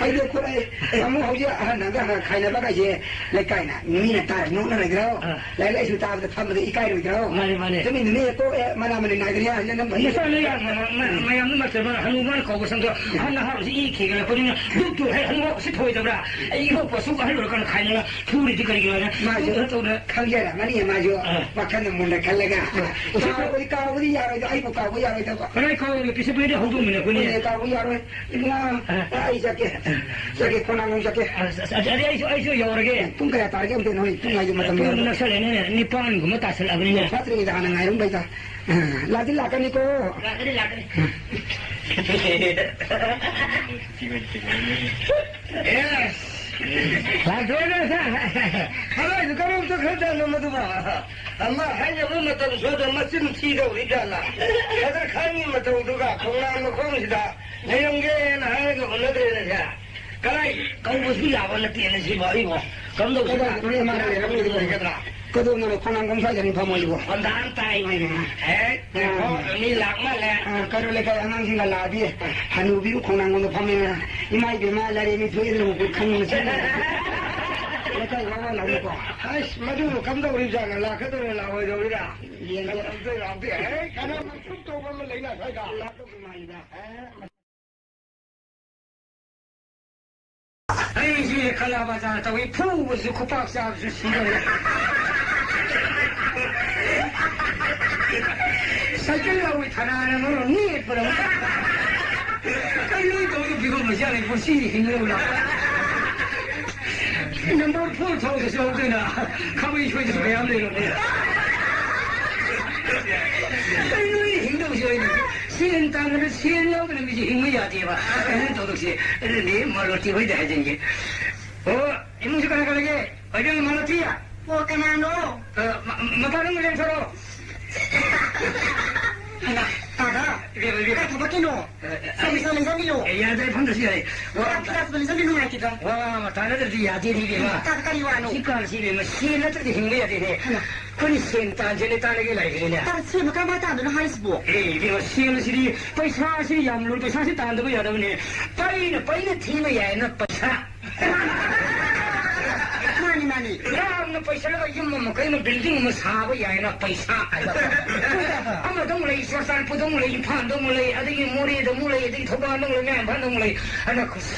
ꯑꯩꯗꯣ ꯈꯨꯔꯥꯏ ꯑꯃꯨꯛ ꯍꯧꯖꯤꯛ ꯑꯍꯟ ꯑꯃꯒ ꯈꯥꯏꯅꯕꯒꯥꯏꯁꯦ ꯂꯩꯀꯥꯏꯅ ꯃꯤꯅ ꯇꯥꯔ ꯅꯣꯛꯅꯔꯣꯏꯗ꯭ꯔꯣ? ꯑꯥ꯫ ꯂꯥꯏꯔꯤꯛ ꯂꯥꯏꯁꯨ ꯇꯥꯕꯗ ꯐꯝꯕꯗ ꯏꯀꯥꯏꯔꯣꯏꯗ꯭ꯔꯣ? ꯃꯥꯅꯦ, ꯃꯥꯅꯦ꯫ ꯇꯨꯃꯤꯟ ꯇꯨꯃꯤꯟ ꯀꯣꯛ ꯑꯦ ꯃꯅꯥ ꯃꯅꯤꯟ ꯅꯥꯏꯗꯅ ꯌꯥꯝ ꯅꯝꯕ ꯃꯁꯥꯅ ꯌꯥꯝ ꯃ-, ꯃ-, ꯃꯌꯥꯝꯅ ꯃꯇꯝ ꯍꯅꯨ ꯃꯥꯅ ꯀꯧꯕ ꯁꯪꯗꯣ ꯑꯍꯟ ꯅꯍꯥ ꯑꯣꯏꯔꯁꯨ ꯏ ꯈꯤꯒꯠꯂꯛꯄꯅꯤꯅ ꯗꯨꯞꯇꯨ ꯍꯦꯛ ꯍꯅꯨ ꯁꯤ ꯊꯣꯏꯗꯕ꯭ꯔꯥ? ꯑꯩ ꯏꯕꯣꯛꯄ ꯑꯁꯨꯛ ꯑꯍꯜ ꯑꯣꯏꯔꯀꯥꯟꯗ ꯈꯥꯏꯅꯔ ꯐꯨꯔꯤꯗꯤ ꯀꯔꯤꯒꯤꯅꯣ ꯍꯥꯏꯅ ꯃꯥꯁꯨ ꯗꯨꯞꯇꯨ ꯇꯧꯅ ꯈꯪꯖꯔꯝꯒꯅꯤ, ꯃꯥꯁꯨ ꯑꯥ꯫ ꯋꯥꯈꯜꯗ ꯃꯨꯟꯅ ꯈꯜꯂꯒ꯫ ꯑꯥ꯫ ꯀꯥꯎꯕꯗꯤ, ꯀꯥꯎꯕꯗꯤ ꯌꯥꯔꯣꯏꯗ, ꯑꯩꯕꯨ ꯀꯥꯎꯕ ꯌꯥꯔꯣꯏꯗꯕ꯫ ꯀꯗꯥꯏ ꯀꯥꯎꯔꯒꯦ? ꯄꯤꯁꯛ ꯄꯤꯛꯏꯗꯤ ꯍꯧꯗꯣꯡꯅꯤꯅ ꯑꯩꯈꯣꯏꯅꯤ꯫ ꯍꯣꯏꯅꯦ, ꯀꯥꯎꯕ ꯌꯥꯔꯣꯏ꯫ ꯏꯕꯨꯡꯉꯣ, ꯑ꯫ ꯑꯩ ꯆꯠꯀꯦ꯫ ꯆꯠꯀꯦ, ꯈꯣꯡꯅꯥꯡ ꯂꯣꯝ ꯆꯠꯀꯦ꯫ ꯑ, ꯑ, ꯑ, ꯑꯩꯁꯨ, ꯑꯩꯁꯨ ꯌꯧꯔꯒꯦ꯫ ꯄꯨꯡ ꯀꯌꯥ ꯇꯥꯔꯒꯦ ꯑꯝꯇ ꯅꯣꯏ ꯄꯨꯡ ꯍꯥꯏꯗꯣ ꯃꯇꯝ ꯄꯨꯡ ꯌꯧꯔꯕ? ꯅꯛꯁꯜꯂꯛꯑꯦꯅꯦ, ꯅꯤꯄꯥꯟꯒꯨꯝꯕ ꯇꯥꯁꯜꯂꯛꯑꯕꯅꯤꯅꯦ꯫ ꯐꯠꯇ꯭ꯔꯤꯉꯩꯗ ꯍꯥꯟꯅ ꯉꯥꯏꯔꯝꯕꯩꯗ꯫ ꯑ, ꯂꯥꯛꯇꯤ ꯂꯥꯛꯀꯅꯤꯀꯣ꯫ ꯂꯥꯛꯀꯅꯤ, ꯂꯥꯛꯀꯅꯤ꯫ ꯑꯦꯁ! ꯂꯥꯛꯇꯣꯏꯅꯦ, ꯁꯥꯔ꯫ ꯀꯗꯥꯏꯗ ꯀꯔꯣꯝ ꯆꯠꯈ꯭ꯔꯖꯥꯠꯅꯣ ꯃꯗꯨꯕꯣ? ꯑꯃ ꯍꯥꯏꯅꯕ ꯃꯇꯝꯁꯨ ꯑꯗꯨꯝ ꯃꯆꯤꯟ ꯊꯤꯗꯧꯔꯤ ꯖꯥꯠꯂꯥ? ꯈꯗꯔ ꯈꯥꯟꯒꯤ ꯃꯇꯧꯗꯨꯒ ꯈꯣꯡꯅꯥꯡ ꯃꯈꯣꯡꯁꯤꯗ ꯂꯩꯔꯝꯒꯦꯅ ꯍꯥꯏꯔꯒ ꯎꯅꯗ꯭ꯔꯦꯅꯦ ꯁꯦ꯫ ꯀꯗꯥꯏ ꯀꯧꯕꯁꯨ ꯌꯥꯕ ꯅꯠꯇꯦꯅꯦ ꯁꯤꯕꯣ ꯑꯩꯕꯣ꯫ ꯀꯝꯗꯧꯁꯤꯅ? ꯀꯗꯥꯏꯗꯅꯣ ꯃꯥꯅ ꯂꯩꯔꯝꯒꯗꯕ? ꯂꯩꯒꯗ꯭ꯔꯥ? ꯀꯗꯣꯝꯗꯅꯣ ꯈꯣꯡꯅꯥꯡ ꯀꯣꯡꯁꯥꯏꯗꯅꯤ ꯐꯝꯃꯣꯏꯁꯤꯕꯣ? ꯍꯣꯟꯗꯥ ꯑꯃ ꯇꯥꯏ꯫ ꯍꯣꯏꯅꯦ꯫ ꯍꯦꯛ ꯉꯥꯏꯈꯣ, ꯑꯥ꯫ ꯃꯤ ꯂꯥꯛ ꯃꯥꯜꯂꯦ꯫ ꯑꯥ, ꯀꯩꯔꯣꯜ ꯂꯩꯀꯥꯏ ꯑꯉꯥꯡꯁꯤꯡꯒ ꯂꯥꯛꯑꯗꯤ ꯍꯅꯨꯕꯤꯕꯨ ꯈꯣꯡꯅꯥꯡ ꯀꯣꯡꯗ ꯐꯝꯃꯦꯅ ꯏꯃꯥ ꯏꯕꯦꯝꯃ ꯂꯥꯏꯔꯦꯝꯕꯤ ꯊꯣꯛꯑꯦꯅ ꯈꯪꯕꯅ ꯆꯠꯂꯦ꯫ ꯂꯩꯀꯥꯏ ꯋꯥ ꯋꯥ ꯂꯥꯎꯅꯀꯣ꯫ ꯑꯁ, ꯃꯗꯨꯕꯨ ꯀꯝꯗꯧꯔꯤꯕꯖꯥꯠꯅꯣ? ꯂꯥꯛꯀꯗꯧꯔꯤꯔꯥ ꯂꯥꯛꯑꯣꯏꯗꯧꯔꯤꯔꯥ? ꯌꯦꯡꯒꯦ꯫ ꯂꯥꯛꯇꯣꯏ ꯂꯥꯛꯇꯣꯏ꯫ ꯑꯦ, ꯀꯩꯅꯣ, ꯃꯁꯨꯛ ꯇꯧꯕ ꯑꯃ ꯂꯩꯅ ꯁ꯭ꯋꯥꯏꯗ꯫ ꯂꯥꯛꯇꯧꯗꯤ ꯃꯥꯜꯂꯤꯗ꯫ ꯑꯦ꯫ ꯑꯩꯁꯤ ꯀꯂꯥ ꯕꯖꯥꯔ ꯇꯧꯏ, ꯐꯨꯕꯁꯨ ꯈꯨꯄꯥꯛ ꯆꯥꯕꯁꯨ ꯁꯤꯗꯧꯔꯦ꯫ ꯁꯥꯏꯀꯜ ꯂꯧꯏ ꯊꯅꯥꯅ ꯃꯔꯣꯟ ꯅꯦꯠꯄꯗ꯫ ꯀꯩꯅꯣ ꯇꯧꯔꯤꯕ ꯐꯤꯕꯝ ꯑꯁꯤ ꯌꯥꯔꯦ, ꯄꯨꯟꯁꯤ ꯍꯤꯡꯉꯧꯅ꯫ ꯅꯝꯕꯔ ꯐꯣꯔ ꯊꯧꯕꯁꯨ ꯌꯥꯎꯗꯅ ꯈꯥꯕꯩ ꯁꯣꯏꯗꯁꯨ ꯃꯌꯥꯝ ꯂꯩꯔꯝꯃꯦ꯫ ꯀꯩꯅꯣ ꯍꯤꯡꯗꯧꯁꯤ ꯑꯣꯏꯅ ꯁꯦꯟ ꯇꯥꯟꯕꯗ ꯁꯦꯟ ꯌꯥꯎꯗꯅ ꯃꯤꯁꯦ ꯍꯤꯡꯕ ꯌꯥꯗꯦꯕ꯫ ꯀꯩꯅꯣ ꯇꯧꯗꯧꯁꯤ ꯑꯗꯨꯗꯤ ꯃꯥꯂꯣꯇꯤ ꯍꯣꯏꯗ ꯍꯥꯏꯖꯟꯒꯦ꯫ ꯑꯣ, ꯏꯃꯨꯡꯁꯤ ꯀꯅꯥ ꯀꯅꯥ ꯂꯩꯒꯦ? ꯑꯣ, ꯏꯕꯦꯝꯃ ꯃꯥꯂꯣꯇꯤ꯫ ꯑꯣ, ꯀꯅꯥꯅꯣ? ꯑ, ꯃ-, ꯃꯄꯥꯟ ꯂꯣꯝꯗ ꯂꯦꯡꯊꯣꯔꯛꯑꯣ꯫ ꯍꯩꯃꯥ, ꯇꯥꯗ꯫ ꯏꯕꯦꯝꯃ, ꯏꯕꯦꯝꯃ꯫ ꯀꯥꯏ ꯊꯕꯛꯀꯤꯅꯣ? ꯑ, ꯑ, ꯀꯔꯤ ꯁꯥ ꯂꯩꯖꯕꯤꯅꯣ? ꯑꯦ, ꯌꯥꯗ꯭ꯔꯦ, ꯐꯝꯗ꯭ꯔꯁꯨ ꯌꯥꯏ꯫ ꯋꯥ ꯀꯥ ꯀꯤꯂꯥꯁ ꯂꯩꯖꯕꯤ ꯅꯨꯡꯉꯥꯏꯇꯦꯗ꯫ ꯋꯥ ꯉꯥꯡꯕ ꯇꯥꯟꯅꯗ꯭ꯔꯗꯤ ꯌꯥꯗꯦꯅꯦ, ꯏꯕꯦꯝꯃ꯫ ꯇꯥꯗ, ꯀꯔꯤ ꯋꯥꯅꯣ? ꯍꯧꯖꯤꯛꯀꯥꯟꯁꯤ, ꯏꯕꯦꯝꯃ, ꯁꯦꯟ ꯅꯠꯇ꯭ꯔꯗꯤ ꯍꯤꯡꯕ ꯌꯥꯗꯦꯅꯦ꯫ ꯍꯩꯃꯥ꯫ ꯑꯩꯈꯣꯏꯅ ꯁꯦꯟ ꯇꯥꯟꯁꯦꯅ ꯇꯥꯟꯅꯒꯦ ꯂꯥꯛꯏꯅꯦ꯫ ꯇꯥꯗ, ꯁꯦꯟꯕꯨ ꯀꯔꯝꯍꯥꯏꯅ ꯇꯥꯟꯗꯣꯏꯅꯣ ꯍꯥꯏꯁꯤꯕꯣ? ꯑꯦ, ꯏꯕꯦꯝꯃ, ꯁꯦꯟ ꯑꯁꯤꯗꯤ, ꯄꯩꯁꯥ ꯑꯁꯤ ꯌꯥꯝ ꯂꯨꯏ, ꯄꯩꯁꯥꯁꯤ ꯇꯥꯟꯗꯕ ꯌꯥꯗꯕꯅꯦ꯫ ꯄꯩꯅ ꯄꯩꯅ ꯊꯤꯕ ꯌꯥꯏꯅ ꯄꯩꯁꯥ꯫ ꯃꯥꯅꯤ, ꯃꯥꯅꯤ꯫ ꯌꯥꯝꯅ ꯄꯩꯁꯥꯒ ꯌꯨꯝ ꯑꯃ ꯀꯩ ꯑꯃ building ꯑꯃ ꯁꯥꯕ ꯌꯥꯏꯅ ꯄꯩꯁꯥ ꯍꯥꯏꯕ꯫ ꯑꯃꯗ ꯑꯃꯨꯛ ꯂꯩ, ꯆꯨꯔꯆꯥꯟꯄꯨꯔꯗ ꯑꯃꯨꯛ ꯂꯩ, ꯏꯝꯐꯥꯜꯗ ꯑꯃꯨꯛ ꯂꯩ, ꯑꯗꯒꯤ ꯃꯣꯔꯦꯗ ꯑꯃꯨꯛ ꯂꯩ, ꯑꯗꯒꯤ ꯊꯧꯕꯥꯜꯗ ꯑꯃꯨꯛ ꯂꯩ, ꯃꯌꯥꯝ ꯏꯝꯐꯥꯜꯗ ꯑꯃꯨꯛ ꯂꯩ꯫ ꯑꯗ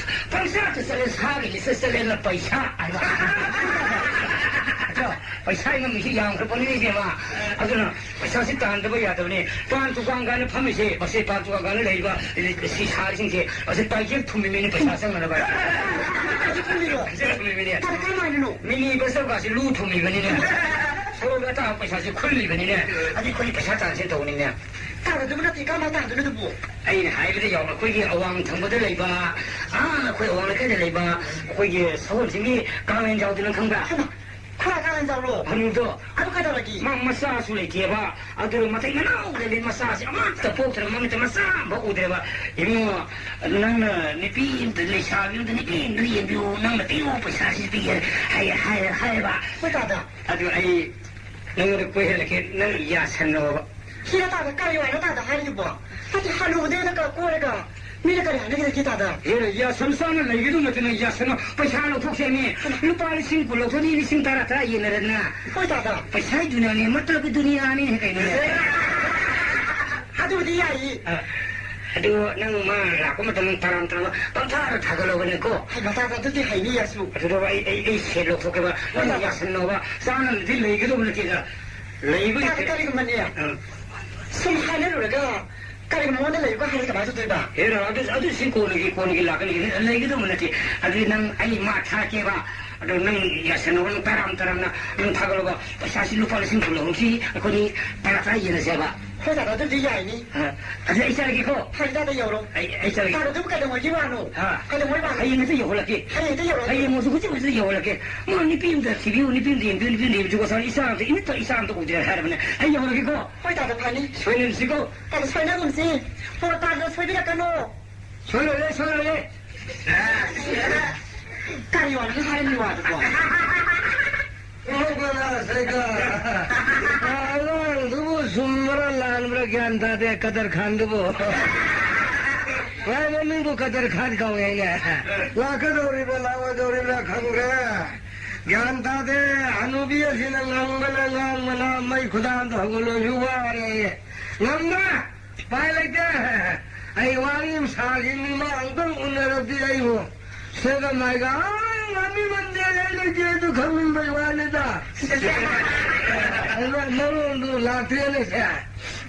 ꯄꯪꯆꯠꯇ ꯆꯠꯂꯦ, ꯁꯥꯒꯤ list ꯆꯠꯂꯦꯅ ꯄꯩꯁꯥ ꯍꯥꯏꯕ꯫ ꯑꯗꯣ ꯄꯩꯁꯥ ꯉꯝꯃꯤꯁꯤ ꯌꯥꯝꯈ꯭ꯔꯕꯅꯤ ꯏꯕꯦꯝꯃ꯫ ꯑꯗꯨꯅ ꯄꯩꯁꯥꯁꯤ ꯇꯥꯟꯗꯕ ꯌꯥꯗꯕꯅꯤ꯫ ꯄꯥꯟ ꯗꯨꯀꯥꯟ ꯀꯥꯏꯅ ꯐꯝꯃꯤꯁꯦ, ꯃꯁꯤ ꯄꯥꯟ ꯗꯨꯀꯥꯟ ꯀꯥꯏꯅ ꯂꯩꯔꯤꯕ ꯁꯤ ꯁꯥꯔꯤꯁꯤꯡꯁꯦ, ꯃꯁꯤ ꯇꯥꯏꯖꯦꯞ ꯊꯨꯝꯃꯤꯕꯅꯤ ꯄꯩꯁꯥ ꯆꯪꯅꯅꯕ꯫ ꯇꯥꯏꯖꯦꯞ ꯊꯨꯝꯃꯤꯔꯣ? ꯇꯥꯏꯖꯦꯞ ꯊꯨꯝꯃꯤꯕꯅꯤ꯫ ꯇꯥꯗ ꯀꯔꯝꯍꯥꯏꯅꯅꯣ? ꯃꯤꯅꯤ ꯕꯁ ꯀꯥꯁꯤ ꯂꯨ ꯊꯨꯝꯃꯤꯕꯅꯤꯅꯦ꯫ ꯁꯣꯔꯣꯛꯇ ꯑꯇꯥꯕ ꯄꯩꯁꯥꯁꯤ ꯈꯨꯜꯂꯤꯕꯅꯤꯅꯦ꯫ ꯑꯗꯨꯗꯤ ꯑꯩꯈꯣꯏ ꯄꯩꯁꯥ ꯇꯥꯟꯁꯦ ꯇꯧꯕꯅꯤꯅꯦ꯫ ꯇꯥꯗ ꯑꯗꯨꯕꯨ ꯅꯠꯇꯦ, ꯀꯔꯝꯍꯥꯏꯅ ꯇꯥꯟꯗꯣꯏꯅꯣ ꯑꯗꯨꯕꯨ? ꯑꯩꯅ ꯍꯥꯏꯕꯗ ꯌꯥꯎꯕ ꯑꯩꯈꯣꯏꯒꯤ ꯑꯋꯥꯡ ꯊꯪꯕꯗ ꯂꯩꯕ, ꯑꯥ, ꯑꯩꯈꯣꯏ ꯑꯋꯥꯡ ꯂꯩꯀꯥꯏꯗ ꯂꯩꯕ ꯑꯩꯈꯣꯏꯒꯤ ꯁꯒꯣꯜꯁꯤꯡꯒꯤ ꯀꯥꯡꯂꯦꯟꯖꯥꯎꯗꯨ ꯅꯪ ꯈꯪꯕ꯭ꯔꯥ? ꯍꯩꯃꯥ, ꯈꯨꯔꯥ ꯀꯥꯡꯂꯦꯟꯖꯥꯎꯔꯣ? ꯍꯅꯨꯗꯣ꯫ ꯑꯗꯨ ꯀꯩꯗꯧꯔꯒꯦ? ꯃꯥ ꯃꯆꯥꯁꯨ ꯂꯩꯇꯦꯕ, ꯑꯗꯨ ꯃꯇꯩ ꯃꯅꯥꯎꯗ ꯂꯩ, ꯃꯆꯥꯁꯤ ꯑꯃꯠꯇ ꯄꯣꯛꯇ꯭ꯔꯕ, ꯃꯃꯤꯠꯇ ꯃꯆꯥ ꯑꯃꯐꯥꯎ ꯎꯗ꯭ꯔꯦꯕ꯫ ꯏꯕꯨꯡꯉꯣ, ꯅꯪꯅ ꯅꯨꯄꯤ ꯑꯝꯇ, ꯂꯩꯁꯥꯕꯤ ꯑꯝꯇ ꯅꯨꯄꯤ ꯑꯝꯇ ꯌꯦꯡꯕꯤꯌꯨ, ꯅꯪꯅ ꯄꯤꯌꯨ ꯄꯩꯁꯥꯁꯤ ꯄꯤꯒꯦ ꯍꯥꯏ-, ꯍꯥꯏ-, ꯍꯥꯏꯌꯦꯕ꯫ ꯍꯣꯏ ꯇꯥꯗ꯫ ꯑꯗꯨ ꯑꯩ ꯅꯪꯉꯣꯟꯗ ꯀꯣꯏꯍꯜꯂꯛꯀꯦ, ꯅꯪ ꯌꯥꯁꯟꯅꯣꯕ꯫ ꯁꯤꯗ ꯇꯥꯗ ꯀꯔꯤ ꯋꯥꯅꯣ ꯇꯥꯗ ꯍꯥꯏꯔꯤꯗꯨꯕꯣ? ꯅꯠꯇꯦ, ꯍꯅꯨꯕꯗꯩꯗ ꯀ-, ꯀꯣꯏꯔꯒ ꯃꯤꯅ ꯀꯔꯤ ꯍꯥꯏꯅꯒꯗꯒꯦ ꯇꯥꯗ? ꯍꯦꯔꯥ, ꯌꯥꯁꯟ ꯆꯥꯅ ꯂꯩꯒꯗꯧ ꯅꯠꯇꯦ, ꯅꯪ ꯌꯥꯁꯟꯅꯣ꯫ ꯄꯩꯁꯥ ꯂꯧꯊꯣꯛꯁꯦ ꯃꯤ꯫ ꯂꯨꯄꯥ ꯂꯤꯁꯤꯡ ꯀꯨꯟ ꯂꯧꯊꯣꯛꯅꯤ, ꯂꯤꯁꯤꯡ ꯇꯔꯥ ꯇꯔꯥ ꯌꯦꯟꯅꯔꯦꯗꯅ꯫ ꯍꯣꯏ ꯇꯥꯗ꯫ ꯄꯩꯁꯥꯒꯤ ꯗꯨꯅꯤꯌꯥꯅꯤ, ꯃꯇꯜꯒꯤ ꯗꯨꯅꯤꯌꯥꯅꯤ ꯀꯩꯅꯣꯅꯦ꯫ ꯑꯗꯨꯕꯨꯗꯤ ꯌꯥꯏꯌꯦ꯫ ꯑ, ꯑꯗꯨ ꯅꯪ ꯃꯥ ꯂꯥꯛꯄ ꯃꯇꯝꯗ ꯇꯔꯥꯝ ꯇꯔꯥꯝ ꯄꯪꯊꯥꯗ ꯊꯥꯒꯠꯂꯧꯕꯅꯦꯀꯣ꯫ ꯍꯩꯃꯥ ꯇꯥꯗ, ꯑꯗꯨꯗꯤ ꯍꯩꯅꯤ ꯌꯥꯁꯨ꯫ ꯑꯗꯨꯗ ꯑꯩ, ꯑꯩ, ꯑꯩ ꯁꯦꯠ ꯂꯧꯊꯣꯛꯀꯦꯕ꯫ ꯅꯪ ꯍꯣꯏ ꯇꯥꯗ꯫ ꯌꯥꯁꯟꯅꯣꯕ꯫ ꯆꯥꯅꯕꯗꯤ ꯂꯩꯒꯗꯧꯕ ꯅꯠꯇꯦꯗ꯫ ꯂꯩꯕꯒꯤ ꯇꯥꯗ, ꯀꯔꯤꯒꯨꯝꯕꯅꯦ꯫ ꯑ꯫ ꯁꯨꯝ ꯍꯥꯏꯅꯔꯨꯔꯒ ꯀꯔꯤ ꯃꯉꯣꯟꯗ ꯂꯩꯕ ꯍꯥꯏꯔ ꯀꯃꯥꯏꯅ ꯇꯧꯗꯣꯏꯕ? ꯍꯦꯔꯥ, ꯑꯗꯨ, ꯑꯗꯨ ꯁꯤ ꯀꯣꯟꯅꯒꯤ, ꯀꯣꯟꯅꯒꯤ ꯂꯥꯛꯀꯅꯤ, ꯂꯩꯒꯗꯧꯕ ꯅꯠꯇꯦ꯫ ꯑꯗꯨꯗꯤ ꯅꯪ, ꯑꯩ ꯃꯥ ꯊꯥꯔꯛꯀꯦꯕ꯫ ꯑꯗꯣ ꯅꯪ ꯌꯥꯁꯟꯅꯕ, ꯅꯪ ꯇꯔꯥꯝ ꯇꯔꯥꯝꯅ ꯅꯪ ꯊꯥꯒꯠꯂꯨꯕ꯫ "ꯄꯩꯁꯥꯁꯤ ꯂꯨꯄꯥ ꯂꯤꯁꯤꯡ ꯀꯨꯟ ꯂꯧꯍꯧꯁꯤ, ꯑꯩꯈꯣꯏꯅꯤ ꯇꯔꯥ ꯇꯔꯥ ꯌꯦꯟꯅꯁꯦꯕ"꯫ ꯍꯣꯏ ꯇꯥꯗ, ꯑꯗꯨꯗꯤ ꯌꯥꯏꯅꯤ꯫ ꯑ, ꯑꯗꯨꯗꯤ ꯑꯩ ꯆꯠꯂꯒꯦꯀꯣ꯫ ꯍꯣꯏ ꯇꯥꯗ, ꯌꯧꯔꯣ꯫ ꯑꯩ, ꯑꯩ ꯆꯠꯂꯒꯦ꯫ ꯇꯥꯗ, ꯑꯗꯨꯕꯨ ꯀꯩꯗꯧꯉꯩꯒꯤ ꯋꯥꯅꯣ? ꯍꯥ? ꯀꯩꯗꯧꯉꯩ ꯋꯥꯅꯣ? ꯍꯌꯦꯡ ꯍꯦꯛꯇ ꯌꯧꯍꯜꯂꯛꯀꯦ꯫ ꯍꯌꯦꯡ ꯍꯦꯛꯇ ꯌꯧꯔꯛꯀꯦ꯫ ꯍꯌꯦꯡ ꯍꯧꯖꯤꯛ, ꯍꯧꯖꯤꯛ, ꯍꯧꯖꯤꯛ ꯌꯧꯍꯜꯂꯛꯀꯦ꯫ ꯃꯥ ꯅꯨꯄꯤ ꯑꯝꯇ ꯊꯤꯕꯤꯌꯨ, ꯅꯨꯄꯤ ꯑꯝꯇ ꯌꯦꯡꯕꯤꯌꯨ, ꯅꯨꯄꯤ ꯑꯝꯇ ꯌꯦꯡꯕꯤꯌꯨ꯫ ꯉꯁꯥꯏ ꯏꯆꯥ ꯑꯝꯇ, ꯏꯃꯤꯠꯇ ꯏꯆꯥ ꯑꯝꯇ ꯎꯗ꯭ꯔꯦ ꯍꯥꯏꯔꯕꯅꯦ꯫ ꯑꯩ ꯌꯧꯍꯜꯂꯛꯀꯦꯀꯣ꯫ ꯍꯣꯏ ꯇꯥꯗ, ꯐꯅꯤ꯫ ꯁꯣꯏꯅꯔꯁꯤꯀꯣ꯫ ꯇꯥꯗ, ꯁꯣꯏꯅꯒꯨꯝꯁꯤ꯫ ꯍꯣ, ꯇꯥꯗ, ꯁꯣꯏꯕꯤꯔꯛꯀꯅꯣ꯫ ꯁꯣꯏꯔꯣꯏꯌꯦ, ꯁꯣꯏꯔꯣꯏꯌꯦ꯫ ꯀꯔꯤ ꯋꯥꯅꯣ ꯍꯥꯏꯔꯝꯃꯤ ꯋꯥꯗꯨꯕꯣ? ꯑꯣ, ꯀꯅꯥ ꯁꯩꯀꯥ? ꯑꯉꯥꯡꯗꯨꯕꯨ ꯆꯨꯝꯕ꯭ꯔꯥ ꯂꯥꯟꯕ꯭ꯔꯥ ꯒ꯭ꯌꯥꯟ ꯇꯥꯗꯦ, ꯀꯗꯔ ꯈꯥꯟꯗꯨꯕꯨ꯫ ꯃꯥꯏ ꯃꯃꯤꯡꯕꯨ ꯀꯗꯔ ꯈꯥꯟ ꯀꯧꯋꯦꯅꯦ꯫ ꯂꯥꯛꯀꯗꯧꯔꯤꯕ꯭ꯔꯥ ꯂꯥꯛꯑꯣꯏꯗꯧꯔꯤꯕ꯭ꯔꯥ ꯈꯪꯗ꯭ꯔꯦ꯫ ꯒ꯭ꯌꯥꯟ ꯇꯥꯗꯦ꯫ ꯍꯅꯨꯕꯤ ꯑꯁꯤꯅ ꯉꯥꯡꯕꯅ ꯉꯥꯡꯕꯅ ꯃꯩ ꯈꯨꯗꯥꯡꯗ ꯍꯧꯒꯠꯂꯁꯨ ꯋꯥꯔꯦ꯫ ꯉꯝꯕ꯭ꯔꯥ? ꯎꯄꯥꯏ ꯂꯩꯇꯦ꯫ ꯑꯩ ꯋꯥꯔꯤ ꯑꯃ ꯁꯥꯈꯤꯅꯤ, ꯃꯥ ꯑꯃꯨꯛꯇꯪ ꯎꯅꯔꯗꯤ ꯑꯩꯕꯨ ꯁꯦꯒ ꯃꯥꯏꯒ, ꯑꯥ, ꯉꯥꯃꯤ ꯃꯟꯗꯦ, ꯑꯩ ꯂꯩꯇꯦ, ꯑꯗꯨ ꯈꯪꯅꯤꯡꯕꯩ ꯋꯥꯅꯤꯗ꯫ ꯑꯗꯨ ꯃꯔꯣꯟꯗꯨ ꯂꯥꯛꯇ꯭ꯔꯦꯅꯦ ꯁꯦ꯫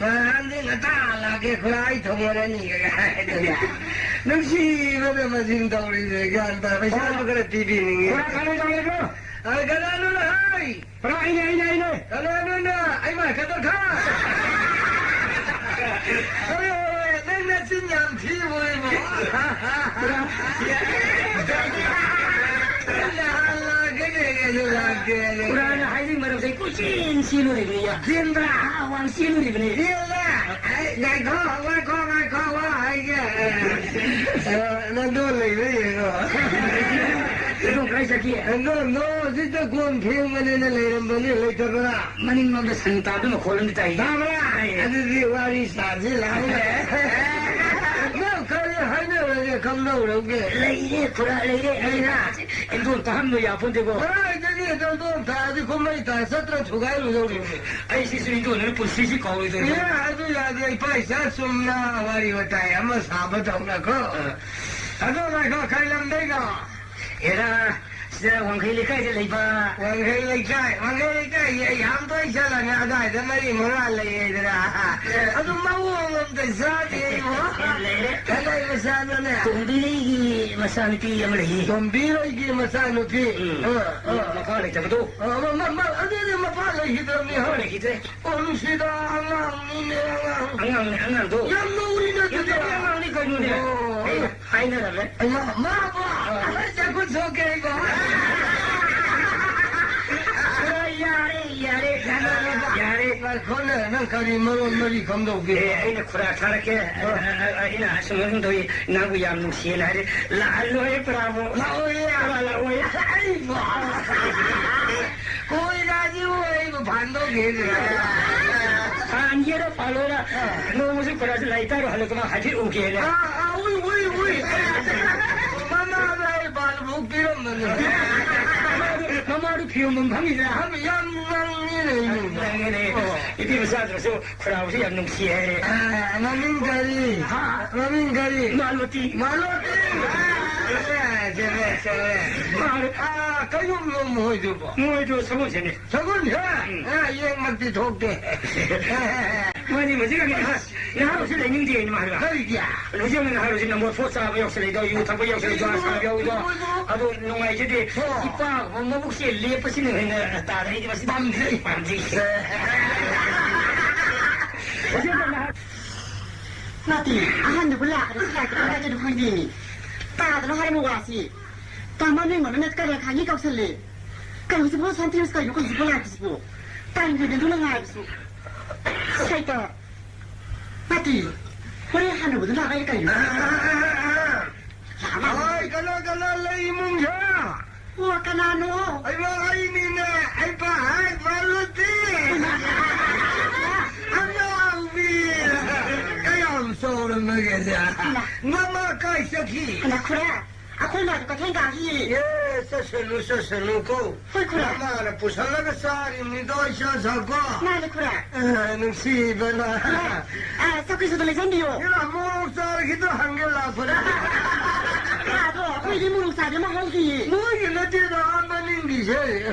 ꯅꯍꯥꯟꯗꯤ ꯉꯟꯇꯥ ꯂꯥꯛꯀꯦ, ꯈꯨꯔꯥ ꯑꯩ ꯊꯣꯡꯉꯔꯅꯤ ꯍꯥꯏꯗꯅ꯫ ꯅꯨꯡꯁꯤꯕꯗ ꯃꯁꯤꯡ ꯇꯧꯔꯤꯁꯦ, ꯒ꯭ꯌꯥꯟ ꯇꯥ-, ꯄꯩꯁꯥꯗꯨ ꯈꯔ ꯄꯤꯕꯤꯅꯤꯡꯉꯤ꯫ ꯈꯨꯔꯥ ꯀꯅꯥ ꯇꯧꯔꯤꯅꯣ? ꯑ, ꯀꯅꯥꯅꯣꯅ ꯍꯥꯏ? ꯄꯨꯔꯥ ꯑꯩꯅꯦ, ꯑꯩꯅꯦ, ꯑꯩꯅꯦ꯫ ꯀꯅꯥꯅꯣꯅ? ꯑꯩ ꯃꯥꯏ ꯀꯗꯔ ꯈꯥ꯫ ꯑꯔꯦ, ꯅꯪ ꯅꯆꯤꯟ ꯌꯥꯝ ꯊꯤꯕ ꯏꯕꯣ꯫ ꯄꯨꯔꯥ꯫ ꯅꯍꯥꯟ ꯂꯥꯛꯀꯅꯤ, ꯑꯩꯁꯨ ꯂꯥꯛꯀꯦ꯫ ꯄꯨꯔꯥꯅ ꯍꯥꯏꯔꯤ ꯃꯔꯝꯁꯦ ꯀꯣꯏꯆꯦꯟ ꯆꯦꯜꯂꯨꯔꯤꯕꯅꯤ꯫ ꯆꯦꯟꯕ꯭ꯔꯥ? ꯑꯥ, ꯋꯥꯡ ꯆꯦꯜꯂꯨꯔꯤꯕꯅꯤ꯫ ꯆꯦꯜꯂꯦ꯫ ꯑꯩ, ꯉꯥꯏꯈꯣ, ꯉꯥꯏꯈꯣ, ꯉꯥꯏꯈꯣ, ꯋꯥ ꯍꯥꯏꯒꯦ꯫ ꯑ, ꯅꯪꯗꯣ ꯂꯩꯕ꯭ꯔꯥ ꯌꯦꯡꯉꯣ꯫ ꯅꯪꯗꯣ ꯀꯗꯥꯏ ꯆꯠꯈꯤ? ꯅꯪꯗꯣ, ꯅꯣ, ꯍꯧꯖꯤꯛꯇ ꯀꯣꯟ ꯐꯦꯡꯕꯅꯦꯅ ꯂꯩꯔꯝꯕꯅꯤ, ꯂꯩꯇꯕ꯭ꯔꯥ? ꯃꯅꯤꯡꯂꯣꯝꯗ ꯁꯟ ꯇꯥꯟꯕ ꯃꯈꯣꯜ ꯑꯃꯗꯤ ꯇꯥꯏ꯫ ꯇꯥꯕ꯭ꯔꯥ? ꯇꯥꯏꯌꯦ꯫ ꯑꯗꯨꯗꯤ ꯋꯥꯔꯤ ꯁꯥꯁꯤ ꯂꯥꯎꯅꯦ꯫ ꯅꯪ ꯀꯔꯤ ꯍꯥꯏꯅꯔꯒꯦ, ꯀꯝꯗꯧꯔꯒꯦ? ꯂꯩꯔꯦ, ꯈꯨꯔꯥ, ꯂꯩꯔꯦ, ꯂꯩꯔꯦ꯫ ꯏꯟꯗꯣꯟ ꯇꯥꯍꯟꯕ ꯌꯥꯄꯣꯟꯇꯦꯀꯣ꯫ ꯀꯗꯥꯏꯗꯒꯤ ꯏꯟꯗꯣꯟ ꯇꯥꯔꯗꯤ ꯀꯨꯝꯍꯩ ꯇꯥ ꯆꯠꯇ꯭ꯔ ꯊꯨꯒꯥꯏꯔꯨꯗꯧꯔꯤꯕꯅꯤ꯫ ꯑꯩ ꯁꯤꯁꯨ ꯏꯟꯗꯣꯟꯅ ꯄꯨꯟꯁꯤꯁꯤ ꯀꯥꯎꯔꯣꯏꯗꯧꯔꯤ꯫ ꯑꯦ, ꯑꯗꯨ ꯌꯥꯗꯦ, ꯏꯄꯥ ꯏꯆꯥ ꯆꯨꯝꯅ ꯋꯥꯔꯤ ꯋꯥꯇꯥꯏ ꯑꯃ ꯁꯥꯕ ꯇꯧꯅꯀꯣ꯫ ꯑ꯫ ꯑꯗꯣ ꯉꯥꯏꯈꯣ, ꯀꯔꯤ ꯂꯝꯗꯩꯅꯣ? ꯑꯦꯔꯥ, ꯁꯤꯗ ꯋꯥꯡꯈꯩ ꯂꯩꯀꯥꯏꯗ ꯂꯩꯕ꯫ ꯋꯥꯡꯈꯩ ꯂꯩꯀꯥꯏ, ꯋꯥꯡꯈꯩ ꯂꯩꯀꯥꯏ, ꯑꯩ ꯌꯥꯝ ꯇꯣꯏ ꯆꯠꯂꯅꯤ, ꯑꯗꯥꯏꯗ ꯃꯔꯤ ꯃꯉꯥ ꯂꯩꯌꯦꯗꯅ꯫ ꯑꯗꯨ ꯃꯑꯣꯡ ꯑꯝꯇ ꯆꯥꯗꯦ, ꯏꯕꯣ꯫ ꯂꯩꯔꯦ꯫ ꯀꯅꯥꯏ ꯃꯆꯥꯅꯣꯅꯦ? ꯇꯣꯝꯕꯤꯔꯩꯒꯤ ꯃꯆꯥꯅꯨꯄꯤ ꯑꯃ ꯂꯩꯌꯦ꯫ ꯇꯣꯝꯕꯤꯔꯩꯒꯤ ꯃꯆꯥꯅꯨꯄꯤ? ꯎꯝ꯫ ꯑ, ꯑ꯫ ꯃꯄꯥ ꯂꯩꯇꯕꯗꯣ? ꯑ, ꯃ-, ꯃ-, ꯃ-, ꯑꯗꯨꯗꯤ ꯃꯄꯥ ꯂꯩꯈꯤꯗ꯭ꯔꯕꯅꯤ, ꯃꯄꯥ ꯍꯣꯏ꯫ ꯂꯩꯈꯤꯗ꯭ꯔꯦ꯫ ꯑꯣ, ꯅꯨꯡꯁꯤꯗ, ꯑꯉꯥꯡꯅꯤꯅꯦ, ꯑꯉꯥꯡ꯫ ꯑꯉꯥꯡꯅꯦ, ꯑꯉꯥꯡꯗꯣ꯫ ꯌꯥꯝ ꯅꯧꯔꯤꯅꯦ, ꯌꯥꯝ ꯑꯗꯨꯗꯤ꯫ ꯅꯧꯔꯤ ꯑꯉꯥꯡꯅꯤ ꯀꯩꯅꯣꯅꯦ꯫ ꯑꯣ꯫ ꯑꯩ ꯍꯥꯏꯅꯔꯝꯃꯦ꯫ ꯃꯥ-, ꯃꯥꯕꯣ? ꯑ꯫ ꯑꯩ ꯆꯥꯛꯈꯨꯝ ꯁꯣꯛꯀꯦ, ꯑꯩꯕꯣ꯫ ꯌꯥꯔꯦ, ꯌꯥꯔꯦ, ꯌꯥꯔꯦ꯫ ꯉꯥꯏꯈꯣꯅꯦ, ꯅꯪ ꯀꯔꯤ ꯃꯔꯣꯟ ꯃꯔꯤ ꯈꯪꯗꯧꯒꯦ? ꯑꯦ, ꯑꯩꯅ ꯈꯨꯔꯥ ꯊꯥꯔꯛꯀꯦ꯫ ꯑ꯫ ꯑ, ꯑ, ꯑ, ꯑꯩꯅ ꯑꯁꯨꯝ ꯑꯁꯨꯝ ꯇꯧꯏ, ꯅꯪꯕꯨ ꯌꯥꯝ ꯅꯨꯡꯁꯤꯌꯦꯅ ꯍꯥꯏꯔꯦ꯫ ꯂꯥꯛꯍꯜꯂꯣꯏ ꯄꯨꯔꯥꯕꯨ꯫ ꯂꯥꯛꯑꯣꯏꯌꯦ꯫ ꯄꯨꯔꯥ ꯂꯥꯛꯑꯣꯏ꯫ ꯑꯩꯕꯣ꯫ ꯀꯣꯏꯔꯥꯁꯤꯕꯨ ꯑꯩꯕꯨ ꯐꯥꯟꯗꯧꯒꯦꯅꯦ꯫ ꯐꯥꯟꯒꯦꯔꯥ ꯐꯥꯜꯂꯣꯏꯔꯥ, ꯑ꯫ ꯅꯣꯡꯃꯁꯨ ꯈꯨꯔꯥꯁꯤ ꯂꯥꯏ ꯇꯥꯔꯣ ꯍꯜꯂꯛꯇꯅ ꯍꯥꯏꯐꯦꯠ ꯎꯒꯦꯅ꯫ ꯑ, ꯑ, ꯎꯏ, ꯎꯏ, ꯎꯏ꯫ ꯃꯃꯥꯗ ꯑꯩ ꯄꯥꯜ ꯄꯤꯔꯝꯕꯅꯦ꯫ ꯃꯃꯥꯗꯨ ꯐꯤꯌꯣꯟꯐꯝ ꯈꯪꯉꯤꯗꯅ꯫ ꯌꯥꯝ ꯅꯪꯉꯤꯅꯦ꯫ ꯅꯪꯉꯤꯅꯦ꯫ ꯑꯣ꯫ ꯏꯄꯤ ꯃꯆꯥꯗꯨꯅꯁꯨ ꯈꯨꯔꯥꯎꯁꯤ ꯌꯥꯝ ꯅꯨꯡꯁꯤ ꯍꯥꯏꯔꯦ꯫ ꯑ, ꯃꯃꯤꯡ ꯀꯔꯤ? ꯍꯥ? ꯃꯃꯤꯡ ꯀꯔꯤ? ꯃꯥꯂꯣꯇꯤ꯫ ꯃꯥꯂꯣꯇꯤ꯫ ꯑ, ꯆꯨꯝꯃꯦ, ꯆꯨꯝꯃꯦ꯫ ꯃꯥꯂꯣ- ꯑ, ꯀꯩꯅꯣ ꯃꯣꯏꯗꯨꯕꯣ? ꯃꯣꯏꯗꯨ ꯁꯒꯣꯜꯁꯦꯟꯅꯦ꯫ ꯁꯒꯣꯜꯁꯦꯟ? ꯎꯝ꯫ ꯑ, ꯌꯦꯡꯃꯛꯇꯤ ꯊꯣꯛꯇꯦ꯫ ꯃꯥꯅꯤ, ꯃꯁꯤꯒ ꯅꯍꯥꯔꯣꯜꯁꯨ ꯂꯩꯅꯤꯡꯗꯦ ꯍꯥꯏꯅ ꯃꯥ ꯍꯥꯏꯕ꯫ ꯀꯔꯤꯒꯤ? ꯍꯧꯖꯤꯛ ꯅꯍꯥꯔꯣꯜꯁꯤ ꯅꯝꯕꯔ ꯐꯣꯔ ꯆꯥꯕ ꯌꯥꯎꯁꯜꯂꯛꯏꯗꯣ, ꯌꯨ ꯊꯛꯄ ꯌꯥꯎꯁꯜꯂꯛꯏꯗꯣ, ꯑꯁꯥꯕ ꯌꯥꯎꯏꯗꯣ, ꯑꯗꯨ ꯅꯨꯡꯉꯥꯏꯖꯗꯦ꯫ ꯑꯣ꯫ ꯏꯄꯥꯒꯨꯝꯕ ꯃꯕꯨꯛꯁꯦ ꯂꯦꯞꯄꯁꯤꯅ ꯍꯦꯟꯅ ꯇꯥꯔꯦ꯫ ꯑꯩꯗꯤ ꯃꯁꯤ ꯄꯥꯝꯖꯩ, ꯄꯥꯝꯖꯩ꯫ ꯍꯧꯖꯤꯛ ꯅꯍꯥ- ꯅꯠꯇꯦ, ꯑꯍꯟꯗꯨꯕꯨ ꯂꯥꯛꯈ꯭ꯔꯦ, ꯁꯤ ꯂꯥꯛꯈ꯭ꯔꯦ, ꯀꯃꯥꯏꯅ ꯇꯧꯔꯤꯅꯣ ꯈꯪꯗꯦꯅꯦ꯫ ꯇꯥꯗꯅ ꯍꯥꯏꯔꯝꯃꯨ ꯋꯥꯁꯤ꯫ ꯇꯥꯃ ꯃꯤꯉꯣꯟꯗꯅ ꯀꯔꯤ ꯈꯥꯡꯉꯤ ꯀꯧꯁꯜꯂꯦ꯫ ꯀꯩꯅꯣꯁꯤꯕꯨ ꯁꯟꯇ꯭ꯔꯤꯁ ꯀꯩꯅꯣ, ꯀꯩꯅꯣꯁꯤꯕꯨ ꯂꯥꯛꯈ꯭ꯔꯤꯁꯤꯕꯨ? ꯇꯥꯏꯝ ꯇꯦꯕꯜꯗꯨꯅ ꯉꯥꯏꯕꯁꯨ꯫ ꯁꯩꯇ꯫ ꯅꯠꯇꯦ꯫ ꯍꯣꯔꯦꯟ ꯍꯟꯅꯕꯗꯨ ꯂꯥꯛꯑꯒ ꯀꯩꯅꯣ? ꯂꯥꯛꯑꯣ꯫ ꯍꯣꯏ, ꯀꯅꯥ, ꯀꯅꯥ ꯂꯩ ꯏꯃꯨꯡꯁꯦ? ꯑꯣ, ꯀꯅꯥꯅꯣ? ꯑꯩꯃ, ꯑꯩꯅꯤꯅꯦ, ꯑꯩ ꯄꯥ-, ꯍꯥꯏ, ꯃꯥꯂꯣꯇꯤ꯫ ꯑꯉꯥꯎꯕꯤ꯫ ꯀꯌꯥꯝ ꯆꯥꯎꯔꯝꯃꯒꯦ? ꯏꯃꯥ꯫ ꯃꯃꯥ ꯀꯥꯏ ꯆꯠꯈꯤ? ꯏꯃꯥ, ꯈꯨꯔꯥ꯫ ꯑꯩꯈꯣꯏ ꯃꯥꯗꯣ ꯀꯩꯊꯦꯜ ꯀꯥꯈꯤꯌꯦ꯫ ꯑꯦ, ꯆꯠꯁꯅꯨ, ꯆꯠꯁꯅꯨ ꯀꯣ꯫ ꯍꯣꯏ, ꯈꯨꯔꯥ꯫ ꯅꯃꯥꯅ ꯄꯨꯁꯜꯂꯒ ꯆꯥꯔꯤꯕꯅꯤꯗꯣ, ꯏꯆꯥ ꯁꯥꯀꯣ꯫ ꯃꯥꯅꯦ, ꯈꯨꯔꯥ꯫ ꯑꯦ, ꯅꯨꯡꯁꯤꯕꯅ꯫ ꯈꯨꯔꯥ, ꯑ, ꯆꯧꯀ꯭ꯔꯤꯁꯨꯗ ꯂꯩꯁꯟꯕꯤꯌꯣ꯫ ꯏꯔꯥ, ꯃꯣꯔꯣꯛ ꯆꯥꯔꯒꯤꯗꯣ ꯍꯪꯒꯦ ꯂꯥꯛꯄꯅꯦ꯫ ꯈꯨꯔꯥꯗꯣ, ꯑꯩꯈꯣꯏꯗꯤ ꯃꯣꯔꯣꯛ ꯆꯥꯕꯤ ꯑꯃ ꯍꯧꯗꯤꯌꯦ꯫ ꯃꯣꯏꯒꯤ ꯅꯠꯇꯦꯗ, ꯑꯥ ꯃꯅꯤꯡꯒꯤꯁꯦ꯫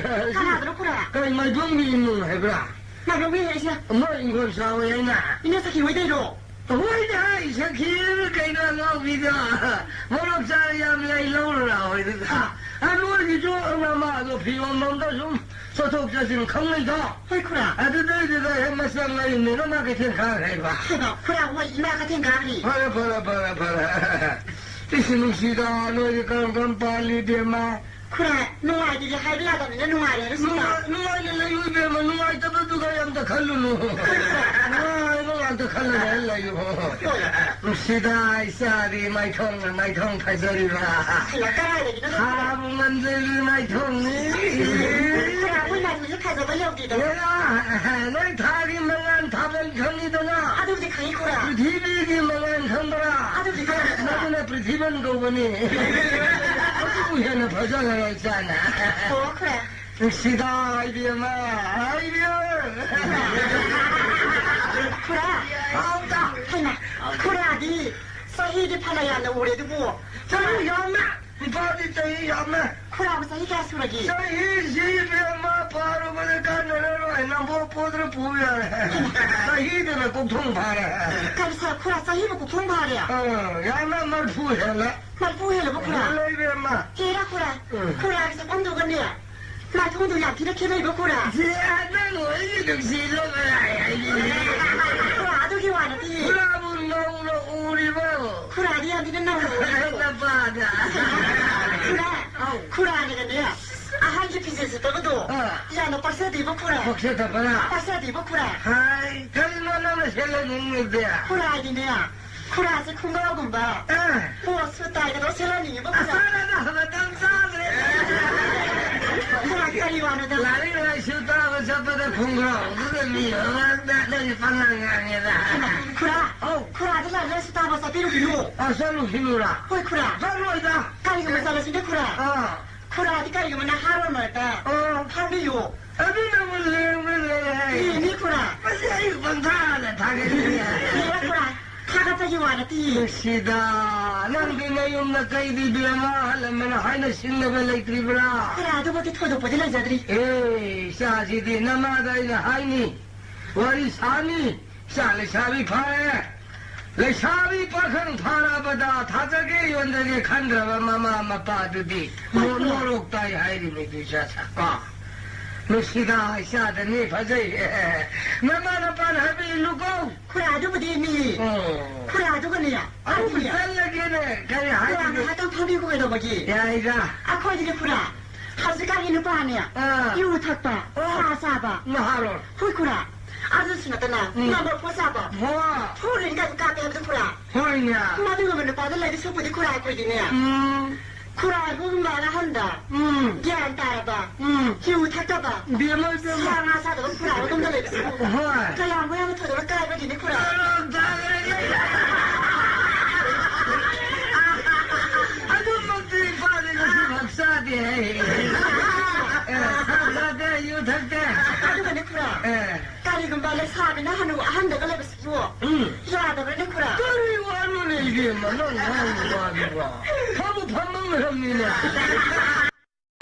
ꯀꯅꯥꯗꯅꯣ, ꯈꯨꯔꯥ? ꯀꯩ ꯃꯥꯏꯕꯝꯒꯤ ꯏꯃꯨꯡ ꯍꯥꯏꯕ꯭ꯔꯥ? ꯃꯥꯏꯕꯝꯒꯤ ꯍꯥꯏꯁꯦ? ꯃꯣꯏ ꯏꯪꯈꯣꯜ ꯆꯥꯎꯋꯦ ꯍꯥꯏꯅ꯫ ꯏꯅꯦ ꯁꯈꯤ ꯍꯣꯏꯗꯩꯔꯣ? ꯍꯣꯏꯅꯦ, ꯍꯥꯏ ꯁꯈꯤꯔ ꯀꯩꯅꯣ ꯑꯉꯥꯎꯕꯤꯗꯣ꯫ ꯃꯣꯔꯣꯛ ꯆꯥꯔ ꯌꯥꯝ ꯂꯩ ꯂꯧꯔꯨꯔꯥ ꯍꯣꯏꯗꯨꯗ꯫ ꯑ, ꯅꯣꯏꯒꯤꯁꯨ ꯃꯃꯥꯗꯣ ꯐꯤ ꯌꯣꯟꯐꯝꯗ ꯁꯨꯝ ꯆꯠꯊꯣꯛ ꯆꯠꯁꯤꯟ ꯈꯪꯅꯩꯗꯣ꯫ ꯍꯣꯏ, ꯈꯨꯔꯥ꯫ ꯑꯗꯨꯗꯩꯗꯨꯗ ꯍꯦꯛ ꯃꯆꯪ ꯂꯩꯔꯤꯅꯦ, ꯃꯃꯥ ꯀꯩꯊꯦꯜ ꯀꯥꯈ꯭ꯔꯦꯕ꯫ ꯍꯩꯃꯥ, ꯈꯨꯔꯥ, ꯍꯣꯏ, ꯏꯃꯥ ꯀꯩꯊꯦꯜ ꯀꯥꯈ꯭ꯔꯤ꯫ ꯐꯔꯦ, ꯐꯔꯦ, ꯐꯔꯦ, ꯐꯔꯦ꯫ ꯏꯁ, ꯅꯨꯡꯁꯤꯗ, ꯅꯣꯏꯗꯤ ꯀꯔꯝ ꯀꯔꯝ ꯄꯥꯜꯂꯤ, ꯏꯕꯦꯝꯃ? ꯈꯨꯔꯥ, ꯅꯨꯡꯉꯥꯏꯇꯦꯗꯤ ꯍꯥꯏꯕ ꯌꯥꯗꯕꯅꯤꯅ ꯅꯨꯡꯉꯥꯏꯔꯦ ꯉꯁꯤꯗꯤ꯫ ꯅꯨꯡꯉꯥꯏ-, ꯅꯨꯡꯉꯥꯏꯅ ꯂꯩꯌꯨ ꯏꯕꯦꯝꯃ, ꯅꯨꯡꯉꯥꯏꯇꯕꯗꯨꯒ ꯑꯝꯇ ꯈꯜꯂꯨꯅꯨ꯫ ꯅꯨꯡꯉꯥꯏꯕ ꯉꯥꯛꯇ ꯈꯜꯂꯒ ꯂꯩꯌꯨ꯫ ꯍꯣꯏ꯫ ꯅꯨꯡꯁꯤꯗ ꯏꯆꯥꯗꯤ ꯃꯥꯏꯊꯣꯡꯅ ꯃꯥꯏꯊꯣꯡ ꯐꯖꯔꯤꯕ꯫ ꯍꯩꯃꯥ, ꯀꯗꯥꯏꯗꯒꯤꯅꯣꯗ ꯈꯨꯔꯥ? ꯍꯥꯕꯨ ꯉꯝꯖꯔꯤꯕ ꯃꯥꯏꯊꯣꯡꯅꯤ꯫ ꯈꯨꯔꯥ, ꯑꯩꯈꯣꯏ ꯃꯥꯏꯊꯣꯡꯁꯦ ꯐꯖꯕ ꯌꯧꯗꯦꯗ꯫ ꯍꯦꯔꯥ, ꯅꯣꯏ ꯊꯥꯒꯤ ꯃꯉꯥꯜ ꯊꯥꯕꯜ ꯈꯪꯉꯤꯗꯅ? ꯑꯗꯨꯕꯨꯗꯤ ꯈꯪꯉꯤ ꯈꯨꯔꯥ꯫ ꯄ꯭ꯔꯤꯊꯤꯕꯤꯒꯤ ꯃꯉꯥꯜ ꯈꯪꯕ꯭ꯔꯥ? ꯑꯗꯨꯕꯨꯗꯤ ꯈꯪꯉꯤ ꯈꯨꯔꯥ꯫ ꯃꯗꯨꯅ ꯄ꯭ꯔꯤꯊꯤꯕꯟ ꯀꯧꯕꯅꯤ꯫ ꯑꯗꯨꯕꯨ ꯍꯦꯟꯅ ꯐꯖꯈ꯭ꯔꯦ ꯏꯆꯥꯅ꯫ ꯑꯣ, ꯈꯨꯔꯥ꯫ ꯅꯨꯡꯁꯤꯗ ꯏꯕꯦꯝꯃ, ꯏꯕꯦꯝꯃ꯫ ꯈꯨꯔꯥ꯫ ꯍꯥꯎꯗ꯫ ꯍꯩꯃꯥ, ꯈꯨꯔꯥꯗꯤ ꯆꯍꯤꯗꯤ ꯐꯅ ꯌꯥꯝꯅ ꯎꯔꯦ ꯑꯗꯨꯕꯨ꯫ ꯆꯍꯤ ꯌꯥꯝꯃꯦ꯫ ꯅꯨꯄꯥꯗꯤ ꯆꯍꯤ ꯌꯥꯝꯃꯦ꯫ ꯈꯨꯔꯥꯕꯨ ꯆꯍꯤ ꯀꯌꯥ ꯁꯨꯔꯒꯦ? ꯆꯍꯤꯁꯤ ꯏꯕꯦꯝꯃ ꯄꯥꯔꯨꯕꯗ ꯀꯥꯟꯅꯔꯔꯣꯏ꯫ ꯅꯕꯣꯛ ꯄꯣꯗ꯭ꯔ ꯄꯨ ꯌꯥꯔꯦ꯫ ꯆꯍꯤꯗꯅ ꯀꯣꯛꯊꯣꯡ ꯐꯥꯔꯦ꯫ ꯀꯔꯤ ꯁꯥ-, ꯈꯨꯔꯥ ꯆꯍꯤꯕꯨ ꯀꯣꯛꯊꯣꯡ ꯐꯥꯔꯦ? ꯑ, ꯌꯥꯝꯅ ꯃꯔꯐꯨ ꯍꯦꯜꯂꯦ꯫ ꯃꯔꯐꯨ ꯍꯦꯜꯂꯕ ꯈꯨꯔꯥ? ꯍꯦꯜꯂꯦ ꯏꯕꯦꯝꯃ꯫ ꯍꯦꯔꯥ ꯈꯨꯔꯥ꯫ ꯎꯝ꯫ ꯈꯨꯔꯥꯒꯤ ꯁꯛꯐꯝꯗꯨꯒꯅꯦ, ꯃꯥꯏꯊꯣꯡꯗꯨ ꯌꯥꯝ ꯊꯤꯅ ꯈꯦꯠꯅꯩꯕ ꯈꯨꯔꯥ꯫ ꯁꯤ ꯅꯪ ꯑꯣꯏꯒꯤ ꯅꯨꯡꯁꯤꯗꯕ ꯍꯥꯏ ꯍꯥꯏꯗꯤ꯫ ꯈꯨꯔꯥ, ꯑꯗꯨꯒꯤ ꯋꯥ ꯅꯠꯇꯦ꯫ ꯈꯨꯔꯥꯕꯨ ꯅꯧꯅ ꯎꯔꯤꯕꯣ? ꯈꯨꯔꯥꯗꯤ ꯌꯥꯝ ꯊꯤꯅ ꯅꯧꯅ ꯎꯔꯤꯕꯣ? ꯅꯄꯥꯗ꯫ ꯈꯨꯔꯥ, ꯑꯧ꯫ ꯈꯨꯔꯥꯅꯒꯅꯦ, ꯑꯍꯟꯒꯤ ꯐꯤꯖꯦꯠ ꯁꯦꯠꯄꯒꯗꯣ ꯑꯥ꯫ ꯌꯥꯝꯅ ꯄꯛꯆꯗꯦꯕ ꯈꯨꯔꯥ꯫ ꯄꯛꯆꯗꯕꯔꯥ? ꯄꯛꯆꯗꯦꯕ ꯈꯨꯔꯥ꯫ ꯍꯥꯏ, ꯀꯔꯤꯅꯣ ꯅꯪꯅ ꯁꯦꯠꯍꯟꯅꯤꯡꯉꯤꯗꯤ? ꯈꯨꯔꯥꯗꯤꯅꯦ, ꯈꯨꯔꯥꯁꯦ ꯈꯣꯡꯒ꯭ꯔꯥꯎꯒꯨꯝꯕ, ꯑꯥ꯫ ꯄꯣꯠꯁꯨ ꯇꯥꯏꯒꯗꯧ ꯁꯦꯠꯍꯟꯅꯤꯡꯉꯤꯕ ꯈꯨꯔꯥ꯫ ꯑꯁ, ꯃꯇꯝ ꯆꯥꯗ꯭ꯔꯦ꯫ ꯈꯨꯔꯥ, ꯀꯔꯤ ꯋꯥꯅꯣꯗ? ꯂꯥꯏꯔꯤꯛ ꯂꯥꯏꯁꯨ ꯇꯥꯕ ꯆꯠꯄꯗ ꯈꯣꯡꯒ꯭ꯔꯥꯎꯗꯨꯗ ꯃꯤ ꯃꯃꯥꯡꯗ ꯅꯪꯒꯤ ꯄꯉꯥꯡ ꯉꯥꯡꯉꯦꯗ꯫ ꯈꯨꯔꯥ, ꯑꯧ꯫ ꯈꯨꯔꯥꯗ ꯂꯥꯏꯔꯤꯛ ꯂꯥꯏꯁꯨ ꯇꯥꯕ ꯆꯠꯄꯤꯔꯨꯈꯤꯅꯨ꯫ ꯑ, ꯆꯠꯂꯨꯈꯤꯅꯨꯔꯥ? ꯍꯣꯏ, ꯈꯨꯔꯥ꯫ ꯆꯠꯂꯣꯏꯗ꯫ ꯀꯔꯤꯒꯨꯝꯕ ꯆꯠꯂꯁꯤꯅꯦ, ꯈꯨꯔꯥ? ꯑꯥ꯫ ꯈꯨꯔꯥꯗꯤ ꯀꯔꯤꯒꯨꯝꯕ ꯅꯍꯥꯔꯣꯜ ꯃꯔꯛꯇ ꯑꯥ꯫ ꯐꯥꯎꯕꯤꯌꯨ꯫ ꯑꯗꯨꯅꯕꯨ ꯂꯦꯡꯕ ꯂꯩ ꯍꯥꯏ꯫ ꯌꯦꯡꯅꯤ, ꯈꯨꯔꯥ꯫ ꯃꯁꯤ ꯑꯩ ꯄꯪꯊꯥꯗ ꯊꯥꯒꯠꯂꯤ꯫ ꯌꯦꯡꯉꯣ, ꯈꯨꯔꯥ꯫ ꯊꯥꯒꯠꯄꯒꯤ ꯋꯥ ꯅꯠꯇꯦ꯫ ꯅꯨꯡꯁꯤꯗ, ꯅꯪꯗꯤ ꯅꯌꯨꯝꯗ ꯀꯩꯗꯤ ꯕꯦꯝꯃ ꯑꯍꯜ ꯂꯃꯟ ꯍꯥꯏꯅ ꯁꯤꯡꯅꯕ ꯂꯩꯇ꯭ꯔꯤꯕ꯭ꯔꯥ? ꯈꯨꯔꯥ, ꯑꯗꯨꯃꯛꯇꯤ ꯊꯣꯏꯗꯣꯛꯄꯗꯤ ꯂꯩꯖꯗ꯭ꯔꯤ꯫ ꯑꯦ, ꯏꯆꯥꯁꯤꯗꯤ ꯅꯃꯥꯗ ꯑꯩꯅ ꯍꯥꯏꯅꯤ, ꯋꯥꯔꯤ ꯁꯥꯅꯤ, ꯏꯆꯥ ꯂꯩꯁꯥꯕꯤ ꯐꯥꯔꯦ, ꯂꯩꯁꯥꯕꯤ ꯄꯥꯈꯪ ꯐꯥꯔꯕꯗ ꯊꯥꯖꯒꯦ ꯌꯣꯟꯖꯒꯦ ꯈꯟꯗ꯭ꯔꯕ ꯃꯃꯥ ꯃꯄꯥꯗꯨꯗꯤ ꯅꯣ-, ꯅꯣꯔꯣꯛ ꯇꯥꯏ ꯍꯥꯏꯔꯤꯕꯅꯤ, ꯏꯆꯥ ꯁꯛꯄ꯫ ꯅꯨꯡꯁꯤꯗ ꯏꯆꯥꯗꯅꯤ ꯐꯖꯩ꯫ ꯅꯃꯥ ꯅꯄꯥꯅ ꯍꯥꯏꯕ ꯏꯜꯂꯨꯀꯣ꯫ ꯈꯨꯔꯥ, ꯑꯗꯨꯕꯨꯗꯤ ꯏꯜꯂꯤ꯫ ꯑꯣ꯫ ꯈꯨꯔꯥ, ꯑꯗꯨꯒꯅꯦ, ꯑꯗꯨꯕꯨ ꯑꯗꯨꯅꯦ꯫ ꯆꯠꯂꯒꯦꯅꯦ, ꯀꯔꯤ ꯈꯨꯔꯥ, ꯍꯥꯏꯔꯤꯒꯦ? ꯉꯥꯏꯍꯥꯛꯇꯪ ꯐꯝꯕꯤꯌꯨꯀꯣ, ꯀꯩꯗꯧꯕꯒꯤ? ꯌꯥꯏꯗ꯫ ꯑꯩꯈꯣꯏꯗꯤꯅꯦ ꯈꯨꯔꯥ, ꯍꯧꯖꯤꯛꯀꯥꯟꯒꯤ ꯅꯨꯄꯥꯅꯦ, ꯑꯥ꯫ ꯌꯨ ꯊꯛꯄ, ꯑꯥ꯫ ꯁꯥ ꯆꯥꯕ꯫ ꯅꯍꯥꯔꯣꯜ꯫ ꯍꯣꯏ ꯈꯨꯔꯥ, ꯑꯗꯨꯁꯨ ꯅꯠꯇꯅ ꯎꯝ꯫ ꯅꯝꯕꯔ ꯐꯣꯔ ꯆꯥꯕ꯫ ꯍꯣꯏ꯫ ꯐꯣꯔ ꯔꯤꯡ ꯀꯥꯏꯗ ꯀꯥꯞꯄꯦ ꯍꯥꯏꯕꯗꯣ ꯈꯨꯔꯥ? ꯍꯣꯏꯅꯦ꯫ ꯃꯗꯨꯒꯨꯝꯕ ꯅꯨꯄꯥꯗ ꯂꯩꯗꯤ ꯁꯣꯛꯄꯨꯗꯤ ꯈꯨꯔꯥ ꯑꯩꯈꯣꯏꯗꯤꯅꯦ꯫ ꯎꯝ꯫ ꯈꯨꯔꯥꯏꯕꯨꯡꯕ ꯑꯍꯟꯗ ꯎꯝ꯫ ꯒ꯭ꯌꯥꯟ ꯇꯥꯔꯕ, ꯎꯝ꯫ ꯌꯨ ꯊꯛꯇꯕ, ꯕꯦꯝꯃ, ꯕꯦꯝꯃ꯫ ꯁꯥ ꯉꯥ ꯆꯥꯗꯕ ꯈꯨꯔꯥꯏꯕꯨꯡꯗ ꯂꯩꯕꯁꯤꯕꯨ ꯍꯣꯏ꯫ ꯀꯌꯥꯝ ꯋꯥꯅ ꯊꯣꯏꯗꯣꯛꯅ ꯀꯥꯏꯕꯒꯤꯅꯤ ꯈꯨꯔꯥꯏ? ꯀꯔꯝ ꯇꯥꯔꯒꯦ? ꯑꯗꯨꯃꯛꯇꯤ ꯏꯄꯥꯗꯤ ꯉꯁꯤ ꯐꯥꯎ ꯆꯥꯗꯦ ꯍꯥꯏ꯫ ꯑꯦ, ꯁꯥ ꯆꯥꯗꯦ, ꯌꯨ ꯊꯛꯇꯦ꯫ ꯑꯗꯨꯒꯅꯦ ꯈꯨꯔꯥꯏ꯫ ꯑꯦ꯫ ꯀꯔꯤꯒꯨꯝꯕ ꯂꯩꯁꯥꯕꯤꯅ ꯍꯅꯨ ꯑꯍꯟꯗꯒ ꯂꯩꯕꯁꯤꯕꯨ ꯎꯝ꯫ ꯌꯥꯗꯕ꯭ꯔꯅꯦ ꯈꯨꯔꯥ? ꯀꯔꯤ ꯋꯥꯅꯣꯅꯦ ꯏꯕꯦꯝꯃ, ꯅꯪ ꯉꯥꯡꯕ ꯋꯥꯗꯨꯕꯣ? ꯐꯕꯨ ꯐꯝꯕ ꯃꯔꯝꯅꯤꯅꯦ꯫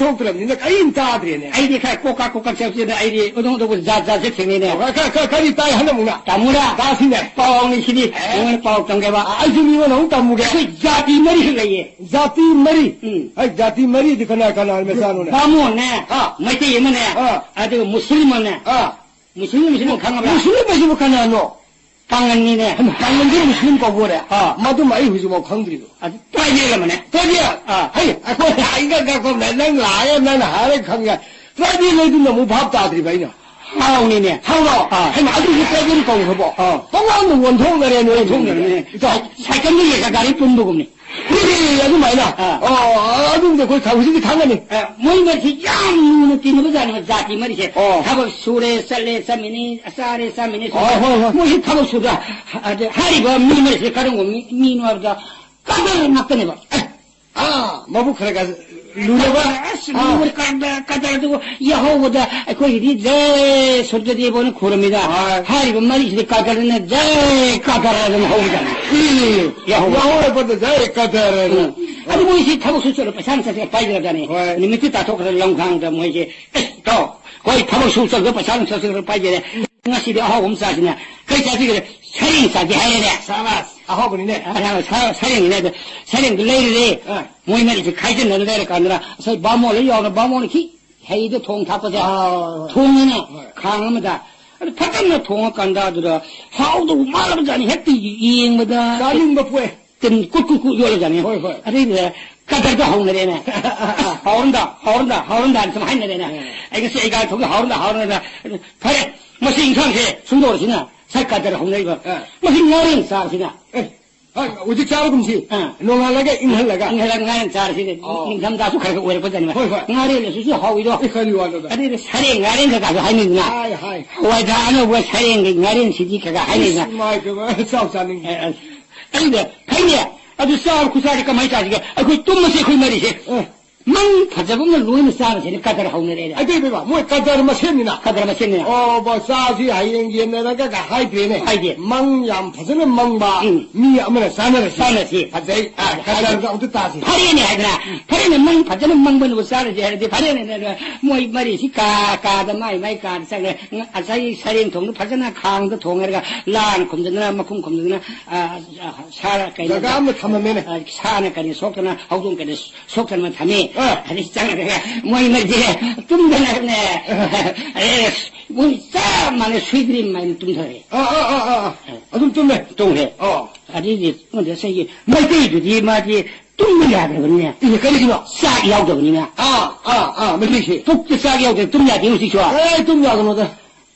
ꯊꯣꯛꯇ꯭ꯔꯕꯅꯤꯅ ꯀꯔꯤꯝ ꯇꯥꯗ꯭ꯔꯦꯅꯦ꯫ ꯑꯩꯗꯤ ꯈꯔ ꯀꯣꯀꯥ ꯀꯣꯀꯥ ꯆꯠꯁꯦꯅ ꯑꯩꯗꯤ ꯑꯗꯨꯝ ꯑꯗꯨꯝ ꯖꯥꯠ ꯖꯥꯠꯁꯦ ꯊꯦꯡꯅꯩꯅꯦ꯫ ꯀ-, ꯀ-, ꯀ-, ꯀꯔꯤ ꯇꯥꯏ ꯍꯟꯗꯛꯃꯨꯛꯅ? ꯇꯥꯃꯣꯅ ꯇꯥꯁꯤꯅꯦ꯫ ꯄꯥꯎꯅꯤ ꯁꯤꯗꯤ꯫ ꯑꯦ꯫ ꯅꯉꯣꯟꯗ ꯄꯥꯎ ꯇꯝꯒꯦꯕ꯫ ꯑ, ꯑꯩꯁꯨ ꯃꯤꯉꯣꯟꯗ ꯑꯃꯨꯛ ꯇꯝꯃꯨꯒꯦ꯫ ꯑꯩꯈꯣꯏ ꯖꯥꯇꯤ ꯃꯔꯤꯁꯨ ꯂꯩꯌꯦ꯫ ꯖꯥꯇꯤ ꯃꯔꯤ? ꯎꯝ꯫ ꯑꯩ ꯖꯥꯇꯤ ꯃꯔꯤꯗꯤ ꯀꯅꯥ ꯀꯅꯥ ꯃꯆꯥꯅꯣꯅꯦ? ꯕꯥꯃꯣꯟꯅꯦ, ꯑꯥ꯫ ꯃꯩꯇꯩ ꯑꯃꯅꯦ, ꯑꯥ꯫ ꯑꯗꯨꯒ ꯃꯨꯁꯂꯤꯝ ꯑꯃꯅꯦ꯫ ꯑꯥ꯫ ꯃꯨꯁꯂꯤꯝ, ꯃꯨꯁꯂꯤꯝ ꯈꯪꯉꯕ꯭ꯔꯥ? ꯃꯨꯁꯂꯤꯝ ꯍꯥꯏꯁꯤꯕꯨ ꯀꯅꯥꯅꯣ? ꯄꯥꯡꯒꯟꯅꯤꯅꯦ꯫ ꯍꯩꯃꯥ, ꯄꯥꯡꯒꯟꯁꯦ ꯃꯨꯁꯂꯤꯝ ꯀꯧꯕ ꯑꯣꯏꯔꯦ? ꯑꯥ꯫ ꯃꯗꯨꯃ ꯑꯩ ꯍꯧꯖꯤꯛꯐꯥꯎ ꯈꯪꯗ꯭ꯔꯤꯕꯣ꯫ ꯑꯗꯨ ꯇ꯭ꯔꯥꯏꯕꯦꯜ ꯑꯃꯅꯦ꯫ ꯇ꯭ꯔꯥꯏꯕꯦꯜ? ꯑꯥ꯫ ꯍꯩ, ꯑꯩꯈꯣꯏ ꯑꯩꯒ ꯉꯥꯏꯈꯣ, ꯅꯪ ꯂꯥꯛꯑꯒ ꯅꯪꯅ ꯍꯥꯏꯔꯒ ꯈꯪꯉꯦ꯫ ꯇ꯭ꯔꯥꯏꯕꯦꯜ ꯍꯥꯏꯗꯨꯅ ꯑꯃꯨꯛ ꯚꯥꯞ ꯇꯥꯗ꯭ꯔꯤꯕ ꯑꯩꯅ꯫ ꯍꯥꯎꯅꯤꯅꯦ꯫ ꯍꯥꯎꯔꯣ? ꯑꯥ꯫ ꯍꯩꯃꯥ, ꯑꯗꯨꯁꯨ ꯇ꯭ꯔꯥꯏꯕꯦꯜ ꯀꯧꯈ꯭ꯔꯕꯣ? ꯑꯥ꯫ ꯄꯪꯉꯥꯡꯗ ꯑꯣꯟꯊꯣꯛꯅꯔꯦ ꯅꯣꯏ꯫ ꯑꯣꯟꯊꯣꯛꯅꯔꯦ꯫ ꯏꯇꯥꯎ꯫ ꯁꯥꯏꯀꯜꯗ ꯌꯦꯡꯉ ꯒꯥꯔꯤ ꯄꯨꯟꯕꯒꯨꯝꯅꯤ꯫ ꯑꯦ, ꯑꯗꯨꯃꯥꯏꯅ? ꯑꯥ꯫ ꯑꯣ, ꯑꯗꯨꯝꯗꯤ ꯑꯩꯈꯣꯏ ꯈ-, ꯍꯧꯖꯤꯛꯇꯤ ꯈꯪꯉꯅꯤ꯫ ꯑ, ꯃꯣꯏ ꯃꯔꯤꯁꯤ ꯌꯥꯝ ꯂꯨꯅ ꯇꯤꯟꯅꯕ ꯖꯥꯠꯅꯦꯕ, ꯖꯥꯇꯤ ꯃꯔꯤꯁꯦ꯫ ꯑꯣ꯫ ꯊꯕꯛ ꯁꯨꯔꯦ, ꯆꯠꯂꯦ, ꯆꯠꯃꯤꯟꯅꯩ, ꯆꯥꯔꯦ, ꯆꯥꯃꯤꯟꯅꯩ, ꯑꯣ, ꯍꯣꯏ, ꯍꯣꯏ꯫ ꯃꯣꯏꯁꯤ ꯊꯕꯛ ꯁꯨꯗ꯭ꯔꯥ? ꯑꯗ ꯍꯥꯏꯔꯤꯕ ꯃꯤ ꯃꯔꯤꯁꯦ ꯀꯔꯝꯕ ꯃꯤ, ꯃꯤꯅꯣ ꯍꯥꯏꯕꯗ ꯀꯗꯔ ꯉꯥꯛꯇꯅꯦꯕ꯫ ꯑꯦ, ꯑꯥ, ꯃꯕꯨꯛ ꯈꯔ ꯈꯔ ꯂꯨꯔꯕ? ꯑꯁ, ꯑꯥ꯫ ꯂꯨꯔꯦ, ꯀꯗꯔ, ꯀꯗꯔ ꯑꯗꯨꯕꯨ ꯌꯥꯍꯧꯕꯗ ꯑꯩꯈꯣꯏꯒꯤꯗꯤ ꯖꯩ ꯁꯨꯔꯖꯗꯦꯕ ꯑꯣꯏꯅ ꯈꯨꯔꯝꯃꯤꯗ꯫ ꯍꯣꯏ꯫ ꯍꯥꯏꯔꯤꯕ ꯃꯔꯤꯁꯤꯗꯤ ꯀꯗꯔꯅ ꯖꯩ ꯀꯗꯔ ꯑꯗꯨꯝ ꯍꯧꯕꯖꯥꯠꯅꯤ꯫ ꯎꯝ꯫ ꯌꯥꯍꯧꯕ꯫ ꯌꯥꯍꯧꯔꯛꯄꯗ ꯖꯩ ꯀꯗꯔ ꯑꯗꯨꯝ꯫ ꯎꯝ꯫ ꯑꯗꯨ ꯃꯣꯏꯁꯤ ꯊꯕꯛꯁꯨ ꯆꯠꯂ ꯄꯩꯁꯥ ꯅꯨꯡꯁꯥꯁꯦ ꯄꯥꯏꯖꯔꯖꯥꯠꯅꯤ꯫ ꯍꯣꯏ꯫ ꯅꯨꯃꯤꯠꯇꯨ ꯇꯥꯊꯣꯛꯈ꯭ꯔ ꯂꯝꯈꯥꯡꯗ ꯃꯣꯏꯁꯦ, "ꯑꯦ, ꯏꯇꯥꯎ, ꯑꯩꯈꯣꯏ ꯊꯕꯛ ꯁꯨ ꯆꯠꯂꯒ ꯄꯩꯁꯥ ꯅꯨꯡꯁꯥꯁꯦ ꯈꯔ ꯄꯥꯏꯖꯔꯦ꯫ ꯉꯁꯤꯗꯤ ꯑꯍꯥꯎꯕ ꯑꯃ ꯆꯥꯁꯤꯅꯦ꯫ ꯀꯩ ꯆꯥꯁꯤꯒꯦ?" ꯁꯔꯦꯡ ꯆꯥꯁꯦ ꯍꯥꯏꯔꯦꯅꯦ꯫ ꯁꯥꯕꯥꯁ, ꯑꯍꯥꯎꯕꯅꯤꯅꯦ꯫ ꯑ, ꯁ-, ꯁꯔꯦꯡꯅꯤꯅꯦ ꯑꯗꯣ꯫ ꯁꯔꯦꯡꯗꯣ ꯂꯩꯔꯨꯔꯦ꯫ ꯑ꯫ ꯃꯣꯏ ꯃꯔꯤꯁꯦ ꯈꯥꯏꯖꯤꯟꯅꯗꯅ ꯂꯩꯔꯀꯥꯟꯗꯨꯗ ꯉꯁꯥꯏ ꯕꯥꯃꯣꯟ ꯂꯣꯏ ꯌꯥꯎꯅ ꯕꯥꯃꯣꯟ ꯈꯤ ꯍꯩꯗ ꯊꯣꯡ ꯊꯥꯛꯄꯁꯦ꯫ ꯑꯥ, ꯍꯣꯏ, ꯍꯣꯏ꯫ ꯊꯣꯡꯉꯦꯅꯦ꯫ ꯍꯣꯏ꯫ ꯈꯥꯡ ꯑꯃꯗ꯫ ꯑꯗꯨ ꯐꯖꯅ ꯊꯣꯡꯉꯀꯥꯟꯗ ꯑꯗꯨꯗ ꯍꯥꯎꯗꯧ ꯃꯥꯜꯂꯕꯖꯥꯠꯅꯤ꯫ ꯍꯦꯛꯇ ꯌꯦꯡꯕꯗ ꯆꯥꯅꯤꯡꯕ ꯄꯣꯛꯑꯦ꯫ ꯇꯤꯟ ꯀꯨꯠ ꯀꯨꯠ ꯀꯨꯠ ꯌꯣꯠꯂꯖꯥꯠꯅꯤ꯫ ꯍꯣꯏ, ꯍꯣꯏ꯫ ꯑꯗꯩꯗꯨꯗ ꯀꯗꯔꯗꯣ ꯍꯧꯅꯔꯦꯅꯦ꯫ "ꯍꯥꯎꯔꯝꯗ, ꯍꯥꯎꯔꯝꯗ, ꯍꯥꯎꯔꯝꯗ" ꯍꯥꯏꯅ ꯁꯨꯝ ꯍꯥꯏꯅꯔꯦꯅꯦ꯫ ꯎꯝ꯫ ꯑꯩ ꯉꯁꯤ ꯑꯩ ꯒꯥꯔꯤ ꯊꯧꯕ ꯍꯥꯎꯔꯝꯗ, ꯍꯥꯎꯔꯝꯗ꯫ "ꯐꯔꯦ, ꯃꯁꯤ ꯏꯟꯁꯥꯡꯁꯦ ꯁꯨꯝꯗꯧꯔꯁꯤꯅ" ꯉꯁꯥꯏ ꯀꯗꯔ ꯍꯧꯅꯔꯤꯕ꯫ ꯑ꯫ "ꯃꯁꯤ ꯉꯥꯔꯦꯟ ꯆꯥꯔꯁꯤꯅ" ꯑꯦ, ꯍꯣꯏ, ꯍꯧꯖꯤꯛ ꯆꯥꯔꯒꯨꯝꯁꯤ꯫ ꯑꯥ꯫ ꯅꯣꯡꯉꯥꯜꯂꯒ ꯏꯪꯍꯜꯂꯒ꯫ ꯏꯪꯍꯜꯂꯒ ꯉꯥꯔꯦꯟ ꯆꯥꯔꯁꯤꯅꯦ꯫ ꯑꯣ꯫ ꯅꯤꯡꯊꯝꯊꯥꯁꯨ ꯈꯔ ꯈꯔ ꯑꯣꯏꯔꯛꯄꯗꯅꯦ꯫ ꯍꯣꯏ, ꯍꯣꯏ꯫ ꯉꯥꯔꯦꯟ ꯑꯁꯤꯁꯨ ꯍꯥꯎꯏꯗꯣ꯫ ꯑꯦ, ꯀꯔꯤ ꯋꯥꯅꯣꯗ? ꯑꯗꯩꯗ ꯁꯔꯦꯡ ꯉꯥꯔꯦꯟ ꯀꯀꯥꯁꯨ ꯍꯥꯏꯅꯩꯗꯅ꯫ ꯍꯥꯏ, ꯍꯥꯏ꯫ ꯍꯋꯥꯏꯊ꯭ꯔꯥꯛ ꯑꯅꯧꯕ ꯁꯔꯦꯡꯒꯤ ꯉꯥꯔꯦꯟꯁꯤꯗꯤ ꯀꯀꯥ ꯍꯥꯏꯅꯩꯗꯅ꯫ ꯏꯁ, ꯏꯃꯥꯏ ꯄꯦꯝꯃ, ꯆꯥꯎ ꯆꯥꯅꯤꯡꯉꯤ꯫ ꯑꯦ, ꯑꯦ꯫ ꯑꯗꯨꯗ ꯐꯩꯅꯦ꯫ ꯑꯗꯨ ꯆꯥꯕ ꯈꯨꯠꯆꯥꯗꯤ ꯀꯃꯥꯏꯅ ꯆꯥꯁꯤꯒꯦ? ꯑꯩꯈꯣꯏ ꯇꯨꯝꯃꯁꯦ ꯑꯩꯈꯣꯏ ꯃꯔꯤꯁꯦ꯫ ꯑꯦ꯫ ꯃꯪ ꯐꯖꯕ ꯑꯃ ꯂꯣꯏꯅ ꯆꯥꯔꯁꯦꯅ ꯀꯗꯔ ꯍꯧꯅꯔꯦꯅꯦ꯫ ꯑꯗꯨꯏ ꯕꯦꯕꯥ, ꯃꯣꯏ ꯀꯗꯔ ꯃꯁꯦꯟꯅꯤꯅ꯫ ꯀꯗꯔ ꯃꯁꯦꯟꯅꯤꯅ꯫ ꯑꯣ, ꯕꯣ, ꯆꯥꯁꯤ ꯍꯌꯦꯡ ꯌꯦꯟꯅꯔꯒ ꯀ ꯍꯥꯏꯗ꯭ꯔꯦꯅꯦ꯫ ꯍꯥꯏꯗꯦ꯫ ꯃꯪ ꯌꯥꯝ ꯐꯖꯅ ꯃꯪꯕ ꯎꯝ꯫ ꯃꯤ ꯑꯃꯅ ꯆꯥꯅꯔꯁꯤ꯫ ꯆꯥꯅꯔꯁꯤ꯫ ꯐꯖꯩ꯫ ꯑ, ꯍꯥꯏꯗꯦ꯫ ꯀꯗꯔꯗ ꯑꯝꯇ ꯇꯥꯁꯤ꯫ ꯐꯔꯦꯅꯦ ꯍꯥꯏꯗꯅ꯫ ꯐꯔꯦꯅꯦ, ꯃꯪ ꯐꯖꯅ ꯃꯪꯕꯅꯕꯨ ꯆꯥꯔꯁꯤ ꯍꯥꯏꯔꯗꯤ ꯐꯔꯦꯅꯦ꯫ ꯑꯗꯨꯅ ꯃꯣꯏ ꯃꯔꯤꯁꯤ ꯀꯥ ꯀꯥꯗ ꯃꯥꯏ ꯃꯥꯏ ꯀꯥꯗ ꯆꯪꯉꯦ꯫ ꯉꯁꯥꯏꯒꯤ ꯁꯔꯦꯡ ꯊꯣꯡꯗꯨ ꯐꯖꯅ ꯈꯥꯡꯗ ꯊꯣꯡꯉꯒ ꯂꯥꯅ ꯈꯨꯝꯖꯗꯅ ꯃꯈꯨꯝ ꯈꯨꯝꯖꯗꯅ, ꯑ, ꯑ, ꯁꯥꯔ ꯀꯩꯅꯣ, ꯖꯒꯥ ꯑꯃ ꯊꯝꯃꯝꯃꯦꯅꯦ꯫ ꯑ, ꯁꯥꯅ ꯀꯔꯤ ꯁꯣꯛꯇꯅ ꯍꯧꯗꯣꯡ ꯀꯔꯤ ꯁꯣꯛꯇꯅ ꯊꯝꯃꯤ꯫ ꯑ꯫ ꯑꯗꯩ ꯆꯪꯉꯒ ꯃꯣꯏ ꯃꯔꯤꯁꯦ ꯇꯨꯝꯗꯅꯅꯦ꯫ ꯑꯦ, ꯃꯣꯏ ꯆꯞ ꯃꯥꯟꯅ ꯁꯨꯏꯗ꯭ꯔꯤ ꯃꯥꯏꯅ ꯇꯨꯝꯊꯔꯦ꯫ ꯑ, ꯑ, ꯑ, ꯑ, ꯑ꯫ ꯑꯗꯨꯝ ꯇꯨꯝꯃꯦ꯫ ꯇꯨꯝꯈ꯭ꯔꯦ꯫ ꯑ꯫ ꯑꯗꯩꯗꯤ ꯉꯁꯥꯏꯒꯤ ꯃꯩꯇꯩꯗꯨꯗꯤ ꯃꯥꯗꯤ ꯇꯨꯝꯕ ꯌꯥꯗ꯭ꯔꯕꯅꯤꯅꯦ꯫ ꯏꯅꯦ, ꯀꯔꯤꯒꯤꯅꯣ? ꯆꯥꯛ ꯌꯥꯎꯗꯕꯅꯤꯅ꯫ ꯑꯥ, ꯑꯥ, ꯑꯥ, ꯃꯩꯇꯩꯁꯦ꯫ ꯄꯨꯛꯇ ꯆꯥꯛ ꯌꯥꯎꯗ꯭ꯔꯗꯤ ꯇꯨꯝ ꯌꯥꯗꯦ ꯍꯧꯖꯤꯛꯁꯨ꯫ ꯑꯦ, ꯇꯨꯝ ꯌꯥꯒꯅꯣꯗ꯫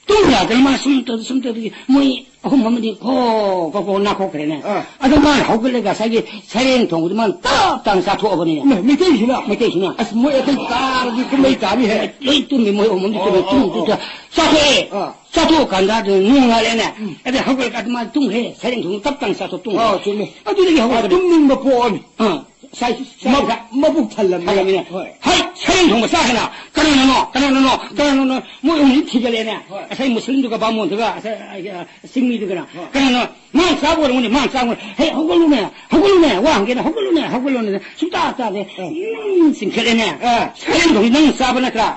ꯇꯨꯝ ꯌꯥꯗꯅ ꯃꯥ ꯁꯨꯝ ꯇꯧ-, ꯁꯨꯝ ꯇꯧꯗꯒꯤ ꯃꯣꯏ ꯑꯍꯨꯝ ꯑꯃꯗꯤ ꯀꯣ, ꯀꯣ, ꯀꯣ ꯅꯥꯈꯣꯛꯈ꯭ꯔꯦꯅꯦ꯫ ꯑꯥ꯫ ꯑꯗꯣ ꯃꯥꯅ ꯍꯧꯒꯠꯂꯒ ꯉꯁꯥꯏꯒꯤ ꯁꯔꯦꯡ ꯊꯣꯡꯕꯗꯣ ꯃꯥꯅ ꯇꯞ ꯇꯥꯅ ꯆꯥꯊꯣꯛꯑꯕꯅꯤꯅꯦ꯫ ꯃ-, ꯃꯩꯇꯩꯁꯤꯅ? ꯃꯩꯇꯩꯁꯤꯅ꯫ ꯑꯁ, ꯃꯣꯏ ꯑꯇꯩ ꯆꯥꯔꯗꯤ ꯀꯨꯝꯍꯩ ꯇꯥꯅꯤꯍꯦ꯫ ꯂꯣꯏ ꯇꯨꯝꯃꯤ, ꯃꯣꯏ ꯑꯍꯨꯝ ꯑꯃꯗꯤ ꯇꯨꯝꯃꯤ꯫ ꯑꯣ, ꯇꯨꯝ, ꯑꯣ, ꯇꯨꯝ, ꯑꯣ꯫ ꯆꯥꯊꯣꯛꯑꯦ꯫ ꯑꯥ꯫ ꯆꯥꯊꯣꯛꯑꯀꯥꯟꯗ ꯑꯗꯨ ꯅꯣꯡꯉꯥꯜꯂꯦꯅꯦ꯫ ꯎꯝ꯫ ꯑꯗꯩ ꯍꯧꯒꯠꯂꯀꯥꯟꯗ ꯃꯥ ꯇꯨꯝꯈ꯭ꯔꯦ꯫ ꯁꯔꯦꯡ ꯊꯣꯡꯕꯗꯣ ꯇꯞ ꯇꯥꯅ ꯆꯥꯊꯣꯛ ꯇꯨꯝꯈ꯭ꯔꯦ꯫ ꯑꯥ, ꯆꯨꯝꯃꯤ꯫ ꯑꯗꯨꯗꯒꯤ ꯍꯧꯒꯠꯂꯦ꯫ ꯇꯨꯝꯅꯤꯡꯕ ꯄꯣꯛꯑꯅꯤ꯫ ꯑꯥ꯫ ꯁꯥꯏ-, ꯁꯥꯏ-, ꯃꯕꯨꯛ ꯊꯜꯂꯕꯅꯤꯅ꯫ ꯊꯜꯂꯕꯅꯤꯅ꯫ ꯍꯣꯏ꯫ "ꯍꯩ, ꯁꯔꯦꯡ ꯊꯣꯡꯕ ꯆꯥꯈꯤꯅ꯫ ꯀꯅꯥꯅꯅꯣ? ꯀꯅꯥꯅꯅꯣ? ꯀꯅꯥꯅꯅꯣ?" ꯃꯣꯏ ꯑꯍꯨꯝꯁꯤ ꯊꯤꯒꯠꯂꯦꯅꯦ꯫ ꯍꯣꯏ꯫ ꯉꯁꯥꯏ ꯃꯨꯁꯂꯤꯝꯗꯨꯒ ꯕꯥꯃꯣꯟꯗꯨꯒ, ꯉꯁꯥꯏ, ꯑ, ꯆꯤꯡꯃꯤꯗꯨꯒꯅ꯫ ꯍꯣꯏ꯫ "ꯀꯅꯥꯅꯣ? ꯃꯥꯅ ꯆꯥꯕ ꯑꯣꯏꯔꯝꯒꯅꯤ, ꯃꯥꯅ ꯆꯥꯕ ꯑꯣꯏꯔꯝꯒꯅꯤ꯫ ꯍꯩ, ꯍꯧꯒꯠꯂꯨꯅꯦ, ꯍꯧꯒꯠꯂꯨꯅꯦ, ꯋꯥ ꯍꯪꯒꯦꯅ ꯍꯧꯒꯠꯂꯨꯅꯦ, ꯍꯧꯒꯠꯂꯨꯅꯦ꯫ ꯁꯨꯡꯇꯥ ꯇꯥꯗꯦ꯫ ꯑ꯫ ꯎꯝ, ꯆꯤꯡꯈꯠꯂꯦꯅꯦ꯫ ꯑ꯫ ꯁꯔꯦꯡ ꯊꯣꯡꯕ ꯅꯪ ꯆꯥꯕ ꯅꯠꯇ꯭ꯔꯥ?"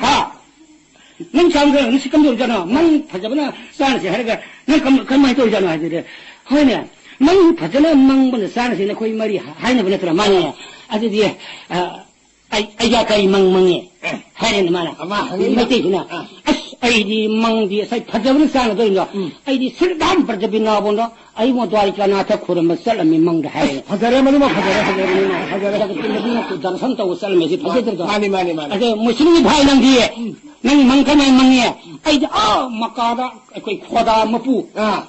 ꯍꯥ? "ꯅꯪ ꯆꯥꯕꯗ ꯉꯁꯤ ꯀꯝꯗꯧꯔꯖꯥꯠꯅꯣ? ꯃꯪ ꯐꯖꯕꯅ ꯆꯥꯔꯁꯦ ꯍꯥꯏꯔꯒ ꯅꯪ ꯀꯝ-, ꯀꯃꯥꯏꯅ ꯇꯧꯔꯤꯖꯥꯠꯅꯣ ꯍꯥꯏꯗꯨꯗꯤ, "ꯍꯣꯏꯅꯦ, ꯅꯪ ꯐꯖꯅ ꯃꯪꯕꯅ ꯆꯥꯅꯁꯦ ꯅꯈꯣꯏ ꯃꯔꯤ ꯍꯥꯏꯅꯕ ꯅꯠꯇ꯭ꯔꯥ?" "ꯃꯥꯅꯦ꯫ ꯑꯗꯨꯗꯤ, ꯑ, ꯑꯩ, ꯑꯩ ꯀꯔꯤ ꯃꯪ ꯃꯪꯉꯦ?" ꯑꯦ꯫ ꯍꯥꯏꯔꯦꯅꯦ ꯃꯥꯅ꯫ ꯑꯃ ꯍꯪꯉꯛꯏꯕ꯫ ꯃꯩꯇꯩꯁꯤꯅ, ꯑꯥ꯫ "ꯑꯁ, ꯑꯩꯗꯤ ꯃꯪꯗꯤ ꯉꯁꯥꯏ ꯐꯖꯕꯅ ꯆꯥꯅꯗꯣꯏꯅꯣ꯫ ꯎꯝ꯫ ꯑꯩꯗꯤ ꯁꯤꯔꯗꯥꯝ ꯄ꯭ꯔꯖꯕꯤꯅꯥꯕꯣꯟꯗꯣ ꯑꯩꯉꯣꯟ ꯗ꯭ꯋꯥꯔꯤꯀꯥꯅꯥꯊ ꯈꯨꯔꯨꯝꯕ ꯆꯠꯂꯝꯃꯤ ꯃꯪꯗ", ꯍꯥꯏꯔꯦ꯫ ꯑꯁ, ꯐꯖꯔꯦ, ꯃꯗꯨꯃ ꯐꯖꯔꯦ, ꯐꯖꯔꯦ, ꯐꯖꯔꯦ꯫ ꯖꯒꯠꯀꯤ ꯃꯕꯨꯡꯅ ꯗꯔꯁꯟ ꯇꯧꯕ ꯆꯠꯂꯝꯃꯤ, ꯁꯤ ꯐꯖꯗ꯭ꯔꯗꯣ? ꯃꯥꯅꯤ, ꯃꯥꯅꯤ, ꯃꯥꯅꯤ꯫ ꯑꯗꯣ ꯃꯨꯁꯂꯤꯝꯒꯤ ꯚꯥꯏ ꯅꯪꯗꯤ, ꯎꯝ꯫ ꯅꯪ ꯃꯪ ꯀꯃꯥꯏꯅ ꯃꯪꯉꯤ? ꯑꯩꯗꯤ ꯑꯥ ꯃꯀꯥꯗ ꯑꯩꯈꯣꯏ ꯈꯣꯗꯥ ꯃꯄꯨ, ꯑꯥ꯫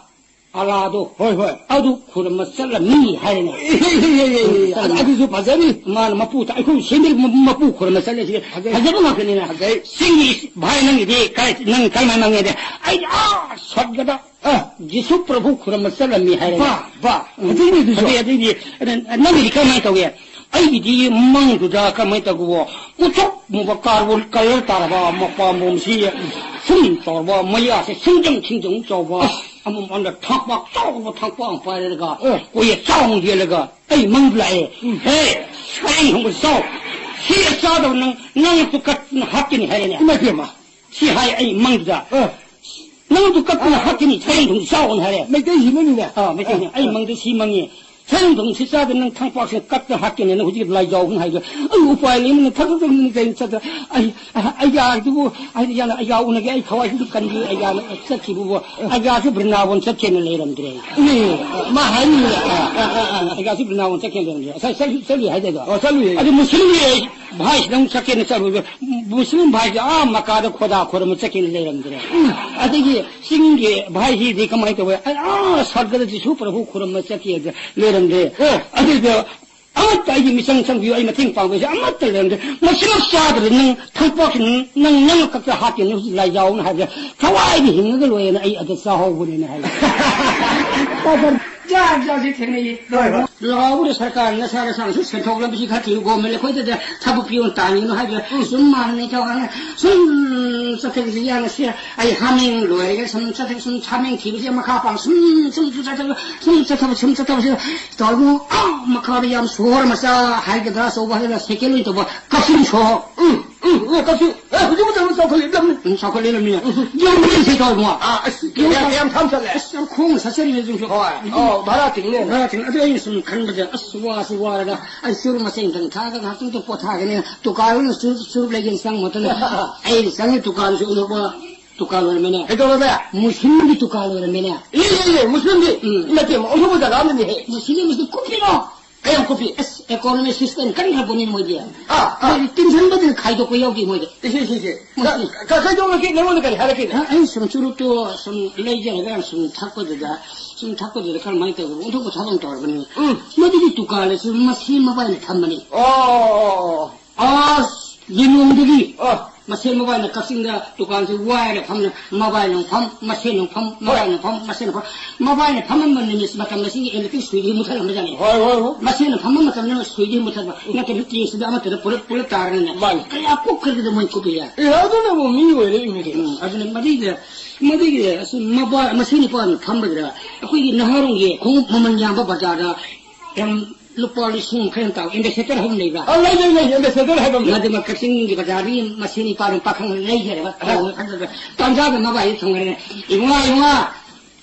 ꯑꯂꯥꯗꯣ, ꯍꯣꯏ, ꯍꯣꯏ꯫ ꯑꯗꯨ ꯈꯨꯔꯨꯝꯕ ꯆꯠꯂꯝꯃꯤ ꯍꯥꯏꯔꯦꯅꯦ꯫ ꯑꯦ, ꯑꯦ, ꯑꯦ, ꯑꯦ, ꯑꯦ, ꯑꯗꯨ, ꯑꯗꯨꯁꯨ ꯐꯖꯔꯤ꯫ ꯃꯥꯅ ꯃꯄꯨ, ꯑꯩꯈꯣꯏ ꯁꯦꯝꯕꯤꯔꯤꯕ ꯃꯄꯨ ꯈꯨꯔꯨꯝꯕ ꯆꯠꯂꯦ꯫ ꯁꯤ ꯐꯖꯩ꯫ ꯐꯖꯕ ꯉꯥꯛꯇꯅꯤꯅ꯫ ꯐꯖꯩ꯫ ꯆꯤꯡꯒꯤ ꯚꯥꯏ ꯅꯪꯒꯤꯗꯤ ꯀꯥꯏ, ꯅꯪ ꯀꯥꯏ ꯃꯥꯏ ꯃꯪꯉꯦꯗꯤ? ꯑꯩꯗꯤ ꯑꯥ ꯁ꯭ꯋꯔꯒꯗ ꯑ꯫ ꯖꯤꯁꯨ ꯄ꯭ꯔꯚꯨ ꯈꯨꯔꯨꯝꯕ ꯆꯠꯂꯝꯃꯤ ꯍꯥꯏꯔꯦꯅꯦ꯫ ꯕꯥ, ꯕꯥ꯫ ꯎꯝ꯫ ꯑꯗꯨꯏꯅꯦ ꯑꯗꯨꯁꯨ꯫ ꯑꯗꯨꯏ-, ꯑꯗꯨꯏꯗꯤ, ꯅꯪꯒꯤꯗꯤ ꯀꯃꯥꯏꯅ ꯇꯧꯏ? ꯑꯩꯒꯤꯗꯤ ꯃꯪꯗꯨꯗ ꯀꯃꯥꯏꯅ ꯇꯧꯕꯣ? ꯃꯨꯁꯨꯛ ꯃꯨꯕ ꯀꯥꯔꯕꯣꯟ ꯀꯂꯔ ꯇꯥꯔꯕ ꯃꯄꯥꯝꯕꯣꯝꯁꯤ ꯁꯨꯝ ꯇꯧꯔꯕ, ꯃꯌꯥꯁꯦ ꯁꯤꯡꯖꯪ ꯁꯤꯡꯖꯪ ꯆꯥꯎꯕ, ꯑꯁ꯫ ꯑꯃꯃꯥꯡꯗ ꯊꯥꯡꯄꯥꯛ ꯆꯥꯎꯕ ꯊꯥꯡꯄꯥꯛ ꯑꯃ ꯄꯥꯏꯔꯒ, ꯑ꯫ ꯀꯣꯏꯌꯦ ꯆꯥꯎꯅ ꯌꯦꯜꯂꯒ, ꯑꯩ ꯃꯪꯗ ꯂꯥꯛꯑꯦ꯫ ꯎꯝ꯫ "ꯍꯦ, ꯁꯔꯦꯡ ꯊꯣꯡꯕ ꯆꯥꯎ꯫ ꯁꯤ ꯆꯥꯗꯕ ꯅꯪ, ꯅꯪ ꯇꯨ ꯀꯠꯇꯅ ꯍꯥꯠꯀꯅꯤ" ꯍꯥꯏꯔꯦꯅꯦ꯫ ꯏꯃꯥ ꯏꯕꯦꯝꯃ꯫ ꯁꯤ ꯍꯥꯏ ꯑꯩ ꯃꯪꯗꯨꯗ꯫ ꯑ꯫ "ꯅꯪꯗꯨ ꯀꯞꯇꯅ ꯍꯥꯠꯀꯅꯤ, ꯁꯔꯦꯡ ꯊꯣꯡ ꯆꯥꯎꯅ" ꯍꯥꯏꯔꯦ꯫ ꯃꯩꯇꯩ ꯍꯤꯡꯕꯅꯤꯅꯦ꯫ ꯑꯥ, ꯃꯩꯇꯩꯅꯦ꯫ ꯑꯥ, ꯑꯩ ꯑꯥ꯫ ꯃꯪꯗ ꯁꯤ ꯃꯪꯉꯤ꯫ "ꯁꯔꯦꯡ ꯊꯣꯡ ꯁꯤ ꯆꯥꯗ ꯅꯪ ꯊꯥꯡꯄꯥꯛꯁꯦ ꯀꯞꯇꯅ ꯍꯥꯠꯀꯅꯤ" ꯍꯥꯏꯅ ꯍꯧꯖꯤꯛ ꯂꯥꯏꯖꯥꯎꯕꯅ ꯍꯥꯏꯗꯣ꯫ ꯑꯩ ꯎꯄꯥꯏ ꯂꯩꯃꯟꯗ ꯊꯛ ꯊꯛ ꯊꯛ ꯆꯠꯇ꯫ ꯑꯩ, ꯑ, ꯑꯩ ꯌꯥꯗꯨꯕꯨ, ꯑꯩ ꯌꯥꯅ, ꯑꯩ ꯌꯥꯎꯅꯒꯦ, ꯑꯩ ꯊꯋꯥꯏꯁꯤꯗ ꯀꯟꯕꯤ, ꯑꯩ ꯌꯥꯅ ꯆꯠꯈꯤꯕꯕꯨ꯫ ꯑꯩ ꯌꯥꯁꯨ ꯕ꯭ꯔꯤꯟꯗꯥꯕꯟ ꯆꯠꯈꯤꯅ ꯂꯩꯔꯝꯗ꯭ꯔꯦ꯫ ꯑꯦ, ꯃꯥ ꯍꯥꯏꯔꯤꯅꯦ꯫ ꯑꯥ, ꯑꯥ, ꯑꯥ, ꯑꯥ꯫ ꯑꯩ ꯌꯥꯁꯨ ꯕ꯭ꯔꯤꯟꯗꯥꯕꯟ ꯆꯠꯈꯤꯅ ꯂꯩꯔꯝꯗ꯭ꯔꯦ꯫ ꯉꯁꯥꯏ ꯆꯠꯂꯨ, ꯆꯠꯂꯨꯏ ꯍꯥꯏꯗꯥꯏꯗꯣ? ꯑꯣ, ꯆꯠꯂꯨꯏꯌꯦ꯫ ꯑꯗꯨ ꯃꯨꯁꯂꯤꯝꯒꯤ ꯚꯥꯏꯁꯤꯗ ꯑꯃꯨꯛ ꯆꯠꯀꯦꯅ ꯆꯠꯂꯨꯕꯗꯣ, ꯃꯨꯁꯂꯤꯝ ꯚꯥꯏꯁꯦ ꯑꯥ ꯃꯀꯥꯗ ꯈꯣꯗꯥ ꯈꯣꯏꯔꯝꯕ ꯆꯠꯀꯦꯅ ꯂꯩꯔꯝꯗ꯭ꯔꯦ꯫ ꯎꯝ꯫ ꯑꯗꯒꯤ ꯆꯤꯡꯒꯤ ꯚꯥꯏꯁꯤꯗꯤ ꯀꯃꯥꯏꯅ ꯇꯧꯋꯦ? ꯑꯩ ꯑꯥ ꯁꯔꯒꯗ ꯖꯤꯁꯨ ꯄ꯭ꯔꯚꯨ ꯈꯨꯔꯨꯝꯕ ꯆꯠꯀꯦꯗ ꯂꯩꯔꯝꯗ꯭ꯔꯦ꯫ ꯑꯦ꯫ ꯑꯗꯨꯗ ꯑꯃꯠꯇ ꯑꯩꯒꯤ ꯃꯤꯆꯪ ꯆꯪꯕꯤꯌꯨ, ꯑꯩ ꯃꯇꯦꯡ ꯄꯥꯡꯕꯁꯦ ꯑꯃꯠꯇ ꯂꯩꯔꯝꯗ꯭ꯔꯦ꯫ ꯃꯁꯤꯃꯛ ꯆꯥꯗ꯭ꯔꯦ, ꯅꯪ ꯊꯛꯄꯁꯤ ꯅꯪ, ꯅꯪ ꯈꯛꯇ ꯍꯥꯠꯀꯦꯅ ꯍꯧꯖꯤꯛ ꯂꯥꯏꯖꯥꯎꯅ ꯍꯥꯏꯕꯗ ꯊꯋꯥꯏꯗꯤ ꯍꯤꯡꯉꯒ ꯂꯣꯏꯔꯦꯅ ꯑꯩ ꯑꯗ ꯆꯥꯍꯧꯕꯅꯦꯅ ꯍꯥꯏ꯫ ꯖꯥꯠ ꯖꯥꯠꯁꯤ ꯊꯦꯡꯅꯩꯌꯦ꯫ ꯍꯣꯏ, ꯍꯣꯏ꯫ ꯂꯥꯎꯕꯗ ꯁꯔꯀꯥꯔꯅ ꯅꯁꯥ ꯅꯁꯥꯅꯁꯨ ꯁꯦꯟꯊꯣꯛ ꯂꯝꯕꯤꯁꯤ ꯈꯔ ꯊꯤꯌꯨ, ꯒꯣꯔꯃꯦꯟ ꯑꯩꯈꯣꯏꯗꯗ ꯊꯕꯛ ꯄꯤꯌꯣꯅ ꯇꯥꯟꯒꯅꯨ ꯍꯥꯏꯕꯗ, ꯎꯝ꯫ ꯁꯨꯝ ꯃꯥꯟꯅ ꯅꯤꯡꯊꯧ ꯍꯥꯏꯅ ꯁꯨꯝ ꯆꯠꯊꯈꯤꯁꯤ ꯌꯥꯅꯁꯦ꯫ ꯑꯩ ꯍꯥꯃꯦꯡ ꯂꯣꯏꯔꯒ ꯁꯨꯝ ꯆꯠꯊ-, ꯁꯨꯝ ꯍꯥꯃꯦꯡ ꯊꯤꯕꯁꯦ ꯃꯈꯥ ꯄꯥꯡ ꯁꯨꯝ, ꯁꯨꯝ, ꯁꯨꯝ ꯆꯠꯊꯕ, ꯁꯨꯝ ꯆꯠꯊꯕ, ꯁꯨꯝ ꯆꯠꯊꯕꯁꯤꯗ ꯇꯧꯔꯒ ꯑꯥ ꯃꯈꯥꯗ ꯌꯥꯝ ꯁꯣꯍꯣꯔ ꯃꯆꯥ ꯍꯥꯏꯒꯗ꯭ꯔꯥ, ꯑꯆꯧꯕ ꯍꯥꯏꯒꯗ꯭ꯔꯥ, ꯁꯦꯀꯦꯟ ꯑꯣꯏꯅ ꯇꯧꯕ ꯀꯛꯆꯤꯡ ꯁꯣꯍꯣꯔ꯫ ꯎꯝ꯫ ꯎꯝ, ꯎꯝ, ꯀꯛꯆꯤꯡ꯫ ꯑꯦ, ꯍꯧꯖꯤꯛ ꯃꯇꯝꯗ ꯆꯥꯎꯈꯠꯂꯛꯏꯕ꯭ꯔꯥ? ꯎꯝ, ꯆꯥꯎꯈꯠꯂꯛꯏꯕ꯭ꯔꯥ? ꯎꯝ꯫ ꯌꯥꯝ ꯂꯩꯁꯦ ꯇꯧꯔꯤꯕꯣ꯫ ꯑꯥ, ꯑꯁ, ꯌꯥꯝ, ꯌꯥꯝ ꯊꯝ ꯆꯠꯂꯦ꯫ ꯑꯁ, ꯌꯥꯝ ꯈꯣꯡꯅ ꯆꯠꯆꯔꯤꯅꯦ ꯍꯧꯖꯤꯛꯁꯨ꯫ ꯍꯣꯏ꯫ ꯑꯣ, ꯚꯔꯥ ꯇꯤꯡꯅꯦ꯫ ꯚꯔꯥ ꯇꯤꯡ-, ꯑꯗꯨ ꯑꯩꯅ ꯁꯨꯝ ꯈꯟꯕꯗ, ꯑꯁ, ꯋꯥꯁꯤ ꯋꯥꯔꯒ ꯑꯩ ꯆꯨꯔꯨꯞ ꯃꯆꯦꯠ ꯑꯃꯇꯪ ꯊꯛꯑꯒ ꯉꯥꯏꯍꯥꯛꯇꯪ ꯄꯣꯊꯥꯒꯦꯅ ꯗꯨꯀꯥꯟ ꯑꯣꯏꯅ ꯆꯨꯔꯨꯞ, ꯆꯨꯔꯨꯞ ꯂꯩꯒꯦꯅ ꯆꯪꯕ ꯃꯇꯝꯗ ꯑꯩꯅ ꯆꯪꯉꯤ ꯗꯨꯀꯥꯟꯁꯤ ꯎꯔꯛꯄ ꯗꯨꯀꯥꯟ ꯑꯣꯏꯔꯝꯃꯦꯅꯦ꯫ ꯀꯩꯗꯧꯔꯒꯦ? ꯃꯨꯁꯂꯤꯝꯒꯤ ꯗꯨꯀꯥꯟ ꯑꯣꯏꯔꯝꯃꯦꯅꯦ꯫ ꯏ, ꯏ, ꯏ, ꯃꯨꯁꯂꯤꯝꯒꯤ? ꯎꯝ꯫ ꯅꯠꯇꯦ, ꯑꯣꯟꯊꯣꯛꯄ ꯖꯒꯥ ꯑꯃꯅꯤꯍꯦ꯫ ꯃꯨꯁꯂꯤꯝ ꯑꯃꯁꯨ ꯀꯨꯞꯄꯤꯔꯣ? ꯀꯌꯥꯝ ꯀꯨꯞꯄꯤ? ꯑꯁ, economy system ꯀꯟꯈ꯭ꯔ ꯄꯣꯠꯅꯤ ꯃꯣꯏꯗꯤ꯫ ꯑꯥ, ꯑꯥ꯫ ꯃꯣꯏꯗꯤ ꯇꯦꯟꯁꯟꯕꯗ ꯈꯥꯏꯗꯣꯛꯄ ꯌꯥꯎꯗꯦ ꯃꯣꯏꯗꯤ꯫ ꯏꯁꯦ, ꯏꯁꯦ, ꯏꯁꯦ꯫ ꯃꯣꯏꯗꯤ ꯀ-, ꯀ-, ꯀꯩꯗꯧꯔꯒꯦ? ꯅꯉꯣꯟꯗ ꯀꯔꯤ ꯍꯥꯏꯔꯛꯀꯦ? ꯑ, ꯑꯩ ꯁꯨꯝ ꯆꯨꯔꯨꯞꯇꯣ ꯁꯨꯝ ꯂꯩꯖꯔꯒ ꯁꯨꯝ ꯊꯛꯄꯗꯨꯗ, ꯁꯨꯝ ꯊꯛꯄꯗꯨꯗ ꯀꯔꯝꯍꯥꯏꯅ ꯇꯧꯕꯅꯣ? ꯑꯣꯟꯊꯣꯛꯄ ꯊꯕꯛ ꯑꯃ ꯇꯧꯔꯕꯅꯤ꯫ ꯎꯝ꯫ ꯃꯗꯨꯒꯤ ꯗꯨꯀꯥꯟ ꯑꯁꯤ ꯃꯁꯤ ꯃꯕꯥꯏꯅ ꯊꯝꯕꯅꯤ꯫ ꯑꯣ, ꯑꯣ, ꯑꯣ, ꯑꯣ꯫ ꯑꯁ, ꯌꯦꯂꯣꯡꯗꯒꯤ ꯑ꯫ ꯃꯁꯦꯟ ꯃꯕꯥꯏꯅ ꯀꯛꯆꯤꯡꯗ ꯗꯨꯀꯥꯟꯁꯤ ꯋꯥꯏꯔ ꯐꯝꯅ ꯃꯕꯥꯏꯅ ꯐꯝ, ꯃꯁꯦꯟꯅ ꯐꯝ, ꯍꯣꯏ꯫ ꯃꯕꯥꯏꯅ ꯐꯝ, ꯃꯁꯦꯟꯅ ꯐꯝ꯫ ꯃꯕꯥꯏꯅ ꯐꯝꯃꯝꯕ ꯅꯨꯃꯤꯠ ꯃꯇꯝ ꯑꯁꯤꯒꯤ electric ꯁꯨꯏꯗꯤ ꯃꯨꯊꯠꯂꯝꯕꯖꯥꯠꯅꯤ꯫ ꯍꯣꯏ, ꯍꯣꯏ, ꯍꯣꯏ꯫ ꯃꯁꯦꯟꯅ ꯐꯝꯕ ꯃꯇꯝꯗꯅ ꯁꯨꯏꯗꯤ ꯃꯨꯊꯠꯄ꯫ ꯅꯠꯇ꯭ꯔꯗꯤ ꯀꯦꯁꯇꯨꯗ ꯑꯃꯠꯇꯗ ꯄꯨꯂꯞ, ꯄꯨꯂꯞ ꯇꯥꯔꯅꯤꯅ꯫ ꯃꯥꯅꯤ꯫ ꯀꯌꯥ ꯀꯨꯞꯈ꯭ꯔꯒꯦꯗ ꯃꯣꯏ ꯀꯨꯞꯄꯤꯁꯦ꯫ ꯑꯦ, ꯑꯗꯨꯅꯕꯨ ꯃꯤ ꯑꯣꯏꯔꯛꯏꯅꯤ ꯀꯩꯅꯣ꯫ ꯎꯝ, ꯑꯗꯨꯅ ꯃꯗꯨꯒꯤ, ꯃꯗꯨꯒꯤ ꯑꯁꯤ ꯃꯕꯥ-, ꯃꯁꯦꯟ ꯅꯤꯄꯥꯅ ꯐꯝꯕꯗꯨꯗ ꯑꯩꯈꯣꯏꯒꯤ ꯅꯍꯥꯔꯣꯜꯒꯤ ꯈꯣꯡꯎꯞ ꯃꯃꯜ ꯌꯥꯝꯕ ꯕꯖꯥꯔꯗ ꯌꯥꯝ ꯂꯨꯄꯥ ꯂꯤꯁꯤꯡ ꯈꯔ ꯇꯥꯕ ambassador ꯍꯥꯏꯕ ꯑꯃ ꯂꯩꯕ꯭ꯔꯥ? ꯑ, ꯂꯩ, ꯂꯩ, ꯂꯩ, ambassador ꯍꯥꯏꯕ ꯑꯃ ꯂꯩ꯫ ꯃꯗꯨꯃ ꯀꯛꯆꯤꯡꯒꯤ ꯕꯖꯥꯔꯗꯒꯤ ꯃꯁꯤ ꯅꯤꯄꯥꯗꯨ ꯄꯥꯈꯪ ꯂꯩꯈꯔꯦꯕ꯫ ꯑ꯫ ꯇꯥꯟꯖꯥꯗ ꯃꯕꯥꯏꯗ ꯊꯨꯡꯈ꯭ꯔꯦꯅꯦ꯫ "ꯏꯕꯨꯡꯉꯣ, ꯏꯕꯨꯡꯉꯣ!"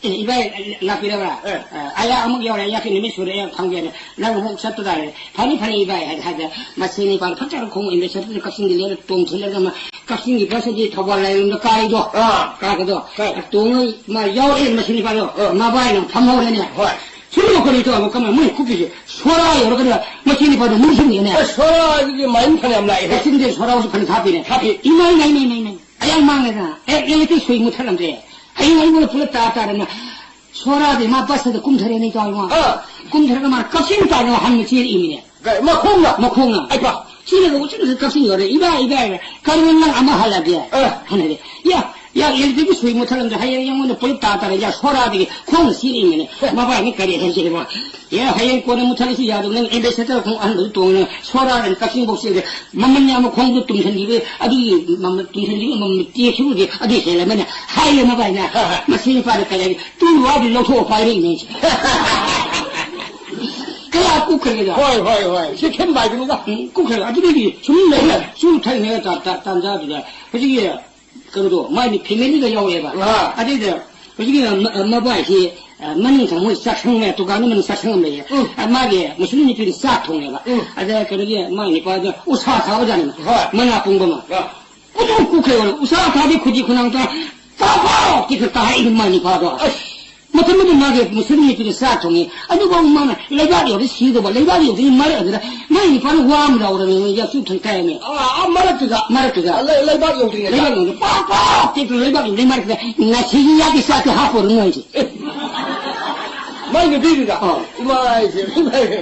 "ꯑꯦ, ꯏꯕꯥꯏ, ꯂꯥꯛꯄꯤꯔꯕ꯭ꯔꯥ?" ꯑ꯫ "ꯑ, ꯑꯌꯥ ꯑꯃꯨꯛ ꯌꯧꯔꯦ, ꯑꯌꯥꯛꯀꯤ ꯅꯨꯃꯤꯠ ꯁꯨꯔꯦ, ꯑꯩ ꯐꯪꯒꯦꯅ꯫ ꯅꯪ ꯑꯃꯨꯛ ꯆꯠꯄ ꯇꯥꯔꯦ꯫" "ꯐꯅꯤ, ꯐꯅꯤ, ꯏꯕꯥꯏ," ꯍꯥꯏꯗ, ꯍꯥꯏꯗ, ꯃꯁꯤ ꯅꯤꯄꯥꯗꯨ ꯐꯠꯇꯕ ꯈꯣꯡꯎꯞ ambassador ꯀꯛꯆꯤꯡꯗ ꯂꯩꯔ ꯇꯣꯡꯁꯤꯜꯂꯒ ꯑꯃ ꯀꯛꯆꯤꯡꯒꯤ ꯕꯁ ꯑꯗꯤ ꯊꯧꯕꯥꯜ ꯂꯥꯏꯔꯣꯝꯗ ꯀꯥꯏꯗꯣ꯫ ꯑ꯫ ꯀꯥꯏꯗꯣ꯫ ꯀꯥꯏ꯫ ꯇꯣꯡꯉ ꯃꯥ ꯌꯥꯎꯔꯛꯑꯦ ꯃꯁꯤ ꯅꯤꯄꯥꯗꯣ꯫ ꯑ꯫ ꯃꯕꯥꯏꯅ ꯐꯝꯍꯧꯔꯦꯅꯦ꯫ ꯍꯣꯏ꯫ ꯁꯤꯕꯨ ꯀꯔꯤ ꯇꯧꯕ? ꯀꯃꯥꯏ ꯃꯣꯏ ꯀꯨꯞꯄꯤꯁꯦ? ꯁꯣꯔꯥ ꯌꯧꯔꯒꯅ ꯃꯁꯤ ꯅꯤꯄꯥꯗꯣ ꯃꯨꯟꯁꯤꯟꯒꯦꯅꯦ꯫ ꯑꯦ, ꯁꯣꯔꯥꯁꯤꯗꯤ ꯃꯥꯏꯟ ꯐꯅꯌꯥꯝ ꯂꯥꯛꯑꯦ꯫ ꯀꯛꯆꯤꯡꯗꯤ ꯁꯣꯔꯥꯁꯨ ꯐꯅ ꯊꯥꯞꯄꯤꯅꯦ꯫ ꯊꯥꯞꯄꯤ꯫ ꯏꯃꯥ, ꯏꯃꯥ, ꯏꯃꯥ, ꯏꯃꯥ, ꯏꯃꯥ꯫ ꯑꯌꯥꯝ ꯃꯥꯡꯉꯦꯗꯅ꯫ ꯑꯦ, ꯑꯦ, ꯁꯣꯏ ꯃꯨꯠꯊꯠꯂꯝꯗ꯭ꯔꯦ꯫ ꯍꯌꯦꯡ ꯑꯩꯉꯣꯟꯗ ꯄꯨꯂꯞ ꯇꯥ ꯇꯥꯔꯦꯅ꯫ ꯁꯣꯔꯥꯗꯤ ꯃꯥ ꯕꯁꯇ ꯀꯨꯝꯊꯔꯦꯅꯦ, ꯏꯇꯥꯎ ꯏꯃꯥ꯫ ꯑꯥ꯫ ꯀꯨꯝꯊꯔꯒ ꯃꯥ ꯀꯛꯆꯤꯡ ꯇꯥꯅ ꯍꯟꯅ ꯆꯦꯜꯂꯛꯏꯃꯤꯅꯦ꯫ ꯀꯩ, ꯃꯈꯣꯡꯅ? ꯃꯈꯣꯡꯅ꯫ ꯑꯩ ꯄꯥ꯫ ꯆꯦꯜꯂꯒ ꯎꯆꯤꯟ ꯅꯥꯆꯤꯟ ꯀꯛꯆꯤꯡ ꯌꯧꯔꯦ꯫ "ꯏꯕꯥꯏ, ꯏꯕꯥꯏ, ꯀꯔꯤꯅꯣ ꯅꯪ ꯑꯃ ꯍꯜꯂꯒꯦ?" ꯑ꯫ ꯍꯟꯅꯗꯤ꯫ ꯌꯥ, ꯌꯥ, ꯑꯦꯂꯦꯛꯇ꯭ꯔꯤꯛꯀꯤ ꯁꯨꯏ ꯃꯨꯠꯊꯠꯂꯝꯗ꯭ꯔꯦ꯫ ꯍꯌꯦꯡ ꯑꯩꯉꯣꯟꯗ ꯄꯨꯂꯞ ꯇꯥ ꯇꯥꯔꯦ꯫ ꯌꯥ, ꯁꯣꯔꯥꯗꯒꯤ ꯈꯣꯡꯅ ꯆꯦꯜꯂꯛꯏꯃꯤꯅꯦ꯫ ꯃꯕꯥꯏꯅꯤ ꯀꯔꯤ ꯍꯥꯏꯁꯦꯕꯣ? ꯑꯦ, ꯍꯌꯦꯡ ꯀꯣꯟꯅ ꯃꯨꯠꯊꯠꯂꯁꯨ ꯌꯥꯗꯕ, ꯅꯪ ambassador ꯈꯣꯡꯎꯞ ꯑꯍꯟꯕꯗꯨ ꯇꯣꯡꯉꯒ ꯁꯣꯔꯥꯗꯅ ꯀꯛꯆꯤꯡꯐꯥꯎ ꯆꯦꯜꯂꯦ꯫ ꯃꯃꯜ ꯌꯥꯝꯕ ꯈꯣꯡꯎꯞꯇꯨ ꯇꯨꯝꯁꯤꯟꯈꯤꯕ, ꯑꯗꯨꯒꯤ ꯃꯃꯜ ꯇꯨꯝꯁꯤꯟꯈꯤꯕ ꯃꯃꯜ ꯇꯦꯛꯈꯤꯕꯗꯤ ꯑꯗꯨ ꯍꯦꯜꯂꯝꯃꯅꯤ꯫ ꯍꯥꯏꯔꯦ ꯃꯕꯥꯏꯅ꯫ ꯃꯁꯤ ꯅꯨꯄꯥꯗ ꯀꯔꯤ ꯍꯥꯏꯒꯦ? ꯇꯨ ꯋꯥꯗꯤ ꯂꯧꯊꯣꯛꯑ ꯄꯥꯏꯔꯛꯏꯅꯦ ꯑꯩꯁꯦ꯫ ꯀꯌꯥ ꯀꯨꯛꯈ꯭ꯔꯒꯦꯗ꯫ ꯍꯣꯏ, ꯍꯣꯏ, ꯍꯣꯏ꯫ ꯁꯤ ꯈꯦꯝꯕ ꯍꯥꯏꯗꯨꯅꯤꯗ꯫ ꯎꯝ, ꯀꯨꯛꯈ꯭ꯔꯒ꯫ ꯑꯗꯨꯗꯒꯤ ꯁꯨꯝ ꯂꯩꯔꯦ꯫ ꯁꯨꯝ ꯊꯛꯏꯉꯩꯗ ꯇꯥ-, ꯇꯥ-, ꯇꯥꯟꯖꯥꯗꯨꯗ ꯍꯧꯖꯤꯛꯀꯤ ꯀꯩꯅꯣꯗꯣ, ꯃꯥꯏ ꯐꯦꯃꯤꯂꯤꯒ ꯌꯥꯎꯔꯛꯑꯦꯕ꯫ ꯑꯥ꯫ ꯑꯗꯩꯗ ꯍꯧꯖꯤꯛꯀꯤ ꯃ-, ꯃꯕꯥꯏꯁꯤ, ꯑ, ꯃꯅꯤꯡ ꯊꯪꯕ ꯃꯣꯏ ꯆꯥꯛꯁꯪ ꯂꯩ, ꯗꯨꯀꯥꯟꯗꯨ ꯃꯅꯤꯡ ꯆꯥꯛꯁꯪ ꯑꯃ ꯂꯩꯌꯦ꯫ ꯎꯝ꯫ ꯑ, ꯃꯥꯒꯤ ꯃꯨꯁꯂꯤꯝ ꯅꯨꯄꯤꯗꯨ ꯆꯥꯛ ꯊꯣꯡꯉꯦꯕ꯫ ꯎꯝ꯫ ꯑꯗ ꯀꯩꯅꯣꯒꯤ ꯃꯥꯏ ꯅꯨꯄꯥꯗꯣ ꯎꯁꯥ ꯊꯥꯕꯖꯥꯠꯅꯦꯕ꯫ ꯍꯣꯏ꯫ ꯃꯅꯥ ꯄꯨꯡꯕ ꯑꯃ꯫ ꯑꯥ꯫ ꯀꯨꯗꯨꯝ ꯀꯨꯛꯈ꯭ꯔꯦꯕ꯫ ꯎꯁꯥ ꯊꯥꯕꯤ ꯈꯨꯗꯤ ꯈꯨꯅꯥꯡ ꯇ-, "ꯇꯥꯎ!" ꯇꯤꯛ ꯈꯔ ꯇꯥꯍꯛꯏꯅꯦ ꯃꯥꯏ ꯅꯨꯄꯥꯗꯣ꯫ ꯑꯁ! ꯃꯊꯟ ꯃꯊꯟ ꯃꯥꯒꯤ ꯃꯨꯁꯂꯤꯝ ꯅꯨꯄꯤꯗ ꯆꯥꯛ ꯊꯣꯡꯉꯤ꯫ ꯑꯗꯨꯐꯥꯎ ꯃꯥꯅ ꯂꯩꯕꯥꯛ ꯌꯧꯗꯤ ꯁꯤꯗꯧꯕ, ꯂꯩꯕꯥꯛ ꯌꯧꯗ꯭ꯔꯤ ꯃꯔꯛ ꯑꯗꯨꯗ ꯃꯥꯏ ꯅꯨꯄꯥꯅ ꯋꯥ ꯑꯃ ꯂꯥꯎꯔꯝꯃꯤ, ꯌꯥꯆꯨ ꯊꯪ ꯀꯥꯏꯔꯝꯃꯤ꯫ ꯑꯥ, ꯑꯥ, ꯃꯔꯛꯇꯨꯗ꯫ ꯃꯔꯛꯇꯨꯗ꯫ ꯂꯩ-, ꯂꯩꯕꯥꯛ ꯌꯧꯗ꯭ꯔꯤꯉꯩꯗ꯫ ꯂꯩꯕꯥꯛ ꯌꯧꯗ꯭ꯔꯤ꯫ ꯄꯥꯛ ꯄꯥꯛ ꯇꯦꯛꯇꯅ ꯂꯩꯕꯥꯛ ꯌꯧꯗ꯭ꯔꯤ ꯃꯔꯛꯇꯨꯗ ꯉꯁꯤꯒꯤ ꯌꯥꯒꯤ ꯆꯥꯛꯇꯤ ꯍꯥꯞꯄꯔꯨꯅꯨ ꯍꯥꯏꯁꯦ꯫ ꯃꯥꯏ ꯅꯨꯄꯤꯗꯨꯗ? ꯑꯥ꯫ ꯏꯃꯥ ꯍꯥꯏꯁꯦ, ꯏꯃꯥ ꯍꯥꯏꯁꯦ꯫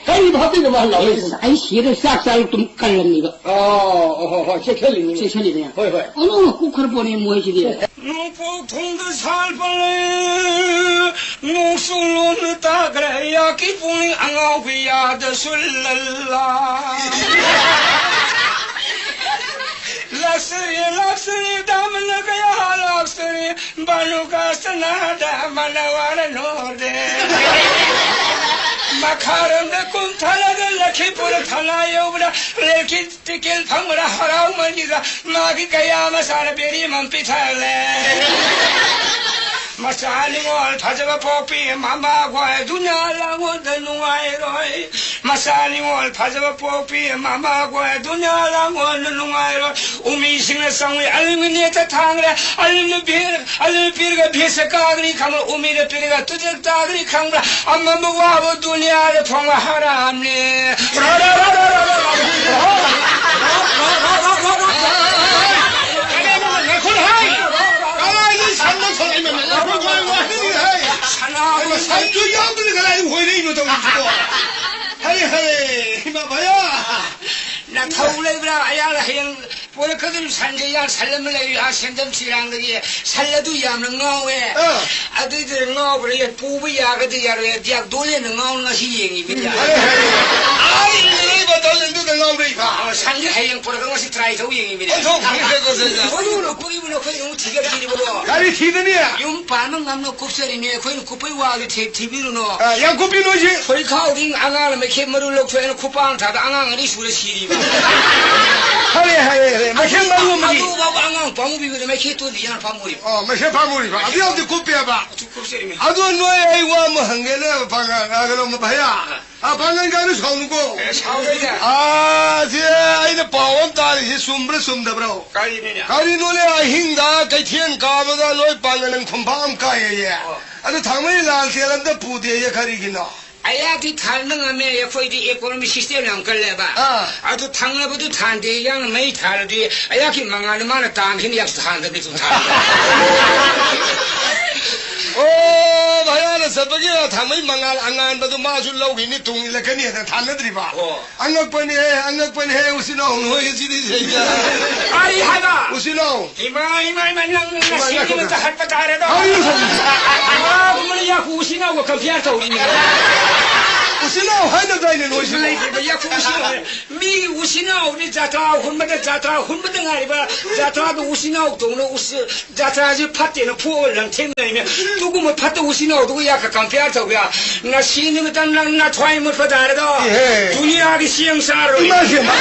ꯀꯔꯤ ꯚꯥꯞꯇꯩꯅꯣ ꯃꯥ ꯂꯥꯎꯔꯛꯏꯁꯦ? ꯑꯩ ꯁꯤꯔ ꯆꯥꯛ ꯆꯥꯔ ꯇꯨꯝ ꯀꯜꯂꯝꯅꯤꯕ꯫ ꯑꯣ, ꯑꯣ, ꯍꯣ, ꯍꯣꯏ, ꯆꯦꯛꯁꯤꯜꯂꯤꯅꯤꯅꯦ꯫ ꯆꯦꯛꯁꯤꯜꯂꯤꯅꯦ꯫ ꯍꯣꯏ, ꯍꯣꯏ꯫ ꯑꯣ, ꯀꯨꯛꯈ꯭ꯔ ꯄꯣꯠꯅꯤ ꯃꯣꯏꯁꯤꯗꯤ꯫ ꯅꯣꯡꯄꯣꯛ ꯊꯣꯡꯗ ꯁꯥꯠꯄ ꯂꯩ, ꯅꯣꯡꯆꯨ ꯂꯣꯟꯅ ꯇꯥꯈ꯭ꯔꯦ, ꯑꯩꯍꯥꯛꯀꯤ ꯄꯨꯛꯅꯤꯡ ꯑꯉꯥꯎꯕꯤ ꯌꯥꯗ ꯁꯨꯜꯂꯜꯂꯥ꯫ ꯂꯥꯛꯆꯔꯦ, ꯂꯥꯛꯆꯔꯦ, ꯗꯥꯃꯅ ꯀꯌꯥ ꯂꯥꯛꯆꯔꯦ, ꯕꯥꯅꯨ ꯀꯥꯁꯅꯥꯗ ꯃꯅꯋꯥꯔ ꯅꯣꯔꯗꯦ꯫ ꯃꯈꯥꯔꯣꯝꯗ ꯀꯨꯝꯊꯔꯒ ꯂꯈꯤꯄꯨꯔ ꯊꯅꯥ ꯌꯧꯕꯗ ꯔꯦꯜꯒꯤ ꯇꯤꯀꯦꯠ ꯐꯪꯕꯗ ꯍꯔꯥꯎꯃꯟꯒꯤꯗ ꯃꯥꯒꯤ ꯀꯌꯥ ꯃꯆꯥꯅ ꯕꯦꯔꯤ ꯑꯃ ꯄꯤꯊꯛꯂꯦ꯫ ꯃꯆꯥ ꯅꯤꯉꯣꯜ ꯐꯖꯕ ꯄꯣꯛꯄꯤ ꯃꯃꯥ ꯈꯣꯏ ꯗꯨꯅꯤꯌꯥ ꯂꯥꯡꯒꯣꯜꯗ ꯅꯨꯡꯉꯥꯏꯔꯣꯏ꯫ ꯃꯆꯥ ꯅꯤꯉꯣꯜ ꯐꯖꯕ ꯄꯣꯛꯄꯤ ꯃꯃꯥ ꯈꯣꯏ ꯗꯨꯅꯤꯌꯥ ꯂꯥꯡꯒꯣꯜꯗ ꯅꯨꯡꯉꯥꯏꯔꯣꯏ꯫ ꯎꯃꯤꯁꯤꯡꯅ ꯆꯪꯉꯤ ꯑꯂꯤꯝꯒꯤ ꯅꯦꯠꯇ ꯊꯥꯡꯈ꯭ꯔꯦ꯫ ꯑꯂꯤꯝꯅ ꯄꯤꯔ-, ꯑꯂꯤꯝ ꯄꯤꯔꯒ ꯚꯦꯁ ꯀꯥꯒꯅꯤ ꯈꯪꯕ꯭ꯔꯥ? ꯎꯃꯤꯗ ꯄꯤꯔꯒ ꯇꯨꯖꯦꯛ ꯇꯥꯒꯅꯤ ꯈꯪꯕ꯭ꯔꯥ? ꯑꯃꯝꯕ ꯋꯥꯕ ꯗꯨꯅꯤꯌꯥꯗ ꯊꯣꯡꯕ ꯍꯔꯥꯝꯅꯤ꯫ ꯀꯗꯥꯏꯗ ꯁꯟꯅ ꯊꯣꯛꯂꯛꯏꯅꯣ? ꯂꯐꯣꯏ ꯃꯥꯏ ꯋꯥꯍꯩꯅꯤ ꯍꯥꯏ꯫ ꯁꯅꯥꯕꯨ ꯁꯟꯁꯨ ꯌꯥꯎꯗꯅ ꯀꯗꯥꯏꯗ ꯍꯣꯏꯔꯛꯏꯅꯣ ꯇꯧꯔꯤꯁꯤꯕꯣ? ꯍꯔꯦ, ꯍꯔꯦ, ꯏꯃꯥ ꯚꯌꯥ꯫ ꯅꯊꯧ ꯂꯩꯕ꯭ꯔꯥ? ꯑꯌꯥ ꯍꯌꯦꯡ ꯄꯣꯔꯛꯀꯗꯧꯔꯤꯕ ꯁꯟꯁꯦ, ꯌꯥ ꯁꯟ ꯑꯃ ꯂꯩꯔꯤ, ꯑꯥ ꯁꯦꯟꯖꯝ ꯁꯤꯔꯥꯡꯗꯒꯤ꯫ ꯁꯟ ꯑꯗꯨ ꯌꯥꯝꯅ ꯉꯥꯎꯋꯦ꯫ ꯑꯥ꯫ ꯑꯗꯨꯏꯗꯨꯅ ꯉꯥꯎꯕ꯭ꯔꯥ ꯌꯦ, ꯄꯨꯕ ꯌꯥꯒꯗꯤ ꯌꯥꯔꯣꯏ, ꯗꯤꯌꯥꯛ ꯗꯣꯂꯦꯟꯅ ꯉꯥꯎꯅ ꯉꯁꯤ ꯌꯦꯡꯉꯤ ꯃꯤꯠ ꯌꯥ꯫ ꯍꯔꯦ, ꯍꯔꯦ꯫ ꯑꯥ ꯏꯪꯂꯤꯁ ꯕꯣꯇꯜ ꯑꯗꯨ ꯉꯥꯎꯔꯛꯏꯕ꯫ ꯑ, ꯁꯟꯁꯦ ꯍꯌꯦꯡ ꯄꯨꯔꯒ ꯉꯁꯤ try ꯇꯧ ꯌꯦꯡꯉꯤꯃꯤꯅꯦ꯫ ꯑꯣꯟꯊꯣꯛꯄꯅꯤꯗꯀꯣ, ꯁꯟꯁꯦ꯫ ꯃꯔꯨ ꯑꯣꯏꯅ ꯀꯨꯞꯏꯕꯅ ꯑꯩꯈꯣꯏꯅ ꯑꯃꯨꯛ ꯊꯤꯒꯠꯈꯤꯅꯦꯕꯀꯣ꯫ ꯒꯥꯔꯤ ꯊꯤꯗꯅꯤ꯫ ꯌꯨꯝ ꯄꯥꯟꯕ ꯉꯝꯅ ꯀꯨꯞꯆꯔꯤꯅꯦ꯫ ꯑꯩꯈꯣꯏꯅ ꯀꯨꯞꯄꯩ ꯋꯥꯗꯨ ꯊꯤ-, ꯊꯤꯕꯤꯔꯨꯅꯣ꯫ ꯑ, ꯌꯥꯝ ꯀꯨꯞꯄꯤ ꯅꯣꯏꯁꯦ꯫ ꯐꯨꯔꯤꯠꯈꯥꯎꯗꯒꯤ ꯑꯉꯥꯡꯅ ꯃꯩꯈꯦꯠ ꯃꯔꯨ ꯂꯧꯊꯣꯛꯑꯦꯅ ꯈꯨꯄꯥꯡ ꯊꯥꯗ ꯑꯉꯥꯡ ꯑꯅꯤ ꯁꯨꯔ ꯁꯤꯔꯤꯕ꯫ ꯍꯔꯦ, ꯍꯔꯦ, ꯍꯔꯦ꯫ ꯃꯩꯈꯦꯠ ꯃꯔꯨ ꯑꯃꯗꯤ꯫ ꯑꯗꯨ ꯐꯥꯎꯕ ꯑꯉꯥꯡ ꯄꯥꯝꯃꯨꯕꯤꯕꯗ ꯃꯩꯈꯦꯠꯇꯨ ꯌꯥꯝ ꯄꯥꯝꯃꯨꯔꯤꯕ꯫ ꯑꯣ, ꯃꯩꯈꯦꯠ ꯄꯥꯝꯃꯨꯔꯤꯕ꯫ ꯑꯗꯨ ꯌꯥꯝꯗꯤ ꯀꯨꯞꯄꯦꯕ꯫ ꯀꯨꯞꯆꯔꯤꯃꯤ꯫ ꯑꯗꯣ ꯅꯣꯏ ꯑꯩ ꯋꯥ ꯑꯃ ꯍꯪꯒꯦꯅꯦ, ꯄꯥꯡꯒꯜ, ꯀꯩꯅꯣ, ꯚꯩꯌꯥ꯫ ꯑ, ꯄꯥꯡꯒꯜ ꯒꯥꯔꯤ ꯁꯥꯎꯅꯨꯀꯣ꯫ ꯑꯦ, ꯁꯥꯎꯔꯣꯏꯗ꯫ ꯑꯥ, ꯁꯤ ꯑꯩꯅ ꯄꯥꯎ ꯑꯃ ꯇꯥꯔꯤꯁꯤ ꯆꯨꯝꯕ꯭ꯔꯥ ꯆꯨꯝꯗꯕ꯭ꯔꯣ? ꯀꯔꯤꯅꯣꯅꯦ? ꯀꯔꯤꯅꯣꯅꯦ, ꯑꯍꯤꯡꯗ ꯀꯩꯊꯦꯜ ꯀꯥꯕꯗ ꯅꯣꯏ ꯄꯥꯡꯒꯜ ꯈꯨꯟꯐꯥ ꯑꯃ ꯀꯥꯏꯌꯦꯌꯦ꯫ ꯑꯣ꯫ ꯑꯗꯨ ꯊꯥꯡꯃꯩ ꯂꯥꯜ ꯇꯦꯜ ꯑꯝꯇ ꯄꯨꯗꯦꯌꯦ, ꯀꯔꯤꯒꯤꯅꯣ? ꯑꯩꯍꯥꯛꯇꯤ ꯊꯥꯟꯕ ꯉꯝꯃꯦ, ꯑꯩꯈꯣꯏꯗꯤ economic system ꯌꯥꯝ ꯀꯜꯂꯦꯕ꯫ ꯑꯥ꯫ ꯑꯗꯨ ꯊꯪꯅꯕꯗꯨ ꯊꯥꯟꯗꯦ, ꯌꯥꯝꯅ ꯃꯩ ꯊꯥꯜꯂꯗꯤ ꯑꯩꯍꯥꯛꯀꯤ ꯃꯉꯥꯜꯗꯨ ꯃꯥꯅ ꯇꯥꯟꯈꯤꯅꯤ, ꯑꯩꯍꯥꯛꯁꯨ ꯊꯥꯟꯗꯕꯤ꯫ ꯑꯣ, ꯚꯩꯌꯥꯅ ꯆꯠꯄꯒꯤ ꯊꯥꯡꯃꯩ ꯃꯉꯥꯜ ꯑꯉꯥꯟꯕꯗꯨ ꯃꯥꯁꯨ ꯂꯧꯈꯤꯅꯤ, ꯇꯨꯡ ꯏꯜꯂꯛꯀꯅꯤ ꯍꯥꯏꯅ ꯊꯥꯅꯗ꯭ꯔꯤꯕ? ꯑꯣ꯫ ꯑꯉꯛꯄꯅꯤꯍꯦ, ꯑꯉꯛꯄꯅꯤꯍꯦ, ꯎꯆꯤꯟ ꯅꯥꯎ ꯅꯣꯏ ꯑꯁꯤꯗꯤ ꯁꯩꯇ꯫ ꯀꯔꯤ ꯍꯥꯏꯕ? ꯎꯆꯤꯟ ꯅꯥꯎ꯫ ꯏꯃꯥ, ꯏꯃꯥ, ꯏꯃꯥ, ꯅꯪ ꯉꯁꯤ ꯉꯥꯏꯈꯣ, ꯅꯨꯃꯤꯠꯇ ꯉꯥꯏꯈꯣ꯫ ꯍꯠꯄ ꯇꯥꯔꯦꯗꯣ꯫ ꯀꯔꯤꯅꯣ ꯁꯥꯎꯔꯤꯁꯦ? ꯏꯃꯥ, ꯀꯨꯝꯕꯅ ꯌꯥꯈꯨ ꯎꯆꯤꯟ ꯅꯥꯎꯒ compare ꯇꯧꯔꯤꯅꯦ꯫ ꯎꯆꯤꯟ ꯅꯥꯎ ꯍꯥꯏꯅꯗꯥꯏꯅꯦ ꯅꯣꯏꯁꯤꯕꯨ? ꯂꯩꯇꯦꯕ, ꯌꯥꯈꯨ ꯎꯆꯤꯟ ꯅꯥꯎ꯫ ꯃꯤꯒꯤ ꯎꯆꯤꯟ ꯅꯥꯎꯗꯤ ꯖꯇ꯭ꯔꯥ ꯍꯨꯟꯕꯗ, ꯖꯇ꯭ꯔꯥ ꯍꯨꯟꯕꯗ ꯉꯥꯏꯔꯤꯕ, ꯖꯇ꯭ꯔꯥꯗ ꯎꯆꯤꯟ ꯅꯥꯎ ꯇꯧꯅ ꯎꯆꯤ-, ꯖꯇ꯭ꯔꯥꯁꯤ ꯐꯠꯇꯦꯅ ꯐꯨꯛꯑ ꯂꯪꯊꯦꯡꯅꯩꯅꯦ꯫ ꯑꯗꯨꯒꯨꯝꯕ ꯐꯠꯇ ꯎꯆꯤꯟ ꯅꯥꯎꯗꯨꯒ ꯌꯥꯒ compare ꯇꯧꯕ ꯌꯥ? ꯉꯁꯤ ꯅꯨꯃꯤꯠꯇ ꯅꯪ ꯅꯊ꯭ꯋꯥꯏ ꯃꯨꯠꯄ ꯇꯥꯔꯦꯗꯣ꯫ ꯏꯍꯦ꯫ ꯗꯨꯅꯤꯌꯥꯒꯤ ꯆꯦꯡ ꯆꯥꯔꯣꯏ꯫ ꯏꯃꯥ ꯏꯕꯦꯝꯃ꯫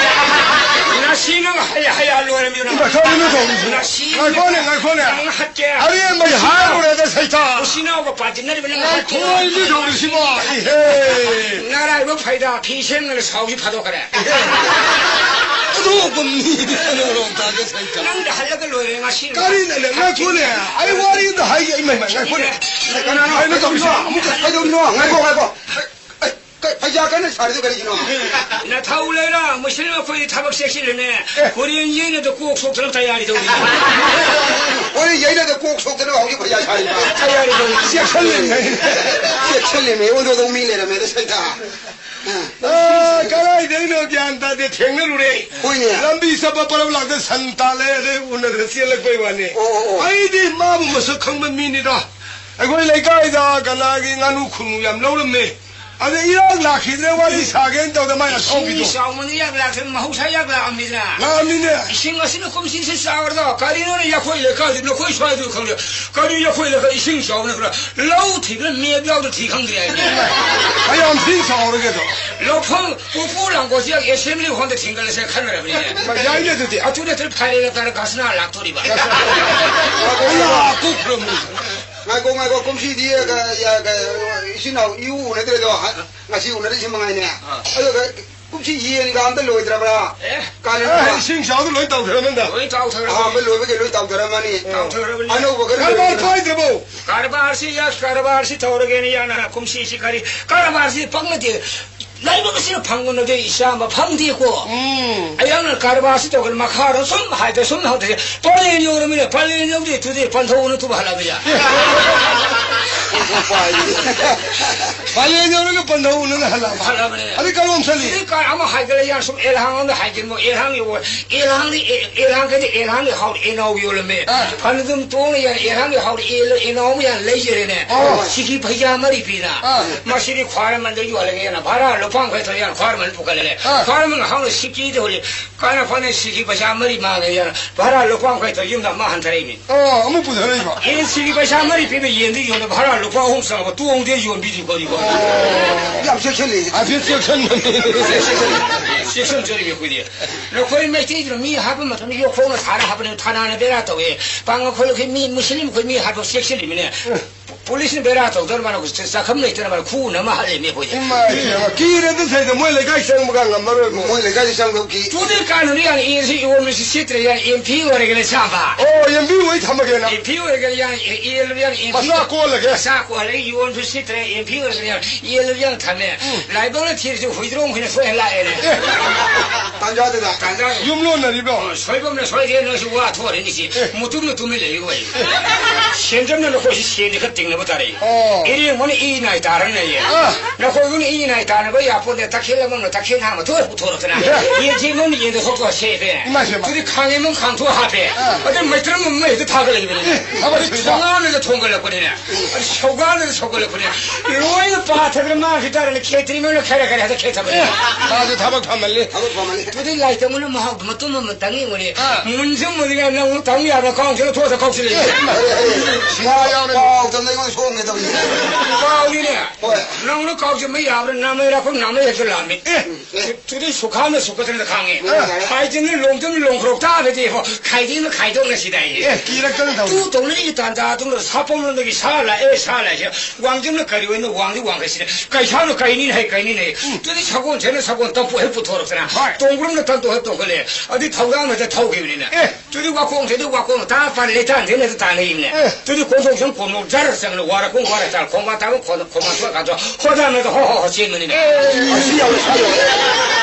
ꯉꯁꯤ ꯅꯪ ꯍꯩ ꯍꯩꯌꯥ ꯂꯣꯏꯔꯝꯃꯤ ꯅꯪ꯫ ꯏꯃꯥ, ꯀꯔꯤꯅꯣ ꯇꯧꯔꯤꯁꯤ? ꯉꯁꯤ ꯉꯥꯏꯈꯣꯅꯦ, ꯉꯥꯏꯈꯣꯅꯦ꯫ ꯅꯪ ꯍꯠꯀꯦ꯫ ꯑꯔꯦꯝꯕꯒꯤ ꯍꯥꯏꯔꯨꯔꯦꯗ ꯁꯩꯇ꯫ ꯎꯆꯤꯟ ꯅꯥꯎꯒ ꯄꯥꯟꯁꯤꯟꯅꯔꯤꯕ ꯅꯪ ꯍꯠꯀꯦ꯫ ꯉꯥꯏꯈꯣ, ꯑꯩ ꯃꯤ ꯇꯧꯔꯤꯁꯤꯕꯣ? ꯏꯍꯦ꯫ ꯅꯔꯥꯏꯕꯛ ꯐꯩꯗ ꯐꯤ ꯁꯦꯝꯗꯅ ꯁꯥꯎꯁꯤ ꯐꯥꯗꯣꯛꯈ꯭ꯔꯦ꯫ ꯑꯗꯨꯒꯨꯝ ꯃꯤꯗꯤ ꯀꯩꯅꯣ ꯇꯥꯒꯦ ꯁꯩꯇ꯫ ꯅꯪꯗ ꯍꯜꯂꯒ ꯂꯣꯏꯔꯦ ꯉꯁꯤ꯫ ꯀꯔꯤꯅꯣꯅꯦ? ꯉꯥꯏꯈꯣꯅꯦ꯫ ꯑꯩ ꯋꯥꯔꯤ ꯑꯝꯇ ꯍꯥꯏꯒꯦ꯫ ꯏꯃꯥ, ꯏꯃꯥ, ꯉꯥꯏꯈꯣꯅꯦ꯫ ꯀꯅꯥꯅꯣ? ꯀꯩꯅꯣ ꯇꯧꯔꯤꯁꯦ? ꯑꯃꯨꯛ ꯀꯩꯗꯧꯔꯤꯅꯣ? ꯉꯥꯏꯈꯣ, ꯉꯥꯏꯈꯣ꯫ ꯑꯩ, ꯀꯩ, ꯄꯩꯁꯥ ꯀꯟꯅ ꯁꯥꯔꯤꯗꯣ ꯀꯔꯤꯒꯤꯅꯣ? ꯅꯊꯧ ꯂꯩꯔ ꯃꯨꯁꯂꯤꯝ ꯑꯩꯈꯣꯏꯗꯤ ꯊꯕꯛ ꯆꯦꯛꯁꯤꯜꯂꯤꯅꯦ꯫ ꯑꯦ꯫ ꯍꯣꯔꯦꯟ ꯌꯩꯅꯗ ꯀꯣꯛ ꯁꯣꯛꯇꯅ ꯇꯌꯥꯔꯤ ꯇꯧꯔꯤ꯫ ꯍꯣꯔꯦꯟ ꯌꯩꯅꯗ ꯀꯣꯛ ꯁꯣꯛꯇꯅ ꯍꯧꯖꯤꯛ ꯄꯩꯁꯥ ꯁꯥꯔꯤꯕ꯫ ꯇꯌꯥꯔꯤ ꯇꯧꯔꯤ꯫ ꯆꯦꯛꯁꯤꯜꯂꯤꯅꯦ꯫ ꯆꯦꯛꯁꯤꯜꯂꯤꯅꯦ꯫ ꯑꯣꯟꯊꯣꯛꯇꯧ ꯃꯤ ꯂꯩꯔꯝꯃꯦꯗ ꯁꯩꯇ꯫ ꯑ, ꯀꯗꯥꯏꯗꯩꯅꯣ ꯒ꯭ꯌꯥꯟ ꯇꯥꯗꯦ, ꯊꯦꯡꯅꯔꯨꯔꯦ꯫ ꯍꯣꯏꯅꯦ꯫ ꯂꯝꯕꯤ ꯆꯠꯄ ꯄꯔꯞ ꯂꯥꯛꯇ ꯁꯟ ꯇꯥꯜꯂꯦ, ꯑꯗꯩ ꯎꯅꯗꯅ ꯆꯦꯜꯂꯛꯄꯩ ꯋꯥꯅꯤ꯫ ꯑꯣ, ꯑꯣ, ꯑꯣ꯫ ꯑꯩꯗꯤ ꯃꯥꯕꯨ ꯃꯁꯛ ꯈꯪꯕ ꯃꯤꯅꯤꯗ꯫ ꯑꯩꯈꯣꯏ ꯂꯩꯀꯥꯏꯗ ꯀꯅꯥꯒꯤ ꯉꯥꯅꯨ ꯈꯨꯅꯨ ꯌꯥꯝ ꯂꯧꯔꯝꯃꯦ꯫ ꯑꯗ ꯏꯔꯥꯡ ꯂꯥꯛꯈꯤꯗ꯭ꯔꯦ, ꯋꯥꯔꯤ ꯁꯥꯒꯦꯅ ꯇꯧꯗ ꯃꯥꯏꯅ ꯏꯁꯤꯡ ꯁꯣꯛꯈꯤꯗꯣ꯫ ꯆꯥꯎꯃꯟꯗ ꯏꯔꯥꯡ ꯂꯥꯛꯈꯤꯗ꯭ꯔꯦ, ꯃꯍꯧꯁꯥ ꯏꯔꯥꯡ ꯂꯥꯛꯑꯝꯃꯤꯗꯅ꯫ ꯂꯥꯛꯑꯝꯃꯤꯅꯦ꯫ ꯏꯁꯤꯡ ꯑꯁꯤꯅ ꯀꯨꯝꯁꯤꯁꯤ ꯆꯥꯎꯔꯗꯣ, ꯀꯔꯤꯅꯣꯅꯦ, ꯌꯥꯈꯣꯏ ꯂꯩꯀꯥꯏꯗꯤ ꯅꯈꯣꯏ ꯁ꯭ꯋꯥꯏꯗ ꯈꯪꯗꯦ꯫ ꯀꯔꯤ ꯌꯥꯈꯣꯏ ꯂꯩꯀꯥꯏ ꯏꯁꯤꯡ ꯆꯥꯎꯅ ꯈꯔ ꯂꯧ ꯊꯤꯕꯗ ꯃꯦꯞ ꯌꯥꯎꯗ ꯊꯤ ꯈꯪꯗ꯭ꯔꯦ ꯍꯥꯏꯅꯦ꯫ ꯀꯌꯥꯝ ꯊꯤ ꯆꯥꯎꯔꯒꯦꯗꯣ? ꯂꯧꯐꯝ ꯄꯨꯄꯨ ꯂꯥꯡꯒꯣꯜꯁꯦ ꯑꯦꯁꯦꯝꯕ꯭ꯂꯤ ꯍꯣꯜꯗ ꯊꯤꯡꯒꯠꯂꯁꯦ ꯈꯟꯅꯔꯕꯅꯤꯅꯦ꯫ ꯌꯥꯏꯅꯦ ꯑꯗꯨꯗꯤ꯫ ꯑꯗꯨ ꯅꯠꯇ꯭ꯔꯗꯤ ꯐꯥꯏꯔꯦꯜ ꯂꯩꯇꯥꯔ ꯈꯁꯅꯥ ꯂꯥꯛꯇꯣꯔꯤꯕ꯫ ꯑꯩꯌꯥ, ꯀꯨꯞꯈ꯭ꯔꯕꯅꯤ꯫ ꯉꯥꯏꯈꯣ, ꯉꯥꯏꯈꯣ, ꯀꯨꯝꯁꯤꯗꯤ, ꯑ, ꯀ-, ꯏꯆꯤꯟ ꯏꯅꯥꯎ ꯏꯎ ꯎꯅꯗ꯭ꯔꯦꯗꯣ, ꯍ-, ꯉꯁꯤ ꯎꯅꯔꯤꯁꯤ ꯃꯉꯥꯏꯅꯦ꯫ ꯑꯥ꯫ ꯑꯗꯨꯒ ꯀꯨꯝꯁꯤ ꯌꯦꯟꯒ ꯑꯝꯇ ꯂꯣꯏꯗ꯭ꯔꯕ꯭ꯔꯥ? ꯑꯦ꯫ ꯀꯥꯂꯦꯟ ꯑꯦ, ꯊꯥ꯫ ꯏꯁꯤꯡ ꯆꯥꯎꯗ ꯂꯣꯏ ꯇꯧꯈ꯭ꯔꯕꯅꯤꯗ꯫ ꯂꯣꯏ ꯇꯥꯎꯊꯈ꯭ꯔꯕꯅꯤ꯫ ꯑꯍꯥꯟꯕ ꯂꯣꯏꯕꯒꯤ ꯂꯣꯏ ꯇꯥꯎꯊꯔꯝꯃꯅꯤ꯫ ꯇꯥꯎꯊꯈ꯭ꯔꯕꯅꯤ꯫ ꯑꯅꯧꯕ ꯈꯔ ꯀꯔꯕꯥꯔ ꯂꯣꯏꯗ꯭ꯔꯕ? ꯄꯥꯏꯗ꯭ꯔꯕꯣ? ꯀꯔꯕꯥꯔꯁꯤ ꯌꯥ-, ꯀꯔꯕꯥꯔꯁꯤ ꯇꯧꯔꯒꯦꯅ ꯌꯥꯅ ꯀꯨꯝꯁꯤꯁꯤ ꯀꯔꯤ? ꯀꯔꯕꯥꯔꯁꯤ ꯄꯪꯅꯗꯦ꯫ ꯂꯥꯏꯕꯛ ꯑꯁꯤꯅ ꯐꯪꯕꯅꯗꯤ ꯏꯆꯥ ꯑꯃ ꯐꯪꯗꯦꯀꯣ꯫ ꯎꯝ꯫ ꯑꯩꯍꯥꯛꯅ ꯀꯔꯕꯥꯔꯁꯤ ꯇꯧꯒꯅꯤ, ꯃꯈꯥꯗ ꯁꯨꯝ ꯍꯥꯏꯗ ꯁꯨꯝ ꯍꯧꯗ꯭ꯔꯦ꯫ ꯄꯂꯦꯟ ꯌꯧꯔꯃꯤꯅ, ꯄꯂꯦꯟ ꯌꯧꯗꯦ, ꯇꯨꯗꯤ ꯄꯟꯊꯧꯅ ꯇꯨꯕ ꯍꯜꯂꯕ ꯌꯥ꯫ ꯄꯂꯦꯟ ꯌꯧꯔꯒ ꯄꯟꯊꯧꯅ ꯍꯜꯂꯕ꯫ ꯍꯜꯂꯕꯅꯦ꯫ ꯑꯗꯩ ꯀꯔꯣꯝ ꯆꯠꯂꯤ? ꯑꯗꯩ ꯀꯥ ꯑꯃ ꯍꯥꯏꯒꯠꯂꯦ, ꯌꯥ ꯁꯨꯝ ꯑꯦꯜꯍꯥꯡ ꯑꯃ ꯍꯥꯏꯒꯠꯂꯣ, ꯑꯦꯜꯍꯥꯡ ꯌꯧ-, ꯑꯦꯜꯍꯥꯡꯗꯤ, ꯑꯦ-, ꯑꯦꯜꯍꯥꯡ ꯀꯩꯗꯤ ꯑꯦꯜꯍꯥꯡꯒꯤ ꯍꯥꯎ-, ꯑꯦꯅꯥꯎ ꯌꯣꯜꯂꯝꯃꯦ꯫ ꯑꯥ꯫ ꯐꯅ ꯑꯗꯨꯝ ꯇꯣꯡꯅ ꯌꯥ ꯑꯦꯜꯍꯥꯡꯒꯤ ꯍꯥꯎ ꯑꯦꯜ-, ꯑꯦꯅꯥꯎ ꯑꯃ ꯌꯥ ꯂꯩꯖꯔꯦꯅꯦ꯫ ꯑꯣ꯫ ꯁꯤꯒꯤ ꯐꯩꯖꯥ ꯃꯔꯤ ꯄꯤꯅ꯫ ꯑꯥ꯫ ꯃꯁꯤꯗꯤ ꯈ꯭ꯋꯥꯏꯔꯝꯕꯟꯗ ꯌꯣꯜꯂꯒꯦꯅ ꯚꯔꯥ ꯂꯨꯄꯥ ꯌꯥꯡꯈꯩ ꯊꯣꯛꯑꯦ, ꯈ꯭ꯋꯥꯏꯔꯝꯕꯟ ꯄꯨꯈꯠꯂꯦ꯫ ꯑꯥ꯫ ꯈ꯭ꯋꯥꯏꯔꯝꯕꯟ ꯍꯥꯎꯅ ꯁꯤꯀꯤꯗ ꯍꯣꯜꯂꯤ꯫ ꯀꯥꯏꯅ ꯐꯅ ꯁꯤꯒꯤ ꯄꯩꯁꯥ ꯃꯔꯤ ꯃꯥꯡꯉꯦ ꯌꯥꯅ ꯚꯔꯥ ꯂꯨꯄꯥ ꯌꯥꯡꯈꯩ ꯊꯣꯛꯑꯦ, ꯌꯨꯝꯗ ꯑꯃ ꯍꯟꯊꯔꯛꯏꯅꯤ꯫ ꯑꯣ, ꯑꯃꯨꯛ ꯄꯨꯊꯔꯛꯏꯕ? ꯑꯦ, ꯁꯤꯒꯤ ꯄꯩꯁꯥ ꯃꯔꯤ ꯄꯤꯕ ꯌꯦꯟꯗꯤ ꯌꯣꯟꯂꯦ, ꯚꯔꯥ ꯂꯨꯄꯥ ꯑꯍꯨꯝ ꯆꯪꯉꯛꯄ ꯇꯣꯡꯗꯦ ꯌꯣꯟꯕꯤꯗ꯭ꯔꯤ ꯀꯔꯤꯕꯣ? ꯑꯣ꯫ ꯌꯥꯝ ꯆꯦꯛꯁꯤꯜꯂꯤ꯫ ꯍꯥꯏꯐꯦꯠ ꯆꯦꯛꯁꯤꯟꯕꯅꯤ꯫ ꯆꯦꯛꯁꯤꯟꯖꯔꯤꯕ ꯑꯩꯈꯣꯏꯗꯤ꯫ ꯅꯈꯣꯏ ꯃꯩꯇꯩꯗꯨꯅ ꯃꯤ ꯍꯥꯠꯄ ꯃꯇꯝꯗ ꯌꯣꯠꯈꯣꯡꯅ ꯊꯥꯔ ꯍꯥꯠꯄꯅꯦ, ꯊꯥꯅꯥꯅ ꯕꯦꯔꯥ ꯇꯧꯋꯦ꯫ ꯄꯥꯡꯒꯜ ꯈꯣꯠꯂꯛꯈꯤ ꯃꯤ, ꯃꯨꯁꯂꯤꯝ ꯑꯩꯈꯣꯏ ꯃꯤ ꯍꯥꯠꯄ ꯆꯦꯛꯁꯤꯜꯂꯤꯃꯤꯅꯦ꯫ ꯄꯨꯂꯤꯁꯅ ꯕꯦꯔꯥ ꯇꯧꯗꯅ ꯃꯥꯅ ꯆꯥꯛꯈꯨꯝ ꯂꯩꯇꯅ ꯃꯥꯅ ꯈꯨꯅ ꯑꯃ ꯍꯥꯠꯂꯦꯃꯤ ꯑꯩꯈꯣꯏꯗꯤ꯫ ꯏꯃꯥ ꯏꯕꯦꯝꯃ, ꯀꯤꯔꯦꯗ ꯁꯩꯗ ꯃꯣꯏ ꯂꯩꯀꯥꯏ ꯆꯪꯕꯒ ꯉꯝꯃꯔꯣꯏꯕꯣ꯫ ꯃꯣꯏ ꯂꯩꯀꯥꯏꯗ ꯆꯪꯗꯧ ꯀꯤ꯫ ꯇꯨꯗꯤ ꯀꯥꯟꯅꯕ ꯌꯥꯅꯤ, ꯑꯦꯜꯁꯤ ꯌꯣꯟꯕꯁꯤ ꯁꯤꯠꯇ꯭ꯔꯦ ꯌꯥꯅꯤ, ꯑꯦꯝ ꯄꯤ ꯑꯣꯏꯔꯒꯅ ꯆꯥꯕ꯫ ꯑꯣ, ꯑꯦꯝ ꯄꯤ ꯑꯣꯏ ꯊꯝꯃꯒꯦꯅ꯫ ꯑꯦꯝ ꯄꯤ ꯑꯣꯏꯔꯒꯅ ꯌꯥꯅꯤ, ꯑꯦ-, ꯑꯦꯜ ꯌꯥꯅꯤ, ꯑꯦꯝ ꯄꯤ ꯃꯆꯥ ꯀꯣꯜꯂꯒꯦ꯫ ꯃꯆꯥ ꯀꯣꯜꯂꯒ ꯌꯣꯟꯕꯁꯨ ꯁꯤꯠꯇ꯭ꯔꯦ, ꯑꯦꯝ ꯄꯤ ꯑꯣꯏꯔꯒꯅ ꯌꯥꯅꯤ, ꯑꯦꯜ ꯌꯥꯅꯤ ꯊꯝꯃꯦ꯫ ꯎꯝ꯫ ꯂꯥꯏꯕꯛꯅ ꯊꯤꯔꯁꯨ ꯍꯨꯏꯗ꯭ꯔꯣꯡ ꯍꯨꯏꯅ ꯁꯣꯏꯍꯟ ꯂꯥꯛꯑꯦꯅꯦ꯫ ꯑꯦ, ꯇꯥꯟꯖꯥꯗꯨꯗ꯫ ꯇꯥꯟꯖꯥ꯫ ꯌꯨꯝ ꯂꯣꯟꯅꯔꯤꯕ꯭ꯔꯣ? ꯑꯣ, ꯁꯣꯏꯕꯝꯅ ꯁꯣꯏꯗꯦ, ꯅꯣꯏꯁꯨ ꯋꯥ ꯊꯣꯛꯑꯔꯅꯤ ꯁꯤ꯫ ꯑꯦ꯫ ꯃꯨꯇꯨꯝꯅ ꯇꯨꯝꯃꯤ ꯂꯩꯌꯨ ꯋꯥꯏ꯫ ꯁꯦꯟꯖꯝꯅ ꯅꯈꯣꯏꯁꯤ ꯁꯦꯟꯗꯤ ꯈꯔ ꯇꯤꯡꯅꯕ ꯇꯥꯔꯛꯏ꯫ ꯑꯣ꯫ ꯏꯔꯦꯡꯕꯅ ꯏ ꯅꯥꯏ ꯇꯥꯔꯅ ꯂꯩꯌꯦ꯫ ꯑꯥ꯫ ꯅꯈꯣꯏꯕꯨꯅ ꯏ ꯅꯥꯏ ꯇꯥꯅꯕ ꯌꯥꯄꯣꯠꯇꯦ, ꯇꯈꯦꯜ ꯑꯃꯅ ꯇꯈꯦꯜ ꯍꯥꯡꯕ ꯊꯣꯛꯑ ꯄꯨꯊꯣꯔꯛꯇꯅ꯫ ꯌꯦꯟꯊꯤ ꯑꯃꯅ ꯌꯦꯟꯗ ꯊꯣꯛꯄ ꯁꯦꯕꯦ꯫ ꯏꯃꯥ ꯏꯕꯦꯝꯃ꯫ ꯑꯗꯨꯗꯤ ꯈꯥꯡꯉꯦ ꯑꯃ ꯈꯥꯡꯊꯣꯛꯑ ꯍꯥꯞꯄꯦ꯫ ꯑꯥ꯫ ꯑꯗꯨ ꯃꯩꯇ꯭ꯔꯝ ꯑꯃ ꯍꯦꯛꯇ ꯊꯥꯒꯠꯂꯛꯏꯕꯅꯤꯅꯦ꯫ ꯑꯦ, ꯊꯕꯛ ꯑꯗꯨ ꯊꯨꯏꯗ꯫ ꯊꯣꯡꯒꯥꯟꯗ ꯊꯣꯡꯒꯠꯂꯛꯄꯅꯤꯅꯦ꯫ ꯑꯗꯨ ꯁꯧꯒꯥꯟꯗ ꯁꯧꯒꯠꯂꯛꯄꯅꯤꯅꯦ꯫ ꯂꯣꯏꯅ ꯄꯥꯊꯗꯅ ꯃꯥꯡꯈꯤ ꯇꯥꯔꯅꯤ꯫ ꯈꯦꯇ꯭ꯔꯤ ꯃꯣꯏꯅ ꯈꯔ ꯈꯔ ꯍꯦꯛꯇ ꯈꯦꯊꯕꯅꯦ꯫ ꯑꯦ, ꯃꯥꯁꯨ ꯊꯕꯛ ꯐꯃꯜꯂꯤ꯫ ꯊꯕꯛ ꯐꯃꯜꯂꯤ꯫ ꯑꯗꯨꯗꯤ ꯂꯥꯏꯇꯪꯕꯅ ꯃꯍꯥꯎ ꯃꯇꯨꯝ ꯑꯃ ꯇꯪꯉꯤꯕꯅꯤ꯫ ꯑꯥ꯫ ꯃꯨꯟꯁꯨ ꯃꯨꯟꯂꯦ, ꯅꯪ ꯇꯪ ꯌꯥꯕ꯭ꯔꯥ? ꯀꯥꯎꯁꯤꯜꯂ ꯊꯣꯛꯑꯗ ꯀꯥꯎꯁꯤꯜꯂꯛꯏ꯫ ꯑꯦ, ꯏꯃꯥ ꯌꯥꯎꯅ ꯄꯥꯎ ꯇꯝꯅ ꯑꯩꯉꯣꯟꯗ ꯁꯣꯡꯒꯦ ꯇꯧꯔꯤ꯫ ꯄꯥꯎꯅꯤꯅꯦ꯫ ꯍꯣꯏ꯫ ꯅꯪꯅ ꯀꯥꯎꯁꯤꯟꯕ ꯌꯥꯕ꯭ꯔꯥ? ꯅꯥꯃꯩ ꯔꯥꯛꯈꯣꯡ ꯅꯥꯃꯩ ꯍꯦꯛꯇ ꯂꯥꯝꯃꯤ꯫ ꯑꯦ꯫ ꯇꯨ-, ꯇꯨꯗꯤ ꯁꯨꯈꯥꯝꯅ ꯁꯨꯀꯠꯇꯅ ꯈꯥꯡꯉꯤ꯫ ꯑꯦ꯫ ꯍꯥꯏꯖꯤꯟꯅ ꯂꯣꯡꯗꯨꯅ ꯂꯣꯡꯈ꯭ꯔꯣꯛ ꯇꯥꯕꯗꯤ ꯏꯕꯣ, ꯈꯥꯏꯗꯤꯡꯅ ꯈꯥꯏꯗꯣꯛꯅꯁꯤꯗꯥꯏꯌꯦ꯫ ꯑꯦ, ꯀꯤꯔꯛꯇꯅ ꯇꯧꯔꯤ꯫ ꯇꯨ ꯇꯧꯅꯔꯤꯒꯤ ꯇꯥꯟꯖꯥ ꯑꯗꯨꯅ ꯁꯥꯄꯣꯝꯂꯣꯝꯗꯒꯤ ꯁꯥ ꯂꯥꯛꯑꯦ, ꯁꯥ ꯂꯥꯛꯑꯦ꯫ ꯋꯥꯡꯖꯤꯡꯅ ꯀꯔꯤ ꯑꯣꯏꯅ ꯋꯥꯡꯗꯤ ꯋꯥꯡꯈꯩꯁꯤꯅ? ꯀꯩꯁꯥꯅ ꯀꯩꯅꯤꯅ ꯍꯩ ꯀꯩꯅꯤꯅ ꯍꯩ꯫ ꯎꯝ꯫ ꯇꯨꯗꯤ ꯁꯒꯣꯜꯁꯦꯅ ꯁꯒꯣꯜ ꯇꯝꯄꯨ ꯍꯦꯛ ꯄꯨꯊꯣꯔꯛꯇꯅ꯫ ꯍꯣꯏ꯫ ꯇꯣꯡꯕ꯭ꯔꯨꯝꯅ ꯇꯝꯇꯨ ꯍꯦꯛ ꯇꯣꯡꯈꯠꯂꯦ꯫ ꯑꯗꯨꯗꯤ ꯊꯧꯗꯥꯡ ꯍꯦꯛꯇ ꯊꯧꯈꯤꯕꯅꯤꯅ꯫ ꯑꯦ꯫ ꯇꯨꯗꯤ ꯋꯥꯈꯣꯡ ꯊꯦꯗꯤ ꯋꯥꯈꯣꯡ ꯇꯥ ꯄꯥꯟ ꯂꯩꯇꯥꯟ ꯊꯦꯅ ꯇꯥꯟꯅꯩꯅꯦ꯫ ꯑꯦ꯫ ꯇꯨꯗꯤ ꯀꯣꯟꯊꯣꯛꯁꯪ ꯀꯣꯟꯊꯣꯛ ꯖꯔ ꯆꯪꯅ ꯋꯥꯔ ꯀꯨꯝ ꯋꯥꯔ ꯆꯥꯔ ꯈꯣꯡꯕꯥꯟ ꯇꯥꯕ ꯈꯣꯡ-, ꯈꯣꯡꯕꯥꯟ ꯊꯣꯛꯑ ꯀꯥꯟꯗ ꯍꯣꯗꯥ ꯃꯦꯗ ꯍꯣ ꯍꯣ ꯍꯣ ꯆꯦꯟꯕꯅꯤꯅꯦ꯫ ꯑꯦ꯫ ꯑꯁꯤ ꯌꯥꯎꯔꯦ, ꯁꯤ ꯌꯥꯎꯔꯦ꯫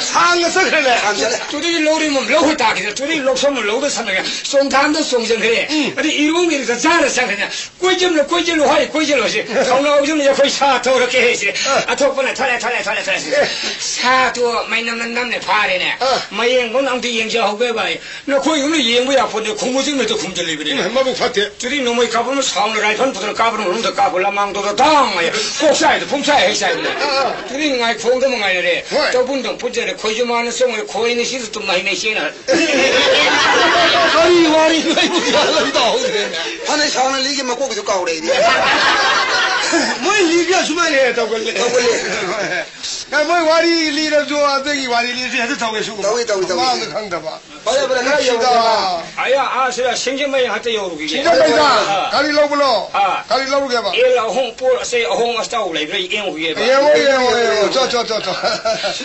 ꯁꯥꯡꯅ ꯆꯠꯈ꯭ꯔꯦꯅꯦ꯫ ꯁꯥꯡꯅ ꯆꯠꯂꯦ꯫ ꯇꯨꯗꯤ ꯂꯧꯔꯤ ꯃꯝ ꯂꯧ ꯍꯨ ꯇꯥꯈꯤꯗ ꯇꯨꯗꯤ ꯂꯧꯁꯝ ꯂꯧꯗ ꯁꯝꯅꯒ ꯆꯣꯡꯊꯥꯝꯗ ꯆꯣꯡꯁꯤꯟꯈ꯭ꯔꯦ꯫ ꯎꯝ꯫ ꯑꯗꯩ ꯏꯔꯨꯝꯒꯤꯗ ꯆꯥꯔ ꯆꯪꯈ꯭ꯔꯦꯅꯦ꯫ ꯀꯣꯏꯖꯝꯅ ꯀꯣꯏꯖꯜꯂꯨ ꯍꯥꯏ ꯀꯣꯏꯖꯜꯂꯨ ꯍꯥꯏꯁꯦ꯫ ꯊꯧꯅꯥꯎꯖꯝꯅ ꯑꯩꯈꯣꯏ ꯁꯥ ꯊꯧꯔꯛꯀꯦ ꯍꯥꯏꯁꯦ꯫ ꯑ꯫ ꯑꯊꯣꯛꯄꯅ ꯊꯣꯛꯂꯛꯑꯦ, ꯊꯣꯛꯂꯛꯑꯦ, ꯊꯣꯛꯂꯛꯑꯦ ꯍꯥꯏꯁꯦ꯫ ꯑꯦ꯫ ꯁꯥꯗꯣ ꯃꯩꯅꯝꯅ ꯅꯝꯅ ꯐꯥꯔꯦꯅꯦ꯫ ꯑ꯫ ꯃꯌꯦꯡꯕꯝ ꯑꯝꯇ ꯌꯦꯡꯖꯍꯧꯒꯦ ꯚꯥꯏ꯫ ꯅꯈꯣꯏ ꯌꯨꯝꯗ ꯌꯦꯡꯕ ꯌꯥꯄꯣꯠꯇꯦ, ꯈꯣꯡꯕꯨ ꯆꯤꯡ ꯃꯤꯠꯇ ꯈꯨꯝꯖꯤꯜꯂꯤꯕꯅꯤ꯫ ꯏꯃꯥ, ꯃꯕꯨꯛ ꯐꯠꯇꯦ꯫ ꯇꯨꯗꯤ ꯅꯣꯡꯃꯩ ꯀꯥꯞꯄ ꯑꯃ ꯁꯥꯎꯅ ꯔꯥꯏꯐꯜ ꯄꯨꯊꯣꯛꯂ ꯀꯥꯞꯄ ꯃꯅꯨꯡꯗ ꯀꯥꯞꯄ ꯂꯃꯥꯡꯗꯣꯗ ꯇꯥꯡ ꯍꯥꯏ꯫ ꯀꯣꯛ ꯆꯥꯏꯗ ꯄꯨꯡ ꯆꯥꯏ ꯍꯩ ꯆꯥꯏꯕꯅꯦ꯫ ꯑꯥ, ꯑꯥ꯫ ꯇꯨꯗꯤ ꯉꯥꯏꯈꯣꯡꯗ ꯑꯃ ꯉꯥꯏꯅꯔꯦ꯫ ꯍꯣꯏ꯫ ꯇꯧꯕꯨꯟꯗ ꯄꯨꯟꯖꯔꯦ꯫ ꯈꯣꯏꯁꯨ ꯃꯥꯅ ꯆꯪꯉꯣꯏ꯫ ꯈꯣꯏꯅꯤ ꯁꯤꯗ ꯇꯨꯝ ꯍꯩ ꯃꯩ ꯆꯦꯅ꯫ ꯀꯔꯤ ꯋꯥꯔꯤꯅꯣ ꯑꯩꯕꯨ ꯒ꯭ꯌꯥꯟ ꯑꯃ ꯇꯥꯍꯧꯗ꯭ꯔꯦꯅꯦ꯫ ꯐꯅ ꯁꯥꯎꯅ ꯂꯤꯒꯤ ꯃꯀꯣꯛꯀꯤꯁꯨ ꯀꯥꯎꯔꯦ ꯑꯩꯗꯤ꯫ ꯃꯣꯏ ꯂꯤꯒꯤ ꯑꯁꯨꯃꯥꯏꯅ ꯍꯦꯛ ꯇꯧꯒꯜꯂꯦ꯫ ꯇꯧꯒꯜꯂꯦ꯫ ꯀ-, ꯃꯣꯏ ꯋꯥꯔꯤ ꯂꯤꯔꯁꯨ ꯑꯗꯨꯒꯤ ꯋꯥꯔꯤ ꯂꯤꯔꯁꯨ ꯍꯦꯛꯇ ꯇꯧꯋꯦ ꯁꯤꯒꯨꯝꯕ꯫ ꯇꯧꯏ, ꯇꯧꯏ, ꯇꯧꯏ꯫ ꯃꯃꯥꯡꯗ ꯈꯪꯗꯕ꯫ ꯐꯔꯦ, ꯐꯔꯦ, ꯈꯔ ꯅꯨꯡꯁꯤꯗ꯫ ꯌꯧꯔꯛꯑꯣ꯫ ꯑꯌꯥ, ꯑꯥ, ꯁꯤꯗ ꯁꯤꯡꯖꯃꯩ ꯍꯟꯇ ꯌꯧꯔꯨꯈꯤꯒꯦ꯫ ꯁꯤꯡꯖꯃꯩꯗ ꯑꯥ꯫ ꯀꯔꯤ ꯂꯧꯕꯅꯣ? ꯑꯥ꯫ ꯀꯔꯤ ꯂꯧꯔꯨꯒꯦꯕ? ꯑꯦꯜ ꯑꯍꯣꯡ ꯄꯣꯠ ꯑꯆꯩ ꯑꯍꯣꯡ ꯑꯆꯥꯎ ꯂꯩꯕ꯭ꯔꯥ ꯌꯦꯡꯉꯨꯒꯦꯕ꯫ ꯌꯦꯡꯉꯣ, ꯌꯦꯡꯉꯣ, ꯌꯦꯡꯉꯣ꯫ ꯆꯣ, ꯆꯣ, ꯆꯣ, ꯆꯣ꯫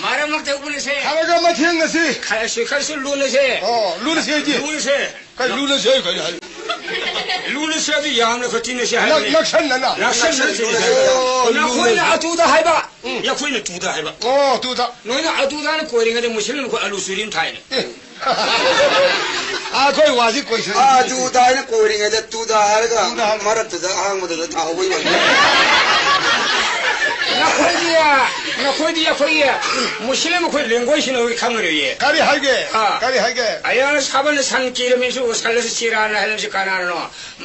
ꯃꯔꯛ ꯃꯔꯛꯇ ꯎꯅꯁꯦ꯫ ꯈꯔꯒ ꯃꯊꯦꯡꯅꯁꯤ꯫ ꯈꯔꯁꯨ, ꯈꯔꯁꯨ ꯂꯨꯅꯁꯦ꯫ ꯑꯣ, ꯂꯨꯅꯁꯦ ꯑꯩꯗꯤ꯫ ꯂꯨꯅꯁꯦ꯫ ꯀꯩ ꯂꯨꯅꯁꯦ ꯀꯩ ꯍꯥꯏ? ꯂꯨꯅꯁꯦ ꯑꯗꯨ ꯌꯥꯝꯅ ꯈꯔ ꯇꯤꯟꯅꯁꯦ ꯍꯥꯏꯕꯅꯤ꯫ ꯅꯛ-, ꯅꯛꯁꯟꯅꯅ? ꯅꯛꯁꯟꯅꯁꯦ꯫ ꯑꯣ, ꯅꯈꯣꯏꯅ ꯂꯨꯅꯁꯦ꯫ ꯑꯗꯨꯗ ꯍꯥꯏꯕ, ꯎꯝ꯫ ꯑꯩꯈꯣꯏꯅ ꯇꯨꯗ ꯍꯥꯏꯕ꯫ ꯑꯣ, ꯇꯨꯗ꯫ ꯅꯣꯏꯅ ꯑꯗꯨꯗꯅ ꯀꯣꯏꯔꯤꯉꯩꯗ ꯃꯨꯁꯂꯤꯝ ꯑꯩꯈꯣꯏ ꯑꯂꯨ ꯆꯨꯔꯤ ꯑꯃ ꯊꯥꯏꯅꯦ꯫ ꯑꯦ꯫ ꯑꯩꯈꯣꯏ ꯋꯥꯁꯤ ꯀꯣꯏꯁꯟ ꯑꯥ, ꯇꯨꯗ ꯍꯥꯏꯅ ꯀꯣꯏꯔꯤꯉꯩꯗ ꯇꯨꯗ ꯍꯥꯏꯔꯒ ꯇꯨꯗ ꯍꯥꯏꯔꯒ ꯃꯔꯛꯇꯨꯗ ꯑꯍꯥꯡꯕꯗꯨꯗ ꯊꯥꯍꯧꯕꯩ ꯋꯥꯅꯤ꯫ ꯅꯈꯣꯏꯗꯤ, ꯅꯈꯣꯏꯗꯤ ꯑꯩꯈꯣꯏꯒꯤ ꯃꯨꯁꯂꯤꯝ ꯑꯩꯈꯣꯏ languageꯁꯤꯅ ꯑꯩꯈꯣꯏ ꯈꯪꯉꯔꯣꯏꯌꯦ꯫ ꯀꯔꯤ ꯍꯥꯏꯒꯦ? ꯑꯥ꯫ ꯀꯔꯤ ꯍꯥꯏꯒꯦ? ꯑꯌꯥꯅ ꯁꯥꯕꯅ ꯁꯟ ꯀꯤꯔꯝꯃꯤꯁꯨ ꯁꯜꯂꯁꯨ ꯁꯤꯔꯥꯅ ꯍꯥꯏꯔꯝꯃꯤꯁꯤ ꯀꯅꯥꯅꯅꯣ?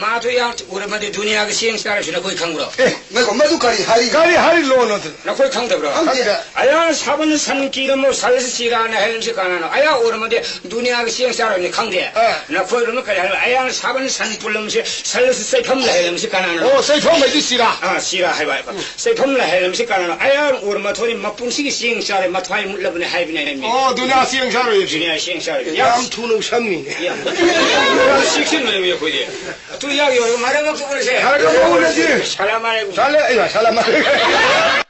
ꯃꯥꯗꯨ ꯌꯥꯝ ꯎꯔꯝꯃꯗꯤ ꯗꯨꯅꯤꯌꯥꯒꯤ ꯆꯦꯡ ꯆꯥꯔꯁꯨ ꯅꯈꯣꯏ ꯈꯪꯕ꯭ꯔꯣ? ꯑꯦ, ꯉꯥꯏꯈꯣ, ꯃꯗꯨ ꯀꯔꯤ ꯍꯥꯏꯔꯤ? ꯀꯔꯤ ꯍꯥꯏꯔꯤ ꯂꯣꯟ ꯑꯗꯨ? ꯅꯈꯣꯏ ꯈꯪꯗꯕ꯭ꯔꯣ? ꯈꯪꯗꯦ꯫ ꯑꯌꯥꯅ ꯁꯥꯕꯅ ꯁꯟ ꯀꯤꯔꯝꯃꯣ ꯁꯜꯂꯁꯨ ꯁꯤꯔꯥꯅ ꯍꯥꯏꯔꯝꯃꯤꯁꯤ ꯀꯅꯥꯅꯣ? ꯑꯌꯥ ꯎꯔꯝꯃꯗꯤ ꯗꯨꯅꯤꯌꯥꯒꯤ ꯆꯦꯡ ꯆꯥꯔꯣꯏꯅ ꯈꯪꯗꯦ꯫ ꯑꯥ꯫ ꯅꯈꯣꯏꯔꯣꯝꯗ ꯀꯔꯤ ꯍꯥꯏꯕ? ꯑꯌꯥꯅ ꯁꯥꯕꯅ ꯁꯟ ꯄꯨꯜꯂꯝꯁꯤ, ꯁꯜꯂꯁꯨ ꯆꯩꯐꯝ ꯂꯩꯍꯜꯂꯝꯁꯤ ꯀꯅꯥꯅꯣ? ꯑꯣ, ꯆꯩꯐꯝ ꯍꯥꯏꯗꯤ ꯁꯤꯔꯥ? ꯑꯥ, ꯁꯤꯔꯥ ꯍꯥꯏꯕ ꯍꯥꯏꯕ꯫ ꯆꯩꯐꯝ ꯂꯩꯍꯜꯂꯝꯁꯤ ꯀꯅꯥꯅꯣ? ꯑꯌꯥꯅ ꯎꯔꯝꯃ ꯊꯣꯏꯅ ꯃꯄꯨꯟꯁꯤꯒꯤ ꯆꯦꯡ ꯆꯥꯔꯦ, ꯃꯊ꯭ꯋꯥꯏ ꯃꯨꯠꯂꯕꯅꯦ ꯍꯥꯏꯕꯅꯦ ꯍꯥꯏꯕꯅꯤ꯫ ꯑꯣ, ꯗꯨꯅꯤꯌꯥ ꯆꯦꯡ ꯆꯥꯔꯣꯏ꯫ ꯗꯨꯅꯤꯌꯥ ꯆꯦꯡ ꯆꯥꯔꯣꯏ꯫ ꯌꯥꯝ ꯊꯨꯅ ꯎꯁꯟꯃꯤꯅꯦ꯫ ꯌꯥꯝ, ꯌꯥꯝ ꯆꯦꯛꯁꯤꯟꯕꯅꯦ ꯑꯩꯈꯣꯏꯗꯤ꯫ ꯑꯗꯨ ꯌꯥꯎ ꯌꯥꯎ ꯃꯔꯛ ꯑꯃ ꯎꯔꯁꯦ꯫ ꯃꯔꯛ ꯑꯃ ꯎꯔꯁꯤ꯫ ꯁꯂꯥꯝ ꯑꯂꯩꯀꯨꯝ꯫ ꯁꯂꯥꯝ, ꯑꯩ ꯁꯂꯥꯝ ꯑꯂꯩꯀꯨꯝ꯫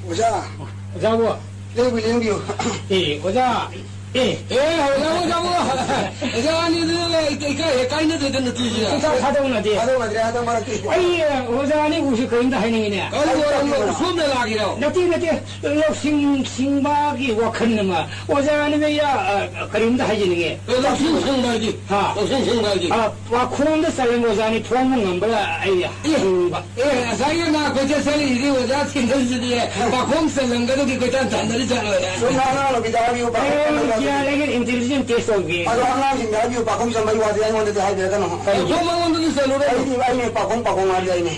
ꯑꯣꯖꯥ꯫ ꯑꯣꯖꯥꯕꯨ꯫ ꯂꯦꯡꯕꯤꯌꯨ, ꯂꯦꯡꯕꯤꯌꯨ꯫ ꯑꯦ, ꯑꯣꯖꯥ꯫ ꯑꯦ꯫ ꯑꯦ, ꯑꯣꯖꯥꯕꯨ, ꯑꯣꯖꯥꯕꯨ꯫ ꯑꯣꯖꯥ ꯑꯅꯤꯗꯨ ꯏꯀꯥꯏ ꯍꯦꯛ ꯀꯥꯏꯅꯗꯦꯗ ꯅꯨꯄꯤꯁꯦ꯫ ꯁꯨꯡꯊꯥ ꯊꯥꯗꯣꯛꯅꯗꯦ꯫ ꯊꯥꯗꯣꯛꯅꯗ꯭ꯔꯦ ꯍꯟꯗꯛ ꯃꯔꯛꯇꯤ꯫ ꯑꯩ, ꯑꯣꯖꯥ ꯑꯅꯤꯕꯨꯁꯨ ꯀꯔꯤꯝꯇ ꯍꯥꯏꯅꯤꯡꯉꯤꯅꯦ꯫ ꯀꯔꯤ ꯋꯥꯔꯤꯅꯣ? ꯁꯣꯝꯗ ꯂꯥꯛꯏꯔꯣ? ꯅꯠꯇꯦ, ꯅꯠꯇꯦ꯫ ꯂꯧꯁꯤꯡ ꯁꯤꯡꯕꯒꯤ ꯋꯥꯈꯜ ꯑꯃ꯫ ꯑꯣꯖꯥ ꯑꯅꯤꯃꯛ, ꯑ, ꯀꯔꯤꯝꯇ ꯍꯥꯏꯖꯅꯤꯡꯉꯦ꯫ ꯑꯦ, ꯂꯧꯁꯤꯡ ꯁꯤꯡꯕ ꯍꯥꯏꯗꯤ? ꯍꯥ꯫ ꯂꯧꯁꯤꯡ ꯁꯤꯡꯕ ꯍꯥꯏꯗꯤ? ꯑ, ꯄꯥꯈꯣꯡꯗ ꯆꯜꯂꯝꯕ ꯑꯣꯖꯥꯅꯤ ꯊꯣꯡꯕ ꯉꯝꯕ꯭ꯔꯥ ꯑꯩ ꯑꯦ, ꯍꯪꯅꯤꯡꯕ꯫ ꯑꯦ, ꯉꯁꯥꯏꯒꯤ ꯅꯥ ꯀꯣꯏꯆꯠ ꯆꯠꯂꯤꯁꯤꯗꯤ ꯑꯣꯖꯥ ꯊꯦꯡꯅꯔꯤꯁꯤꯗꯤ ꯄꯥꯈꯣꯡ ꯆꯜꯂꯝꯒꯗꯧꯒꯤ ꯀꯣꯏꯇꯥꯟ ꯇꯥꯟꯅꯔꯤ ꯆꯠꯂꯣꯏꯔꯦ꯫ ꯁꯨꯝ ꯑꯉꯥꯡ ꯅꯨꯄꯤꯗ ꯍꯥꯏꯕꯤꯌꯨ, ꯄꯥꯈꯣꯡ ꯑꯦ, ꯆꯟꯕꯒꯤ ꯋꯥꯗꯤ꯫ ꯀꯌꯥ ꯂꯩꯒꯦ intelligent test ꯇꯧꯒꯦ꯫ ꯑꯗꯣ ꯑꯉꯥꯡꯁꯤꯡꯗ ꯍꯥꯏꯕꯤꯌꯨ, ꯄꯥꯈꯣꯡ ꯆꯟꯕꯒꯤ ꯋꯥꯗꯤ ꯑꯩꯉꯣꯟꯗꯗꯤ ꯍꯥꯏꯕꯤꯔꯛꯀꯅꯨ꯫ ꯄꯥꯈꯣꯡ ꯃꯉꯣꯟꯗꯗꯤ ꯆꯜꯂꯨꯔꯦ꯫ ꯑꯩꯗꯤ, ꯑꯩꯅꯦ ꯄꯥꯈꯣꯡ, ꯄꯥꯈꯣꯡ ꯍꯥꯏꯕꯗꯤ ꯑꯩꯅꯦ꯫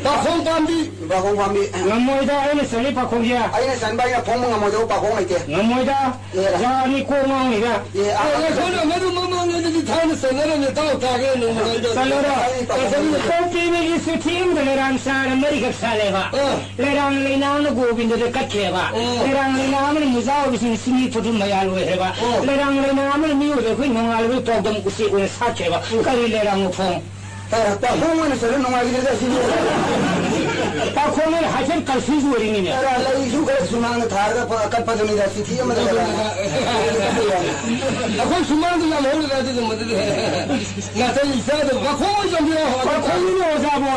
ꯄꯥꯈꯣꯡ ꯄꯥꯝꯕꯤ꯫ ꯄꯥꯈꯣꯡ ꯄꯥꯝꯕꯤ꯫ ꯉꯝꯃꯣꯏꯗ, ꯑꯩꯅ ꯆꯜꯂꯤ ꯄꯥꯈꯣꯡꯁꯦ꯫ ꯑꯩꯅ ꯆꯟꯕ ꯑꯩꯅ ꯐꯣꯡꯕ ꯉꯝꯃꯣꯏꯗꯧꯕ ꯄꯥꯈꯣꯡ ꯂꯩꯇꯦ꯫ ꯉꯝꯃꯣꯏꯗ꯫ ꯑꯦ꯫ ꯑꯣꯖꯥ ꯑꯅꯤ ꯀꯣꯛ ꯉꯥꯎꯅꯤꯗ꯫ ꯑꯦ, ꯑꯥ, ꯑꯦ, ꯑꯩꯈꯣꯏꯅ ꯃꯗꯨ ꯃꯃꯥꯡꯉꯩꯗꯗꯤ ꯊꯥꯏꯅ ꯆꯠꯅꯔꯝꯃꯦ, ꯇꯥꯎ ꯇꯥꯒꯦ ꯅꯣꯡꯃ ꯂꯩꯗꯣ꯫ ꯆꯠꯂꯣꯔꯣ? ꯑꯩ ꯄꯥꯈꯪ ꯆꯠꯂꯣ꯫ ꯀꯣꯛ ꯄꯤꯕꯒꯤ ꯆꯤꯊꯤ ꯑꯃꯗ ꯂꯩꯔꯥꯡ ꯁꯥꯔ ꯃꯔꯤꯈꯛ ꯁꯥꯜꯂꯦꯕ꯫ ꯑꯥ꯫ ꯂꯩꯔꯥꯡ ꯂꯩꯅꯥ ꯑꯃꯅ ꯒꯣꯕꯤꯟꯗꯗ ꯀꯠꯈ꯭ꯔꯦꯕ꯫ ꯑꯣ꯫ ꯂꯩꯔꯥꯡ ꯂꯩꯅꯥ ꯑꯃꯅ ꯃꯨꯖꯥ ꯑꯣꯏꯕꯁꯤꯡ ꯁꯤꯡꯒꯤ ꯐꯨꯇꯨꯝ ꯃꯌꯥꯜ ꯑꯣꯏꯈ꯭ꯔꯦꯕ꯫ ꯑꯣ꯫ ꯂꯩꯔꯥꯡ ꯂꯩꯅꯥ ꯑꯃꯅ ꯃꯤꯑꯣꯏꯕ ꯑꯩꯈꯣꯏ ꯅꯣꯡꯉꯥꯜꯂꯕꯒꯤ ꯄꯥꯎꯗꯝ ꯎꯆꯦꯛ ꯑꯣꯏꯅ ꯁꯥꯠꯈ꯭ꯔꯦꯕ꯫ ꯑꯣ꯫ ꯀꯔꯤ ꯂꯩꯔꯥꯡ ꯃꯈꯣꯡ? ꯑꯦ, ꯄꯥꯈꯣꯡ ꯑꯣꯏꯅ ꯆꯠꯂ ꯅꯨꯡꯉꯥꯏꯒꯗ꯭ꯔꯥ ꯁꯤꯗꯤ? ꯄꯥꯈꯣꯡ ꯑꯣꯏꯅ ꯍꯥꯏꯐꯦꯠ confuse ꯑꯣꯏꯔꯤꯅꯤꯅꯦ꯫ ꯑꯦꯔꯥ, ꯂꯩꯁꯨ ꯈꯔ ꯁꯨꯃꯥꯡꯗ ꯊꯥꯔꯒ ꯄ-, ꯑꯀꯠꯄꯗꯨꯅꯤꯗ, ꯆꯤꯊꯤ ꯑꯃꯗ ꯀꯩꯗ꯫ ꯑꯩꯈꯣꯏ ꯁꯨꯃꯥꯡꯗ ꯌꯥꯝ ꯍꯧꯔꯤꯗ ꯑꯗꯨꯒꯨꯝꯕꯗꯨꯗꯤ꯫ ꯅꯥꯇꯩ ꯆꯥꯗꯕ ꯄꯥꯈꯣꯡ ꯑꯣꯏꯅ ꯆꯠꯂꯣ꯫ ꯄꯥꯈꯣꯡꯅꯤꯅꯦ ꯑꯣꯖꯥꯕꯣ꯫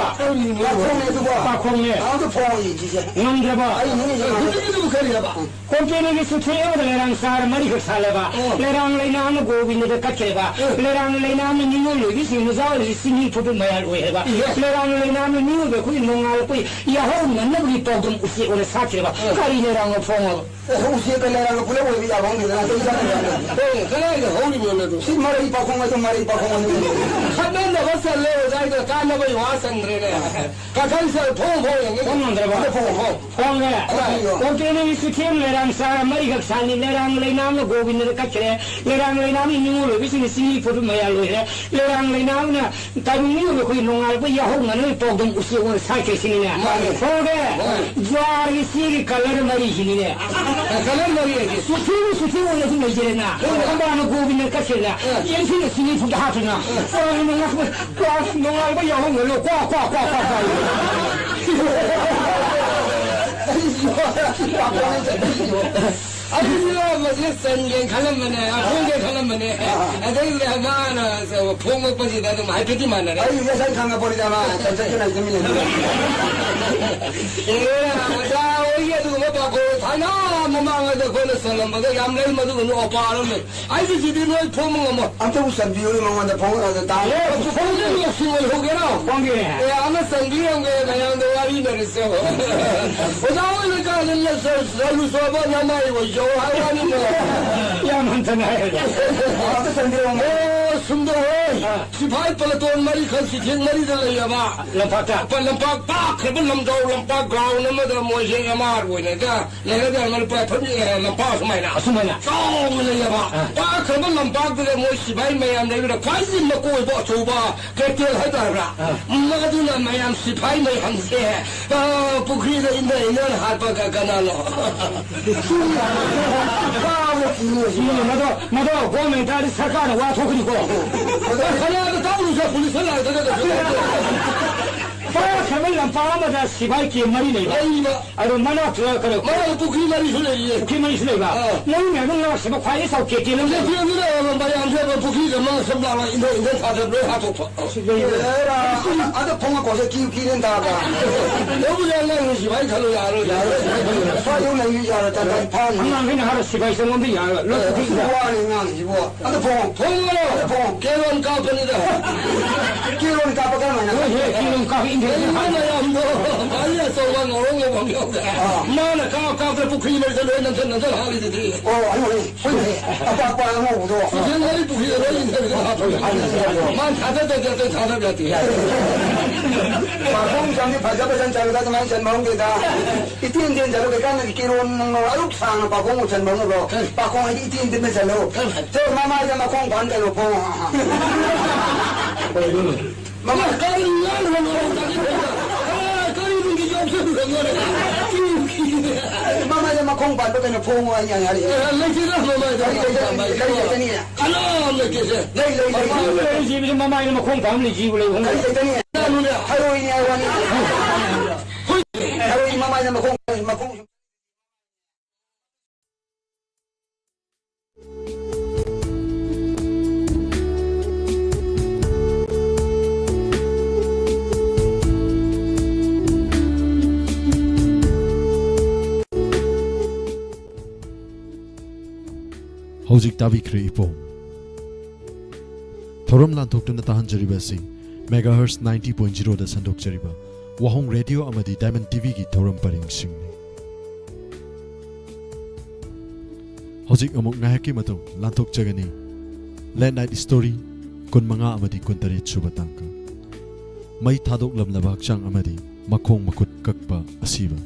ꯄꯥꯈꯣꯡꯅꯦ ꯑꯗꯨꯕꯣ꯫ ꯄꯥꯈꯣꯡꯅꯦ꯫ ꯑꯝꯇ ꯐꯣꯡꯉꯣ ꯌꯦꯡꯁꯤꯁꯦ꯫ ꯉꯝꯗ꯭ꯔꯕ? ꯑꯩ ꯅꯤꯡꯉꯤꯁꯦ ꯉꯝꯗ꯭ꯔꯦ꯫ ꯍꯧꯖꯤꯛꯀꯤꯗꯨꯕꯨ ꯀꯔꯤꯑꯕ? ꯀꯣꯝꯄꯦꯅꯤꯒꯤ ꯆꯨꯊꯦꯛ ꯑꯃꯗ ꯂꯩꯔꯥꯡ ꯆꯥꯔ ꯃꯔꯤꯈꯛ ꯁꯥꯜꯂꯦꯕ꯫ ꯑꯣ꯫ ꯂꯩꯔꯥꯡ ꯂꯩꯅꯥ ꯑꯃ ꯒꯣꯕꯤꯟꯗꯗ ꯀꯠꯈ꯭ꯔꯦꯕ꯫ ꯑꯣ꯫ ꯂꯩꯔꯥꯡ ꯂꯩꯅꯥ ꯑꯃ ꯅꯤꯉꯣꯜ ꯑꯣꯏꯕꯤꯁꯤꯡ ꯃꯆꯥ ꯑꯣꯏꯔꯤꯁꯤ ꯆꯤꯡꯍꯤ ꯐꯨꯠꯄ ꯃꯌꯥꯜ ꯑꯣꯏ ꯍꯥꯏꯕ꯫ ꯏꯍꯦ꯫ ꯂꯩꯔꯥꯡ ꯂꯩꯅꯥ ꯑꯃ ꯃꯤꯑꯣꯏꯕ ꯑꯩꯈꯣꯏ ꯅꯣꯡꯉꯥꯜꯂꯛꯄꯒꯤ ꯌꯥꯍꯧ ꯉꯟꯅꯕꯒꯤ ꯄꯥꯎꯗꯝ ꯎꯆꯦꯛ ꯑꯣꯏꯅ ꯁꯥꯠꯈ꯭ꯔꯦꯕ꯫ ꯑꯣ꯫ ꯀꯔꯤ ꯂꯩꯔꯥꯡꯅꯣ ꯐꯣꯡꯉꯕ? ꯑꯦ, ꯎꯆꯦꯛꯀ ꯂꯩꯔꯥꯡꯒ ꯄꯨꯂꯞ ꯑꯣꯏꯕ ꯌꯥꯕ ꯑꯃ ꯂꯩꯗꯅ ꯑꯇꯩ ꯆꯥꯅꯕ ꯌꯥꯗꯦ꯫ ꯍꯣꯏꯅꯦ, ꯀꯗꯥꯏꯗ ꯍꯧꯔꯤꯅꯣꯅꯦ ꯑꯗꯨ? ꯁꯤ ꯃꯔꯩ ꯄꯥꯈꯣꯡ ꯍꯥꯏꯗꯣ ꯃꯔꯩ ꯄꯥꯈꯣꯡ ꯑꯣꯏꯅ ꯂꯩꯔꯦ꯫ ꯈꯠꯅꯅꯕ ꯆꯠꯂꯦ ꯑꯣꯖꯥ, ꯑꯩꯗꯣ ꯀꯥꯟꯅꯕꯒꯤ ꯋꯥ ꯆꯪꯗ꯭ꯔꯦꯅꯦ꯫ ꯀꯥꯈꯟ ꯁꯦ ꯐꯣꯡ ꯐꯣꯡ ꯌꯦꯡꯒꯦ꯫ ꯐꯣꯡ ꯉꯝꯗ꯭ꯔꯕ? ꯑꯗ ꯐꯣꯡ ꯐꯣꯡ꯫ ꯍꯣꯡꯉꯦ꯫ ꯍꯣꯡꯉꯦ꯫ ꯀꯣꯝꯄꯦꯅꯤꯒꯤ ꯆꯨꯊꯦꯝ ꯂꯩꯔꯥꯡ ꯆꯥꯔ ꯃꯔꯤꯈꯛ ꯁꯥꯅꯤ꯫ ꯂꯩꯔꯥꯡ ꯂꯩꯅꯥꯝꯅ ꯒꯣꯕꯤꯟꯗꯗ ꯀꯠꯈ꯭ꯔꯦ꯫ ꯂꯩꯔꯥꯡ ꯂꯩꯅꯥꯝꯅ ꯅꯤꯉꯣꯜ ꯑꯣꯏꯕꯁꯤꯡꯅ ꯆꯤꯡꯍꯤ ꯐꯨꯠꯄ ꯃꯌꯥꯜ ꯑꯣꯏꯔꯦ꯫ ꯂꯩꯔꯥꯡ ꯂꯩꯅꯥꯝꯅ ꯇꯥꯏꯕꯪ ꯃꯤꯑꯣꯏꯕ ꯑꯩꯈꯣꯏ ꯅꯣꯡꯉꯥꯜꯂꯛꯄ ꯌꯥꯍꯧ ꯉꯟꯅꯕꯒꯤ ꯄꯥꯎꯗꯝ ꯎꯆꯦꯛ ꯑꯣꯏꯅ ꯁꯥꯏꯈ꯭ꯔꯤꯁꯤꯅꯤꯅꯦ꯫ ꯃꯥꯅꯦ꯫ ꯍꯣꯡꯉꯦ꯫ ꯍꯣꯏ꯫ ꯖ꯭ꯋꯥꯔꯒꯤ ꯆꯦꯒꯤ colour ꯃꯔꯤꯁꯤꯅꯤꯅꯦ꯫ Colour ꯃꯔꯤ ꯍꯥꯏꯗꯤ? ꯆꯨꯊꯦꯝ ꯆꯨꯊꯦꯝ ꯑꯣꯏꯅ ꯑꯗꯨꯝ ꯂꯩꯖꯔꯦꯅ꯫ ꯍꯣꯏ꯫ ꯊꯝꯕꯥꯜꯅ ꯒꯣꯕꯤꯟꯗ ꯀꯠꯈ꯭ꯔꯦꯅ꯫ ꯍꯣꯏ꯫ ꯌꯦꯟꯁꯤꯡꯅ ꯆꯤꯡꯍꯤ ꯐꯨꯠꯇ ꯍꯥꯞꯇꯅ꯫ ꯍꯣꯏ꯫ ꯆꯥꯎꯅ ꯉꯥꯛꯄ ꯀ꯭ꯋꯥ ꯅꯣꯡꯉꯥꯜꯕ ꯌꯥꯍꯧ ꯉꯜꯂꯣ, ꯀ꯭ꯋꯥ, ꯀ꯭ꯋꯥ, ꯀ꯭ꯋꯥ, ꯀ꯭ꯋꯥ, ꯀ꯭ꯋꯥ꯫ ꯑꯩꯁꯨ ꯃꯁꯤ ꯆꯟꯒꯦꯅ ꯈꯜꯂꯝꯕꯅꯦ, ꯐꯣꯡꯒꯦ ꯈꯜꯂꯝꯕꯅꯦ꯫ ꯑꯗꯩꯗꯤ ꯃꯥꯅ ꯐꯣꯡꯉꯛꯄꯁꯤꯗ ꯑꯗꯨꯝ ꯍꯥꯏꯐꯦꯠꯇꯤ ꯃꯥꯟꯅꯔꯦ꯫ ꯑꯩ ꯉꯁꯥꯏ ꯈꯪꯉꯛꯄꯅꯤꯗ, ꯃꯥ ꯆꯟ-, ꯆꯟ-, ꯆꯟ-, ꯆꯟ-, ꯆꯟ-, ꯑꯦ, ꯑꯣꯖꯥ ꯍꯣꯏꯒꯤ ꯑꯗꯨꯒꯨꯝꯕ ꯄꯥꯈꯣꯡ ꯊꯥꯏꯅ ꯃꯃꯥꯡꯉꯩꯗ ꯑꯩꯈꯣꯏꯅ ꯆꯜꯂꯝꯕꯗ ꯌꯥꯝ ꯂꯩ, ꯃꯗꯨꯒꯨꯝꯕ ꯑꯣꯄꯥ ꯑꯃ ꯂꯩ꯫ ꯑꯩꯒꯤꯁꯤꯗꯤ ꯅꯣꯏ ꯐꯣꯡꯕ ꯉꯝꯃꯣꯏ꯫ ꯑꯝꯇꯕꯨ ꯆꯟꯕꯤꯌꯨꯅꯦ ꯃꯉꯣꯟꯗ ꯐꯣꯡ-, ꯑ, ꯇꯥ-, ꯑꯦ, ꯐꯣꯡꯗꯣꯏꯅꯦ, ꯁꯤ ꯑꯣꯏ ꯍꯧꯒꯦꯔꯣ? ꯐꯣꯡꯒꯦ꯫ ꯑꯦ, ꯑꯃ ꯆꯟꯕꯤꯔꯝꯒꯦ, ꯃꯌꯥꯝꯗ ꯋꯥꯔꯤ ꯅꯔꯤꯁꯦ꯫ ꯑꯣꯖꯥ ꯍꯣꯏ ꯂꯩꯀꯥꯏꯗ ꯂ-, ꯆ-, ꯆ-, ꯂꯨ ꯆꯣꯕ ꯅꯃꯥꯏ ꯑꯣꯏꯖꯧ ꯍꯥꯏ ꯋꯥꯅꯤꯅꯦ꯫ ꯌꯥꯝ ꯍꯟꯊꯅ ꯍꯥꯏꯔꯦ꯫ ꯑꯝꯇ ꯆꯟꯕꯤꯔꯝꯃꯣ꯫ ꯑꯣ, ꯁꯨꯝꯗꯧ ꯍꯣꯏ꯫ ꯑꯥ꯫ ꯁꯤꯐꯥꯏ ꯄꯂꯇꯣꯟ ꯃꯔꯤꯈꯛ ꯁꯤꯊꯦꯛ ꯃꯔꯤꯗ ꯂꯩꯔꯕ꯫ ꯂꯝꯄꯥꯛꯇ꯫ ꯄ-, ꯂꯝꯄꯥꯛ ꯄꯥꯛꯈ꯭ꯔꯕ ꯂꯝꯖꯥꯎ ꯂꯝꯄꯥꯛ ground ꯑꯃꯗ ꯃꯣꯏꯁꯦ ꯑꯦꯝ ꯑꯥꯔ ꯑꯣꯏꯅꯒ ꯂꯩꯔꯒ ꯂꯨꯄꯥ ꯐꯝ-, ꯑꯦ, ꯂꯝꯄꯥꯛ ꯁꯨꯃꯥꯏꯅ ꯑꯁꯨꯃꯥꯏꯅ꯫ ꯆꯥꯎꯅ ꯂꯩꯌꯦꯕ꯫ ꯑꯥ꯫ ꯄꯥꯛꯈ꯭ꯔꯕ ꯂꯝꯄꯥꯛꯇꯨꯗ ꯃꯣꯏ ꯁꯤꯐꯥꯏ ꯃꯌꯥꯝ ꯂꯩꯕꯗ ꯈ꯭ꯋꯥꯏꯗꯒꯤ ꯃꯀꯣꯏꯕ ꯑꯆꯧꯕ ꯀꯦꯇꯦꯜ ꯍꯥꯏꯇꯥꯔꯕ꯭ꯔꯥ? ꯑꯥ꯫ ꯃꯗꯨꯅ ꯃꯌꯥꯝ ꯁꯤꯐꯥꯏ ꯃꯌꯥꯝꯁꯦ, ꯑꯥ, ꯄꯨꯈ꯭ꯔꯤꯗ ꯏꯟꯊ ꯏꯟꯊꯅ ꯍꯥꯠꯄ ꯀ-, ꯀꯅꯥꯅꯣ? ꯃꯗꯣ, ꯃꯗꯣ ꯒꯣꯔꯃꯦꯟ ꯇꯥꯔꯗꯤ ꯁꯔꯀꯥꯔꯅ ꯋꯥ ꯊꯣꯛꯀꯅꯤꯀꯣ꯫ ꯈꯅꯥꯗ ꯇꯥꯎꯔꯨꯁꯦ꯫ ꯄꯥꯏꯔꯛꯈ꯭ꯔꯕ ꯂꯝꯄꯥꯛ ꯑꯃꯗ ꯁꯤꯐꯥꯏ ꯀꯦꯝ ꯃꯔꯤ ꯂꯩꯕ꯫ ꯂꯩꯕ꯫ ꯑꯗꯣ ꯃꯅꯥꯛꯇꯨꯗ ꯀꯩꯅꯣ ꯃꯅꯥꯛꯇ ꯄꯨꯈ꯭ꯔꯤ ꯃꯔꯤꯁꯨ ꯂꯩꯔꯤꯌꯦ꯫ ꯄꯨꯈ꯭ꯔꯤ ꯃꯔꯤꯁꯨ ꯂꯩꯕ꯫ ꯑꯥ꯫ ꯃꯣꯏ ꯃꯌꯥꯝꯗꯣ ꯉꯥꯛꯁꯦꯕ ꯈ꯭ꯋꯥꯏꯗꯒꯤ ꯆꯥꯎ ꯀꯦꯇꯦꯜ ꯑꯃ꯫ ꯀꯦꯇꯦꯜꯗꯨꯗ ꯃꯌꯥꯝꯁꯦ ꯄꯨꯈ꯭ꯔꯤꯗ ꯃꯥ ꯁꯨꯝ ꯂꯥꯛꯂ ꯏꯟꯊꯣꯛ ꯏꯟꯊꯣꯛ ꯊꯥꯗꯕ ꯂꯣꯏ ꯍꯥꯠꯇꯣꯛꯄ꯫ ꯑꯁ, ꯂꯩꯕ꯫ ꯑꯦꯔꯥ, ꯑꯗ ꯐꯣꯡꯉ ꯀꯣꯁꯦ ꯀꯤꯌꯨ ꯀꯤꯔꯦꯟ ꯇꯥꯕ꯫ ꯂꯧꯕꯗ ꯑꯉꯥꯡ ꯁꯤꯐꯥꯏ ꯈꯜꯂꯣ ꯌꯥꯔꯣꯏ꯫ ꯌꯥꯔꯣꯏ, ꯁꯤꯐꯥꯏ ꯈꯜꯂꯣ꯫ ꯁ꯭ꯋꯥꯏꯗ ꯂꯩꯔꯤ ꯌꯥꯔꯣꯏ, ꯇꯟ ꯇꯟ ꯐꯥꯅꯤ꯫ ꯑꯉꯥꯡꯈꯩꯅ ꯍꯥꯏꯔ ꯁꯤꯐꯥꯏ ꯆꯪꯉꯣꯝꯗ ꯌꯥꯔꯣꯏ꯫ ꯂꯣꯏ ꯄꯨꯈ꯭ꯔꯤꯗ꯫ ꯋꯥꯅꯤ ꯑꯉꯥꯡꯁꯤꯕꯨ꯫ ꯑꯗ ꯐꯣꯡꯉꯣ꯫ ꯐꯣꯡꯉꯣ꯫ ꯑꯗ ꯐꯣꯡꯉꯣ꯫ ꯀꯦꯔꯣꯟ ꯀꯥꯞꯄꯅꯤꯗ꯫ ꯀꯦꯔꯣꯟ ꯀꯥꯞꯄ ꯀꯔꯝꯍꯥꯏꯅ? ꯍꯣꯏ, ꯍꯦ, ꯀꯦꯔꯣꯟ ꯀꯥꯞꯄ ꯏꯟꯗꯤꯌꯥ꯫ ꯂꯩꯔꯤꯕ ꯃꯌꯥꯝꯗꯣ ꯃꯥꯒꯤ ꯑꯆꯧꯕ ꯉꯧꯔꯣꯛ ꯉꯧꯕ ꯑꯃ ꯌꯥꯎꯗꯦ꯫ ꯑꯥ꯫ ꯃꯥꯅ ꯀꯥꯞ ꯀꯥꯞꯇꯅ ꯄꯨꯈ꯭ꯔꯤ ꯃꯔꯛꯇ ꯂꯣꯏ ꯅꯝꯊꯟ ꯅꯝꯊꯟ ꯍꯥꯠꯂꯤꯗꯨꯗꯤ꯫ ꯑꯣ, ꯑꯩ ꯍꯣꯏ, ꯍꯣꯏ, ꯍꯣꯏ꯫ ꯑꯄꯥꯛꯄ ꯑꯉꯧꯕꯗꯣ꯫ ꯏꯆꯦ ꯃꯔꯤ ꯄꯨꯈ꯭ꯔꯤꯗ ꯂꯣꯏ ꯏꯟꯊꯔꯒ ꯍꯥꯠꯄ꯫ ꯍꯥꯠꯄ꯫ ꯃꯥꯅ ꯊꯥꯗꯗ꯭ꯔꯗꯤ ꯑꯇꯩ ꯊꯥꯗꯕ ꯌꯥꯗꯦ꯫ ꯄꯥꯈꯣꯡ ꯆꯥꯝꯗꯤ ꯐꯖ ꯐꯖꯅ ꯆꯠꯂꯒ ꯑꯗꯨꯃꯥꯏꯅ ꯆꯟꯕ ꯍꯧꯅꯗꯦꯗ꯫ ꯏꯇꯦꯟ ꯇꯦꯟ ꯆꯠꯂꯨ, ꯀꯩꯀꯥꯟꯗꯗꯤ ꯀꯦꯔꯣꯟ ꯑꯁꯨꯛ ꯁꯥꯡꯅ ꯄꯥꯈꯣꯡ ꯎꯁꯟꯕ ꯑꯃꯨꯛ ꯂꯧ꯫ ꯀꯔꯤ? ꯄꯥꯈꯣꯡ ꯍꯥꯏꯗꯤ ꯏꯇꯦꯟ ꯇꯦꯟꯅ ꯆꯠꯂꯨ꯫ ꯀꯔꯤ? ꯆꯠ ꯃꯃꯥꯏꯗ ꯃꯈꯣꯡ ꯄꯥꯟ ꯀꯩꯅꯣ ꯐꯣꯡ꯫ ꯀꯩꯅꯣ? ꯃꯃꯥꯏ ꯀꯔꯤ ꯉꯥꯡꯉꯤꯅꯣ? ꯀꯔꯤ ꯅꯨꯡꯒꯤ ꯌꯣꯛꯁꯜꯂꯨꯔꯕꯅꯣ? ꯃꯃꯥꯏꯗ ꯃꯈꯣꯡ ꯄꯥꯟꯕ ꯀꯩꯅꯣ ꯐꯣꯡꯉꯣ ꯍꯥꯏꯅ ꯍꯥꯏꯔꯛꯑꯦ꯫ ꯑꯦ, ꯂꯩꯇꯦꯗ ꯃꯃꯥꯏꯗ ꯀꯔꯤ ꯂꯩꯇꯅꯤ? ꯀꯔꯤ ꯂꯩꯇꯅꯤ? ꯀꯅꯥꯝ ꯂꯩꯇꯦꯁꯦ꯫ ꯂꯩ, ꯂꯩ, ꯂꯩ, ꯂꯩ꯫ ꯂꯩ, ꯂꯩ, ꯂꯩ, ꯃꯃꯥꯏꯗ ꯃꯈꯣꯡ ꯄꯥꯟꯕ ꯂꯩꯁꯤꯕꯨ ꯂꯩ, ꯀꯔꯤ ꯂꯩꯇꯅꯤ? ꯀꯅꯥꯅꯣꯅꯦ? ꯍꯥꯏꯔꯣꯏꯅꯦ ꯍꯥꯏ ꯋꯥꯅꯤ꯫ ꯍꯣꯏ꯫ ꯍꯥꯏꯔꯣꯏ, ꯃꯃꯥꯏꯗ ꯃꯈꯣꯡ, ꯃꯈꯣꯡ꯫ ꯍꯧꯖꯤꯛ ꯇꯥꯕꯤꯈ꯭ꯔꯦ ꯏꯄꯣꯝ꯫ ꯊꯧꯔꯝ ꯂꯥꯟꯊꯣꯛꯇꯨꯅ ꯇꯥꯍꯟꯖꯔꯤꯕ ꯑꯁꯤ megahertz ninety point zero ꯗ ꯁꯟꯗꯣꯛꯆꯔꯤꯕ ꯋꯥꯍꯣꯡ ꯔꯦꯗꯤꯑꯣ ꯑꯃꯗꯤ ꯗꯥꯏꯃꯟ ꯇꯤꯚꯤꯒꯤ ꯊꯧꯔꯝ ꯄꯔꯤꯡꯁꯤꯡꯅꯤ꯫ ꯍꯧꯖꯤꯛ ꯑꯃꯨꯛ ꯉꯥꯏꯍꯥꯛꯀꯤ ꯃꯇꯨꯡ ꯂꯥꯟꯊꯣꯛꯆꯒꯅꯤ Late Night Story ꯀꯨꯟꯃꯉꯥ ꯑꯃꯗꯤ ꯀꯨꯟꯇꯔꯦꯠ ꯁꯨꯕ ꯇꯥꯡꯀꯛ꯫ ꯃꯩ ꯊꯥꯗꯣꯛꯂꯝꯂꯕ ꯍꯛꯆꯥꯡ ꯑꯃꯗꯤ ꯃꯈꯣꯡ ꯃꯈꯨꯠ ꯀꯛꯄ ꯑꯁꯤꯕ꯫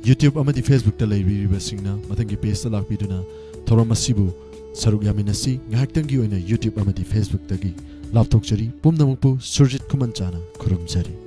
YouTube ꯑꯃꯗꯤ Facebook ꯇ ꯂꯩꯕꯤꯔꯤꯕꯁꯤꯡꯅ ꯃꯊꯪꯒꯤ page ꯇ ꯂꯥꯛꯄꯤꯗꯨꯅ ꯊꯧꯔꯝ ꯑꯁꯤꯕꯨ ꯁꯔꯨꯛ ꯌꯥꯃꯤꯟꯅꯁꯤ꯫ ꯉꯥꯏꯍꯥꯛꯇꯪꯒꯤ ꯑꯣꯏꯅ YouTube ꯑꯃꯗꯤ Facebook ꯇꯒꯤ ꯂꯥꯞꯊꯣꯛꯆꯔꯤ꯫ ꯄꯨꯝꯅꯃꯛꯄꯨ ꯁꯨꯔꯖꯤꯠ ꯈꯨꯃꯟꯆꯥꯅ ꯈꯨꯔꯨꯝꯖꯔꯤ꯫